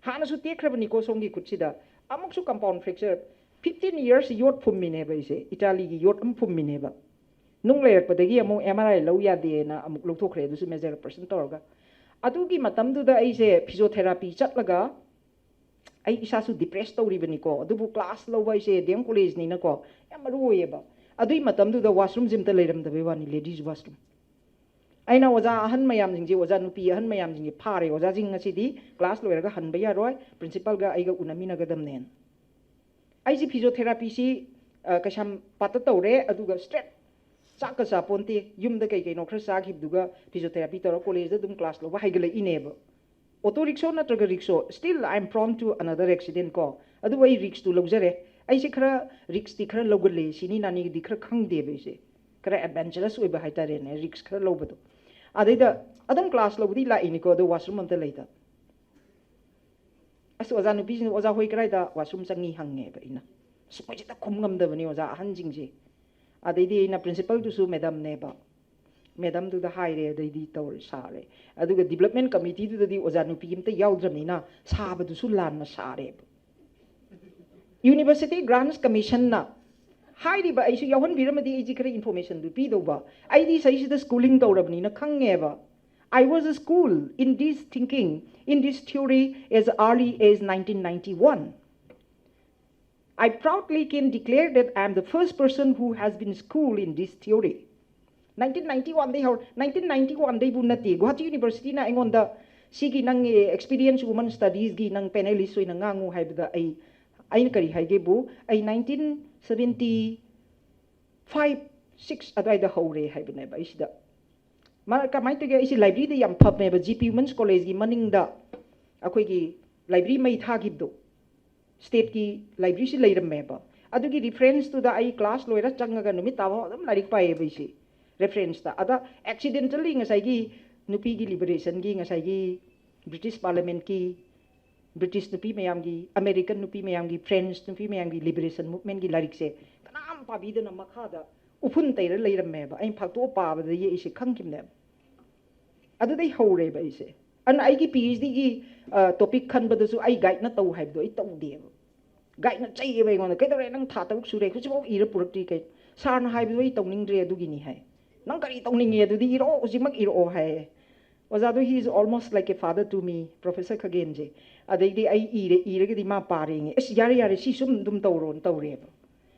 ꯍꯥꯟꯅꯁꯨ ꯇꯦꯛꯈ꯭ꯔꯕꯅꯤꯀꯣ ꯁꯣꯝꯒꯤ ꯈꯨꯠꯁꯤꯗ꯫ ꯑꯃꯨꯛꯁꯨ ꯀꯝꯄꯥꯎꯟ ꯐ꯭ꯔꯦꯛꯆꯔ꯫ ꯐꯤꯐꯇꯤꯟ ꯌꯔꯁ ꯌꯣꯠ ꯐꯨꯝꯃꯤꯅꯦꯕ ꯑꯩꯁꯦ, ꯏꯇꯥꯂꯤꯒꯤ ꯌꯣꯠ ꯑꯃ ꯐꯨꯝꯃꯤꯅꯦꯕ꯫ ꯅꯨꯡ ꯂꯩꯔꯛꯄꯗꯒꯤ ꯑꯃꯨꯛ ꯑꯦꯝ ꯑꯥꯔ ꯑꯥꯏ ꯂꯧ ꯌꯥꯗꯦꯅ ꯑꯃꯨꯛ ꯂꯧꯊꯣꯛꯈ꯭ꯔꯦ, ꯑꯗꯨꯁꯨ ꯃꯦꯖꯔ ꯑꯣꯄꯔꯦꯁꯟ ꯇꯧꯔꯒ꯫ ꯑꯗꯨꯒꯤ ꯃꯇꯝꯗꯨꯗ ꯑꯩꯁꯦ ꯐꯤꯖꯣꯊꯦꯔꯥꯄꯤ ꯆꯠꯂꯒ ꯑꯩ ꯏꯁꯥꯁꯨ ꯗꯤꯄ꯭ꯔꯦꯁ ꯇꯧꯔꯤꯕꯅꯤꯀꯣ꯫ ꯑꯗꯨꯕꯨ ꯀ꯭ꯂꯥꯁ ꯂꯧꯕ ꯍꯥꯏꯁꯦ ꯗꯤ ꯑꯦꯝ ꯀꯣꯂꯦꯖꯅꯤꯅꯀꯣ, ꯌꯥꯝ ꯃꯔꯨ ꯑꯣꯏꯌꯦꯕ꯫ ꯑꯗꯨꯏ ꯃꯇꯝꯗꯨꯗ ꯋꯥꯁꯔꯨꯝꯁꯦ ꯑꯝꯇ ꯂꯩꯔꯝꯗꯕꯩ ꯋꯥꯅꯤ, ꯂꯦꯗꯤꯁ ꯋꯥꯁꯔꯨꯝ꯫ ꯑꯩꯅ ꯑꯣꯖꯥ ꯑꯍꯟ ꯃꯌꯥꯝꯁꯤꯡꯁꯦ, ꯑꯣꯖꯥ ꯅꯨꯄꯤ ꯑꯍꯟ ꯃꯌꯥꯝꯁꯤꯡꯁꯦ ꯐꯥꯔꯦ, "ꯑꯣꯖꯥꯁꯤꯡ ꯉꯁꯤꯗꯤ ꯀ꯭ꯂꯥꯁ ꯂꯣꯏꯔꯒ ꯍꯟꯕ ꯌꯥꯔꯣꯏ, ꯄ꯭ꯔꯤꯟꯁꯤꯄꯥꯜꯒ ꯑꯩꯒ ꯎꯅꯃꯤꯟꯅꯒꯗꯕꯅꯦꯅ"꯫ ꯑꯩꯁꯤ ꯐꯤꯖꯣꯊꯦꯔꯥꯄꯤꯁꯤ ꯀꯩꯁꯥꯝꯄꯥꯠꯇ ꯇꯧꯔꯦ, ꯑꯗꯨꯒ ꯁ꯭ꯇ꯭ꯔꯦꯠ ꯆꯥꯛꯀ ꯆꯥꯄꯣꯟꯇꯦ꯫ ꯌꯨꯝꯗ ꯀꯩ ꯀꯩꯅꯣ ꯈꯔ ꯆꯥꯈꯤꯕꯗꯨꯒ ꯐꯤꯖꯣꯊꯦꯔꯥꯄꯤ ꯇꯧꯔ ꯀꯣꯂꯦꯖꯇ ꯑꯗꯨꯝ ꯀ꯭ꯂꯥꯁ ꯂꯧꯕ ꯍꯥꯏꯒꯠꯂꯛꯏꯅꯦꯕ꯫ ꯑꯣꯇꯣ ꯔꯤꯛꯁꯣ ꯅꯠꯇ꯭ꯔꯒ rickshaw, still I am prone to another accident ꯀꯣ꯫ ꯑꯗꯨꯕꯨ ꯑꯩ ꯔꯤꯛꯁꯇꯨ ꯂꯧꯖꯔꯦ꯫ ꯑꯩꯁꯦ ꯈꯔ ꯔꯤꯛꯁꯇꯤ ꯈꯔ ꯂꯧꯒꯜꯂꯦ, ꯁꯤꯅꯤ ꯅꯥꯅꯤꯒꯤꯗꯤ ꯈꯔ ꯈꯪꯗꯦꯕ ꯑꯩꯁꯦ꯫ ꯈꯔ ꯑꯦꯗꯚꯦꯟꯆꯔꯁ ꯑꯣꯏꯕ ꯍꯥꯏꯇꯥꯔꯦꯅꯦ, ꯔꯤꯛꯁ ꯈꯔ ꯂꯧꯕꯗꯣ꯫ ꯑꯗꯩꯗ ꯑꯗꯨꯝ ꯀ꯭ꯂꯥꯁ ꯂꯧꯕꯗꯤ ꯂꯥꯛꯏꯅꯤꯀꯣ, ꯑꯗꯣ ꯋꯥꯁꯔꯨꯝ ꯑꯝꯇ ꯂꯩꯇꯕ꯫ ꯑꯁ, ꯑꯣꯖꯥ ꯅꯨꯄꯤꯁꯤꯡ, "ꯑꯣꯖꯥ ꯍꯣꯏ ꯀꯗꯥꯏꯗ ꯋꯥꯁꯔꯨꯝ ꯆꯪꯉꯤ?" ꯍꯪꯉꯦꯕ ꯑꯩꯅ꯫ ꯑꯁ, ꯃꯣꯏꯁꯦ ꯍꯦꯛꯇ ꯈꯨꯝ ꯉꯝꯗꯕꯅꯤ ꯑꯣꯖꯥ ꯑꯍꯟꯁꯤꯡꯁꯦ꯫ ꯑꯗꯩꯗꯤ ꯑꯩꯅ ꯄ꯭ꯔꯤꯟꯁꯤꯄꯜꯗꯨꯁꯨ ꯃꯦꯗꯝꯅꯦꯕ꯫ ꯃꯦꯗꯝꯗꯨꯗ ꯍꯥꯏꯔꯦ, ꯑꯗꯩꯗꯤ ꯇꯧꯔꯦ, ꯁꯥꯔꯦ꯫ ꯑꯗꯨꯒ ꯗꯤꯕ꯭ꯂꯞꯃꯦꯟ ꯀꯃꯤꯇꯤꯗꯨꯗꯗꯤ ꯑꯣꯖꯥ ꯅꯨꯄꯤ ꯑꯝꯇ ꯌꯥꯎꯗ꯭ꯔꯕꯅꯤꯅ ꯁꯥꯕꯗꯨꯁꯨ ꯂꯥꯟꯅ ꯁꯥꯔꯦꯕ꯫ ꯌꯨꯅꯤꯚꯔꯁꯤꯇꯤ ꯒ꯭ꯔꯥꯟꯁ ꯀꯃꯤꯁꯟꯅ ꯍꯥꯏꯔꯤꯕ, ꯑꯩꯁꯨ ꯌꯥꯎꯍꯟꯕꯤꯔꯝꯃꯗꯤ ꯑꯩꯁꯦ ꯈꯔ ꯏꯟꯐꯣꯔꯃꯦꯁꯟꯗꯨ ꯄꯤꯗꯧꯕ꯫ ꯑꯩꯗꯤ ꯁꯤꯗꯩꯁꯤꯗ ꯁ꯭ꯀꯨꯂꯤꯡ ꯇꯧꯔꯕꯅꯤꯅ ꯈꯪꯉꯦꯕ꯫ I was schooled in this thinking, in this theory as early as nineteen ninety-one. I proudly can declare that I am the first person who has been schooled in this theory. Nineteen ninety-one ꯗꯩ ꯍꯧꯔ, nineteen ninety-one ꯗꯩꯕꯨ ꯅꯠꯇꯦ, ꯒꯨꯋꯥꯍꯥꯇꯤ ꯌꯨꯅꯤꯚꯔꯁꯤꯇꯤꯅ ꯑꯩꯉꯣꯟꯗ ꯁꯤꯒꯤ ꯅꯪꯒꯤ experience woman ꯁ꯭ꯇꯗꯤꯁꯀꯤ ꯅꯪ panelist ꯑꯣꯏꯅ ꯉꯥꯡꯉꯨ ꯍꯥꯏꯕꯗ ꯑꯩ, ꯑꯩꯅ ꯀꯔꯤ ꯍꯥꯏꯒꯦꯕꯨ, ꯑꯩ ꯅꯥꯏꯟꯇꯤꯟ ꯁꯕꯦꯟꯇꯤ ꯐꯥꯏꯚ, ꯁꯤꯛꯁ ꯑꯗꯨꯋꯥꯏꯗ ꯍꯧꯔꯦ ꯍꯥꯏꯕꯅꯦꯕ ꯑꯩꯁꯤꯗ꯫ ꯃꯥ ꯀꯃꯥꯏꯅ ꯇꯧꯒꯦ, ꯑꯩꯁꯦ ꯂꯥꯏꯕ꯭ꯔꯦꯔꯤꯗ ꯌꯥꯝ ꯐꯝꯃꯦꯕ, ꯖꯤ ꯄꯤ ꯋꯨꯃꯦꯟꯁ ꯀꯣꯂꯦꯖꯀꯤ ꯃꯅꯤꯡꯗ ꯑꯩꯈꯣꯏꯒꯤ ꯂꯥꯏꯕ꯭ꯔꯦꯔꯤ ꯃꯩ ꯊꯥꯈꯤꯕꯗꯣ, ꯁ꯭ꯇꯦꯠꯀꯤ ꯂꯥꯏꯕ꯭ꯔꯦꯔꯤꯁꯤ ꯂꯩꯔꯝꯃꯦꯕ꯫ ꯑꯗꯨꯒꯤ ꯔꯤꯐꯔꯦꯟꯁꯇꯨꯗ ꯑꯩ ꯀ꯭ꯂꯥꯁ ꯂꯣꯏꯔ ꯆꯪꯉꯒ ꯅꯨꯃꯤꯠ ꯇꯥꯕ ꯑꯗꯨꯝ ꯂꯥꯏꯔꯤꯛ ꯄꯥꯏꯌꯦꯕ ꯑꯩꯁꯦ, ꯔꯦꯐꯔꯦꯟꯁꯇ꯫ ꯑꯗ ꯑꯦꯛꯁꯤꯗꯦꯟꯇꯦꯜꯂꯤ ꯉꯁꯥꯏꯒꯤ ꯅꯨꯄꯤꯒꯤ ꯂꯤꯕꯔꯦꯁꯟꯒꯤ, ꯉꯁꯥꯏꯒꯤ ꯕ꯭ꯔꯤꯇꯤꯁ ꯄꯥꯔꯂꯤꯌꯥꯃꯦꯟꯠꯀꯤ, ꯕ꯭ꯔꯤꯇꯤꯁ ꯅꯨꯄꯤ ꯃꯌꯥꯝꯒꯤ, ꯑꯃꯦꯔꯤꯀꯟ ꯅꯨꯄꯤ ꯃꯌꯥꯝꯒꯤ, ꯐ꯭ꯔꯦꯟꯁ ꯅꯨꯄꯤ ꯃꯌꯥꯝꯒꯤ ꯂꯤꯕꯔꯦꯁꯟ ꯃꯨꯚꯃꯦꯟꯠꯀꯤ ꯂꯥꯏꯔꯤꯛꯁꯦ ꯀꯅꯥꯝ ꯄꯥꯕꯤꯗꯅ ꯃꯈꯥꯗ ꯎꯐꯨꯟ ꯇꯩꯔ ꯂꯩꯔꯝꯃꯦꯕ꯫ ꯑꯩꯅ ꯐꯥꯛꯇꯣꯛꯑ ꯄꯥꯕꯗꯒꯤ ꯑꯩꯁꯦ ꯈꯪꯈꯤꯕꯅꯦꯕ꯫ ꯑꯗꯨꯗꯩ ꯍꯧꯔꯦꯕ ꯑꯩꯁꯦ꯫ ꯑꯗꯨꯅ ꯑꯩꯒꯤ ꯄꯤ ꯑꯩꯆ ꯗꯤꯒꯤ ꯇꯣꯄꯤꯛ ꯈꯟꯕꯗꯁꯨ ꯑꯩ ꯒꯥꯏꯗꯅ ꯇꯧ ꯍꯥꯏꯕꯗꯣ ꯑꯩ ꯇꯧꯗꯦꯕ꯫ ꯒꯥꯏꯗꯅ ꯆꯩꯌꯦꯕ ꯑꯩꯉꯣꯟꯗ, "ꯀꯩꯗꯧꯔꯦ, ꯅꯪ ꯊꯥ ꯇꯔꯨꯛ ꯁꯨꯔꯦ, ꯍꯧꯖꯤꯛꯐꯥꯎ ꯏꯔ ꯄꯨꯔꯛꯇ꯭ꯔꯤ ꯀꯩ?" "ꯁꯥꯔꯅ ꯍꯥꯏꯕꯗꯣ ꯑꯩ ꯇꯧꯅꯤꯡꯗ꯭ꯔꯦ ꯑꯗꯨꯒꯤꯅꯤ" ꯍꯥꯏ꯫ "ꯅꯪ ꯀꯔꯤ ꯇꯧꯅꯤꯡꯉꯦ ꯑꯗꯨꯗꯤ ꯏꯔꯛꯑꯣ, ꯍꯧꯖꯤꯛꯃꯛ ꯏꯔꯛꯑꯣ" ꯍꯥꯏꯌꯦ꯫ ꯑꯣꯖꯥꯗꯣ, he is almost like a father to me, Professor ꯈꯒꯦꯟꯁꯦ꯫ ꯑꯗꯩꯗꯤ ꯑꯩ ꯏꯔꯦ, ꯏꯔꯒꯗꯤ ꯃꯥ ꯄꯥꯔꯦꯡꯉꯦ, "ꯑꯁ, ꯌꯥꯔꯦ, ꯌꯥꯔꯦ, ꯁꯤ ꯁꯨꯝ ꯑꯗꯨꯝ ꯇꯧꯔꯣꯅ" ꯇꯧꯔꯦꯕ꯫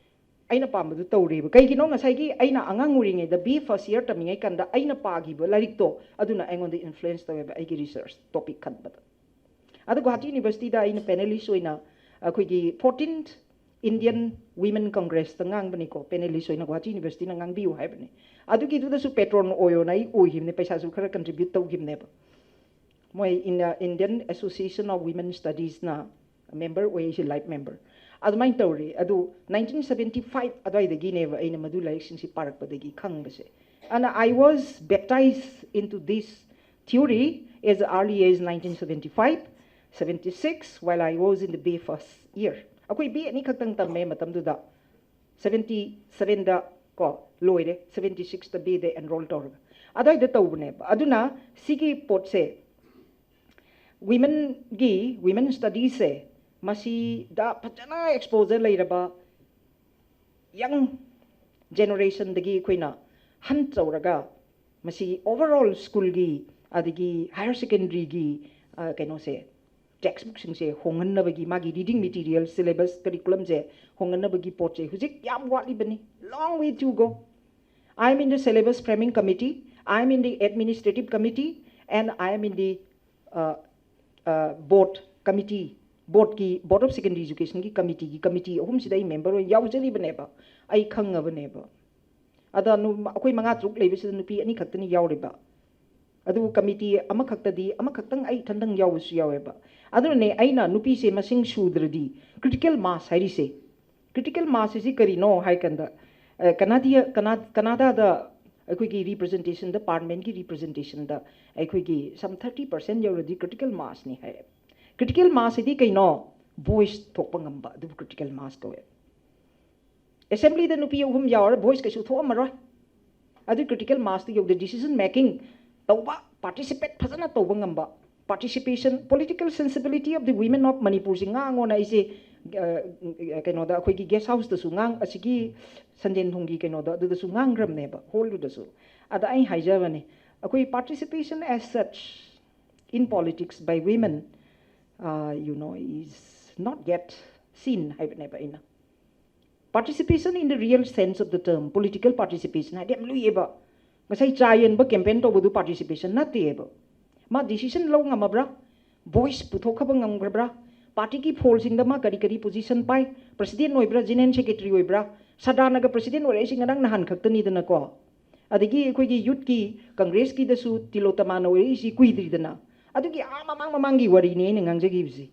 ꯑꯩꯅ ꯄꯥꯝꯕꯗꯨ ꯇꯧꯔꯦꯕ꯫ ꯀꯩꯒꯤꯅꯣ? ꯉꯁꯥꯏꯒꯤ ꯑꯩꯅ ꯑꯉꯥꯡ ꯑꯣꯏꯔꯤꯉꯩꯗ, ꯕꯤ ꯑꯦ ꯐꯥꯔꯁ ꯏꯌꯔ ꯇꯝꯃꯤꯉꯩ ꯀꯥꯟꯗ ꯑꯩꯅ ꯄꯥꯈꯤꯕ ꯂꯥꯏꯔꯤꯛꯇꯣ, ꯑꯗꯨꯅ ꯑꯩꯉꯣꯟꯗ ꯏꯟꯐ꯭ꯂꯨꯌꯦꯟꯁ ꯇꯧꯋꯦꯕ ꯑꯩꯒꯤ ꯔꯤꯁꯔꯁ ꯇꯣꯄꯤꯛ ꯈꯟꯕꯗ꯫ ꯑꯗꯣ ꯒꯨꯋꯥꯍꯥꯇꯤ ꯌꯨꯅꯤꯚꯔꯁꯤꯇꯤꯗ ꯑꯩꯅ ꯄꯦꯅꯦꯂꯤꯁ ꯑꯣꯏꯅ ꯑꯩꯈꯣꯏꯒꯤ ꯐꯣꯔꯇꯤꯟ ꯏꯟꯗꯤꯌꯟ ꯋꯤꯃꯦꯟ ꯀꯪꯒ꯭ꯔꯦꯁꯇ ꯉꯥꯡꯕꯅꯤꯀꯣ, ꯄꯦꯅꯦꯂꯤꯁ ꯑꯣꯏꯅ ꯒꯨꯋꯥꯍꯥꯇꯤ ꯌꯨꯅꯤꯚꯔꯁꯤꯇꯤꯅ ꯉꯥꯡꯕꯤꯌꯨ ꯍꯥꯏꯕꯅꯤ꯫ ꯑꯗꯨꯒꯤꯗꯨꯗꯁꯨ ꯄꯦꯇ꯭ꯔꯣꯟ ꯑꯣꯏꯌꯣꯅ ꯑꯩ ꯑꯣꯏꯈꯤꯕꯅꯦ, ꯄꯩꯁꯥꯁꯨ ꯈꯔ ꯀꯟꯇ꯭ꯔꯤꯕ꯭ꯌꯨꯠ ꯇꯧꯈꯤꯕꯅꯦꯕ꯫ ꯃꯣꯏ ꯏꯟ-, Indian Association of Women Studiesꯅ ꯃꯦꯝꯕꯔ ꯑꯣꯏ, ꯑꯩꯁꯦ ꯂꯥꯏꯐ ꯃꯦꯝꯕꯔ꯫ ꯑꯗꯨꯃꯥꯏꯅ ꯇꯧꯔꯦ꯫ ꯑꯗꯨ ꯅꯥꯏꯟꯇꯤꯟ ꯁꯕꯦꯟꯇꯤ ꯐꯥꯏꯚ ꯑꯗꯨꯋꯥꯏꯗꯒꯤꯅꯦꯕ ꯑꯩꯅ ꯃꯗꯨ ꯂꯥꯏꯔꯤꯛꯁꯤꯡꯁꯤ ꯄꯥꯔꯛꯄꯗꯒꯤ ꯈꯪꯕꯁꯦ꯫ And I was baptized into this theory as early as nineteen seventy-five, seventy-six, while I was in the B A first year. ꯑꯩꯈꯣꯏ B A ꯑꯅꯤꯈꯛꯇꯪ ꯇꯝꯃꯦ ꯃꯇꯝꯗꯨꯗ꯫ ꯁꯕꯦꯟꯇꯤ ꯁꯕꯦꯟꯗ ꯀꯣ ꯂꯣꯏꯔꯦ, ꯁꯕꯦꯟꯇꯤ ꯁꯤꯛꯁꯇ ꯕꯤ ꯑꯦꯗ ꯑꯦꯟꯔꯣꯜ ꯇꯧꯔꯒ ꯑꯗꯨꯋꯥꯏꯗ ꯇꯧꯕꯅꯦꯕ꯫ ꯑꯗꯨꯅ ꯁꯤꯒꯤ ꯄꯣꯠꯁꯦ, ꯋꯤꯃꯦꯟꯒꯤ, ꯋꯤꯃꯦꯟ ꯁ꯭ꯇꯗꯤꯁꯁꯦ, ꯃꯁꯤꯗ ꯐꯖꯅ ꯑꯦꯛꯁꯄꯣꯖꯔ ꯂꯩꯔꯕ ꯌꯪ ꯖꯦꯅꯦꯔꯦꯁꯟꯗꯒꯤ ꯑꯩꯈꯣꯏꯅ ꯍꯟ ꯇꯧꯔꯒ ꯃꯁꯤꯒꯤ ꯑꯣꯚꯔꯑꯣꯜ ꯁ꯭ꯀꯨꯜꯒꯤ, ꯑꯗꯒꯤ ꯍꯥꯌꯔ ꯁꯦꯀꯦꯟꯗꯔꯤꯒꯤ, ꯑ, ꯀꯩꯅꯣꯁꯦ, ꯇꯦꯛꯁ ꯕꯨꯛꯁꯤꯡꯁꯦ ꯍꯣꯡꯍꯟꯅꯕꯒꯤ, ꯃꯥꯒꯤ ꯔꯤꯗꯤꯡ ꯃꯦꯇꯤꯔꯤꯌꯦꯜ, ꯁꯤꯂꯦꯕꯁ, ꯀꯔꯤꯀꯨꯂꯝꯁꯦ ꯍꯣꯡꯍꯟꯅꯕꯒꯤ ꯄꯣꯠꯁꯦ ꯍꯧꯖꯤꯛ ꯌꯥꯝ ꯋꯥꯠꯂꯤꯕꯅꯤ꯫ Long way to go. I am in the syllabus framing committee, I am in the administrative committee, and I am in the, uh, uh, board committee, ꯕꯣꯔꯗꯀꯤ, Board of Secondary Educationꯒꯤ ꯀꯃꯤꯇꯤꯒꯤ, committee ꯑꯍꯨꯝꯁꯤꯗ ꯑꯩ member ꯑꯣꯏꯅ ꯌꯥꯎꯖꯔꯤꯕꯅꯦꯕ, ꯑꯩ ꯈꯪꯉꯕꯅꯦꯕ꯫ ꯑꯗ ꯅꯨ-, ꯑꯩꯈꯣꯏ ꯃꯉꯥ ꯇꯔꯨꯛ ꯂꯩꯕꯁꯤꯗ ꯅꯨꯄꯤ ꯑꯅꯤꯈꯛꯇꯅꯤ ꯌꯥꯎꯔꯤꯕ꯫ ꯑꯗꯨꯕꯨ ꯀꯃꯤꯇꯤ ꯑꯃꯈꯛꯇꯗꯤ, ꯑꯃꯈꯛꯇꯪ ꯑꯩ ꯏꯊꯟꯗꯪ ꯌꯥꯎꯕꯁꯨ ꯌꯥꯎꯋꯦꯕ꯫ ꯑꯗꯨꯅꯅꯦ ꯑꯩꯅ ꯅꯨꯄꯤꯁꯦ ꯃꯁꯤꯡ ꯁꯨꯗ꯭ꯔꯗꯤ, ꯀ꯭ꯔꯤꯇꯤꯀꯦꯜ ꯃꯥꯁ ꯍꯥꯏꯔꯤꯁꯦ, ꯀ꯭ꯔꯤꯇꯤꯀꯦꯜ ꯃꯥꯁ ꯍꯥꯏꯁꯤ ꯀꯔꯤꯅꯣ ꯍꯥꯏ ꯀꯥꯟꯗ, ꯑ, ꯀꯅꯥꯗꯤꯌ-, ꯀꯅꯥ-, ꯀꯅꯥꯗꯥꯗ ꯑꯩꯈꯣꯏꯒꯤ ꯔꯤꯄ꯭ꯔꯖꯦꯟꯇꯦꯁꯟꯗ, ꯄꯥꯔꯂꯤꯌꯥꯃꯦꯟꯒꯤ ꯔꯤꯄ꯭ꯔꯖꯦꯟꯇꯦꯁꯟꯗ ꯑꯩꯈꯣꯏꯒꯤ some thirty percent ꯌꯧꯔꯗꯤ ꯀ꯭ꯔꯤꯇꯤꯀꯦꯜ ꯃꯥꯁꯅꯤ ꯍꯥꯏ꯫ ꯀ꯭ꯔꯤꯇꯤꯀꯦꯜ ꯃꯥꯁ ꯍꯥꯏꯗꯤ ꯀꯩꯅꯣ? ꯚꯣꯏꯁ ꯊꯣꯛꯄ ꯉꯝꯕ, ꯑꯗꯨꯕꯨ ꯀ꯭ꯔꯤꯇꯤꯀꯦꯜ ꯃꯥꯁ ꯀꯧꯋꯦ꯫ ꯑꯦꯁꯦꯝꯕ꯭ꯂꯤꯗ ꯅꯨꯄꯤ ꯑꯍꯨꯝ ꯌꯥꯎꯔ ꯚꯣꯏꯁ ꯀꯩꯁꯨ ꯊꯣꯛꯑꯝꯃꯔꯣꯏ꯫ ꯑꯗꯨ ꯀ꯭ꯔꯤꯇꯤꯀꯦꯜ ꯃꯥꯁꯇꯨ ꯌꯧꯗꯦ, ꯗꯤꯁꯤꯖꯟ ꯃꯦꯀꯤꯡ ꯇꯧꯕ, ꯄꯥꯔꯇꯤꯁꯤꯄꯦꯠ ꯐꯖꯅ ꯇꯧꯕ ꯉꯝꯕ, participation, political sensibility of the women of ꯃꯅꯤꯄꯨꯔꯁꯤ ꯉꯥꯡꯉꯣꯅ ꯑꯩꯁꯦ ꯀꯩꯅꯣꯗ ꯑꯩꯈꯣꯏꯒꯤ ꯒꯦꯁ ꯍꯥꯎꯁꯇꯁꯨ ꯉꯥꯡ ꯑꯁꯤꯒꯤ ꯁꯟꯖꯦꯟ ꯊꯣꯡꯒꯤ ꯀꯩꯅꯣꯗꯣ ꯑꯗꯨꯗꯁꯨ ꯉꯥꯡꯈ꯭ꯔꯕꯅꯦꯕ, ꯍꯣꯜꯗꯨꯗꯁꯨ꯫ ꯑꯗ ꯑꯩ ꯍꯥꯏꯖꯕꯅꯤ, ꯑꯩꯈꯣꯏ participation as such in politics by women, uh, you know, is not yet seen ꯍꯥꯏꯕꯅꯦꯕ ꯑꯩꯅ꯫ Participation in the real sense of the term, political participation ꯍꯥꯏꯗꯤ ꯌꯥꯝ ꯂꯨꯏꯌꯦꯕ꯫ ꯉꯁꯥꯏ ꯆꯥ ꯌꯦꯟꯕ ꯀꯦꯝꯄꯦꯟ ꯇꯧꯕꯗꯨ ꯄꯥꯔꯇꯤꯁꯤꯄꯦꯁꯟ ꯅꯠꯇꯦꯕ꯫ ꯃꯥ ꯗꯤꯁꯤꯖꯟ ꯂꯧ ꯉꯝꯃꯕ꯭ꯔꯥ? ꯚꯣꯏꯁ ꯄꯨꯊꯣꯛꯈꯕ ꯉꯝꯈ꯭ꯔꯕ꯭ꯔꯥ? ꯄꯥꯔꯇꯤꯒꯤ ꯐꯣꯜꯁꯤꯡꯗ ꯃꯥ ꯀꯔꯤ ꯀꯔꯤ ꯄꯣꯖꯤꯁꯟ ꯄꯥꯏ? ꯄ꯭ꯔꯁꯤꯗꯦꯟ ꯑꯣꯏꯕ꯭ꯔꯥ, ꯖꯦꯅꯔꯦꯜ ꯁꯦꯀ꯭ꯔꯦꯇꯔꯤ ꯑꯣꯏꯕ꯭ꯔꯥ? ꯁꯗꯥꯅꯒ ꯄ꯭ꯔꯁꯤꯗꯦꯟ ꯑꯣꯏꯔꯛꯏꯁꯤ ꯉꯔꯥꯡ ꯅꯍꯥꯟ ꯈꯛꯇꯅꯤꯗꯅꯀꯣ꯫ ꯑꯗꯒꯤ ꯑꯩꯈꯣꯏꯒꯤ ꯌꯨꯠꯀꯤ ꯀꯪꯒ꯭ꯔꯦꯁꯀꯤꯗꯁꯨ ꯇꯤꯂꯣꯇꯃꯥꯅ ꯑꯣꯏꯔꯛꯏꯁꯤ ꯀꯨꯏꯗ꯭ꯔꯤꯗꯅ꯫ ꯑꯗꯨꯒꯤ ꯑꯥ ꯃꯃꯥꯡ ꯃꯃꯥꯡꯒꯤ ꯋꯥꯔꯤꯅꯤ ꯑꯩꯅ ꯉꯥꯡꯖꯈꯤꯕꯁꯤ꯫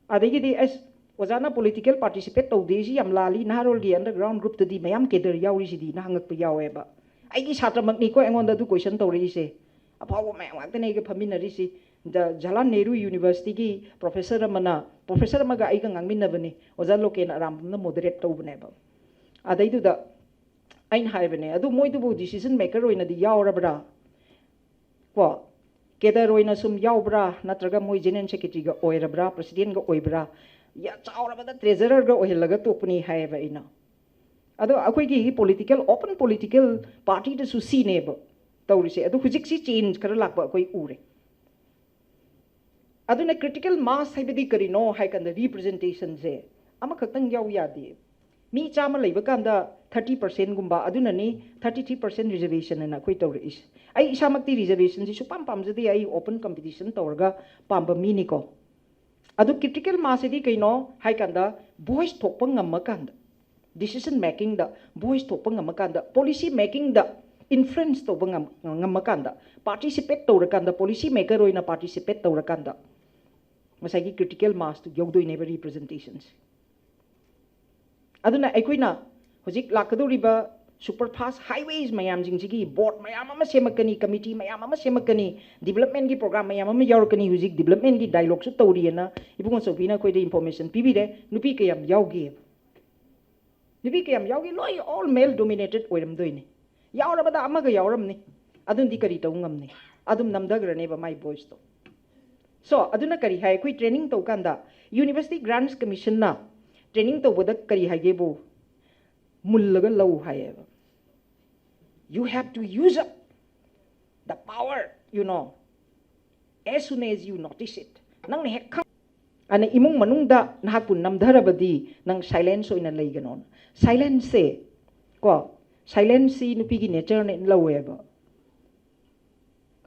ꯑꯗꯒꯤꯗꯤ ꯑꯁ, ꯑꯣꯖꯥꯅ ꯄꯣꯂꯤꯇꯤꯀꯦꯜ ꯄꯥꯔꯇꯤꯁꯤꯄꯦꯠ ꯇꯧꯗꯦ, ꯁꯤ ꯌꯥꯝ ꯂꯥꯜꯂꯤ, ꯅꯍꯥꯔꯣꯜꯒꯤ ꯑꯟꯗꯔꯒ꯭ꯔꯥꯎꯟ ꯒ꯭ꯔꯨꯞꯇꯗꯤ ꯃꯌꯥꯝ ꯀꯦꯗꯔ ꯌꯥꯎꯔꯤꯁꯤꯗꯤꯅ ꯍꯪꯉꯛꯄ ꯌꯥꯎꯋꯦꯕ꯫ ꯑꯩꯒꯤ ꯁꯥꯇ꯭ꯔꯃꯛꯅꯤꯀꯣ ꯑꯩꯉꯣꯟꯗ ꯑꯗꯨ ꯀꯣꯏꯁꯟ ꯇꯧꯔꯛꯏꯁꯦ꯫ ꯑꯐꯥꯎꯕ ꯃꯌꯥꯝ ꯉꯥꯛꯇꯅꯦ ꯑꯩꯒ ꯐꯝꯃꯤꯟꯅꯔꯤꯁꯤ꯫ ꯖ-, ꯖꯋꯥꯍꯔꯂꯥꯜ ꯅꯦꯍꯔꯨ ꯌꯨꯅꯤꯚꯔꯁꯤꯇꯤꯒꯤ ꯄ꯭ꯔꯣꯐꯦꯁꯔ ꯑꯃꯅ, ꯄ꯭ꯔꯣꯐꯦꯁꯔ ꯑꯃꯒ ꯑꯩꯒ ꯉꯥꯡꯃꯤꯟꯅꯕꯅꯤ, ꯑꯣꯖꯥ ꯂꯣꯀꯦꯟ ꯑꯔꯥꯝꯕꯝꯅ ꯃꯣꯗꯔꯦꯠ ꯇꯧꯕꯅꯦꯕ꯫ ꯑꯗꯩꯗꯨꯗ ꯑꯩꯅ ꯍꯥꯏꯕꯅꯦ, "ꯑꯗꯨ ꯃꯣꯏꯗꯨꯕꯨ ꯗꯤꯁꯤꯖꯟ ꯃꯦꯀꯔ ꯑꯣꯏꯅꯗꯤ ꯌꯥꯎꯔꯕ꯭ꯔꯥ? ꯀꯣ, ꯀꯦꯗꯔ ꯑꯣꯏꯅ ꯁꯨꯝ ꯌꯥꯎꯕ꯭ꯔꯥ, ꯅꯠꯇ꯭ꯔꯒ ꯃꯣꯏ ꯖꯦꯅꯔꯦꯜ ꯁꯦꯀ꯭ꯔꯦꯇꯔꯤꯒ ꯑꯣꯏꯔꯕ꯭ꯔꯥ, ꯄ꯭ꯔꯁꯤꯗꯦꯟꯒ ꯑꯣꯏꯕ꯭ꯔꯥ? ꯌꯥ-, ꯆꯥꯎꯔꯕꯗ ꯇ꯭ꯔꯦꯖꯔꯔꯒ ꯑꯣꯏꯍꯜꯂꯒ ꯇꯣꯛꯄꯅꯤ" ꯍꯥꯏꯌꯦꯕ ꯑꯩꯅ꯫ ꯑꯗꯣ ꯑꯩꯈꯣꯏꯒꯤ ꯄꯣꯂꯤꯇꯤꯀꯦꯜ, ꯑꯣꯄꯟ ꯄꯣꯂꯤꯇꯤꯀꯦꯜ ꯄꯥꯔꯇꯤꯗꯁꯨ ꯁꯤꯅꯦꯕ ꯇꯧꯔꯤꯁꯦ꯫ ꯑꯗꯣ ꯍꯧꯖꯤꯛꯁꯤ ꯆꯦꯟꯖ ꯈꯔ ꯂꯥꯛꯄ ꯑꯩꯈꯣꯏ ꯎꯔꯦ꯫ ꯑꯗꯨꯅ ꯀ꯭ꯔꯤꯇꯤꯀꯦꯜ ꯃꯥꯁ ꯍꯥꯏꯕꯗꯤ ꯀꯔꯤꯅꯣ ꯍꯥꯏ ꯀꯥꯟꯗ, ꯔꯤꯄ꯭ꯔꯖꯦꯟꯇꯦꯁꯟꯁꯦ ꯑꯃꯈꯛꯇꯪ ꯌꯥꯎ ꯌꯥꯗꯦ꯫ ꯃꯤ ꯆꯥꯝꯃ ꯂꯩꯕ ꯀꯥꯟꯗ ꯊꯥꯔꯇꯤ ꯄꯥꯔꯁꯦꯟꯒꯨꯝꯕ, ꯑꯗꯨꯅꯅꯤ ꯊꯥꯔꯇꯤ ꯊ꯭ꯔꯤ ꯄꯥꯔꯁꯦꯟ ꯔꯤꯖꯔꯕꯦꯁꯟ ꯑꯅ ꯑꯩꯈꯣꯏ ꯇꯧꯔꯛꯏꯁꯦ꯫ ꯑꯩ ꯏꯁꯥꯃꯛꯇꯤ ꯔꯤꯖꯔꯕꯦꯁꯟꯁꯤ ꯁꯨꯄꯥꯝ ꯄꯥꯝꯖꯗꯦ, ꯑꯩ ꯑꯣꯄꯟ ꯀꯝꯄꯤꯇꯤꯁꯟ ꯇꯧꯔꯒ ꯄꯥꯝꯕ ꯃꯤꯅꯤꯀꯣ꯫ ꯑꯗꯨ ꯀ꯭ꯔꯤꯇꯤꯀꯦꯜ ꯃꯥꯁꯁꯤꯗꯤ ꯀꯩꯅꯣ ꯍꯥꯏ ꯀꯥꯟꯗ, ꯚꯣꯏꯁ ꯊꯣꯛꯄ ꯉꯝꯃꯀꯥꯟꯗ, ꯗꯤꯁꯤꯖꯟ ꯃꯦꯀꯤꯡꯗ ꯚꯣꯏꯁ ꯊꯣꯛꯄ ꯉꯝꯃꯀꯥꯟꯗ, ꯄꯣꯂꯤꯁꯤ ꯃꯦꯀꯤꯡꯗ ꯏꯟꯐ꯭ꯂꯨꯌꯦꯟꯁ ꯇꯧꯕ ꯉꯝ-, ꯉꯝꯃꯀꯥꯟꯗ, ꯄꯥꯔꯇꯤꯁꯤꯄꯦꯠ ꯇꯧꯔꯀꯥꯟꯗ, ꯄꯣꯂꯤꯁꯤ ꯃꯦꯀꯔ ꯑꯣꯏꯅ ꯄꯥꯔꯇꯤꯁꯤꯄꯦꯠ ꯇꯧꯔꯀꯥꯟꯗ, ꯉꯁꯥꯏꯒꯤ ꯀ꯭ꯔꯤꯇꯤꯀꯦꯜ ꯃꯥꯁꯇꯨ ꯌꯧꯗꯣꯏꯅꯦꯕ ꯔꯤꯄ꯭ꯔꯖꯦꯟꯇꯦꯁꯟꯁꯦ꯫ ꯑꯗꯨꯅ ꯑꯩꯈꯣꯏꯅ ꯍꯧꯖꯤꯛ ꯂꯥꯛꯀꯗꯧꯔꯤꯕ ꯁꯨꯄꯔ ꯐꯥꯁ ꯍꯥꯏꯋꯦꯁ ꯃꯌꯥꯝꯁꯤꯡꯁꯤꯒꯤ ꯕꯣꯔꯗ ꯃꯌꯥꯝ ꯑꯃ ꯁꯦꯝꯃꯛꯀꯅꯤ, ꯀꯃꯤꯇꯤ ꯃꯌꯥꯝ ꯑꯃ ꯁꯦꯝꯃꯛꯀꯅꯤ, ꯗꯤꯕꯂꯞꯃꯦꯟꯒꯤ ꯄ꯭ꯔꯣꯒ꯭ꯔꯥꯝ ꯃꯌꯥꯝ ꯑꯃ ꯌꯥꯎꯔꯛꯀꯅꯤ꯫ ꯍꯧꯖꯤꯛ ꯗꯤꯕꯂꯞꯃꯦꯟꯒꯤ ꯗꯥꯏꯂꯣꯒꯁꯨ ꯇꯧꯔꯤꯑꯅ ꯏꯕꯨꯡꯉꯣ ꯆꯧꯕꯤꯅ ꯑꯩꯈꯣꯏꯗ ꯏꯟꯐꯣꯔꯃꯦꯁꯟ ꯄꯤꯕꯤꯔꯦ꯫ ꯅꯨꯄꯤ ꯀꯌꯥꯝ ꯌꯥꯎꯒꯦ? ꯅꯨꯄꯤ ꯀꯌꯥꯝ ꯌꯥꯎꯒꯦ? ꯂꯣꯏ all male dominated ꯑꯣꯏꯔꯝꯗꯣꯏꯅꯤ꯫ ꯌꯥꯎꯔꯕꯗ ꯑꯃꯒ ꯌꯥꯎꯔꯝꯅꯤ꯫ ꯑꯗꯨꯅꯗꯤ ꯀꯔꯤ ꯇꯧ ꯉꯝꯅꯤ? ꯑꯗꯨꯝ ꯅꯝꯊꯈ꯭ꯔꯅꯦꯕ ꯃꯥꯏ voiceꯇꯣ꯫ So ꯑꯗꯨꯅ ꯀꯔꯤ ꯍꯥꯏ? ꯑꯩꯈꯣꯏ training ꯇꯧꯀꯥꯟꯗ University Grants Commissionꯅ training ꯇꯧꯕꯗ ꯀꯔꯤ ꯍꯥꯏꯒꯦꯕꯨ, ꯃꯨꯜꯂꯒ ꯂꯧ ꯍꯥꯏꯌꯦꯕ꯫ You have to use up the power, you know, as soon as you notice it. ꯅꯪꯅ ꯍꯦꯛ ꯈꯪ ꯑꯅ ꯏꯃꯨꯡ ꯃꯅꯨꯡꯗ ꯅꯍꯥꯛꯄꯨ ꯅꯝꯊꯔꯕꯗꯤ ꯅꯪ silence ꯑꯣꯏꯅ ꯂꯩꯒꯅꯣꯅ꯫ Silenceꯁꯦ ꯀꯣ, silenceꯁꯤ ꯅꯨꯄꯤꯒꯤ natureꯅꯦꯅ ꯂꯧꯋꯦꯕ꯫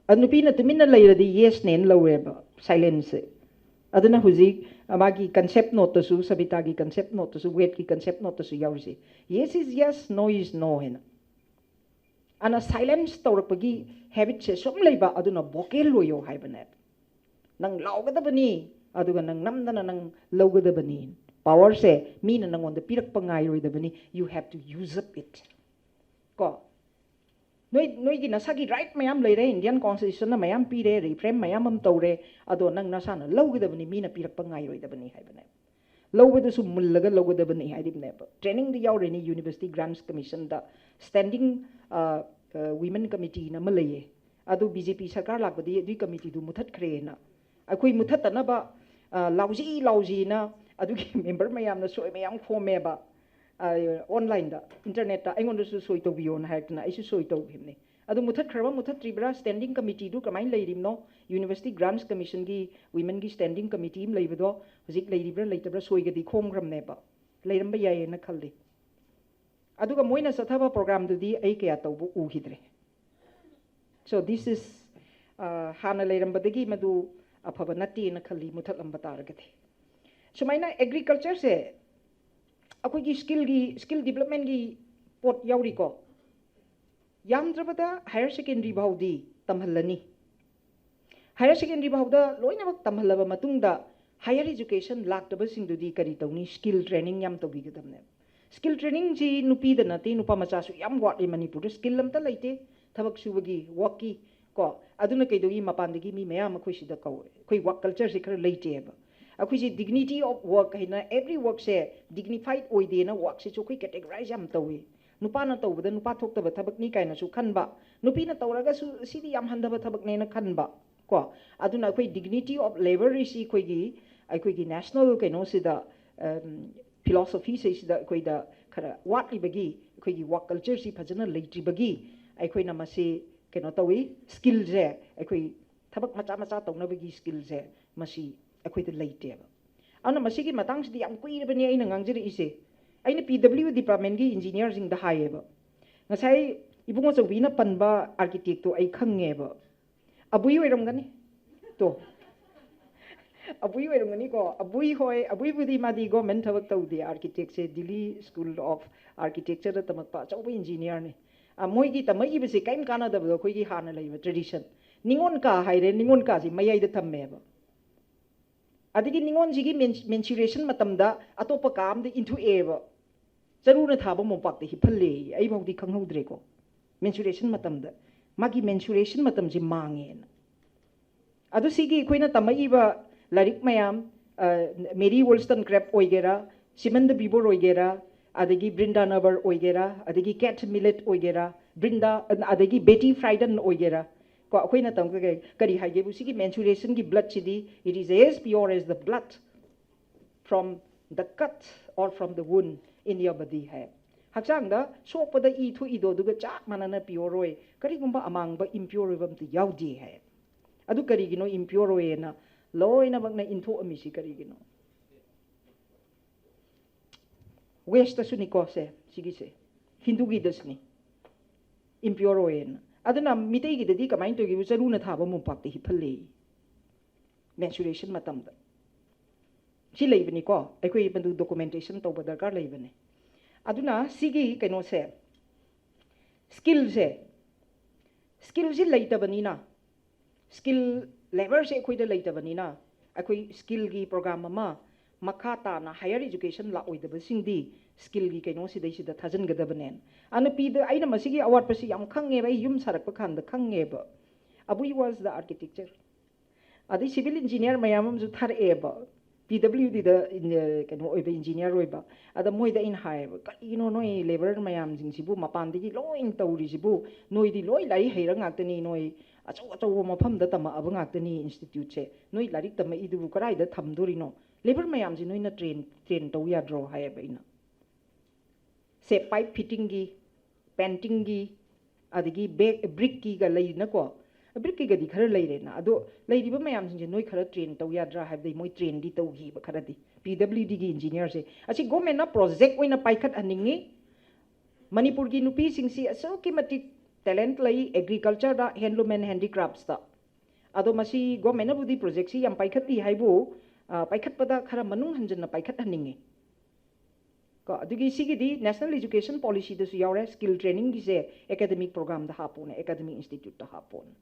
ꯑꯗꯨ ꯅꯨꯄꯤꯅ ꯇꯨꯃꯤꯟꯅ ꯂꯩꯔꯗꯤ yesꯅꯦꯅ ꯂꯧꯋꯦꯕ silenceꯁꯦ꯫ ꯑꯗꯨꯅ ꯍꯧꯖꯤꯛ ꯃꯥꯒꯤ concept noteꯇꯁꯨ, ꯁꯕꯤꯇꯥꯒꯤ concept noteꯇꯁꯨ, ꯋꯦꯗꯀꯤ concept noteꯇꯁꯨ ꯌꯥꯎꯔꯤꯁꯦ, yes is yes, no is no ꯍꯥꯏꯅ꯫ ꯑꯅ silence ꯇꯧꯔꯛꯄꯒꯤ habitꯁꯦ ꯁꯨꯝ ꯂꯩꯕ, ꯑꯗꯨꯅ vocal ꯑꯣꯏꯌꯣ ꯍꯥꯏꯕꯅꯦꯕ꯫ ꯅꯪ ꯂꯥꯎꯒꯗꯕꯅꯤ, ꯑꯗꯨꯒ ꯅꯪ ꯅꯝꯗꯅ ꯅꯪ ꯂꯧꯒꯗꯕꯅꯤ꯫ Powerꯁꯦ ꯃꯤꯅ ꯅꯪꯉꯣꯟꯗ ꯄꯤꯔꯛꯄ ꯉꯥꯏꯔꯣꯏꯗꯕꯅꯤ, you have to use up it꯫ ꯀꯣ, ꯅꯣꯏ, ꯅꯣꯏꯒꯤ ꯅꯁꯥꯒꯤ right ꯃꯌꯥꯝ ꯂꯩꯔꯦ, Indian Constitutionꯅ ꯃꯌꯥꯝ ꯄꯤꯔꯦ, reframe ꯃꯌꯥꯝ ꯑꯃ ꯇꯧꯔꯦ, ꯑꯗꯣ ꯅꯪ ꯅꯁꯥꯅ ꯂꯧꯒꯗꯕꯅꯤ, ꯃꯤꯅ ꯄꯤꯔꯛꯄ ꯉꯥꯏꯔꯣꯏꯗꯕꯅꯤ ꯍꯥꯏꯕꯅꯦꯕ꯫ ꯂꯧꯕꯗꯨꯁꯨ ꯃꯨꯜꯂꯒ ꯂꯧꯒꯗꯕꯅꯤ ꯍꯥꯏꯔꯤꯕꯅꯦꯕ꯫ Trainingꯗ ꯌꯥꯎꯔꯤꯅꯤ University Grants Commissionꯗ standing, ꯑ, ꯑ, women committeeꯅ ꯑꯃ ꯂꯩꯌꯦ꯫ ꯑꯗꯨ BJP ꯁꯔꯀꯥꯔ ꯂꯥꯛꯄꯗꯤ ꯑꯗꯨꯒꯤ committeeꯗꯨ ꯃꯨꯊꯠꯈ꯭ꯔꯦꯅ꯫ ꯑꯩꯈꯣꯏ ꯃꯨꯊꯠꯇꯅꯕ, ꯑ, ꯂꯥꯎꯖꯤ ꯂꯥꯎꯖꯤꯅ ꯑꯗꯨꯒꯤ member ꯃꯌꯥꯝꯅ ꯁꯣꯏ ꯃꯌꯥꯝ ꯈꯣꯝꯃꯦꯕ, ꯑ, onlineꯗ, internetꯇ꯫ ꯑꯩꯉꯣꯟꯗꯁꯨ ꯁꯣꯏ ꯇꯧꯕꯤꯌꯣꯅ ꯍꯥꯏꯔꯛꯇꯅ ꯑꯩꯁꯨ ꯁꯣꯏ ꯇꯧꯈꯤꯕꯅꯦ꯫ ꯑꯗꯨ ꯃꯨꯊꯠꯈ꯭ꯔꯕ ꯃꯨꯊꯠꯇ꯭ꯔꯤꯕ꯭ꯔꯥ, standing committeeꯗꯨ ꯀꯃꯥꯏꯅ ꯂꯩꯔꯤꯕꯅꯣ? University Grants Commissionꯒꯤ womenꯒꯤ standing committee ꯑꯃ ꯂꯩꯕꯗꯣ ꯍꯧꯖꯤꯛ ꯂꯩꯔꯤꯕ꯭ꯔꯥ ꯂꯩꯇꯕ꯭ꯔꯥ? ꯁꯣꯏꯒꯗꯤ ꯈꯣꯝꯈ꯭ꯔꯕꯅꯦꯕ, ꯂꯩꯔꯝꯕ ꯌꯥꯏꯌꯦꯅ ꯈꯜꯂꯤ꯫ ꯑꯗꯨꯒ ꯃꯣꯏꯅ ꯆꯠꯊꯕ programꯗꯨꯗꯤ ꯑꯩ ꯀꯌꯥ ꯇꯧꯕ ꯎꯈꯤꯗ꯭ꯔꯦ꯫ So this is, ꯑ, ꯍꯥꯟꯅ ꯂꯩꯔꯝꯕꯗꯒꯤ ꯃꯗꯨ ꯑꯐꯕ ꯅꯠꯇꯦꯅ ꯈꯜꯂꯤ, ꯃꯨꯊꯠꯂꯝꯕ ꯇꯥꯔꯒꯗꯤ꯫ ꯁꯨꯃꯥꯏꯅ agricultureꯁꯦ ꯑꯩꯈꯣꯏꯒꯤ skillꯒꯤ, skill developmentꯀꯤ ꯄꯣꯠ ꯌꯥꯎꯔꯤꯀꯣ꯫ ꯌꯥꯝꯗ꯭ꯔꯕꯗ higher secondary ꯐꯥꯎꯗꯤ ꯇꯝꯍꯜꯂꯅꯤ꯫ Higher secondary ꯐꯥꯎꯗ ꯂꯣꯏꯅꯃꯛ ꯇꯝꯍꯜꯂꯕ ꯃꯇꯨꯡꯗ higher education ꯂꯥꯛꯇꯕꯁꯤꯡꯗꯨꯗꯤ ꯀꯔꯤ ꯇꯧꯅꯤ? Skill training ꯌꯥꯝ ꯇꯧꯕꯤꯒꯗꯕꯅꯦꯕ꯫ Skill trainingꯁꯤ ꯅꯨꯄꯤꯗ ꯅꯠꯇꯦ, ꯅꯨꯄꯥ ꯃꯆꯥꯁꯨ ꯌꯥꯝ ꯋꯥꯠꯂꯤ ꯃꯅꯤꯄꯨꯔꯗ꯫ Skill ꯑꯝꯇ ꯂꯩꯇꯦ꯫ ꯊꯕꯛ ꯁꯨꯕꯒꯤ, workꯀꯤ, ꯀꯣ, ꯑꯗꯨꯅ ꯀꯩꯗꯧꯏ? ꯃꯄꯥꯟꯗꯒꯤ ꯃꯤ ꯃꯌꯥꯝ ꯑꯩꯈꯣꯏ ꯁꯤꯗ ꯀꯧꯋꯦ꯫ ꯑꯩꯈꯣꯏ work cultureꯁꯤ ꯈꯔ ꯂꯩꯇꯦꯕ꯫ ꯑꯩꯈꯣꯏꯁꯦ dignity of work ꯍꯥꯏꯅ, every workꯁꯦ dignified ꯑꯣꯏꯗꯦꯅ workꯁꯤꯁꯨ ꯑꯩꯈꯣꯏ categorize ꯌꯥꯝ ꯇꯧꯏ꯫ ꯅꯨꯄꯥꯅ ꯇꯧꯕꯗ ꯅꯨꯄꯥ ꯊꯣꯛꯇꯕ ꯊꯕꯛꯅꯤ ꯀꯥꯏꯅꯁꯨ ꯈꯟꯕ, ꯅꯨꯄꯤꯅ ꯇꯧꯔꯒꯁꯨ ꯁꯤꯗꯤ ꯌꯥꯝ ꯍꯟꯊꯕ ꯊꯕꯛꯅꯦꯅ ꯈꯟꯕ ꯀꯣ꯫ ꯑꯗꯨꯅ ꯑꯩꯈꯣꯏ dignity of labour ꯁꯤ ꯑꯩꯈꯣꯏꯒꯤ, ꯑꯩꯈꯣꯏꯒꯤ national ꯀꯩꯅꯣꯁꯤꯗ, philosophy ꯁꯤꯗ ꯑꯩꯈꯣꯏꯗ ꯈꯔ ꯋꯥꯠꯂꯤꯕꯒꯤ, ꯑꯩꯈꯣꯏꯒꯤ work culture ꯁꯤ ꯐꯖꯅ ꯂꯩꯇ꯭ꯔꯤꯕꯒꯤ ꯑꯩꯈꯣꯏꯅ ꯃꯁꯤ ꯀꯩꯅꯣ ꯇꯧꯏ, skill ꯁꯦ ꯑꯩꯈꯣꯏ ꯊꯕꯛ ꯃꯆꯥ ꯃꯆꯥ ꯇꯧꯅꯕꯒꯤ skill ꯁꯦ ꯃꯁꯤ ꯑꯩꯈꯣꯏꯗ ꯂꯩꯇꯦꯕ꯫ ꯑꯗꯨꯅ ꯃꯁꯤꯒꯤ ꯃꯇꯥꯡꯁꯤꯗꯤ ꯌꯥꯝ ꯀꯨꯏꯔꯕꯅꯤ ꯑꯩꯅ ꯉꯥꯡꯖꯔꯛꯏꯁꯦ꯫ ꯑꯩꯅ P W department ꯀꯤ engineer ꯁꯤꯡꯗ ꯍꯥꯏꯌꯦꯕ, ꯉꯁꯥꯏ ꯏꯕꯨꯡꯉꯣ ꯆꯧꯕꯤꯅ ꯄꯟꯕ architect ꯇꯣ ꯑꯩ ꯈꯪꯉꯦꯕ꯫ ꯑꯕꯨꯏ ꯑꯣꯏꯔꯝꯒꯅꯤ꯫ ꯇꯣ꯫ ꯑꯕꯨꯏ ꯑꯣꯏꯔꯝꯒꯅꯤꯀꯣ꯫ ꯑꯕꯨꯏ ꯍꯣꯏ, ꯑꯕꯨꯏꯕꯨꯗꯤ ꯃꯥꯗꯤ government ꯊꯕꯛ ꯇꯧꯗꯦ, architect say Delhi School of Architecture ꯗ ꯇꯝꯃꯛꯄ ꯑꯆꯧꯕ engineer ꯅꯤ꯫ ꯑ, ꯃꯣꯏꯒꯤ ꯇꯝꯃꯛꯏꯕꯁꯦ ꯀꯔꯤꯝ ꯀꯥꯟꯅꯗꯕꯗꯣ ꯑꯩꯈꯣꯏꯒꯤ ꯍꯥꯟꯅ ꯂꯩꯕ tradition꯫ ꯅꯤꯉꯣꯜ ꯀꯥ ꯍꯥꯏꯔꯦ, ꯅꯤꯉꯣꯜ ꯀꯥꯁꯤ ꯃꯌꯥꯏꯗ ꯊꯝꯃꯦꯕ꯫ ꯑꯗꯒꯤ ꯅꯤꯉꯣꯜꯁꯤꯒꯤ men-, menstruation ꯃꯇꯝꯗ ꯑꯇꯣꯞꯄ ꯀꯥ ꯑꯃꯗ ꯏꯟꯊꯣꯛꯑꯦꯕ꯫ ꯆꯔꯨꯅ ꯊꯥꯕ ꯃꯣꯝꯄꯥꯛꯇ ꯍꯤꯞꯍꯜꯂꯦ꯫ ꯑꯩꯐꯥꯎꯗꯤ ꯈꯪꯍꯧꯗ꯭ꯔꯦꯀꯣ꯫ Menstruation ꯃꯇꯝꯗ, ꯃꯥꯒꯤ menstruation ꯃꯇꯝꯁꯤ ꯃꯥꯡꯉꯦꯅ꯫ ꯑꯗꯨ ꯁꯤꯒꯤ ꯑꯩꯈꯣꯏꯅ ꯇꯝꯃꯛꯏꯕ ꯂꯥꯏꯔꯤꯛ ꯃꯌꯥꯝ, ꯑ, Mary Wollstonecraft ꯑꯣꯏꯒꯦꯔꯥ, Simone de Beauvoir ꯑꯣꯏꯒꯦꯔꯥ, ꯑꯗꯒꯤ Brinda Nabar ꯑꯣꯏꯒꯦꯔꯥ, ꯑꯗꯒꯤ Kate Millett ꯑꯣꯏꯒꯦꯔꯥ, Brinda, ꯑꯗꯒꯤ Betty Friedan ꯑꯣꯏꯒꯦꯔꯥ, ꯀꯣ, ꯑꯩꯈꯣꯏꯅ ꯇꯝ-, ꯀꯔꯤ, ꯀꯔꯤ ꯍꯥꯏꯒꯦꯕꯨ, ꯁꯤꯒꯤ menstruation ꯒꯤ blood CD, it is as pure as the blood from the cut or from the wound in your body ꯍꯥꯏ꯫ ꯍꯛꯆꯥꯡꯗ ꯁꯣꯛꯄꯗ ꯏ ꯊꯣꯛꯏꯗꯣ ꯑꯗꯨꯒ ꯆꯞ ꯃꯥꯟꯅꯅ pure ꯑꯣꯏ, ꯀꯔꯤꯒꯨꯝꯕ ꯑꯃꯥꯡꯕ, impure ꯑꯣꯏꯕ ꯑꯝꯇ ꯌꯥꯎꯗꯦ ꯍꯥꯏ꯫ ꯑꯗꯨ ꯀꯔꯤꯒꯤꯅꯣ impure ꯑꯣꯏꯌꯦꯅ ꯂꯣꯏꯅꯃꯛꯅ ꯏꯟꯊꯣꯛꯑꯝꯃꯤꯁꯤ ꯀꯔꯤꯒꯤꯅꯣ? West ꯇꯁꯨꯅꯤꯀꯣ ꯁꯦ, ꯁꯤꯒꯤꯁꯦ, ꯍꯤꯟꯗꯨꯒꯤꯗꯁꯨꯅꯤ impure ꯑꯣꯏꯌꯦꯅ꯫ ꯑꯗꯨꯅ ꯃꯤꯇꯩꯒꯤꯗꯗꯤ ꯀꯃꯥꯏꯅ ꯇꯧꯒꯦꯕꯨ, ꯆꯔꯨꯅ ꯊꯥꯕ ꯃꯣꯝꯄꯥꯛꯇ ꯍꯤꯞꯍꯜꯂꯦ menstruation ꯃꯇꯝꯗ꯫ ꯁꯤ ꯂꯩꯕꯅꯤꯀꯣ, ꯑꯩꯈꯣꯏ ꯃꯗꯨ documentation ꯇꯧꯕ ꯗꯔꯀꯥꯔ ꯂꯩꯕꯅꯦ꯫ ꯑꯗꯨꯅ ꯁꯤꯒꯤ ꯀꯩꯅꯣꯁꯦ, skill ꯁꯦ, skill ꯁꯤ ꯂꯩꯇꯕꯅꯤꯅ, skill labour ꯁꯦ ꯑꯩꯈꯣꯏꯗ ꯂꯩꯇꯕꯅꯤꯅ, ꯑꯩꯈꯣꯏ skill ꯒꯤ program ꯑꯃ ꯃꯈꯥ ꯇꯥꯅ higher education ꯂꯥꯛꯑꯣꯏꯗꯕꯁꯤꯡꯗꯤ skill ꯒꯤ ꯀꯩꯅꯣꯁꯤꯗꯩꯁꯤꯗ ꯊꯥꯖꯤꯟꯒꯗꯕꯅꯦꯅ꯫ ꯑꯅ ꯄꯤꯗ-, ꯑꯩꯅ ꯃꯁꯤꯒꯤ ꯑꯋꯥꯠꯄꯁꯤ ꯌꯥꯝ ꯈꯪꯉꯦꯕ, ꯑꯩ ꯌꯨꯝ ꯁꯥꯔꯛꯄ ꯀꯥꯟꯗ ꯈꯪꯉꯦꯕ꯫ ꯑꯕꯨꯏ was the architecture꯫ ꯑꯗꯩ civil engineer ꯃꯌꯥꯝ ꯑꯃꯁꯨ ꯊꯥꯔꯛꯑꯦꯕ꯫ ꯄꯤ ꯗꯕ꯭ꯂꯤꯎ ꯗꯤꯗ ꯀꯩꯅꯣ ꯑꯣꯏꯕ, ꯏꯟꯖꯤꯅꯤꯌꯥꯔ ꯑꯣꯏꯕ꯫ ꯑꯗ ꯃꯣꯏꯗ ꯑꯩꯅ ꯍꯥꯏꯌꯦꯕ, "ꯀꯔꯤꯒꯤꯅꯣ ꯅꯣꯏ ꯂꯦꯕꯔ ꯃꯌꯥꯝꯁꯤꯡꯁꯤꯕꯨ ꯃꯄꯥꯟꯗꯒꯤ ꯂꯣꯏ ꯇꯧꯔꯤꯁꯤꯕꯨ? ꯅꯣꯏꯗꯤ ꯂꯣꯏ ꯂꯥꯏꯔꯤꯛ ꯍꯩꯔ ꯉꯥꯛꯇꯅꯤ, ꯅꯣꯏ ꯑꯆꯧ ꯑꯆꯧꯕ ꯃꯐꯝꯗ ꯇꯝꯃꯛꯑꯕ ꯉꯥꯛꯇꯅꯤ ꯏꯟꯁꯇꯤꯇ꯭ꯌꯨꯠꯁꯦ, ꯅꯣꯏ ꯂꯥꯏꯔꯤꯛ ꯇꯝꯃꯛꯏꯗꯨꯕꯨ ꯀꯗꯥꯏꯗ ꯊꯝꯗꯣꯔꯤꯅꯣ? ꯂꯦꯕꯔ ꯃꯌꯥꯝꯁꯤ ꯅꯣꯏꯅ ꯇ꯭ꯔꯦꯟ ꯇ꯭ꯔꯦꯟ ꯇꯧ ꯌꯥꯗ꯭ꯔꯣ?" ꯍꯥꯏꯌꯦꯕ ꯑꯩꯅ꯫ ꯁꯦ, ꯄꯥꯏꯞ ꯐꯤꯠꯇꯤꯡꯒꯤ, ꯄꯦꯟꯇꯤꯡꯒꯤ, ꯑꯗꯒꯤ ꯕꯦꯛ ꯕ꯭ꯔꯤꯛꯀꯤꯒ ꯂꯩꯔꯤꯅꯀꯣ꯫ ꯕ꯭ꯔꯤꯛꯀꯤꯒꯗꯤ ꯈꯔ ꯂꯩꯔꯦꯅ, ꯑꯗꯣ ꯂꯩꯔꯤꯕ ꯃꯌꯥꯝꯁꯤꯡꯁꯦ ꯅꯣꯏ ꯈꯔ ꯇ꯭ꯔꯦꯟ ꯇꯧ ꯌꯥꯗ꯭ꯔꯥ ꯍꯥꯏꯕꯗꯤ ꯃꯣꯏ ꯇ꯭ꯔꯦꯟꯗꯤ ꯇꯧꯈꯤꯕ ꯈꯔꯗꯤ꯫ ꯄꯤ ꯗꯕ꯭ꯂꯤꯎ ꯗꯤꯒꯤ ꯏꯟꯖꯤꯅꯤꯌꯥꯔꯁꯦ ꯑꯁꯤ ꯒꯣꯔꯃꯦꯟꯅ ꯄ꯭ꯔꯣꯖꯦꯛ ꯑꯣꯏꯅ ꯄꯥꯏꯈꯠꯍꯟꯅꯤꯡꯉꯤ꯫ ꯃꯅꯤꯄꯨꯔꯒꯤ ꯅꯨꯄꯤꯁꯤꯡꯁꯤ ꯑꯁꯨꯛꯀꯤ ꯃꯇꯤꯛ ꯇꯦꯂꯦꯟꯠ ꯂꯩ ꯑꯦꯒ꯭ꯔꯤꯀꯜꯆꯔꯗ, ꯍꯦꯟꯂꯨꯝ ꯑꯦꯟ ꯍꯦꯟꯗꯤꯀ꯭ꯔꯥꯐꯁꯇ꯫ ꯑꯗꯣ ꯃꯁꯤ ꯒꯣꯔꯃꯦꯟꯅꯕꯨꯗꯤ ꯄ꯭ꯔꯣꯖꯦꯛꯁꯤ ꯌꯥꯝ ꯄꯥꯏꯈꯠꯂꯤ ꯍꯥꯏꯕꯨ, ꯑ, ꯄꯥꯏꯈꯠꯄꯗ ꯈꯔ ꯃꯅꯨꯡ ꯍꯟꯖꯟꯅ ꯄꯥꯏꯈꯠꯍꯟꯅꯤꯡꯉꯤ꯫ ꯀꯣ, ꯑꯗꯨꯒꯤ ꯁꯤꯒꯤꯗꯤ ꯅꯦꯁꯅꯦꯜ ꯏꯖꯨꯀꯦꯁꯟ ꯄꯣꯂꯤꯁꯤꯗꯁꯨ ꯌꯥꯎꯔꯦ, ꯁ꯭ꯀꯤꯜ ꯇ꯭ꯔꯦꯅꯤꯡꯒꯤꯁꯦ ꯑꯦꯀꯥꯗꯃꯤꯛ ꯄ꯭ꯔꯣꯒ꯭ꯔꯥꯝꯗ ꯍꯥꯞꯄꯣꯅ, ꯑꯦꯀꯥꯗꯃꯤꯛ ꯏꯟꯁꯇꯤꯇ꯭ꯌꯨꯠꯇ ꯍꯥꯞꯄꯣꯅ꯫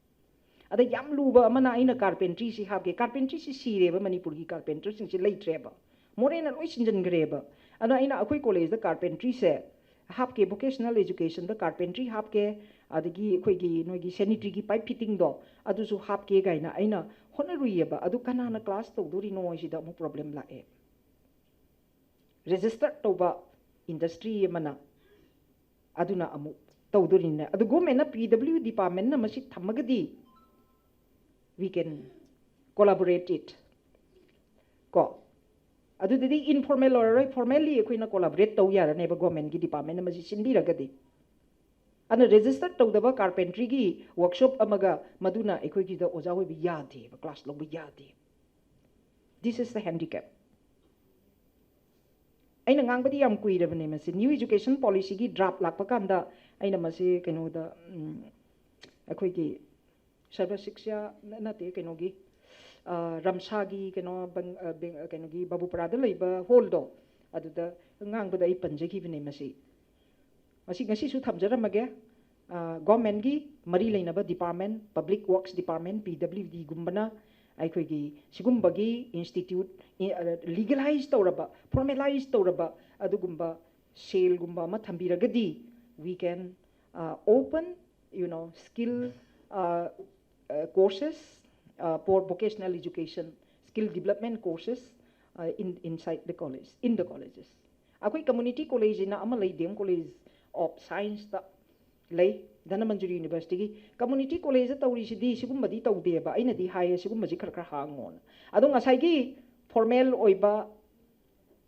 ꯑꯗ ꯌꯥꯝ ꯂꯨꯕ ꯑꯃꯅ ꯑꯩꯅ ꯀꯥꯔꯄꯦꯟꯇ꯭ꯔꯤꯁꯤ ꯍꯥꯞꯀꯦ, ꯀꯥꯔꯄꯦꯟꯇ꯭ꯔꯤꯁꯤ ꯁꯤꯔꯦꯕ, ꯃꯅꯤꯄꯨꯔꯒꯤ ꯀꯥꯔꯄꯦꯟꯇꯔꯁꯤꯡꯁꯤ ꯂꯩꯇ꯭ꯔꯦꯕ, ꯃꯣꯔꯦꯅ ꯂꯣꯏ ꯁꯤꯟꯖꯟꯈ꯭ꯔꯦꯕ꯫ ꯑꯗꯣ ꯑꯩꯅ ꯑꯩꯈꯣꯏ ꯀꯣꯂꯦꯖꯇ ꯀꯥꯔꯄꯦꯟꯇ꯭ꯔꯤꯁꯦ ꯍꯥꯞꯀꯦ, ꯚꯣꯀꯦꯁꯅꯦꯜ ꯏꯖꯨꯀꯦꯁꯟꯗ ꯀꯥꯔꯄꯦꯟꯇ꯭ꯔꯤ ꯍꯥꯞꯀꯦ, ꯑꯗꯒꯤ ꯑꯩꯈꯣꯏꯒꯤ ꯅꯣꯏꯒꯤ ꯁꯦꯅꯤꯇ꯭ꯔꯤꯒꯤ ꯄꯥꯏꯞ ꯐꯤꯠꯇꯤꯡꯗꯣ ꯑꯗꯨꯁꯨ ꯍꯥꯞꯀꯦ ꯀꯥꯏꯅ ꯑꯩꯅ ꯍꯣꯠꯅꯔꯨꯏꯌꯦꯕ꯫ ꯑꯗꯨ ꯀꯅꯥꯅ ꯀ꯭ꯂꯥꯁ ꯇꯧꯗꯣꯔꯤꯅꯣ ꯍꯥꯏꯁꯤꯗ ꯑꯃꯨꯛ ꯄ꯭ꯔꯣꯕ꯭ꯂꯦꯝ ꯂꯥꯛꯑꯦ꯫ ꯔꯦꯖꯤꯁꯇꯔ ꯇꯧꯕ ꯏꯟꯗꯁꯇ꯭ꯔꯤ ꯑꯃꯅ ꯑꯗꯨꯅ ꯑꯃꯨꯛ ꯇꯧꯗꯣꯔꯤꯅꯦ꯫ ꯑꯗꯨ ꯒꯣꯔꯃꯦꯟꯅ, ꯄꯤ ꯗꯕ꯭ꯂꯤꯎ ꯗꯤꯄꯥꯔꯠꯃꯦꯟꯅ ꯃꯁꯤ ꯊꯝꯃꯒꯗꯤ we can collaborate it꯫ ꯀꯣ, ꯑꯗꯨꯗꯗꯤ ꯏꯟꯐꯣꯔꯃꯦꯜ ꯑꯣꯏꯔꯔꯣꯏ, ꯐꯣꯔꯃꯦꯜꯂꯤ ꯑꯩꯈꯣꯏꯅ ꯀꯣꯂꯥꯕꯣꯔꯦꯠ ꯇꯧ ꯌꯥꯔꯅꯦꯕ ꯒꯣꯔꯃꯦꯟꯒꯤ ꯗꯤꯄꯥꯔꯠꯃꯦꯟꯅ ꯃꯁꯤ ꯁꯤꯟꯕꯤꯔꯒꯗꯤ꯫ ꯑꯗꯨꯅ ꯔꯦꯖꯤꯁꯇꯔ ꯇꯧꯗꯕ ꯀꯥꯔꯄꯦꯟꯇ꯭ꯔꯤꯒꯤ ꯋꯥꯔꯛꯁꯣꯞ ꯑꯃꯒ ꯃꯗꯨꯅ ꯑꯩꯈꯣꯏꯒꯤꯗ ꯑꯣꯖꯥ ꯑꯣꯏꯕ ꯌꯥꯗꯦꯕ, ꯀ꯭ꯂꯥꯁ ꯂꯧꯕ ꯌꯥꯗꯦ꯫ This is the handicap꯫ ꯑꯩꯅ ꯉꯥꯡꯕꯗꯤ ꯌꯥꯝ ꯀꯨꯏꯔꯕꯅꯦ ꯃꯁꯤ꯫ ꯅ꯭ꯌꯨ ꯏꯖꯨꯀꯦꯁꯟ ꯄꯣꯂꯤꯁꯤꯒꯤ ꯗ꯭ꯔꯥꯐ ꯂꯥꯛꯄ ꯀꯥꯟꯗ ꯑꯩꯅ ꯃꯁꯤ ꯀꯩꯅꯣꯗ, ꯎꯝ, ꯑꯩꯈꯣꯏꯒꯤ ꯁꯔꯕ ꯁꯤꯛꯁꯥ ꯅ-, ꯅꯠꯇꯦ, ꯀꯩꯅꯣꯒꯤ, ꯑ, ꯔꯝꯁꯥꯒꯤ ꯀꯩꯅꯣ, ꯕꯪ-, ꯑ, ꯕꯦꯡ-, ꯑ, ꯀꯩꯅꯣꯒꯤ ꯕꯥꯕꯨꯄꯔꯥꯗ ꯂꯩꯕ ꯍꯣꯜꯗꯣ, ꯑꯗꯨꯗ ꯉꯥꯡꯕꯗ ꯑꯩ ꯄꯟꯖꯈꯤꯕꯅꯦ ꯃꯁꯤ꯫ ꯃꯁꯤ ꯉꯁꯤꯁꯨ ꯊꯝꯖꯔꯝꯃꯒꯦ꯫ ꯑ, ꯒꯣꯔꯃꯦꯟꯒꯤ ꯃꯔꯤ ꯂꯩꯅꯕ ꯗꯤꯄꯥꯔꯠꯃꯦꯟ, ꯄꯕ꯭ꯂꯤꯛ ꯋꯥꯔꯛꯁ ꯗꯤꯄꯥꯔꯠꯃꯦꯟ, ꯄꯤ ꯗꯕ꯭ꯂꯤꯎ ꯗꯤꯒꯨꯝꯕꯅ ꯑꯩꯈꯣꯏꯒꯤ ꯁꯤꯒꯨꯝꯕꯒꯤ ꯏꯟꯁꯇꯤꯇ꯭ꯌꯨꯠ, ꯏ-, ꯑ, ꯂꯤꯒꯦꯂꯥꯏꯖ ꯇꯧꯔꯕ, ꯐꯣꯔꯃꯦꯂꯥꯏꯖ ꯇꯧꯔꯕ ꯑꯗꯨꯒꯨꯝꯕ ꯁꯦꯜꯒꯨꯝꯕ ꯑꯃ ꯊꯝꯕꯤꯔꯒꯗꯤ, we can, uh, open, you know, skill, uh, uh, courses, uh, for vocational education, skill development courses, uh, in, inside the college, in the colleges. ꯑꯩꯈꯣꯏ community college ꯅ ꯑꯃ ꯂꯩ, D M College of Science ꯇ ꯂꯩ, Dhanamanjuri University ꯒꯤ꯫ Community college ꯇ ꯇꯧꯔꯤꯁꯤꯗꯤ ꯁꯤꯒꯨꯝꯕꯗꯤ ꯇꯧꯗꯦꯕ, ꯑꯩꯅꯗꯤ ꯍꯥꯏꯌꯦ ꯁꯤꯒꯨꯝꯕꯁꯤ ꯈꯔ ꯈꯔ ꯍꯥꯡꯉꯣꯅ꯫ ꯑꯗꯣ ꯉꯁꯥꯏꯒꯤ formal ꯑꯣꯏꯕ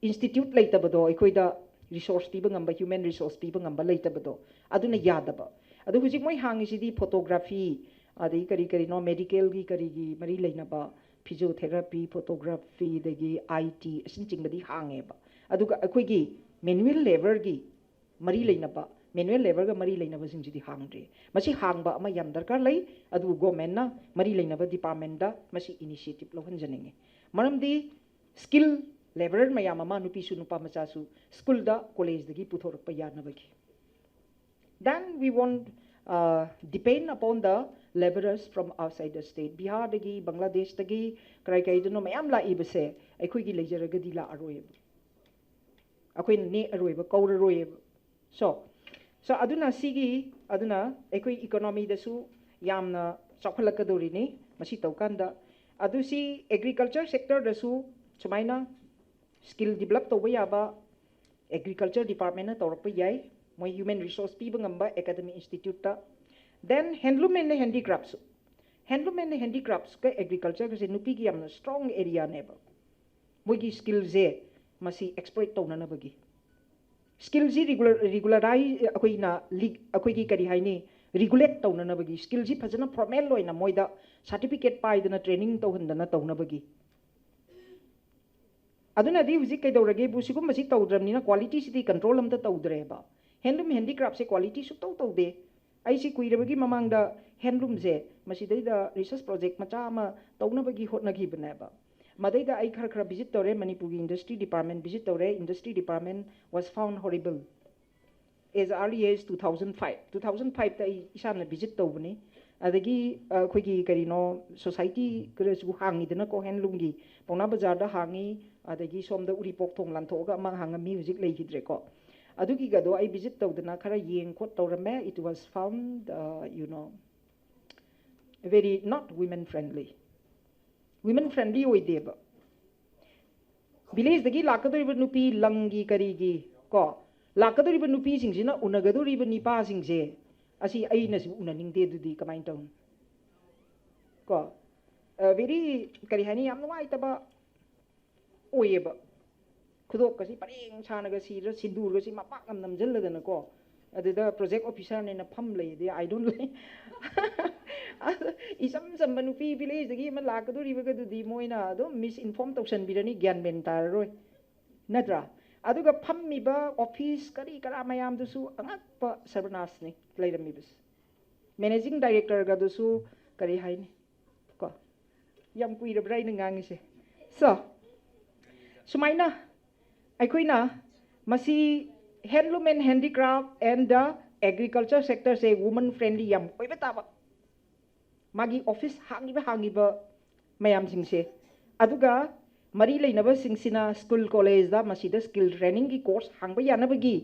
institute ꯂꯩꯇꯕꯗꯣ, ꯑꯩꯈꯣꯏꯗ resource ꯄꯤꯕ ꯉꯝꯕ, human resource ꯄꯤꯕ ꯉꯝꯕ ꯂꯩꯇꯕꯗꯣ, ꯑꯗꯨꯅ ꯌꯥꯗꯕ꯫ ꯑꯗꯣ ꯍꯧꯖꯤꯛ ꯃꯣꯏ ꯍꯥꯡꯉꯤꯁꯤꯗꯤ photography, ꯑꯗꯒꯤ ꯀꯔꯤ ꯀꯔꯤꯅꯣ medical ꯒꯤ ꯀꯔꯤꯒꯤ ꯃꯔꯤ ꯂꯩꯅꯕ, physiotherapy, photography, ꯑꯗꯒꯤ I T ꯑꯁꯤꯅꯆꯤꯡꯕꯗꯤ ꯍꯥꯡꯉꯦꯕ꯫ ꯑꯗꯨꯒ ꯑꯩꯈꯣꯏꯒꯤ manual labour ꯒꯤ ꯃꯔꯤ ꯂꯩꯅꯕ, manual labour ꯒ ꯃꯔꯤ ꯂꯩꯅꯕꯁꯤꯡꯁꯤꯗꯤ ꯍꯥꯡꯗ꯭ꯔꯤ꯫ ꯃꯁꯤ ꯍꯥꯡꯕ ꯑꯃ ꯌꯥꯝ ꯗꯔꯀꯥꯔ ꯂꯩ, ꯑꯗꯨꯕꯨ government ꯅ ꯃꯔꯤ ꯂꯩꯅꯕ department ꯇ ꯃꯁꯤ initiative ꯂꯧꯍꯟꯖꯅꯤꯡꯉꯤ꯫ ꯃꯔꯝꯗꯤ skill labour ꯃꯌꯥꯝ ꯑꯃ, ꯅꯨꯄꯤꯁꯨ ꯅꯨꯄꯥ ꯃꯆꯥꯁꯨ, school ꯗ, college ꯗꯒꯤ ꯄꯨꯊꯣꯔꯛꯄ ꯌꯥꯅꯕꯒꯤ꯫ Then we won't, uh, depend upon the labourers from outside the state. ꯕꯤꯍꯥꯔꯗꯒꯤ, ꯕꯪꯒ꯭ꯂꯥꯗꯦꯁꯇꯒꯤ, ꯀꯔꯥꯏ ꯀꯔꯥꯏꯗꯅꯣ ꯃꯌꯥꯝ ꯂꯥꯛꯏꯕꯁꯦ ꯑꯩꯈꯣꯏꯒꯤ ꯂꯩꯖꯔꯒꯗꯤ ꯂꯥꯛꯑꯔꯣꯏꯕ꯫ ꯑꯩꯈꯣꯏꯅ ꯅꯦꯛꯑꯔꯣꯏꯕ, ꯀꯧꯔꯔꯣꯏꯕ꯫ So, so ꯑꯗꯨꯅ ꯁꯤꯒꯤ, ꯑꯗꯨꯅ ꯑꯩꯈꯣꯏ economy ꯗꯁꯨ ꯌꯥꯝꯅ ꯆꯥꯎꯈꯠꯂꯛꯀꯗꯧꯔꯤꯅꯤ ꯃꯁꯤ ꯇꯧꯀꯥꯟꯗ꯫ ꯑꯗꯨ ꯁꯤ agriculture sector ꯗꯁꯨ ꯁꯨꯃꯥꯏꯅ skill develop ꯇꯧꯕ ꯌꯥꯕ agriculture department ꯅ ꯇꯧꯔꯛꯄ ꯌꯥꯏ, ꯃꯣꯏ human resource ꯄꯤꯕ ꯉꯝꯕ academic institute ꯇ꯫ Then handloom and handicrafts ꯁꯨ, handloom and handicrafts ꯀ agriculture ꯒꯁꯦ ꯅꯨꯄꯤꯒꯤ ꯌꯥꯝꯅ strong area ꯅꯦꯕ꯫ ꯃꯣꯏꯒꯤ skill ꯁꯦ ꯃꯁꯤ exploit ꯇꯧꯅꯅꯕꯒꯤ, skill ꯁꯤ regular, regularize, ꯑꯩꯈꯣꯏꯅ ꯂꯤ-, ꯑꯩꯈꯣꯏꯒꯤ ꯀꯔꯤ ꯍꯥꯏꯅꯤ, regulate ꯇꯧꯅꯅꯕꯒꯤ, skill ꯁꯤ ꯐꯖꯅ formal ꯑꯣꯏꯅ ꯃꯣꯏꯗ certificate ꯄꯥꯏꯗꯅ training ꯇꯧꯍꯟꯗꯅ ꯇꯧꯅꯕꯒꯤ꯫ ꯑꯗꯨꯅꯗꯤ ꯍꯧꯖꯤꯛ ꯀꯩꯗꯧꯔꯒꯦꯕꯨ, ꯁꯤꯒꯨꯝꯕꯁꯤ ꯇꯧꯗ꯭ꯔꯕꯅꯤꯅ quality ꯁꯤꯗꯤ control ꯑꯝꯇ ꯇꯧꯗ꯭ꯔꯦꯕ꯫ Handloom handicraft ꯁꯦ quality ꯁꯨꯛꯇꯧ ꯇꯧꯗꯦ꯫ ꯑꯩꯁꯤ ꯀꯨꯏꯔꯕꯒꯤ ꯃꯃꯥꯡꯗ handloom ꯁꯦ ꯃꯁꯤꯗꯩꯗ research project ꯃꯆꯥ ꯑꯃ ꯇꯧꯅꯕꯒꯤ ꯍꯣꯠꯅꯈꯤꯕꯅꯦꯕ꯫ ꯃꯗꯩꯗ ꯑꯩ ꯈꯔ ꯈꯔ visit ꯇꯧꯔꯦ, ꯃꯅꯤꯄꯨꯔꯒꯤ industry department visit ꯇꯧꯔꯦ, industry department was found horrible as early as two thousand five꯫ Two thousand five ꯇ ꯑꯩ ꯏꯁꯥꯅ visit ꯇꯧꯕꯅꯤ꯫ ꯑꯗꯒꯤ, ꯑ, ꯑꯩꯈꯣꯏꯒꯤ ꯀꯔꯤꯅꯣ, society ꯈꯔꯁꯨ ꯍꯥꯡꯉꯤꯗꯅꯀꯣ, handloom ꯒꯤ꯫ ꯄꯥꯎꯅꯥ ꯕꯖꯥꯔꯗ ꯍꯥꯡꯉꯤ, ꯑꯗꯒꯤ ꯁꯣꯝꯗ ꯎꯔꯤꯄꯣꯛ ꯊꯣꯡ ꯂꯥꯟꯊꯣꯛꯑꯒ ꯑꯃ ꯍꯥꯡꯉꯝꯃꯤ, ꯍꯧꯖꯤꯛ ꯂꯩꯈꯤꯗ꯭ꯔꯦꯀꯣ꯫ ꯑꯗꯨꯒꯤꯒꯗꯣ ꯑꯩ visit ꯇꯧꯗꯅ ꯈꯔ ꯌꯦꯡ ꯈꯣꯠ ꯇꯧꯔꯝꯃꯦ꯫ It was found, uh, you know, very not women friendly꯫ Women friendly ꯑꯣꯏꯗꯦꯕ꯫ ꯚꯤꯂꯦꯖꯇꯒꯤ ꯂꯥꯛꯀꯗꯧꯔꯤꯕ ꯅꯨꯄꯤ ꯂꯪꯒꯤ ꯀꯔꯤꯒꯤ ꯀꯣ, ꯂꯥꯛꯀꯗꯧꯔꯤꯕ ꯅꯨꯄꯤꯁꯤꯡꯁꯤꯅ ꯎꯅꯒꯗꯧꯔꯤꯕ ꯅꯤꯄꯥꯁꯤꯡꯁꯦ, ꯑꯁꯤ ꯑꯩꯅꯁꯨ ꯎꯅꯅꯤꯡꯗꯦ꯫ ꯑꯗꯨꯗꯤ ꯀꯃꯥꯏꯅ ꯇꯧꯅꯤ? ꯀꯣ, ꯚꯦꯔꯤ, ꯀꯔꯤ ꯍꯥꯏꯅꯤ, ꯌꯥꯝ ꯅꯨꯡꯉꯥꯏꯇꯕ ꯑꯣꯏꯌꯦꯕ꯫ ꯈꯨꯗꯣꯞꯀꯁꯤ ꯄꯔꯦꯡ ꯁꯥꯅꯒ ꯁꯤꯔ, ꯁꯤꯟꯗꯨꯔꯒꯁꯤ ꯃꯄꯥꯛ ꯑꯃ ꯅꯝꯁꯤꯜꯂꯗꯅꯀꯣ, ꯑꯗꯨꯗ ꯄ꯭ꯔꯣꯖꯦꯛ ꯑꯣꯐꯤꯁꯥꯔꯅꯦꯅ ꯐꯝ ꯂꯩꯗꯤ ꯑꯥꯏ ꯗꯣꯟ ꯂꯩ꯫ ꯑꯗ ꯏꯆꯝ ꯆꯝꯕ ꯅꯨꯄꯤ ꯚꯤꯂꯦꯖꯇꯒꯤ ꯑꯃ ꯂꯥꯛꯀꯗꯣꯔꯤꯕꯒꯗꯨꯗꯤ ꯃꯣꯏꯅ ꯑꯗꯨꯝ ꯃꯤꯁ ꯏꯟꯐꯣꯔꯝ ꯇꯧꯁꯟꯕꯤꯔꯅꯤ, ꯒ꯭ꯌꯥꯟ ꯃꯦꯟ ꯇꯥꯔꯔꯣꯏ, ꯅꯠꯇ꯭ꯔꯥ? ꯑꯗꯨꯒ ꯐꯝꯃꯤꯕ ꯑꯣꯐꯤꯁ ꯀꯔꯤ ꯀꯔꯥ ꯃꯌꯥꯝꯗꯨꯁꯨ ꯑꯉꯛꯄ ꯁꯔꯕꯅꯥꯁꯅꯤ ꯂꯩꯔꯝꯃꯤꯕꯁꯦ꯫ ꯃꯦꯅꯦꯖꯤꯡ ꯗꯥꯏꯔꯦꯛꯇꯔꯒꯗꯨꯁꯨ ꯀꯔꯤ ꯍꯥꯏꯅꯤ, ꯀꯣ, ꯌꯥꯝ ꯀꯨꯏꯔꯕ꯭ꯔꯥ ꯑꯩꯅ ꯉꯥꯡꯉꯤꯁꯦ? ꯁꯣ, ꯁꯨꯃꯥꯏꯅ ꯑꯩꯈꯣꯏꯅ ꯃꯁꯤ handloom and handicraft and the agriculture sectorꯁꯦ woman friendly ꯌꯥꯝ ꯑꯣꯏꯕ ꯇꯥꯕ, ꯃꯥꯒꯤ ꯑꯣꯐꯤꯁ ꯍꯥꯡꯉꯤꯕ, ꯍꯥꯡꯉꯤꯕ ꯃꯌꯥꯝꯁꯤꯡꯁꯦ꯫ ꯑꯗꯨꯒ ꯃꯔꯤ ꯂꯩꯅꯕꯁꯤꯡꯁꯤꯅ ꯁ꯭ꯀꯨꯜ ꯀꯣꯂꯦꯖꯇ ꯃꯁꯤꯗ ꯁ꯭ꯀꯤꯜ ꯇ꯭ꯔꯦꯅꯤꯡꯒꯤ ꯀꯣꯔꯁ ꯍꯥꯡꯕ ꯌꯥꯅꯕꯒꯤ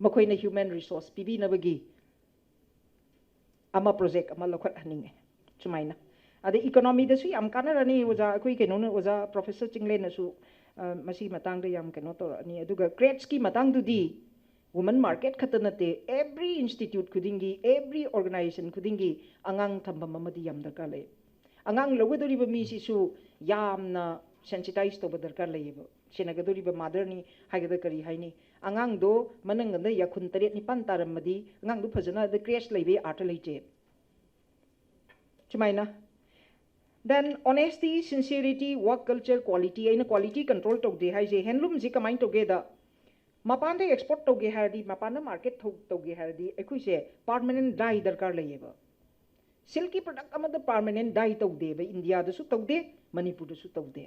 ꯃꯈꯣꯏꯅ ꯍ꯭ꯌꯨꯃꯦꯟ ꯔꯤꯁꯣꯔꯁ ꯄꯤꯕꯤꯅꯕꯒꯤ ꯑꯃ ꯄ꯭ꯔꯣꯖꯦꯛ ꯑꯃ ꯂꯧꯈꯠꯍꯟꯅꯤꯡꯉꯦ꯫ ꯁꯨꯃꯥꯏꯅ ꯑꯗꯩ ꯏꯀꯣꯅꯣꯃꯤꯗꯁꯨ ꯌꯥꯝ ꯀꯥꯟꯅꯔꯅꯤ꯫ ꯑꯣꯖꯥ, ꯑꯩꯈꯣꯏ ꯀꯩꯅꯣꯅ, ꯑꯣꯖꯥ ꯄ꯭ꯔꯣꯐꯦꯁꯔ ꯆꯤꯡꯂꯦꯟꯅꯁꯨ, ꯑ, ꯃꯁꯤꯒꯤ ꯃꯇꯥꯡꯗ ꯌꯥꯝ ꯀꯩꯅꯣ ꯇꯧꯔꯛꯑꯅꯤ꯫ ꯑꯗꯨꯒ ꯀ꯭ꯔꯦꯠꯁꯀꯤ ꯃꯇꯥꯡꯗꯨꯗꯤ ꯋꯨꯃꯟ ꯃꯥꯔꯀꯦꯠ ꯈꯛꯇ ꯅꯠꯇꯦ, ꯑꯦꯕ꯭ꯔꯤ ꯏꯟꯁꯇꯤꯇ꯭ꯌꯨꯠ ꯈꯨꯗꯤꯡꯒꯤ, ꯑꯦꯕ꯭ꯔꯤ ꯑꯣꯔꯒꯅꯥꯏꯖꯦꯁꯟ ꯈꯨꯗꯤꯡꯒꯤ ꯑꯉꯥꯡ ꯊꯝꯐꯝ ꯑꯃꯗꯤ ꯌꯥꯝ ꯗꯔꯀꯥꯔ ꯂꯩ꯫ ꯑꯉꯥꯡ ꯂꯧꯒꯗꯧꯔꯤꯕ ꯃꯤꯁꯤꯁꯨ ꯌꯥꯝꯅ ꯁꯦꯟꯁꯤꯇꯥꯏꯁ ꯇꯧꯕ ꯗꯔꯀꯥꯔ ꯂꯩꯌꯦꯕ꯫ ꯁꯦꯟꯅꯒꯗꯧꯔꯤꯕ ꯃꯥꯗꯔꯅꯤ ꯍꯥꯏꯒꯗ꯭ꯔꯥ ꯀꯔꯤ ꯍꯥꯏꯅꯤ, ꯑꯉꯥꯡꯗꯣ ꯃꯅꯪꯒꯟꯗ ꯌꯥꯈꯨꯟ ꯇꯔꯦꯠ ꯅꯤꯄꯥꯟ ꯇꯥꯔꯝꯃꯗꯤ ꯑꯉꯥꯡꯗꯣ ꯐꯖꯅ ꯑꯗ ꯀ꯭ꯔꯦꯁ ꯂꯩꯕꯩ ꯑꯥꯔꯊ ꯂꯩꯇꯦ꯫ ꯁꯨꯃꯥꯏꯅ꯫ Then honesty, sincerity, work culture, quality, ꯑꯩꯅ ꯀ꯭ꯋꯥꯂꯤꯇꯤ ꯀꯟꯇ꯭ꯔꯣꯜ ꯇꯧꯗꯦ ꯍꯥꯏꯁꯦ, ꯍꯦꯟꯂꯨꯝꯁꯤ ꯀꯃꯥꯏꯅ ꯇꯧꯒꯦꯗ, ꯃꯄꯥꯟꯗ ꯑꯦꯛꯁꯄꯣꯔꯠ ꯇꯧꯒꯦ ꯍꯥꯏꯔꯗꯤ, ꯃꯄꯥꯟꯗ ꯃꯥꯔꯀꯦꯠ ꯇꯧꯒꯦ ꯍꯥꯏꯔꯗꯤ ꯑꯩꯈꯣꯏꯁꯦ ꯄꯥꯔꯃꯅꯦꯟ ꯗꯥꯏ ꯗꯔꯀꯥꯔ ꯂꯩꯌꯦꯕ꯫ ꯁꯤꯜꯛꯀꯤ ꯄ꯭ꯔꯗꯛ ꯑꯃꯗ ꯄꯥꯔꯃꯅꯦꯟ ꯗꯥꯏ ꯇꯧꯗꯦꯕ, ꯏꯟꯗꯤꯌꯥꯗꯁꯨ ꯇꯧꯗꯦ, ꯃꯅꯤꯄꯨꯔꯗꯁꯨ ꯇꯧꯗꯦ꯫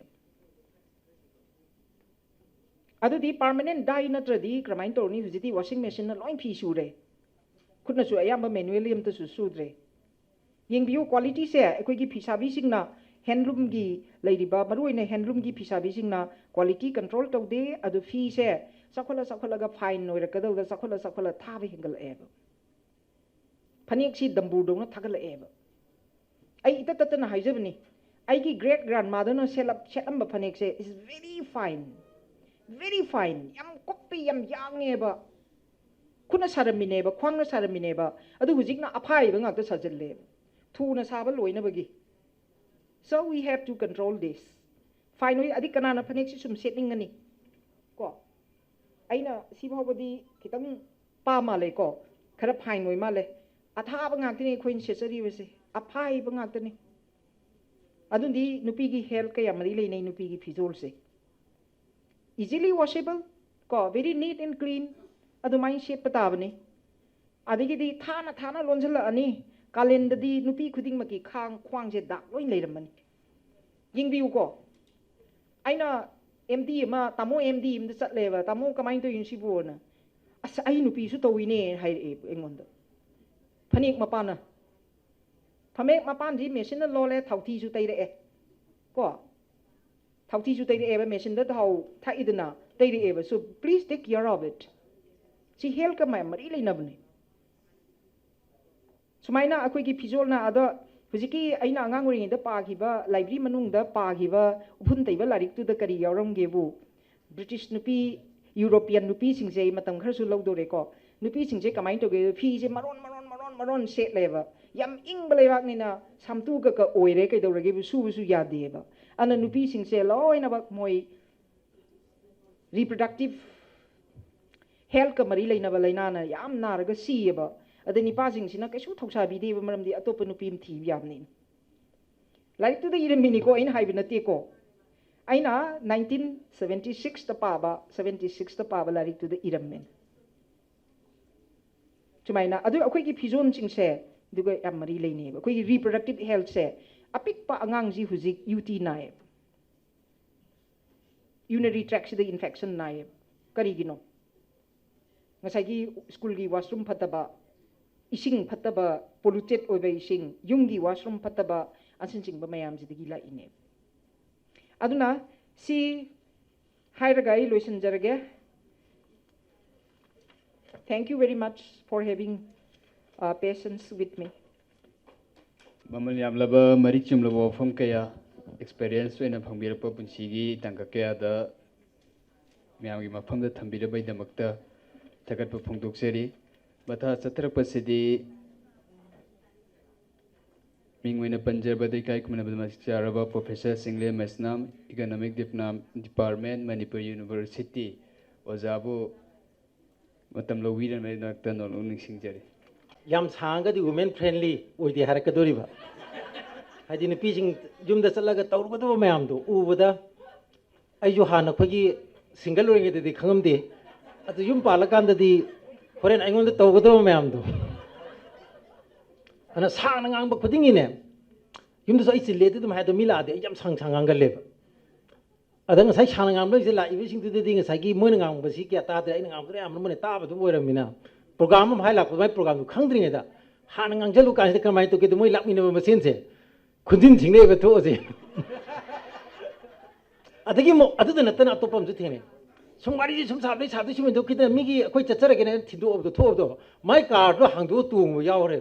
ꯑꯗꯨꯗꯤ ꯄꯥꯔꯃꯅꯦꯟ ꯗꯥꯏ ꯅꯠꯇ꯭ꯔꯗꯤ ꯀꯔꯝꯍꯥꯏꯅ ꯇꯧꯔꯅꯤ? ꯍꯧꯖꯤꯛꯇꯤ ꯋꯥꯁꯤꯡ ꯃꯦꯆꯤꯟꯅ ꯂꯣꯏ ꯐꯤ ꯁꯨꯔꯦ, ꯈꯨꯠꯅꯁꯨ ꯑꯌꯥꯝꯕ ꯃꯦꯅꯨꯋꯦꯜꯂꯤ ꯑꯝꯇꯁꯨ ꯁꯨꯗ꯭ꯔꯦ꯫ ꯌꯦꯡꯕꯤꯌꯨ, ꯀ꯭ꯋꯥꯂꯤꯇꯤꯁꯦ ꯑꯩꯈꯣꯏꯒꯤ ꯐꯤꯁꯥꯕꯤꯁꯤꯡꯅ, ꯍꯦꯟꯂꯨꯝꯒꯤ ꯂꯩꯔꯤꯕ, ꯃꯔꯨꯑꯣꯏꯅ ꯍꯦꯟꯂꯨꯝꯒꯤ ꯐꯤꯁꯥꯕꯤꯁꯤꯡꯅ ꯀ꯭ꯋꯥꯂꯤꯇꯤ ꯀꯟꯇ꯭ꯔꯣꯜ ꯇꯧꯗꯦ꯫ ꯑꯗꯨ ꯐꯤꯁꯦ ꯆꯥꯎꯈꯠꯂ ꯆꯥꯎꯈꯠꯂꯒ ꯐꯥꯏꯟ ꯑꯣꯏꯔꯛꯀꯗꯧꯗ ꯆꯥꯎꯈꯠꯂ ꯆꯥꯎꯈꯠꯂ ꯊꯥꯕ ꯍꯦꯟꯒꯠꯂꯛꯑꯦꯕ꯫ ꯐꯅꯦꯛꯁꯤ ꯗꯝꯕꯨꯔꯗꯧꯅ ꯊꯥꯒꯠꯂꯛꯑꯦꯕ꯫ ꯑꯩ ꯏꯇꯠ ꯇꯠꯇꯅ ꯍꯥꯏꯖꯕꯅꯤ, ꯑꯩꯒꯤ great grandmotherꯅ ꯁꯦꯠꯂꯝ ꯁꯦꯠꯂꯝꯕ ꯐꯅꯦꯛꯁꯦ is very fine, very fine, ꯌꯥꯝ ꯀꯨꯞꯄꯤ, ꯌꯥꯝ ꯌꯥꯡꯉꯦꯕ, ꯈꯨꯠꯅ ꯁꯥꯔꯝꯃꯤꯅꯦꯕ, ꯈ꯭ꯋꯥꯡꯅ ꯁꯥꯔꯝꯃꯤꯅꯦꯕ, ꯑꯗꯨ ꯍꯧꯖꯤꯛꯅ ꯑꯐꯥꯏꯕ ꯉꯥꯛꯇ ꯁꯥꯖꯤꯜꯂꯦꯕ, ꯊꯨꯅ ꯁꯥꯕ ꯂꯣꯏꯅꯕꯒꯤ꯫ So we have to control this. Fine ꯑꯣꯏ, ꯑꯗꯤ ꯀꯅꯥꯅ ꯐꯅꯦꯛꯁꯤ ꯁꯨꯝ ꯁꯦꯠꯅꯤꯡꯒꯅꯤ? ꯀꯣ, ꯑꯩꯅ ꯁꯤ ꯐꯥꯎꯕꯗꯤ ꯈꯤꯇꯪ ꯄꯥ ꯃꯥꯜꯂꯦꯀꯣ, ꯈꯔ fine ꯑꯣꯏ ꯃꯥꯜꯂꯦ꯫ ꯑꯊꯥꯕ ꯉꯥꯛꯇꯅꯤ ꯑꯩꯈꯣꯏꯅ ꯁꯦꯠꯆꯔꯤꯕꯁꯦ, ꯑꯐꯥꯏꯕ ꯉꯥꯛꯇꯅꯤ꯫ ꯑꯗꯨꯗꯤ ꯅꯨꯄꯤꯒꯤ health ꯀꯌꯥ ꯃꯔꯤ ꯂꯩꯅꯩ? ꯅꯨꯄꯤꯒꯤ ꯐꯤꯖꯣꯜꯁꯦ easily washable ꯀꯣ, very neat and clean, ꯑꯗꯨꯃꯥꯏꯅ ꯁꯦꯠꯄ ꯇꯥꯕꯅꯤ꯫ ꯑꯗꯒꯤꯗꯤ ꯊꯥꯅ ꯊꯥꯅ ꯂꯣꯟꯁꯤꯜꯂꯛꯑꯅꯤ꯫ ꯀꯥꯂꯦꯟꯗꯗꯤ ꯅꯨꯄꯤ ꯈꯨꯗꯤꯡꯃꯛꯀꯤ ꯈꯥꯡ ꯈ꯭ꯋꯥꯡꯁꯦ ꯗꯥꯛ ꯂꯣꯏ ꯂꯩꯔꯝꯃꯅꯤ꯫ ꯌꯦꯡꯕꯤꯌꯨꯀꯣ, ꯑꯩꯅ MD ꯑꯃ, ꯇꯥꯃꯣ MD ꯑꯃꯗ ꯆꯠꯂꯦꯕ, "ꯇꯥꯃꯣ, ꯀꯃꯥꯏꯅ ꯇꯧꯔꯤꯅꯣ ꯁꯤꯕꯨꯅ?" "ꯑꯁ, ꯑꯩ ꯅꯨꯄꯤꯁꯨ ꯇꯧꯏꯅꯦ" ꯍꯥꯏꯔꯛꯑꯦ ꯑꯩꯉꯣꯟꯗ꯫ ꯐꯅꯦꯛ ꯃꯄꯥꯟꯅ, ꯐꯅꯦꯛ ꯃꯄꯥꯟꯁꯤ machineꯅ ꯂꯣꯜꯂꯦ, ꯊꯥꯎꯊꯤꯁꯨ ꯇꯩꯔꯛꯑꯦ ꯀꯣ, ꯊꯥꯎꯊꯤꯁꯨ ꯇꯩꯔꯛꯑꯦꯕ, machineꯗ ꯊꯥꯎ ꯊꯥꯛꯏꯗꯅ, ꯇꯩꯔꯛꯑꯦꯕ꯫ So please take care of it. ꯁꯤ healthꯀ ꯃꯌꯥꯝ ꯃꯔꯤ ꯂꯩꯅꯕꯅꯦ꯫ ꯁꯨꯃꯥꯏꯅ ꯑꯩꯈꯣꯏꯒꯤ ꯐꯤꯖꯣꯜꯅ, ꯑꯗꯣ ꯍꯧꯖꯤꯛꯀꯤ ꯑꯩꯅ ꯑꯉꯥꯡ ꯑꯣꯏꯔꯤꯉꯩꯗ ꯄꯥꯈꯤꯕ, library ꯃꯅꯨꯡꯗ ꯄꯥꯈꯤꯕ ꯎꯐꯨꯟ ꯇꯩꯕ ꯂꯥꯏꯔꯤꯛꯇꯨꯗ ꯀꯔꯤ ꯌꯥꯎꯔꯝꯒꯦꯕꯨ, British ꯅꯨꯄꯤ, European ꯅꯨꯄꯤꯁꯤꯡꯁꯦ, ꯑꯩ ꯃꯇꯝ ꯈꯔꯁꯨ ꯂꯧꯗꯣꯔꯦꯀꯣ, ꯅꯨꯄꯤꯁꯤꯡꯁꯦ ꯀꯃꯥꯏꯅ ꯇꯧꯒꯦ? ꯐꯤꯁꯦ ꯃꯔꯣꯟ ꯃꯔꯣꯟ ꯃꯔꯣꯟ ꯃꯔꯣꯟ ꯁꯦꯠꯂꯦꯕ꯫ ꯌꯥꯝ ꯏꯪꯕ ꯂꯩꯕꯥꯛꯅꯤꯅ ꯁꯥꯝꯇꯨ ꯀꯛꯀ ꯑꯣꯏꯔꯦ, ꯀꯩꯗꯧꯔꯒꯦꯕꯨ, ꯁꯨꯕꯁꯨ ꯌꯥꯗꯦꯕ꯫ ꯑꯗꯨꯅ ꯅꯨꯄꯤꯁꯤꯡꯁꯦ ꯂꯣꯏꯅꯃꯛ ꯃꯣꯏ reproductive healthꯀ ꯃꯔꯤ ꯂꯩꯅꯕ ꯂꯥꯏꯅꯥꯅ ꯌꯥꯝ ꯅꯥꯔꯒ ꯁꯤꯌꯦꯕ꯫ ꯑꯗꯩ ꯅꯤꯄꯥꯁꯤꯡꯁꯤꯅ ꯀꯩꯁꯨ ꯊꯧꯁꯥꯕꯤꯗꯦꯕ, ꯃꯔꯝꯗꯤ ꯑꯇꯣꯞꯄ ꯅꯨꯄꯤ ꯑꯃ ꯊꯤꯕ ꯌꯥꯕꯅꯤꯅ꯫ ꯂꯥꯏꯔꯤꯛꯇꯨꯗ ꯏꯔꯝꯃꯤꯅꯤꯀꯣ, ꯑꯩꯅ ꯍꯥꯏꯕ ꯅꯠꯇꯦꯀꯣ꯫ ꯑꯩꯅ nineteen seventy sixꯇ ꯄꯥꯕ, seventy sixꯇ ꯄꯥꯕ ꯂꯥꯏꯔꯤꯛꯇꯨꯗ ꯏꯔꯝꯃꯤꯅꯤ꯫ ꯁꯨꯃꯥꯏꯅ, ꯑꯗꯨ ꯑꯩꯈꯣꯏꯒꯤ ꯐꯤꯖꯣꯜꯁꯤꯡꯁꯦ ꯑꯗꯨꯒ ꯌꯥꯝ ꯃꯔꯤ ꯂꯩꯅꯩꯕ꯫ ꯑꯩꯈꯣꯏꯒꯤ reproductive healthꯁꯦ, ꯑꯄꯤꯛꯄ ꯑꯉꯥꯡꯁꯤ ꯍꯧꯖꯤꯛ UT ꯅꯥꯏꯌꯦꯕ, urinary tractꯁꯤꯗ infection ꯅꯥꯏꯌꯦꯕ꯫ ꯀꯔꯤꯒꯤꯅꯣ? ꯉꯁꯥꯏꯒꯤ schoolꯒꯤ washroom ꯐꯠꯇꯕ, ꯏꯁꯤꯡ ꯐꯠꯇꯕ, polluted ꯑꯣꯏꯕ ꯏꯁꯤꯡ, ꯌꯨꯝꯒꯤ washroom ꯐꯠꯇꯕ, ꯑꯁꯤꯅꯆꯤꯡꯕ ꯃꯌꯥꯝꯁꯤꯗꯒꯤ ꯂꯥꯛꯏꯅꯦꯕ꯫ ꯑꯗꯨꯅ ꯁꯤ ꯍꯥꯏꯔꯒ ꯑꯩ ꯂꯣꯏꯁꯤꯟꯖꯔꯒꯦ꯫ Thank you very much for having, uh, patience with me. ꯃꯃꯜ ꯌꯥꯝꯂꯕ, ꯃꯔꯤꯛ ꯆꯨꯝꯂꯕ ꯋꯥꯐꯝ ꯀꯌꯥ, ꯑꯦꯛꯁꯄꯤꯔꯤꯌꯦꯟꯁ ꯑꯣꯏꯅ ꯐꯪꯕꯤꯔꯛꯄ ꯄꯨꯟꯁꯤꯒꯤ ꯇꯥꯡꯀꯛ ꯀꯌꯥꯗ ꯃꯌꯥꯝꯒꯤ ꯃꯐꯝꯗ ꯊꯝꯕꯤꯔꯕꯒꯤꯗꯃꯛꯇ ꯊꯥꯒꯠꯄ ꯐꯣꯡꯗꯣꯛꯆꯔꯤ꯫ ꯃꯊꯥ ꯆꯠꯊꯔꯛꯄꯁꯤꯗꯤ ꯃꯤꯡ ꯑꯣꯏꯅ ꯄꯟꯖꯕꯗ ꯏꯀꯥꯏ ꯈꯨꯝꯅꯕꯗ ꯃꯇꯤꯛ ꯆꯥꯔꯕ professor Chinglem Meisnam, economic department, Manipur university, ꯑꯣꯖꯥꯕꯨ ꯃꯇꯝ ꯂꯧꯕꯤꯔꯕꯒꯤꯗꯃꯛꯇ ꯅꯣꯡꯂꯨꯛ ꯅꯤꯡꯁꯤꯡꯖꯔꯤ꯫ ꯌꯥꯝ ꯁꯥꯡꯉꯒꯗꯤ ꯋꯨꯃꯦꯟ ꯐ꯭ꯔꯦꯟꯂꯤ ꯑꯣꯏꯗꯦ ꯍꯥꯏꯔꯛꯀꯗꯣꯔꯤꯕ꯫ ꯍꯥꯏꯗꯤ ꯅꯨꯄꯤꯁꯤꯡ ꯌꯨꯝꯗ ꯆꯠꯂꯒ ꯇꯧꯔꯨꯒꯗꯕ ꯃꯌꯥꯝꯗꯣ ꯎꯕꯗ, ꯑꯩꯁꯨ ꯍꯥꯟꯅ ꯑꯩꯈꯣꯏꯒꯤ ꯁꯤꯡꯒꯜ ꯑꯣꯏꯔꯤꯉꯩꯗꯗꯤ ꯈꯪꯉꯝꯗꯦ, ꯑꯗꯨ ꯌꯨꯝ ꯄꯥꯜꯂꯀꯥꯟꯗꯗꯤ ꯍꯣꯔꯦꯟ ꯑꯩꯉꯣꯟꯗ ꯇꯧꯒꯗꯕ ꯃꯌꯥꯝꯗꯣ꯫ ꯑꯗꯨꯅ ꯁꯥꯡꯅ ꯉꯥꯡꯕ ꯈꯨꯗꯤꯡꯒꯤꯅꯦ, ꯌꯨꯝꯗꯁꯨ ꯑꯩ ꯆꯤꯜꯂꯦ ꯑꯗꯨ ꯑꯗꯨꯝ ꯍꯥꯏꯗꯣ, ꯃꯤ ꯂꯥꯛꯑꯗꯤ ꯑꯩ ꯌꯥꯝ ꯁꯥꯡ ꯁꯥꯡ ꯉꯥꯡꯒꯜꯂꯦꯕ꯫ ꯑꯗ ꯉꯁꯥꯏ ꯁꯥꯡꯅ ꯉꯥꯡꯕꯁꯦ ꯂꯥꯛꯏꯕꯁꯤꯡꯗꯨꯗꯗꯤ ꯉꯁꯥꯏꯒꯤ ꯃꯣꯏꯅ ꯉꯥꯡꯕꯁꯤ ꯀꯌꯥ ꯇꯥꯗ꯭ꯔꯦ, ꯑꯩꯅ ꯉꯥꯡꯕꯗꯨꯅ ꯑꯌꯥꯝꯕꯅ ꯃꯣꯏꯅ ꯇꯥꯕ ꯑꯗꯨꯝ ꯑꯣꯏꯔꯝꯃꯤꯅ, ꯄ꯭ꯔꯣꯒ꯭ꯔꯥꯝ ꯑꯃ ꯍꯥꯏ ꯂꯥꯛꯄꯗ ꯃꯥꯏ ꯄ꯭ꯔꯣꯒ꯭ꯔꯥꯝꯗꯨ ꯈꯪꯗ꯭ꯔꯤꯉꯩꯗ ꯍꯥꯟꯅ ꯉꯥꯡꯁꯤꯜꯂꯨ ꯀꯥꯟꯁꯤꯗ ꯀꯃꯥꯏꯅ ꯇꯧꯒꯦꯗ, ꯃꯣꯏ ꯂꯥꯛꯃꯤꯟꯅꯕ ꯃꯁꯦꯟꯁꯦ ꯈꯨꯟꯖꯤꯟ ꯁꯤꯡꯅꯩꯕ ꯊꯣꯛꯑꯁꯦ꯫ ꯑꯗꯒꯤ ꯑꯃꯨꯛ ꯑꯗꯨꯗ ꯅꯠꯇꯅ ꯑꯇꯣꯞꯄ ꯑꯃꯁꯨ ꯊꯦꯡꯅꯩ꯫ ꯁꯨꯝ ꯋꯥꯔꯤꯁꯦ ꯁꯨꯝ ꯁꯥꯕꯗꯩ ꯁꯥꯕꯗꯩ ꯁꯨꯝ ꯍꯦꯟꯗꯣꯛꯈꯤꯗꯅ ꯃꯤꯒꯤ ꯑꯩꯈꯣꯏ ꯆꯠꯆꯔꯒꯦꯅ ꯊꯤꯟꯗꯣꯛꯑꯕꯗꯣ ꯊꯣꯛꯑꯕꯗꯣ ꯃꯥꯏ ꯀꯥꯔꯗꯣ ꯍꯥꯡꯗꯣꯛꯑ ꯇꯣꯡꯕ ꯌꯥꯎꯔꯦ꯫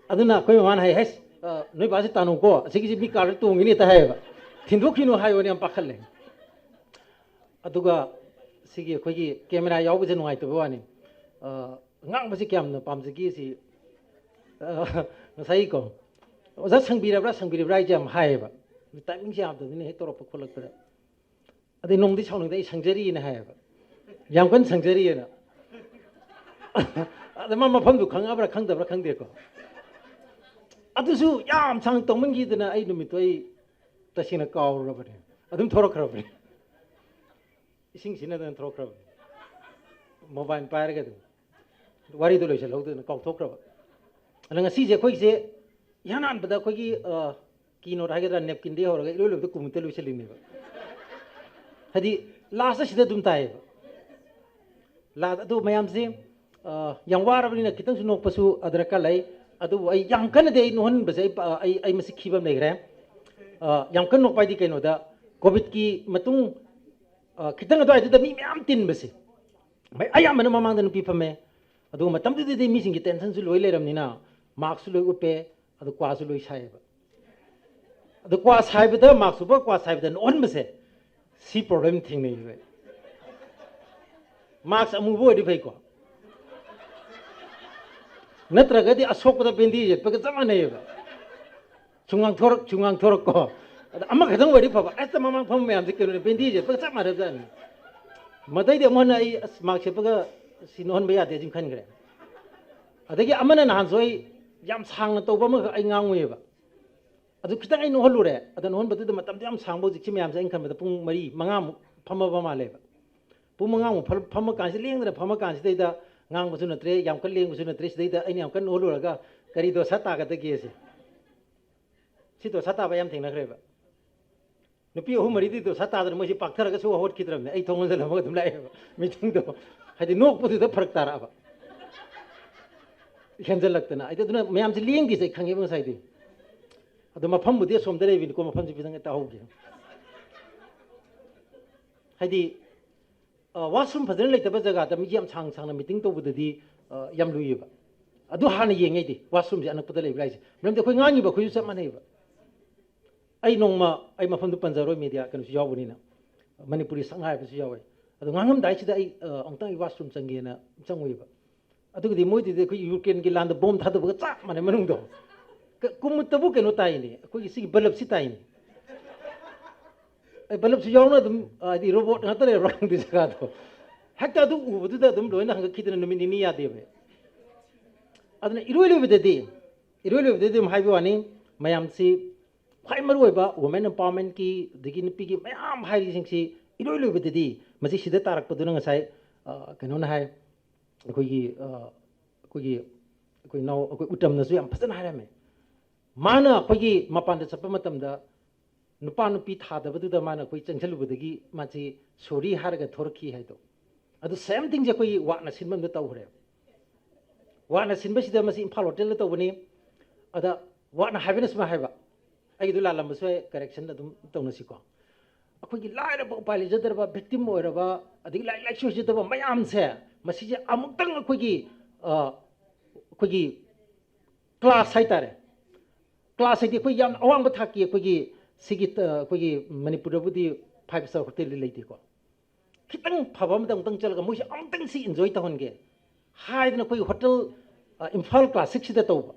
ꯑꯗꯨꯅ ꯑꯩꯈꯣꯏ ꯃꯃꯥꯅ ꯍꯥꯏ, "ꯍꯩꯁ, ꯑ, ꯅꯣꯏ ꯕꯥꯁꯦ ꯇꯥꯅꯧꯀꯣ, ꯑꯁꯤꯒꯤꯁꯤ ꯃꯤ ꯀꯥꯔꯗ ꯇꯣꯡꯉꯤꯅꯦ" ꯍꯦꯛꯇ ꯍꯥꯏꯌꯦꯕ꯫ "ꯊꯤꯟꯗꯣꯛꯈꯤꯅꯨ" ꯍꯥꯏꯌꯣꯅ ꯌꯥꯝ ꯄꯥꯈꯠꯂꯦ꯫ ꯑꯗꯨꯒ ꯁꯤꯒꯤ ꯑꯩꯈꯣꯏꯒꯤ ꯀꯦꯃꯦꯔꯥ ꯌꯥꯎꯕꯁꯦ ꯅꯨꯡꯉꯥꯏꯇꯕ ꯋꯥꯅꯤ꯫ ꯑ, ꯉꯥꯡꯕꯁꯤ ꯀꯌꯥꯝꯅ ꯄꯥꯝꯖꯒꯦ ꯁꯤ, ꯑ, ꯉꯁꯥꯏꯒꯤꯀꯣ, "ꯑꯣꯖꯥ ꯁꯪꯕꯤꯔꯕ꯭ꯔꯥ, ꯁꯪꯕꯤꯔꯕ꯭ꯔꯥ?" ꯍꯥꯏꯁꯦ ꯌꯥꯝ ꯍꯥꯏꯌꯦꯕ꯫ ꯇꯥꯏꯃꯤꯡꯁꯦ ꯌꯥꯝꯗꯕꯅꯤꯅ ꯍꯦꯛ ꯇꯧꯔꯛꯄ ꯈꯣꯠꯂꯛꯄꯗ꯫ ꯑꯗꯩ ꯅꯣꯡꯃꯗꯤ ꯁꯥꯎꯅꯤꯡꯗꯅ "ꯑꯩ ꯁꯪꯖꯔꯤꯅ" ꯍꯥꯏꯌꯦꯕ꯫ "ꯌꯥꯝ ꯀꯟꯅ ꯁꯪꯖꯔꯤꯑꯅ"꯫ ꯑꯗ ꯃꯥ ꯃꯐꯝꯗꯨ ꯈꯪꯉꯕ꯭ꯔꯥ ꯈꯪꯗꯕ꯭ꯔꯥ ꯈꯪꯗꯦꯀꯣ꯫ ꯑꯗꯨꯁꯨ ꯌꯥꯝ ꯁꯥꯡꯅ ꯇꯧꯃꯟꯈꯤꯗꯅ ꯑꯩ ꯅꯨꯃꯤꯠꯇꯣ ꯑꯩ ꯇꯁꯦꯡꯅ ꯀꯥꯎꯔꯨꯔꯕꯅꯦ꯫ ꯑꯗꯨꯝ ꯊꯣꯔꯛꯈ꯭ꯔꯕꯅꯦ꯫ ꯏꯁꯤꯡ ꯁꯤꯖꯤꯟꯅꯗꯅ ꯊꯣꯔꯛꯈ꯭ꯔꯕꯅꯦ꯫ ꯃꯣꯕꯥꯏꯜ ꯄꯥꯏꯔꯒ ꯑꯗꯨꯝ꯫ ꯋꯥꯔꯤꯗꯣ ꯂꯣꯏꯁꯤꯜꯍꯧꯗꯗꯅ ꯀꯥꯎꯊꯣꯛꯈ꯭ꯔꯕ꯫ ꯑꯗ ꯉꯁꯤꯁꯦ ꯑꯩꯈꯣꯏꯁꯦ ꯏꯍꯥꯟ ꯍꯥꯟꯕꯗ ꯑꯩꯈꯣꯏꯒꯤ, ꯑ, ꯀꯤꯅꯣꯠ ꯍꯥꯏꯒꯗ꯭ꯔꯥ, ꯅꯦꯞꯀꯤꯟꯗꯒꯤ ꯍꯧꯔꯒ ꯏꯂꯣꯏ ꯂꯣꯏꯕꯗ ꯀꯨꯝꯃꯨꯠꯇ ꯂꯣꯏꯁꯤꯜꯂꯤꯅꯦꯕ꯫ ꯍꯥꯏꯗꯤ ꯂꯥꯁꯇ ꯁꯤꯗ ꯑꯗꯨꯝ ꯇꯥꯏꯌꯦꯕ꯫ ꯂꯥꯁ ꯑꯗꯨ ꯃꯌꯥꯝꯁꯦ, ꯑ, ꯌꯥꯝ ꯋꯥꯔꯕꯅꯤꯅ ꯈꯤꯇꯪꯁꯨ ꯅꯣꯛꯄꯁꯨ ꯗꯔꯀꯥꯔ ꯂꯩ꯫ ꯑꯗꯨꯕꯨ ꯑꯩ ꯌꯥꯝ ꯀꯟꯅꯗꯤ ꯑꯩ ꯅꯣꯛꯍꯟꯕꯁꯦ ꯑꯩ ꯄ-, ꯑꯩ, ꯑꯩ ꯃꯁꯤ ꯈꯤꯕ ꯑꯃ ꯂꯩꯈ꯭ꯔꯦ꯫ ꯑ, ꯌꯥꯝ ꯀꯟꯅ ꯅꯣꯛꯄ ꯍꯥꯏꯗꯤ ꯀꯩꯅꯣꯗ, ꯀꯣꯚꯤꯗꯀꯤ ꯃꯇꯨꯡ, ꯑ, ꯈꯤꯇꯪ ꯑꯗꯨꯋꯥꯏꯗꯨꯗ ꯃꯤ ꯃꯌꯥꯝ ꯇꯤꯟꯕꯁꯦ꯫ ꯃꯩ-, ꯑꯌꯥꯝꯕꯅ ꯃꯃꯥꯡꯗ ꯅꯨꯄꯤ ꯐꯝꯃꯦ꯫ ꯑꯗꯨꯒ ꯃꯇꯝꯗꯨꯗꯗꯤ ꯃꯤꯁꯤꯡꯒꯤ ꯇꯦꯟꯁꯟꯁꯨ ꯂꯣꯏ ꯂꯩꯔꯝꯅꯤꯅ, ꯃꯥꯛꯁꯨ ꯂꯣꯏ ꯎꯞꯄꯦ, ꯑꯗꯨ ꯀ꯭ꯋꯥꯁꯨ ꯂꯣꯏ ꯁꯥꯏꯌꯦꯕ꯫ ꯑꯗꯨ ꯀ꯭ꯋꯥ ꯁꯥꯏꯕꯗ, ꯃꯥꯛꯁ ꯎꯞꯄ ꯀ꯭ꯋꯥ ꯁꯥꯏꯕꯗ ꯅꯣꯛꯍꯟꯕꯁꯦ, ꯁꯤ ꯄ꯭ꯔꯣꯕ꯭ꯂꯦꯝ ꯊꯦꯡꯅꯩꯌꯦꯕ꯫ ꯃꯥꯛꯁ ꯑꯃꯨꯕ ꯑꯣꯏꯔꯗꯤ ꯐꯩꯀꯣ, ꯅꯠꯇ꯭ꯔꯒꯗꯤ ꯑꯁꯣꯛꯄꯗ ꯕꯦꯟꯗꯦꯖ ꯌꯦꯠꯄꯒ ꯆꯞ ꯃꯥꯟꯅꯩꯌꯦꯕ꯫ ꯁꯨꯝ ꯉꯥꯡꯊꯣꯔꯛ ꯁꯨꯝ ꯉꯥꯡꯊꯣꯔꯛꯀꯣ꯫ ꯑꯗ ꯑꯃꯈꯛꯇꯪ ꯑꯣꯏꯔꯗꯤ ꯐꯕ, ꯑꯁ ꯃꯃꯥꯡ ꯐꯝꯕ ꯃꯌꯥꯝꯁꯦ ꯀꯩꯅꯣꯅꯦ, ꯕꯦꯟꯗꯦꯖ ꯌꯦꯠꯄꯒ ꯆꯞ ꯃꯥꯟꯅꯕꯖꯥꯠꯅꯤ꯫ ꯃꯗꯩꯗꯤ ꯑꯃꯨꯛ ꯍꯟꯅ ꯑꯩ ꯑꯁ ꯃꯥꯛꯁ ꯌꯦꯠꯄꯒ ꯁꯤ ꯅꯣꯛꯍꯟꯕ ꯌꯥꯗꯦ ꯁꯤꯃ ꯈꯟꯈ꯭ꯔꯦ꯫ ꯑꯗꯒꯤ ꯑꯃꯅ ꯅꯍꯥꯟꯁꯨ ꯑꯩ ꯌꯥꯝ ꯁꯥꯡꯅ ꯇꯧꯕ ꯑꯃꯈꯛ ꯑꯩ ꯉꯥꯡꯉꯨꯏꯌꯦꯕ꯫ ꯑꯗꯨ ꯈꯤꯇꯪ ꯑꯩ ꯅꯣꯛꯍꯜꯂꯨꯔꯦ꯫ ꯑꯗ ꯅꯣꯛꯍꯟꯕꯗꯨꯗ ꯃꯇꯝꯗꯤ ꯌꯥꯝ ꯁꯥꯡꯕ, ꯍꯧꯖꯤꯛꯁꯤ ꯃꯌꯥꯝꯁꯦ ꯑꯩꯅ ꯈꯟꯕꯗ ꯄꯨꯡ ꯃꯔꯤ ꯃꯉꯥꯃꯨꯛ ꯐꯝꯃꯕ ꯃꯥꯜꯂꯦꯕ꯫ ꯄꯨꯡ ꯃꯉꯥꯃꯨꯛ ꯐꯝ- ꯐꯝꯃ ꯀꯥꯟꯁꯤꯗ, ꯂꯦꯡꯗꯅ ꯐꯝꯃ ꯀꯥꯟꯁꯤꯗꯩꯗ, ꯉꯥꯡꯕꯁꯨ ꯅꯠꯇ꯭ꯔꯦ, ꯌꯥꯝ ꯀꯟꯅ ꯂꯦꯡꯕꯁꯨ ꯅꯠꯇ꯭ꯔꯦ, ꯁꯤꯗꯩꯗ ꯑꯩꯅ ꯌꯥꯝ ꯀꯟꯅ ꯅꯣꯛꯍꯜꯂꯨꯔꯒ ꯀꯔꯤ ꯗꯣꯁꯥ ꯇꯥꯒꯗꯒꯦ ꯁꯤ꯫ ꯁꯤ ꯗꯣꯁꯥ ꯇꯥꯕ ꯌꯥꯝ ꯊꯦꯡꯅꯈ꯭ꯔꯦꯕ꯫ ꯅꯨꯄꯤ ꯑꯍꯨꯝ ꯃꯔꯤꯗꯤ ꯗꯣꯁꯥ ꯇꯥꯗꯅ ꯃꯣꯏꯁꯤ ꯄꯥꯛꯊꯔꯒ ꯁꯨ ꯍꯧꯒꯠꯈꯤꯗ꯭ꯔꯕꯅꯦ, ꯑꯩ ꯊꯣꯡ ꯂꯣꯟꯁꯤꯜꯂꯝꯃꯒ ꯑꯗꯨꯝ ꯂꯥꯛꯑꯦꯕ꯫ ꯃꯤꯇꯤꯡꯗꯣ ꯍꯥꯏꯗꯤ ꯅꯣꯛꯄꯗꯨꯗ ꯐꯔꯛ ꯇꯥꯔꯛꯑꯕ, ꯍꯦꯟꯖꯜꯂꯛꯇꯅ꯫ ꯑꯩꯗꯤ ꯑꯗꯨꯅ ꯃꯌꯥꯝꯁꯤ ꯂꯦꯡꯗꯦꯁꯦ ꯑꯩ ꯈꯪꯉꯦꯕ ꯉꯁꯥꯏꯗꯤ꯫ ꯑꯗꯣ ꯃꯐꯝꯕꯨꯗꯤ ꯑꯁꯣꯝꯗ ꯂꯩꯕꯅꯤꯀꯣ, ꯃꯐꯝꯁꯤ ꯈꯤꯇꯪ ꯇꯥꯍꯧꯒꯦ꯫ ꯍꯥꯏꯗꯤ ꯋꯥꯁꯔꯨꯝ ꯐꯖꯅ ꯂꯩꯇꯕ ꯖꯒꯥꯗ ꯃꯤ ꯌꯥꯝ ꯁꯥꯡ ꯁꯥꯡꯅ ꯃꯤꯇꯤꯡ ꯇꯧꯕꯗꯗꯤ ꯌꯥꯝ ꯂꯨꯏꯌꯦꯕ꯫ ꯑꯗꯨ ꯍꯥꯟꯅ ꯌꯦꯡꯉꯩꯗꯤ ꯋꯥꯁꯔꯨꯝꯁꯦ ꯑꯅꯛꯄꯗ ꯂꯩꯕ꯭ꯔꯥ ꯍꯥꯏꯁꯦ, ꯃꯔꯝꯗꯤ ꯑꯩꯈꯣꯏ ꯉꯥꯡꯉꯤꯕ ꯑꯩꯈꯣꯏꯁꯨ ꯆꯞ ꯃꯥꯟꯅꯩꯕ꯫ ꯑꯩ ꯅꯣꯡꯃ ꯑꯩ ꯃꯐꯝꯗꯨ ꯄꯟꯖꯔꯣꯏ, ꯃꯦꯗꯤꯌꯥ ꯀꯩꯅꯣꯁꯨ ꯌꯥꯎꯕꯅꯤꯅ, ꯃꯅꯤꯄꯨꯔꯤ ꯁꯛꯅꯥꯏꯕꯁꯨ ꯌꯥꯎꯋꯦ꯫ ꯑꯗꯣ ꯉꯥꯡꯉꯝꯗꯥꯏꯁꯤꯗ ꯑꯩ ꯑꯃꯨꯛꯇꯪ ꯑꯩ ꯋꯥꯁꯔꯨꯝ ꯆꯪꯒꯦꯅ ꯆꯪꯉꯨꯏꯕ꯫ ꯑꯗꯨꯒꯗꯤ ꯃꯣꯏꯗꯨꯗꯤ ꯑꯩꯈꯣꯏ ꯌꯨꯀ꯭ꯔꯦꯟꯒꯤ ꯂꯥꯟꯗ ꯕꯣꯝ ꯊꯥꯗꯕꯒ ꯆꯞ ꯃꯥꯟꯅꯩ ꯃꯅꯨꯡꯗꯣ꯫ ꯀ- ꯀꯨꯝꯃꯨꯠꯇꯕꯨ ꯀꯩꯅꯣ ꯇꯥꯏꯅꯦ, ꯑꯩꯈꯣꯏꯒꯤ ꯁꯤꯒꯤ ꯕꯂꯞꯁꯤ ꯇꯥꯏꯅꯦ꯫ ꯑꯩ ꯕꯂꯞꯁꯤ ꯌꯥꯎꯅ ꯑꯗꯨꯝ, ꯍꯥꯏꯗꯤ ꯔꯣꯕꯣꯠ ꯉꯥꯛꯇ ꯂꯩꯔꯕ꯭ꯔꯥ ꯈꯪꯗꯦ ꯖꯒꯥꯗꯣ꯫ ꯍꯦꯛꯇ ꯑꯗꯨ ꯎꯕꯗꯨꯗ ꯑꯗꯨꯝ ꯂꯣꯏꯅ ꯍꯪꯒꯠꯈꯤꯗꯅ ꯅꯨꯃꯤꯠ ꯅꯤꯅꯤ ꯌꯥꯗꯦꯕ꯫ ꯑꯗꯨꯅ ꯏꯔꯣꯏ ꯂꯣꯏꯕꯗꯗꯤ, ꯏꯔꯣꯏ ꯂꯣꯏꯕꯗꯗꯤ ꯑꯗꯨꯝ ꯍꯥꯏꯕ ꯋꯥꯅꯤ, ꯃꯌꯥꯝꯁꯤ ꯈ꯭ꯋꯥꯏ ꯃꯔꯨꯑꯣꯏꯕ ꯋꯨꯃꯦꯟ ꯑꯦꯝꯄꯥꯋꯔꯃꯦꯟꯀꯤ, ꯑꯗꯒꯤ ꯅꯨꯄꯤꯒꯤ ꯃꯌꯥꯝ ꯍꯥꯏꯔꯤꯁꯤꯡꯁꯤ ꯏꯔꯣꯏ ꯂꯣꯏꯕꯗꯗꯤ ꯃꯁꯤ ꯁꯤꯗ ꯇꯥꯔꯛꯄꯗꯨꯅ ꯉꯁꯥꯏ, ꯑ, ꯀꯩꯅꯣꯅ ꯍꯥꯏ, ꯑꯩꯈꯣꯏꯒꯤ, ꯑ, ꯑꯩꯈꯣꯏꯒꯤ, ꯑꯩꯈꯣꯏ ꯏꯅꯥꯎ, ꯑꯩꯈꯣꯏ ꯎꯇꯝꯅꯁꯨ ꯌꯥꯝ ꯐꯖꯅ ꯍꯥꯏꯔꯝꯃꯦ꯫ ꯃꯥꯅ ꯑꯩꯈꯣꯏꯒꯤ ꯃꯄꯥꯟꯗ ꯆꯠꯄ ꯃꯇꯝꯗ ꯅꯨꯄꯥ ꯅꯨꯄꯤ ꯊꯥꯗꯕꯗꯨꯗ ꯃꯥꯅ ꯑꯩꯈꯣꯏ ꯆꯪꯁꯤꯜꯂꯨꯕꯗꯒꯤ ꯃꯥꯁꯤ ꯁꯣꯔꯤ ꯍꯥꯏꯔꯒ ꯊꯣꯔꯛꯈꯤ ꯍꯥꯏꯗꯣ꯫ ꯑꯗꯨ ꯁꯦꯝ ꯊꯤꯡꯁꯦ ꯑꯩꯈꯣꯏꯒꯤ ꯋꯥꯠꯅ ꯁꯤꯟꯕ ꯑꯝꯗ ꯇꯧꯈ꯭ꯔꯦ꯫ ꯋꯥꯠꯅ ꯁꯤꯟꯕꯁꯤꯗ ꯃꯁꯤ ꯏꯝꯐꯥꯜ ꯍꯣꯇꯦꯜꯗ ꯇꯧꯕꯅꯤ꯫ ꯑꯗ ꯋꯥꯠꯅ ꯍꯥꯏꯕꯅ ꯁꯨꯃꯥꯏꯅ ꯍꯥꯏꯕ, ꯑꯩꯒꯤꯗꯨ ꯂꯥꯜꯂꯝꯕꯁꯨ ꯌꯥꯏ, ꯀꯔꯦꯛꯁꯟ ꯑꯗꯨꯝ ꯇꯧꯅꯁꯤꯀꯣ꯫ ꯑꯩꯈꯣꯏꯒꯤ ꯂꯥꯏꯔꯕ, ꯎꯄꯥꯏ ꯂꯩꯖꯗ꯭ꯔꯕ, ꯚꯤꯛꯇꯤꯝ ꯑꯣꯏꯔꯕ, ꯑꯗꯒꯤ ꯂꯥꯏꯔꯤꯛ ꯂꯥꯏꯁꯨ ꯍꯩꯖꯗꯕ ꯃꯌꯥꯝꯁꯦ, ꯃꯁꯤꯁꯦ ꯑꯃꯨꯛꯇꯪ ꯑꯩꯈꯣꯏꯒꯤ, ꯑ, ꯑꯩꯈꯣꯏꯒꯤ ꯀ꯭ꯂꯥꯁ ꯍꯥꯏꯇꯥꯔꯦ, ꯀ꯭ꯂꯥꯁ ꯍꯥꯏꯗꯤ ꯑꯩꯈꯣꯏ ꯌꯥꯝꯅ ꯑꯋꯥꯡꯕ ꯊꯥꯛꯀꯤ ꯑꯩꯈꯣꯏꯒꯤ ꯁꯤꯒꯤ ꯑꯩꯈꯣꯏꯒꯤ ꯃꯅꯤꯄꯨꯔꯗꯕꯨꯗꯤ ꯐꯥꯏꯚ ꯁ꯭ꯇꯥꯔ ꯍꯣꯇꯦꯜꯗꯤ ꯂꯩꯇꯦꯀꯣ꯫ ꯈꯤꯇꯪ ꯐꯕ ꯑꯃꯗ ꯑꯃꯨꯛꯇꯪ ꯆꯠꯂꯒ ꯃꯣꯏꯁꯦ ꯑꯃꯨꯛꯇꯪ ꯁꯤ ꯏꯟꯖꯣꯏ ꯇꯧꯍꯟꯒꯦ ꯍꯥꯏꯗꯅ ꯑꯩꯈꯣꯏꯒꯤ ꯍꯣꯇꯦꯜ, ꯏꯝꯐꯥꯜ ꯀ꯭ꯂꯥꯁ ꯁꯤꯛꯁꯁꯤꯗ ꯇꯧꯕ꯫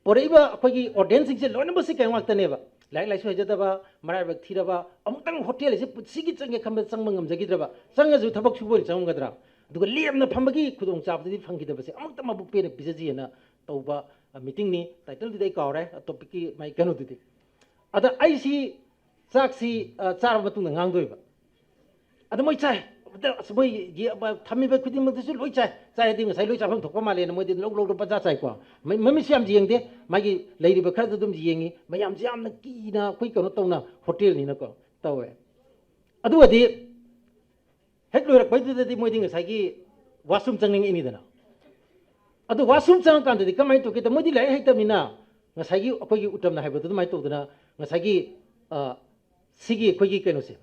ꯄꯣꯔꯛꯏꯕ ꯑꯩꯈꯣꯏꯒꯤ ꯑꯣꯗꯤꯌꯟꯁꯁꯤꯡꯁꯦ ꯂꯣꯏꯅꯃꯛꯁꯤ ꯀꯩꯅꯣ ꯉꯥꯛꯇꯅꯦꯕ, ꯂꯥꯏꯔꯤꯛ ꯂꯥꯏꯁꯨ ꯍꯩꯖꯗꯕ, ꯃꯔꯥꯏꯕꯛ ꯊꯤꯔꯕ, ꯑꯃꯨꯛꯇꯪ ꯍꯣꯇꯦꯜ ꯑꯁꯤ ꯄꯨꯟꯁꯤꯒꯤ ꯆꯪꯒꯦ ꯈꯟꯕꯗ ꯆꯪꯕ ꯉꯝꯖꯈꯤꯗ꯭ꯔꯕ, ꯆꯪꯉꯁꯨ ꯊꯕꯛ ꯁꯨꯕ ꯑꯣꯏꯅ ꯆꯪꯉꯝꯒꯗ꯭ꯔꯥ? ꯑꯗꯨꯒ ꯂꯦꯝꯅ ꯐꯝꯕꯒꯤ ꯈꯨꯗꯣꯡꯆꯥꯕꯗꯨꯗꯤ ꯐꯪꯈꯤꯗꯕꯁꯦ ꯑꯃꯨꯛꯇ ꯃꯕꯨꯛ ꯄꯦꯟꯅ ꯄꯤꯖꯁꯤꯑꯅ ꯇꯧꯕ ꯃꯤꯇꯤꯡꯅꯤ꯫ ꯇꯥꯏꯇꯜꯗꯨꯗꯤ ꯑꯩ ꯀꯥꯎꯔꯦ, ꯇꯣꯄꯤꯛꯀꯤ ꯃꯥꯏ ꯀꯩꯅꯣꯗꯨꯗꯤ꯫ ꯑꯗ ꯑꯩꯁꯤ ꯆꯥꯛꯁꯤ ꯆꯥꯔꯕ ꯃꯇꯨꯡꯗ ꯉꯥꯡꯗꯣꯏꯕ꯫ ꯑꯗ ꯃꯣꯏ ꯆꯥꯏ꯫ ꯑꯁ, ꯃꯣꯏ ꯊꯝꯃꯤꯕ ꯈꯨꯗꯤꯡꯃꯛꯇꯁꯨ ꯂꯣꯏ ꯆꯥꯏ꯫ ꯆꯥꯏ ꯍꯥꯏꯗꯤ ꯉꯁꯥꯏ ꯂꯣꯏ ꯆꯥꯐꯝ ꯊꯣꯛꯄ ꯃꯥꯜꯂꯦꯅ ꯃꯣꯏꯗꯤ ꯂꯧ ꯂꯧꯗ ꯄꯪꯆꯥ ꯆꯥꯏꯀꯣ꯫ ꯃꯃꯤꯠꯁꯨ ꯌꯥꯝ ꯌꯦꯡꯗꯦ, ꯃꯥꯒꯤ ꯂꯩꯔꯤꯕ ꯈꯔꯗꯨ ꯑꯗꯨꯝ ꯌꯦꯡꯉꯤ꯫ ꯃꯌꯥꯝꯁꯦ ꯌꯥꯝꯅ ꯀꯤꯅ ꯑꯩꯈꯣꯏ ꯀꯩꯅꯣ ꯇꯧꯅ ꯍꯣꯇꯦꯜꯅꯤꯅꯀꯣ ꯇꯧꯋꯦ꯫ ꯑꯗꯨꯒꯗꯤ ꯍꯦꯛ ꯂꯣꯏꯔꯛꯄꯩꯗꯨꯗꯗꯤ ꯃꯣꯏꯗꯤ ꯉꯁꯥꯏꯒꯤ ꯋꯥꯁꯔꯨꯝ ꯆꯪꯅꯤꯡꯉꯛꯏꯅꯤꯗꯅ꯫ ꯑꯗꯨ ꯋꯥꯁꯔꯨꯝ ꯆꯪꯉꯀꯥꯟꯗꯗꯤ ꯀꯃꯥꯏꯅ ꯇꯧꯒꯦꯗ, ꯃꯣꯏꯗꯤ ꯂꯥꯏꯔꯤꯛ ꯍꯩꯇꯕꯅꯤꯅ ꯉꯁꯥꯏꯒꯤ ꯑꯩꯈꯣꯏꯒꯤ ꯎꯇꯝꯅ ꯍꯥꯏꯕꯗꯨ ꯑꯗꯨꯃꯥꯏꯅ ꯇꯧꯗꯅ ꯉꯁꯥꯏꯒꯤ ꯁꯤꯒꯤ ꯑꯩꯈꯣꯏꯒꯤ ꯀꯩꯅꯣꯁꯦ,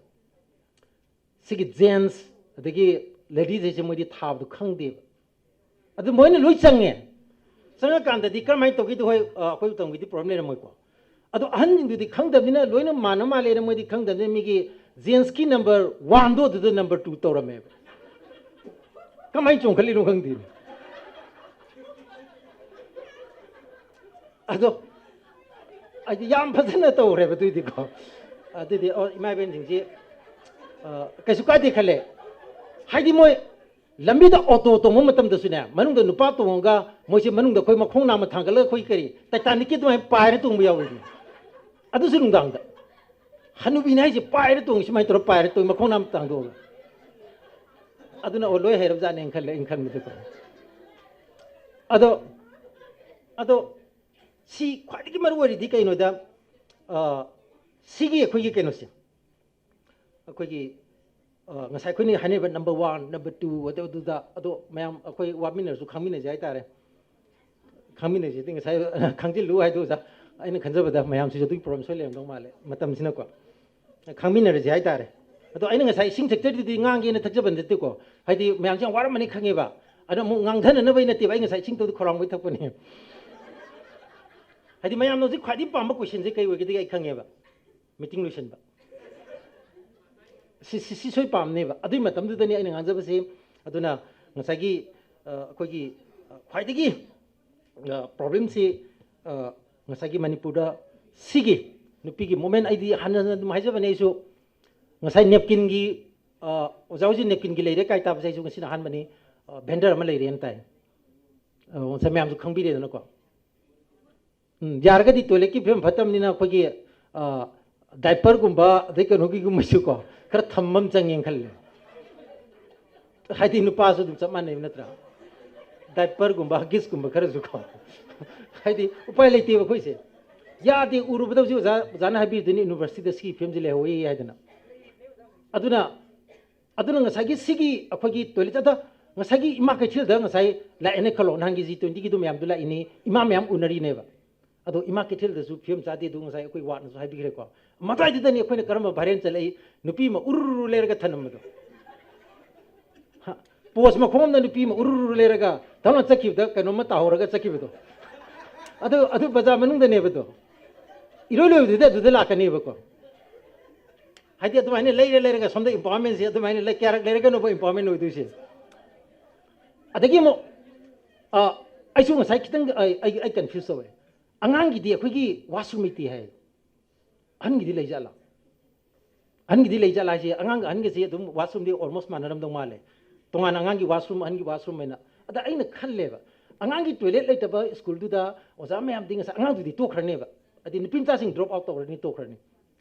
ꯁꯤꯒꯤ ꯖꯦꯟꯁ ꯑꯗꯒꯤ ꯂꯦꯗꯤꯁ ꯍꯥꯏꯁꯦ ꯃꯣꯏꯗꯤ ꯊꯥꯕꯗꯣ ꯈꯪꯗꯦꯕ꯫ ꯑꯗꯨ ꯃꯣꯏꯅ ꯂꯣꯏ ꯆꯪꯉꯦ꯫ ꯆꯪꯉꯀꯥꯟꯗꯗꯤ ꯀꯔꯝꯍꯥꯏꯅ ꯇꯧꯒꯦꯗꯣ? ꯍꯣꯏ, ꯑꯩꯈꯣꯏ ꯃꯇꯝꯒꯤꯗꯤ ꯄ꯭ꯔꯣꯕ꯭ꯂꯦꯝ ꯂꯩꯔꯝꯃꯣꯏꯀꯣ꯫ ꯑꯗꯣ ꯑꯍꯟꯁꯤꯡꯗꯨꯗꯤ ꯈꯪꯗꯕꯅꯤꯅ ꯂꯣꯏꯅ ꯃꯥꯟꯅ ꯃꯥꯜꯂꯦꯅ ꯃꯣꯏꯗꯤ ꯈꯪꯗꯕꯅꯤꯅ ꯃꯤꯒꯤ ꯖꯦꯟꯁꯀꯤ ꯅꯝꯕꯔ ꯋꯥꯟꯗꯣ ꯑꯗꯨꯗ ꯅꯝꯕꯔ ꯇꯨ ꯇꯧꯔꯝꯃꯦꯕ꯫ ꯀꯃꯥꯏꯅ ꯆꯣꯡꯈꯠꯂꯤꯅꯣ ꯈꯪꯗꯦ꯫ ꯑꯗꯣ ꯑꯩꯗꯤ ꯌꯥꯝ ꯐꯖꯅ ꯇꯧꯔꯦꯕ ꯑꯗꯨꯏꯗꯤꯀꯣ꯫ ꯑꯗꯨꯗꯤ, ꯑꯣ, ꯏꯃꯥ ꯏꯕꯦꯟꯁꯤꯡꯁꯤ ꯀꯩꯁꯨ ꯀꯥꯏꯗꯦ ꯈꯜꯂꯦ꯫ ꯍꯥꯏꯗꯤ ꯃꯣꯏ ꯂꯝꯕꯤꯗ ꯑꯣꯇꯣ ꯇꯣꯡꯕ ꯃꯇꯝꯗꯁꯨꯅꯦ, ꯃꯅꯨꯡꯗ ꯅꯨꯄꯥ ꯇꯣꯡꯉꯒ ꯃꯣꯏꯁꯦ ꯃꯅꯨꯡꯗ ꯑꯩꯈꯣꯏ ꯃꯈꯣꯡ ꯅꯥꯝꯃ ꯊꯥꯡꯒꯠꯂꯒ ꯑꯩꯈꯣꯏ ꯀꯔꯤ ꯇꯥꯏꯇꯥꯅꯤꯛꯀꯤ ꯑꯗꯨꯃꯥꯏꯅ ꯄꯥꯏꯔ ꯇꯣꯡꯕ ꯌꯥꯎꯋꯦ꯫ ꯑꯗꯨꯁꯨ ꯅꯨꯡꯗꯥꯡꯗ꯫ ꯍꯅꯨꯕꯤꯅꯦ ꯍꯥꯏꯁꯦ ꯄꯥꯏꯔ ꯇꯣꯡꯉꯤ, ꯁꯨꯃꯥꯏꯅ ꯇꯧꯔ ꯄꯥꯏꯔ ꯇꯣꯡꯉꯤ, ꯃꯈꯣꯡ ꯅꯥꯝꯃ ꯊꯥꯡꯗꯣꯛꯑꯒ꯫ ꯑꯗꯨꯅ, ꯑꯣ, ꯂꯣꯏ ꯍꯩꯔꯕꯖꯥꯠꯅꯦꯅ ꯈꯜꯂꯦ ꯑꯩꯅ ꯈꯟꯕꯗꯀꯣ꯫ ꯑꯗꯣ, ꯑꯗꯣ ꯁꯤ ꯈ꯭ꯋꯥꯏꯗꯒꯤ ꯃꯔꯨ ꯑꯣꯏꯔꯤꯗꯤ ꯀꯩꯅꯣꯗ, ꯁꯤꯒꯤ ꯑꯩꯈꯣꯏꯒꯤ ꯀꯩꯅꯣꯁꯦ, ꯑꯩꯈꯣꯏꯒꯤ ꯉꯁꯥꯏ ꯑꯩꯈꯣꯏꯅ ꯍꯥꯏꯅꯔꯤꯕ ꯅꯝꯕꯔ ꯋꯥꯟ, ꯅꯝꯕꯔ ꯇꯨ, ꯑꯗꯨ ꯑꯗꯨꯗ, ꯑꯗꯣ ꯃꯌꯥꯝ ꯑꯩꯈꯣꯏ ꯋꯥꯃꯤꯟꯅꯔꯁꯨ ꯈꯪꯃꯤꯟꯅꯁꯦ ꯍꯥꯏꯇꯥꯔꯦ꯫ ꯈꯪꯃꯤꯟꯅꯁꯦ ꯍꯥꯏꯗꯤ ꯉꯁꯥꯏ ꯈꯪꯖꯤꯜꯂꯨ ꯍꯥꯏꯗꯣ ꯑꯣꯖꯥ, ꯑꯩꯅ ꯈꯟꯖꯕꯗ ꯃꯌꯥꯝꯁꯤꯁꯨ ꯑꯗꯨꯒꯤ ꯄ꯭ꯔꯣꯕ꯭ꯂꯦꯝ ꯁꯣꯏ ꯂꯩꯔꯝꯗꯧ ꯃꯥꯜꯂꯦ ꯃꯇꯝꯁꯤꯅꯀꯣ꯫ ꯈꯪꯃꯤꯟꯅꯔꯁꯦ ꯍꯥꯏꯇꯥꯔꯦ꯫ ꯑꯗꯣ ꯑꯩꯅ ꯉꯁꯥꯏ ꯏꯁꯤꯡ ꯊꯛꯆꯔꯤꯗꯨꯗꯤ ꯉꯥꯡꯒꯦꯅ ꯊꯛꯆꯕ ꯅꯠꯇꯦꯀꯣ, ꯍꯥꯏꯗꯤ ꯃꯌꯥꯝꯁꯦ ꯌꯥꯝ ꯋꯥꯔꯝꯃꯅꯤ ꯈꯪꯉꯦꯕ꯫ ꯑꯗꯣ ꯑꯃꯨꯛ ꯉꯥꯡꯊꯅꯅꯕꯩ ꯅꯠꯇꯦꯕ, ꯑꯩ ꯉꯁꯥꯏ ꯏꯁꯤꯡ ꯊꯛꯄꯗꯤ ꯈꯧꯔꯥꯡꯕꯩ ꯊꯛꯄꯅꯦ꯫ ꯍꯥꯏꯗꯤ ꯃꯌꯥꯝꯅ ꯍꯧꯖꯤꯛ ꯈ꯭ꯋꯥꯏꯗꯒꯤ ꯄꯥꯝꯕ question ꯁꯦ ꯀꯩ ꯑꯣꯏꯒꯗꯒꯦ ꯑꯩ ꯈꯪꯉꯦꯕ꯫ Meeting ꯂꯣꯏꯁꯤꯟꯕ꯫ ꯁꯤ, ꯁꯤ, ꯁꯤ ꯁꯣꯏ ꯄꯥꯝꯅꯦꯕ꯫ ꯑꯗꯨꯒꯤ ꯃꯇꯝꯗꯨꯗꯅꯤ ꯑꯩꯅ ꯉꯥꯡꯖꯕꯁꯦ꯫ ꯑꯗꯨꯅ ꯉꯁꯥꯏꯒꯤ, ꯑ, ꯑꯩꯈꯣꯏꯒꯤ, ꯑ, ꯈ꯭ꯋꯥꯏꯗꯒꯤ, ꯑ, problem ꯁꯤ, ꯑ, ꯉꯁꯥꯏꯒꯤ ꯃꯅꯤꯄꯨꯔꯗ ꯁꯤꯒꯤ ꯅꯨꯄꯤꯒꯤ movement, ꯑꯩꯗꯤ ꯍꯟꯅ ꯍꯟꯅ ꯑꯗꯨꯝ ꯍꯥꯏꯖꯕꯅꯦ ꯑꯩꯁꯨ꯫ ꯉꯁꯥꯏ napkin ꯒꯤ, ꯑ, ꯑꯣꯖꯥ ꯍꯣꯏꯁꯦ napkin ꯒꯤ ꯂꯩꯔꯦ ꯀꯥꯏ ꯇꯥꯕꯁꯦ ꯑꯩꯁꯨ ꯉꯁꯤꯅ ꯑꯍꯥꯟꯕꯅꯤ꯫ ꯑ, vendor ꯑꯃ ꯂꯩꯔꯦꯅ ꯇꯥꯏ꯫ ꯑ, ꯉꯁꯥꯏ ꯃꯌꯥꯝꯁꯨ ꯈꯪꯕꯤꯔꯦꯗꯅꯀꯣ꯫ ꯎꯝ, ꯌꯥꯔꯒꯗꯤ toilet ꯀꯤ ꯐꯤꯕꯝ ꯐꯠꯇꯕꯅꯤꯅ ꯑꯩꯈꯣꯏꯒꯤ, ꯑ, diaper ꯒꯨꯝꯕ ꯑꯗꯩ ꯀꯩꯅꯣꯒꯤꯒꯨꯝꯕꯁꯨ ꯀꯣ, ꯈꯔ ꯊꯝꯕ ꯑꯃ ꯆꯪꯉꯦꯅ ꯈꯜꯂꯦ꯫ ꯍꯥꯏꯗꯤ ꯅꯨꯄꯥꯁꯨ ꯑꯗꯨꯝ ꯆꯞ ꯃꯥꯟꯅꯩꯕ ꯅꯠꯇ꯭ꯔꯥ? Diaper ꯒꯨꯝꯕ, Huggies ꯀꯨꯝꯕ ꯈꯔꯁꯨ ꯀꯣ꯫ ꯍꯥꯏꯗꯤ ꯎꯄꯥꯏ ꯂꯩꯇꯦꯕ ꯑꯩꯈꯣꯏꯁꯦ꯫ ꯌꯥꯗꯦ, ꯎꯔꯨꯕꯗ ꯍꯧꯖꯤꯛ ꯑꯣꯖꯥ, ꯑꯣꯖꯥꯅ ꯍꯥꯏꯕꯤꯗꯣꯏꯅꯤ, university ꯗ ꯁꯤꯒꯤ ꯐꯤꯕꯝꯁꯤ ꯂꯩꯍꯧꯋꯤ ꯍꯥꯏꯗꯅ꯫ ꯑꯗꯨꯅ, ꯑꯗꯨꯅ ꯉꯁꯥꯏꯒꯤ ꯁꯤꯒꯤ ꯑꯩꯈꯣꯏꯒꯤ toilet ꯑꯗ ꯉꯁꯥꯏꯒꯤ ꯏꯃꯥ ꯀꯩꯊꯦꯜꯗ ꯉꯁꯥꯏ ꯂꯥꯛꯑꯦꯅ ꯈꯜꯂꯣ, ꯅꯍꯥꯟꯒꯤ G twenty ꯒꯤꯗꯣ ꯃꯌꯥꯝꯗꯣ ꯂꯥꯛꯏꯅꯤ, ꯏꯃꯥ ꯃꯌꯥꯝ ꯎꯅꯔꯤꯅꯦꯕ꯫ ꯑꯗꯣ ꯏꯃꯥ ꯀꯩꯊꯦꯜꯗꯁꯨ ꯐꯤꯕꯝ ꯆꯥꯗꯦ, ꯑꯗꯨ ꯉꯁꯥꯏ ꯑꯩꯈꯣꯏ ward ꯅꯁꯨ ꯍꯥꯏꯕꯤꯈ꯭ꯔꯦꯀꯣ꯫ ꯃꯇꯥꯏꯗꯨꯗꯅꯤ ꯑꯩꯈꯣꯏꯅ ꯀꯔꯝꯕ viral ꯆꯠꯂꯛꯏ, ꯅꯨꯄꯤ ꯑꯃ ꯎꯔꯨꯔꯨ ꯂꯩꯔꯒ ꯊꯅꯝꯕꯗꯣ꯫ ꯍꯥ, post ꯃꯈꯣꯡ ꯑꯃꯗ ꯅꯨꯄꯤ ꯑꯃ ꯎꯔꯨꯔꯨ ꯂꯩꯔꯒ ꯊꯧꯅ ꯆꯠꯈꯤꯕꯗ ꯀꯩꯅꯣꯝꯃ ꯇꯥꯍꯧꯔꯒ ꯆꯠꯈꯤꯕꯗꯣ꯫ ꯑꯗꯨ, ꯑꯗꯨ ꯕꯖꯥꯔ ꯃꯅꯨꯡꯗꯅꯦꯕꯗꯣ꯫ ꯏꯔꯣꯏ ꯂꯣꯏꯕꯗꯨꯗꯤ ꯑꯗꯨꯗ ꯂꯥꯛꯀꯅꯦꯕꯀꯣ꯫ ꯍꯥꯏꯗꯤ ꯑꯗꯨꯃꯥꯏꯅ ꯂꯩꯔ ꯂꯩꯔꯒ ꯁꯣꯝꯗ empowerment ꯁꯦ ꯑꯗꯨꯃꯥꯏꯅ ꯂꯩ-, ꯀꯌꯥꯔꯛ ꯂꯩꯔꯒꯅꯣꯕ empowerment ꯑꯣꯏꯗꯣꯏꯁꯦ? ꯑꯗꯒꯤ ꯑꯃꯨꯛ, ꯑ, ꯑꯩꯁꯨ ꯉꯁꯥꯏ ꯈꯤꯇꯪ ꯑꯩ, ꯑꯩ, ꯑꯩ confuse ꯇꯧꯋꯦ꯫ ꯑꯉꯥꯡꯒꯤꯗꯤ ꯑꯩꯈꯣꯏꯒꯤ washroom ꯂꯩꯇꯦ ꯍꯥꯏ꯫ ꯑꯍꯟꯒꯤꯗꯤ ꯂꯩꯖꯥꯠꯂꯥ? ꯑꯍꯟꯒꯤꯗꯤ ꯂꯩꯖꯥꯠꯂꯥ ꯍꯥꯏꯁꯦ, ꯑꯉꯥꯡꯒ ꯑꯍꯟꯒꯁꯦ ꯑꯗꯨꯝ washroom ꯗꯤ almost ꯃꯥꯟꯅꯔꯝꯗꯧ ꯃꯥꯜꯂꯦ꯫ ꯇꯣꯉꯥꯟꯅ ꯑꯉꯥꯡꯒꯤ washroom, ꯑꯍꯟꯒꯤ washroom ꯍꯥꯏꯅ꯫ ꯑꯗ ꯑꯩꯅ ꯈꯜꯂꯦꯕ, ꯑꯉꯥꯡꯒꯤ toilet ꯂꯩꯇꯕ school ꯗꯨꯗ ꯑꯣꯖꯥ ꯃꯌꯥꯝꯗꯤ ꯉꯁꯥꯏ ꯑꯉꯥꯡꯗꯨꯗꯤ ꯇꯣꯛꯈ꯭ꯔꯅꯦꯕ, ꯍꯥꯏꯗꯤ ꯅꯨꯄꯤ ꯃꯆꯥꯁꯤꯡ drop out ꯇꯧꯈ꯭ꯔꯅꯤ, ꯇꯣꯛꯈ꯭ꯔꯅꯤ꯫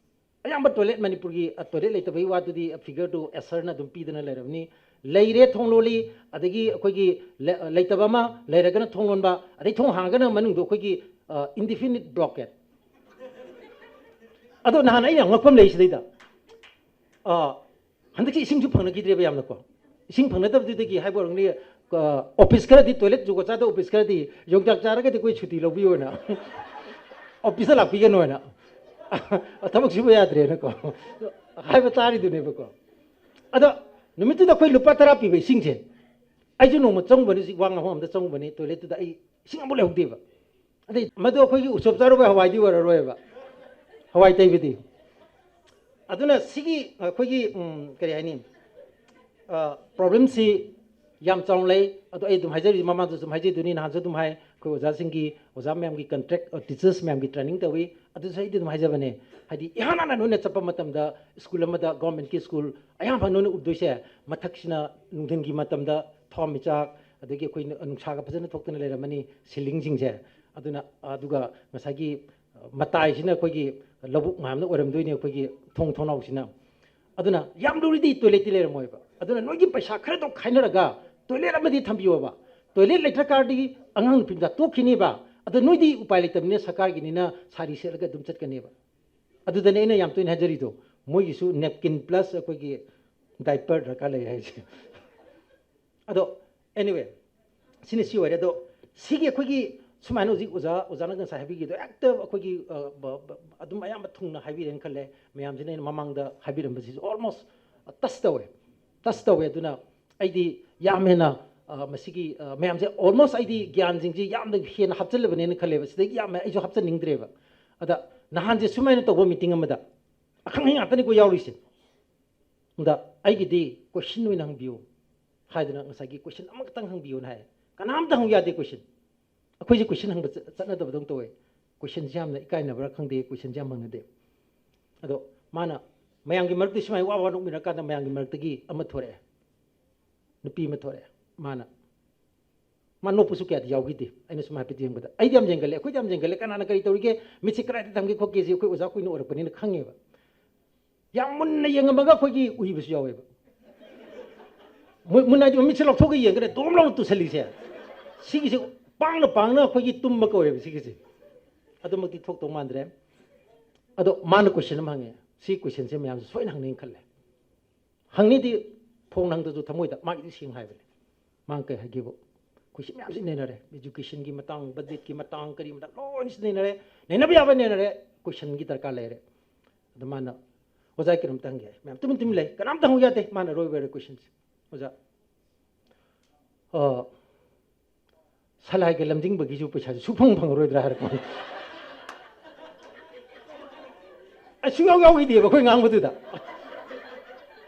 ꯑꯌꯥꯝꯕ toilet ꯃꯅꯤꯄꯨꯔꯒꯤ, ꯑ, toilet ꯂꯩꯇꯕꯒꯤ ꯋꯥꯗꯨꯗꯤ figure ꯗꯨ ꯑꯦꯁꯔꯅ ꯑꯗꯨꯝ ꯄꯤꯗꯅ ꯂꯩꯔꯕꯅꯤ꯫ ꯂꯩꯔꯦ ꯊꯣꯡ ꯂꯣꯜꯂꯤ, ꯑꯗꯒꯤ ꯑꯩꯈꯣꯏꯒꯤ ꯂ-, ꯂꯩꯇꯕ ꯑꯃ ꯂꯩꯔꯒꯅ ꯊꯣꯡ ꯂꯣꯟꯕ, ꯑꯗꯩ ꯊꯣꯡ ꯍꯥꯡꯉꯒꯅ ꯃꯅꯨꯡꯗ ꯑꯩꯈꯣꯏꯒꯤ, ꯑ, indefinite blockade꯫ ꯑꯗꯣ ꯅꯍꯥꯟ ꯑꯩꯅ ꯌꯥꯝ ꯉꯛꯄ ꯑꯃ ꯂꯩ ꯁꯤꯗꯩꯗ꯫ ꯑ, ꯍꯟꯗꯛꯁꯤ ꯏꯁꯤꯡꯁꯨ ꯐꯪꯅꯈꯤꯗ꯭ꯔꯦꯕ ꯌꯥꯝꯅꯀꯣ꯫ ꯏꯁꯤꯡ ꯐꯪꯅꯗꯕꯗꯨꯗꯒꯤ ꯍꯥꯏꯕ ꯑꯣꯏꯔꯝꯒꯅꯤ, ꯑ, office ꯈꯔꯗꯤ, toilet ꯖꯨꯒꯣꯠ ꯆꯥꯗꯕ office ꯈꯔꯗꯤ ꯌꯣꯡꯆꯥꯛ ꯆꯥꯔꯒꯗꯤ ꯑꯩꯈꯣꯏ ꯁꯨꯇꯤ ꯂꯧꯕꯤꯌꯣꯅ꯫ Office ꯇ ꯂꯥꯛꯄꯤꯒꯅꯣꯅ꯫ ꯊꯕꯛ ꯁꯨꯕ ꯌꯥꯗ꯭ꯔꯦꯅꯀꯣ꯫ ꯍꯥꯏꯕ ꯇꯥꯔꯤꯗꯨꯅꯦꯕꯀꯣ꯫ ꯑꯗꯣ ꯅꯨꯃꯤꯠꯇꯨꯗ ꯑꯩꯈꯣꯏ ꯂꯨꯄꯥ ꯇꯔꯥ ꯄꯤꯕ ꯏꯁꯤꯡꯁꯦ, ꯑꯩꯁꯨ ꯅꯣꯡꯃ ꯆꯪꯉꯨꯕꯅꯤ, ꯍꯧꯖꯤꯛ ꯋꯥ ꯉꯥꯡꯐꯝ ꯑꯝꯗ ꯆꯪꯉꯨꯕꯅꯤ, toilet ꯇꯨꯗ ꯑꯩ ꯏꯁꯤꯡ ꯑꯃꯨꯛ ꯂꯩꯍꯧꯗꯦꯕ꯫ ꯑꯗꯩ ꯃꯗꯨ ꯑꯩꯈꯣꯏꯒꯤ ꯎꯁꯣꯞ ꯆꯥꯔꯨꯕ ꯍꯋꯥꯏꯗꯤ ꯑꯣꯏꯔꯔꯣꯏꯕ, ꯍꯋꯥꯏ ꯇꯩꯕꯗꯤ꯫ ꯑꯗꯨꯅ ꯁꯤꯒꯤ ꯑꯩꯈꯣꯏꯒꯤ ꯎꯝ, ꯀꯔꯤ ꯍꯥꯏꯅꯤ, ꯄ꯭ꯔꯣꯕ꯭ꯂꯦꯝꯁꯤ ꯌꯥꯝ ꯆꯥꯎꯅ ꯂꯩ꯫ ꯑꯗꯣ ꯑꯩ ꯑꯗꯨꯝ ꯍꯥꯏꯖꯔꯤꯁꯦ, ꯃꯃꯥꯡꯗꯁꯨ ꯑꯗꯨꯝ ꯍꯥꯏꯖꯗꯣꯏꯅꯤ, ꯅꯍꯥꯟꯁꯨ ꯑꯗꯨꯝ ꯍꯥꯏ, ꯑꯩꯈꯣꯏ ꯑꯣꯖꯥꯁꯤꯡꯒꯤ, ꯑꯣꯖꯥ ꯃꯌꯥꯝꯒꯤ ꯀꯟꯇ꯭ꯔꯦꯛ, ꯇꯤꯆꯔꯁ ꯃꯌꯥꯝꯒꯤ ꯇ꯭ꯔꯦꯅꯤꯡ ꯇꯧꯏ꯫ ꯑꯗꯨꯁꯨ ꯑꯩꯗꯤ ꯑꯗꯨꯝ ꯍꯥꯏꯖꯕꯅꯦ, ꯍꯥꯏꯗꯤ ꯏꯍꯥꯟ ꯍꯥꯟꯅ ꯅꯣꯏꯅ ꯆꯠꯄ ꯃꯇꯝꯗ ꯁ꯭ꯀꯨꯜ ꯑꯃꯗ, ꯒꯣꯔꯃꯦꯟꯠꯀꯤ ꯁ꯭ꯀꯨꯜ ꯑꯌꯥꯝꯕ ꯅꯣꯏꯅ ꯎꯗꯣꯏꯁꯦ, ꯃꯊꯛꯁꯤꯅ ꯅꯨꯡꯊꯤꯜꯒꯤ ꯃꯇꯝꯗ ꯊꯋꯥꯟꯃꯤꯆꯥꯛ, ꯑꯗꯒꯤ ꯑꯩꯈꯣꯏ ꯅꯨꯡꯁꯥꯒ ꯐꯖꯅ ꯊꯣꯛꯇꯅ ꯂꯩꯔꯝꯃꯅꯤ, ꯁꯤꯂꯤꯡꯁꯤꯡꯁꯦ꯫ ꯑꯗꯨꯅ, ꯑꯗꯨꯒ ꯉꯁꯥꯏꯒꯤ ꯃꯇꯥꯏꯁꯤꯅ ꯑꯩꯈꯣꯏꯒꯤ ꯂꯧꯕꯨꯛ ꯃꯌꯥꯝꯅ ꯑꯣꯏꯔꯝꯗꯣꯏꯅꯤ, ꯑꯩꯈꯣꯏꯒꯤ ꯊꯣꯡ ꯊꯣꯡꯅꯥꯎꯁꯤꯅ꯫ ꯑꯗꯨꯅ ꯌꯥꯝ ꯂꯨꯔꯤꯗꯤ ꯇꯣꯏꯂꯦꯠꯇꯤ ꯂꯩꯔꯝꯃꯣꯏꯕ꯫ ꯑꯗꯨꯅ ꯅꯣꯏꯒꯤ ꯄꯩꯁꯥ ꯈꯔꯗꯣ ꯈꯥꯏꯅꯔꯒ ꯇꯣꯏꯂꯦꯠ ꯑꯃꯗꯤ ꯊꯝꯕꯤꯌꯣꯕ꯫ ꯇꯣꯏꯂꯦꯠ ꯂꯩꯇ꯭ꯔꯀꯥꯔꯗꯤ ꯑꯉꯥꯡ ꯅꯨꯄꯤ ꯃꯆꯥ ꯇꯣꯛꯈꯤꯅꯤꯕ꯫ ꯑꯗꯣ ꯅꯣꯏꯗꯤ ꯎꯄꯥꯏ ꯂꯩꯇꯕꯅꯤꯅ ꯁꯔꯀꯥꯔꯒꯤꯅꯤꯅ ꯁꯥꯔꯤ ꯁꯦꯠꯂꯒ ꯑꯗꯨꯝ ꯆꯠꯀꯅꯦꯕ꯫ ꯑꯗꯨꯗꯅꯦ ꯑꯩꯅ ꯌꯥꯝ ꯇꯣꯏꯅ ꯍꯥꯏꯖꯔꯤꯗꯣ, ꯃꯣꯏꯒꯤꯁꯨ ꯅꯦꯞꯀꯤꯟ ꯄ꯭ꯂꯁ ꯑꯩꯈꯣꯏꯒꯤ ꯗꯥꯏꯄꯔ ꯗꯔꯀꯥꯔ ꯂꯩ ꯍꯥꯏꯁꯦ꯫ ꯑꯗꯣ anyway, ꯁꯤꯅ ꯁꯤ ꯑꯣꯏꯔꯦ꯫ ꯑꯗꯣ ꯁꯤꯒꯤ ꯑꯩꯈꯣꯏꯒꯤ ꯁꯨꯃꯥꯏꯅ ꯍꯧꯖꯤꯛ ꯑꯣꯖꯥ, ꯑꯣꯖꯥꯅ ꯉꯁꯥꯏ ꯍꯥꯏꯕꯤꯈꯤꯗꯣ ꯍꯦꯛꯇ ꯑꯩꯈꯣꯏꯒꯤ, ꯑ, ꯕ-, ꯕ-, ꯑꯗꯨꯝ ꯑꯌꯥꯝꯕ ꯊꯨꯡꯅ ꯍꯥꯏꯕꯤꯔꯦꯅ ꯈꯜꯂꯦ꯫ ꯃꯌꯥꯝꯁꯤꯅ ꯑꯩꯅ ꯃꯃꯥꯡꯗ ꯍꯥꯏꯕꯤꯔꯝꯕꯁꯤꯁꯨ almost touch ꯇꯧꯋꯦ, touch ꯇꯧꯋꯦ꯫ ꯑꯗꯨꯅ ꯑꯩꯗꯤ ꯌꯥꯝ ꯍꯦꯟꯅ, ꯑ, ꯃꯁꯤꯒꯤ, ꯑ, ꯃꯌꯥꯝꯁꯦ almost ꯑꯩꯗꯤ ꯒ꯭ꯌꯥꯟꯁꯤꯡꯁꯤ ꯌꯥꯝꯅ ꯍꯦꯟꯅ ꯍꯥꯞꯆꯤꯜꯂꯕꯅꯦꯅ ꯈꯜꯂꯦꯕ꯫ ꯁꯤꯗꯒꯤ ꯌꯥꯝꯅ ꯑꯩꯁꯨ ꯍꯥꯞꯆꯟꯅꯤꯡꯗ꯭ꯔꯦꯕ꯫ ꯑꯗ ꯅꯍꯥꯟꯁꯦ ꯁꯨꯃꯥꯏꯅ ꯇꯧꯕ ꯃꯤꯇꯤꯡ ꯑꯃꯗ ꯑꯈꯪ ꯑꯍꯩ ꯉꯥꯛꯇꯅꯤꯀꯣ ꯌꯥꯎꯔꯤꯁꯦ꯫ ꯑꯗ ꯑꯩꯒꯤꯗꯤ ꯀꯣꯏꯁꯟ ꯑꯣꯏꯅ ꯍꯪꯕꯤꯌꯨ ꯍꯥꯏꯗꯅ ꯉꯁꯥꯏꯒꯤ ꯀꯣꯏꯁꯟ ꯑꯃꯈꯛꯇꯪ ꯍꯪꯕꯤꯌꯨꯅ ꯍꯥꯏ꯫ ꯀꯅꯥꯝꯇ ꯍꯪꯉꯨ ꯌꯥꯗꯦ ꯀꯣꯏꯁꯟ꯫ ꯑꯩꯈꯣꯏꯁꯦ ꯀꯣꯏꯁꯟ ꯍꯪꯕ ꯆꯠ-, ꯆꯠꯅꯗꯕꯗꯧꯅ ꯇꯧꯋꯦ꯫ ꯀꯣꯏꯁꯟꯁꯦ ꯌꯥꯝꯅ ꯏꯀꯥꯏꯅꯕ꯭ꯔꯥ ꯈꯪꯗꯦ, ꯀꯣꯏꯁꯟꯁꯦ ꯌꯥꯝ ꯍꯪꯅꯗꯦ꯫ ꯑꯗꯣ ꯃꯥꯅ ꯃꯌꯥꯝꯒꯤ ꯃꯔꯛꯇ ꯁꯨꯃꯥꯏꯅ ꯋꯥ ꯋꯥ ꯅꯣꯛꯃꯤꯟꯅꯔꯀꯥꯟꯗ ꯃꯌꯥꯝꯒꯤ ꯃꯔꯛꯇꯒꯤ ꯑꯃ ꯊꯣꯔꯛꯑꯦ, ꯅꯨꯄꯤ ꯑꯃ ꯊꯣꯔꯛꯑꯦ꯫ ꯃꯥꯅ, ꯃꯥ ꯅꯣꯛꯄꯁꯨ ꯀꯌꯥꯗꯤ ꯌꯥꯎꯈꯤꯗꯦ꯫ ꯑꯩꯅ ꯁꯨꯝ ꯍꯥꯏꯐꯦꯠ ꯌꯦꯡꯕꯗ ꯑꯩꯗꯤ ꯌꯥꯝ ꯌꯦꯡꯒꯜꯂꯦ, ꯑꯩꯈꯣꯏꯗꯤ ꯌꯥꯝ ꯌꯦꯡꯒꯜꯂꯦ, ꯀꯅꯥꯅ ꯀꯔꯤ ꯇꯧꯔꯤꯒꯦ, ꯃꯤꯠꯁꯦ ꯀꯗꯥꯏꯗ ꯊꯝꯒꯦ ꯈꯣꯠꯀꯦꯁꯦ ꯑꯩꯈꯣꯏ ꯑꯣꯖꯥ ꯀꯨꯏꯅ ꯑꯣꯏꯔꯛꯄꯅꯤꯅ ꯈꯪꯉꯦꯕ꯫ ꯌꯥꯝ ꯃꯨꯟꯅ ꯌꯦꯡꯉꯝꯃꯒ ꯑꯩꯈꯣꯏꯒꯤ ꯎꯏꯕꯁꯨ ꯌꯥꯎꯋꯦꯕ꯫ ꯃꯨ-, ꯃꯨꯟꯅ ꯍꯥꯏꯗꯤ ꯃꯃꯤꯠꯁꯦ ꯂꯧꯊꯣꯛꯑꯒ ꯌꯦꯡꯈ꯭ꯔꯦ, ꯗꯣꯝ ꯂꯥꯎꯅ ꯇꯨꯁꯜꯂꯤꯁꯦ꯫ ꯁꯤꯒꯤꯁꯦ ꯄꯥꯡꯅ ꯄꯥꯡꯅ ꯑꯩꯈꯣꯏꯒꯤ ꯇꯨꯝꯕ ꯀꯧꯋꯦꯕ ꯁꯤꯒꯤꯁꯦ꯫ ꯑꯗꯨꯃꯛꯇꯤ ꯊꯣꯛꯇꯧ ꯃꯥꯟꯗ꯭ꯔꯦ꯫ ꯑꯗꯣ ꯃꯥꯅ ꯀꯣꯏꯁꯟ ꯑꯃ ꯍꯪꯉꯦ꯫ ꯁꯤ ꯀꯣꯏꯁꯟꯁꯦ ꯃꯌꯥꯝꯁꯨ ꯁꯣꯏꯅ ꯍꯪꯅꯤꯡ ꯈꯜꯂꯦ꯫ ꯍꯪꯅꯤꯗꯤ ꯐꯣꯡꯅ ꯍꯪꯗ꯭ꯔꯁꯨ ꯊꯃꯣꯏꯗ ꯃꯥꯒꯤꯗꯤ ꯁꯦꯡꯅ ꯍꯥꯏꯕꯅꯦ꯫ ꯃꯥꯅ ꯀꯩ ꯍꯥꯏꯒꯦꯕꯨ, ꯑꯩꯈꯣꯏ ꯁꯤ ꯃꯌꯥꯝꯁꯤ ꯅꯩꯅꯔꯦ, ꯏꯖꯨꯀꯦꯁꯟꯒꯤ ꯃꯇꯥꯡ, ꯕꯖꯦꯠꯀꯤ ꯃꯇꯥꯡ, ꯀꯔꯤ ꯃꯇꯥꯡ ꯂꯣꯏꯅꯁꯤ ꯅꯩꯅꯔꯦ, ꯅꯩꯅꯕ ꯌꯥꯕ ꯅꯩꯅꯔꯦ, ꯀꯣꯏꯁꯟꯒꯤ ꯗꯔꯀꯥꯔ ꯂꯩꯔꯦ꯫ ꯑꯗ ꯃꯥꯅ, "ꯑꯣꯖꯥ, ꯑꯩ ꯀꯩꯅꯣꯝꯇ ꯍꯪꯒꯦ ꯍꯥꯏ꯫" ꯃꯌꯥꯝ ꯇꯨꯃꯤꯟ ꯇꯨꯃꯤꯟ ꯂꯩ, ꯀꯅꯥꯝꯇ ꯍꯪꯉꯨ ꯌꯥꯗꯦ꯫ ꯃꯥꯅ ꯑꯔꯣꯏꯕ ꯑꯣꯏꯔꯦ ꯀꯣꯏꯁꯟꯁꯦ꯫ "ꯑꯣꯖꯥ, ꯑ, ꯁꯂꯥꯏꯒ ꯂꯝꯖꯤꯡꯕꯒꯤꯁꯨ ꯄꯩꯁꯥꯁꯨ ꯁꯨꯐꯪ ꯐꯪꯉꯔꯣꯏꯗ꯭ꯔꯥ ꯍꯥꯏꯔꯛꯄ꯫ ꯑꯩ ꯁꯨꯡꯌꯥꯎ ꯌꯥꯎꯈꯤꯗꯦꯕ ꯑꯩꯈꯣꯏ ꯉꯥꯡꯕꯗꯨꯗ꯫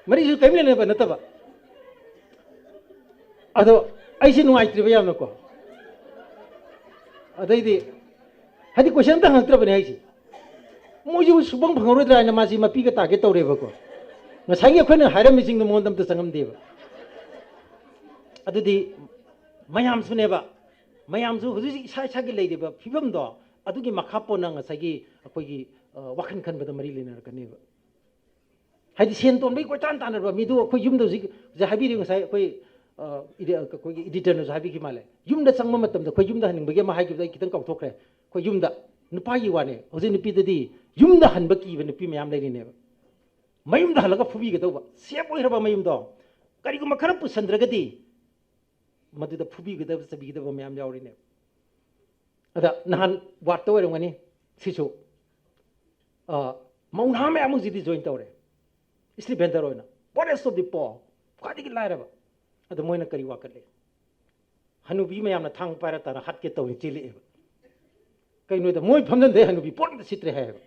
ꯃꯔꯤꯁꯨ ꯀꯔꯤꯝ ꯂꯩꯅꯕ ꯅꯠꯇꯕ꯫ ꯑꯗꯣ ꯑꯩꯁꯦ ꯅꯨꯡꯉꯥꯏꯇ꯭ꯔꯤꯕ ꯌꯥꯝꯅꯀꯣ꯫ ꯑꯗꯩꯗꯤ ꯍꯥꯏꯗꯤ ꯀꯣꯏꯁꯟ ꯑꯝꯇ ꯍꯪꯉꯛꯇ꯭ꯔꯕꯅꯦ ꯑꯩꯁꯦ꯫ ꯃꯣꯏꯁꯨ ꯁꯨꯐꯪ ꯐꯪꯉꯔꯣꯏꯗ꯭ꯔꯥ ꯍꯥꯏꯅ ꯃꯥꯁꯤ ꯃꯄꯤꯒ ꯇꯥꯒꯦ ꯇꯧꯔꯦꯕꯀꯣ꯫ ꯉꯁꯥꯏꯒꯤ ꯑꯩꯈꯣꯏꯅ ꯍꯥꯏꯔꯝꯃꯤꯁꯤꯡꯗꯣ ꯃꯉꯣꯟꯗ ꯑꯝꯇ ꯆꯪꯉꯝꯗꯦꯕ꯫ ꯑꯗꯨꯗꯤ ꯃꯌꯥꯝꯁꯨꯅꯦꯕ, ꯃꯌꯥꯝꯁꯨ ꯍꯧꯖꯤꯛ ꯍꯧꯖꯤꯛ ꯏꯁꯥ ꯏꯁꯥꯒꯤ ꯂꯩꯔꯤꯕ ꯐꯤꯕꯝꯗꯣ, ꯑꯗꯨꯒꯤ ꯃꯈꯥ ꯄꯣꯟꯅ ꯉꯁꯥꯏꯒꯤ ꯑꯩꯈꯣꯏꯒꯤ, ꯑ, ꯋꯥꯈꯜ ꯈꯟꯕꯗ ꯃꯔꯤ ꯂꯩꯅꯔꯛꯀꯅꯦꯕ꯫ ꯍꯥꯏꯗꯤ ꯁꯦꯟ ꯇꯣꯟꯕꯒꯤ ꯀꯣꯏꯇꯥꯟ ꯇꯥꯟꯅꯔꯕ ꯃꯤꯗꯨ ꯑꯩꯈꯣꯏ ꯌꯨꯝꯗ ꯍꯧꯖꯤꯛ, ꯍꯧꯖꯤꯛ ꯍꯥꯏꯕꯤꯔꯤ ꯉꯁꯥꯏ ꯑꯩꯈꯣꯏ, ꯑ, ꯏꯗꯤ-, ꯑꯩꯈꯣꯏꯒꯤ ꯏꯗꯤꯇꯔꯅꯁꯨ ꯍꯥꯏꯕꯤꯈꯤ ꯃꯥꯜꯂꯦ꯫ ꯌꯨꯝꯗ ꯆꯪꯕ ꯃꯇꯝꯗ ꯑꯩꯈꯣꯏ ꯌꯨꯝꯗ ꯍꯟꯅꯤꯡꯕꯒꯤ ꯑꯃ ꯍꯥꯏꯈꯤꯕꯗꯣ ꯑꯩ ꯈꯤꯇꯪ ꯀꯥꯎꯊꯣꯛꯈ꯭ꯔꯦ꯫ ꯑꯩꯈꯣꯏ ꯌꯨꯝꯗ, ꯅꯨꯄꯥꯒꯤ ꯋꯥꯅꯦ, ꯍꯧꯖꯤꯛ ꯅꯨꯄꯤꯗꯗꯤ ꯌꯨꯝꯗ ꯍꯟꯕ ꯀꯤꯕ ꯅꯨꯄꯤ ꯃꯌꯥꯝ ꯂꯩꯔꯤꯅꯦꯕ꯫ ꯃꯌꯨꯝꯗ ꯍꯜꯂꯒ ꯐꯨꯕꯤꯒꯗꯧꯕ, ꯁꯦꯞ ꯑꯣꯏꯈ꯭ꯔꯕ ꯃꯌꯨꯝꯗꯣ, ꯀꯔꯤꯒꯨꯝꯕ ꯈꯔ ꯄꯨꯁꯟꯗ꯭ꯔꯒꯗꯤ ꯃꯗꯨꯗ ꯐꯨꯕꯤꯒꯗꯕ, ꯆꯩꯕꯤꯒꯗꯕ ꯃꯌꯥꯝ ꯌꯥꯎꯔꯤꯅꯦꯕ꯫ ꯑꯗ ꯅꯍꯥꯟ ꯋꯥꯔꯠꯇ ꯑꯣꯏꯔꯝꯒꯅꯤ ꯁꯤꯁꯨ, ꯑ, ꯃꯧ ꯅꯍꯥ ꯃꯌꯥꯝ ꯑꯃꯁꯤꯗꯤ ꯖꯣꯏꯟ ꯇꯧꯔꯦ, ꯏꯁꯇ꯭ꯔꯤꯠ ꯚꯦꯟꯗꯔ ꯑꯣꯏꯅ, ꯄꯣꯔꯦꯁ ꯑꯣꯐ ꯗꯤ ꯄꯣ, ꯈ꯭ꯋꯥꯏꯗꯒꯤ ꯂꯥꯏꯔꯕ꯫ ꯑꯗ ꯃꯣꯏꯅ ꯀꯔꯤ ꯋꯥꯀꯠꯂꯤ? ꯍꯅꯨꯕꯤ ꯃꯌꯥꯝꯅ ꯊꯥꯡ ꯄꯥꯏꯔ ꯇꯥꯔ ꯍꯥꯠꯀꯦ ꯇꯧꯔꯤ ꯆꯦꯜꯂꯛꯑꯦꯕ꯫ ꯀꯩꯅꯣꯗ ꯃꯣꯏ ꯐꯝꯖꯟꯗꯩ ꯍꯅꯨꯕꯤ ꯄꯣꯠ ꯑꯝꯇ ꯁꯤꯠꯇ꯭ꯔꯦ ꯍꯥꯏꯌꯦꯕ꯫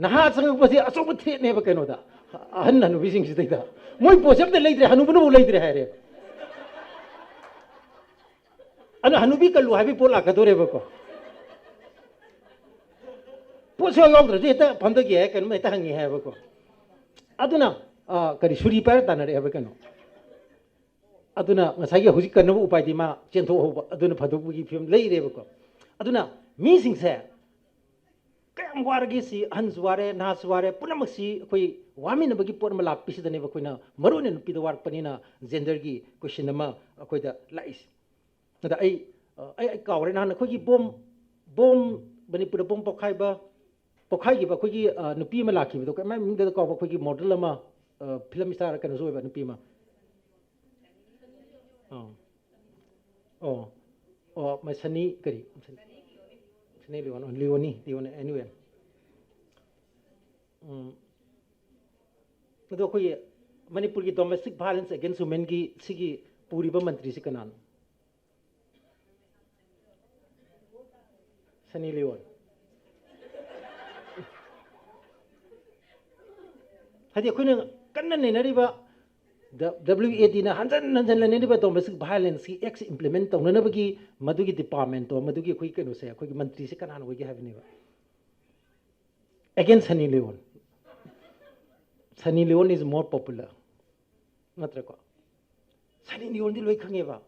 ꯅꯍꯥ ꯆꯪꯉꯛꯄꯁꯦ ꯑꯆꯧꯕ ꯊ꯭ꯔꯦꯠꯅꯦꯕ ꯀꯩꯅꯣꯗ, ꯑꯍꯟ ꯍꯅꯨꯕꯤꯁꯤꯡꯁꯤꯗꯩꯗ꯫ ꯃꯣꯏ ꯄꯣꯠꯁꯦ ꯑꯝꯇ ꯂꯩꯗ꯭ꯔꯦ, ꯍꯅꯨꯕꯅꯕꯨ ꯂꯩꯗ꯭ꯔꯦ ꯍꯥꯏꯔꯦꯕ꯫ ꯑꯗꯨꯅ ꯍꯅꯨꯕꯤ ꯀꯜꯂꯨ ꯍꯥꯏꯕꯒꯤ ꯄꯣꯠ ꯂꯥꯛꯀꯗꯣꯔꯦꯕꯀꯣ꯫ ꯄꯣꯠꯁꯨ ꯌꯥꯎꯗ꯭ꯔꯁꯨ ꯍꯦꯛꯇ ꯐꯝꯗꯒꯦ ꯍꯥꯏ, ꯀꯩꯅꯣꯝ ꯍꯦꯛꯇ ꯍꯪꯉꯦ ꯍꯥꯏꯕꯀꯣ꯫ ꯑꯗꯨꯅ, ꯑ, ꯀꯔꯤ, ꯁꯨꯔꯤ ꯄꯥꯏꯔ ꯇꯥꯟꯅꯔꯛꯑꯦ ꯍꯥꯏꯕ ꯀꯩꯅꯣ꯫ ꯑꯗꯨꯅ ꯉꯁꯥꯏꯒꯤ ꯍꯧꯖꯤꯛ ꯀꯟꯅꯕ ꯎꯄꯥꯏꯗꯤ ꯃꯥ ꯆꯦꯟꯊꯣꯛꯍꯧꯕ, ꯑꯗꯨꯅ ꯐꯗꯧꯕꯒꯤ ꯐꯤꯕꯝ ꯂꯩꯔꯦꯕꯀꯣ꯫ ꯑꯗꯨꯅ ꯃꯤꯁꯤꯡꯁꯦ ꯀꯌꯥꯝ ꯋꯥꯔꯒꯦ ꯁꯤ, ꯑꯍꯟꯁꯨ ꯋꯥꯔꯦ, ꯅꯍꯥꯁꯨ ꯋꯥꯔꯦ, ꯄꯨꯝꯅꯃꯛꯁꯤ ꯑꯩꯈꯣꯏ ꯋꯥꯃꯤꯟꯅꯕꯒꯤ ꯄꯣꯠ ꯑꯃ ꯂꯥꯛꯄꯤꯁꯤꯗꯅꯦꯕ ꯑꯩꯈꯣꯏꯅ ꯃꯔꯨ ꯑꯣꯏꯅ ꯅꯨꯄꯤꯗ ꯋꯥꯔꯛꯄꯅꯤꯅ ꯖꯦꯟꯗꯔꯒꯤ ꯀꯣꯏꯁꯟ ꯑꯃ ꯑꯩꯈꯣꯏꯗ ꯂꯥꯛꯏꯁꯦ꯫ ꯑꯗ ꯑꯩ, ꯑ, ꯑꯩ, ꯑꯩ ꯀꯥꯎꯔꯦ, ꯅꯍꯥꯟ ꯑꯩꯈꯣꯏꯒꯤ ꯕꯣꯝ, ꯕꯣꯝ, ꯃꯅꯤꯄꯨꯔꯗ ꯕꯣꯝ ꯄꯣꯈꯥꯏꯕ, ꯄꯣꯈꯥꯏꯈꯤꯕ ꯑꯩꯈꯣꯏꯒꯤ, ꯑ, ꯅꯨꯄꯤ ꯑꯃ ꯂꯥꯛꯈꯤꯕꯗꯣ, ꯀꯃꯥꯏ ꯃꯃꯤꯡꯗ ꯀꯥꯎꯕ, ꯑꯩꯈꯣꯏꯒꯤ ꯃꯣꯗꯦꯜ ꯑꯃ, ꯑ, ꯐꯤꯂꯝ ꯏꯁꯇꯥꯔ ꯀꯩꯅꯣꯁꯨ ꯑꯣꯏꯕ ꯅꯨꯄꯤ ꯑꯃ꯫ ꯑꯥ꯫ ꯑꯣ꯫ ꯑꯣ, ꯃ-, ꯁꯅꯤ ꯀꯔꯤ? ꯁꯅꯤ ꯂꯤꯌꯣꯟ, ꯂꯤꯌꯣꯅꯤ, ꯂꯤꯌꯣꯅꯤ, anyway꯫ ꯎꯝ꯫ ꯑꯗꯣ ꯑꯩꯈꯣꯏꯒꯤ ꯃꯅꯤꯄꯨꯔꯒꯤ domestic violence against womenꯒꯤ ꯁꯤꯒꯤ ꯄꯨꯔꯤꯕ ꯃꯟꯇ꯭ꯔꯤꯁꯤ ꯀꯅꯥꯅꯣ? ꯁꯅꯤ ꯂꯤꯌꯣꯟ꯫ ꯍꯥꯏꯗꯤ ꯑꯩꯈꯣꯏꯅ ꯀꯟꯅ ꯅꯩꯅꯔꯤꯕ ꯗ-, W A D ꯅ ꯍꯟꯖꯟ ꯍꯟꯖꯟꯅ ꯅꯩꯅꯔꯤꯕ domestic violence ꯀꯤ act implement ꯇꯧꯅꯅꯕꯒꯤ ꯃꯗꯨꯒꯤ department ꯇꯣ, ꯃꯗꯨꯒꯤ ꯑꯩꯈꯣꯏꯒꯤ ꯀꯩꯅꯣꯁꯦ, ꯑꯩꯈꯣꯏꯒꯤ ꯃꯟꯇ꯭ꯔꯤꯁꯦ ꯀꯅꯥꯅ ꯑꯣꯏꯒꯦ ꯍꯥꯏꯕꯅꯦꯕ꯫ Against ꯁꯅꯤ ꯂꯤꯌꯣꯟ꯫ ꯁꯅꯤ ꯂꯤꯌꯣꯟ is more popular꯫ ꯅꯠꯇ꯭ꯔꯀꯣ? ꯁꯅꯤ ꯂꯤꯌꯣꯟꯗꯤ ꯂꯣꯏ ꯈꯪꯉꯦꯕ꯫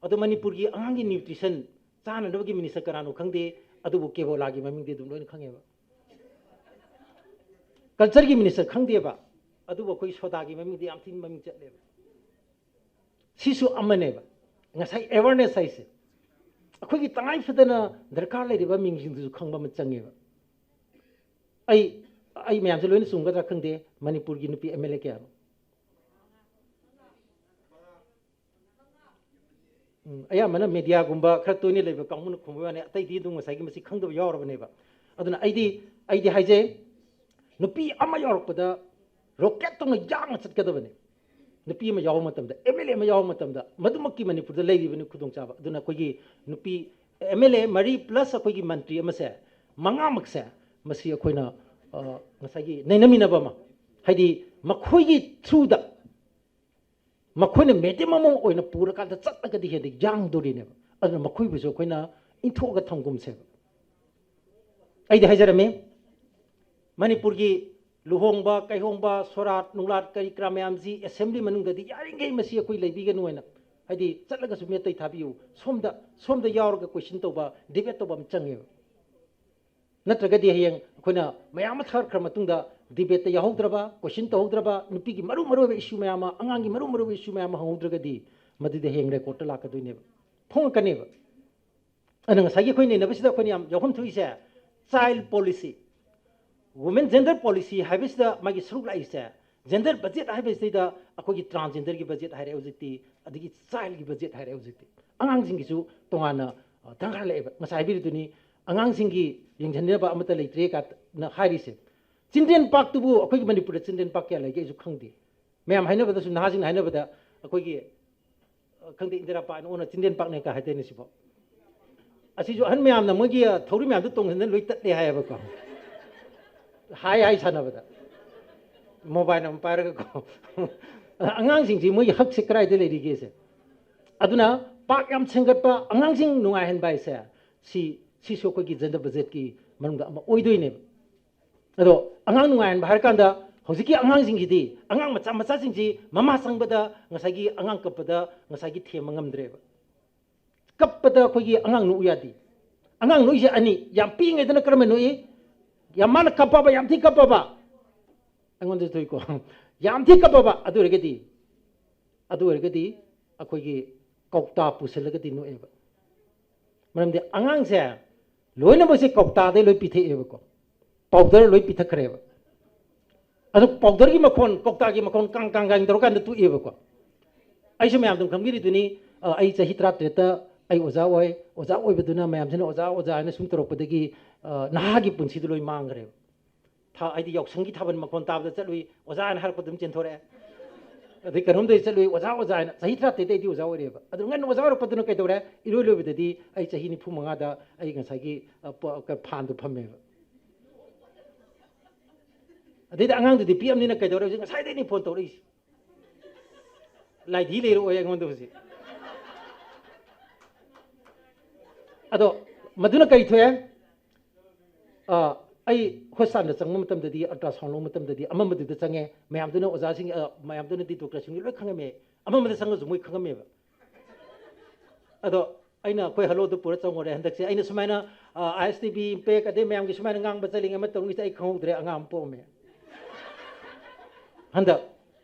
ꯑꯗꯣ ꯃꯅꯤꯄꯨꯔꯒꯤ ꯑꯉꯥꯡꯒꯤ nutrition ꯆꯥꯅꯅꯕꯒꯤ minister ꯀꯅꯥꯅꯣ ꯈꯪꯗꯦ, ꯑꯗꯨꯕꯨ ꯀꯦꯕꯣꯂꯥꯒꯤ ꯃꯃꯤꯡꯗꯤ ꯑꯗꯨꯝ ꯂꯣꯏꯅ ꯈꯪꯉꯦꯕ꯫ Culture ꯒꯤ minister ꯈꯪꯗꯦꯕ, ꯑꯗꯨꯕꯨ ꯑꯩꯈꯣꯏ ꯁꯣꯗꯥꯒꯤ ꯃꯃꯤꯡꯗꯤ ꯌꯥꯝ ꯊꯤꯅ ꯃꯃꯤꯡ ꯆꯠꯂꯦꯕ꯫ ꯁꯤꯁꯨ ꯑꯃꯅꯦꯕ꯫ ꯉꯁꯥꯏ awareness ꯍꯥꯏꯁꯦ, ꯑꯩꯈꯣꯏꯒꯤ ꯇꯉꯥꯏ ꯐꯗꯅ ꯗꯔꯀꯥꯔ ꯂꯩꯔꯤꯕ ꯃꯤꯡꯁꯤꯡꯗꯨꯁꯨ ꯈꯪꯕ ꯑꯃ ꯆꯪꯉꯦꯕ꯫ ꯑꯩ, ꯑꯩ ꯃꯌꯥꯝꯁꯦ ꯂꯣꯏꯅ ꯆꯨꯝꯒꯗ꯭ꯔꯥ ꯈꯪꯗꯦ, ꯃꯅꯤꯄꯨꯔꯒꯤ ꯅꯨꯄꯤ M L A ꯀꯌꯥꯅꯣ? ꯎꯝ, ꯑꯌꯥꯝꯕꯅ media ꯒꯨꯝꯕ ꯈꯔ ꯇꯣꯏꯅ ꯂꯩꯕ ꯀꯥꯡꯕꯨꯅ ꯈꯨꯝꯕ ꯋꯥꯅꯤ, ꯑꯇꯩꯗꯤ ꯑꯗꯨꯝ ꯉꯁꯥꯏꯒꯤ ꯃꯁꯤ ꯈꯪꯗꯕ ꯌꯥꯎꯔꯕꯅꯦꯕ꯫ ꯑꯗꯨꯅ ꯑꯩꯗꯤ, ꯑꯩꯗꯤ ꯍꯥꯏꯖꯩ, ꯅꯨꯄꯤ ꯑꯃ ꯌꯥꯎꯔꯛꯄꯗ rocket ꯇꯧꯅ ꯌꯥꯡꯅ ꯆꯠꯀꯗꯕꯅꯤ꯫ ꯅꯨꯄꯤ ꯑꯃ ꯌꯥꯎꯕ ꯃꯇꯝꯗ, M L A ꯑꯃ ꯌꯥꯎꯕ ꯃꯇꯝꯗ, ꯃꯗꯨꯃꯛꯀꯤ ꯃꯅꯤꯄꯨꯔꯗ ꯂꯩꯔꯤꯕꯅꯤ ꯈꯨꯗꯣꯡꯆꯥꯕ꯫ ꯑꯗꯨꯅ ꯑꯩꯈꯣꯏꯒꯤ ꯅꯨꯄꯤ M L A ꯃꯔꯤ plus ꯑꯩꯈꯣꯏꯒꯤ ꯃꯟꯇ꯭ꯔꯤ ꯑꯃꯁꯦ, ꯃꯉꯥꯃꯛꯁꯦ, ꯃꯁꯤ ꯑꯩꯈꯣꯏꯅ, ꯑ, ꯉꯁꯥꯏꯒꯤ ꯅꯩꯅꯃꯤꯟꯅꯕ ꯑꯃ, ꯍꯥꯏꯗꯤ ꯃꯈꯣꯏꯒꯤ through ꯗ ꯃꯈꯣꯏꯅ medium ꯑꯃ ꯑꯣꯏꯅ ꯄꯨꯔꯀꯥꯟꯗ ꯆꯠꯂꯒꯗꯤ ꯍꯦꯟꯅ ꯌꯥꯡꯗꯣꯔꯤꯅꯦꯕ꯫ ꯑꯗꯨꯅ ꯃꯈꯣꯏꯕꯨꯁꯨ ꯑꯩꯈꯣꯏꯅ ꯏꯟꯊꯣꯛꯑꯒ ꯊꯝꯒꯨꯝꯁꯦꯕ꯫ ꯑꯩꯗꯤ ꯍꯥꯏꯖꯔꯝꯃꯤ, ꯃꯅꯤꯄꯨꯔꯒꯤ ꯂꯨꯍꯣꯡꯕ, ꯀꯩꯍꯣꯡꯕ, ꯁꯣꯔꯥꯠ, ꯅꯨꯡꯂꯥꯠ, ꯀꯔꯤ ꯀꯔꯥ ꯃꯌꯥꯝꯁꯤ assembly ꯃꯅꯨꯡꯗꯗꯤ ꯌꯥꯔꯤꯈꯩ ꯃꯁꯤ ꯑꯩꯈꯣꯏ ꯂꯩꯕꯤꯒꯅꯨ ꯍꯥꯏꯅ, ꯍꯥꯏꯗꯤ ꯆꯠꯂꯒꯁꯨ ꯃꯤ ꯑꯇꯩ ꯊꯥꯕꯤꯌꯨ, ꯁꯣꯝꯗ, ꯁꯣꯝꯗ ꯌꯥꯎꯔꯒ question ꯇꯧꯕ, debate ꯇꯧꯕ ꯑꯃ ꯆꯪꯉꯦꯕ꯫ ꯅꯠꯇ꯭ꯔꯒꯗꯤ ꯍꯌꯦꯡ ꯑꯩꯈꯣꯏꯅ ꯃꯌꯥꯝ ꯑꯃ ꯊꯥꯔꯛꯈ꯭ꯔ ꯃꯇꯨꯡꯗ debate ꯇ ꯌꯥꯎꯍꯧꯗ꯭ꯔꯕ, question ꯇꯧꯍꯧꯗ꯭ꯔꯕ, ꯅꯨꯄꯤꯒꯤ ꯃꯔꯨ ꯃꯔꯨ ꯑꯣꯏꯕ issue ꯃꯌꯥꯝ ꯑꯃ, ꯑꯉꯥꯡꯒꯤ ꯃꯔꯨ ꯃꯔꯨ ꯑꯣꯏꯕ issue ꯃꯌꯥꯝ ꯑꯃ ꯍꯪꯍꯧꯗ꯭ꯔꯒꯗꯤ ꯃꯗꯨꯗꯤ ꯍꯌꯦꯡ record ꯇ ꯂꯥꯛꯀꯗꯣꯏꯅꯦꯕ, ꯐꯣꯡꯉꯛꯀꯅꯦꯕ꯫ ꯑꯗꯨꯅ ꯉꯁꯥꯏꯒꯤ ꯑꯩꯈꯣꯏ ꯅꯩꯅꯕꯁꯤꯗ ꯑꯩꯈꯣꯏꯅ ꯌꯥꯝ ꯌꯥꯎꯐꯝ ꯊꯣꯛꯏꯁꯦ child policy, women gender policy ꯍꯥꯏꯕꯁꯤꯗ ꯃꯥꯒꯤ ꯁꯔꯨꯛ ꯂꯥꯛꯏꯁꯦ, gender budget ꯍꯥꯏꯕꯁꯤꯗꯩꯗ ꯑꯩꯈꯣꯏꯒꯤ transgender ꯒꯤ budget ꯍꯥꯏꯔꯦ ꯍꯧꯖꯤꯛꯇꯤ, ꯑꯗꯒꯤ child ꯒꯤ budget ꯍꯥꯏꯔꯦ ꯍꯧꯖꯤꯛꯇꯤ꯫ ꯑꯉꯥꯡꯁꯤꯡꯒꯤꯁꯨ ꯇꯣꯉꯥꯟꯅ, ꯑ, ꯊꯪꯒꯥꯏꯂꯛꯑꯦꯕ꯫ ꯉꯁꯥꯏ ꯍꯥꯏꯕꯤꯔꯤꯗꯨꯅꯤ, ꯑꯉꯥꯡꯁꯤꯡꯒꯤ ꯌꯦꯡꯁꯤꯟꯅꯕ ꯑꯃꯠꯇ ꯂꯩꯇ꯭ꯔꯦ ꯀꯥꯏꯅ ꯍꯥꯏꯔꯤꯁꯦ꯫ ꯆꯤꯜꯗ꯭ꯔꯦꯟ ꯄꯥꯔꯛꯇꯨꯕꯨ ꯑꯩꯈꯣꯏꯒꯤ ꯃꯅꯤꯄꯨꯔꯗ ꯆꯤꯜꯗ꯭ꯔꯦꯟ ꯄꯥꯔꯛ ꯀꯌꯥ ꯂꯩꯒꯦ ꯑꯩꯁꯨ ꯈꯪꯗꯦ꯫ ꯃꯌꯥꯝ ꯍꯥꯏꯅꯕꯗꯁꯨ, ꯅꯍꯥꯁꯤꯡꯅ ꯍꯥꯏꯅꯕꯗ ꯑꯩꯈꯣꯏꯒꯤ, ꯑ, ꯈꯪꯗꯦ, ꯏꯟꯗꯤꯔꯥ ꯄꯥꯔꯛ ꯍꯥꯏꯅ ꯑꯣꯟꯅ ꯆꯤꯜꯗ꯭ꯔꯦꯟ ꯄꯥꯔꯛꯅꯦ ꯀꯥꯏ ꯍꯥꯏꯗꯣꯏꯅꯦ ꯁꯤꯕꯣ꯫ ꯑꯁꯤꯁꯨ ꯑꯍꯟ ꯃꯌꯥꯝꯅ ꯃꯣꯏꯒꯤ ꯊꯧꯔꯤ ꯃꯌꯥꯝꯗꯣ ꯇꯣꯡꯁꯤꯟꯗꯅ ꯂꯣꯏ ꯇꯠꯂꯦ ꯍꯥꯏꯌꯦꯕꯀꯣ꯫ ꯍꯥꯏ ꯍꯥꯏ ꯁꯥꯟꯅꯕꯗ ꯃꯣꯕꯥꯏꯜ ꯑꯃ ꯄꯥꯏꯔꯒꯀꯣ꯫ ꯑꯉꯥꯡꯁꯤꯡꯁꯤ ꯃꯣꯏꯒꯤ ꯍꯛꯁꯦ ꯀꯗꯥꯏꯗ ꯂꯩꯔꯤꯒꯦꯁꯦ꯫ ꯑꯗꯨꯅ ꯄꯥꯛ ꯌꯥꯝ ꯁꯦꯝꯒꯠꯄ, ꯑꯉꯥꯡꯁꯤꯡ ꯅꯨꯡꯉꯥꯏꯍꯟꯕ ꯍꯥꯏꯁꯦ, ꯁꯤ, ꯁꯤꯁꯨ ꯑꯩꯈꯣꯏꯒꯤ ꯖꯦꯟꯗꯔ ꯕꯖꯦꯠꯀꯤ ꯃꯅꯨꯡꯗ ꯑꯃ ꯑꯣꯏꯗꯣꯏꯅꯦꯕ꯫ ꯑꯗꯣ ꯑꯉꯥꯡ ꯅꯨꯡꯉꯥꯏꯍꯟꯕ ꯍꯥꯏꯔꯀꯥꯟꯗ, ꯍꯧꯖꯤꯛꯀꯤ ꯑꯉꯥꯡꯁꯤꯡꯁꯤꯗꯤ, ꯑꯉꯥꯡ ꯃꯆꯥ ꯃꯆꯥꯁꯤꯡꯁꯤ ꯃꯃꯥ ꯆꯪꯕꯗ ꯉꯁꯥꯏꯒꯤ ꯑꯉꯥꯡ ꯀꯞꯄꯗ ꯉꯁꯥꯏꯒꯤ ꯊꯦꯝꯕ ꯉꯝꯗ꯭ꯔꯦꯕ꯫ ꯀꯞꯄꯗ ꯑꯩꯈꯣꯏꯒꯤ ꯑꯉꯥꯡ ꯅꯣꯛꯎ ꯌꯥꯗꯦ꯫ ꯑꯉꯥꯡ ꯅꯣꯛꯏꯁꯦ ꯑꯅꯤ, ꯌꯥꯝ ꯄꯤꯛꯏꯉꯩꯗꯅ ꯀꯔꯝꯕ ꯅꯣꯛꯏ? ꯌꯥꯝ ꯃꯥꯅ ꯀꯞꯄꯕ, ꯌꯥꯝ ꯊꯤ ꯀꯞꯄꯕ, ꯑꯩꯉꯣꯟꯗꯁꯨ ꯊꯣꯛꯏꯀꯣ꯫ ꯌꯥꯝ ꯊꯤ ꯀꯞꯄꯕ, ꯑꯗꯨ ꯑꯣꯏꯔꯒꯗꯤ, ꯑꯗꯨ ꯑꯣꯏꯔꯒꯗꯤ ꯑꯩꯈꯣꯏꯒꯤ ꯀꯧꯇꯥ ꯄꯨꯁꯤꯜꯂꯒꯗꯤ ꯅꯣꯛꯑꯦꯕ꯫ ꯃꯔꯝꯗꯤ ꯑꯉꯥꯡꯁꯦ ꯂꯣꯏꯅꯃꯛꯁꯦ ꯀꯧꯇꯥꯗꯩ ꯂꯣꯏ ꯄꯤꯊꯛꯑꯦꯕꯀꯣ, ꯄꯥꯎꯗꯔ ꯂꯣꯏ ꯄꯤꯊꯛꯈ꯭ꯔꯦꯕ꯫ ꯑꯗꯨ ꯄꯥꯎꯗꯔꯒꯤ ꯃꯈꯣꯟ, ꯀꯧꯇꯥꯒꯤ ꯃꯈꯣꯟ ꯀꯥꯡ ꯀꯥꯡ ꯀꯥꯡ ꯇꯧꯔꯀꯥꯟꯗ ꯇꯣꯛꯑꯦꯕꯀꯣ꯫ ꯑꯩꯁꯨ ꯃꯌꯥꯝ ꯑꯗꯨꯝ ꯈꯪꯕꯤꯔꯤꯗꯨꯅꯤ, ꯑ, ꯑꯩ ꯆꯍꯤ ꯇꯔꯥꯇꯔꯦꯠꯇ ꯑꯩ ꯑꯣꯖꯥ ꯑꯣꯏ꯫ ꯑꯣꯖꯥ ꯑꯣꯏꯕꯗꯨꯅ ꯃꯌꯥꯝꯁꯤꯅ "ꯑꯣꯖꯥ, ꯑꯣꯖꯥ" ꯍꯥꯏꯅ ꯁꯨꯝ ꯇꯧꯔꯛꯄꯗꯒꯤ, ꯑ, ꯅꯍꯥꯒꯤ ꯄꯨꯟꯁꯤꯗꯨ ꯂꯣꯏ ꯃꯥꯡꯈ꯭ꯔꯦꯕ꯫ ꯊꯥ-, ꯍꯥꯏꯗꯤ ꯌꯥꯎꯁꯪꯒꯤ ꯊꯥꯕꯜ ꯃꯈꯣꯟ ꯇꯥꯕꯗ ꯆꯠꯂꯨꯏ, "ꯑꯣꯖꯥ" ꯍꯥꯏꯅ ꯍꯥꯏꯔꯛꯄꯗ ꯑꯗꯨꯝ ꯆꯦꯟꯊꯣꯔꯛꯑꯦ꯫ ꯑꯗꯩ ꯀꯩꯅꯣꯝꯗ ꯆꯠꯂꯨꯏ, "ꯑꯣꯖꯥ, ꯑꯣꯖꯥ" ꯍꯥꯏꯅ꯫ ꯆꯍꯤ ꯇꯔꯥꯇꯔꯦꯠꯇ ꯑꯩꯗꯤ ꯑꯣꯖꯥ ꯑꯣꯏꯔꯛꯑꯦꯕ꯫ ꯑꯗꯨ ꯉꯟꯅ ꯑꯣꯖꯥ ꯑꯣꯏꯔꯛꯄꯗꯨꯅ ꯀꯩꯗꯧꯔꯦ? ꯏꯔꯣꯏ ꯂꯣꯏꯕꯗꯗꯤ ꯑꯩ ꯆꯍꯤ ꯅꯤꯐꯨ ꯃꯉꯥꯗ ꯑꯩ ꯉꯁꯥꯏꯒꯤ, ꯑ, ꯄ-, ꯀ-, ꯐꯥꯟꯗꯨ ꯐꯝꯃꯦꯕ꯫ ꯑꯗꯩꯗꯤ ꯑꯉꯥꯡꯗꯨꯗꯤ ꯄꯤꯛꯑꯕꯅꯤꯅ ꯀꯩꯗꯧꯔꯦ? ꯍꯧꯖꯤꯛ ꯉꯁꯥꯏꯗꯩꯅꯤ ꯐꯣꯟ ꯇꯧꯔꯛꯏꯁꯦ꯫ ꯂꯥꯏꯙꯤ ꯂꯩꯔꯛꯑꯣꯏ ꯑꯩꯉꯣꯟꯗ ꯍꯧꯖꯤꯛ꯫ ꯑꯗꯣ ꯃꯗꯨꯅ ꯀꯔꯤ ꯊꯣꯛꯑꯦ? ꯑ, ꯑꯩ ꯍꯣꯁꯄꯤꯇꯥꯜꯗ ꯆꯪꯕ ꯃꯇꯝꯗꯗꯤ, ꯑꯜꯇ꯭ꯔꯥꯁꯥꯎꯟ ꯂꯧꯕ ꯃꯇꯝꯗꯗꯤ ꯑꯃꯝꯕꯗꯨꯗ ꯆꯪꯉꯦ꯫ ꯃꯌꯥꯝꯗꯨꯅ ꯑꯣꯖꯥꯁꯤꯡ, ꯑ, ꯃꯌꯥꯝꯗꯨꯅꯗꯤ, ꯗꯣꯛꯇꯔꯁꯤꯡꯗꯤ ꯂꯣꯏ ꯈꯪꯉꯝꯃꯦ꯫ ꯑꯃꯝꯕꯗ ꯆꯪꯉꯁꯨ ꯃꯣꯏ ꯈꯪꯉꯝꯃꯦꯕ꯫ ꯑꯗꯣ ꯑꯩꯅ ꯑꯩꯈꯣꯏ ꯍꯜꯂꯣꯗꯨ ꯄꯨꯔ ꯆꯪꯉꯨꯔꯦ ꯍꯟꯗꯛꯁꯦ꯫ ꯑꯩꯅ ꯁꯨꯃꯥꯏꯅ, ꯑ, ISTV Impact ꯑꯗꯩ ꯃꯌꯥꯝꯒꯤ ꯁꯨꯃꯥꯏꯅ ꯉꯥꯡꯕ ꯆꯠꯂꯤꯉꯩ ꯃꯇꯝꯒꯤꯁꯤꯗ ꯑꯩ ꯈꯪꯍꯧꯗ꯭ꯔꯦ, ꯑꯉꯥꯡ ꯑꯃ ꯄꯣꯛꯑꯝꯃꯦ꯫ ꯍꯟꯗꯛ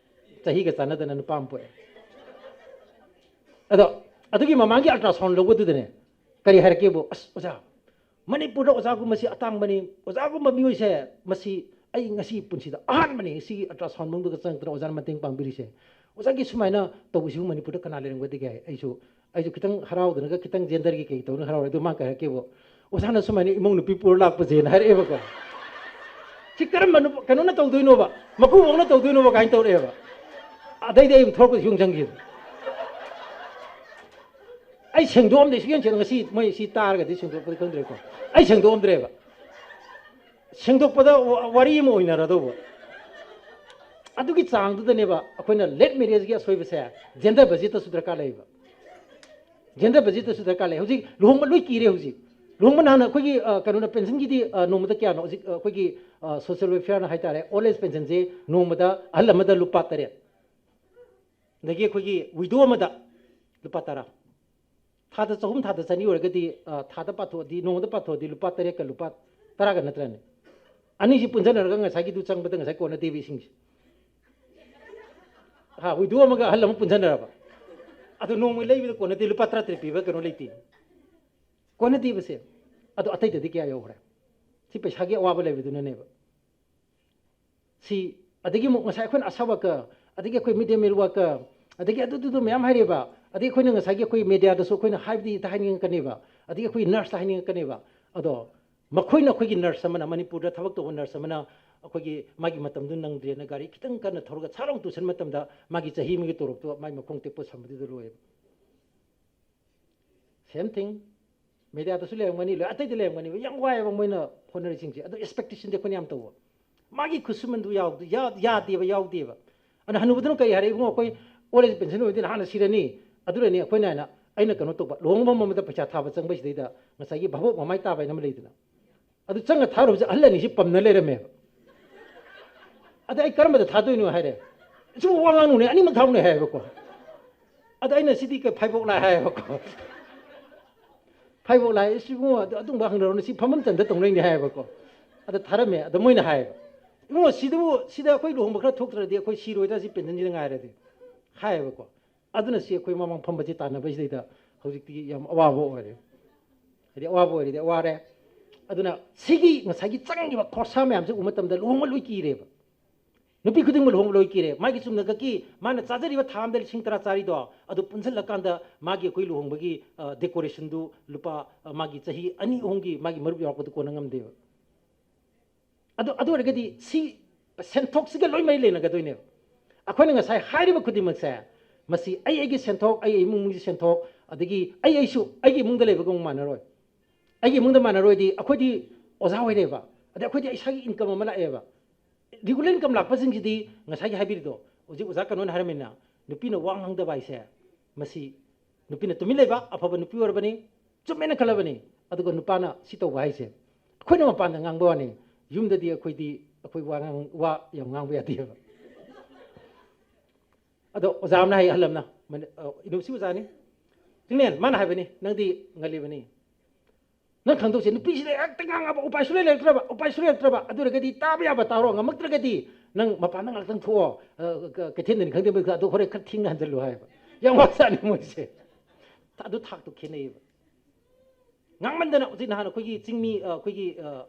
ꯆꯍꯤꯒ ꯆꯥꯟꯅꯗꯅ ꯅꯨꯄꯥ ꯑꯃ ꯄꯣꯛꯑꯦ꯫ ꯑꯗꯣ ꯑꯗꯨꯒꯤ ꯃꯃꯥꯡꯒꯤ ꯑꯜꯇ꯭ꯔꯥꯁꯥꯎꯟ ꯂꯧꯕꯗꯨꯗꯅꯦ, ꯀꯔꯤ ꯍꯥꯏꯔꯛꯀꯦꯕꯨ, "ꯑꯁ ꯑꯣꯖꯥ, ꯃꯅꯤꯄꯨꯔꯗ ꯑꯣꯖꯥꯒꯨꯝꯕꯁꯤ ꯑꯇꯥꯡꯕꯅꯤ, ꯑꯣꯖꯥꯒꯨꯝꯕ ꯃꯤꯑꯣꯏꯁꯦ ꯃꯁꯤ ꯑꯩ ꯉꯁꯤ ꯄꯨꯟꯁꯤꯗ ꯑꯍꯥꯟꯕꯅꯤ, ꯁꯤꯒꯤ ꯑꯜꯇ꯭ꯔꯥꯁꯥꯎꯟ ꯃꯅꯨꯡꯗꯒ ꯆꯪꯉꯛꯇꯅ ꯑꯣꯖꯥꯅ ꯃꯇꯦꯡ ꯄꯥꯡꯕꯤꯔꯤꯁꯦ꯫ ꯑꯣꯖꯥꯒꯤ ꯁꯨꯃꯥꯏꯅ ꯇꯧꯕꯁꯤꯕꯨ ꯃꯅꯤꯄꯨꯔꯗ ꯀꯅꯥ ꯂꯩꯔꯝꯒꯗꯒꯦ?" ꯑꯩꯁꯨ, ꯑꯩꯁꯨ ꯈꯤꯇꯪ ꯍꯔꯥꯎꯗꯅꯒ, ꯈꯤꯇꯪ ꯖꯦꯟꯗꯔꯒꯤ ꯀꯩ ꯇꯧꯅ ꯍꯔꯥꯎꯔꯦ꯫ ꯑꯗꯨ ꯃꯥ ꯀꯩ ꯍꯥꯏꯔꯛꯀꯦꯕꯨ, "ꯑꯣꯖꯥꯅ ꯁꯨꯃꯥꯏꯅ ꯏꯃꯧ ꯅꯨꯄꯤ ꯄꯨꯔ ꯂꯥꯛꯄꯁꯦꯅ" ꯍꯥꯏꯔꯛꯑꯦꯕꯀꯣ꯫ "ꯁꯤ ꯀꯔꯝꯕ ꯅꯨ-, ꯀꯩꯅꯣꯅ ꯇꯧꯗꯣꯏꯅꯣꯕ, ꯃꯀꯨꯕꯣꯛꯅ ꯇꯧꯗꯣꯏꯅꯣꯕ?" ꯀꯥꯏꯅ ꯇꯧꯔꯛꯑꯦꯕ꯫ ꯑꯗꯩꯗꯤ ꯑꯩ ꯊꯣꯛꯂꯛꯄꯗ ꯌꯨꯝ ꯆꯪꯈꯤꯕ꯫ ꯑꯩ ꯁꯦꯡꯗꯣꯛꯑꯝꯗꯦ, ꯁꯨꯛꯌꯦꯡ ꯁꯦꯡ-, ꯉꯁꯤ ꯃꯣꯏ ꯁꯤ ꯇꯥꯔꯒꯗꯤ ꯁꯦꯡꯗꯣꯛꯄꯗꯤ ꯈꯪꯗ꯭ꯔꯦꯀꯣ꯫ ꯑꯩ ꯁꯦꯡꯗꯣꯛꯑꯝꯗ꯭ꯔꯦꯕ꯫ ꯁꯦꯡꯗꯣꯛꯄꯗ ꯋꯥ-, ꯋꯥꯔꯤ ꯑꯃ ꯑꯣꯏꯅꯔꯗꯧꯕ꯫ ꯑꯗꯨꯒꯤ ꯆꯥꯡꯗꯨꯗꯅꯦꯕ ꯑꯩꯈꯣꯏꯅ late marriageꯀꯤ ꯑꯁꯣꯏꯕꯁꯦ, gender budgetꯇꯁꯨ ꯗꯔꯀꯥꯔ ꯂꯩꯌꯦꯕ꯫ Gender budgetꯇꯁꯨ ꯗꯔꯀꯥꯔ ꯂꯩ꯫ ꯍꯧꯖꯤꯛ ꯂꯨꯍꯣꯡꯕ ꯂꯣꯏ ꯀꯤꯔꯦ ꯍꯧꯖꯤꯛ꯫ ꯂꯨꯍꯣꯡꯕ ꯅꯍꯥꯟ ꯑꯩꯈꯣꯏꯒꯤ, ꯑ, ꯀꯩꯅꯣꯅ pensionꯒꯤꯗꯤ, ꯑ, ꯅꯣꯡꯃꯗ ꯀꯌꯥꯅꯣ ꯍꯧꯖꯤꯛ, ꯑ, ꯑꯩꯈꯣꯏꯒꯤ, ꯑ, social welfareꯅ ꯍꯥꯏꯇꯥꯔꯦ, old age pensionꯁꯦ ꯅꯣꯡꯃꯗ ꯑꯍꯜ ꯑꯃꯗ ꯂꯨꯄꯥ ꯇꯔꯦꯠ꯫ ꯑꯗꯒꯤ ꯑꯩꯈꯣꯏꯒꯤ widow ꯑꯃꯗ ꯂꯨꯄꯥ ꯇꯔꯥ꯫ ꯊꯥꯗ ꯆꯍꯨꯝ, ꯊꯥꯗ ꯆꯅꯤ ꯑꯣꯏꯔꯒꯗꯤ, ꯑ, ꯊꯥꯗ ꯄꯥꯊꯣꯛꯑꯗꯤ, ꯅꯣꯡꯃꯗ ꯄꯥꯊꯣꯛꯑꯗꯤ ꯂꯨꯄꯥ ꯇꯔꯦꯠꯀ ꯂꯨꯄꯥ ꯇꯔꯥꯒ ꯅꯠꯇ꯭ꯔꯅꯦ? ꯑꯅꯤꯁꯤ ꯄꯨꯟꯁꯤꯟꯅꯔꯒ ꯉꯁꯥꯏꯒꯤꯗꯨ ꯆꯪꯕꯗ ꯉꯁꯥꯏ ꯀꯣꯟꯅꯗꯦꯕ ꯏꯁꯤꯡꯁꯦ꯫ ꯍꯥ, widow ꯑꯃꯒ ꯑꯍꯜ ꯑꯃ ꯄꯨꯟꯁꯤꯟꯅꯔꯕ? ꯑꯗꯣ ꯅꯣꯡꯃꯒꯤ ꯂꯩꯕꯗ ꯀꯣꯟꯅꯗꯦ, ꯂꯨꯄꯥ ꯇꯔꯥꯇꯔꯦꯠ ꯄꯤꯕ ꯀꯩꯅꯣ ꯂꯩꯇꯦ꯫ ꯀꯣꯟꯅꯗꯦꯕꯁꯦ꯫ ꯑꯗꯣ ꯑꯇꯩꯗꯗꯤ ꯀꯌꯥ ꯌꯧꯈ꯭ꯔꯦ? ꯁꯤ ꯄꯩꯁꯥꯒꯤ ꯑꯋꯥꯕ ꯂꯩꯕꯗꯨꯅꯅꯦꯕ꯫ ꯁꯤ, ꯑꯗꯒꯤ ꯑꯃꯨꯛ ꯉꯁꯥꯏ ꯑꯩꯈꯣꯏꯅ ꯑꯁꯥ worker, ꯑꯗꯒꯤ ꯑꯩꯈꯣꯏ mid day meal worker, ꯑꯗꯒꯤ ꯑꯗꯨꯗꯨꯗꯨ ꯃꯌꯥꯝ ꯍꯥꯏꯔꯦꯕ꯫ ꯑꯗꯒꯤ ꯑꯩꯈꯣꯏꯅ ꯉꯁꯥꯏꯒꯤ ꯑꯩꯈꯣꯏ mediaꯗꯁꯨ ꯑꯩꯈꯣꯏꯅ ꯍꯥꯏꯕꯗꯤ ꯍꯦꯛꯇ ꯍꯥꯏꯅꯤꯡꯉꯛꯀꯅꯦꯕ, ꯑꯗꯒꯤ ꯑꯩꯈꯣꯏ nurseꯇ ꯍꯥꯏꯅꯤꯡꯉꯛꯀꯅꯦꯕ꯫ ꯑꯗꯣ ꯃꯈꯣꯏꯅ, ꯑꯩꯈꯣꯏꯒꯤ nurse ꯑꯃꯅ, ꯃꯅꯤꯄꯨꯔꯗ ꯊꯕꯛ ꯇꯧꯕ nurse ꯑꯃꯅ ꯑꯩꯈꯣꯏꯒꯤ ꯃꯥꯒꯤ ꯃꯇꯝꯗꯨ ꯅꯪꯗ꯭ꯔꯦꯅ ꯒꯥꯔꯤ ꯈꯤꯇꯪ ꯀꯟꯅ ꯊꯧꯔꯒ ꯁꯥꯔ ꯑꯃꯨꯛ ꯇꯨꯁꯟ ꯃꯇꯝꯗ ꯃꯥꯒꯤ ꯆꯍꯤ ꯑꯃꯒꯤ ꯇꯣꯂꯣꯞꯇꯣ ꯃꯥꯒꯤ ꯃꯈꯣꯡ ꯇꯦꯛꯄ ꯁꯝꯕꯗꯨꯗ ꯂꯣꯏꯌꯦꯕ꯫ Same thing, mediaꯗꯁꯨ ꯂꯩꯔꯝꯒꯅꯤ, ꯂꯣꯏ ꯑꯇꯩꯗ ꯂꯩꯔꯝꯒꯅꯤꯕ꯫ ꯌꯥꯝ ꯋꯥꯏꯑꯦꯕ ꯃꯣꯏꯅ ꯍꯣꯠꯅꯔꯤꯁꯤꯡꯁꯦ꯫ ꯑꯗꯣ expectationꯗꯤ ꯑꯩꯈꯣꯏꯅ ꯌꯥꯝ ꯇꯧꯕ꯫ ꯃꯥꯒꯤ ꯈꯨꯠꯁꯨꯃꯟꯗꯨ ꯌꯥꯎꯗ-, ꯌꯥ-, ꯌꯥꯗꯦꯕ, ꯌꯥꯎꯗꯦꯕ꯫ ꯑꯗꯨꯅ ꯍꯅꯨꯕꯗꯨꯅ ꯀꯔꯤ ꯍꯥꯏꯔꯦ, "ꯏꯕꯨꯡꯉꯣ, ꯑꯩꯈꯣꯏ old age pension ꯑꯣꯏꯗꯤ ꯅꯍꯥꯟꯅ ꯁꯤꯔꯅꯤ, ꯑꯗꯨꯅꯅꯤ ꯑꯩꯈꯣꯏꯅ" ꯍꯥꯏꯅ ꯑꯩꯅ ꯀꯩꯅꯣ ꯇꯧꯕ, ꯂꯨꯍꯣꯡꯕ ꯑꯃꯗ ꯄꯩꯁꯥ ꯊꯥꯕ ꯆꯪꯕꯁꯤꯗꯩꯗ ꯉꯁꯥꯏꯒꯤ ꯚꯥꯕꯣꯛ ꯃꯃꯥꯏ ꯇꯥꯕ ꯍꯥꯏꯅ ꯑꯃ ꯂꯩꯗꯅ, ꯑꯗꯨ ꯆꯪꯉ ꯊꯥꯔꯨꯕꯁꯦ ꯑꯍꯜ ꯑꯅꯤꯁꯤ ꯄꯝꯅ ꯂꯩꯔꯝꯃꯦꯕ꯫ ꯑꯗ ꯑꯩ ꯀꯔꯝꯕꯗ ꯊꯥꯗꯣꯏꯅꯣ ꯍꯥꯏꯔꯦ꯫ "ꯁꯤꯕꯨ ꯋꯥ ꯉꯥꯡꯅꯨꯅꯦ, ꯑꯅꯤꯃꯛ ꯊꯥꯎꯅꯦ" ꯍꯥꯏꯌꯦꯕꯀꯣ꯫ ꯑꯗ ꯑꯩꯅ, "ꯁꯤꯗꯤ ꯀꯩ ꯐꯥꯏꯕꯣꯛ ꯂꯥꯏ" ꯍꯥꯏꯌꯦꯕꯀꯣ꯫ "ꯐꯥꯏꯕꯣꯛ ꯂꯥꯏ, ꯁꯤꯕꯨ ꯑꯗꯨ-, ꯑꯗꯨꯝꯕ ꯍꯪꯅꯔꯨꯅꯨ, ꯁꯤ ꯐꯝꯐꯝ ꯆꯟꯗ ꯇꯧꯅꯩꯅꯦ" ꯍꯥꯏꯌꯦꯕꯀꯣ꯫ ꯑꯗ ꯊꯥꯔꯝꯃꯦ꯫ ꯑꯗ ꯃꯣꯏꯅ ꯍꯥꯏꯌꯦꯕ, "ꯏꯕꯨꯡꯉꯣ, ꯁꯤꯗꯕꯨ, ꯁꯤꯗ ꯑꯩꯈꯣꯏ ꯂꯨꯍꯣꯡꯕ ꯈꯔ ꯊꯣꯛꯇ꯭ꯔꯗꯤ ꯑꯩꯈꯣꯏ ꯁꯤꯔꯣꯏꯗ꯭ꯔꯥ ꯁꯤ pensionꯁꯤꯗ ꯉꯥꯏꯔꯗꯤ?" ꯍꯥꯏꯌꯦꯕꯀꯣ꯫ ꯑꯗꯨꯅ ꯁꯤ ꯑꯩꯈꯣꯏ ꯃꯃꯥꯡ ꯐꯝꯕꯁꯤ ꯇꯥꯟꯅꯕꯁꯤꯗꯩꯗ ꯍꯧꯖꯤꯛꯇꯤ ꯌꯥꯝ ꯑꯋꯥꯕ ꯑꯣꯏꯔꯦ꯫ ꯍꯥꯏꯗꯤ ꯑꯋꯥꯕ ꯑꯣꯏꯔꯗꯤ ꯋꯥꯔꯦ꯫ ꯑꯗꯨꯅ ꯁꯤꯒꯤ ꯉꯁꯥꯏꯒꯤ ꯆꯪꯉꯤꯕ ꯈꯣꯔꯁꯥ ꯃꯌꯥꯝꯁꯦ ꯎꯕ ꯃꯇꯝꯗ ꯂꯨꯍꯣꯡꯕ ꯂꯣꯏ ꯀꯤꯔꯦꯕ꯫ ꯅꯨꯄꯤ ꯈꯨꯗꯤꯡꯃꯛ ꯂꯨꯍꯣꯡꯕ ꯂꯣꯏ ꯀꯤꯔꯦ꯫ ꯃꯥꯒꯤ ꯆꯨꯝꯅꯈꯛꯀꯤ ꯃꯥꯅ ꯆꯥꯖꯔꯤꯕ ꯊꯥ ꯑꯃꯗ ꯂꯤꯁꯤꯡ ꯇꯔꯥ ꯆꯥꯔꯤꯗꯣ, ꯑꯗꯨ ꯄꯨꯟꯁꯤꯜꯂꯀꯥꯟꯗ ꯃꯥꯒꯤ ꯑꯩꯈꯣꯏ ꯂꯨꯍꯣꯡꯕꯒꯤ, ꯑ, decorationꯗꯨ ꯂꯨꯄꯥ, ꯑ, ꯃꯥꯒꯤ ꯆꯍꯤ ꯑꯅꯤ ꯑꯍꯨꯝꯒꯤ ꯃꯥꯒꯤ ꯃꯔꯨꯞ ꯌꯥꯎꯔꯛꯄꯗꯨ ꯀꯣꯟꯅ ꯉꯝꯗꯦꯕ꯫ ꯑꯗꯨ, ꯑꯗꯨ ꯑꯣꯏꯔꯒꯗꯤ ꯁꯤ ꯁꯦꯟꯊꯣꯛꯁꯤꯒ ꯂꯣꯏ ꯃꯔꯤ ꯂꯩꯅꯒꯗꯣꯏꯅꯦꯕ꯫ ꯑꯩꯈꯣꯏꯅ ꯉꯁꯥꯏ ꯍꯥꯏꯔꯤꯕ ꯈꯨꯗꯤꯡꯃꯛꯁꯦ, ꯃꯁꯤ ꯑꯩ ꯑꯩꯒꯤ ꯁꯦꯟꯊꯣꯛ, ꯑꯩ ꯏꯃꯨꯡ ꯃꯅꯨꯡꯒꯤ ꯁꯦꯟꯊꯣꯛ, ꯑꯗꯒꯤ ꯑꯩ ꯑꯩꯁꯨ ꯑꯩꯒꯤ ꯏꯃꯨꯡꯗ ꯂꯩꯕꯒ ꯑꯃꯨꯛ ꯃꯥꯟꯅꯔꯣꯏ꯫ ꯑꯩꯒꯤ ꯏꯃꯨꯡꯗ ꯃꯥꯟꯅꯔꯣꯏꯗꯤ ꯑꯩꯈꯣꯏꯗꯤ ꯑꯣꯖꯥ ꯑꯣꯏꯔꯦꯕ, ꯑꯗꯩ ꯑꯩꯈꯣꯏꯗꯤ ꯏꯁꯥꯒꯤ ꯏꯟꯀꯝ ꯑꯃ ꯂꯥꯛꯑꯦꯕ꯫ ꯔꯤꯒꯨꯂꯔ ꯏꯟꯀꯝ ꯂꯥꯛꯄꯁꯤꯡꯁꯤꯗꯤ ꯉꯁꯥꯏꯒꯤ ꯍꯥꯏꯕꯤꯔꯤꯗꯣ, ꯍꯧꯖꯤꯛ ꯑꯣꯖꯥ ꯀꯩꯅꯣꯅ ꯍꯥꯏꯔꯝꯃꯤꯅ, ꯅꯨꯄꯤꯅ ꯋꯥ ꯉꯥꯡꯗꯕ ꯍꯥꯏꯁꯦ, ꯃꯁꯤ ꯅꯨꯄꯤꯅ ꯇꯨꯃꯤꯟ ꯂꯩꯕ ꯑꯐꯕ ꯅꯨꯄꯤ ꯑꯣꯏꯔꯕꯅꯤ, ꯆꯨꯝꯃꯦꯅ ꯈꯜꯂꯕꯅꯤ꯫ ꯑꯗꯨꯒ ꯅꯨꯄꯥꯅ ꯁꯤ ꯇꯧꯕ ꯍꯥꯏꯁꯦ, ꯑꯩꯈꯣꯏꯅ ꯃꯄꯥꯟꯗ ꯉꯥꯡꯕ ꯋꯥꯅꯤ, ꯌꯨꯝꯗꯗꯤ ꯑꯩꯈꯣꯏꯗꯤ ꯑꯩꯈꯣꯏ ꯋꯥ ꯉꯥꯡ-, ꯋꯥ ꯌꯥꯝ ꯉꯥꯡꯕ ꯌꯥꯗꯦꯕ꯫ ꯑꯗꯣ ꯑꯣꯖꯥ ꯑꯃꯅ ꯍꯥꯏ, ꯑꯍꯜ ꯑꯃꯅ, ꯃꯅꯤ-, ꯑ, ꯌꯨꯅꯤꯚꯔꯁꯤꯇꯤ ꯑꯣꯖꯥꯅꯤ, ꯆꯤꯡꯂꯦꯟ, ꯃꯥꯅ ꯍꯥꯏꯕꯅꯤ, "ꯅꯪꯗꯤ ꯉꯜꯂꯤꯕꯅꯤ, ꯅꯪ ꯈꯪꯗꯣꯛꯁꯦ, ꯅꯨꯄꯤꯁꯤꯗ ꯍꯦꯛꯇ ꯉꯥꯡꯉꯕ, ꯎꯄꯥꯏ ꯁꯨꯡꯂꯩ ꯂꯩꯔꯛꯇ꯭ꯔꯕ, ꯎꯄꯥꯏ ꯁꯨꯡꯂꯩ ꯂꯩꯔꯛꯇ꯭ꯔꯕ, ꯑꯗꯨ ꯑꯣꯏꯔꯒꯗꯤ ꯇꯥꯕ ꯌꯥꯕ ꯇꯥꯔꯣ, ꯉꯝꯃꯛꯇ꯭ꯔꯒꯗꯤ ꯅꯪ ꯃꯄꯥꯟꯗ ꯉꯥꯛꯇꯪ ꯊꯣꯛꯑꯣ, ꯑ, ꯀ-, ꯀꯩꯊꯦꯜꯗꯅꯤ ꯈꯪꯗꯦ, ꯑꯗꯨ ꯍꯣꯔꯦꯟ ꯈꯔ ꯊꯦꯡꯅ ꯍꯟꯖꯜꯂꯨ" ꯍꯥꯏꯕ꯫ ꯌꯥꯝ ꯋꯥꯖꯥꯠꯅꯤ ꯃꯣꯏꯁꯦ꯫ ꯊ-, ꯑꯗꯨ ꯊꯥꯛꯇꯣ ꯈꯦꯠꯅꯩꯌꯦꯕ꯫ ꯉꯥꯡꯃꯟꯗꯅ ꯍꯧꯖꯤꯛ ꯅꯍꯥꯟ ꯑꯩꯈꯣꯏꯒꯤ ꯆꯤꯡꯃꯤ, ꯑ, ꯑꯩꯈꯣꯏꯒꯤ, ꯑ,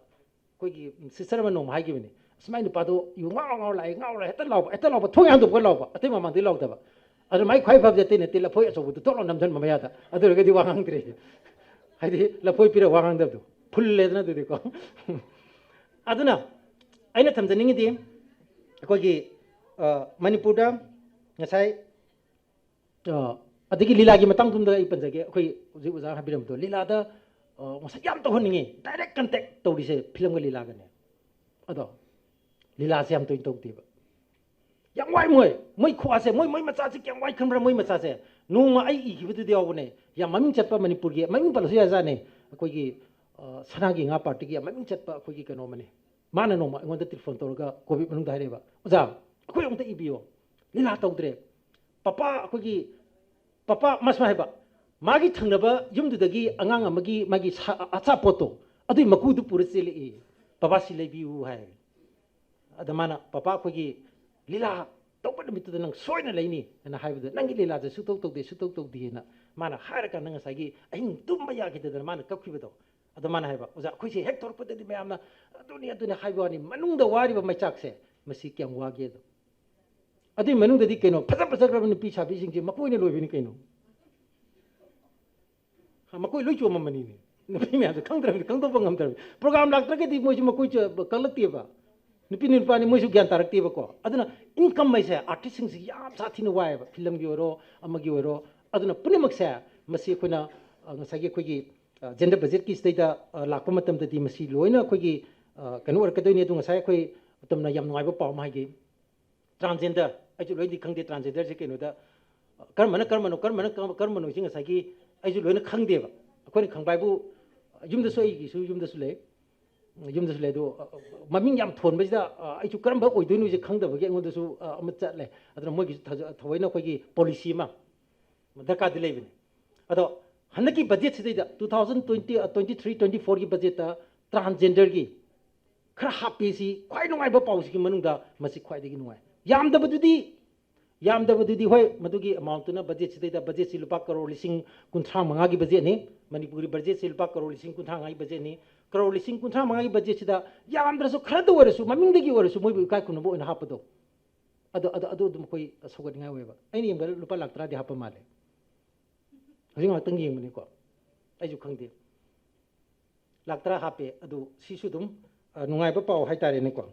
ꯑꯩꯈꯣꯏꯒꯤ ꯁꯤꯁꯇꯔ ꯑꯃ ꯅꯣꯡꯃ ꯍꯥꯏꯈꯤꯕꯅꯤ, "ꯑꯁ, ꯃꯥꯏ ꯅꯨꯄꯥꯗꯣ ꯌꯨ ꯉꯥꯎꯔ ꯉꯥꯎꯔ ꯂꯥꯛꯑꯦ, ꯉꯥꯎꯔ ꯍꯦꯛꯇ ꯂꯥꯎꯕ, ꯍꯦꯛꯇ ꯂꯥꯎꯕ, ꯊꯣꯡ ꯍꯥꯡꯗꯣꯛꯄꯒ ꯂꯥꯎꯕ, ꯑꯇꯩ ꯃꯃꯥꯡꯗꯩ ꯂꯥꯎꯗꯕ꯫ ꯑꯗꯨ ꯃꯥꯏ ꯈ꯭ꯋꯥꯏ ꯐꯕꯁꯦ ꯑꯇꯩ ꯅꯠꯇꯦ, ꯂꯐꯣꯏ ꯑꯆꯧꯕꯗꯨ ꯇꯣꯛ ꯂꯥꯎ ꯅꯝꯁꯤꯟꯕ ꯃꯌꯥꯗ, ꯑꯗꯨ ꯑꯣꯏꯔꯒꯗꯤ ꯋꯥ ꯉꯥꯡꯗ꯭ꯔꯦ"꯫ ꯍꯥꯏꯗꯤ ꯂꯐꯣꯏ ꯄꯤꯔ ꯋꯥ ꯉꯥꯡꯗꯕꯗꯣ ꯐꯨꯜꯂꯦꯗꯅ ꯑꯗꯨꯗꯤꯀꯣ꯫ ꯑꯗꯨꯅ ꯑꯩꯅ ꯊꯝꯖꯅꯤꯡꯉꯤꯗꯤ ꯑꯩꯈꯣꯏꯒꯤ, ꯑ, ꯃꯅꯤꯄꯨꯔꯗ ꯉꯁꯥꯏ ꯑ, ꯑꯗꯒꯤ ꯂꯤꯂꯥꯒꯤ ꯃꯇꯥꯡꯗꯨꯝꯗ ꯑꯩ ꯄꯟꯖꯒꯦ꯫ ꯑꯩꯈꯣꯏ ꯍꯧꯖꯤꯛ ꯑꯣꯖꯥꯅ ꯍꯥꯏꯕꯤꯔꯝꯕꯗꯣ, ꯂꯤꯂꯥꯗ, ꯑ, ꯉꯁꯥꯏ ꯌꯥꯝ ꯇꯧꯍꯟꯅꯤꯡꯉꯤ, ꯗꯥꯏꯔꯦꯛ ꯀꯟꯇꯦꯛ ꯇꯧꯔꯤꯁꯦ ꯐꯤꯂꯝꯒ ꯂꯤꯂꯥꯒꯅꯦ꯫ ꯑꯗꯣ ꯂꯤꯂꯥꯁꯦ ꯌꯥꯝ ꯇꯣꯏꯅ ꯇꯧꯗꯦꯕ꯫ ꯌꯥꯝ ꯋꯥꯏ ꯃꯣꯏ, ꯃꯣꯏ ꯈꯨꯋꯥꯁꯦ, ꯃꯣꯏ, ꯃꯣꯏ ꯃꯆꯥꯁꯦ ꯀꯌꯥꯝ ꯋꯥꯏ ꯈꯪꯕ꯭ꯔꯥ? ꯃꯣꯏ ꯃꯆꯥꯁꯦ ꯅꯣꯡꯃ ꯑꯩ ꯏꯈꯤꯕꯗꯨꯗꯤ ꯌꯥꯎꯕꯅꯦ, ꯌꯥꯝ ꯃꯃꯤꯡ ꯆꯠꯄ, ꯃꯅꯤꯄꯨꯔꯒꯤ ꯃꯃꯤꯡ ꯄꯜꯂꯁꯨ ꯌꯥꯖꯥꯠꯅꯦ, ꯑꯩꯈꯣꯏꯒꯤ, ꯑ, ꯁꯅꯥꯒꯤ ꯉꯥ ꯄꯥꯔꯇꯤꯒꯤ ꯌꯥꯝ ꯃꯃꯤꯡ ꯆꯠꯄ ꯑꯩꯈꯣꯏꯒꯤ ꯀꯩꯅꯣ ꯑꯃꯅꯤ꯫ ꯃꯥꯅ ꯅꯣꯡꯃ ꯑꯩꯉꯣꯟꯗ ꯇꯦꯂꯤꯐꯣꯟ ꯇꯧꯔꯒ ꯀꯣꯚꯤꯗ ꯃꯅꯨꯡꯗ ꯍꯥꯏꯔꯛꯑꯦꯕ, "ꯑꯣꯖꯥ, ꯑꯩꯈꯣꯏ ꯑꯃꯨꯛꯇ ꯏꯕꯤꯌꯣ, ꯂꯤꯂꯥ ꯇꯧꯗ꯭ꯔꯦ꯫ ꯄꯄꯥ ꯑꯩꯈꯣꯏꯒꯤ, ꯄꯄꯥ", ꯃꯥ ꯁꯨꯃꯥꯏꯅ ꯍꯥꯏꯕ, ꯃꯥꯒꯤ ꯊꯪꯅꯕ ꯌꯨꯝꯗꯨꯗꯒꯤ ꯑꯉꯥꯡ ꯑꯃꯒꯤ ꯃꯥꯒꯤ ꯁꯥ-, ꯑꯆꯥꯄꯣꯠꯇꯣ, ꯑꯗꯨꯒꯤ ꯃꯀꯨꯗꯨ ꯄꯨꯔ ꯆꯦꯜꯂꯛꯏ, "ꯄꯄꯥ, ꯁꯤ ꯂꯩꯕꯤꯌꯨ" ꯍꯥꯏ꯫ ꯑꯗ ꯃꯥꯅ, "ꯄꯄꯥ, ꯑꯩꯈꯣꯏꯒꯤ ꯂꯤꯂꯥ ꯇꯧꯕ ꯅꯨꯃꯤꯠꯇꯨꯗ ꯅꯪ ꯁꯣꯏꯅ ꯂꯩꯅꯤ" ꯍꯥꯏꯅ ꯍꯥꯏꯕꯗ, "ꯅꯪꯒꯤ ꯂꯤꯂꯥꯁꯦ ꯁꯨꯇꯧ ꯇꯧꯗꯦ, ꯁꯨꯇꯧ ꯇꯧꯗꯦꯅ" ꯃꯥꯅ ꯍꯥꯏꯔꯀꯥꯟꯗ, ꯉꯁꯥꯏꯒꯤ ꯑꯍꯤꯡ ꯇꯨꯝꯕ ꯌꯥꯈꯤꯗꯗꯅ ꯃꯥꯅ ꯀꯞꯈꯤꯕꯗꯣ, ꯑꯗꯣ ꯃꯥꯅ ꯍꯥꯏꯕ, "ꯑꯣꯖꯥ, ꯑꯩꯈꯣꯏꯁꯦ ꯍꯦꯛ ꯊꯣꯔꯛꯄꯗꯗꯤ ꯃꯌꯥꯝꯅ ꯑꯗꯨꯅꯤ, ꯑꯗꯨꯅꯤ ꯍꯥꯏꯕ ꯋꯥꯅꯤ, ꯃꯅꯨꯡꯗ ꯋꯥꯔꯤꯕ ꯃꯩꯆꯥꯛꯁꯦ, ꯃꯁꯤ ꯀꯌꯥꯝ ꯋꯥꯒꯦꯗꯣ"꯫ ꯑꯗꯨꯏ ꯃꯅꯨꯡꯗꯗꯤ ꯀꯩꯅꯣ, ꯐꯖ ꯐꯖꯈ꯭ꯔꯕ ꯅꯨꯄꯤ ꯁꯥꯕꯤꯁꯤꯡꯁꯦ ꯃꯀꯣꯏꯅ ꯂꯣꯏꯕꯅꯤ ꯀꯩꯅꯣ꯫ ꯍꯥ, ꯃꯀꯣꯏ ꯂꯣꯏ ꯆꯣꯝꯃꯝꯕꯅꯤꯅꯦ꯫ ꯅꯨꯄꯤ ꯃꯌꯥꯝꯁꯦ ꯈꯪꯗ꯭ꯔꯕꯅꯤ, ꯈꯪꯗꯣꯛꯄ ꯉꯝꯗ꯭ꯔꯕꯅꯤ꯫ ꯄ꯭ꯔꯣꯒ꯭ꯔꯥꯝ ꯂꯥꯛꯇ꯭ꯔꯒꯗꯤ ꯃꯣꯏꯁꯨ ꯃꯀꯣꯏ ꯆꯣ-, ꯀꯛꯂꯛꯇꯦꯕ꯫ ꯅꯨꯄꯤ ꯅꯨꯄꯥꯅꯤ, ꯃꯣꯏꯁꯨ ꯒ꯭ꯌꯥꯟ ꯇꯥꯔꯛꯇꯦꯕꯀꯣ꯫ ꯑꯗꯨꯅ ꯏꯟꯀꯝ ꯍꯥꯏꯁꯦ ꯑꯥꯔꯇꯤꯁꯁꯤꯡꯁꯤ ꯌꯥꯝ ꯁꯥꯊꯤꯅ ꯋꯥꯏꯑꯦꯕ, ꯐꯤꯂꯝꯒꯤ ꯑꯣꯏꯔꯣ, ꯑꯃꯒꯤ ꯑꯣꯏꯔꯣ꯫ ꯑꯗꯨꯅ ꯄꯨꯝꯅꯃꯛꯁꯦ ꯃꯁꯤ ꯑꯩꯈꯣꯏꯅ, ꯑ, ꯉꯁꯥꯏꯒꯤ ꯑꯩꯈꯣꯏꯒꯤ, ꯑ, ꯖꯦꯟꯗꯔ ꯕꯖꯦꯠꯀꯤ ꯁꯤꯗꯩꯗ, ꯑ, ꯂꯥꯛꯄ ꯃꯇꯝꯗꯗꯤ ꯃꯁꯤ ꯂꯣꯏꯅ ꯑꯩꯈꯣꯏꯒꯤ, ꯑ, ꯀꯩꯅꯣ ꯑꯣꯏꯔꯛꯀꯗꯣꯏꯅꯤ꯫ ꯑꯗꯨ ꯉꯁꯥꯏ ꯑꯩꯈꯣꯏ ꯃꯇꯝꯅ ꯌꯥꯝ ꯅꯨꯡꯉꯥꯏꯕ ꯄꯥꯎ ꯑꯃ ꯍꯥꯏꯒꯦ꯫ ꯇ꯭ꯔꯥꯟꯖꯦꯟꯗꯔ, ꯑꯩꯁꯨ ꯂꯣꯏꯅꯗꯤ ꯈꯪꯗꯦ ꯇ꯭ꯔꯥꯟꯖꯦꯟꯗꯔꯁꯦ ꯀꯩꯅꯣꯗ, ꯑ, ꯀꯔꯝꯕꯅ ꯀꯔꯝꯕꯅꯣ, ꯀꯔꯝꯕꯅ ꯀꯔꯝ-, ꯀꯔꯝꯕꯅꯣ ꯍꯥꯏꯁꯤ ꯉꯁꯥꯏꯒꯤ ꯑꯩꯁꯨ ꯂꯣꯏꯅ ꯈꯪꯗꯦꯕ꯫ ꯑꯩꯈꯣꯏꯅ ꯈꯪꯕ ꯍꯥꯏꯕꯨ, ꯑ, ꯌꯨꯝꯗꯁꯨ, ꯑꯩꯒꯤꯁꯨ ꯌꯨꯝꯗꯁꯨ ꯂꯩ꯫ ꯌꯨꯝꯗꯁꯨ ꯂꯩ꯫ ꯑꯗꯣ, ꯑ, ꯑ, ꯃꯃꯤꯡ ꯌꯥꯝ ꯊꯣꯟꯕꯁꯤꯗ, ꯑ, ꯑꯩꯁꯨ ꯀꯔꯝꯕ ꯑꯣꯏꯗꯣꯏꯅꯣꯁꯦ ꯈꯪꯗꯕꯒꯤ ꯑꯩꯉꯣꯟꯗꯁꯨ, ꯑ, ꯑꯃ ꯆꯠꯂꯦ꯫ ꯑꯗꯨꯅ ꯃꯣꯏꯒꯤꯁꯨ ꯊꯥꯖ-, ꯊꯑꯣꯏꯅ ꯑꯩꯈꯣꯏꯒꯤ ꯄꯣꯂꯤꯁꯤ ꯑꯃ ꯗꯔꯀꯥꯔꯗꯤ ꯂꯩꯕꯅꯤ꯫ ꯑꯗꯣ ꯍꯟꯗꯛꯀꯤ ꯕꯖꯦꯠꯁꯤꯗꯩꯗ two thousand twenty, ꯑ, twenty three twenty fourꯒꯤ ꯕꯖꯦꯠꯇ ꯇ꯭ꯔꯥꯟꯖꯦꯟꯗꯔꯒꯤ ꯈꯔ ꯍꯥꯞꯄꯤꯁꯤ ꯈ꯭ꯋꯥꯏ ꯅꯨꯡꯉꯥꯏꯕ ꯄꯥꯎꯁꯤꯒꯤ ꯃꯅꯨꯡꯗ ꯃꯁꯤ ꯈ꯭ꯋꯥꯏꯗꯒꯤ ꯅꯨꯡꯉꯥꯏ꯫ ꯌꯥꯝꯗꯕꯗꯨꯗꯤ, ꯌꯥꯝꯗꯕꯗꯨꯗꯤ ꯍꯣꯏ, ꯃꯗꯨꯒꯤ ꯑꯦꯃꯥꯎꯟꯠꯇꯨꯅ ꯕꯖꯦꯠꯁꯤꯗꯩꯗ, ꯕꯖꯦꯠꯁꯤ ꯂꯨꯄꯥ ꯀꯔꯣꯔ ꯂꯤꯁꯤꯡ ꯀꯨꯟꯊ꯭ꯔꯥ ꯃꯉꯥꯒꯤ ꯕꯖꯦꯠꯅꯤ꯫ ꯃꯅꯤꯄꯨꯔꯒꯤ ꯕꯖꯦꯠꯁꯤ ꯂꯨꯄꯥ ꯀꯔꯣꯔ ꯂꯤꯁꯤꯡ ꯀꯨꯟꯊ꯭ꯔꯥ ꯃꯉꯥꯒꯤ ꯕꯖꯦꯠꯅꯤ꯫ ꯀꯔꯣꯔ ꯂꯤꯁꯤꯡ ꯀꯨꯟꯊ꯭ꯔꯥ ꯃꯉꯥꯒꯤ ꯕꯖꯦꯠꯁꯤꯗ ꯌꯥꯝꯗ꯭ꯔꯁꯨ ꯈꯔꯗ ꯑꯣꯏꯔꯁꯨ, ꯃꯃꯤꯡꯗꯒꯤ ꯑꯣꯏꯔꯁꯨ ꯃꯣꯏꯕꯨ ꯏꯀꯥꯏ ꯈꯨꯝꯅꯕ ꯑꯣꯏꯅ ꯍꯥꯞꯄꯗꯣ, ꯑꯗꯣ, ꯑꯗꯣ, ꯑꯗꯨ ꯑꯗꯨꯝ ꯑꯩꯈꯣꯏ ꯁꯧꯒꯠꯅꯤꯡꯉꯥꯏ ꯑꯣꯏꯌꯦꯕ꯫ ꯑꯩꯅ ꯌꯦꯡꯕꯗ ꯂꯨꯄꯥ ꯂꯥꯛ ꯇꯔꯥꯗꯤ ꯍꯥꯞꯄ ꯃꯥꯜꯂꯦ꯫ ꯍꯧꯖꯤꯛ ꯉꯥꯛꯇꯪ ꯌꯦꯡꯕꯅꯤꯀꯣ, ꯑꯩꯁꯨ ꯈꯪꯗꯦ꯫ ꯂꯥꯛ ꯇꯔꯥ ꯍꯥꯞꯄꯦ꯫ ꯑꯗꯨ ꯁꯤꯁꯨ ꯑꯗꯨꯝ, ꯑ, ꯅꯨꯡꯉꯥꯏꯕ ꯄꯥꯎ ꯍꯥꯏꯇꯥꯔꯦꯅꯦꯀꯣ꯫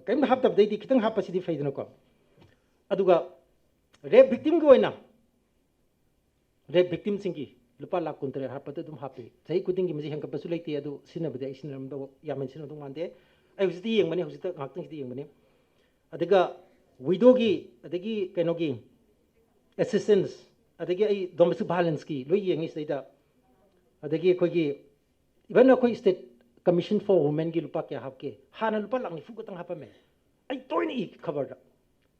ꯀꯔꯤꯝꯇ ꯍꯥꯞꯇꯕꯗꯩꯗꯤ ꯈꯤꯇꯪ ꯍꯥꯞꯄꯁꯤꯗꯤ ꯐꯩꯗꯅꯀꯣ꯫ ꯑꯗꯨꯒ ꯔꯦꯞ ꯚꯤꯛꯇꯤꯝꯒꯤ ꯑꯣꯏꯅ, ꯔꯦꯞ ꯚꯤꯛꯇꯤꯝꯁꯤꯡꯒꯤ ꯂꯨꯄꯥ ꯂꯥꯛ ꯀꯨꯟꯇꯔꯦꯠ ꯍꯥꯞꯄꯗ ꯑꯗꯨꯝ ꯍꯥꯞꯄꯤ꯫ ꯆꯍꯤ ꯈꯨꯗꯤꯡꯒꯤ ꯃꯁꯤ ꯍꯦꯟꯒꯠꯄꯁꯨ ꯂꯩꯇꯦ꯫ ꯑꯗꯨ ꯁꯤꯖꯤꯟꯅꯕꯗꯤ ꯑꯩ ꯁꯤꯖꯤꯟꯅꯔꯝꯗꯧꯕ, ꯌꯥꯝ ꯍꯦꯟꯅ ꯁꯤꯖꯤꯟꯅꯗꯧ ꯃꯥꯟꯗꯦ꯫ ꯑꯩ ꯍꯧꯖꯤꯛꯇꯤ ꯌꯦꯡꯕꯅꯤ, ꯍꯧꯖꯤꯛꯇ ꯉꯥꯏꯍꯥꯛꯇꯪꯁꯤꯗꯤ ꯌꯦꯡꯕꯅꯤ꯫ ꯑꯗꯨꯒ ꯋꯤꯗꯣꯒꯤ, ꯑꯗꯒꯤ ꯀꯩꯅꯣꯒꯤ, ꯑꯦꯁꯤꯁꯇꯦꯟꯁ, ꯑꯗꯒꯤ ꯑꯩ ꯗꯣꯃꯦꯁꯇꯤꯛ ꯚꯥꯏꯂꯦꯟꯁꯀꯤ ꯂꯣꯏ ꯌꯦꯡꯉꯤ ꯁꯤꯗꯩꯗ꯫ ꯑꯗꯒꯤ ꯑꯩꯈꯣꯏꯒꯤ, ꯏꯚꯟ ꯑꯩꯈꯣꯏ State Commission for Womenꯒꯤ ꯂꯨꯄꯥ ꯀꯌꯥ ꯍꯥꯞꯀꯦ? ꯍꯥꯟꯅ ꯂꯨꯄꯥ ꯂꯥꯛ ꯅꯤꯐꯨ ꯈꯛꯇꯪ ꯍꯥꯞꯄꯝꯃꯦ꯫ ꯑꯩ ꯇꯣꯏꯅ ꯏ ꯈꯕꯔꯗ꯫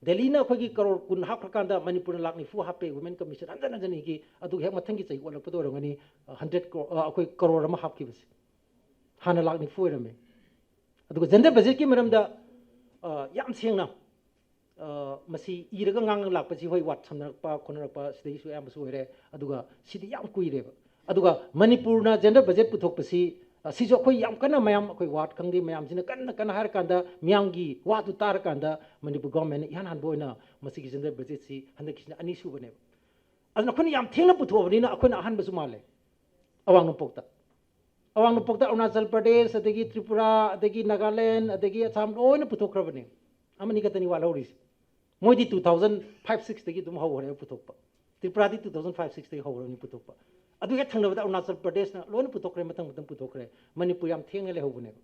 ꯗꯦꯜꯂꯤꯅ ꯑꯩꯈꯣꯏꯒꯤ ꯀꯔꯣꯔ ꯀꯨꯟ ꯍꯥꯞꯈ꯭ꯔꯀꯥꯟꯗ ꯃꯅꯤꯄꯨꯔꯅ ꯂꯥꯛ ꯅꯤꯐꯨ ꯍꯥꯞꯄꯦ꯫ Women Commission ꯍꯟꯖꯟ ꯍꯟꯖꯟ ꯏꯈꯤ꯫ ꯑꯗꯨꯒ ꯍꯦꯛ ꯃꯊꯪꯒꯤ ꯆꯍꯤ ꯑꯣꯜꯂꯛꯄꯗ ꯑꯣꯏꯔꯝꯒꯅꯤ, ꯑ, ꯍꯟꯗ꯭ꯔꯦꯠ ꯀ꯭ꯔꯣꯔ, ꯑ, ꯑꯩꯈꯣꯏ ꯀꯔꯣꯔ ꯑꯃ ꯍꯥꯞꯈꯤꯕꯁꯦ꯫ ꯍꯥꯟꯅ ꯂꯥꯛ ꯅꯤꯐꯨ ꯑꯣꯏꯔꯝꯃꯦ꯫ ꯑꯗꯨꯒ ꯖꯦꯟꯗꯔ ꯕꯖꯦꯠꯀꯤ ꯃꯔꯝꯗ, ꯑ, ꯌꯥꯝ ꯁꯦꯡꯅ, ꯑ, ꯃꯁꯤ ꯏꯔꯒ ꯉꯥꯡꯉꯒ ꯂꯥꯛꯄꯁꯤ, ꯍꯣꯏ, ꯋꯥꯔꯗ ꯁꯝꯅꯔꯛꯄ ꯈꯣꯠꯅꯔꯛꯄ ꯁꯤꯗꯩꯁꯨ ꯑꯌꯥꯝꯕꯁꯨ ꯑꯣꯏꯔꯦ꯫ ꯑꯗꯨꯒ ꯁꯤꯗꯤ ꯌꯥꯝ ꯀꯨꯏꯔꯦꯕ꯫ ꯑꯗꯨꯒ ꯃꯅꯤꯄꯨꯔꯅ ꯖꯦꯟꯗꯔ ꯕꯖꯦꯠ ꯄꯨꯊꯣꯛꯄꯁꯤ, ꯑ, ꯁꯤꯁꯨ ꯑꯩꯈꯣꯏ ꯌꯥꯝ ꯀꯟꯅ ꯃꯌꯥꯝ, ꯑꯩꯈꯣꯏ ꯋꯥꯔꯗ ꯈꯪꯗꯦ, ꯃꯌꯥꯝꯁꯤꯅ ꯀꯟꯅ ꯀꯟꯅ ꯍꯥꯏꯔꯀꯥꯟꯗ, ꯃꯤꯌꯥꯝꯒꯤ ꯋꯥꯗꯨ ꯇꯥꯔꯀꯥꯟꯗ ꯃꯅꯤꯄꯨꯔ ꯒꯣꯔꯃꯦꯟꯅ ꯏꯍꯥꯟ ꯍꯥꯟꯕ ꯑꯣꯏꯅ ꯃꯁꯤꯒꯤ ꯖꯦꯟꯗꯔ ꯕꯖꯦꯠꯁꯤ ꯍꯟꯗꯛꯀꯤꯁꯤꯅ ꯑꯅꯤꯁꯨꯕꯅꯦꯕ꯫ ꯑꯗꯨꯅ ꯑꯩꯈꯣꯏꯅ ꯌꯥꯝ ꯊꯦꯡꯅ ꯄꯨꯊꯣꯛꯑꯕꯅꯤꯅ ꯑꯩꯈꯣꯏꯅ ꯑꯍꯥꯟꯕꯁꯨ ꯃꯥꯜꯂꯦ꯫ ꯑꯋꯥꯡ ꯅꯣꯡꯄꯣꯛꯇ, ꯑꯋꯥꯡ ꯅꯣꯡꯄꯣꯛꯇ ꯑꯔꯨꯅꯥꯆꯜ ꯄ꯭ꯔꯗꯦꯁ, ꯑꯗꯒꯤ ꯇ꯭ꯔꯤꯄꯨꯔꯥ, ꯑꯗꯒꯤ ꯅꯥꯒꯥꯂꯦꯟ, ꯑꯗꯒꯤ ꯑꯁꯥꯝ ꯂꯣꯏꯅ ꯄꯨꯊꯣꯛꯈ꯭ꯔꯕꯅꯦ꯫ ꯑꯃꯅꯤ ꯈꯛꯇꯅꯤ ꯋꯥꯠꯍꯧꯔꯤꯁꯦ꯫ ꯃꯣꯏꯗꯤ two thousand five sixꯇꯒꯤ ꯑꯗꯨꯝ ꯍꯧꯈ꯭ꯔꯦꯕ ꯄꯨꯊꯣꯛꯄ꯫ ꯇ꯭ꯔꯤꯄꯨꯔꯥꯗꯤ ꯇꯨ ꯊꯥꯎꯖꯟ ꯐꯥꯏꯚ ꯁꯤꯛꯁꯇꯒꯤ ꯍꯧꯔꯕꯅꯤ ꯄꯨꯊꯣꯛꯄ꯫ ꯑꯗꯨ ꯍꯦꯛ ꯊꯪꯅꯕꯗ ꯑꯔꯨꯅꯥꯆꯜ ꯄ꯭ꯔꯗꯦꯁꯅ ꯂꯣꯏꯅ ꯄꯨꯊꯣꯛꯈ꯭ꯔꯦ, ꯃꯅꯤꯄꯨꯔ ꯌꯥꯝ ꯊꯦꯡꯅ ꯂꯩꯍꯧꯕꯅꯦꯕ꯫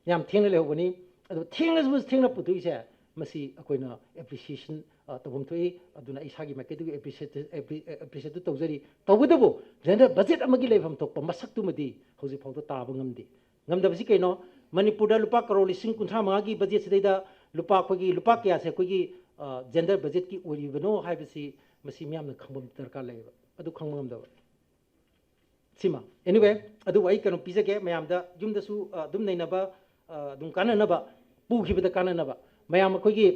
ꯌꯥꯝ ꯊꯦꯡꯅ ꯂꯩꯍꯧꯕꯅꯤ꯫ ꯑꯗꯨ ꯊꯦꯡꯂꯁꯨ ꯊꯦꯡꯅ ꯄꯨꯊꯣꯛꯏꯁꯦ, ꯃꯁꯤ ꯑꯩꯈꯣꯏꯅ ꯑꯦꯄ꯭ꯔꯤꯁꯤꯌꯦꯁꯟ ꯇꯧꯐꯝ ꯊꯣꯛꯏ꯫ ꯑꯗꯨꯅ ꯑꯩ ꯏꯁꯥꯒꯤ ꯃꯥꯏꯀꯩꯗꯒꯤ ꯑꯦꯄ꯭ꯔꯤꯁꯤꯌꯦꯠꯇꯨ ꯇꯧꯖꯔꯤ꯫ ꯇꯧꯕꯇꯕꯨ ꯖꯦꯅꯔꯦꯜ ꯕꯖꯦꯠ ꯑꯃꯒꯤ ꯂꯩꯐꯝ ꯊꯣꯛꯄ ꯃꯁꯛꯇꯨꯃꯗꯤ ꯍꯧꯖꯤꯛ ꯐꯥꯎꯗ ꯇꯥꯕ ꯉꯝꯗꯦ꯫ ꯉꯝꯗꯕꯁꯤ ꯀꯩꯅꯣ? ꯃꯅꯤꯄꯨꯔꯗ ꯂꯨꯄꯥ ꯀꯔꯣꯔ ꯂꯤꯁꯤꯡ ꯀꯨꯟꯊ꯭ꯔꯥ ꯃꯉꯥꯒꯤ ꯕꯖꯦꯠꯁꯤꯗꯩꯗ ꯂꯨꯄꯥ, ꯑꯩꯈꯣꯏꯒꯤ ꯂꯨꯄꯥ ꯀꯌꯥꯁꯦ ꯑꯩꯈꯣꯏꯒꯤ ꯖꯦꯅꯔꯦꯜ ꯕꯖꯦꯠꯀꯤ ꯑꯣꯏꯔꯤꯕꯅꯣ ꯍꯥꯏꯕꯁꯤ ꯃꯁꯤ ꯃꯤꯌꯥꯝꯅ ꯈꯪꯕ ꯗꯔꯀꯥꯔ ꯂꯩꯌꯦꯕ꯫ ꯑꯗꯨ ꯈꯪꯕ ꯉꯝꯗꯕ ꯁꯤꯃ꯫ Anyway, ꯑꯗꯨꯕꯨ ꯑꯩ ꯀꯩꯅꯣ ꯄꯤꯖꯒꯦ ꯃꯌꯥꯝꯗ, ꯌꯨꯝꯗꯁꯨ ꯑ, ꯑꯗꯨꯝ ꯅꯩꯅꯕ, ꯑ, ꯑꯗꯨꯝ ꯀꯥꯟꯅꯅꯕ, ꯄꯨꯈꯤꯕꯗ ꯀꯥꯟꯅꯅꯕ꯫ ꯃꯌꯥꯝ ꯑꯩꯈꯣꯏꯒꯤ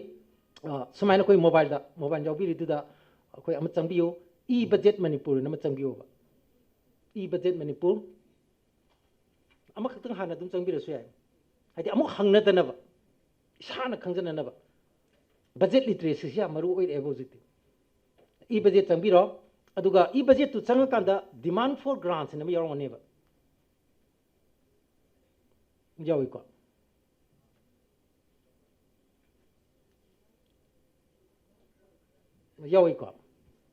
ꯑ, ꯁꯨꯃꯥꯏꯅ ꯑꯩꯈꯣꯏ ꯃꯣꯕꯥꯏꯜꯗ, ꯃꯣꯕꯥꯏꯜ ꯌꯥꯎꯕꯤꯔꯤꯗꯨꯗ ꯑꯩꯈꯣꯏ ꯑꯃ ꯆꯪꯕꯤꯌꯨ, E-Budget Manipur ꯑꯅ ꯑꯃ ꯆꯪꯕꯤꯌꯣꯕ꯫ E-Budget Manipur ꯑꯃꯈꯛꯇꯪ ꯍꯥꯟꯅ ꯑꯗꯨꯝ ꯆꯪꯕꯤꯔꯁꯨ ꯌꯥꯏ꯫ ꯍꯥꯏꯗꯤ ꯑꯃꯨꯛ ꯍꯪꯅꯗꯅꯕ, ꯏꯁꯥꯅ ꯈꯪꯖꯅꯅꯕ꯫ ꯕꯖꯦꯠ ꯂꯤꯇꯔꯦꯁꯤꯁꯤ ꯌꯥꯝ ꯃꯔꯨ ꯑꯣꯏꯔꯛꯑꯦꯕ ꯍꯧꯖꯤꯛꯇꯤ꯫ E-Budget ꯆꯪꯕꯤꯔꯣ꯫ ꯑꯗꯨꯒ E-Budget ꯇꯨ ꯆꯪꯉꯀꯥꯟꯗ demand for grants ꯍꯥꯏꯅ ꯑꯃ ꯌꯥꯎꯔꯝꯒꯅꯦꯕ꯫ ꯌꯥꯎꯏꯀꯣ? ꯌꯥꯎꯏꯀꯣ?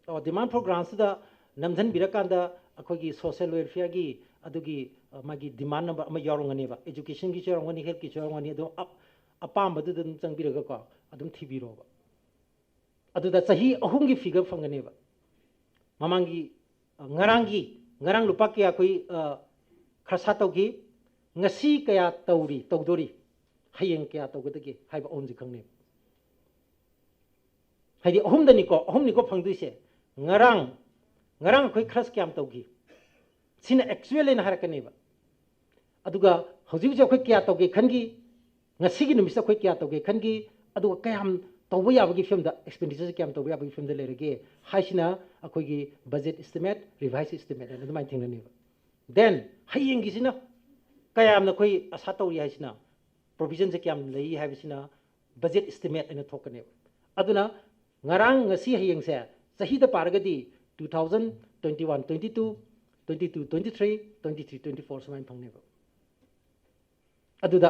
ꯑꯣ, demand for grants ꯁꯤꯗ ꯅꯝꯁꯤꯟꯕꯤꯔꯀꯥꯟꯗ ꯑꯩꯈꯣꯏꯒꯤ social welfare ꯒꯤ ꯑꯗꯨꯒꯤ, ꯑ, ꯃꯥꯒꯤ demand number ꯑꯃ ꯌꯥꯎꯔꯝꯒꯅꯦꯕ꯫ Education ꯒꯤꯁꯨ ꯌꯥꯎꯔꯝꯒꯅꯤ, health ꯀꯤꯁꯨ ꯌꯥꯎꯔꯝꯒꯅꯤ꯫ ꯑꯗꯣ ꯑꯞ-, ꯑꯄꯥꯝꯕꯗꯨꯗ ꯑꯗꯨꯝ ꯆꯪꯕꯤꯔꯒꯀꯣ, ꯑꯗꯨꯝ ꯊꯤꯕꯤꯔꯣꯕ꯫ ꯑꯗꯨꯗ ꯆꯍꯤ ꯑꯍꯨꯝꯒꯤ figure ꯐꯪꯒꯅꯦꯕ꯫ ꯃꯃꯥꯡꯒꯤ, ꯑ, ꯉꯔꯥꯡꯒꯤ, ꯉꯔꯥꯡ ꯂꯨꯄꯥ ꯀꯌꯥ ꯑꯩꯈꯣꯏ, ꯑ, ꯈꯔꯁꯥ ꯇꯧꯈꯤ, ꯉꯁꯤ ꯀꯌꯥ ꯇꯧꯔꯤ, ꯇꯧꯗꯣꯔꯤ, ꯍꯌꯦꯡ ꯀꯌꯥ ꯇꯧꯒꯗꯒꯦ ꯍꯥꯏꯕ ꯑꯍꯨꯝꯁꯤ ꯈꯪꯅꯦꯕ꯫ ꯍꯥꯏꯗꯤ ꯑꯍꯨꯝꯗꯅꯤꯀꯣ, ꯑꯍꯨꯝꯅꯤꯀꯣ ꯐꯪꯗꯣꯏꯁꯦ꯫ ꯉꯔꯥꯡ, ꯉꯔꯥꯡ ꯑꯩꯈꯣꯏ ꯈꯔꯁ ꯀꯌꯥꯝ ꯇꯧꯈꯤ? ꯁꯤꯅ actual ꯍꯥꯏꯅ ꯍꯥꯏꯔꯛꯀꯅꯦꯕ꯫ ꯑꯗꯨꯒ ꯍꯧꯖꯤꯛ ꯍꯧꯖꯤꯛ ꯑꯩꯈꯣꯏ ꯀꯌꯥ ꯇꯧꯒꯦ ꯈꯟꯈꯤ, ꯉꯁꯤꯒꯤ ꯅꯨꯃꯤꯠꯁꯤꯗ ꯑꯩꯈꯣꯏ ꯀꯌꯥ ꯇꯧꯒꯦ ꯈꯟꯈꯤ, ꯑꯗꯨꯒ ꯀꯌꯥꯝ ꯇꯧꯕ ꯌꯥꯕꯒꯤ ꯐꯤꯕꯝꯗ, expenditure ꯁꯦ ꯀꯌꯥꯝ ꯇꯧꯕ ꯌꯥꯕꯒꯤ ꯐꯤꯕꯝꯗ ꯂꯩꯔꯒꯦ ꯍꯥꯏꯁꯤꯅ ꯑꯩꯈꯣꯏꯒꯤ budget estimate, revise estimate ꯍꯥꯏꯅ ꯑꯗꯨꯃꯥꯏꯅ ꯊꯦꯡꯅꯅꯦꯕ꯫ Then ꯍꯌꯦꯡꯒꯤꯁꯤꯅ ꯀꯌꯥꯝꯅ ꯑꯩꯈꯣꯏ ꯑꯁꯥ ꯇꯧꯔꯤ ꯍꯥꯏꯁꯤꯅ, provision ꯁꯦ ꯀꯌꯥꯝ ꯂꯩ ꯍꯥꯏꯕꯁꯤꯅ budget estimate ꯍꯥꯏꯅ ꯊꯣꯛꯀꯅꯦꯕ꯫ ꯑꯗꯨꯅ ꯉꯔꯥꯡ, ꯉꯁꯤ, ꯍꯌꯦꯡꯁꯦ ꯆꯍꯤꯗ ꯄꯥꯔꯒꯗꯤ two thousand twenty one twenty two, twenty two twenty three, twenty three twenty four ꯁꯨꯃꯥꯏꯅ ꯐꯪꯅꯦꯕ꯫ ꯑꯗꯨꯗ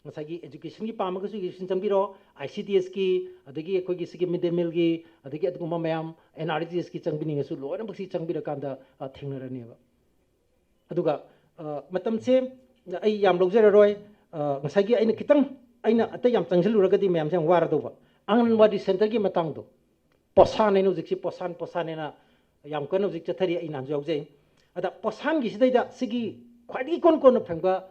ꯉꯁꯥꯏꯒꯤ educationꯒꯤ ꯄꯥꯝꯃꯒꯁꯨ education ꯆꯪꯕꯤꯔꯣ, ICDSꯀꯤ, ꯑꯗꯒꯤ ꯑꯩꯈꯣꯏꯒꯤ ꯁꯤꯒꯤ mid day mealꯒꯤ, ꯑꯗꯒꯤ ꯑꯗꯨꯒꯨꯝꯕ ꯃꯌꯥꯝ, NREGSꯀꯤ ꯆꯪꯕꯤꯅꯤꯡꯉꯁꯨ ꯂꯣꯏꯅꯃꯛꯁꯤ ꯆꯪꯕꯤꯔꯀꯥꯟꯗ ꯑ, ꯊꯦꯡꯅꯔꯅꯦꯕ꯫ ꯑꯗꯨꯒ ꯑ, ꯃꯇꯝꯁꯦ ꯑꯩ ꯌꯥꯝ ꯂꯧꯖꯔꯔꯣꯏ꯫ ꯑ, ꯉꯁꯥꯏꯒꯤ ꯑꯩꯅ ꯈꯤꯇꯪ, ꯑꯩꯅ ꯑꯇꯩ ꯌꯥꯝ ꯆꯪꯁꯤꯜꯂꯨꯔꯒꯗꯤ ꯃꯌꯥꯝꯁꯦ ꯌꯥꯝ ꯋꯥꯔꯗꯧꯕ꯫ ꯑꯪꯒꯟꯋꯥꯗꯤ centreꯒꯤ ꯃꯇꯥꯡꯗꯣ, ꯄꯣꯁꯥꯟ ꯍꯥꯏꯅ ꯍꯧꯖꯤꯛꯁꯤ ꯄꯣꯁꯥꯟ ꯄꯣꯁꯥꯟ ꯍꯥꯏꯅ ꯌꯥꯝ ꯀꯟꯅ ꯍꯧꯖꯤꯛ ꯆꯠꯊꯔꯤ, ꯑꯩ ꯅꯍꯥꯟꯁꯨ ꯌꯥꯎꯖꯩ꯫ ꯑꯗ ꯄꯣꯁꯥꯟꯒꯤꯁꯤꯗꯩꯗ ꯁꯤꯒꯤ ꯈ꯭ꯋꯥꯏꯗꯒꯤ ꯏꯀꯣꯟ ꯀꯣꯟꯅ ꯐꯪꯕ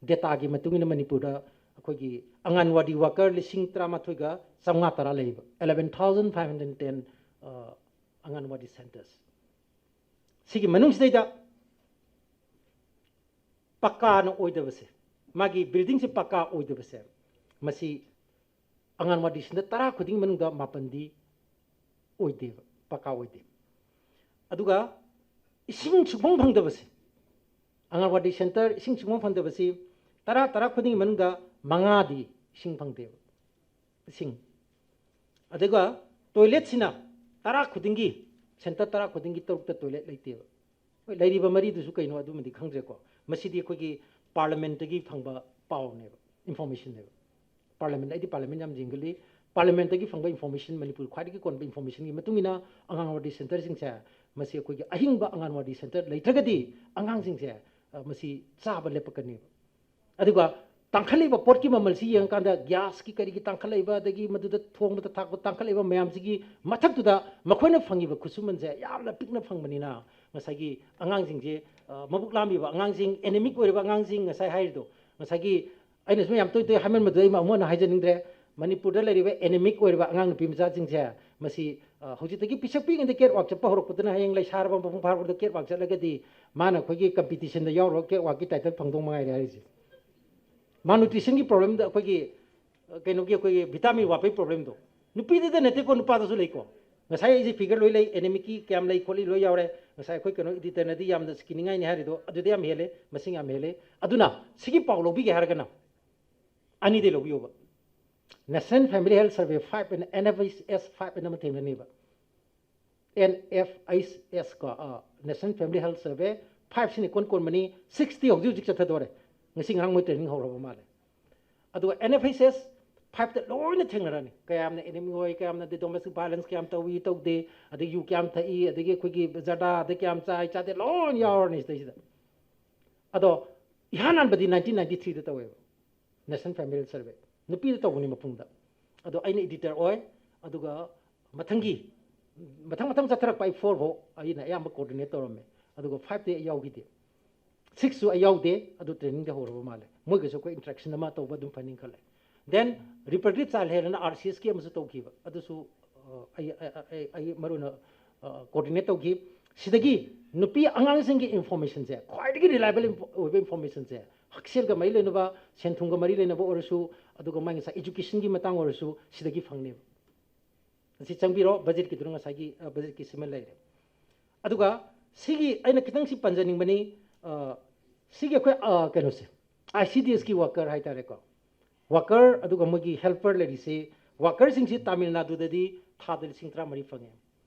dataꯒꯤ ꯃꯇꯨꯡ ꯏꯟꯅ ꯃꯅꯤꯄꯨꯔꯗ ꯑꯩꯈꯣꯏꯒꯤ ꯑꯪꯒꯟꯋꯥꯗꯤ worker ꯂꯤꯁꯤꯡ ꯇꯔꯥꯃꯥꯊꯣꯏꯒ ꯆꯥꯝꯃꯉꯥ ꯇꯔꯥ ꯂꯩꯌꯦꯕ, eleven thousand five hundred ten ꯑꯪꯒꯟꯋꯥꯗꯤ centres꯫ ꯁꯤꯒꯤ ꯃꯅꯨꯡꯁꯤꯗꯩꯗ ꯄꯀꯥꯅ ꯑꯣꯏꯗꯕꯁꯦ, ꯃꯥꯒꯤ buildingꯁꯦ ꯄꯀꯥ ꯑꯣꯏꯗꯕꯁꯦ, ꯃꯁꯤ ꯑꯪꯒꯟꯋꯥꯗꯤ centre ꯇꯔꯥ ꯈꯨꯗꯤꯡꯒꯤ ꯃꯅꯨꯡꯗ ꯃꯥꯄꯟꯗꯤ ꯑꯣꯏꯗꯦꯕ, ꯄꯀꯥ ꯑꯣꯏꯗꯦ꯫ ꯑꯗꯨꯒ ꯏꯁꯤꯡ ꯁꯨꯡꯐꯪ ꯐꯪꯗꯕꯁꯦ, ꯑꯪꯒꯟꯋꯥꯗꯤ centre ꯏꯁꯤꯡ ꯁꯨꯡꯐꯪ ꯐꯪꯗꯕꯁꯤ ꯇꯔꯥ, ꯇꯔꯥ ꯈꯨꯗꯤꯡꯒꯤ ꯃꯅꯨꯡꯗ ꯃꯉꯥꯗꯤ ꯏꯁꯤꯡ ꯐꯪꯗꯦꯕ, ꯏꯁꯤꯡ꯫ ꯑꯗꯨꯒ toiletꯁꯤꯅ ꯇꯔꯥ ꯈꯨꯗꯤꯡꯒꯤ, centre ꯇꯔꯥ ꯈꯨꯗꯤꯡꯒꯤ ꯇꯔꯨꯛꯇ toilet ꯂꯩꯇꯦꯕ꯫ ꯍꯣꯏ, ꯂꯩꯔꯤꯕ ꯃꯔꯤꯗꯨꯁꯨ ꯀꯩꯅꯣ ꯑꯗꯨꯃꯗꯤ ꯈꯪꯗ꯭ꯔꯦꯀꯣ꯫ ꯃꯁꯤꯗꯤ ꯑꯩꯈꯣꯏꯒꯤ parliamentꯇꯒꯤ ꯐꯪꯕ ꯄꯥꯎꯅꯦꯕ, informationꯅꯦꯕ꯫ Parliament, ꯑꯩꯗꯤ parliament ꯌꯥꯝ ꯌꯦꯡꯒꯜꯂꯤ꯫ Parliamentꯇꯒꯤ ꯐꯪꯕ information, ꯃꯅꯤꯄꯨꯔ ꯈ꯭ꯋꯥꯏꯗꯒꯤ ꯀꯣꯟꯕ informationꯒꯤ ꯃꯇꯨꯡ ꯏꯟꯅ ꯑꯪꯒꯟꯋꯥꯗꯤ centreꯁꯤꯡꯁꯦ, ꯃꯁꯤ ꯑꯩꯈꯣꯏꯒꯤ ꯑꯍꯤꯡꯕ ꯑꯪꯒꯟꯋꯥꯗꯤ centre ꯂꯩꯇ꯭ꯔꯒꯗꯤ ꯑꯉꯥꯡꯁꯤꯡꯁꯦ, ꯑ, ꯃꯁꯤ ꯆꯥꯕ ꯂꯦꯞꯄꯛꯀꯅꯦꯕ꯫ ꯑꯗꯨꯒ ꯇꯥꯡꯈꯠꯂꯤꯕ ꯄꯣꯠꯀꯤ ꯃꯃꯜꯁꯤ ꯌꯦꯡꯉꯀꯥꯟꯗ gasꯀꯤ ꯀꯔꯤꯒꯤ ꯇꯥꯡꯈꯠꯂꯛꯏꯕ, ꯑꯗꯒꯤ ꯃꯗꯨꯗ ꯊꯣꯡꯕꯗ ꯊꯥꯛꯄ ꯇꯥꯡꯈꯠꯂꯛꯏꯕ ꯃꯌꯥꯝꯁꯤꯒꯤ ꯃꯊꯛꯇꯨꯗ ꯃꯈꯣꯏꯅ ꯐꯪꯉꯤꯕ ꯈꯨꯠꯁꯨꯃꯟꯁꯦ ꯌꯥꯝꯅ ꯄꯤꯛꯅ ꯐꯪꯕꯅꯤꯅ ꯉꯁꯥꯏꯒꯤ ꯑꯉꯥꯡꯁꯤꯡꯁꯦ, ꯑ, ꯃꯕꯨꯛ ꯂꯥꯝꯃꯤꯕ ꯑꯉꯥꯡꯁꯤꯡ, anemic ꯑꯣꯏꯔꯤꯕ ꯑꯉꯥꯡꯁꯤꯡ, ꯉꯁꯥꯏ ꯍꯥꯏꯔꯤꯗꯣ, ꯉꯁꯥꯏꯒꯤ ꯑꯩꯅ ꯁꯨꯝ ꯌꯥꯝ ꯇꯣꯏ ꯇꯣꯏ ꯍꯥꯏꯃꯟꯕꯗꯨꯗ ꯑꯩ ꯑꯃꯨꯛ ꯍꯟꯅ ꯍꯥꯏꯖꯅꯤꯡꯗ꯭ꯔꯦ꯫ ꯃꯅꯤꯄꯨꯔꯗ ꯂꯩꯔꯤꯕ anemic ꯑꯣꯏꯔꯤꯕ ꯑꯉꯥꯡ ꯅꯨꯄꯤ ꯃꯆꯥꯁꯤꯡꯁꯦ, ꯃꯁꯤ, ꯑ, ꯍꯧꯖꯤꯛꯇꯒꯤ ꯄꯤꯁꯛ ꯄꯤꯛꯏꯉꯩꯗ catwalk ꯆꯠꯄ ꯍꯧꯔꯛꯄꯗꯨꯅ ꯍꯌꯦꯡ ꯂꯩꯁꯥꯔꯕ ꯃꯄꯨꯡ ꯐꯥꯔꯛꯄꯗ catwalk ꯆꯠꯂꯒꯗꯤ ꯃꯥꯅ ꯑꯩꯈꯣꯏꯒꯤ competitionꯗ ꯌꯥꯎꯔꯒ catwalkꯀꯤ title ꯐꯪꯗꯧ ꯃꯉꯥꯏꯔꯦ ꯍꯥꯏꯔꯤꯁꯦ꯫ Malnutritionꯒꯤ problemꯗ ꯑꯩꯈꯣꯏꯒꯤ, ꯑ, ꯀꯩꯅꯣꯒꯤ ꯑꯩꯈꯣꯏꯒꯤ vitamin ꯋꯥꯠꯄꯒꯤ problemꯗꯣ ꯅꯨꯄꯤꯗꯗ ꯅꯠꯇꯦꯀꯣ, ꯅꯨꯄꯥꯗꯁꯨ ꯂꯩꯀꯣ꯫ ꯉꯁꯥꯏ ꯑꯩꯁꯦ figure ꯂꯣꯏ ꯂꯩ, anemicꯀꯤ ꯀꯌꯥꯝ ꯂꯩ ꯈꯣꯠꯂꯤ ꯂꯣꯏ ꯌꯥꯎꯔꯦ꯫ ꯉꯁꯥꯏ ꯑꯩꯈꯣꯏ ꯀꯩꯅꯣ editorꯅꯗꯤ ꯌꯥꯝꯅ ꯁꯤꯀꯤꯅꯤꯡꯉꯥꯏꯅꯤ ꯍꯥꯏꯔꯤꯗꯣ ꯑꯗꯨꯗꯤ ꯌꯥꯝ ꯍꯦꯜꯂꯦ, ꯃꯁꯤꯡ ꯌꯥꯝ ꯍꯦꯜꯂꯦ꯫ ꯑꯗꯨꯅ ꯁꯤꯒꯤ ꯄꯥꯎ ꯂꯧꯕꯤꯒꯦ ꯍꯥꯏꯔꯒꯅ ꯑꯅꯤꯗꯩ ꯂꯧꯕꯤꯌꯣꯕ꯫ National Family Health Survey five and NFHS five ꯑꯅ ꯑꯃ ꯊꯦꯡꯅꯅꯦꯕ꯫ NFHS ꯀꯣ, ꯑ, National Family Health Survey five ꯁꯤꯅ ꯏꯀꯣꯟ ꯀꯣꯟꯕꯅꯤ꯫ Sixꯇꯤ ꯍꯧꯖꯤꯛ ꯍꯧꯖꯤꯛ ꯆꯠꯊꯗꯣꯔꯦ꯫ ꯉꯁꯤ ꯉꯔꯥꯡ ꯃꯣꯏ training ꯍꯧꯔꯕ ꯃꯥꯜꯂꯦ꯫ ꯑꯗꯨꯒ N F H S five ꯇ ꯂꯣꯏꯅ ꯊꯦꯡꯅꯔꯅꯤ꯫ ꯀꯌꯥꯝꯅ enemy ꯑꯣꯏ, ꯀꯌꯥꯝꯅ domestic violence ꯀꯌꯥꯝ ꯇꯧꯏ ꯇꯧꯗꯦ, ꯑꯗꯒꯤ ꯌꯨ ꯀꯌꯥꯝ ꯊꯛꯏ, ꯑꯗꯒꯤ ꯑꯩꯈꯣꯏꯒꯤ ꯖꯔꯗꯥ, ꯑꯗꯩ ꯀꯌꯥꯝ ꯆꯥꯏ ꯆꯥꯗꯦ, ꯂꯣꯏꯅ ꯌꯥꯎꯔꯅꯤ ꯁꯤꯗꯩꯁꯤꯗ꯫ ꯑꯗꯣ ꯏꯍꯥꯟ ꯍꯥꯟꯕꯗꯤ nineteen ninety three ꯗ ꯇꯧꯋꯦꯕ, National Family Survey꯫ ꯅꯨꯄꯤꯗ ꯇꯧꯕꯅꯤ ꯃꯄꯨꯡꯗ꯫ ꯑꯗꯣ ꯑꯩꯅ editor ꯑꯣꯏ, ꯑꯗꯨꯒ ꯃꯊꯪꯒꯤ, ꯃꯊꯪ ꯃꯊꯪ ꯆꯠꯊꯔꯛꯄ ꯑꯩ four ꯐꯥꯎ ꯑꯩꯅ ꯑꯌꯥꯝꯕ coordinate ꯇꯧꯔꯝꯃꯦ꯫ ꯑꯗꯨꯒ five ꯇꯤ ꯑꯩ ꯌꯥꯎꯈꯤꯗꯦ꯫ Six ꯁꯨ ꯑꯩ ꯌꯥꯎꯗꯦ, ꯑꯗꯨ training ꯗ ꯍꯧꯔꯕ ꯃꯥꯜꯂꯦ꯫ ꯃꯣꯏꯒꯁꯨ ꯑꯩꯈꯣꯏ interaction ꯑꯃ ꯇꯧꯕ ꯑꯗꯨꯝ ꯐꯅꯤ ꯈꯜꯂꯦ꯫ Then reproductive child health ꯑꯅ R C S ꯀꯤ ꯑꯃꯁꯨ ꯇꯧꯈꯤꯕ, ꯑꯗꯨꯁꯨ, ꯑ, ꯑꯩ, ꯑꯩ, ꯑꯩ, ꯑꯩ ꯃꯔꯨ ꯑꯣꯏꯅ, ꯑ, coordinate ꯇꯧꯈꯤ꯫ ꯁꯤꯗꯒꯤ ꯅꯨꯄꯤ ꯑꯉꯥꯡꯁꯤꯡꯒꯤ information ꯁꯦ, ꯈ꯭ꯋꯥꯏꯗꯒꯤ reliable info-, ꯑꯣꯏꯕ information ꯁꯦ, ꯍꯛꯁꯦꯜꯒ ꯃꯔꯤ ꯂꯩꯅꯕ, ꯁꯦꯟ ꯊꯨꯝꯒ ꯃꯔꯤ ꯂꯩꯅꯕ ꯑꯣꯏꯔꯁꯨ, ꯑꯗꯨꯒ ꯃꯥꯒꯤ ꯉꯁꯥꯏ education ꯒꯤ ꯃꯇꯥꯡ ꯑꯣꯏꯔꯁꯨ, ꯁꯤꯗꯒꯤ ꯐꯪꯅꯦꯕ꯫ ꯑꯁꯤ ꯆꯪꯕꯤꯔꯣ, budget ꯀꯤꯗꯨꯅ ꯉꯁꯥꯏꯒꯤ, ꯑ, budget ꯀꯤ ꯁꯤꯃ ꯂꯩꯔꯦ꯫ ꯑꯗꯨꯒ ꯁꯤꯒꯤ ꯑꯩꯅ ꯈꯤꯇꯪ ꯁꯤ ꯄꯟꯖꯅꯤꯡꯕꯅꯤ, ꯑ, ꯁꯤꯒꯤ ꯑꯩꯈꯣꯏ, ꯑ, ꯀꯩꯅꯣꯁꯦ, I C D S ꯀꯤ worker ꯍꯥꯏꯇꯥꯔꯦꯀꯣ, worker ꯑꯗꯨꯒ ꯃꯣꯏꯒꯤ helper ꯂꯩꯔꯤꯁꯤ, worker ꯁꯤꯡꯁꯤ ꯇꯥꯃꯤꯜ ꯅꯥꯗꯨꯗꯗꯤ ꯊꯥꯗ ꯂꯤꯁꯤꯡ ꯇꯔꯥꯃꯔꯤ ꯐꯪꯉꯦ,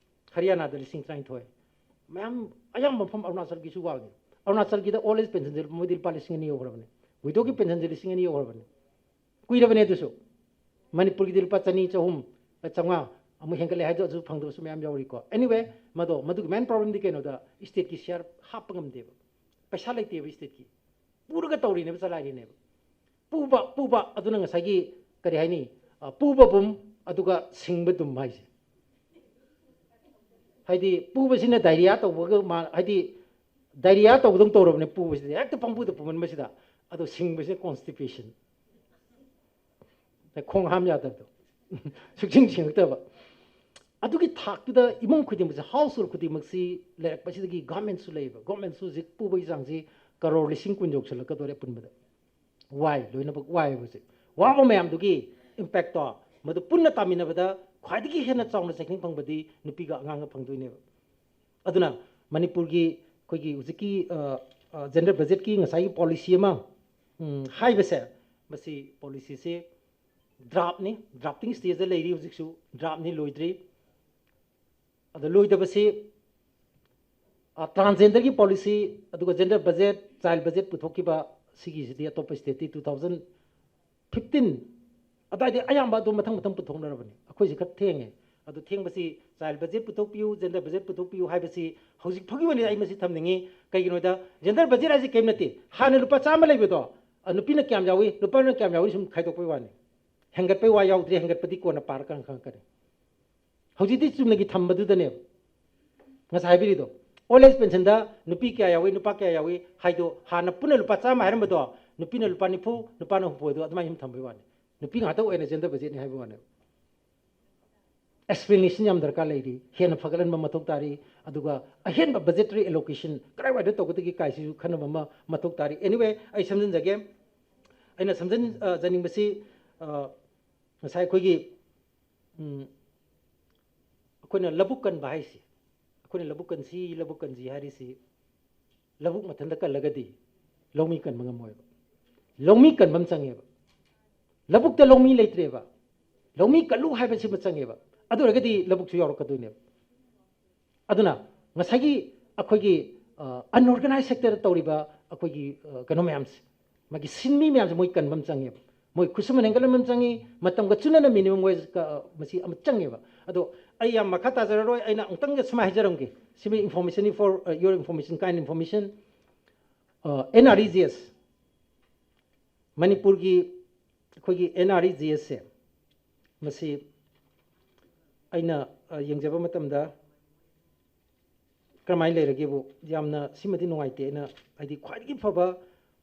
ꯍꯔꯤꯌꯥꯅꯥꯗ ꯂꯤꯁꯤꯡ ꯇꯔꯥꯅꯤꯊꯣꯏ, ꯃꯌꯥꯝ ꯑꯌꯥꯝꯕ ꯃꯐꯝ ꯑꯔꯨꯅꯥꯆꯜꯒꯤꯁꯨ ꯋꯥꯡꯉꯦ꯫ ꯑꯔꯨꯅꯥꯆꯜꯒꯤꯗ old age pension ꯁꯦ ꯃꯣꯏꯗꯤ ꯂꯨꯄꯥ ꯂꯤꯁꯤꯡ ꯑꯅꯤ ꯌꯧꯈ꯭ꯔꯕꯅꯤ, widow ꯒꯤ pension ꯁꯦ ꯂꯤꯁꯤꯡ ꯑꯅꯤ ꯌꯧꯈ꯭ꯔꯕꯅꯤ꯫ ꯀꯨꯏꯔꯕꯅꯦ ꯑꯗꯨꯁꯨ꯫ ꯃꯅꯤꯄꯨꯔꯒꯤꯗꯤ ꯂꯨꯄꯥ ꯆꯅꯤ, ꯆꯍꯨꯝ, ꯆꯥꯝꯃꯉꯥ ꯑꯃꯨꯛ ꯍꯦꯟꯒꯠꯂꯦ ꯍꯥꯏꯗꯣ ꯑꯗꯨꯁꯨ ꯐꯪꯗꯕꯁꯨ ꯃꯌꯥꯝ ꯌꯥꯎꯔꯤꯀꯣ꯫ Anyway, ꯃꯗꯣ, ꯃꯗꯨꯒꯤ main problem ꯗꯤ ꯀꯩꯅꯣꯗ, state ꯀꯤ share ꯍꯥꯞꯄ ꯉꯝꯗꯦꯕ꯫ ꯄꯩꯁꯥ ꯂꯩꯇꯦꯕ state ꯀꯤ꯫ ꯄꯨꯔꯒ ꯇꯧꯔꯤꯅꯦꯕ, ꯆꯂꯥꯏꯔꯤꯅꯦꯕ꯫ ꯄꯨꯕ, ꯄꯨꯕ, ꯑꯗꯨꯅ ꯉꯁꯥꯏꯒꯤ, ꯀꯔꯤ ꯍꯥꯏꯅꯤ, ꯑ, ꯄꯨꯕ ꯕꯨꯝ, ꯑꯗꯨꯒ ꯁꯤꯡꯕ ꯗꯨꯝ ꯍꯥꯏꯁꯦ꯫ ꯍꯥꯏꯗꯤ ꯄꯨꯕꯁꯤꯅ diarrhea ꯇꯧꯕꯒ ꯃꯥ-, ꯍꯥꯏꯗꯤ diarrhea ꯇꯧꯕꯗꯧ ꯇꯧꯔꯕꯅꯦ ꯄꯨꯕꯁꯤꯗꯤ, ꯍꯦꯛꯇ ꯄꯪꯄꯨꯗ ꯄꯨꯃꯟꯕꯁꯤꯗ꯫ ꯑꯗꯣ ꯁꯤꯡꯕꯁꯤꯅ constipation꯫ ꯈꯣꯡ ꯍꯥꯝ ꯌꯥꯗꯕꯗꯣ꯫ ꯁꯨꯛꯁꯤꯡ ꯁꯤꯡꯉꯛꯇꯕ꯫ ꯑꯗꯨꯒꯤ ꯊꯥꯛꯇꯨꯗ ꯏꯃꯨꯡ ꯈꯨꯗꯤꯡꯃꯛꯁꯦ, household ꯈꯨꯗꯤꯡꯃꯛꯁꯤ ꯂꯩꯔꯛꯄꯁꯤꯗꯒꯤ government ꯁꯨ ꯂꯩꯌꯦꯕ꯫ Government ꯁꯨ ꯍꯧꯖꯤꯛ ꯄꯨꯕꯒꯤ ꯆꯥꯡꯁꯤ ꯀꯔꯣꯔ ꯂꯤꯁꯤꯡ ꯀꯨꯟ ꯌꯧꯁꯜꯂꯛꯀꯗꯧꯔꯦ ꯑꯄꯨꯟꯕꯗ꯫ ꯋꯥꯏ, ꯂꯣꯏꯅꯃꯛ ꯋꯥꯏꯌꯦꯕ ꯍꯧꯖꯤꯛ꯫ ꯋꯥꯕ ꯃꯌꯥꯝꯗꯨꯒꯤ impact ꯇꯣ, ꯃꯗꯨ ꯄꯨꯟꯅ ꯇꯥꯃꯤꯟꯅꯕꯗ ꯈ꯭ꯋꯥꯏꯗꯒꯤ ꯍꯦꯟꯅ ꯆꯥꯎꯅ ꯆꯩꯊꯦꯡ ꯐꯪꯕꯗꯤ ꯅꯨꯄꯤꯒ ꯑꯉꯥꯡꯒ ꯐꯪꯗꯣꯏꯅꯦꯕ꯫ ꯑꯗꯨꯅ ꯃꯅꯤꯄꯨꯔꯒꯤ ꯑꯩꯈꯣꯏꯒꯤ ꯍꯧꯖꯤꯛꯀꯤ, ꯑ, ꯑ, gender budget ꯀꯤ ꯉꯁꯥꯏꯒꯤ policy ꯑꯃ, ꯎꯝ, ꯍꯥꯏꯕꯁꯦ, ꯃꯁꯤ policy ꯁꯤ draft ꯅꯤ, drafting stage ꯇ ꯂꯩꯔꯤ ꯍꯧꯖꯤꯛꯁꯨ, draft ꯅꯤ, ꯂꯣꯏꯗ꯭ꯔꯤ꯫ ꯑꯗ ꯂꯣꯏꯗꯕꯁꯤ, ꯑ, transgender ꯒꯤ policy, ꯑꯗꯨꯒ gender budget, child budget ꯄꯨꯊꯣꯛꯈꯤꯕ ꯁꯤꯒꯤꯁꯤꯗꯤ ꯑꯇꯣꯞꯄ state ꯇꯤ two thousand ꯐꯤꯐꯇꯤꯟ ꯑꯗꯨꯋꯥꯏꯗꯤ ꯑꯌꯥꯝꯕ ꯑꯗꯨꯝ ꯃꯊꯪ ꯃꯊꯪ ꯄꯨꯊꯣꯛꯅꯔꯕꯅꯤ꯫ ꯑꯩꯈꯣꯏꯁꯤ ꯈꯔ ꯊꯦꯡꯉꯦ꯫ ꯑꯗꯨ ꯊꯦꯡꯕꯁꯤ child budget ꯄꯨꯊꯣꯛꯄꯤꯌꯨ, gender budget ꯄꯨꯊꯣꯛꯄꯤꯌꯨ ꯍꯥꯏꯕꯁꯤ ꯍꯧꯖꯤꯛ ꯐꯥꯎꯒꯤ ꯑꯣꯏꯅꯗꯤ ꯑꯩ ꯃꯁꯤ ꯊꯝꯅꯤꯡꯉꯤ꯫ ꯀꯩꯒꯤꯅꯣꯗ gender budget ꯍꯥꯏꯁꯤ ꯀꯔꯤꯝ ꯅꯠꯇꯦ꯫ ꯍꯥꯟꯅ ꯂꯨꯄꯥ ꯆꯥꯝꯃ ꯂꯩꯕꯗꯣ, ꯑ, ꯅꯨꯄꯤꯅ ꯀꯌꯥꯝ ꯌꯥꯎꯏ, ꯅꯨꯄꯥꯅ ꯀꯌꯥꯝ ꯌꯥꯎꯏ ꯁꯨꯝ ꯈꯥꯏꯗꯣꯛꯄꯩ ꯋꯥꯅꯤ꯫ ꯍꯦꯟꯒꯠꯄꯩ ꯋꯥ ꯌꯥꯎꯗ꯭ꯔꯤ, ꯍꯦꯟꯒꯠꯄꯗꯤ ꯀꯣꯟꯅ ꯄꯥꯔꯀꯥꯟꯗ ꯈꯪꯉꯛꯀꯅꯤ꯫ ꯍꯧꯖꯤꯛꯇꯤ ꯆꯨꯝꯅꯒꯤ ꯊꯝꯕꯗꯨꯗꯅꯦꯕ ꯉꯁꯥꯏ ꯍꯥꯏꯕꯤꯔꯤꯗꯣ꯫ Old age pensionꯗ ꯅꯨꯄꯤ ꯀꯌꯥ ꯌꯥꯎꯏ, ꯅꯨꯄꯥ ꯀꯌꯥ ꯌꯥꯎꯏ ꯍꯥꯏꯗꯣ, ꯍꯥꯟꯅ ꯄꯨꯟꯅ ꯂꯨꯄꯥ ꯆꯥꯝꯃ ꯍꯥꯏꯔꯝꯕꯗꯣ, ꯅꯨꯄꯤꯅ ꯂꯨꯄꯥ ꯅꯤꯐꯨ, ꯅꯨꯄꯥꯅ ꯍꯨꯝꯐꯨ, ꯑꯗꯣ ꯑꯗꯨꯃꯥꯏꯅ ꯁꯨꯝ ꯊꯝꯕꯩ ꯋꯥꯅꯤ꯫ ꯅꯨꯄꯤ ꯉꯥꯛꯇ ꯑꯣꯏꯅ gender budgetꯅꯤ ꯍꯥꯏꯕ ꯋꯥꯅꯦꯕ꯫ Explanation ꯌꯥꯝ ꯗꯔꯀꯥꯔ ꯂꯩꯔꯤ, ꯍꯦꯟꯅ ꯐꯒꯠꯍꯟꯕ ꯃꯊꯧ ꯇꯥꯔꯤ꯫ ꯑꯗꯨꯒ ꯑꯍꯦꯟꯕ budgetary allocation ꯀꯗꯥꯏꯋꯥꯏꯗ ꯇꯧꯒꯗꯒꯦ ꯀꯥꯏꯁꯤꯁꯨ ꯈꯟꯅꯕ ꯑꯃ ꯃꯊꯧ ꯇꯥꯔꯤ꯫ Anyway, ꯑꯩ ꯁꯝꯖꯤꯟꯖꯒꯦ꯫ ꯑꯩꯅ ꯁꯝꯖꯤꯟ-, ꯑ, ꯖꯅꯤꯡꯕꯁꯤ, ꯑ, ꯉꯁꯥꯏ ꯑꯩꯈꯣꯏꯒꯤ, ꯎꯝ, ꯑꯩꯈꯣꯏꯅ ꯂꯧꯕꯨꯛ ꯀꯟꯕ ꯍꯥꯏꯁꯤ, ꯑꯩꯈꯣꯏꯅ ꯂꯧꯕꯨꯛ ꯀꯟꯁꯤ, ꯂꯧꯕꯨꯛ ꯀꯟꯁꯤ ꯍꯥꯏꯔꯤꯁꯤ, ꯂꯧꯕꯨꯛ ꯃꯊꯟꯇ ꯀꯜꯂꯒꯗꯤ ꯂꯧꯃꯤ ꯀꯟꯕ ꯉꯝꯃꯣꯏꯕ꯫ ꯂꯧꯃꯤ ꯀꯟꯕ ꯑꯃ ꯆꯪꯉꯦꯕ꯫ ꯂꯧꯕꯨꯛꯇ ꯂꯧꯃꯤ ꯂꯩꯇ꯭ꯔꯦꯕ꯫ ꯂꯧꯃꯤ ꯀꯜꯂꯨ ꯍꯥꯏꯕꯁꯤꯃ ꯆꯪꯉꯦꯕ꯫ ꯑꯗꯨ ꯑꯣꯏꯔꯒꯗꯤ ꯂꯧꯕꯨꯛꯁꯨ ꯌꯥꯎꯔꯛꯀꯗꯣꯏꯅꯦꯕ꯫ ꯑꯗꯨꯅ ꯉꯁꯥꯏꯒꯤ ꯑꯩꯈꯣꯏꯒꯤ, ꯑ, unorganized sectorꯗ ꯇꯧꯔꯤꯕ ꯑꯩꯈꯣꯏꯒꯤ, ꯑ, ꯀꯩꯅꯣ ꯃꯌꯥꯝꯁꯦ, ꯃꯥꯒꯤ ꯁꯤꯟꯃꯤ ꯃꯌꯥꯝꯁꯦ ꯃꯣꯏ ꯀꯟꯕ ꯑꯃ ꯆꯪꯉꯦꯕ꯫ ꯃꯣꯏ ꯈꯨꯠꯁꯨꯃꯟ ꯍꯦꯟꯒꯠꯍꯟꯕ ꯑꯃ ꯆꯪꯉꯤ, ꯃꯇꯝꯒ ꯆꯨꯅꯅ minimum wage ꯀ-, ꯑ, ꯃꯁꯤ ꯑꯃ ꯆꯪꯉꯦꯕ꯫ ꯑꯗꯣ ꯑꯩ ꯌꯥꯝ ꯃꯈꯥ ꯇꯥꯖꯔꯔꯣꯏ, ꯑꯩꯅ ꯑꯃꯨꯛꯇꯪꯒ ꯁꯨꯃꯥꯏꯅ ꯍꯥꯏꯖꯔꯝꯒꯦ, ꯁꯤꯃ information for, uh, your information, kind information꯫ ꯑ, NREGS, ꯃꯅꯤꯄꯨꯔꯒꯤ ꯑꯩꯈꯣꯏꯒꯤ NREGSꯁꯦ, ꯃꯁꯤ ꯑꯩꯅ, ꯑ, ꯌꯦꯡꯖꯕ ꯃꯇꯝꯗ ꯀꯔꯝꯍꯥꯏꯅ ꯂꯩꯔꯒꯦꯕꯨ, ꯌꯥꯝꯅ ꯁꯤꯃꯗꯤ ꯅꯨꯡꯉꯥꯏꯇꯦ꯫ ꯑꯩꯅ, ꯍꯥꯏꯗꯤ, ꯈ꯭ꯋꯥꯏꯗꯒꯤ ꯐꯕ,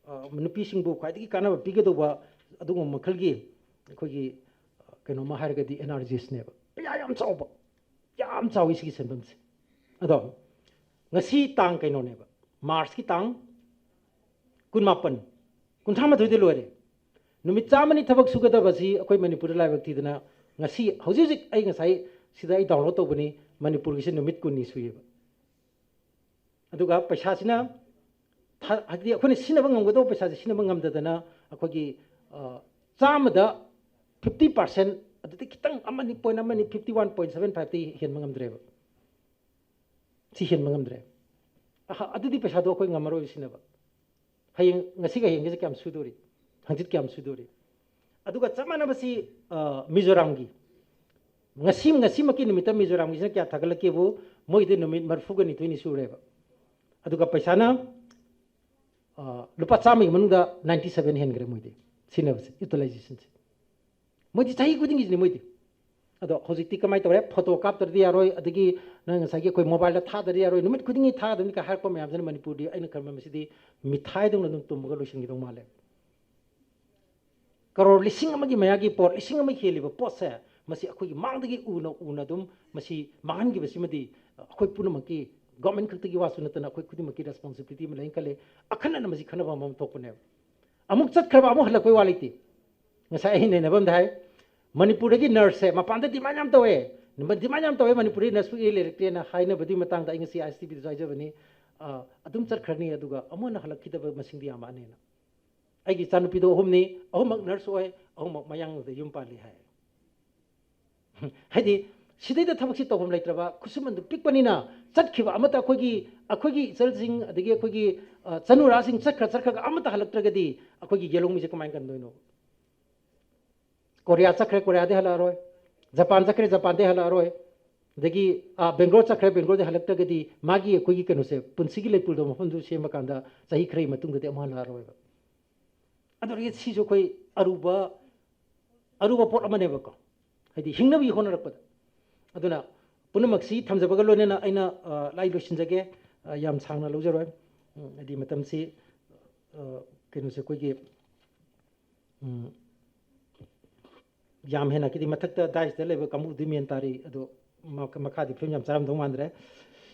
ꯑ, ꯅꯨꯄꯤꯁꯤꯡꯕꯨ ꯈ꯭ꯋꯥꯏꯗꯒꯤ ꯀꯥꯟꯅꯕ ꯄꯤꯒꯗꯧꯕ ꯑꯗꯨꯒꯨꯝꯕ ꯃꯈꯜꯒꯤ ꯑꯩꯈꯣꯏꯒꯤ, ꯑ, ꯀꯩꯅꯣꯝꯃ ꯍꯥꯏꯔꯒꯗꯤ NREGSꯅꯦꯕ꯫ ꯄꯩꯁꯥ ꯌꯥꯝ ꯆꯥꯎꯕ, ꯌꯥꯝ ꯆꯥꯎꯏ ꯁꯤꯒꯤ ꯁꯦꯟꯐꯝꯁꯦ꯫ ꯑꯗꯣ ꯉꯁꯤ ꯇꯥꯡ ꯀꯩꯅꯣꯅꯦꯕ, Marchꯀꯤ ꯇꯥꯡ ꯀꯨꯟꯃꯥꯄꯟ, ꯀꯨꯟꯊ꯭ꯔꯥ ꯃꯥꯊꯣꯏꯗ ꯂꯣꯏꯔꯦ꯫ ꯅꯨꯃꯤꯠ ꯆꯥꯝꯃꯅꯤ ꯊꯕꯛ ꯁꯨꯒꯗꯕꯁꯤ ꯑꯩꯈꯣꯏ ꯃꯅꯤꯄꯨꯔꯗ ꯂꯥꯏꯕꯛ ꯊꯤꯗꯅ ꯉꯁꯤ, ꯍꯧꯖꯤꯛ ꯍꯧꯖꯤꯛ ꯑꯩ ꯉꯁꯥꯏ ꯁꯤꯗ ꯑꯩ download ꯇꯧꯕꯅꯤ, ꯃꯅꯤꯄꯨꯔꯒꯤꯁꯤ ꯅꯨꯃꯤꯠ ꯀꯨꯟꯅꯤ ꯁꯨꯏꯌꯦꯕ꯫ ꯑꯗꯨꯒ ꯄꯩꯁꯥꯁꯤꯅ ꯊꯥ-, ꯍꯥꯏꯗꯤ ꯑꯩꯈꯣꯏꯅ ꯁꯤꯖꯤꯟꯅꯕ ꯉꯝꯒꯗꯧꯕ ꯄꯩꯁꯥꯁꯦ ꯁꯤꯖꯤꯟꯅꯕ ꯉꯝꯗꯗꯅ ꯑꯩꯈꯣꯏꯒꯤ, ꯑ, ꯆꯥꯝꯃꯗ fifty percent, ꯑꯗꯨꯗꯤ ꯈꯤꯇꯪ ꯑꯃꯅꯤ, point ꯑꯃꯅꯤ, fifty one point seven fiveꯇꯤ ꯍꯦꯟꯕ ꯉꯝꯗ꯭ꯔꯦꯕ꯫ ꯁꯤ ꯍꯦꯟꯕ ꯉꯝꯗ꯭ꯔꯦ꯫ ꯑꯍ, ꯑꯗꯨꯗꯤ ꯄꯩꯁꯥꯗꯣ ꯑꯩꯈꯣꯏ ꯉꯝꯃꯔꯣꯏ ꯁꯤꯅꯦꯕ꯫ ꯍꯌꯦꯡ, ꯉꯁꯤꯒ ꯍꯌꯦꯡꯒꯁꯦ ꯀꯌꯥꯝ ꯁꯨꯗꯣꯔꯤ? ꯍꯪꯆꯤꯠ ꯀꯌꯥꯝ ꯁꯨꯗꯣꯔꯤ? ꯑꯗꯨꯒ ꯆꯞ ꯃꯥꯟꯅꯕꯁꯤ, ꯑ, ꯃꯤꯖꯣꯔꯥꯝꯒꯤ꯫ ꯉꯁꯤ, ꯉꯁꯤꯃꯛꯀꯤ ꯅꯨꯃꯤꯠꯇ ꯃꯤꯖꯣꯔꯥꯝꯒꯤꯁꯤꯅ ꯀꯌꯥ ꯊꯥꯒꯠꯂꯛꯀꯦꯕꯨ, ꯃꯣꯏꯗꯤ ꯅꯨꯃꯤꯠ ꯃꯔꯤꯐꯨꯒ ꯅꯤꯊꯣꯏꯅꯤ ꯁꯨꯔꯦꯕ꯫ ꯑꯗꯨꯒ ꯄꯩꯁꯥꯅ, ꯑ, ꯂꯨꯄꯥ ꯆꯥꯝꯃꯒꯤ ꯃꯅꯨꯡꯗ ninety seven ꯍꯦꯟꯈ꯭ꯔꯦ ꯃꯣꯏꯗꯤ ꯁꯤꯖꯤꯟꯅꯕꯁꯦ, utilizationꯁꯦ꯫ ꯃꯣꯏꯗꯤ ꯆꯍꯤ ꯈꯨꯗꯤꯡꯒꯤꯁꯤꯅꯤ ꯃꯣꯏꯗꯤ꯫ ꯑꯗꯣ ꯍꯧꯖꯤꯛꯇꯤ ꯀꯃꯥꯏꯅ ꯇꯧꯔꯦ? ꯐꯣꯇꯣ ꯀꯥꯞꯇ꯭ꯔꯗꯤ ꯌꯥꯔꯣꯏ, ꯑꯗꯒꯤ ꯅꯪ ꯉꯁꯥꯏꯒꯤ ꯑꯩꯈꯣꯏ ꯃꯣꯕꯥꯏꯜꯗ ꯊꯥꯗ꯭ꯔꯗꯤ ꯌꯥꯔꯣꯏ, ꯅꯨꯃꯤꯠ ꯈꯨꯗꯤꯡꯒꯤ ꯊꯥꯗꯕꯅꯤ ꯀꯥꯏ ꯍꯥꯏꯔꯛꯄ ꯃꯌꯥꯝꯁꯤꯅ ꯃꯅꯤꯄꯨꯔꯗꯤ ꯑꯩꯅ ꯈꯟꯕ ꯃꯁꯤꯗꯤ ꯃꯤꯊꯥꯏꯗꯧꯅ ꯑꯗꯨꯝ ꯇꯨꯝꯃꯒ ꯂꯣꯏꯁꯤꯟꯈꯤꯗꯧ ꯃꯥꯜꯂꯦ꯫ ꯀꯔꯣꯔ ꯂꯤꯁꯤꯡ ꯑꯃꯒꯤ ꯃꯌꯥꯒꯤ ꯄꯣꯠ, ꯂꯤꯁꯤꯡ ꯑꯃ ꯍꯦꯜꯂꯤꯕ ꯄꯣꯠꯁꯦ, ꯃꯁꯤ ꯑꯩꯈꯣꯏꯒꯤ ꯃꯥꯡꯗꯒꯤ ꯎꯅ ꯎꯅ ꯑꯗꯨꯝ ꯃꯁꯤ ꯃꯥꯡꯍꯟꯈꯤꯕꯁꯤꯃꯗꯤ ꯑꯩꯈꯣꯏ ꯄꯨꯝꯅꯃꯛꯀꯤ, ꯒꯣꯔꯃꯦꯟ ꯈꯛꯇꯒꯤ ꯋꯥꯁꯨ ꯅꯠꯇꯅ ꯑꯩꯈꯣꯏ ꯈꯨꯗꯤꯡꯃꯛꯀꯤ ꯔꯦꯁꯄꯣꯟꯁꯤꯕꯤꯂꯤꯇꯤ ꯑꯃ ꯂꯩꯅ ꯈꯜꯂꯤ꯫ ꯑꯈꯟꯅꯅ ꯃꯁꯤ ꯈꯟꯅꯕ ꯑꯃ ꯊꯣꯛꯄꯅꯦꯕ꯫ ꯑꯃꯨꯛ ꯆꯠꯈ꯭ꯔꯕ ꯑꯃꯨꯛ ꯍꯜꯂꯛꯄꯩ ꯋꯥ ꯂꯩꯇꯦ꯫ ꯉꯁꯥꯏ ꯑꯩ ꯅꯩꯅꯕ ꯑꯝꯗ ꯍꯥꯏ, ꯃꯅꯤꯄꯨꯔꯗꯒꯤ ꯅꯔꯁꯁꯦ ꯃꯄꯥꯟꯗ ꯗꯤꯃꯥꯟ ꯌꯥꯝ ꯇꯧꯋꯦ, ꯗꯤꯃꯥꯟ ꯌꯥꯝ ꯇꯧꯋꯦ, ꯃꯅꯤꯄꯨꯔꯗꯒꯤ ꯅꯔꯁ ꯄꯨꯛꯂꯩ ꯂꯩꯔꯛꯇ꯭ꯔꯦꯅ ꯍꯥꯏꯅꯕꯗꯨꯒꯤ ꯃꯇꯥꯡꯗ ꯑꯩ ꯉꯁꯤ ISTVꯗꯁꯨ ꯍꯥꯏꯖꯕꯅꯤ꯫ ꯑ, ꯑꯗꯨꯝ ꯆꯠꯈ꯭ꯔꯅꯤ, ꯑꯗꯨꯒ ꯑꯃꯨꯛ ꯍꯟꯅ ꯍꯜꯂꯛꯈꯤꯗꯕ ꯃꯁꯤꯡꯗꯤ ꯌꯥꯝꯃꯛꯑꯅꯦꯅ꯫ ꯑꯩꯒꯤ ꯏꯆꯥꯅꯨꯄꯤꯗꯣ ꯑꯍꯨꯝꯅꯤ, ꯑꯍꯨꯝꯃꯛ ꯅꯔꯁ ꯑꯣꯏ, ꯑꯍꯨꯝꯃꯛ ꯃꯌꯥꯡꯂꯗ ꯌꯨꯝ ꯄꯥꯜꯂꯤ ꯍꯥꯏ꯫ ꯍꯥꯏꯗꯤ ꯁꯤꯗꯩꯗ ꯊꯕꯛꯁꯤ ꯇꯧꯐꯝ ꯂꯩꯇ꯭ꯔꯕ, ꯈꯨꯠꯁꯨꯃꯟꯗꯨ ꯄꯤꯛꯄꯅꯤꯅ ꯆꯠꯈꯤꯕ ꯑꯃꯠꯇ ꯑꯩꯈꯣꯏꯒꯤ, ꯑꯩꯈꯣꯏꯒꯤ ꯏꯆꯜꯁꯤꯡ, ꯑꯗꯒꯤ ꯑꯩꯈꯣꯏꯒꯤ, ꯑ, ꯆꯅꯨꯔꯥꯁꯤꯡ ꯆꯠꯈ꯭ꯔ ꯆꯠꯈ꯭ꯔꯒ ꯑꯃꯠꯇ ꯍꯜꯂꯛꯇ꯭ꯔꯒꯗꯤ ꯑꯩꯈꯣꯏꯒꯤ ꯌꯦꯂꯣꯡꯃꯤꯁꯦ ꯀꯃꯥꯏꯅ ꯀꯟꯗꯣꯏꯅꯣ? ꯀꯣꯔꯤꯌꯥ ꯆꯠꯈ꯭ꯔꯦ, ꯀꯣꯔꯤꯌꯥꯗꯩ ꯍꯜꯂꯛꯑꯔꯣꯏ꯫ ꯖꯄꯥꯟ ꯆꯠꯈ꯭ꯔꯦ, ꯖꯄꯥꯟꯗꯩ ꯍꯜꯂꯛꯑꯔꯣꯏ꯫ ꯑꯗꯒꯤ, ꯑ, ꯕꯦꯡꯒ꯭ꯂꯣꯔ ꯆꯠꯈ꯭ꯔꯦ, ꯕꯦꯡꯒ꯭ꯂꯣꯔꯗꯩ ꯍꯜꯂꯛꯇ꯭ꯔꯒꯗꯤ ꯃꯥꯒꯤ ꯑꯩꯈꯣꯏꯒꯤ ꯀꯩꯅꯣꯁꯦ, ꯄꯨꯟꯁꯤꯒꯤ ꯂꯩꯄꯨꯜꯗꯣ ꯃꯐꯝꯗꯨ ꯁꯦꯝꯕ ꯀꯥꯟꯗ ꯆꯍꯤ ꯈꯔꯒꯤ ꯃꯇꯨꯡꯗꯗꯤ ꯑꯃꯨꯛ ꯍꯜꯂꯛꯑꯔꯣꯏꯕ꯫ ꯑꯗꯨꯗꯒꯤ ꯁꯤꯁꯨ ꯑꯩꯈꯣꯏ ꯑꯔꯨꯕ, ꯑꯔꯨꯕ ꯄꯣꯠ ꯑꯃꯅꯦꯕꯀꯣ, ꯍꯥꯏꯗꯤ ꯍꯤꯡꯅꯕꯒꯤ ꯍꯣꯠꯅꯔꯛꯄꯗ꯫ ꯑꯗꯨꯅ ꯄꯨꯝꯅꯃꯛꯁꯤ ꯊꯝꯖꯕꯒ ꯂꯣꯏꯅꯅ ꯑꯩꯅ, ꯑ, ꯂꯥꯏ ꯂꯣꯏꯁꯤꯟꯖꯒꯦ, ꯑ, ꯌꯥꯝ ꯁꯥꯡꯅ ꯂꯧꯖꯔꯣꯏ꯫ ꯎꯝ, ꯍꯥꯏꯗꯤ ꯃꯇꯝꯁꯤ, ꯑ, ꯀꯩꯅꯣꯁꯦ ꯑꯩꯈꯣꯏꯒꯤ, ꯎꯝ, ꯌꯥꯝ ꯍꯦꯟꯅ ꯍꯥꯏꯗꯤ ꯃꯊꯛꯇ ꯗꯥꯏꯁꯇ ꯂꯩꯕ ꯀꯥꯡꯕꯨꯗꯤ ꯃꯦꯟ ꯇꯥꯔꯤ, ꯑꯗꯣ ꯃ-, ꯃꯈꯥꯗꯤ ꯐꯤꯂꯝ ꯌꯥꯝ ꯆꯥꯔꯝꯗꯧ ꯃꯥꯟꯗ꯭ꯔꯦ꯫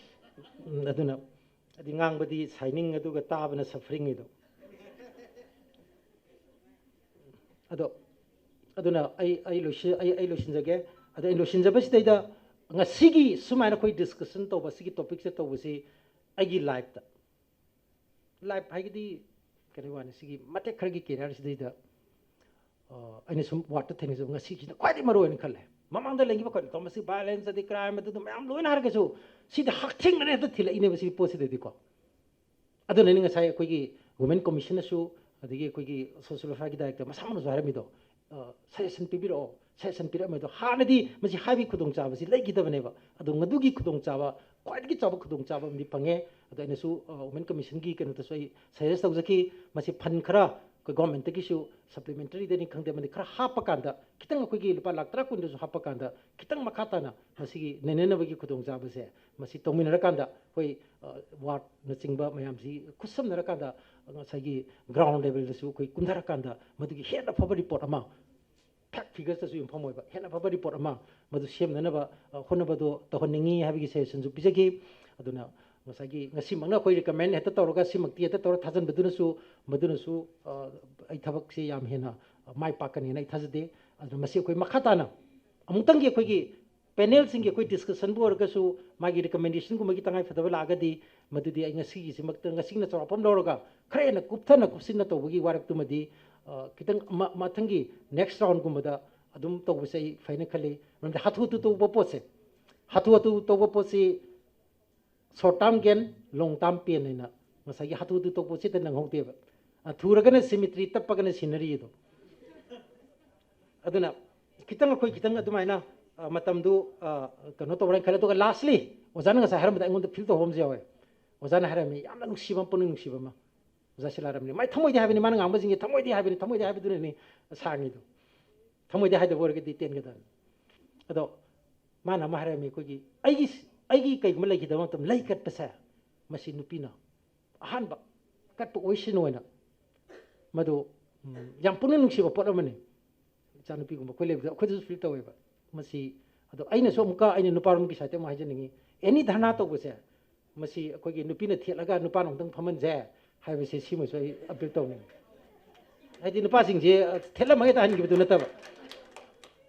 ꯎꯝ, ꯑꯗꯨꯅ ꯍꯥꯏꯗꯤ ꯉꯥꯡꯕꯗꯤ ꯁꯥꯏꯅꯤꯡ ꯑꯗꯨꯒ ꯇꯥꯕꯅ ꯁꯐꯔꯤꯡ ꯑꯗꯣ꯫ ꯑꯗꯣ, ꯑꯗꯨꯅ ꯑꯩ, ꯑꯩ ꯂꯣꯏꯁꯤ-, ꯑꯩ, ꯑꯩ ꯂꯣꯏꯁꯤꯟꯖꯒꯦ꯫ ꯑꯗꯣ ꯑꯩ ꯂꯣꯏꯁꯤꯟꯖꯕꯁꯤꯗꯩꯗ ꯉꯁꯤꯒꯤ ꯁꯨꯃꯥꯏꯅ ꯑꯩꯈꯣꯏ ꯗꯤꯁꯀꯁꯟ ꯇꯧꯕ, ꯁꯤꯒꯤ ꯇꯣꯄꯤꯛꯁꯦ ꯇꯧꯕꯁꯤ ꯑꯩꯒꯤ ꯂꯥꯏꯐꯇ, ꯂꯥꯏꯐ ꯍꯥꯏꯒꯗꯤ ꯀꯔꯤ ꯋꯥꯅꯤ, ꯁꯤꯒꯤ ꯃꯇꯦꯛ ꯈꯔꯒꯤ ꯀꯦꯔꯤꯌꯔꯁꯤꯗꯩꯗ, ꯑ, ꯑꯩꯅ ꯁꯨꯝ ꯋꯥꯔꯗꯇ ꯊꯦꯡꯅꯖꯕ ꯉꯁꯤꯒꯤꯁꯤꯅ ꯈ꯭ꯋꯥꯏꯗꯒꯤ ꯃꯔꯨ ꯑꯣꯏꯅ ꯈꯜꯂꯦ꯫ ꯃꯃꯥꯡꯗ ꯂꯩꯈꯤꯕ ꯀꯔꯤ ꯇꯧ, ꯃꯁꯤ ꯚꯥꯏꯂꯦꯟꯁ ꯑꯗꯩ ꯀ꯭ꯔꯥꯏꯝ ꯑꯗꯨꯗ ꯃꯌꯥꯝ ꯂꯣꯏꯅ ꯍꯥꯏꯔꯒꯁꯨ, ꯁꯤꯗꯤ ꯍꯛꯊꯦꯡꯅꯅ ꯍꯦꯛꯇ ꯊꯤꯜꯂꯛꯏꯅꯦꯕ ꯁꯤꯒꯤ ꯄꯣꯠꯁꯤꯗꯗꯤꯀꯣ꯫ ꯑꯗꯨꯅꯅꯤ ꯉꯁꯥꯏ ꯑꯩꯈꯣꯏꯒꯤ ꯋꯨꯃꯦꯟ ꯀꯃꯤꯁꯟꯅꯁꯨ, ꯑꯗꯒꯤ ꯑꯩꯈꯣꯏꯒꯤ ꯁꯣꯁꯤꯌꯦꯜ ꯋꯦꯜꯐꯤꯌꯔꯒꯤ ꯗꯥꯏꯔꯦꯛꯇꯔ ꯃꯁꯥꯃꯛꯅꯁꯨ ꯍꯥꯏꯔꯝꯃꯤꯗꯣ, ꯁꯖꯦꯁꯟ ꯄꯤꯕꯤꯔꯛꯑꯣ, ꯁꯖꯦꯁꯟ ꯄꯤꯔꯛꯑꯝꯃꯦ꯫ ꯑꯗꯣ ꯍꯥꯟꯅꯗꯤ ꯃꯁꯤ ꯍꯥꯏꯕꯒꯤ ꯈꯨꯗꯣꯡꯆꯥꯕꯁꯤ ꯂꯩꯈꯤꯗꯕꯅꯦꯕ꯫ ꯑꯗꯣ ꯃꯗꯨꯒꯤ ꯈꯨꯗꯣꯡꯆꯥꯕ, ꯈ꯭ꯋꯥꯏꯗꯒꯤ ꯆꯥꯎꯕ ꯈꯨꯗꯣꯡꯆꯥꯕ ꯑꯃꯗꯤ ꯐꯪꯉꯦ꯫ ꯑꯗꯣ ꯑꯩꯅꯁꯨ ꯋꯨꯃꯦꯟ ꯀꯃꯤꯁꯟꯒꯤ ꯀꯩꯅꯣꯗꯁꯨ ꯑꯩ ꯁꯖꯦꯁ ꯇꯧꯖꯈꯤ, ꯃꯁꯤ ꯐꯟ ꯈꯔ ꯑꯩꯈꯣꯏ ꯒꯣꯔꯃꯦꯟꯇꯒꯤꯁꯨ ꯁꯄ꯭ꯂꯤꯃꯦꯟꯇꯔꯤꯗꯅꯤ ꯈꯪꯗꯦ, ꯑꯃꯗꯤ ꯈꯔ ꯍꯥꯞꯄ ꯀꯥꯟꯗ, ꯈꯤꯇꯪ ꯑꯩꯈꯣꯏꯒꯤ ꯂꯨꯄꯥ ꯂꯥꯈ ꯇꯔꯥ ꯀꯨꯟꯗꯁꯨ ꯍꯥꯞꯄ ꯀꯥꯟꯗ, ꯈꯤꯇꯪ ꯃꯈꯥ ꯇꯥꯅ ꯃꯁꯤꯒꯤ ꯅꯩꯅꯅꯕꯒꯤ ꯈꯨꯗꯣꯡꯆꯥꯕꯁꯦ ꯃꯁꯤ ꯇꯧꯃꯤꯟꯅꯔꯀꯥꯟꯗ, ꯑꯩꯈꯣꯏ ꯋꯥꯔꯗꯅꯆꯤꯡꯕ ꯃꯌꯥꯝꯁꯤ ꯈꯨꯠꯁꯝꯅꯔꯀꯥꯟꯗ, ꯉꯁꯥꯏꯒꯤ ꯒ꯭ꯔꯥꯎꯟ ꯂꯦꯚꯦꯜꯗꯁꯨ ꯑꯩꯈꯣꯏ ꯀꯨꯝꯊꯔꯀꯥꯟꯗ ꯃꯗꯨꯒꯤ ꯍꯦꯟꯅ ꯐꯕ ꯔꯤꯄꯣꯔꯠ ꯑꯃ, ꯐꯦꯛ ꯐꯤꯒꯔꯁꯇꯁꯨ ꯌꯨꯝꯐꯝ ꯑꯣꯏꯕ ꯍꯦꯟꯅ ꯐꯕ ꯔꯤꯄꯣꯔꯠ ꯑꯃ ꯃꯗꯨ ꯁꯦꯝꯅꯅꯕ, ꯑ, ꯍꯣꯠꯅꯕꯗꯣ ꯇꯧꯍꯟꯅꯤꯡꯉꯤ ꯍꯥꯏꯕꯒꯤ ꯁꯖꯦꯁꯟꯁꯨ ꯄꯤꯖꯈꯤ꯫ ꯑꯗꯨꯅ ꯉꯁꯥꯏꯒꯤ ꯉꯁꯤꯃꯛꯅ ꯑꯩꯈꯣꯏ ꯔꯤꯀꯃꯦꯟ ꯍꯦꯛꯇ ꯇꯧꯔꯒ, ꯁꯤꯃꯛꯇꯤ ꯍꯦꯛꯇ ꯇꯧꯔ ꯊꯥꯖꯟꯕꯗꯨꯅꯁꯨ, ꯃꯗꯨꯅꯁꯨ, ꯑ, ꯑꯩ ꯊꯕꯛꯁꯤ ꯌꯥꯝ ꯍꯦꯟꯅ ꯃꯥꯏ ꯄꯥꯛꯀꯅꯤ ꯍꯥꯏꯅ ꯑꯩ ꯊꯥꯖꯗꯦ꯫ ꯑꯗꯨꯅ ꯃꯁꯤ ꯑꯩꯈꯣꯏ ꯃꯈꯥ ꯇꯥꯅ ꯑꯃꯨꯛꯇꯪꯒꯤ ꯑꯩꯈꯣꯏꯒꯤ ꯄꯦꯅꯦꯜꯁꯤꯡꯒꯤ ꯑꯩꯈꯣꯏ ꯗꯤꯁꯀꯁꯟꯕꯨ ꯑꯣꯏꯔꯒꯁꯨ, ꯃꯥꯒꯤ ꯔꯤꯀꯃꯦꯟꯗꯦꯁꯟꯒꯨꯝꯕꯒꯤ ꯇꯉꯥꯏ ꯐꯗꯕ ꯂꯥꯛꯑꯒꯗꯤ, ꯃꯗꯨꯗꯤ ꯑꯩ ꯉꯁꯤꯒꯤꯁꯤꯃꯛꯇ, ꯉꯁꯤꯒꯤꯅ ꯆꯥꯎꯔꯥꯛꯄ ꯑꯃ ꯂꯧꯔꯒ ꯈꯔ ꯍꯦꯟꯅ ꯀꯨꯞꯊꯅ ꯀꯨꯞꯁꯤꯟꯅ ꯇꯧꯕꯒꯤ ꯋꯥꯔꯦꯞꯇꯨꯃꯗꯤ, ꯑ, ꯈꯤꯇꯪ ꯃ-, ꯃꯊꯪꯒꯤ ꯅꯦꯛꯁ ꯔꯥꯎꯟꯒꯨꯝꯕꯗ ꯑꯗꯨꯝ ꯇꯧꯕꯁꯦ ꯑꯩ ꯐꯩꯅ ꯈꯜꯂꯤ꯫ ꯃꯔꯝꯗꯤ ꯍꯥꯊꯨ ꯍꯥꯊꯨ ꯇꯧꯕ ꯄꯣꯠꯁꯦ, ꯍꯥꯊꯨ ꯍꯥꯊꯨ ꯇꯧꯕ ꯄꯣꯠꯁꯤ short term gain, long term pain ꯍꯥꯏꯅ ꯉꯁꯥꯏꯒꯤ ꯍꯥꯊꯨ ꯍꯥꯊꯨ ꯇꯧꯕꯁꯤꯗ ꯅꯪꯍꯧꯗꯦꯕ꯫ ꯑ, ꯊꯨꯔꯒꯅ ꯁꯤꯃꯤꯇ꯭ꯔꯤ, ꯇꯞꯄꯒꯅ ꯁꯤꯅꯔꯤ ꯑꯗꯣ꯫ ꯑꯗꯨꯅ ꯈꯤꯇꯪ ꯑꯩꯈꯣꯏ ꯈꯤꯇꯪ ꯑꯗꯨꯃꯥꯏꯅ, ꯑ, ꯃꯇꯝꯗꯨ, ꯑ, ꯀꯩꯅꯣ ꯇꯧꯕ꯭ꯔꯥ ꯍꯥꯏꯅ ꯈꯜꯂꯦ꯫ ꯑꯗꯨꯒ lastly ꯑꯣꯖꯥꯅ ꯉꯁꯥꯏ ꯍꯥꯏꯔꯝꯕꯗ ꯑꯩꯉꯣꯟꯗ ꯐꯤꯜ ꯇꯧꯕ ꯑꯃꯁꯨ ꯌꯥꯎꯋꯦ꯫ ꯑꯣꯖꯥꯅ ꯍꯥꯏꯔꯝꯃꯤ, ꯌꯥꯝꯅ ꯅꯨꯡꯁꯤꯕ ꯑꯃ, ꯄꯨꯛꯅꯤꯡ ꯅꯨꯡꯁꯤꯕ ꯑꯃ꯫ ꯑꯣꯖꯥ ꯁꯤꯂꯥꯔꯥꯝꯅꯤ꯫ ꯃꯥꯏ ꯊꯃꯣꯏꯗꯤ ꯍꯥꯏꯕꯅꯤ, ꯃꯥꯅ ꯉꯥꯡꯕꯁꯤꯡꯁꯦ ꯊꯃꯣꯏꯗꯤ ꯍꯥꯏꯕꯅꯤ, ꯊꯃꯣꯏꯗꯤ ꯍꯥꯏꯕꯗꯨꯅꯅꯤ ꯁꯥꯡꯉꯤꯗꯣ꯫ ꯊꯃꯣꯏꯗꯤ ꯍꯥꯏꯗꯕ ꯑꯣꯏꯔꯒꯗꯤ ꯇꯦꯟꯒꯗꯕꯅꯤ꯫ ꯑꯗꯣ ꯃꯥꯅ ꯑꯃ ꯍꯥꯏꯔꯝꯃꯤ, ꯑꯩꯈꯣꯏꯒꯤ, ꯑꯩꯒꯤ, ꯑꯩꯒꯤ ꯀꯩꯒꯨꯝꯕ ꯂꯩꯈꯤꯗꯕ ꯃꯇꯝ, ꯂꯩ ꯀꯠꯄꯁꯦ, ꯃꯁꯤ ꯅꯨꯄꯤꯅ ꯑꯍꯥꯟꯕ ꯀꯠꯄ ꯑꯣꯏꯁꯅꯨ ꯍꯥꯏꯅ꯫ ꯃꯗꯨ, ꯎꯝ, ꯌꯥꯝ ꯄꯨꯛꯅꯤꯡ ꯅꯨꯡꯁꯤꯕ ꯄꯣꯠ ꯑꯃꯅꯤ꯫ ꯏꯆꯥꯅꯨꯄꯤꯒꯨꯝꯕ ꯑꯩꯈꯣꯏ ꯂꯩꯕꯗ ꯑꯩꯈꯣꯏꯗꯁꯨ ꯐꯤꯜ ꯇꯧꯋꯦꯕ꯫ ꯃꯁꯤ, ꯑꯗꯣ ꯑꯩꯅꯁꯨ ꯑꯃꯨꯛꯀ ꯑꯩꯅ ꯅꯨꯄꯥꯔꯣꯝꯒꯤ ꯁꯥꯏꯠꯇ ꯑꯃꯨꯛ ꯍꯥꯏꯖꯅꯤꯡꯉꯤ, ꯑꯦꯅꯤ ꯙꯔꯅꯥ ꯇꯧꯕꯁꯦ, ꯃꯁꯤ ꯑꯩꯈꯣꯏꯒꯤ ꯅꯨꯄꯤꯅ ꯊꯦꯠꯂꯒ ꯅꯨꯄꯥꯅ ꯑꯃꯨꯛꯇꯪ ꯐꯝꯍꯟꯁꯦ ꯍꯥꯏꯕꯁꯦ, ꯁꯤꯃꯁꯨ ꯑꯩ ꯑꯄꯤꯜ ꯇꯧꯅꯤꯡꯉꯤ꯫ ꯍꯥꯏꯗꯤ ꯅꯨꯄꯥꯁꯤꯡꯁꯦ, ꯑ, ꯊꯦꯠꯂꯝꯃꯒ ꯍꯦꯛꯇ ꯍꯟꯈꯤꯕꯗꯨ ꯅꯠꯇꯕ,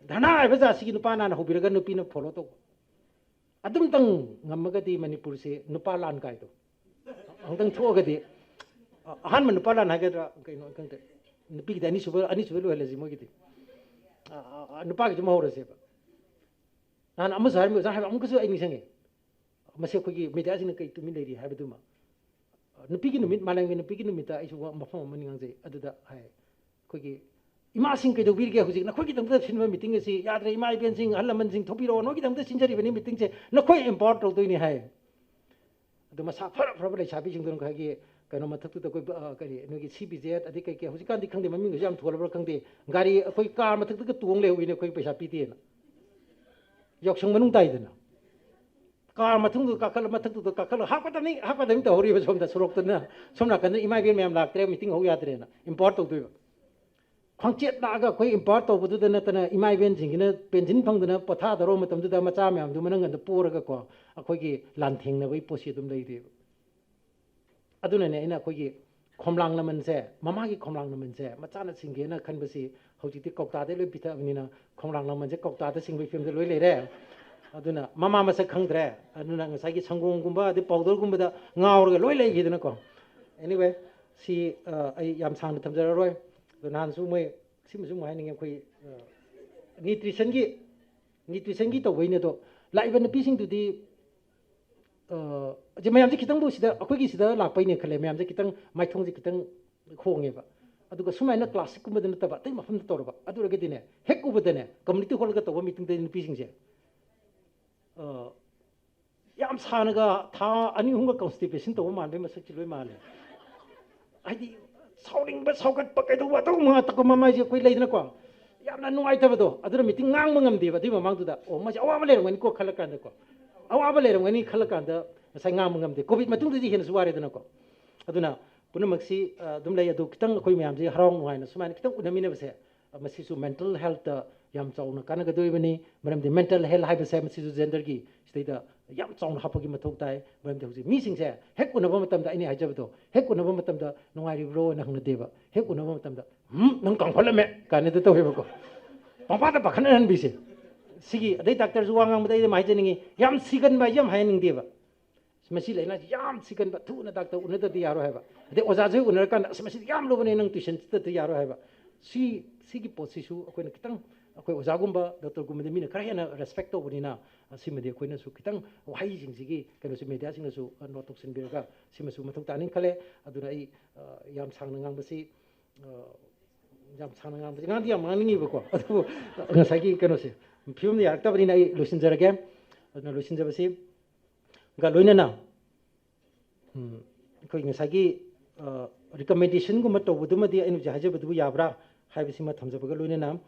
ꯙꯔꯅꯥ ꯍꯥꯏꯕ ꯖꯥꯠꯁꯤꯒꯤ ꯅꯨꯄꯥꯅ ꯍꯥꯟꯅ ꯍꯧꯕꯤꯔꯒ ꯅꯨꯄꯤꯅ ꯐꯣꯂꯣ ꯇꯧꯕ꯫ ꯑꯗꯨꯝꯇꯪ ꯉꯝꯃꯒꯗꯤ ꯃꯅꯤꯄꯨꯔꯁꯦ ꯅꯨꯄꯥ ꯂꯥꯟ ꯀꯥꯏꯗꯣ ꯑꯃꯨꯛꯇꯪ ꯊꯣꯛꯑꯒꯗꯤ, ꯑ-, ꯑꯍꯥꯟꯕ ꯅꯨꯄꯥ ꯂꯥꯟ ꯍꯥꯏꯒꯗ꯭ꯔꯥ ꯀꯩꯅꯣ ꯈꯪꯗꯦ, ꯅꯨꯄꯤꯒꯤꯗꯤ ꯑꯅꯤꯁꯨꯕ, ꯑꯅꯤꯁꯨꯕ ꯂꯣꯏꯍꯜꯂꯁꯤ ꯃꯣꯏꯒꯤꯗꯤ꯫ ꯑ, ꯑ, ꯑ, ꯅꯨꯄꯥꯒꯤꯁꯨ ꯑꯃ ꯍꯧꯔꯁꯦꯕ꯫ ꯅꯍꯥꯟ ꯑꯃꯁꯨ ꯍꯥꯏꯔꯝꯃꯤ, ꯑꯣꯖꯥ ꯍꯥꯏꯕ ꯑꯃꯨꯛꯀꯁꯨ ꯑꯩ ꯅꯤꯡꯁꯤꯡꯉꯦ꯫ ꯃꯁꯤ ꯑꯩꯈꯣꯏꯒꯤ ꯃꯦꯗꯤꯌꯥꯁꯤꯡꯅ ꯀꯩ ꯇꯨꯃꯤꯟ ꯂꯩꯔꯤ ꯍꯥꯏꯕꯗꯨꯃ꯫ ꯅꯨꯄꯤꯒꯤ ꯅꯨꯃꯤꯠ, ꯃꯥꯂꯦꯝꯒꯤ ꯅꯨꯄꯤꯒꯤ ꯅꯨꯃꯤꯠꯇ ꯑꯩꯁꯨ ꯋꯥ-, ꯃꯐꯝ ꯑꯃ ꯉꯥꯡꯖꯩ꯫ ꯑꯗꯨꯗ ꯍꯥꯏ, ꯑꯩꯈꯣꯏꯒꯤ ꯏꯃꯥꯁꯤꯡ ꯀꯩꯗꯧꯕꯤꯔꯤꯒꯦ ꯍꯧꯖꯤꯛ? ꯅꯈꯣꯏꯒꯤꯗꯃꯛꯇ ꯁꯤꯟꯕ ꯃꯤꯇꯤꯡ ꯑꯁꯤ ꯌꯥꯗ꯭ꯔꯦ, ꯏꯃꯥ ꯏꯕꯦꯟꯁꯤꯡ, ꯑꯍꯜ ꯂꯃꯟꯁꯤꯡ, ꯊꯣꯛꯄꯤꯔꯛꯑꯣ, ꯅꯈꯣꯏꯒꯤꯗꯃꯛꯇ ꯁꯤꯟꯖꯔꯤꯕꯅꯤ ꯃꯤꯇꯤꯡꯁꯦ, ꯅꯈꯣꯏ ꯑꯦꯝꯄꯥꯋꯔ ꯇꯧꯗꯣꯏꯅꯤ ꯍꯥꯏ꯫ ꯑꯗꯨ ꯃꯁꯥ ꯐꯔ ꯐꯔꯕ ꯂꯩꯁꯥꯕꯤꯁꯤꯡꯗꯨꯅ ꯉꯁꯥꯏꯒꯤ ꯀꯩꯅꯣ ꯃꯊꯛꯇꯨꯗ ꯑꯩꯈꯣꯏ, ꯑ, ꯀꯔꯤ, ꯅꯣꯏꯒꯤ ꯁꯤ ꯕꯤ ꯖꯦꯠ ꯑꯗꯩ ꯀꯩ ꯀꯩ ꯍꯧꯖꯤꯛꯀꯥꯟꯗꯤ ꯈꯪꯗꯦ, ꯃꯃꯤꯡꯒꯁꯨ ꯌꯥꯝ ꯊꯣꯜꯂꯕ꯭ꯔꯥ ꯈꯪꯗꯦ, ꯒꯥꯔꯤ ꯑꯩꯈꯣꯏ ꯀꯥꯔ ꯃꯊꯛꯇꯒ ꯇꯣꯡ ꯂꯩꯍꯧꯏꯅꯦ, ꯑꯩꯈꯣꯏ ꯄꯩꯁꯥ ꯄꯤꯗꯦꯅ, ꯌꯥꯎꯁꯪ ꯃꯅꯨꯡ ꯇꯥꯏꯗꯅ꯫ ꯀꯥꯔ ꯃꯊꯛꯇꯨꯗ ꯀꯥꯈꯠꯂ, ꯃꯊꯛꯇꯨꯗ ꯀꯥꯈꯠꯂ ꯍꯥꯞꯀꯗꯕꯅꯤ, ꯍꯥꯞꯀꯗꯕꯅꯤ ꯇꯧꯍꯧꯔꯤꯕ ꯁꯣꯝꯗ ꯁꯣꯔꯣꯛꯇꯅ꯫ ꯁꯣꯝ ꯅꯥꯀꯟꯗ ꯏꯃꯥ ꯏꯕꯦꯟ ꯃꯌꯥꯝ ꯂꯥꯛꯇ꯭ꯔꯦ, ꯃꯤꯇꯤꯡ ꯍꯧ ꯌꯥꯗ꯭ꯔꯦꯅ ꯏꯝꯄꯥꯋꯔ ꯇꯧꯗꯣꯏꯕ꯫ ꯈ꯭ꯋꯥꯡꯆꯦꯠ ꯂꯥꯛꯑꯒ ꯑꯩꯈꯣꯏ ꯏꯝꯄꯥꯋꯔ ꯇꯧꯕꯗꯨꯗ ꯅꯠꯇꯅ ꯏꯃꯥ ꯏꯕꯦꯟꯁꯤꯡꯁꯤꯅ ꯄꯦꯟꯁꯤꯟ ꯐꯪꯗꯅ ꯄꯣꯊꯥꯗꯧꯔꯕ ꯃꯇꯝꯗꯨꯗ ꯃꯆꯥ ꯃꯌꯥꯝꯗꯨ ꯃꯅꯪꯒꯟꯗ ꯄꯣꯔꯒꯀꯣ ꯑꯩꯈꯣꯏꯒꯤ ꯂꯥꯟꯊꯦꯡꯅꯕꯒꯤ ꯄꯣꯠꯁꯤ ꯑꯗꯨꯝ ꯂꯩꯔꯤꯕ꯫ ꯑꯗꯨꯅꯅꯦ ꯑꯩꯅ ꯑꯩꯈꯣꯏꯒꯤ ꯈꯣꯝꯂꯥꯡ ꯂꯃꯟꯁꯦ, ꯃꯃꯥꯒꯤ ꯈꯣꯝꯂꯥꯡ ꯂꯃꯟꯁꯦ ꯃꯆꯥꯅ ꯁꯤꯡꯒꯦꯅ ꯈꯟꯕꯁꯤ ꯍꯧꯖꯤꯛꯇꯤ ꯀꯧꯇꯥꯗꯩ ꯂꯣꯏ ꯄꯤꯊꯛꯑꯕꯅꯤꯅ ꯈꯣꯝꯂꯥꯡ ꯂꯃꯟꯁꯦ ꯀꯧꯇꯥꯗ ꯁꯤꯡꯕꯒꯤ ꯐꯤꯕꯝꯗ ꯂꯣꯏ ꯂꯩꯔꯦ꯫ ꯑꯗꯨꯅ ꯃꯃꯥ ꯃꯁꯛ ꯈꯪꯗ꯭ꯔꯦ꯫ ꯑꯗꯨꯅ ꯉꯁꯥꯏꯒꯤ ꯁꯪꯒꯣꯝꯒꯨꯝꯕ ꯑꯗꯩ ꯄꯥꯎꯗꯔꯒꯨꯝꯕꯗ ꯉꯥꯎꯔꯒ ꯂꯣꯏ ꯂꯩꯈꯤꯗꯅꯀꯣ꯫ Anyway, ꯁꯤ, ꯑ, ꯑꯩ ꯌꯥꯝ ꯁꯥꯡꯅ ꯊꯝꯖꯔꯔꯣꯏ꯫ ꯑꯗꯣ ꯅꯍꯥꯟꯁꯨ ꯃꯣꯏ ꯁꯤꯃꯁꯨ ꯑꯃꯨꯛ ꯍꯥꯏꯅꯤꯡꯉꯦ, ꯑꯩꯈꯣꯏ, ꯑ, ꯅ꯭ꯌꯨꯇ꯭ꯔꯤꯁꯟꯒꯤ, ꯅ꯭ꯌꯨꯇ꯭ꯔꯤꯁꯟꯒꯤ ꯇꯧꯕꯩꯅꯦ꯫ ꯑꯗꯣ ꯂꯥꯛꯏꯕ ꯅꯨꯄꯤꯁꯤꯡꯗꯨꯗꯤ, ꯑ, ꯁꯤ ꯃꯌꯥꯝꯁꯦ ꯈꯤꯇꯪꯕꯨ ꯁꯤꯗ, ꯑꯩꯈꯣꯏꯒꯤ ꯁꯤꯗ ꯂꯥꯛꯄꯩꯅꯦ ꯈꯜꯂꯦ, ꯃꯌꯥꯝꯁꯦ ꯈꯤꯇꯪ ꯃꯥꯏꯊꯣꯡꯁꯦ ꯈꯤꯇꯪ ꯍꯣꯡꯉꯦꯕ꯫ ꯑꯗꯨꯒ ꯁꯨꯃꯥꯏꯅ ꯀ꯭ꯂꯥꯁꯤꯛꯀꯨꯝꯕꯗ ꯅꯠꯇꯕ ꯑꯇꯩ ꯃꯐꯝꯗ ꯇꯧꯔꯕ, ꯑꯗꯨ ꯑꯣꯏꯔꯒꯗꯤꯅꯦ, ꯍꯦꯛ ꯎꯕꯗꯅꯦ, ꯀꯝꯃ꯭ꯌꯨꯅꯤꯇꯤ ꯍꯣꯜꯒ ꯇꯧꯕ ꯃꯤꯇꯤꯡꯗꯗꯤ ꯅꯨꯄꯤꯁꯤꯡꯁꯦ, ꯑ, ꯌꯥꯝ ꯁꯥꯅꯒ ꯊꯥ ꯑꯅꯤ ꯑꯍꯨꯝꯒ ꯀꯟꯁꯇꯤꯄꯦꯁꯟ ꯇꯧꯕ ꯃꯥꯟꯕꯩ ꯃꯁꯛꯁꯤ ꯂꯣꯏ ꯃꯥꯜꯂꯦ꯫ ꯍꯥꯏꯗꯤ ꯁꯥꯎꯅꯤꯡꯕ, ꯁꯥꯎꯒꯠꯄ, ꯀꯩꯗꯧꯕ, ꯑꯗꯨꯒꯨꯝꯕ ꯉꯥꯛꯇꯀꯣ꯫ ꯃꯃꯥꯏꯁꯦ ꯑꯩꯈꯣꯏ ꯂꯩꯗꯅꯀꯣ, ꯌꯥꯝꯅ ꯅꯨꯡꯉꯥꯏꯇꯕꯗꯣ, ꯑꯗꯨꯅ ꯃꯤꯇꯤꯡ ꯉꯥꯡꯕ ꯉꯝꯗꯦꯕ꯫ ꯑꯗꯨꯏ ꯃꯃꯥꯡꯗꯨꯗ, ꯑꯣ, ꯃꯁꯤ ꯑꯋꯥꯕ ꯂꯩꯔꯝꯒꯅꯤꯀꯣ ꯈꯜꯂ ꯀꯥꯟꯗꯀꯣ, ꯑꯋꯥꯕ ꯂꯩꯔꯝꯒꯅꯤ ꯈꯜꯂ ꯀꯥꯟꯗ ꯉꯁꯥꯏ ꯉꯥꯡꯕ ꯉꯝꯗꯦ꯫ ꯀꯣꯚꯤꯗ ꯃꯇꯨꯡꯗꯗꯤ ꯍꯦꯟꯅꯁꯨ ꯋꯥꯔꯦꯗꯅꯀꯣ꯫ ꯑꯗꯨꯅ ꯄꯨꯝꯅꯃꯛꯁꯤ, ꯑ, ꯑꯗꯨꯝ ꯂꯩ꯫ ꯑꯗꯨ ꯈꯤꯇꯪ ꯑꯩꯈꯣꯏ ꯃꯌꯥꯝꯁꯤ ꯍꯔꯥꯎ ꯅꯨꯡꯉꯥꯏꯅ ꯁꯨꯃꯥꯏꯅ ꯈꯤꯇꯪ ꯎꯅꯃꯤꯟꯅꯕꯁꯦ, ꯃꯁꯤꯁꯨ ꯃꯦꯟꯇꯦꯜ ꯍꯦꯜꯠꯇ ꯌꯥꯝ ꯆꯥꯎꯅ ꯀꯥꯟꯅꯒꯗꯣꯔꯤꯕꯅꯤ꯫ ꯃꯔꯝꯗꯤ ꯃꯦꯟꯇꯦꯜ ꯍꯦꯜꯠ ꯍꯥꯏꯕꯁꯦ ꯃꯁꯤꯁꯨ ꯖꯦꯟꯗꯔꯒꯤ ꯁꯤꯗꯩꯗ ꯌꯥꯝ ꯆꯥꯎꯅ ꯍꯥꯞꯄꯒꯤ ꯃꯊꯧ ꯇꯥꯏ꯫ ꯃꯔꯝꯗꯤ ꯍꯧꯖꯤꯛ ꯃꯤꯁꯤꯡꯁꯦ ꯍꯦꯛ ꯎꯅꯕ ꯃꯇꯝꯗ, ꯑꯩꯅ ꯍꯥꯏꯖꯕꯗꯣ, ꯍꯦꯛ ꯎꯅꯕ ꯃꯇꯝꯗ "ꯅꯨꯡꯉꯥꯏꯔꯤꯕ꯭ꯔꯣ?" ꯍꯥꯏꯅ ꯍꯪꯅꯗꯦꯕ꯫ ꯍꯦꯛ ꯎꯅꯕ ꯃꯇꯝꯗ, "ꯎꯝ, ꯅꯪ ꯀꯥꯡꯈꯠꯂꯝꯃꯦ" ꯀꯥꯏꯅꯗ ꯇꯧꯋꯦꯕꯀꯣ꯫ ꯄꯪꯄꯥꯗ ꯄꯥꯈꯠꯅꯍꯟꯕꯤꯁꯦ꯫ ꯁꯤꯒꯤ, ꯑꯗꯩ ꯗꯥꯛꯇꯔꯁꯨ ꯋꯥ ꯉꯥꯡꯕꯗ ꯑꯩ ꯑꯗꯨꯝ ꯍꯥꯏꯖꯅꯤꯡꯉꯤ, ꯌꯥꯝ ꯁꯤꯒꯟꯕ ꯍꯥꯏꯁꯦ ꯌꯥꯝ ꯍꯥꯏꯍꯟꯅꯤꯡꯗꯦꯕ꯫ ꯃꯁꯤ ꯂꯥꯏꯅꯥꯁꯤ ꯌꯥꯝ ꯁꯤꯒꯟꯕ, ꯊꯨꯅ ꯗꯥꯛꯇꯔ ꯎꯅꯗ꯭ꯔꯗꯤ ꯌꯥꯔꯣꯏ ꯍꯥꯏꯕ꯫ ꯑꯗꯩ ꯑꯣꯖꯥꯁꯨ ꯍꯦꯛ ꯎꯅꯔꯀꯥꯟꯗ, "ꯑꯁ, ꯃꯁꯤꯗꯤ ꯌꯥꯝ ꯂꯨꯕꯅꯦ, ꯅꯪ ꯇ꯭ꯌꯨꯁꯟ ꯆꯠꯇ꯭ꯔꯗꯤ ꯌꯥꯔꯣꯏ" ꯍꯥꯏꯕ꯫ ꯁꯤ, ꯁꯤꯒꯤ ꯄꯣꯠꯁꯤꯁꯨ ꯑꯩꯈꯣꯏꯅ ꯈꯤꯇꯪ, ꯑꯩꯈꯣꯏ ꯑꯣꯖꯥꯒꯨꯝꯕ, ꯗꯣꯛꯇꯔꯒꯨꯝꯕꯗꯤ ꯃꯤꯅ ꯈꯔ ꯍꯦꯟꯅ ꯔꯦꯁꯄꯦꯛ ꯇꯧꯕꯅꯤꯅ, ꯁꯤꯃꯗꯤ ꯑꯩꯈꯣꯏꯅꯁꯨ ꯈꯤꯇꯪ ꯋꯥꯍꯩꯁꯤꯡꯁꯤꯒꯤ ꯀꯩꯅꯣꯁꯤ ꯃꯦꯗꯤꯌꯥꯁꯤꯡꯅꯁꯨ ꯅꯣꯠ ꯇꯧꯁꯤꯟꯕꯤꯔꯒ ꯁꯤꯃꯁꯨ ꯃꯊꯧ ꯇꯥꯅꯤ ꯈꯜꯂꯦ꯫ ꯑꯗꯨꯅ ꯑꯩ, ꯑ, ꯌꯥꯝ ꯁꯥꯡꯅ ꯉꯥꯡꯕꯁꯤ, ꯑ, ꯌꯥꯝ ꯁꯥꯡꯅ ꯉꯥꯡꯕꯁꯦ, ꯉꯥꯡꯗꯤ ꯌꯥꯝ ꯉꯥꯡꯅꯤꯡꯉꯤꯕꯀꯣ, ꯑꯗꯨꯕꯨ ꯉꯁꯥꯏꯒꯤ ꯀꯩꯅꯣꯁꯦ, ꯐꯤꯕꯝꯗ ꯌꯥꯔꯛꯇꯕꯅꯤꯅ ꯑꯩ ꯂꯣꯏꯁꯤꯟꯖꯔꯒꯦ꯫ ꯑꯗꯨꯅ ꯂꯣꯏꯁꯤꯟꯖꯕꯁꯤꯒ ꯂꯣꯏꯅꯅ, ꯎꯝ, ꯑꯩꯈꯣꯏ ꯉꯁꯥꯏꯒꯤ, ꯑ, ꯔꯤꯀꯃꯦꯟꯗꯦꯁꯟꯒꯨꯝꯕ ꯇꯧꯕꯗꯨꯃꯗꯤ ꯑꯩꯅ ꯍꯧꯖꯤꯛ ꯍꯥꯏꯖꯕꯗꯨꯕꯨ ꯌꯥꯕ꯭ꯔꯥ ꯍꯥꯏꯕꯁꯤꯃ ꯊꯝꯖꯕꯒ ꯂꯣꯏꯅꯅ,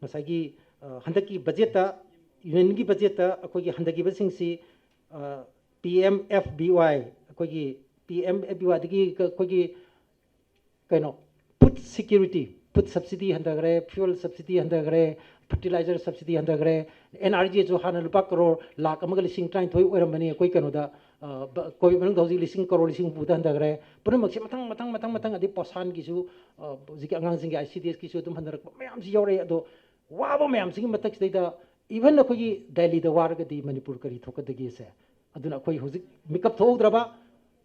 ꯉꯁꯥꯏꯒꯤ, ꯑ, ꯍꯟꯗꯛꯀꯤ ꯕꯖꯦꯠꯇ, ꯌꯨꯅꯤꯌꯟꯒꯤ ꯕꯖꯦꯠꯇ ꯑꯩꯈꯣꯏꯒꯤ ꯍꯟꯊꯈꯤꯕꯁꯤꯡꯁꯤ, ꯑ, P M F B Y, ꯑꯩꯈꯣꯏꯒꯤ ꯄꯤ ꯑꯦꯝ ꯑꯦꯐ ꯕꯤ ꯋꯥꯏꯗꯒꯤ ꯑꯩꯈꯣꯏꯒꯤ ꯀꯩꯅꯣ, ꯐꯨꯗ ꯁꯤꯀ꯭ꯌꯨꯔꯤꯇꯤ, ꯐꯨꯗ ꯁꯕꯁꯤꯗꯤ ꯍꯟꯊꯈ꯭ꯔꯦ, ꯐ꯭ꯌꯨꯑꯦꯜ ꯁꯕꯁꯤꯗꯤ ꯍꯟꯊꯈ꯭ꯔꯦ, ꯐꯔꯇꯤꯂꯥꯏꯖꯔ ꯁꯕꯁꯤꯗꯤ ꯍꯟꯊꯈ꯭ꯔꯦ, ꯑꯦꯟ ꯑꯥꯔ ꯖꯤ ꯑꯦꯁꯁꯨ ꯍꯥꯟꯅ ꯂꯨꯄꯥ ꯀꯔꯣꯔ ꯂꯥꯈ ꯑꯃꯒ ꯂꯤꯁꯤꯡ ꯇꯔꯥꯅꯤꯊꯣꯏ ꯑꯣꯏꯔꯝꯕꯅꯤ ꯑꯩꯈꯣꯏ ꯀꯩꯅꯣꯗ, ꯑ, ꯕ-, ꯀꯣꯚꯤꯗ ꯃꯅꯨꯡꯗ ꯍꯧꯖꯤꯛ ꯂꯤꯁꯤꯡ ꯀꯔꯣꯔ ꯂꯤꯁꯤꯡ ꯍꯨꯝꯐꯨꯗ ꯍꯟꯊꯈ꯭ꯔꯦ꯫ ꯄꯨꯝꯅꯃꯛꯁꯦ ꯃꯊꯪ, ꯃꯊꯪ, ꯃꯊꯪ, ꯃꯊꯪ, ꯑꯗꯩ ꯄꯣꯁꯥꯟꯒꯤꯁꯨ, ꯑ, ꯍꯧꯖꯤꯛꯀꯤ ꯑꯉꯥꯡꯁꯤꯡꯒꯤ ꯑꯥꯏ ꯁꯤ ꯗꯤ ꯑꯦꯁꯀꯤꯁꯨ ꯑꯗꯨꯝ ꯍꯟꯊꯔꯛꯄ ꯃꯌꯥꯝꯁꯤ ꯌꯥꯎꯔꯛꯑꯦ꯫ ꯑꯗꯣ ꯋꯥꯕ ꯃꯌꯥꯝꯁꯤꯒꯤ ꯃꯊꯛꯁꯤꯗꯩꯗ even ꯑꯩꯈꯣꯏꯒꯤ ꯗꯦꯜꯂꯤꯗ ꯋꯥꯔꯒꯗꯤ ꯃꯅꯤꯄꯨꯔ ꯀꯔꯤ ꯊꯣꯛꯀꯗꯒꯦꯁꯦ? ꯑꯗꯨꯅ ꯑꯩꯈꯣꯏ ꯍꯧꯖꯤꯛ ꯃꯤꯀꯞ ꯊꯣꯛꯍꯧꯗ꯭ꯔꯕ,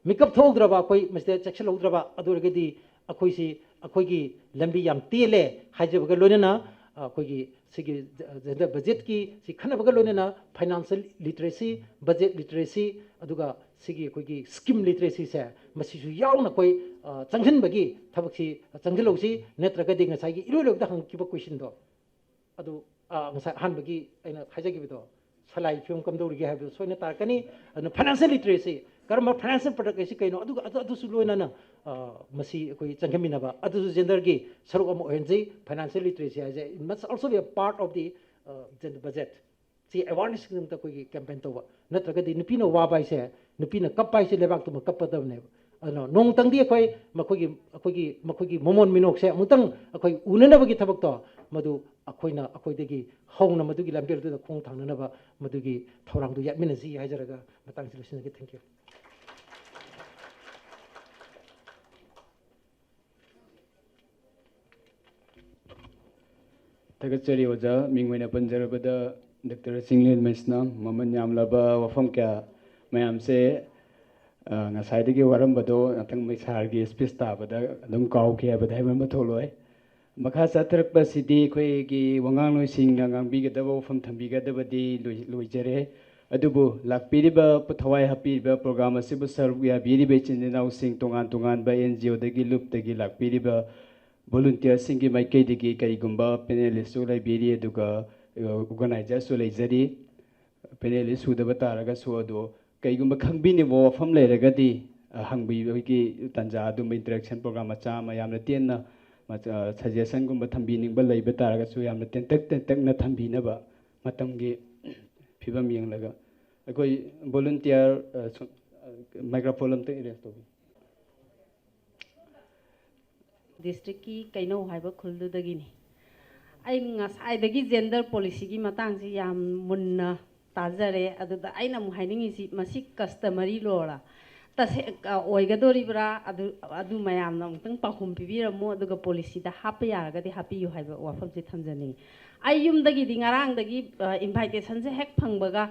ꯃꯤꯀꯞ ꯊꯣꯛꯍꯧꯗ꯭ꯔꯕ, ꯑꯩꯈꯣꯏ ꯃꯁꯤꯗ ꯆꯦꯛꯁꯤꯜꯍꯧꯗ꯭ꯔꯕ, ꯑꯗꯨ ꯑꯣꯏꯔꯒꯗꯤ ꯑꯩꯈꯣꯏꯁꯤ, ꯑꯩꯈꯣꯏꯒꯤ ꯂꯝꯕꯤ ꯌꯥꯝ ꯇꯦꯜꯂꯦ ꯍꯥꯏꯖꯕꯒ ꯂꯣꯏꯅꯅ, ꯑꯩꯈꯣꯏꯒꯤ ꯁꯤꯒꯤ ꯖ-, ꯖ-, ꯕꯖꯦꯠꯀꯤ ꯁꯤ ꯈꯟꯅꯕꯒ ꯂꯣꯏꯅꯅ ꯐꯥꯏꯅꯥꯟꯁꯤꯌꯦꯜ ꯂꯤꯇꯔꯦꯁꯤ, ꯕꯖꯦꯠ ꯂꯤꯇꯔꯦꯁꯤ, ꯑꯗꯨꯒ ꯁꯤꯒꯤ ꯑꯩꯈꯣꯏꯒꯤ ꯁ꯭ꯀꯤꯝ ꯂꯤꯇꯔꯦꯁꯤꯁꯦ, ꯃꯁꯤꯁꯨ ꯌꯥꯎꯅ ꯑꯩꯈꯣꯏ, ꯑ, ꯆꯪꯁꯤꯟꯕꯒꯤ ꯊꯕꯛꯁꯤ ꯆꯪꯁꯤꯜꯍꯧꯁꯤ꯫ ꯅꯠꯇ꯭ꯔꯒꯗꯤ ꯉꯁꯥꯏꯒꯤ ꯏꯔꯣꯏ ꯂꯣꯏꯕꯗ ꯍꯪꯉꯛꯈꯤꯕ ꯀꯣꯏꯁꯟꯗꯣ, ꯑꯗꯨ, ꯑ, ꯉꯁꯥꯏ ꯑꯍꯥꯟꯕꯒꯤ ꯑꯩꯅ ꯍꯥꯏꯖꯈꯤꯕꯗꯣ, ꯁꯂꯥꯏ ꯐꯤꯕꯝ ꯀꯝꯗꯧꯔꯤꯒꯦ ꯍꯥꯏꯕꯗꯣ ꯁꯣꯏꯅ ꯇꯥꯔꯛꯀꯅꯤ꯫ ꯑꯗꯨꯅ ꯐꯥꯏꯅꯥꯟꯁꯤꯌꯦꯜ ꯂꯤꯇꯔꯦꯁꯤ, ꯀꯔꯝꯕ ꯐꯥꯏꯅꯥꯟꯁꯤꯌꯦꯜ ꯄ꯭ꯔꯗꯛ ꯍꯥꯏꯁꯤ ꯀꯩꯅꯣ, ꯑꯗꯨꯒ ꯑꯗꯨ, ꯑꯗꯨꯁꯨ ꯂꯣꯏꯅꯅ, ꯑ, ꯃꯁꯤ ꯑꯩꯈꯣꯏ ꯆꯪꯍꯟꯃꯤꯟꯅꯕ, ꯑꯗꯨꯁꯨ ꯖꯦꯟꯗꯔꯒꯤ ꯁꯔꯨꯛ ꯑꯃ ꯑꯣꯏꯍꯟꯁꯤ꯫ Financial literacy ꯍꯥꯏꯁꯦ, it must also be a part of the, uh, gender budget꯫ ꯁꯤ ꯑꯦꯋꯥꯔꯅꯦꯁꯀꯤꯗꯃꯛꯇ ꯑꯩꯈꯣꯏꯒꯤ ꯀꯦꯝꯄꯦꯟ ꯇꯧꯕ, ꯅꯠꯇ꯭ꯔꯒꯗꯤ ꯅꯨꯄꯤꯅ ꯋꯥꯕ ꯍꯥꯏꯁꯦ, ꯅꯨꯄꯤꯅ ꯀꯞꯄ ꯍꯥꯏꯁꯦ ꯂꯩꯕꯥꯛꯇꯨꯃ ꯀꯞꯄꯗꯕꯅꯦꯕ꯫ ꯑꯗꯨꯅ ꯅꯣꯡꯃꯇꯪꯗꯤ ꯑꯩꯈꯣꯏ ꯃꯈꯣꯏꯒꯤ, ꯑꯩꯈꯣꯏꯒꯤ, ꯃꯈꯣꯏꯒꯤ ꯃꯃꯣꯟ ꯃꯤꯅꯣꯛꯁꯦ ꯑꯃꯨꯛꯇꯪ ꯑꯩꯈꯣꯏ ꯎꯅꯅꯕꯒꯤ ꯊꯕꯛꯇꯣ, ꯃꯗꯨ ꯑꯩꯈꯣꯏꯅ ꯑꯩꯈꯣꯏꯗꯒꯤ ꯍꯧꯅ ꯃꯗꯨꯒꯤ ꯂꯝꯕꯦꯜꯗꯨꯗ ꯈꯣꯡ ꯊꯥꯡꯅꯅꯕ ꯃꯗꯨꯒꯤ ꯊꯧꯔꯥꯡꯗꯨ ꯌꯥꯠꯃꯤꯟꯅꯁꯤ ꯍꯥꯏꯖꯔꯒ ꯃꯇꯥꯡꯁꯤ ꯂꯣꯏꯁꯤꯟꯖꯒꯦ꯫ Thank you꯫ ꯊꯥꯒꯠꯆꯔꯤ ꯑꯣꯖꯥ꯫ ꯃꯤꯡ ꯑꯣꯏꯅ ꯄꯟꯖꯔꯕꯗ ꯗꯥꯛꯇꯔ ꯆꯤꯡꯂꯦꯟ ꯃꯩꯁꯅꯥꯝ꯫ ꯃꯃꯜ ꯌꯥꯝꯂꯕ ꯋꯥꯐꯝ ꯀꯌꯥ ꯃꯌꯥꯝꯁꯦ, ꯑ, ꯉꯁꯥꯏꯗꯒꯤ ꯋꯥꯔꯝꯕꯗꯣ ꯉꯥꯛꯇꯪ ꯃꯩ ꯁꯥꯔꯒꯤ ꯁ꯭ꯄꯤꯆ ꯇꯥꯕꯗ ꯑꯗꯨꯝ ꯀꯥꯎꯈꯤ ꯍꯥꯏꯕꯗ ꯍꯥꯏꯕ ꯑꯃ ꯊꯣꯛꯂꯣꯏ꯫ ꯃꯈꯥ ꯆꯠꯊꯔꯛꯄꯁꯤꯗꯤ ꯑꯩꯈꯣꯏꯒꯤ ꯋꯥꯉꯥꯡꯂꯣꯏꯁꯤꯡꯅ ꯉꯥꯡꯕꯤꯒꯗꯕ ꯋꯥꯐꯝ ꯊꯝꯕꯤꯒꯗꯕꯗꯤ ꯂꯣꯏ-, ꯂꯣꯏꯖꯔꯦ꯫ ꯑꯗꯨꯕꯨ ꯂꯥꯛꯄꯤꯔꯤꯕ, ꯊꯋꯥꯏ ꯍꯥꯞꯄꯤꯔꯤꯕ ꯄ꯭ꯔꯣꯒ꯭ꯔꯥꯝ ꯑꯁꯤꯕꯨ ꯁꯔꯨꯛ ꯌꯥꯕꯤꯔꯤꯕ ꯏꯆꯤꯟ ꯏꯅꯥꯎꯁꯤꯡ, ꯇꯣꯉꯥꯟ ꯇꯣꯉꯥꯟꯕ ꯑꯦꯟ ꯖꯤ ꯑꯣꯗꯒꯤ, ꯂꯨꯞꯇꯒꯤ ꯂꯥꯛꯄꯤꯔꯤꯕ ꯚꯣꯂꯨꯟꯇꯤꯌꯔꯁꯤꯡꯒꯤ ꯃꯥꯏꯀꯩꯗꯒꯤ ꯀꯔꯤꯒꯨꯝꯕ ꯄꯦꯅꯦꯂꯤꯁꯁꯨ ꯂꯩꯕꯤꯔꯤ, ꯑꯗꯨꯒ ꯑꯣꯔꯒꯅꯥꯏꯖꯔꯁꯨ ꯂꯩꯖꯔꯤ꯫ ꯄꯦꯅꯦꯂꯤꯁ ꯁꯨꯗꯕ ꯇꯥꯔꯒꯁꯨ, ꯑꯗꯣ ꯀꯩꯒꯨꯝꯕ ꯈꯪꯕꯤꯅꯤꯡꯕ ꯋꯥꯐꯝ ꯂꯩꯔꯒꯗꯤ, ꯑ, ꯍꯪꯕꯤꯕꯒꯤ ꯇꯥꯟꯖꯥ ꯑꯗꯨꯝꯕ interaction program ꯃꯆꯥ ꯑꯃ ꯌꯥꯝꯅ ꯇꯦꯟꯅ, ꯃꯆꯥ, suggestionꯒꯨꯝꯕ ꯊꯝꯕꯤꯅꯤꯡꯕ ꯂꯩꯕ ꯇꯥꯔꯒꯁꯨ ꯌꯥꯝꯅ ꯇꯦꯟꯇꯛ ꯇꯦꯟꯇꯛꯅ ꯊꯝꯕꯤꯅꯕ ꯃꯇꯝꯒꯤ ꯐꯤꯕꯝ ꯌꯦꯡꯂꯒ꯫ ꯑꯩꯈꯣꯏ ꯚꯣꯂꯨꯟꯇꯤꯌꯔ, ꯑ, ꯁꯨ-, ꯑ, ꯃꯥꯏꯀ꯭ꯔꯣꯐꯣꯟ ꯑꯝꯇ arrange ꯇꯧꯕꯤꯌꯨ꯫ ꯗꯤꯁꯇ꯭ꯔꯤꯛꯀꯤ ꯀꯩꯅꯧ ꯍꯥꯏꯕ ꯈꯨꯜꯗꯨꯗꯒꯤꯅꯤ꯫ ꯑꯩ ꯉꯁꯥꯏꯗꯒꯤ ꯖꯦꯟꯗꯔ ꯄꯣꯂꯤꯁꯤꯒꯤ ꯃꯇꯥꯡꯁꯤ ꯌꯥꯝ ꯃꯨꯟꯅ ꯇꯥꯖꯔꯦ꯫ ꯑꯗꯨꯗ ꯑꯩꯅ ꯑꯃꯨꯛ ꯍꯥꯏꯅꯤꯡꯉꯤꯁꯤ, ꯃꯁꯤ ꯀꯁꯇꯃꯔꯤ ꯂꯣꯔ ꯇꯁꯦꯡ ꯑꯣꯏꯒꯗꯣꯔꯤꯕ꯭ꯔꯥ? ꯑꯗꯨ, ꯑꯗꯨ ꯃꯌꯥꯝꯅ ꯑꯃꯨꯛꯇꯪ ꯄꯥꯎꯈꯨꯝ ꯄꯤꯕꯤꯔꯝꯃꯨ, ꯑꯗꯨꯒ ꯄꯣꯂꯤꯁꯤꯗ ꯍꯥꯞꯄ ꯌꯥꯔꯒꯗꯤ ꯍꯥꯞꯄꯤꯌꯨ ꯍꯥꯏꯕ ꯋꯥꯐꯝꯁꯤ ꯊꯝꯖꯅꯤꯡꯉꯤ꯫ ꯑꯩ ꯌꯨꯝꯗꯒꯤꯗꯤ ꯉꯔꯥꯡꯗꯒꯤ, ꯑ, ꯏꯟꯚꯥꯏꯇꯦꯁꯟꯁꯦ ꯍꯦꯛ ꯐꯪꯕꯒ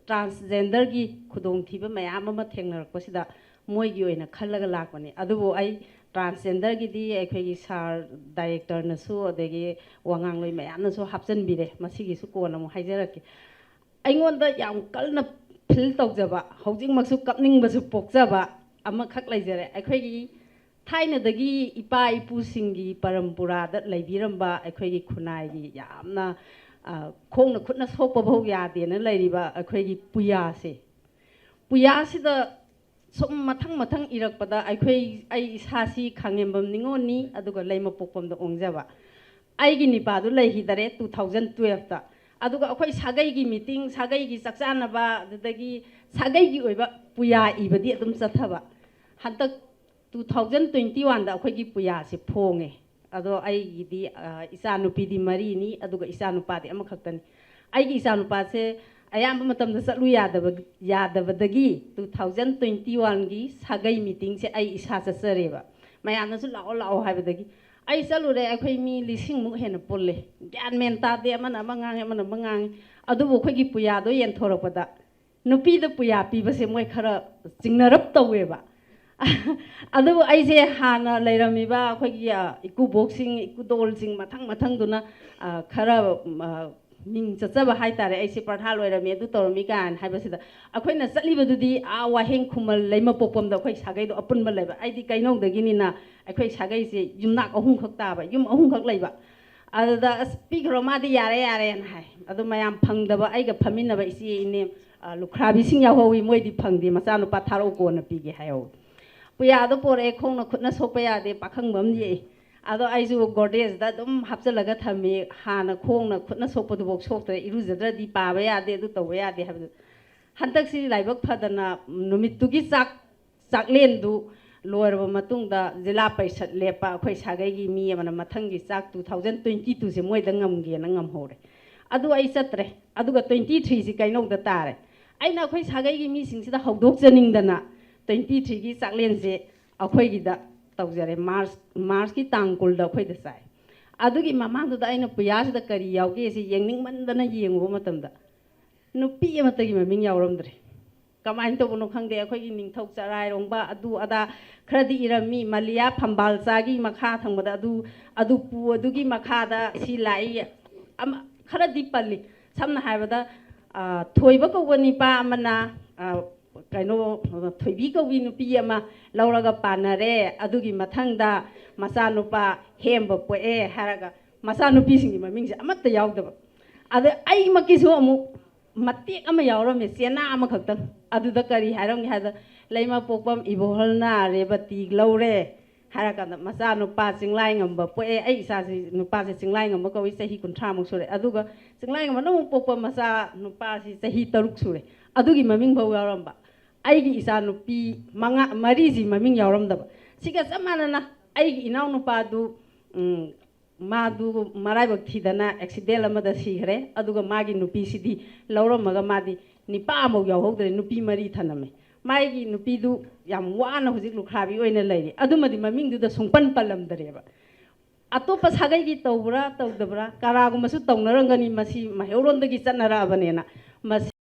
ꯇ꯭ꯔꯥꯟꯁꯖꯦꯟꯗꯔꯒꯤ ꯈꯨꯗꯣꯡꯊꯤꯕ ꯃꯌꯥꯝ ꯑꯃ ꯊꯦꯡꯅꯔꯛꯄꯁꯤꯗ ꯃꯣꯏꯒꯤ ꯑꯣꯏꯅ ꯈꯜꯂꯒ ꯂꯥꯛꯄꯅꯤ꯫ ꯑꯗꯨꯕꯨ ꯑꯩ ꯇ꯭ꯔꯥꯟꯁꯖꯦꯟꯗꯔꯒꯤꯗꯤ ꯑꯩꯈꯣꯏꯒꯤ ꯁꯥꯔ ꯗꯥꯏꯔꯦꯛꯇꯔꯅꯁꯨ, ꯑꯗꯒꯤ ꯋꯥꯉꯥꯡꯂꯣꯏ ꯃꯌꯥꯝꯅꯁꯨ ꯍꯥꯞꯆꯤꯟꯕꯤꯔꯦ꯫ ꯃꯁꯤꯒꯤꯁꯨ ꯀꯣꯟꯅ ꯑꯃꯨꯛ ꯍꯥꯏꯖꯔꯛꯀꯦ꯫ ꯑꯩꯉꯣꯟꯗ ꯌꯥꯝ ꯀꯟꯅ ꯐꯤꯜ ꯇꯧꯖꯕ, ꯍꯧꯖꯤꯛꯃꯛꯁꯨ ꯀꯞꯅꯤꯡꯕꯁꯨ ꯄꯣꯛꯆꯕ ꯑꯃꯈꯛ ꯂꯩꯖꯔꯦ꯫ ꯑꯩꯈꯣꯏꯒꯤ ꯊꯥꯏꯅꯗꯒꯤ ꯏꯄꯥ ꯏꯄꯨꯁꯤꯡꯒꯤ ꯄꯔꯝꯄꯨꯔꯥꯗ ꯂꯩꯕꯤꯔꯝꯕ ꯑꯩꯈꯣꯏꯒꯤ ꯈꯨꯟꯅꯥꯏꯒꯤ ꯌꯥꯝꯅ, ꯑ, ꯈꯣꯡꯅ ꯈꯨꯠꯅ ꯁꯣꯛꯄ ꯐꯥꯎ ꯌꯥꯗꯦꯅ ꯂꯩꯔꯤꯕ ꯑꯩꯈꯣꯏꯒꯤ ꯄꯨꯌꯥꯁꯦ, ꯄꯨꯌꯥꯁꯤꯗ ꯁꯨꯝ ꯃꯊꯪ ꯃꯊꯪ ꯏꯔꯛꯄꯗ ꯑꯩꯈꯣꯏ, ꯑꯩ ꯏꯁꯥꯁꯤ ꯈꯥꯉꯦꯝꯕꯝ ꯅꯤꯉꯣꯜꯅꯤ, ꯑꯗꯨꯒ ꯂꯩꯃꯄꯣꯛꯄꯝꯗ ꯑꯣꯡꯖꯕ꯫ ꯑꯩꯒꯤ ꯅꯤꯄꯥꯗꯨ ꯂꯩꯈꯤꯗꯔꯦ two thousand twelveꯇ꯫ ꯑꯗꯨꯒ ꯑꯩꯈꯣꯏ ꯁꯥꯒꯩꯒꯤ ꯃꯤꯇꯤꯡ, ꯁꯥꯒꯩꯒꯤ ꯆꯥꯛ ꯆꯥꯅꯕ, ꯑꯗꯨꯗꯒꯤ ꯁꯥꯒꯩꯒꯤ ꯑꯣꯏꯕ ꯄꯨꯌꯥ ꯏꯕꯗꯤ ꯑꯗꯨꯝ ꯆꯠꯊꯕ꯫ ꯍꯟꯗꯛ two thousand twenty oneꯗ ꯑꯩꯈꯣꯏꯒꯤ ꯄꯨꯌꯥꯁꯤ ꯐꯣꯡꯉꯦ꯫ ꯑꯗꯣ ꯑꯩꯒꯤꯗꯤ, ꯑ, ꯏꯆꯥꯅꯨꯄꯤꯗꯤ ꯃꯔꯤꯅꯤ, ꯑꯗꯨꯒ ꯏꯆꯥꯅꯨꯄꯥꯗꯤ ꯑꯃꯈꯛꯇꯅꯤ꯫ ꯑꯩꯒꯤ ꯏꯆꯥꯅꯨꯄꯥꯁꯦ ꯑꯌꯥꯝꯕ ꯃꯇꯝꯗ ꯆꯠꯂꯨ ꯌꯥꯗꯕ, ꯌꯥꯗꯕꯗꯒꯤ two thousand twenty oneꯒꯤ ꯁꯥꯒꯩ ꯃꯤꯇꯤꯡꯁꯦ ꯑꯩ ꯏꯁꯥ ꯆꯠꯆꯔꯦꯕ꯫ ꯃꯌꯥꯝꯅꯁꯨ "ꯂꯥꯛꯑꯣ, ꯂꯥꯛꯑꯣ" ꯍꯥꯏꯕꯗꯒꯤ ꯑꯩ ꯆꯠꯂꯨꯔꯦ꯫ ꯑꯩꯈꯣꯏ ꯃꯤ ꯂꯤꯁꯤꯡꯃꯨꯛ ꯍꯦꯟꯅ ꯄꯨꯜꯂꯦ꯫ ꯒ꯭ꯌꯥꯟ ꯃꯦꯟ ꯇꯥꯗꯦ, ꯑꯃꯅ ꯑꯃ ꯉꯥꯡꯉꯦ, ꯑꯃꯅ ꯑꯃ ꯉꯥꯡꯉꯦ꯫ ꯑꯗꯨꯕꯨ ꯑꯩꯈꯣꯏꯒꯤ ꯄꯨꯌꯥꯗꯣ ꯌꯦꯟꯊꯣꯔꯛꯄꯗ ꯅꯨꯄꯤꯗ ꯄꯨꯌꯥ ꯄꯤꯕꯁꯦ ꯃꯣꯏ ꯈꯔ ꯆꯤꯡꯅꯔꯞ ꯇꯧꯋꯦꯕ꯫ ꯑꯗꯨꯕꯨ ꯑꯩꯁꯦ ꯍꯥꯟꯅ ꯂꯩꯔꯝꯃꯤꯕ ꯑꯩꯈꯣꯏꯒꯤ, ꯑ, ꯏꯀꯨꯕꯣꯛꯁꯤꯡ, ꯏꯀꯨꯗꯣꯜꯁꯤꯡ ꯃꯊꯪ ꯃꯊꯪꯗꯨꯅ, ꯑ, ꯈꯔ, ꯑ, ꯃꯤꯡ ꯆꯠꯆꯕ ꯍꯥꯏꯇꯥꯔꯦ꯫ ꯑꯩꯁꯦ ꯄ꯭ꯔꯊꯥꯟ ꯑꯣꯏꯔꯝꯃꯤ, ꯑꯗꯨ ꯇꯧꯔꯝꯃꯤ ꯀꯥꯏꯅ ꯍꯥꯏꯕꯁꯤꯗ, ꯑꯩꯈꯣꯏꯅ ꯆꯠꯂꯤꯕꯗꯨꯗꯤ ꯑꯥ ꯋꯥꯍꯦꯡ ꯈꯨꯃꯟ ꯂꯩꯃꯄꯣꯛꯄꯝꯗ ꯑꯩꯈꯣꯏ ꯁꯥꯒꯩꯗꯣ ꯑꯄꯨꯟꯕ ꯂꯩꯕ꯫ ꯑꯩꯗꯤ ꯀꯩꯅꯧꯗꯒꯤꯅꯤꯅ ꯑꯩꯈꯣꯏ ꯁꯥꯒꯩꯁꯦ ꯌꯨꯝꯅꯥꯛ ꯑꯍꯨꯝꯈꯛ ꯇꯥꯕ, ꯌꯨꯝ ꯑꯍꯨꯝꯈꯛ ꯂꯩꯕ꯫ ꯑꯗꯨꯗ "ꯑꯁ, ꯄꯤꯈ꯭ꯔꯣ, ꯃꯥꯗꯤ ꯌꯥꯔꯦ ꯌꯥꯔꯦꯅ" ꯍꯥꯏ꯫ ꯑꯗꯣ ꯃꯌꯥꯝ ꯐꯪꯗꯕ, ꯑꯩꯒ ꯐꯝꯃꯤꯟꯅꯕ ꯏꯆꯦ ꯏꯅꯦ, ꯑ, ꯂꯨꯈ꯭ꯔꯥꯕꯤꯁꯤꯡ ꯌꯥꯎꯍꯧꯋꯤ, ꯃꯣꯏꯗꯤ ꯐꯪꯗꯦ, "ꯃꯆꯥꯅꯨꯄꯥ ꯊꯥꯔꯛꯑꯣ, ꯀꯣꯟꯅ ꯄꯤꯒꯦ" ꯍꯥꯏꯍꯧꯋꯤ꯫ ꯄꯨꯌꯥꯗꯣ ꯄꯣꯔꯛꯑꯦ, ꯈꯣꯡꯅ ꯈꯨꯠꯅ ꯁꯣꯛꯄ ꯌꯥꯗꯦ, ꯄꯥꯈꯪꯕ ꯑꯃ ꯌꯦꯛꯏ꯫ ꯑꯗꯣ ꯑꯩꯁꯨ ꯒꯣꯔꯗꯦꯖꯇ ꯑꯗꯨꯝ ꯍꯥꯞꯆꯤꯜꯂꯒ ꯊꯝꯃꯤ, ꯍꯥꯟꯅ ꯈꯣꯡꯅ ꯈꯨꯠꯅ ꯁꯣꯛꯄꯗꯨꯐꯥꯎ ꯁꯣꯛꯇ꯭ꯔꯦ, ꯏꯔꯨꯖꯗ꯭ꯔꯗꯤ ꯄꯥꯕ ꯌꯥꯗꯦ, ꯑꯗꯨ ꯇꯧꯕ ꯌꯥꯗꯦ ꯍꯥꯏꯕꯗꯨ꯫ ꯍꯟꯗꯛꯁꯤ ꯂꯥꯏꯕꯛ ꯐꯗꯅ ꯅꯨꯃꯤꯠꯇꯨꯒꯤ ꯆꯥꯛ, ꯆꯥꯛꯂꯦꯟꯗꯨ ꯂꯣꯏꯔꯕ ꯃꯇꯨꯡꯗ ꯖꯤꯂꯥ ꯄꯔꯤꯁꯠ ꯂꯦꯞꯄ ꯑꯩꯈꯣꯏ ꯁꯥꯒꯩꯒꯤ ꯃꯤ ꯑꯃꯅ ꯃꯊꯪꯒꯤ ꯆꯥꯛ two thousand twenty twoꯁꯦ ꯃꯣꯏꯗ ꯉꯝꯒꯦꯅ ꯉꯝꯍꯧꯔꯦ꯫ ꯑꯗꯨ ꯑꯩ ꯆꯠꯇ꯭ꯔꯦ꯫ ꯑꯗꯨꯒ twenty threeꯁꯤ ꯀꯩꯅꯧꯗ ꯇꯥꯔꯦ꯫ ꯑꯩꯅ ꯑꯩꯈꯣꯏ ꯁꯥꯒꯩꯒꯤ ꯃꯤꯁꯤꯡꯁꯤꯗ ꯍꯧꯗꯣꯛꯆꯅꯤꯡꯗꯅ twenty threeꯒꯤ ꯆꯥꯛꯂꯦꯟꯁꯦ ꯑꯩꯈꯣꯏꯒꯤꯗ ꯇꯧꯖꯔꯦ꯫ ꯃꯥꯔꯆ, ꯃꯥꯔꯆꯀꯤ ꯇꯥꯡ ꯀꯨꯟꯗ ꯑꯩꯈꯣꯏꯗ ꯆꯥꯏ꯫ ꯑꯗꯨꯒꯤ ꯃꯃꯥꯡꯗꯨꯗ ꯑꯩꯅ ꯄꯨꯌꯥꯁꯤꯗ ꯀꯔꯤ ꯌꯥꯎꯒꯦꯁꯤ ꯌꯦꯡꯅꯤꯡꯃꯟꯗꯅ ꯌꯦꯡꯉꯨꯕ ꯃꯇꯝꯗ ꯅꯨꯄꯤ ꯑꯃꯠꯇꯒꯤ ꯃꯃꯤꯡ ꯌꯥꯎꯔꯝꯗ꯭ꯔꯦ꯫ ꯀꯃꯥꯏꯅ ꯇꯧꯕꯅꯣ ꯈꯪꯗꯦ꯫ ꯑꯩꯈꯣꯏꯒꯤ ꯅꯤꯡꯊꯧ ꯆꯔꯥꯏꯔꯣꯡꯕ ꯑꯗꯨ ꯑꯗꯥ ꯈꯔꯗꯤ ꯏꯔꯝꯃꯤ, ꯃꯂꯤꯌꯥ ꯐꯝꯕꯥꯜꯆꯥꯒꯤ ꯃꯈꯥ ꯊꯪꯕꯗ ꯑꯗꯨ, ꯑꯗꯨ ꯄꯨ, ꯑꯗꯨꯒꯤ ꯃꯈꯥꯗ ꯁꯤ ꯂꯥꯛꯏ, ꯑꯃ, ꯈꯔꯗꯤ ꯄꯜꯂꯤ꯫ ꯁꯝꯅ ꯍꯥꯏꯔꯕꯗ, ꯑ, ꯊꯣꯏꯕ ꯀꯧꯕ ꯅꯤꯄꯥ ꯑꯃꯅ, ꯑ, ꯀꯩꯅꯣ, ꯊꯣꯏꯕꯤ ꯀꯧꯕꯤ ꯅꯨꯄꯤ ꯑꯃ ꯂꯧꯔꯒ ꯄꯥꯟꯅꯔꯦ꯫ ꯑꯗꯨꯒꯤ ꯃꯊꯪꯗ ꯃꯆꯥꯅꯨꯄꯥ ꯍꯦꯝꯕ ꯄꯣꯛꯑꯦ ꯍꯥꯏꯔꯒ ꯃꯆꯥꯅꯨꯄꯤꯁꯤꯡꯒꯤ ꯃꯃꯤꯡꯁꯦ ꯑꯃꯠꯇ ꯌꯥꯎꯗꯕ꯫ ꯑꯗ ꯑꯩꯃꯛꯀꯤꯁꯨ ꯑꯃꯨꯛ ꯃꯇꯦꯛ ꯑꯃ ꯌꯥꯎꯔꯝꯃꯦ, ꯆꯦꯅꯥ ꯑꯃꯈꯛꯇꯪ꯫ ꯑꯗꯨꯗ ꯀꯔꯤ ꯍꯥꯏꯔꯝꯒꯦ ꯍꯥꯏꯕꯗ, "ꯂꯩꯃꯄꯣꯛꯄꯝ ꯏꯕꯣꯍꯜꯅ ꯔꯦꯕꯇꯤ ꯂꯧꯔꯦ" ꯍꯥꯏꯔꯀꯥꯟꯗ, "ꯃꯆꯥ ꯅꯨꯄꯥ ꯆꯤꯡꯂꯥꯏꯉꯝꯕ ꯄꯣꯛꯑꯦ"꯫ ꯑꯩ ꯏꯆꯥꯁꯤ, ꯅꯨꯄꯥꯁꯦ ꯆꯤꯡꯂꯥꯏꯉꯝꯕ ꯀꯧꯏ, ꯆꯍꯤ ꯀꯨꯟꯊ꯭ꯔꯥꯃꯨꯛ ꯁꯨꯔꯦ꯫ ꯑꯗꯨꯒ ꯆꯤꯡꯂꯥꯏꯉꯝꯕꯅ ꯑꯃꯨꯛ ꯄꯣꯛꯄ ꯃꯆꯥ ꯅꯨꯄꯥꯁꯤ ꯆꯍꯤ ꯇꯔꯨꯛ ꯁꯨꯔꯦ꯫ ꯑꯗꯨꯒꯤ ꯃꯃꯤꯡ ꯐꯥꯎ ꯌꯥꯎꯔꯝꯕ꯫ ꯑꯩꯒꯤ ꯏꯆꯥ ꯅꯨꯄꯤ ꯃꯉꯥ, ꯃꯔꯤꯁꯤ ꯃꯃꯤꯡ ꯌꯥꯎꯔꯝꯗꯕ꯫ ꯁꯤꯒ ꯆꯞ ꯃꯥꯟꯅꯅ ꯑꯩꯒꯤ ꯏꯅꯥꯎꯅꯨꯄꯥꯗꯨ, ꯎꯝ, ꯃꯥꯗꯨ ꯃꯔꯥꯏꯕꯛ ꯊꯤꯗꯅ ꯑꯦꯛꯁꯤꯗꯦꯟ ꯑꯃꯗ ꯁꯤꯈ꯭ꯔꯦ꯫ ꯑꯗꯨꯒ ꯃꯥꯒꯤ ꯅꯨꯄꯤꯁꯤꯗꯤ ꯂꯧꯔꯝꯃꯒ ꯃꯥꯗꯤ ꯅꯤꯄꯥ ꯑꯃꯐꯥꯎ ꯌꯥꯎꯍꯧꯗ꯭ꯔꯦ, ꯅꯨꯄꯤ ꯃꯔꯤ ꯊꯅꯝꯃꯦ꯫ ꯃꯥꯒꯤ ꯅꯨꯄꯤꯗꯨ ꯌꯥꯝ ꯋꯥꯅ ꯍꯧꯖꯤꯛ ꯂꯨꯈ꯭ꯔꯥꯕꯤ ꯑꯣꯏꯅ ꯂꯩꯔꯤ꯫ ꯑꯗꯨꯃꯗꯤ ꯃꯃꯤꯡꯗꯨꯗ ꯁꯨꯡꯄꯟ ꯄꯜꯂꯝꯗ꯭ꯔꯦꯕ꯫ ꯑꯇꯣꯞꯄ ꯁꯥꯒꯩꯒꯤ ꯇꯧꯕ꯭ꯔꯥ ꯇꯧꯗꯕ꯭ꯔꯥ, ꯀꯅꯥꯒꯨꯝꯕꯁꯨ ꯇꯧꯅꯔꯝꯒꯅꯤ, ꯃꯁꯤ ꯃꯩꯍꯧꯔꯣꯟꯗꯒꯤ ꯆꯠꯅꯔꯛꯑꯕꯅꯦꯅ꯫ ꯃꯁꯤ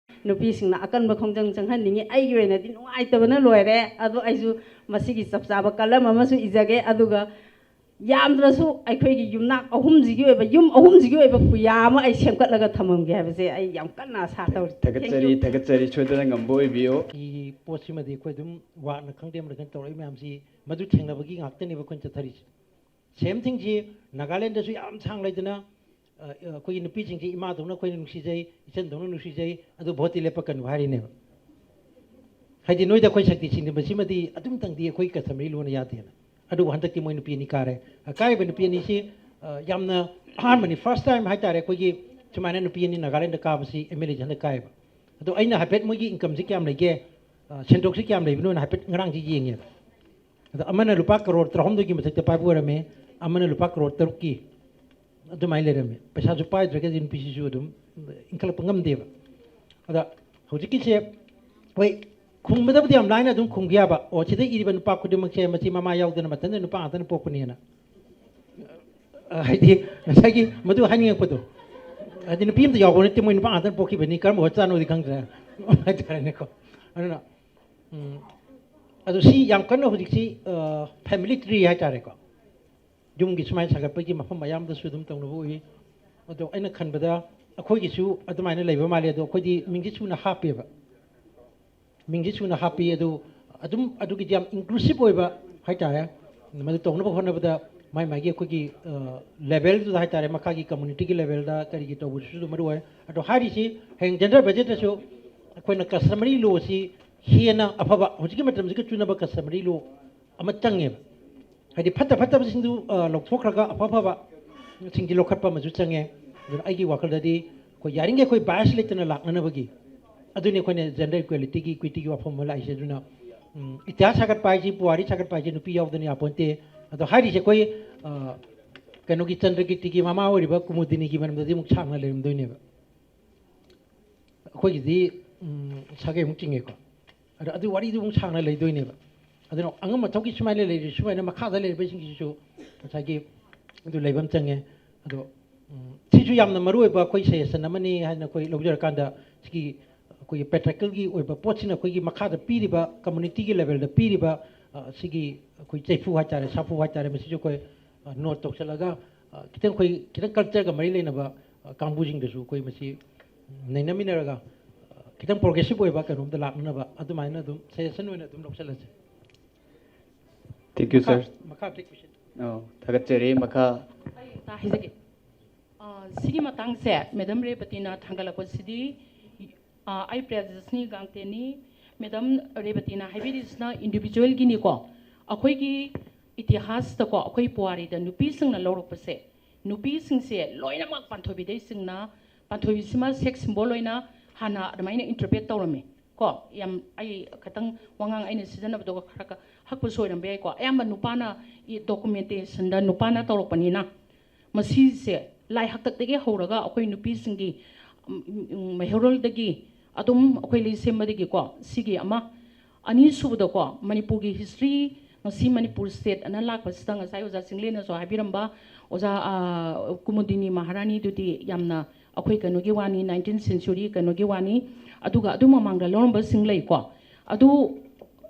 ꯅꯨꯄꯤꯁꯤꯡꯅ ꯑꯀꯟꯕ ꯈꯣꯡꯖꯪ ꯆꯪꯍꯟꯅꯤꯡꯉꯤ꯫ ꯑꯩꯒꯤ ꯑꯣꯏꯅꯗꯤ ꯅꯨꯡꯉꯥꯏꯇꯕꯅ ꯂꯣꯏꯔꯦ꯫ ꯑꯗꯣ ꯑꯩꯁꯨ ꯃꯁꯤꯒꯤ ꯆꯞ ꯆꯥꯕ ꯀꯂꯝ ꯑꯃꯁꯨ ꯏꯖꯒꯦ, ꯑꯗꯨꯒ ꯌꯥꯝꯗ꯭ꯔꯁꯨ ꯑꯩꯈꯣꯏꯒꯤ ꯌꯨꯝꯅꯥꯛ ꯑꯍꯨꯝꯁꯤꯒꯤ ꯑꯣꯏꯕ, ꯌꯨꯝ ꯑꯍꯨꯝꯁꯤꯒꯤ ꯑꯣꯏꯕ ꯄꯨꯌꯥ ꯑꯃ ꯑꯩ ꯁꯦꯝꯒꯠꯂꯒ ꯊꯝꯃꯝꯒꯦ ꯍꯥꯏꯕꯁꯦ ꯑꯩ ꯌꯥꯝ ꯀꯟꯅ ꯑꯥꯁꯥ ꯇꯧꯔꯤ꯫ ꯊꯥꯒꯠꯆꯔꯤ, ꯊꯥꯒꯠꯆꯔꯤ꯫ ꯁꯣꯏꯗꯅ ꯉꯝꯕ ꯑꯣꯏꯕꯤꯌꯨ꯫ ꯁꯤꯒꯤ ꯄꯣꯠꯁꯤꯃꯗꯤ ꯑꯩꯈꯣꯏ ꯑꯗꯨꯝ ꯋꯥꯠꯅ ꯈꯪꯗꯦ, ꯑꯃꯅ ꯈꯪꯗꯦ ꯇꯧꯔꯛꯏ ꯃꯌꯥꯝꯁꯤ ꯃꯗꯨ ꯊꯦꯡꯅꯕꯒꯤ ꯉꯥꯛꯇꯅꯦꯕ ꯑꯩꯈꯣꯏꯅ ꯆꯠꯊꯔꯤꯁꯦ꯫ ꯁꯦꯝ ꯊꯤꯡꯁꯤ ꯅꯥꯒꯥꯂꯦꯟꯗꯁꯨ ꯌꯥꯝ ꯁꯥꯡ ꯂꯩꯗꯅ, ꯑ, ꯑꯩꯈꯣꯏꯒꯤ ꯅꯨꯄꯤꯁꯤꯡꯁꯤ ꯏꯃꯥꯗꯧꯅ ꯑꯩꯈꯣꯏꯅ ꯅꯨꯡꯁꯤꯖꯩ, ꯏꯆꯟꯗꯧꯅ ꯅꯨꯡꯁꯤꯖꯩ, ꯑꯗꯨ ꯚꯣꯠꯇꯤ ꯂꯦꯞꯄꯛꯀꯅꯨ ꯍꯥꯏꯔꯤꯅꯦꯕ꯫ ꯍꯥꯏꯗꯤ ꯅꯣꯏꯗ ꯑꯩꯈꯣꯏ ꯁꯛꯇꯤ ꯁꯤꯡꯅꯕꯁꯤꯃꯗꯤ ꯑꯗꯨꯝꯇꯪꯗꯤ ꯑꯩꯈꯣꯏ customary lawꯅ ꯌꯥꯗꯦꯅ꯫ ꯑꯗꯨꯕꯨ ꯍꯟꯗꯛꯇꯤ ꯃꯣꯏ ꯅꯨꯄꯤ ꯑꯅꯤ ꯀꯥꯔꯦ꯫ ꯑꯀꯥꯏꯕ ꯅꯨꯄꯤ ꯑꯅꯤꯁꯤ, ꯑ, ꯌꯥꯝꯅ ꯑꯍꯥꯟꯕꯅꯤ, first time ꯍꯥꯏꯇꯥꯔꯦ, ꯑꯩꯈꯣꯏꯒꯤ ꯁꯨꯃꯥꯏꯅ ꯅꯨꯄꯤ ꯑꯅꯤ ꯅꯥꯒꯥꯂꯦꯟꯗ ꯀꯥꯕꯁꯤ MLAꯁꯤ ꯍꯟꯗꯛ ꯀꯥꯏꯌꯦꯕ꯫ ꯑꯗꯣ ꯑꯩꯅ ꯍꯥꯏꯐꯦꯠ ꯃꯣꯏꯒꯤ incomeꯁꯤ ꯀꯌꯥꯝ ꯂꯩꯒꯦ, ꯑ, ꯁꯦꯟꯊꯣꯛꯁꯤ ꯀꯌꯥꯝ ꯂꯩꯕꯅꯣꯅ ꯍꯥꯏꯐꯦꯠ ꯉꯔꯥꯡꯁꯤ ꯌꯦꯡꯉꯦꯕ꯫ ꯑꯗꯣ ꯑꯃꯅ ꯂꯨꯄꯥ ꯀꯔꯣꯔ ꯇꯔꯥꯍꯨꯝꯗꯣꯏꯒꯤ ꯃꯊꯛꯇ ꯄꯥꯏꯕ ꯑꯣꯏꯔꯝꯃꯦ, ꯑꯃꯅ ꯂꯨꯄꯥ ꯀꯔꯣꯔ ꯇꯔꯨꯛꯀꯤ ꯑꯗꯨꯃꯥꯏꯅ ꯂꯩꯔꯝꯃꯦ꯫ ꯄꯩꯁꯥꯁꯨ ꯄꯥꯏꯗ꯭ꯔꯒꯗꯤ ꯅꯨꯄꯤꯁꯤꯁꯨ ꯑꯗꯨꯝ ꯏꯟꯈꯠꯂꯛꯄ ꯉꯝꯗꯦꯕ꯫ ꯑꯗ ꯍꯧꯖꯤꯛꯀꯤꯁꯦ ꯍꯣꯏ, ꯈꯨꯝꯕꯗꯕꯨꯗꯤ ꯌꯥꯝ ꯂꯥꯏꯅ ꯑꯗꯨꯝ ꯈꯨꯝꯕ ꯌꯥꯕ, "ꯑꯣ, ꯁꯤꯗ ꯏꯔꯤꯕ ꯅꯨꯄꯥ ꯈꯨꯗꯤꯡꯃꯛꯁꯦ ꯃꯆꯤꯟ ꯃꯃꯥ ꯌꯥꯎꯗꯅ ꯃꯊꯟꯇ ꯅꯨꯄꯥ ꯉꯥꯛꯇꯅ ꯄꯣꯛꯄꯅꯦꯅ"꯫ ꯑ, ꯍꯥꯏꯗꯤ ꯉꯁꯥꯏꯒꯤ ꯃꯗꯨ ꯍꯥꯏꯅꯤꯡꯉꯛꯄꯗꯣ, ꯍꯥꯏꯗꯤ ꯅꯨꯄꯤ ꯑꯝꯇ ꯌꯥꯎꯕ ꯅꯠꯇꯦ, ꯃꯣꯏ ꯅꯨꯄꯥ ꯉꯥꯛꯇꯅ ꯄꯣꯛꯈꯤꯕꯅꯤ, ꯀꯔꯝꯕ ꯍꯣꯁꯇꯥꯜꯅꯣꯗꯤ ꯈꯪꯗ꯭ꯔꯦ ꯍꯥꯏꯇꯥꯔꯦꯅꯦꯀꯣ꯫ ꯑꯗꯨꯅ, ꯎꯝ, ꯑꯗꯣ ꯁꯤ ꯌꯥꯝ ꯀꯟꯅ ꯍꯧꯖꯤꯛꯁꯤ, ꯑ, family tree ꯍꯥꯏꯇꯥꯔꯦꯀꯣ, ꯌꯨꯝꯒꯤ ꯁꯨꯃꯥꯏꯅ ꯁꯥꯒꯠꯄꯒꯤ ꯃꯐꯝ ꯑꯌꯥꯝꯕꯗꯁꯨ ꯑꯗꯨꯝ ꯇꯧꯅꯕ ꯎꯏ꯫ ꯑꯗꯣ ꯑꯩꯅ ꯈꯟꯕꯗ ꯑꯩꯈꯣꯏꯒꯤꯁꯨ ꯑꯗꯨꯃꯥꯏꯅ ꯂꯩꯕ ꯃꯥꯜꯂꯦ꯫ ꯑꯗꯣ ꯑꯩꯈꯣꯏꯗꯤ ꯃꯤꯡꯁꯤ ꯁꯨꯅ ꯍꯥꯞꯄꯦꯕ, ꯃꯤꯡꯁꯤ ꯁꯨꯅ ꯍꯥꯞꯄꯤ꯫ ꯑꯗꯨ ꯑꯗꯨꯝ ꯑꯗꯨꯒꯤꯗꯤ ꯌꯥꯝ inclusive ꯑꯣꯏꯕ ꯍꯥꯏꯇꯥꯔꯦ꯫ ꯃꯗꯨ ꯇꯧꯅꯕ ꯍꯣꯠꯅꯕꯗ ꯃꯥꯏ ꯃꯥꯏꯒꯤ ꯑꯩꯈꯣꯏꯒꯤ, ꯑ, levelꯗꯨꯗ ꯍꯥꯏꯇꯥꯔꯦ, ꯃꯈꯥꯒꯤ communityꯒꯤ levelꯗ ꯀꯔꯤꯒꯤ ꯇꯧꯕꯗꯨꯁꯨ ꯑꯗꯨꯝ ꯃꯔꯨ ꯑꯣꯏ꯫ ꯑꯗꯣ ꯍꯥꯏꯔꯤꯁꯤ ꯍꯌꯦꯡ gender budgetꯇꯁꯨ ꯑꯩꯈꯣꯏꯅ customary lawꯁꯤ ꯍꯦꯟꯅ ꯑꯐꯕ, ꯍꯧꯖꯤꯛꯀꯤ ꯃꯇꯝꯁꯤꯒ ꯆꯨꯅꯕ customary law ꯑꯃ ꯆꯪꯉꯦꯕ꯫ ꯍꯥꯏꯗꯤ ꯐꯠꯇ ꯐꯠꯇꯕꯁꯤꯡꯗꯨ, ꯑ, ꯂꯧꯊꯣꯛꯈ꯭ꯔꯒ ꯑꯐ ꯑꯐꯕꯁꯤꯡꯁꯤ ꯂꯧꯈꯠꯄ ꯑꯃꯁꯨ ꯆꯪꯉꯦ꯫ ꯑꯗꯨꯅ ꯑꯩꯒꯤ ꯋꯥꯈꯜꯗꯗꯤ ꯑꯩꯈꯣꯏ ꯌꯥꯔꯤꯉꯩ ꯑꯩꯈꯣꯏ bias ꯂꯩꯇꯅ ꯂꯥꯛꯅꯅꯕꯒꯤ, ꯑꯗꯨꯅꯤ ꯑꯩꯈꯣꯏꯅ gender equalityꯒꯤ, equityꯒꯤ ꯋꯥꯐꯝ ꯑꯃ ꯂꯥꯛꯏꯁꯦ꯫ ꯑꯗꯨꯅ, ꯎꯝ, ꯏꯇꯤꯍꯥꯁ ꯁꯥꯒꯠꯄ ꯍꯥꯏꯁꯤ, ꯄꯨꯋꯥꯔꯤ ꯁꯥꯒꯠꯄ ꯍꯥꯏꯁꯤ ꯅꯨꯄꯤ ꯌꯥꯎꯗꯅ ꯌꯥꯄꯣꯟꯇꯦ꯫ ꯑꯗꯣ ꯍꯥꯏꯔꯤꯁꯦ ꯑꯩꯈꯣꯏ, ꯑ, ꯀꯩꯅꯣꯒꯤ ꯆꯟꯗ꯭ꯔꯀꯤꯔꯇꯤꯒꯤ ꯃꯃꯥ ꯑꯣꯏꯔꯤꯕ ꯀꯨꯃꯨꯗꯤꯅꯤꯒꯤ ꯃꯔꯝꯗꯗꯤ ꯑꯃꯨꯛ ꯁꯥꯡꯅ ꯂꯩꯔꯝꯗꯣꯏꯅꯦꯕ꯫ ꯑꯩꯈꯣꯏꯒꯤꯗꯤ, ꯎꯝ, ꯁꯥꯒꯩ ꯑꯃꯨꯛ ꯆꯤꯡꯉꯦꯀꯣ꯫ ꯑꯗꯣ ꯑꯗꯨ ꯋꯥꯔꯤꯗꯨ ꯑꯃꯨꯛ ꯁꯥꯡꯅ ꯂꯩꯗꯣꯏꯅꯦꯕ꯫ ꯑꯗꯨꯅ ꯑꯉꯝ ꯑꯊꯧꯒꯤ ꯁꯨꯃꯥꯏꯅ ꯂꯩꯔꯤ, ꯁꯨꯃꯥꯏꯅ ꯃꯈꯥꯗ ꯂꯩꯔꯤꯕꯁꯤꯡꯁꯤꯁꯨ ꯉꯁꯥꯏꯒꯤ ꯑꯗꯨ ꯂꯩꯕ ꯑꯃ ꯆꯪꯉꯦ꯫ ꯑꯗꯣ, ꯎꯝ, ꯁꯤꯁꯨ ꯌꯥꯝꯅ ꯃꯔꯨ ꯑꯣꯏꯕ ꯑꯩꯈꯣꯏ suggestion ꯑꯃꯅꯤ ꯍꯥꯏꯅ ꯑꯩꯈꯣꯏ ꯂꯧꯖꯔꯀꯥꯟꯗ, ꯁꯤꯒꯤ ꯑꯩꯈꯣꯏꯒꯤ patriarchalꯒꯤ ꯑꯣꯏꯕ ꯄꯣꯠꯁꯤꯅ ꯑꯩꯈꯣꯏꯒꯤ ꯃꯈꯥꯗ ꯄꯤꯔꯤꯕ, communityꯒꯤ levelꯗ ꯄꯤꯔꯤꯕ, ꯑ, ꯁꯤꯒꯤ ꯑꯩꯈꯣꯏ ꯆꯩꯐꯨ ꯍꯥꯏꯇꯥꯔꯦ, ꯁꯥꯐꯨ ꯍꯥꯏꯇꯥꯔꯦ, ꯃꯁꯤꯁꯨ ꯑꯩꯈꯣꯏ ꯅꯣꯠ ꯇꯧꯁꯜꯂꯒ, ꯑ, ꯈꯤꯇꯪ ꯑꯩꯈꯣꯏ ꯈꯤꯇꯪ ꯀꯜꯆꯔꯒ ꯃꯔꯤ ꯂꯩꯅꯕ, ꯑ, ꯀꯥꯡꯕꯨꯁꯤꯡꯗꯁꯨ ꯑꯩꯈꯣꯏ ꯃꯁꯤ ꯅꯩꯅꯃꯤꯟꯅꯔꯒ, ꯑ, ꯈꯤꯇꯪ ꯄ꯭ꯔꯣꯒ꯭ꯔꯦꯁꯤꯞ ꯑꯣꯏꯕ ꯀꯩꯅꯣꯝꯗ ꯂꯥꯛꯅꯅꯕ ꯑꯗꯨꯃꯥꯏꯅ ꯑꯗꯨꯝ ꯁꯖꯦꯁꯟ ꯑꯣꯏꯅ ꯑꯗꯨꯝ ꯂꯧꯁꯜꯂꯁꯦ꯫ Thank you, sir. ꯃꯈꯥ ꯑꯇꯩ ꯀꯣꯏꯁꯟ꯫ ꯑꯣ, ꯊꯥꯒꯠꯆꯔꯤ꯫ ꯃꯈꯥ꯫ ꯑꯩ ꯑꯝꯇ ꯍꯥꯏꯖꯒꯦ꯫ ꯑ, ꯁꯤꯒꯤ ꯃꯇꯥꯡꯁꯦ ꯃꯦꯗꯝ ꯔꯦꯕꯇꯤꯅ ꯊꯥꯡꯒꯠꯂꯛꯄꯁꯤꯗꯤ, ꯑ, ꯑꯩ ꯄ꯭ꯔꯤꯌꯥꯖꯁꯅꯤ ꯒꯥꯡꯇꯦꯅꯤ꯫ ꯃꯦꯗꯝ ꯔꯦꯕꯇꯤꯅ ꯍꯥꯏꯕꯤꯔꯤꯁꯤꯅ ꯏꯟꯗꯤꯕꯤꯖꯨꯋꯦꯜꯒꯤꯅꯤꯀꯣ꯫ ꯑꯩꯈꯣꯏꯒꯤ ꯏꯇꯤꯍꯥꯁꯇꯀꯣ, ꯑꯩꯈꯣꯏ ꯄꯨꯋꯥꯔꯤꯗ ꯅꯨꯄꯤꯁꯤꯡꯅ ꯂꯧꯔꯛꯄꯁꯦ, ꯅꯨꯄꯤꯁꯤꯡꯁꯦ ꯂꯣꯏꯅꯃꯛ ꯄꯥꯟꯊꯣꯏꯕꯤꯗꯩ ꯆꯤꯡꯅ, ꯄꯥꯟꯊꯣꯏꯕꯤꯁꯤꯃ ꯁꯦꯛꯁ ꯁꯤꯝꯕꯣꯜ ꯑꯣꯏꯅ ꯍꯥꯟꯅ ꯑꯗꯨꯃꯥꯏꯅ ꯏꯟꯇꯔꯄ꯭ꯔꯦꯠ ꯇꯧꯔꯝꯃꯤ ꯀꯣ꯫ ꯌꯥꯝ, ꯑꯩ ꯈꯤꯇꯪ ꯋꯥꯉꯥꯡ ꯑꯩꯅ ꯁꯤꯖꯤꯟꯅꯕꯗꯣ ꯈꯔ ꯈ-, ꯍꯛꯄ ꯁꯣꯏꯔꯝꯕ ꯌꯥꯏꯀꯣ꯫ ꯑꯌꯥꯝꯕ ꯅꯨꯄꯥꯅ ꯗꯣꯀꯨꯃꯦꯟꯇꯦꯁꯟꯗ ꯅꯨꯄꯥꯅ ꯇꯧꯔꯛꯄꯅꯤꯅ, ꯃꯁꯤꯁꯦ ꯂꯥꯏ ꯍꯥꯛꯇꯛꯇꯒꯤ ꯍꯧꯔꯒ ꯑꯩꯈꯣꯏ ꯅꯨꯄꯤꯁꯤꯡꯒꯤ, ꯎꯝ, ꯎꯝ, ꯃꯩꯍꯧꯔꯣꯜꯗꯒꯤ ꯑꯗꯨꯝ ꯑꯩꯈꯣꯏ ꯂꯩ ꯁꯦꯝꯕꯗꯒꯤꯀꯣ, ꯁꯤꯒꯤ ꯑꯃ꯫ ꯑꯅꯤꯁꯨꯕꯗꯀꯣ, ꯃꯅꯤꯄꯨꯔꯒꯤ ꯍꯤꯁꯇ꯭ꯔꯤ, ꯉꯁꯤ ꯃꯅꯤꯄꯨꯔ ꯁ꯭ꯇꯦꯠ ꯑꯅ ꯂꯥꯛꯄꯁꯤꯗ, ꯉꯁꯥꯏ ꯑꯣꯖꯥ ꯆꯤꯡꯂꯦꯟꯅꯁꯨ ꯍꯥꯏꯕꯤꯔꯝꯕ, ꯑꯣꯖꯥ, ꯑ, ꯀꯨꯃꯨꯗꯤꯅꯤ ꯃꯍꯥꯔꯥꯅꯤꯗꯨꯗꯤ ꯌꯥꯝꯅ ꯑꯩꯈꯣꯏ ꯀꯩꯅꯣꯒꯤ ꯋꯥꯅꯤ, ꯅꯥꯏꯟꯇꯤꯟ ꯁꯦꯟꯆꯨꯔꯤ ꯀꯩꯅꯣꯒꯤ ꯋꯥꯅꯤ꯫ ꯑꯗꯨꯒ ꯑꯗꯨ ꯃꯃꯥꯡꯗ ꯂꯧꯔꯝꯕꯁꯤꯡ ꯂꯩꯀꯣ꯫ ꯑꯗꯨ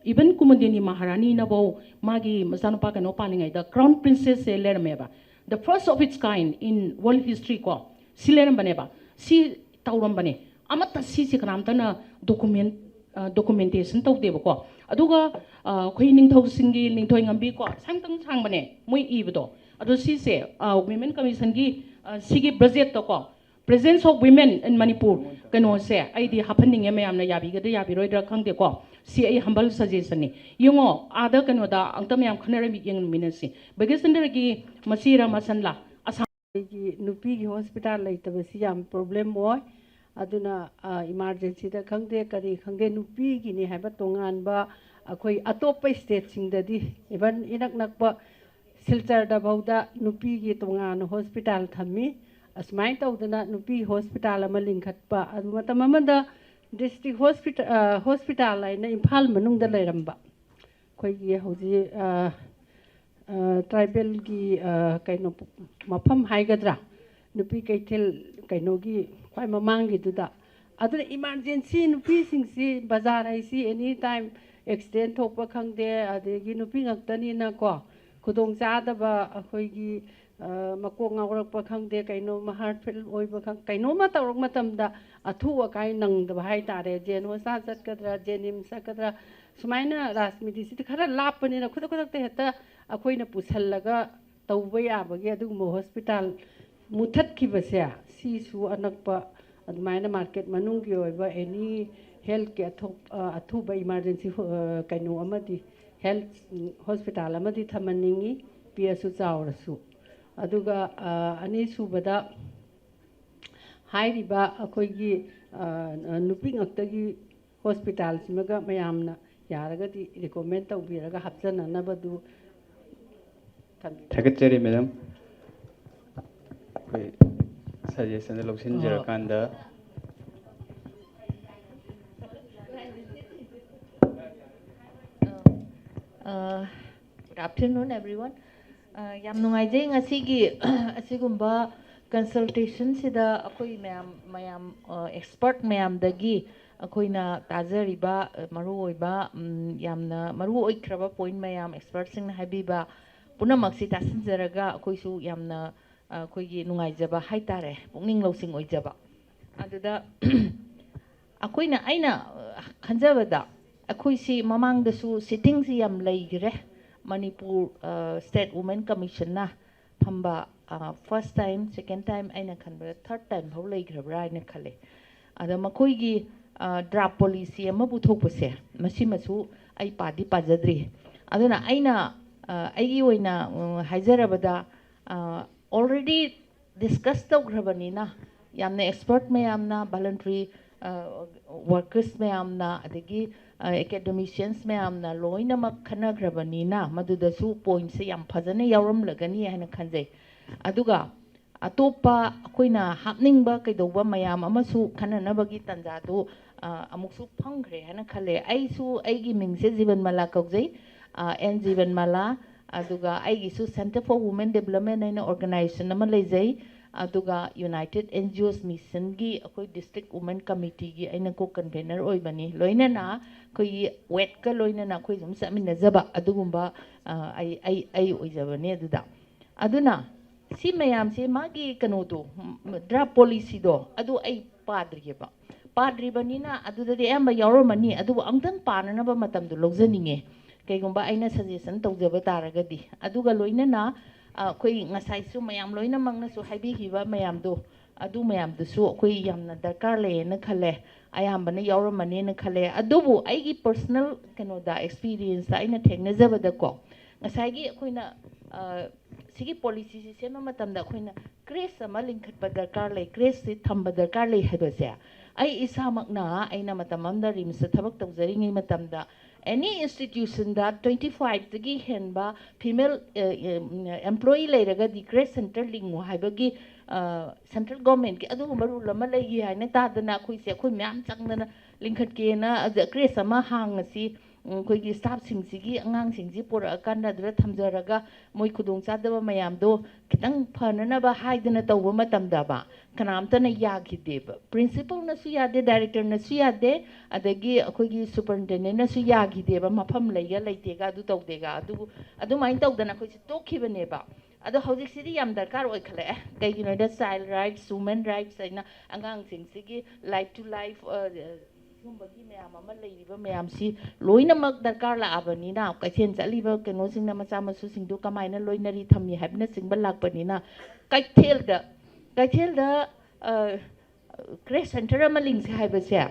even ꯀꯨꯃꯨꯗꯤꯅꯤ ꯃꯍꯥꯔꯥꯅꯤꯅꯐꯧ ꯃꯥꯒꯤ ꯃꯆꯥꯅꯨꯄꯥ ꯀꯩꯅꯣ ꯄꯥꯜꯂꯤꯉꯩꯗ ꯀ꯭ꯔꯥꯎꯟ ꯄ꯭ꯔꯤꯟꯁꯦꯁꯁꯦ ꯂꯩꯔꯝꯃꯦꯕ, the first of its kind in world history ꯀꯣ, ꯁꯤ ꯂꯩꯔꯝꯕꯅꯦꯕ꯫ ꯁꯤ ꯇꯧꯔꯝꯕꯅꯦ꯫ ꯑꯃꯠꯇ ꯁꯤꯁꯦ ꯀꯅꯥꯝꯇꯅ ꯗꯣꯀꯨꯃꯦꯟ, ꯑ, ꯗꯣꯀꯨꯃꯦꯟꯇꯦꯁꯟ ꯇꯧꯗꯦꯕꯀꯣ꯫ ꯑꯗꯨꯒ, ꯑ, ꯑꯩꯈꯣꯏ ꯅꯤꯡꯊꯧꯁꯤꯡꯒꯤ, ꯅꯤꯡꯊꯧ ꯉꯝꯕꯤ ꯀꯣ, ꯁꯥꯡꯇꯪ ꯁꯥꯡꯕꯅꯦ ꯃꯣꯏ ꯏꯕꯗꯣ꯫ ꯑꯗꯣ ꯁꯤꯁꯦ, ꯑ, ꯋꯤꯃꯦꯟ ꯀꯃꯤꯁꯟꯒꯤ, ꯑ, ꯁꯤꯒꯤ ꯕꯖꯦꯠꯇꯀꯣ, presence of women in Manipur ꯀꯩꯅꯣꯁꯦ ꯑꯩꯗꯤ ꯍꯥꯞꯍꯟꯅꯤꯡꯉꯦ, ꯃꯌꯥꯝꯅ ꯌꯥꯕꯤꯒꯗ꯭ꯔꯥ ꯌꯥꯕꯤꯔꯣꯏꯗ꯭ꯔꯥ ꯈꯪꯗꯦꯀꯣ꯫ ꯁꯤ ꯑꯩ ꯍꯝꯕꯜ ꯁꯖꯦꯁꯟꯅꯤ꯫ ꯌꯦꯡꯉꯣ, ꯑꯥꯗ ꯀꯩꯅꯣꯗ ꯑꯝꯇ ꯃꯌꯥꯝ ꯈꯟꯅꯔ ꯌꯦꯡꯃꯤꯟꯅꯁꯤ꯫ ꯚꯥꯒ꯭ꯌꯆꯟꯗ꯭ꯔꯒꯤ ꯃꯆꯦꯔ ꯃꯆꯟꯂ ꯑꯁꯥꯝ ꯑꯩꯈꯣꯏꯒꯤ ꯅꯨꯄꯤꯒꯤ ꯍꯣꯁꯄꯤꯇꯥꯜ ꯂꯩꯇꯕꯁꯤ ꯌꯥꯝ ꯄ꯭ꯔꯣꯕ꯭ꯂꯦꯝ ꯑꯣꯏ꯫ ꯑꯗꯨꯅ, ꯑ, ꯏꯃꯥꯔꯖꯦꯟꯁꯤꯗ ꯈꯪꯗꯦ, ꯀꯔꯤ ꯈꯪꯗꯦ, ꯅꯨꯄꯤꯒꯤꯅꯤ ꯍꯥꯏꯕ ꯇꯣꯉꯥꯟꯕ ꯑꯩꯈꯣꯏ ꯑꯇꯣꯞꯄ ꯁ꯭ꯇꯦꯠꯁꯤꯡꯗꯗꯤ, ꯏꯚꯟ ꯏꯅꯛ ꯅꯛꯄ ꯁꯤꯜꯆꯔꯗ ꯐꯥꯎꯗ ꯅꯨꯄꯤꯒꯤ ꯇꯣꯉꯥꯟꯅ ꯍꯣꯁꯄꯤꯇꯥꯜ ꯊꯝꯃꯤ꯫ ꯑꯁꯨꯃꯥꯏꯅ ꯇꯧꯗꯅ ꯅꯨꯄꯤ ꯍꯣꯁꯄꯤꯇꯥꯜ ꯑꯃ ꯂꯤꯡꯈꯠꯄ, ꯑꯗꯨ ꯃꯇꯝ ꯑꯃꯗ ꯗꯤꯁꯇ꯭ꯔꯤꯛ ꯍꯣꯁꯄꯤꯇꯥꯜ, ꯑ, ꯍꯣꯁꯄꯤꯇꯥꯜ ꯍꯥꯏꯅ ꯏꯝꯐꯥꯜ ꯃꯅꯨꯡꯗ ꯂꯩꯔꯝꯕ, ꯑꯩꯈꯣꯏꯒꯤ ꯍꯧꯖꯤꯛ, ꯑ, ꯑ, ꯇ꯭ꯔꯥꯏꯕꯦꯜꯒꯤ, ꯑ, ꯀꯩꯅꯣ, ꯃꯐꯝ ꯍꯥꯏꯒꯗ꯭ꯔꯥ, ꯅꯨꯄꯤ ꯀꯩꯊꯦꯜ ꯀꯩꯅꯣꯒꯤ ꯈ꯭ꯋꯥꯏ ꯃꯃꯥꯡꯒꯤꯗꯨꯗ꯫ ꯑꯗꯨꯅ ꯏꯃꯥꯔꯖꯦꯟꯁꯤ ꯅꯨꯄꯤꯁꯤꯡꯁꯤ ꯕꯖꯥꯔ ꯍꯥꯏꯁꯤ ꯑꯦꯅꯤ ꯇꯥꯏꯝ ꯑꯦꯛꯁꯤꯗꯦꯟ ꯊꯣꯛꯄ ꯈꯪꯗꯦ, ꯑꯗꯒꯤ ꯅꯨꯄꯤ ꯉꯥꯛꯇꯅꯤꯅꯀꯣ, ꯈꯨꯗꯣꯡꯆꯥꯗꯕ ꯑꯩꯈꯣꯏꯒꯤ ꯃꯀꯣꯛ ꯉꯥꯎꯔꯛꯄ ꯈꯪꯗꯦ, ꯀꯩꯅꯣꯝꯃ ꯍꯥꯔꯠ ꯐꯦꯜ ꯑꯣꯏꯕ ꯈꯪ ꯀꯩꯅꯣꯝꯃ ꯇꯧꯔꯛꯄ ꯃꯇꯝꯗ ꯑꯊꯨ ꯑꯀꯥꯏ ꯅꯪꯗꯕ ꯍꯥꯏꯇꯥꯔꯦ꯫ ꯖꯦꯟ ꯍꯣꯁꯄꯤꯇꯥꯜ ꯆꯠꯀꯗ꯭ꯔꯥ, ꯖꯦꯅꯤꯝꯁ ꯆꯠꯀꯗ꯭ꯔꯥ, ꯁꯨꯃꯥꯏꯅ ꯔꯥꯖꯅꯤꯇꯤꯁꯤꯗꯤ ꯈꯔ ꯂꯥꯞꯄꯅꯤꯅ ꯈꯨꯗꯛ ꯈꯨꯗꯛꯇ ꯍꯦꯛꯇ ꯑꯩꯈꯣꯏꯅ ꯄꯨꯁꯜꯂꯒ ꯇꯧꯕ ꯌꯥꯕꯒꯤ ꯑꯗꯨꯒꯨꯝꯕ ꯍꯣꯁꯄꯤꯇꯥꯜ ꯃꯨꯊꯠꯈꯤꯕꯁꯦ, ꯁꯤꯁꯨ ꯑꯅꯛꯄ ꯑꯗꯨꯃꯥꯏꯅ ꯃꯥꯔꯀꯦꯠ ꯃꯅꯨꯡꯒꯤ ꯑꯣꯏꯕ ꯑꯦꯅꯤ ꯍꯦꯜꯠꯀꯤ ꯑꯊꯣꯛ ꯑꯊꯨꯕ ꯏꯃꯥꯔꯖꯦꯟꯁꯤ ꯀꯩꯅꯣ ꯑꯃꯗꯤ ꯍꯦꯜꯠ ꯍꯣꯁꯄꯤꯇꯥꯜ ꯑꯃꯗꯤ ꯊꯝꯍꯟꯅꯤꯡꯉꯤ, ꯄꯤꯛꯑꯁꯨ ꯆꯥꯎꯔꯁꯨ꯫ ꯑꯗꯨꯒ ꯑꯅꯤꯁꯨꯕꯗ ꯍꯥꯏꯔꯤꯕ ꯑꯩꯈꯣꯏꯒꯤ ꯅꯨꯄꯤ ꯉꯥꯛꯇꯒꯤ ꯍꯣꯁꯄꯤꯇꯥꯜꯁꯤꯃꯒ ꯃꯌꯥꯝꯅ ꯌꯥꯔꯒꯗꯤ ꯔꯤꯀꯣꯃꯦꯟ ꯇꯧꯕꯤꯔꯒ ꯍꯥꯞꯆꯅꯅꯕꯗꯨ ꯊꯝꯕꯤꯌꯨ꯫ ꯊꯥꯒꯠꯆꯔꯤ ꯃꯦꯗꯥꯝ꯫ ꯑꯩꯈꯣꯏ ꯁꯖꯦꯁꯟꯗ ꯂꯧꯁꯤꯟꯖꯔꯀꯥꯟꯗ Good afternoon, everyone. ꯌꯥꯝ ꯅꯨꯡꯉꯥꯏꯖꯩ ꯉꯁꯤꯒꯤ ꯑꯁꯤꯒꯨꯝꯕ ꯀꯟꯁꯜꯇꯦꯁꯟꯁꯤꯗ ꯑꯩꯈꯣꯏ ꯃꯌꯥꯝ ꯃꯌꯥꯝ ꯑꯦꯛꯁꯄꯔꯠ ꯃꯌꯥꯝꯗꯒꯤ ꯑꯩꯈꯣꯏꯅ ꯇꯥꯖꯔꯤꯕ ꯃꯔꯨꯑꯣꯏꯕ ꯌꯥꯝꯅ ꯃꯔꯨ ꯑꯣꯏꯈ꯭ꯔꯕ ꯄꯣꯏꯟ ꯃꯌꯥꯝ ꯑꯦꯛꯁꯄꯔꯠꯁꯤꯡꯅ ꯍꯥꯏꯕꯤꯕ ꯄꯨꯝꯅꯃꯛꯁꯤ ꯇꯥꯁꯤꯟꯖꯔꯒ ꯑꯩꯈꯣꯏꯁꯨ ꯌꯥꯝꯅ ꯑꯩꯈꯣꯏꯒꯤ ꯅꯨꯡꯉꯥꯏꯖꯕ ꯍꯥꯏꯇꯥꯔꯦ, ꯄꯨꯛꯅꯤꯡ ꯂꯧꯁꯤꯡ ꯑꯣꯏꯖꯕ꯫ ꯑꯗꯨꯗ ꯑꯩꯈꯣꯏꯅ ꯑꯩꯅ ꯈꯟꯖꯕꯗ ꯑꯩꯈꯣꯏꯁꯤ ꯃꯃꯥꯡꯗꯁꯨ ꯁꯤꯇꯤꯡꯁꯤ ꯌꯥꯝ ꯂꯩꯈ꯭ꯔꯦ꯫ ꯃꯅꯤꯄꯨꯔ ꯁ꯭ꯇꯦꯠ ꯋꯨꯃꯦꯟ ꯀꯃꯤꯁꯟꯅ ꯐꯝꯕ ꯐꯥꯔꯁ ꯇꯥꯏꯝ, ꯁꯦꯀꯦꯟ ꯇꯥꯏꯝ, ꯑꯩꯅ ꯈꯟꯕꯗ ꯊꯥꯔꯠ ꯇꯥꯏꯝ ꯐꯥꯎ ꯂꯩꯈ꯭ꯔꯕ꯭ꯔꯥ ꯍꯥꯏꯅ ꯈꯜꯂꯦ꯫ ꯑꯗ ꯃꯈꯣꯏꯒꯤ ꯗ꯭ꯔꯥꯐ ꯄꯣꯂꯤꯁꯤ ꯑꯃ ꯄꯨꯊꯣꯛꯄꯁꯦ ꯃꯁꯤꯃꯁꯨ ꯑꯩ ꯄꯥꯗꯤ ꯄꯥꯖꯗ꯭ꯔꯤ꯫ ꯑꯗꯨꯅ ꯑꯩꯅ ꯑꯩꯒꯤ ꯑꯣꯏꯅ ꯍꯥꯏꯖꯔꯕꯗ already discuss ꯇꯧꯈ꯭ꯔꯕꯅꯤꯅ, ꯌꯥꯝꯅ ꯑꯦꯛꯁꯄꯔꯠ ꯃꯌꯥꯝꯅ, ꯚꯣꯂꯟꯇꯔꯤ ꯋꯥꯔꯀꯔꯁ ꯃꯌꯥꯝꯅ, ꯑꯗꯒꯤ ꯑꯦꯀꯥꯗꯦꯃꯤꯁꯤꯌꯟꯁ ꯃꯌꯥꯝꯅ ꯂꯣꯏꯅꯃꯛ ꯈꯟꯅꯈ꯭ꯔꯕꯅꯤꯅ ꯃꯗꯨꯗꯁꯨ ꯄꯣꯏꯟꯠꯁꯦ ꯌꯥꯝ ꯐꯖꯅ ꯌꯥꯎꯔꯝꯂꯒꯅꯤ ꯍꯥꯏꯅ ꯈꯟꯖꯩ꯫ ꯑꯗꯨꯒ ꯑꯇꯣꯞꯄ ꯑꯩꯈꯣꯏꯅ ꯍꯥꯞꯅꯤꯡꯕ ꯀꯩꯗꯧꯕ ꯃꯌꯥꯝ ꯑꯃꯁꯨ ꯈꯟꯅꯅꯕꯒꯤ ꯇꯥꯟꯖꯥꯗꯨ ꯑꯃꯨꯛꯁꯨ ꯐꯪꯈ꯭ꯔꯦ ꯍꯥꯏꯅ ꯈꯜꯂꯦ꯫ ꯑꯩꯁꯨ ꯑꯩꯒꯤ ꯃꯤꯡꯁꯦ ꯖꯤꯕꯟꯃꯂꯥ ꯀꯧꯖꯩ, ꯑꯦꯟ ꯖꯤꯕꯟꯃꯂꯥ꯫ ꯑꯗꯨꯒ ꯑꯩꯒꯤꯁꯨ Centre for Women Development ꯍꯥꯏꯅ ꯑꯣꯔꯒꯅꯥꯏꯖꯦꯁꯟ ꯑꯃ ꯂꯩꯖꯩ꯫ ꯑꯗꯨꯒ United N G Os Mission ꯒꯤ ꯑꯩꯈꯣꯏ District Women Committee ꯒꯤ ꯑꯩꯅ co convenor ꯑꯣꯏꯕꯅꯤ꯫ ꯂꯣꯏꯅꯅ ꯑꯩꯈꯣꯏꯒꯤ weight ꯀ ꯂꯣꯏꯅꯅ ꯑꯩꯈꯣꯏ ꯑꯗꯨꯝ ꯆꯠꯃꯤꯟꯅꯖꯕ ꯑꯗꯨꯒꯨꯝꯕ, ꯑ, ꯑꯩ, ꯑꯩ, ꯑꯩ ꯑꯣꯏꯖꯕꯅꯤ ꯑꯗꯨꯗ꯫ ꯑꯗꯨꯅ ꯁꯤ ꯃꯌꯥꯝꯁꯦ ꯃꯥꯒꯤ ꯀꯩꯅꯣꯗꯣ, ꯎꯝ, draft policy ꯗꯣ ꯑꯗꯨ ꯑꯩ ꯄꯥꯗ꯭ꯔꯤꯑꯕ꯫ ꯄꯥꯗ꯭ꯔꯤꯕꯅꯤꯅ ꯑꯗꯨꯗꯗꯤ ꯑꯌꯥꯝꯕ ꯌꯥꯎꯔꯝꯃꯅꯤ, ꯑꯗꯨꯕꯨ ꯑꯃꯨꯛꯇꯪ ꯄꯥꯅꯅꯕ ꯃꯇꯝꯗꯣ ꯂꯧꯖꯅꯤꯡꯉꯦ꯫ ꯀꯩꯒꯨꯝꯕ ꯑꯩꯅ suggestion ꯇꯧꯖꯕ ꯇꯥꯔꯒꯗꯤ꯫ ꯑꯗꯨꯒ ꯂꯣꯏꯅꯅ, ꯑ, ꯑꯩꯈꯣꯏ ꯉꯁꯥꯏꯁꯨ ꯃꯌꯥꯝ ꯂꯣꯏꯅꯃꯛꯅꯁꯨ ꯍꯥꯏꯕꯤꯈꯤꯕ ꯃꯌꯥꯝꯗꯣ, ꯑꯗꯨ ꯃꯌꯥꯝꯗꯨꯁꯨ ꯑꯩꯈꯣꯏ ꯌꯥꯝꯅ ꯗꯔꯀꯥꯔ ꯂꯩꯌꯦꯅ ꯈꯜꯂꯦ, ꯑꯌꯥꯝꯕꯅ ꯌꯥꯎꯔꯝꯃꯅꯤꯅ ꯈꯜꯂꯦ꯫ ꯑꯗꯨꯕꯨ ꯑꯩꯒꯤ personal ꯀꯩꯅꯣꯗ, experience ꯇ ꯑꯩꯅ ꯊꯦꯡꯅꯖꯕꯗꯀꯣ, ꯉꯁꯥꯏꯒꯤ ꯑꯩꯈꯣꯏꯅ, ꯑ, ꯁꯤꯒꯤ policy ꯁꯤ ꯁꯦꯝꯕ ꯃꯇꯝꯗ ꯑꯩꯈꯣꯏꯅ creche ꯑꯃ ꯂꯤꯡꯈꯠꯄ ꯗꯔꯀꯥꯔ ꯂꯩ, creche ꯁꯤ ꯊꯝꯕ ꯗꯔꯀꯥꯔ ꯂꯩ ꯍꯥꯏꯕꯁꯦ ꯑꯩ ꯏꯁꯥꯃꯛꯅ ꯑꯩꯅ ꯃꯇꯝ ꯑꯃꯗ RIMS ꯇ ꯊꯕꯛ ꯇꯧꯖꯔꯤꯉꯩ ꯃꯇꯝꯗ any institution ꯗ twenty five ꯇꯒꯤ ꯍꯦꯟꯕ female, ꯑ, ꯑ, employee ꯂꯩꯔꯒꯗꯤ creche center ꯂꯤꯡꯉꯨ ꯍꯥꯏꯕꯒꯤ, ꯑ, central government ꯀꯤ ꯑꯗꯨꯒꯨꯝꯕ rule ꯑꯃ ꯂꯩꯈꯤ ꯍꯥꯏꯅ ꯇꯥꯗꯅ ꯑꯩꯈꯣꯏꯁꯦ, ꯑꯩꯈꯣꯏ ꯃꯌꯥꯝ ꯆꯪꯗꯅ ꯂꯤꯡꯈꯠꯀꯦꯅ ꯑꯗ creche ꯑꯃ ꯍꯥꯡꯉꯁꯤ, ꯎꯝ, ꯑꯩꯈꯣꯏꯒꯤ staff ꯁꯤꯡꯁꯤꯒꯤ, ꯑꯉꯥꯡꯁꯤꯡꯁꯤ ꯄꯨꯔꯛꯑꯀꯥꯟꯗ ꯑꯗꯨꯗ ꯊꯝꯖꯔꯒ ꯃꯣꯏ ꯈꯨꯗꯣꯡꯆꯥꯗꯕ ꯃꯌꯥꯝꯗꯣ ꯈꯤꯇꯪ ꯐꯅꯅꯕ ꯍꯥꯏꯗꯅ ꯇꯧꯕ ꯃꯇꯝꯗꯕ ꯀꯅꯥꯝꯇꯅ ꯌꯥꯈꯤꯗꯦꯕ꯫ Principal ꯅꯁꯨ ꯌꯥꯗꯦ, director ꯅꯁꯨ ꯌꯥꯗꯦ, ꯑꯗꯒꯤ ꯑꯩꯈꯣꯏꯒꯤ superintendent ꯅꯁꯨ ꯌꯥꯈꯤꯗꯦꯕ, ꯃꯐꯝ ꯂꯩꯒ ꯂꯩꯇꯦꯒ ꯑꯗꯨ ꯇꯧꯗꯦꯒ꯫ ꯑꯗꯨꯕꯨ ꯑꯗꯨꯃꯥꯏꯅ ꯇꯧꯗꯅ ꯑꯩꯈꯣꯏꯁꯦ ꯇꯣꯛꯈꯤꯕꯅꯦꯕ꯫ ꯑꯗꯣ ꯍꯧꯖꯤꯛꯁꯤꯗꯤ ꯌꯥꯝ ꯗꯔꯀꯥꯔ ꯑꯣꯏꯈꯠꯂꯛꯑꯦ꯫ ꯀꯩꯒꯤꯅꯣ ꯍꯥꯏꯗ child rights, women rights ꯍꯥꯏꯅ ꯑꯉꯥꯡꯁꯤꯡꯁꯤꯒꯤ life to life, ꯑ, ꯁꯤꯒꯨꯝꯕꯒꯤ ꯃꯌꯥꯝ ꯑꯃ ꯂꯩꯔꯤꯕ ꯃꯌꯥꯝꯁꯤ ꯂꯣꯏꯅꯃꯛ ꯗꯔꯀꯥꯔ ꯂꯥꯛꯑꯕꯅꯤꯅ, ꯀꯩꯊꯦꯜ ꯆꯠꯂꯤꯕ ꯀꯩꯅꯣꯁꯤꯡꯅ ꯃꯆꯥ ꯃꯁꯨꯁꯤꯡꯗꯨ ꯀꯃꯥꯏꯅ ꯂꯣꯏꯅꯔꯤ ꯊꯝꯃꯤ ꯍꯥꯏꯕꯅꯆꯤꯡꯕ ꯂꯥꯛꯄꯅꯤꯅ, ꯀꯩꯊꯦꯜꯗ, ꯀꯩꯊꯦꯜꯗ, ꯑ, creche center ꯑꯃ ꯂꯤꯡꯁꯦ ꯍꯥꯏꯕꯁꯦ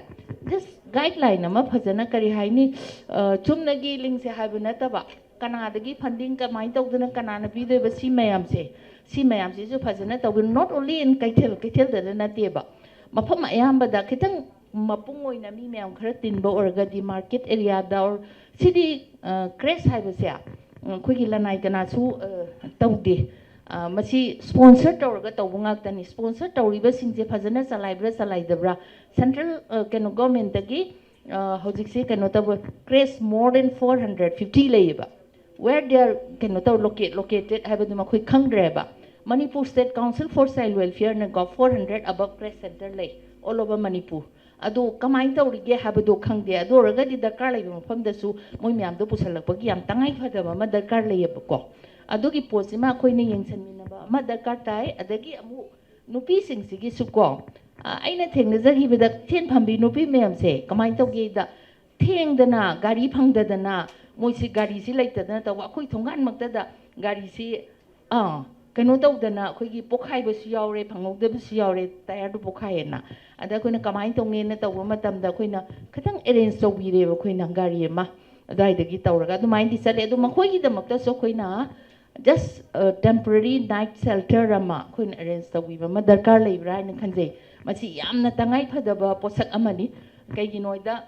just guideline ꯑꯃ ꯐꯖꯅ, ꯀꯔꯤ ꯍꯥꯏꯅꯤ, ꯑ, ꯆꯨꯝꯅꯒꯤ ꯂꯤꯡꯁꯦ ꯍꯥꯏꯕ ꯅꯠꯇꯕ, ꯀꯅꯥꯗꯒꯤ funding ꯀꯃꯥꯏꯅ ꯇꯧꯗꯅ ꯀꯅꯥꯅ ꯄꯤꯗꯣꯏꯕ, ꯁꯤ ꯃꯌꯥꯝꯁꯦ, ꯁꯤ ꯃꯌꯥꯝꯁꯤꯁꯨ ꯐꯖꯅ ꯇꯧꯕꯤ꯫ Not only in ꯀꯩꯊꯦꯜ, ꯀꯩꯊꯦꯜꯗꯗ ꯅꯠꯇꯦꯕ, ꯃꯐꯝ ꯑꯌꯥꯝꯕꯗ ꯈꯤꯇꯪ ꯃꯄꯨꯡ ꯑꯣꯏꯅ ꯃꯤ ꯃꯌꯥꯝ ꯈꯔ ꯇꯤꯟꯕ ꯑꯣꯏꯔꯒꯗꯤ market area ꯗ ꯑꯣꯔ ꯁꯤꯗꯤ, ꯑ, creche ꯍꯥꯏꯕꯁꯦ, ꯑ, ꯑꯩꯈꯣꯏꯒꯤ ꯂꯅꯥꯏ ꯀꯅꯥꯁꯨ, ꯑ, ꯇꯧꯗꯦ꯫ ꯑ, ꯃꯁꯤ sponsor ꯇꯧꯔꯒ ꯇꯧꯕ ꯉꯥꯛꯇꯅꯤ꯫ Sponsor ꯇꯧꯔꯤꯕꯁꯤꯡꯁꯦ ꯐꯖꯅ ꯆꯂꯥꯏꯕ꯭ꯔꯥ ꯆꯂꯥꯏꯗꯕ꯭ꯔꯥ? Central, ꯑ, ꯀꯩꯅꯣ, government ꯇꯒꯤ, ꯑ, ꯍꯧꯖꯤꯛꯁꯦ ꯀꯩꯅꯣ ꯇꯧꯕ, creche more than four hundred fifty ꯂꯩꯌꯦꯕ꯫ Where they are, ꯀꯩꯅꯣ ꯇꯧ, locate, located ꯍꯥꯏꯕꯗꯨ ꯃꯈꯣꯏ ꯈꯪꯗ꯭ꯔꯦꯕ꯫ Manipur State Council for Child Welfare ꯅꯀꯣ, four hundred above crash center ꯂꯩ all over Manipur. ꯑꯗꯣ ꯀꯃꯥꯏꯅ ꯇꯧꯔꯤꯒꯦ ꯍꯥꯏꯕꯗꯣ ꯈꯪꯗꯦ꯫ ꯑꯗꯨ ꯑꯣꯏꯔꯒꯗꯤ ꯗꯔꯀꯥꯔ ꯂꯩꯕ ꯃꯐꯝꯗꯁꯨ ꯃꯣꯏ ꯃꯌꯥꯝꯗꯣ ꯄꯨꯁꯜꯂꯛꯄꯒꯤ ꯌꯥꯝ ꯇꯉꯥꯏ ꯐꯗꯕ ꯑꯃ ꯗꯔꯀꯥꯔ ꯂꯩꯌꯦꯕꯀꯣ꯫ ꯑꯗꯨꯒꯤ ꯄꯣꯠꯁꯤꯃ ꯑꯩꯈꯣꯏꯅ ꯌꯦꯡꯁꯤꯟꯃꯤꯟꯅꯕ ꯑꯃ ꯗꯔꯀꯥꯔ ꯇꯥꯏ꯫ ꯑꯗꯒꯤ ꯑꯃꯨꯛ ꯅꯨꯄꯤꯁꯤꯡꯁꯤꯒꯤꯁꯨꯀꯣ, ꯑ, ꯑꯩꯅ ꯊꯦꯡꯅꯖꯈꯤꯕꯗ ꯏꯊꯦꯟ ꯐꯝꯕꯤ ꯅꯨꯄꯤ ꯃꯌꯥꯝꯁꯦ ꯀꯃꯥꯏꯅ ꯇꯧꯒꯦꯗ, ꯊꯦꯡꯗꯅ, ꯒꯥꯔꯤ ꯐꯪꯗꯗꯅ, ꯃꯣꯏꯁꯤ ꯒꯥꯔꯤꯁꯤ ꯂꯩꯇꯗꯅ ꯇꯧꯕ, ꯑꯩꯈꯣꯏ ꯊꯣꯡꯒꯥꯟꯃꯛꯇꯗ ꯒꯥꯔꯤꯁꯤ, ꯑꯥ, ꯀꯩꯅꯣ ꯇꯧꯗꯅ ꯑꯩꯈꯣꯏꯒꯤ ꯄꯣꯛꯈꯥꯏꯕꯁꯨ ꯌꯥꯎꯔꯦ, ꯐꯪꯍꯧꯗꯕꯁꯨ ꯌꯥꯎꯔꯦ, ꯇꯥꯌꯔꯗꯨ ꯄꯣꯛꯈꯥꯏꯌꯦꯅ꯫ ꯑꯗ ꯑꯩꯈꯣꯏꯅ ꯀꯃꯥꯏꯅ ꯇꯧꯅꯤꯅ ꯇꯧꯕ ꯃꯇꯝꯗ ꯑꯩꯈꯣꯏꯅ ꯈꯤꯇꯪ ꯑꯦꯔꯦꯟꯖ ꯇꯧꯕꯤꯔꯦꯕ, ꯑꯩꯈꯣꯏꯅ ꯒꯥꯔꯤ ꯑꯃ ꯑꯗꯨꯋꯥꯏꯗꯒꯤ ꯇꯧꯔꯒ ꯑꯗꯨꯃꯥꯏꯅꯗꯤ ꯆꯠꯂꯦ꯫ ꯑꯗꯣ ꯃꯈꯣꯏꯒꯤꯗꯃꯛꯇꯁꯨ ꯑꯩꯈꯣꯏꯅ just temporary night shelter ꯑꯃ ꯑꯩꯈꯣꯏꯅ ꯑꯦꯔꯦꯟꯖ ꯇꯧꯕꯤꯕ ꯑꯃ ꯗꯔꯀꯥꯔ ꯂꯩꯕ꯭ꯔꯥ ꯍꯥꯏꯅ ꯈꯟꯖꯩ꯫ ꯃꯁꯤ ꯌꯥꯝꯅ ꯇꯉꯥꯏ ꯐꯗꯕ ꯄꯣꯠꯁꯛ ꯑꯃꯅꯤ꯫ ꯀꯩꯒꯤꯅꯣ ꯍꯥꯏꯗ,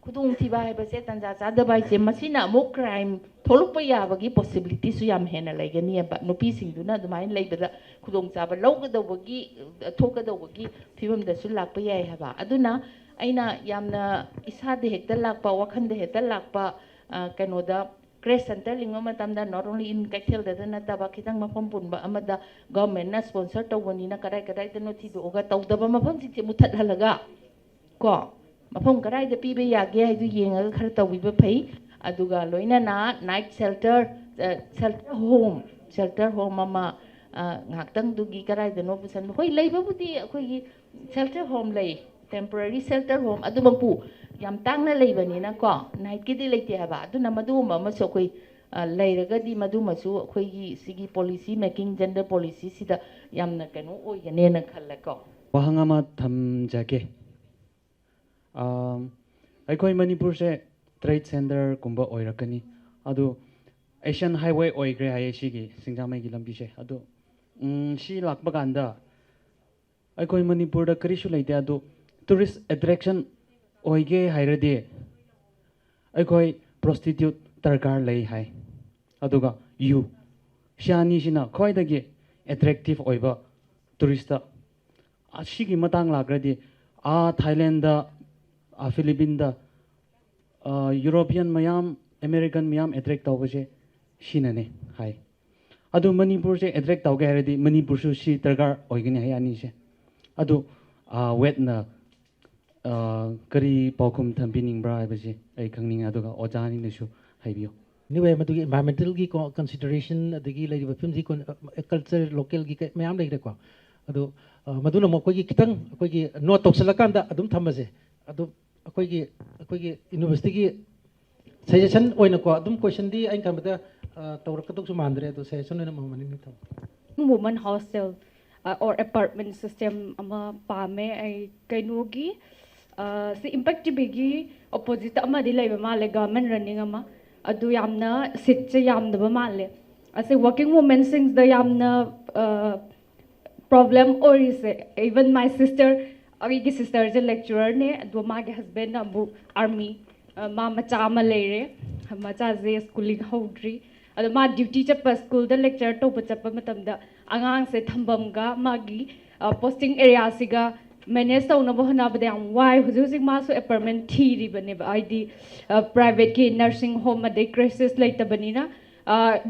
ꯈꯨꯗꯣꯡꯊꯤꯕ ꯍꯥꯏꯕꯁꯦ, ꯇꯟꯖꯥ ꯆꯥꯗꯕ ꯍꯥꯏꯁꯦ, ꯃꯁꯤꯅ ꯑꯃꯨꯛ ꯀ꯭ꯔꯥꯏꯝ ꯊꯣꯛꯂꯛꯄ ꯌꯥꯕꯒꯤ ꯄꯣꯁꯤꯕꯤꯂꯤꯇꯤꯁꯨ ꯌꯥꯝ ꯍꯦꯟꯅ ꯂꯩꯒꯅꯤꯕ꯫ ꯅꯨꯄꯤꯁꯤꯡꯗꯨꯅ ꯑꯗꯨꯃꯥꯏꯅ ꯂꯩꯕꯗ ꯈꯨꯗꯣꯡꯆꯥꯕ ꯂꯧꯒꯗꯧꯕꯒꯤ, ꯊꯣꯛꯀꯗꯧꯕꯒꯤ ꯐꯤꯕꯝꯗꯁꯨ ꯂꯥꯛꯄ ꯌꯥꯏ ꯍꯥꯏꯕ꯫ ꯑꯗꯨꯅ ꯑꯩꯅ ꯌꯥꯝꯅ ꯏꯁꯥꯗ ꯍꯦꯛꯇ ꯂꯥꯛꯄ, ꯋꯥꯈꯜꯗ ꯍꯦꯛꯇ ꯂꯥꯛꯄ, ꯑ, ꯀꯩꯅꯣꯗ, ꯀ꯭ꯔꯦꯁ ꯁꯦꯟꯇꯔ ꯂꯤꯡꯕ ꯃꯇꯝꯗ not only in ꯀꯩꯊꯦꯜꯗꯗ ꯅꯠꯇꯕ, ꯈꯤꯇꯪ ꯃꯐꯝ ꯄꯨꯟꯕ ꯑꯃꯗ ꯒꯚꯔꯟꯃꯦꯟꯠꯅ ꯁ꯭ꯄꯣꯟꯁꯔ ꯇꯧꯕꯅꯤꯅ ꯀꯗꯥꯏ ꯀꯗꯥꯏꯗꯅꯣ ꯊꯤꯗꯣꯛꯑꯒ ꯇꯧꯗꯕ ꯃꯐꯝꯁꯤꯡꯁꯦ ꯃꯨꯊꯠꯍꯜꯂꯒ ꯀꯣ, ꯃꯐꯝ ꯀꯗꯥꯏꯗ ꯄꯤꯕ ꯌꯥꯒꯦ ꯍꯥꯏꯗꯨ ꯌꯦꯡꯉꯒ ꯈꯔ ꯇꯧꯕꯤꯕ ꯐꯩ꯫ ꯑꯗꯨꯒ ꯂꯣꯏꯅꯅ ꯅꯥꯏꯠ ꯁꯦꯜꯇꯔ, ꯑ, ꯁꯦꯜꯇꯔ ꯍꯣꯝ, ꯁꯦꯜꯇꯔ ꯍꯣꯝ ꯑꯃ, ꯑ, ꯉꯥꯏꯍꯥꯛꯇꯪꯗꯨꯒꯤ ꯀꯗꯥꯏꯗꯅꯣ ꯄꯨꯁꯟꯕ꯫ ꯍꯣꯏ, ꯂꯩꯕꯕꯨꯗꯤ ꯑꯩꯈꯣꯏꯒꯤ ꯁꯦꯜꯇꯔ ꯍꯣꯝ ꯂꯩ, ꯇꯦꯝꯄꯣꯔꯔꯤ ꯁꯦꯜꯇꯔ ꯍꯣꯝ, ꯑꯗꯨꯃꯛꯄꯨ ꯌꯥꯝ ꯇꯥꯡꯅ ꯂꯩꯕꯅꯤꯅꯀꯣ, ꯅꯥꯏꯠꯀꯤꯗꯤ ꯂꯩꯇꯦ ꯍꯥꯏꯕ꯫ ꯑꯗꯨꯅ ꯃꯗꯨꯒꯨꯝꯕ ꯑꯃꯁꯨ ꯑꯩꯈꯣꯏ, ꯑ, ꯂꯩꯔꯒꯗꯤ ꯃꯗꯨꯃꯁꯨ ꯑꯩꯈꯣꯏꯒꯤ ꯁꯤꯒꯤ ꯄꯣꯂꯤꯁꯤ ꯃꯦꯀꯤꯡ, ꯖꯦꯟꯗꯔ ꯄꯣꯂꯤꯁꯤꯁꯤꯗ ꯌꯥꯝꯅ ꯀꯩꯅꯣ ꯑꯣꯏꯒꯅꯦꯅ ꯈꯜꯂꯦꯀꯣ꯫ ꯋꯥꯍꯪ ꯑꯃ ꯊꯝꯖꯒꯦ꯫ ꯑꯥ, ꯑꯩꯈꯣꯏ ꯃꯅꯤꯄꯨꯔꯁꯦ ꯇ꯭ꯔꯦꯗ ꯁꯦꯟꯇꯔꯒꯨꯝꯕ ꯑꯣꯏꯔꯛꯀꯅꯤ꯫ ꯑꯗꯨ ꯑꯦꯁꯤꯌꯥꯟ ꯍꯥꯏꯋꯦ ꯑꯣꯏꯈ꯭ꯔꯦ ꯍꯥꯏꯌꯦ ꯁꯤꯒꯤ ꯁꯤꯡꯖꯃꯩꯒꯤ ꯂꯝꯕꯤꯁꯦ꯫ ꯑꯗꯨ, ꯎꯝ, ꯁꯤ ꯂꯥꯛꯄ ꯀꯥꯟꯗ ꯑꯩꯈꯣꯏ ꯃꯅꯤꯄꯨꯔꯗ ꯀꯔꯤꯁꯨ ꯂꯩꯇꯦ꯫ ꯑꯗꯨ ꯇꯨꯔꯤꯁ ꯑꯦꯇ꯭ꯔꯦꯛꯁꯟ ꯑꯣꯏꯒꯦ ꯍꯥꯏꯔꯗꯤ ꯑꯩꯈꯣꯏ ꯄ꯭ꯔꯣꯁꯇꯤꯇ꯭ꯌꯨꯠ ꯗꯔꯀꯥꯔ ꯂꯩ ꯍꯥꯏ꯫ ꯑꯗꯨꯒ ꯌꯨ, ꯁꯤ ꯑꯅꯤꯁꯤꯅ ꯈ꯭ꯋꯥꯏꯗꯒꯤ ꯑꯦꯇ꯭ꯔꯦꯛꯇꯤꯞ ꯑꯣꯏꯕ ꯇꯨꯔꯤꯁꯇ꯫ ꯑꯁꯤꯒꯤ ꯃꯇꯥꯡ ꯂꯥꯛꯈ꯭ꯔꯗꯤ, ꯑꯥ, ꯊꯥꯏꯂꯦꯟꯗ, ꯑꯥ, ꯐꯤꯂꯤꯄꯤꯟꯗ, ꯑꯥ, ꯌꯨꯔꯣꯄꯤꯌꯟ ꯃꯌꯥꯝ, ꯑꯃꯦꯔꯤꯀꯟ ꯃꯌꯥꯝ ꯑꯦꯇ꯭ꯔꯦꯛ ꯇꯧꯕꯁꯦ ꯁꯤꯅꯅꯦ ꯍꯥꯏ꯫ ꯑꯗꯨ ꯃꯅꯤꯄꯨꯔꯁꯦ ꯑꯦꯇ꯭ꯔꯦꯛ ꯇꯧꯒꯦ ꯍꯥꯏꯔꯗꯤ ꯃꯅꯤꯄꯨꯔꯁꯨ ꯁꯤ ꯗꯔꯀꯥꯔ ꯑꯣꯏꯒꯅꯤ ꯍꯥꯏ ꯑꯅꯤꯁꯦ꯫ ꯑꯗꯨ ꯋꯦꯠꯅ ꯀꯔꯤ ꯄꯥꯎꯈꯨꯝ ꯊꯝꯕꯤꯅꯤꯡꯕ꯭ꯔꯥ ꯍꯥꯏꯕꯁꯤ ꯑꯩ ꯈꯪꯅꯤꯡꯉꯦ, ꯑꯗꯨꯒ ꯑꯣꯖꯥ ꯑꯅꯤꯅꯁꯨ ꯍꯥꯏꯕꯤꯌꯨ꯫ Anyway, ꯃꯗꯨꯒꯤ environmental ꯀꯣ consideration ꯑꯗꯒꯤ ꯂꯩꯔꯤꯕ ꯐꯤꯕꯝꯁꯤ ꯀꯣꯟ- culture localꯒꯤ ꯀꯩ- ꯃꯌꯥꯝ ꯂꯩꯈ꯭ꯔꯦꯀꯣ꯫ ꯑꯗꯣ ꯑ, ꯃꯗꯨꯅ ꯑꯃꯨꯛ ꯑꯩꯈꯣꯏꯒꯤ ꯈꯤꯇꯪ ꯑꯩꯈꯣꯏꯒꯤ note ꯇꯧꯁꯜꯂꯀꯥꯟꯗ ꯑꯗꯨꯝ ꯊꯝꯃꯁꯦ꯫ ꯑꯗꯨ ꯑꯩꯈꯣꯏꯒꯤ ꯑꯩꯈꯣꯏꯒꯤ universityꯒꯤ suggestion ꯑꯣꯏꯅꯀꯣ, ꯑꯗꯨꯝ questionꯗꯤ ꯑꯩꯅ ꯈꯟꯕꯗ ꯑ, ꯇꯧꯔꯛꯀꯗꯧꯁꯨ ꯃꯥꯟꯗ꯭ꯔꯦ, ꯑꯗꯣ suggestion ꯑꯣꯏꯅ ꯃꯃꯜ ꯑꯅꯤ ꯊꯝꯃꯣ꯫ Woman hostel or apartment system ꯑꯃ ꯄꯥꯝꯃꯦ ꯑꯩ꯫ ꯀꯩꯅꯣꯒꯤ ꯁꯤ ꯏꯝꯄꯦꯛ ꯇꯤꯚꯤꯒꯤ ꯑꯣꯄꯣꯖꯤꯠꯇ ꯑꯃꯗꯤ ꯂꯩꯕ ꯃꯥꯜꯂꯦ, ꯒꯚꯔꯟꯃꯦꯟ ꯔꯟꯅꯤꯡ ꯑꯃ꯫ ꯑꯗꯨ ꯌꯥꯝꯅ ꯁꯤꯠꯁꯦ ꯌꯥꯝꯗꯕ ꯃꯥꯜꯂꯦ꯫ ꯑꯁꯤ ꯋꯥꯔꯀꯤꯡ ꯋꯨꯃꯦꯟꯁꯤꯡꯁꯤꯗ ꯌꯥꯝꯅ ꯄ꯭ꯔꯣꯕ꯭ꯂꯦꯝ ꯑꯣꯏꯔꯤꯁꯦ, even my sister, ꯑꯩꯒꯤ ꯁꯤꯁꯇꯔꯁꯦ ꯂꯦꯛꯆꯔꯔꯅꯦ, ꯑꯗꯣ ꯃꯥꯒꯤ ꯍꯁꯕꯦꯟꯅ ꯑꯃꯨꯛ ꯑꯥꯔꯃꯤ, ꯃꯥ ꯃꯆꯥ ꯑꯃ ꯂꯩꯔꯦ, ꯃꯆꯥꯁꯦ ꯁ꯭ꯀꯨꯂꯤꯡ ꯍꯧꯗ꯭ꯔꯤ꯫ ꯑꯗꯣ ꯃꯥ ꯗ꯭ꯌꯨꯇꯤ ꯆꯠꯄ, ꯁ꯭ꯀꯨꯜꯗ ꯂꯦꯛꯆꯔ ꯇꯧꯕ ꯆꯠꯄ ꯃꯇꯝꯗ ꯑꯉꯥꯡꯁꯦ ꯊꯝꯐꯝꯒ ꯃꯥꯒꯤ ꯄꯣꯁꯇꯤꯡ ꯑꯦꯔꯤꯌꯥꯁꯤꯒ ꯃꯦꯅꯦꯖ ꯇꯧꯅꯕ ꯍꯣꯠꯅꯕꯗ ꯌꯥꯝ ꯋꯥꯏ꯫ ꯍꯧꯖꯤꯛ ꯍꯧꯖꯤꯛ ꯃꯥꯁꯨ ꯑꯦꯄꯥꯔꯠꯃꯦꯟ ꯊꯤꯔꯤꯕꯅꯦꯕ, ꯍꯥꯏꯗꯤ ꯄ꯭ꯔꯥꯏꯚꯦꯠꯀꯤ ꯅꯔꯁꯤꯡ ꯍꯣꯝ ꯑꯗꯩ ꯀ꯭ꯔꯦꯁꯦꯁ ꯂꯩꯇꯕꯅꯤꯅ,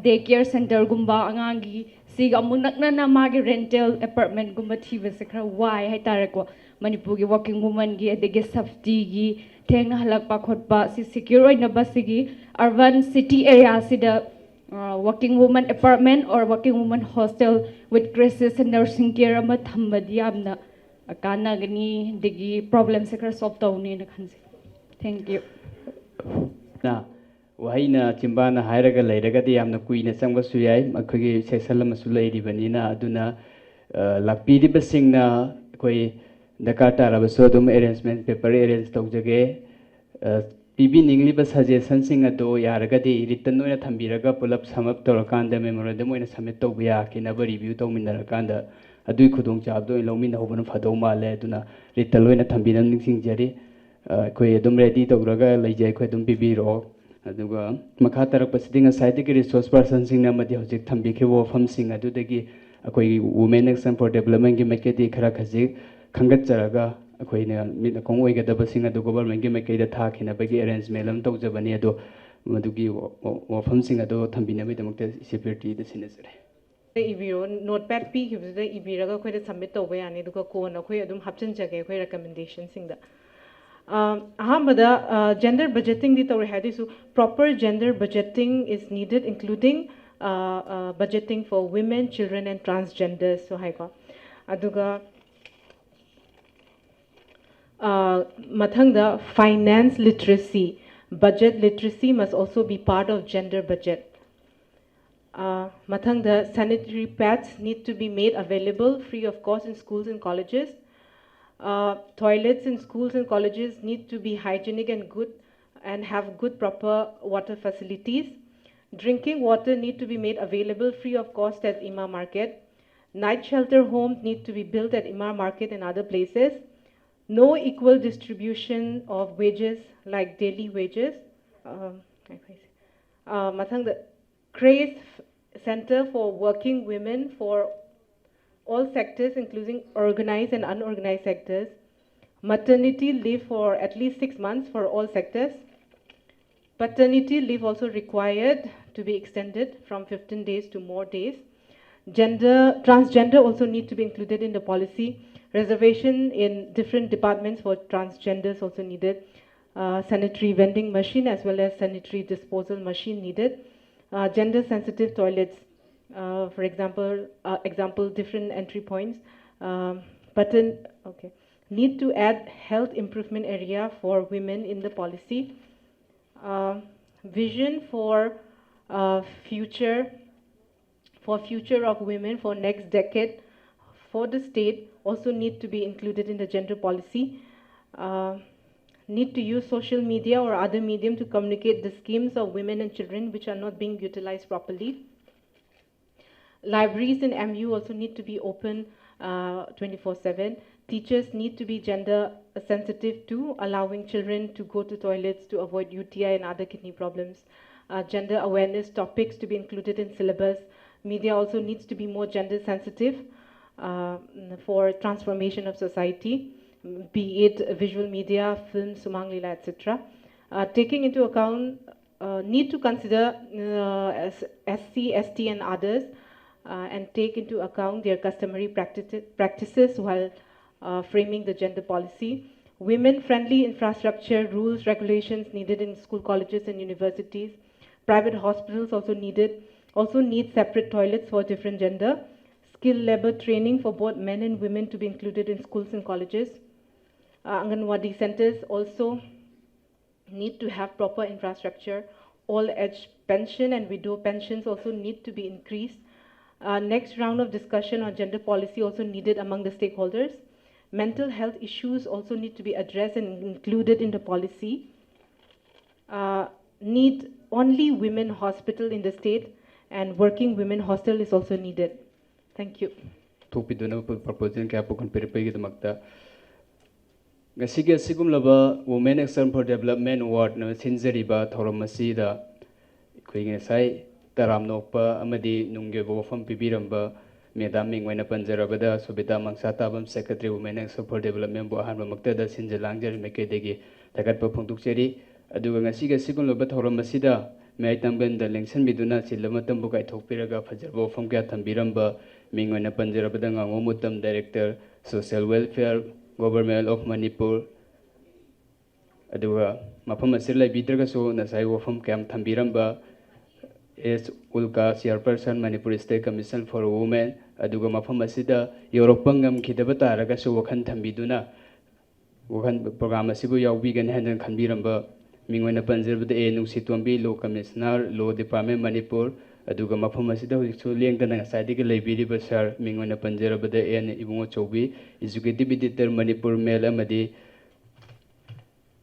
ꯗꯦ ꯀꯦꯌꯔ ꯁꯦꯟꯇꯔꯒꯨꯝꯕ ꯑꯉꯥꯡꯒꯤ, ꯁꯤꯒ ꯑꯃꯨꯛ ꯅꯛꯅꯅ ꯃꯥꯒꯤ ꯔꯦꯟꯇꯦꯜ ꯑꯦꯄꯥꯔꯠꯃꯦꯟꯒꯨꯝꯕ ꯊꯤꯕꯁꯦ ꯈꯔ ꯋꯥꯏ ꯍꯥꯏꯇꯥꯔꯦꯀꯣ꯫ ꯃꯅꯤꯄꯨꯔꯒꯤ ꯋꯥꯔꯀꯤꯡ ꯋꯨꯃꯟꯒꯤ ꯑꯗꯒꯤ ꯁꯦꯐꯇꯤꯒꯤ, ꯊꯦꯡꯅ ꯍꯜꯂꯛꯄ ꯈꯣꯠꯄ ꯁꯤ ꯁꯦꯀ꯭ꯌꯨꯔ ꯑꯣꯏꯅꯕ ꯁꯤꯒꯤ urban city ꯑꯦꯔꯤꯌꯥꯁꯤꯗ working woman apartment or working woman hostel with crisis and nursing care ꯑꯃ ꯊꯝꯕꯗꯤ ꯌꯥꯝꯅ ꯀꯥꯟꯅꯒꯅꯤ, ꯑꯗꯒꯤ ꯄ꯭ꯔꯣꯕ꯭ꯂꯦꯝꯁꯦ ꯈꯔ ꯁꯣꯜꯕ ꯇꯧꯅꯤꯅ ꯈꯟꯖꯩ꯫ Thank you. ꯅ ꯋꯥꯍꯩꯅ ꯆꯤꯝꯕꯥꯅ ꯍꯥꯏꯔꯒ ꯂꯩꯔꯒꯗꯤ ꯌꯥꯝꯅ ꯀꯨꯏꯅ ꯆꯪꯕꯁꯨ ꯌꯥꯏ, ꯑꯩꯈꯣꯏꯒꯤ ꯁꯦꯁꯟ ꯑꯃꯁꯨ ꯂꯩꯔꯤꯕꯅꯤꯅ꯫ ꯑꯗꯨꯅ ꯑ, ꯂꯥꯛꯄꯤꯔꯤꯕꯁꯤꯡꯅ ꯑꯩꯈꯣꯏ ꯗꯔꯀꯥꯔ ꯇꯥꯔꯕꯁꯨ ꯑꯗꯨꯝ ꯑꯦꯔꯦꯟꯖꯃꯦꯟ ꯄꯦꯄꯔ ꯑꯦꯔꯦꯟꯖ ꯇꯧꯖꯒꯦ꯫ ꯑ, ꯄꯤꯕꯤꯅꯤꯡꯂꯤꯕ ꯁꯖꯦꯁꯟꯁꯤꯡ ꯑꯗꯣ ꯌꯥꯔꯒꯗꯤ ꯔꯤꯇꯟ ꯑꯣꯏꯅ ꯊꯝꯕꯤꯔꯒ ꯄꯨꯂꯞ ꯁꯝ ꯑꯞ ꯇꯧꯔꯀꯥꯟꯗ ꯃꯦꯃꯣꯔꯦꯟꯗꯝ ꯑꯣꯏꯅ ꯁꯕꯃꯤꯠ ꯇꯧꯕ ꯌꯥꯈꯤꯅꯕ ꯔꯤꯚ꯭ꯌꯨ ꯇꯧꯃꯤꯟꯅꯔꯀꯥꯟꯗ ꯑꯗꯨꯒꯤ ꯈꯨꯗꯣꯡꯆꯥꯕꯗꯣ ꯑꯣꯏꯅ ꯂꯧꯃꯤꯟꯅꯍꯧꯕꯅ ꯐꯗꯧ ꯃꯥꯜꯂꯦ꯫ ꯑꯗꯨꯅ ꯔꯤꯇꯟ ꯑꯣꯏꯅ ꯊꯝꯕꯤꯅꯕ ꯅꯤꯡꯁꯤꯡꯖꯔꯤ꯫ ꯑ, ꯑꯩꯈꯣꯏ ꯑꯗꯨꯝ ꯔꯦꯗꯤ ꯇꯧꯔꯒ ꯂꯩꯖꯩ, ꯑꯩꯈꯣꯏ ꯑꯗꯨꯝ ꯄꯤꯕꯤꯔꯛꯑꯣ꯫ ꯑꯗꯨꯒ ꯃꯈꯥ ꯇꯥꯔꯛꯄꯁꯤꯗꯤ ꯉꯁꯥꯏꯗꯒꯤ ꯔꯤꯁꯣꯔꯁ ꯄꯥꯔꯁꯟꯁꯤꯡꯅ ꯑꯃꯗꯤ ꯍꯧꯖꯤꯛ ꯊꯝꯕꯤꯈ꯭ꯔꯤꯕ ꯋꯥꯐꯝꯁꯤꯡ ꯑꯗꯨꯗꯒꯤ ꯑꯩꯈꯣꯏꯒꯤ Women Action for Developmentꯒꯤ ꯃꯥꯏꯀꯩꯗꯒꯤ ꯈꯔ ꯈꯖꯤꯛ ꯈꯟꯒꯠꯆꯔꯒ ꯑꯩꯈꯣꯏꯅ ꯃꯤꯠ ꯅꯥꯀꯣꯡ ꯑꯣꯏꯒꯗꯕꯁꯤꯡ ꯑꯗꯨ ꯒꯣꯕꯔꯃꯦꯟꯒꯤ ꯃꯥꯏꯀꯩꯗ ꯊꯥꯈꯤꯅꯕꯒꯤ ꯑꯦꯔꯦꯟꯖꯃꯦꯟ ꯑꯃ ꯇꯧꯖꯕꯅꯤ꯫ ꯑꯗꯣ ꯃꯗꯨꯒꯤ ꯋꯥ- ꯋꯥ- ꯋꯥꯐꯝꯁꯤꯡ ꯑꯗꯨ ꯊꯝꯕꯤꯅꯕꯒꯤꯗꯃꯛꯇ ꯏꯆꯦ ꯄ꯭ꯔꯤꯇꯤꯗ ꯁꯤꯟꯅꯖꯔꯤ꯫ ꯏꯕꯤꯔꯣ, ꯅꯣꯠꯄꯦꯠ ꯄꯤꯈꯤꯕꯗꯨꯗ ꯏꯕꯤꯔꯒ ꯑꯩꯈꯣꯏꯗ ꯁꯕꯃꯤꯠ ꯇꯧꯕ ꯌꯥꯅꯤ, ꯑꯗꯨꯒ ꯀꯣꯟꯅ ꯑꯩꯈꯣꯏ ꯑꯗꯨꯝ ꯍꯥꯞꯆꯤꯟꯖꯒꯦ ꯑꯩꯈꯣꯏ ꯔꯤꯀꯃꯦꯟꯗꯦꯁꯟꯁꯤꯡꯗ꯫ ꯑ, ꯑꯍꯥꯟꯕꯗ, ꯖꯦꯟꯗꯔ ꯕꯖꯦꯇꯤꯡꯗꯤ ꯇꯧꯔꯦ ꯍꯥꯏ ꯑꯗꯨꯏꯁꯨ, proper gender budgeting is needed, including budgeting for women, children and transgenders ꯁꯨ ꯍꯥꯏꯀꯣ꯫ ꯑꯗꯨꯒ ꯑ, ꯃꯊꯪꯗ finance literacy, budget literacy must also be part of gender budget. Uh, ꯃꯊꯪꯗ, sanitary pads need to be made available free of cost in schools and colleges. Uh, toilets in schools and colleges need to be hygienic and good and have good proper water facilities. Drinking water need to be made available free of cost at Ima Market. Night shelter homes need to be built at Ima Market and other places. No equal distribution of wages like daily wages. Um, uh, ꯃꯊꯪꯗ, CREASE Center for Working Women for all sectors, including organized and unorganized sectors. Maternity leave for at least six months for all sectors. Paternity leave also required to be extended from fifteen days to more days. Gender, transgender also need to be included in the policy. Reservation in different departments for transgenders also needed. Uh, sanitary vending machine as well as sanitary disposal machine needed. Uh, gender sensitive toilets, uh, for example, uh, example, different entry points. Um, button, okay. Need to add health improvement area for women in the policy. Uh, vision for uh, future, for future of women for next decade for the state also need to be included in the gender policy. Uh, need to use social media or other medium to communicate the schemes of women and children which are not being utilized properly. Libraries in M U also need to be open uh, twenty-four seven. Teachers need to be gender sensitive to allowing children to go to toilets to avoid U T I and other kidney problems. Uh, gender awareness topics to be included in syllabus. Media also needs to be more gender sensitive uh, for transformation of society, be it visual media, film, Sumang Leela, et cetera. Uh, taking into account uh, need to consider uh, S- SC, ST, and others uh, and take into account their customary practices, practices while uh, framing the gender policy. Women friendly infrastructure, rules, regulations needed in school, colleges, and universities. Private hospitals also needed, also need separate toilets for different gender. Skilled labor training for both men and women to be included in schools and colleges. Uh, Anganwadi centers also need to have proper infrastructure. All age pension and widow pensions also need to be increased. Uh, next round of discussion on gender policy also needed among the stakeholders. Mental health issues also need to be addressed and included in the policy. Uh, need only women hospital in the state, and working women hostel is also needed. Thank you. ꯊꯣꯛꯄꯤꯗꯨꯅ proposal ꯀꯌꯥ ꯄꯨꯈꯠꯄꯤꯔꯛꯄꯒꯤꯗꯃꯛꯇ꯫ ꯉꯁꯤꯒꯤ ꯑꯁꯤꯒꯨꯝꯂꯕ Women Action for Development Awardꯅ ꯁꯤꯟꯖꯔꯤꯕ ꯊꯧꯔꯝ ꯑꯁꯤꯗ ꯑꯩꯈꯣꯏꯒꯤ ꯉꯁꯥꯏ ꯇꯔꯥꯝꯅ ꯑꯣꯛꯄ ꯑꯃꯗꯤ ꯅꯨꯡꯒꯤ ꯑꯣꯏꯕ ꯋꯥꯐꯝ ꯄꯤꯕꯤꯔꯝꯕ ꯃꯦꯗꯥꯝ ꯃꯤꯡ ꯑꯣꯏꯅ ꯄꯟꯖꯔꯕꯗ ꯁꯣꯕꯤꯇꯥ ꯃꯪꯁꯥ ꯇꯥꯕꯝ, Secretary, Women Action for Developmentꯕꯨ ꯑꯍꯥꯟꯕꯃꯛꯇꯗ ꯁꯤꯟꯖ ꯂꯥꯡꯖꯔꯤ ꯃꯥꯏꯀꯩꯗꯒꯤ ꯊꯥꯒꯠꯄ ꯐꯣꯡꯗꯣꯛꯆꯔꯤ꯫ ꯑꯗꯨꯒ ꯉꯁꯤꯒꯤ ꯑꯁꯤꯒꯨꯝꯂꯕ ꯊꯧꯔꯝ ꯑꯁꯤꯗ ꯃꯌꯥꯏ ꯇꯪꯕꯟꯗ ꯂꯦꯡꯁꯤꯟꯕꯤꯗꯨꯅ ꯆꯤꯜꯂꯕ ꯃꯇꯝꯕꯨ ꯀꯥꯏꯊꯣꯛꯄꯤꯔꯒ ꯐꯖꯔꯕ ꯋꯥꯐꯝ ꯀꯌꯥ ꯊꯝꯕꯤꯔꯝꯕ ꯃꯤꯡ ꯑꯣꯏꯅ ꯄꯟꯖꯔꯕꯗ ꯉꯥꯉꯣꯝ Uttam, Director, Social Welfare, Government of Manipur, ꯑꯗꯨꯒ ꯃꯐꯝ ꯑꯁꯤꯗ ꯂꯩꯕꯤꯗ꯭ꯔꯒꯁꯨ ꯉꯁꯥꯏ ꯋꯥꯐꯝ ꯀꯌꯥꯝ ꯊꯝꯕꯤꯔꯝꯕ ꯑꯦꯁ ꯎꯜꯀꯥ, Chairperson, Manipur State Commission for Women, ꯑꯗꯨꯒ ꯃꯐꯝ ꯑꯁꯤꯗ ꯌꯧꯔꯛꯄ ꯉꯝꯈꯤꯗꯕ ꯇꯥꯔꯒꯁꯨ ꯋꯥꯈꯜ ꯊꯝꯕꯤꯗꯨꯅ ꯋꯥꯈꯜ ꯄ꯭ꯔꯣꯒ꯭ꯔꯥꯝ ꯑꯁꯤꯕꯨ ꯌꯥꯎꯕꯤꯒꯅꯤ ꯍꯥꯏꯅ ꯈꯟꯕꯤꯔꯝꯕ ꯃꯤꯡ ꯑꯣꯏꯅ ꯄꯟꯖꯔꯕꯗ ꯑꯦ ꯅꯨꯡꯁꯤꯇꯣꯝꯕꯤ, Law Commissioner, Law Department, Manipur, ꯑꯗꯨꯒ ꯃꯐꯝ ꯑꯁꯤꯗ ꯍꯧꯖꯤꯛꯁꯨ ꯂꯦꯡꯗꯅ ꯉꯁꯥꯏꯗꯒꯤ ꯂꯩꯕꯤꯔꯤꯕ ꯁꯥꯔ, ꯃꯤꯡ ꯑꯣꯏꯅ ꯄꯟꯖꯔꯕꯗ N Ibungo Chaobi, Executive Editor, Manipur Mail, ꯑꯃꯗꯤ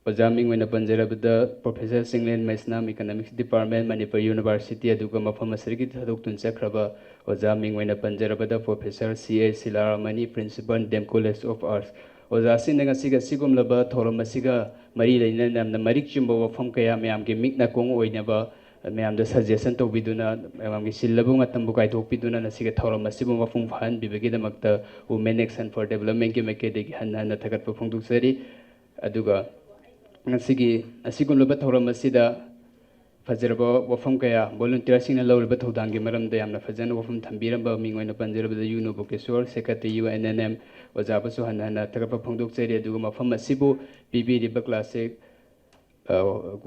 ꯑꯣꯖꯥ ꯃꯤꯡ ꯑꯣꯏꯅ ꯄꯟꯖꯔꯕꯗ Professor ꯆꯤꯡꯂꯦꯟ ꯃꯩꯁꯅꯥꯝ, Economics Department, Manipur University, ꯑꯗꯨꯒ ꯃꯐꯝ ꯑꯁꯤꯗꯒꯤ ꯊꯥꯗꯣꯛꯇꯨꯅ ꯆꯠꯈ꯭ꯔꯕ ꯑꯣꯖꯥ ꯃꯤꯡ ꯑꯣꯏꯅ ꯄꯟꯖꯔꯕꯗ Professor ꯁꯤ ꯑꯦ ꯁꯤꯂꯥꯔꯥꯃꯅꯤ, Principal, D E M College of Arts꯫ ꯑꯣꯖꯥꯁꯤꯡꯅ ꯉꯁꯤꯒꯤ ꯑꯁꯤꯒꯨꯝꯂꯕ ꯊꯧꯔꯝ ꯑꯁꯤꯒ ꯃꯔꯤ ꯂꯩꯅꯅ ꯌꯥꯝꯅ ꯃꯔꯤꯛ ꯆꯨꯝꯕ ꯋꯥꯐꯝ ꯀꯌꯥ ꯃꯌꯥꯝꯒꯤ ꯃꯤꯠ ꯅꯥꯀꯣꯡ ꯑꯣꯏꯅꯕ ꯃꯌꯥꯝꯗ suggestion ꯇꯧꯕꯤꯗꯨꯅ, ꯃꯌꯥꯝꯒꯤ ꯆꯤꯜꯂꯕ ꯃꯇꯝꯕꯨ ꯀꯥꯏꯊꯣꯛꯄꯤꯗꯨꯅ ꯉꯁꯤꯒꯤ ꯊꯧꯔꯝ ꯑꯁꯤꯕꯨ ꯃꯄꯨꯡ ꯐꯥꯍꯟꯕꯤꯕꯒꯤꯗꯃꯛꯇ Women Action for Developmentꯀꯤ ꯃꯥꯏꯀꯩꯗꯒꯤ ꯍꯟꯅ ꯍꯟꯅ ꯊꯥꯒꯠꯄ ꯐꯣꯡꯗꯣꯛꯆꯔꯤ꯫ ꯑꯗꯨꯒ ꯉꯁꯤꯒꯤ ꯑꯁꯤꯒꯨꯝꯂꯕ ꯊꯧꯔꯝ ꯑꯁꯤꯗ ꯐꯖꯔꯕ ꯋꯥꯐꯝ ꯀꯌꯥ, ꯚꯣꯂꯨꯟꯇꯤꯌꯔꯁꯤꯡꯅ ꯂꯧꯔꯤꯕ ꯊꯧꯗꯥꯡꯒꯤ ꯃꯔꯝꯗ ꯌꯥꯝꯅ ꯐꯖꯅ ꯋꯥꯐꯝ ꯊꯝꯕꯤꯔꯝꯕ, ꯃꯤꯡ ꯑꯣꯏꯅ ꯄꯟꯖꯔꯕꯗ U Nobakishore, secretary U N N M, ꯑꯣꯖꯥꯕꯨꯁꯨ ꯍꯟꯅ ꯍꯟꯅ ꯊꯥꯒꯠꯄ ꯐꯣꯡꯗꯣꯛꯆꯔꯤ꯫ ꯑꯗꯨꯒ ꯃꯐꯝ ꯑꯁꯤꯕꯨ ꯄꯤꯕꯤꯔꯤꯕ ꯀ꯭ꯂꯥꯁꯤꯛ, ꯑ,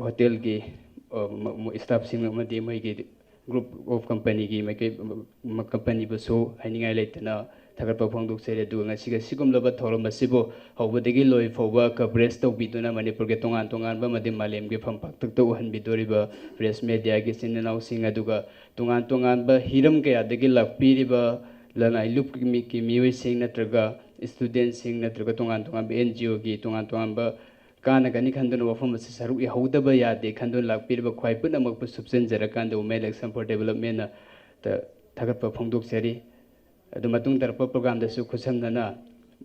ꯍꯣꯇꯦꯜꯒꯤ, ꯑ, ꯃ-, ꯃ-, ꯁ꯭ꯇꯥꯐꯁꯤꯡ ꯑꯃꯗꯤ ꯃꯣꯏꯒꯤ ꯒ꯭ꯔꯨꯞ ꯑꯣꯐ ꯀꯝꯄꯅꯤꯒꯤ ꯃꯥꯏꯀꯩ, ꯃ-, ꯀꯝꯄꯅꯤꯕꯨꯁꯨ ꯍꯥꯏꯅꯤꯡꯉꯥꯏ ꯂꯩꯇꯅ ꯊꯥꯒꯠꯄ ꯐꯣꯡꯗꯣꯛꯆꯔꯤ꯫ ꯑꯗꯨꯒ ꯉꯁꯤꯒꯤ ꯑꯁꯤꯒꯨꯝꯂꯕ ꯊꯧꯔꯝ ꯑꯁꯤꯕꯨ ꯍꯧꯕꯗꯒꯤ ꯂꯣꯏ ꯐꯥꯎꯕ ꯀꯕꯔꯦꯖ ꯇꯧꯕꯤꯗꯨꯅ ꯃꯅꯤꯄꯨꯔꯒꯤ ꯇꯣꯉꯥꯟ ꯇꯣꯉꯥꯟꯕ ꯑꯃꯗꯤ ꯃꯥꯂꯦꯝꯒꯤ ꯐꯝ ꯄꯥꯛꯇꯛꯇ ꯎꯍꯟꯕꯤꯗꯣꯔꯤꯕ ꯄ꯭ꯔꯦꯁ ꯃꯦꯗꯤꯌꯥꯒꯤ ꯏꯆꯤꯟ ꯏꯅꯥꯎꯁꯤꯡ, ꯑꯗꯨꯒ ꯇꯣꯉꯥꯟ ꯇꯣꯉꯥꯟꯕ ꯍꯤꯔꯝ ꯀꯌꯥꯗꯒꯤ ꯂꯥꯛꯄꯤꯔꯤꯕ ꯂꯅꯥꯏ ꯂꯨꯞꯀꯤ ꯃꯤ-, ꯀꯤ ꯃꯤꯑꯣꯏꯁꯤꯡ ꯅꯠꯇ꯭ꯔꯒ ꯁ꯭ꯇꯨꯗꯦꯟꯠꯁꯤꯡ ꯅꯠꯇ꯭ꯔꯒ ꯇꯣꯉꯥꯟ ꯇꯣꯉꯥꯟꯕ ꯑꯦꯟ ꯖꯤ ꯑꯣꯒꯤ ꯇꯣꯉꯥꯟ ꯇꯣꯉꯥꯟꯕ ꯀꯥꯟꯅꯒꯅꯤ ꯈꯟꯗꯨꯅ ꯋꯥꯐꯝ ꯑꯁꯤ ꯁꯔꯨꯛ ꯌꯥꯍꯧꯗꯕ ꯌꯥꯗꯦ ꯈꯟꯗꯨꯅ ꯂꯥꯛꯄꯤꯔꯤꯕ ꯈ꯭ꯋꯥꯏ ꯄꯨꯝꯅꯃꯛꯄꯨ ꯁꯨꯞꯆꯟꯖꯔꯀꯥꯟꯗ Women Election for Development ꯇ ꯊꯥꯒꯠꯄ ꯐꯣꯡꯗꯣꯛꯆꯔꯤ꯫ ꯑꯗꯨ ꯃꯇꯨꯡ ꯇꯥꯔꯛꯄ ꯄ꯭ꯔꯣꯒ꯭ꯔꯥꯝꯗꯁꯨ ꯈꯨꯠꯁꯝꯅꯅ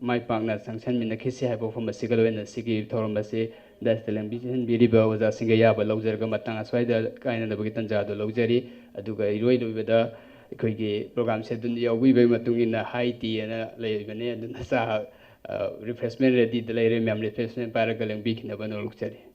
ꯃꯥꯏ ꯄꯥꯛꯅ ꯆꯪꯁꯟꯃꯤꯟꯅꯈꯤꯁꯤ ꯍꯥꯏꯕ ꯋꯥꯐꯝ ꯑꯁꯤꯒ ꯂꯣꯏꯅꯅ ꯁꯤꯒꯤ ꯊꯧꯔꯝ ꯑꯁꯤ ꯗꯥꯏꯁꯇ ꯂꯦꯡꯕꯤꯍꯟꯕꯤꯔꯤꯕ ꯑꯣꯖꯥꯁꯤꯡꯒ ꯑꯌꯥꯕ ꯂꯧꯖꯔꯒ ꯃꯇꯥꯡ ꯑꯁ꯭ꯋꯥꯏꯗ ꯀꯥꯏꯅꯅꯕꯒꯤ ꯇꯥꯟꯖꯥꯗꯨ ꯂꯧꯖꯔꯤ꯫ ꯑꯗꯨꯒ ꯏꯔꯣꯏ ꯂꯣꯏꯕꯗ ꯑꯩꯈꯣꯏꯒꯤ ꯄ꯭ꯔꯣꯒ꯭ꯔꯥꯝ ꯁꯦꯗꯨꯜ ꯌꯥꯎꯕꯤꯕꯒꯤ ꯃꯇꯨꯡ ꯏꯟꯅ ꯍꯥꯏ ꯇꯤ ꯑꯅ ꯂꯩꯕꯅꯦ, ꯑꯗꯨꯅ ꯆꯥ, ꯑ, ꯔꯤꯐ꯭ꯔꯦꯁꯃꯦꯟ ꯔꯦꯗꯤꯗ ꯂꯩꯔꯦ, ꯃꯌꯥꯝ ꯔꯤꯐ꯭ꯔꯦꯁꯃꯦꯟ ꯄꯥꯏꯔꯒ ꯂꯦꯡꯕꯤꯈꯤꯅꯕ ꯅꯣꯜꯂꯨꯛꯆꯔꯤ꯫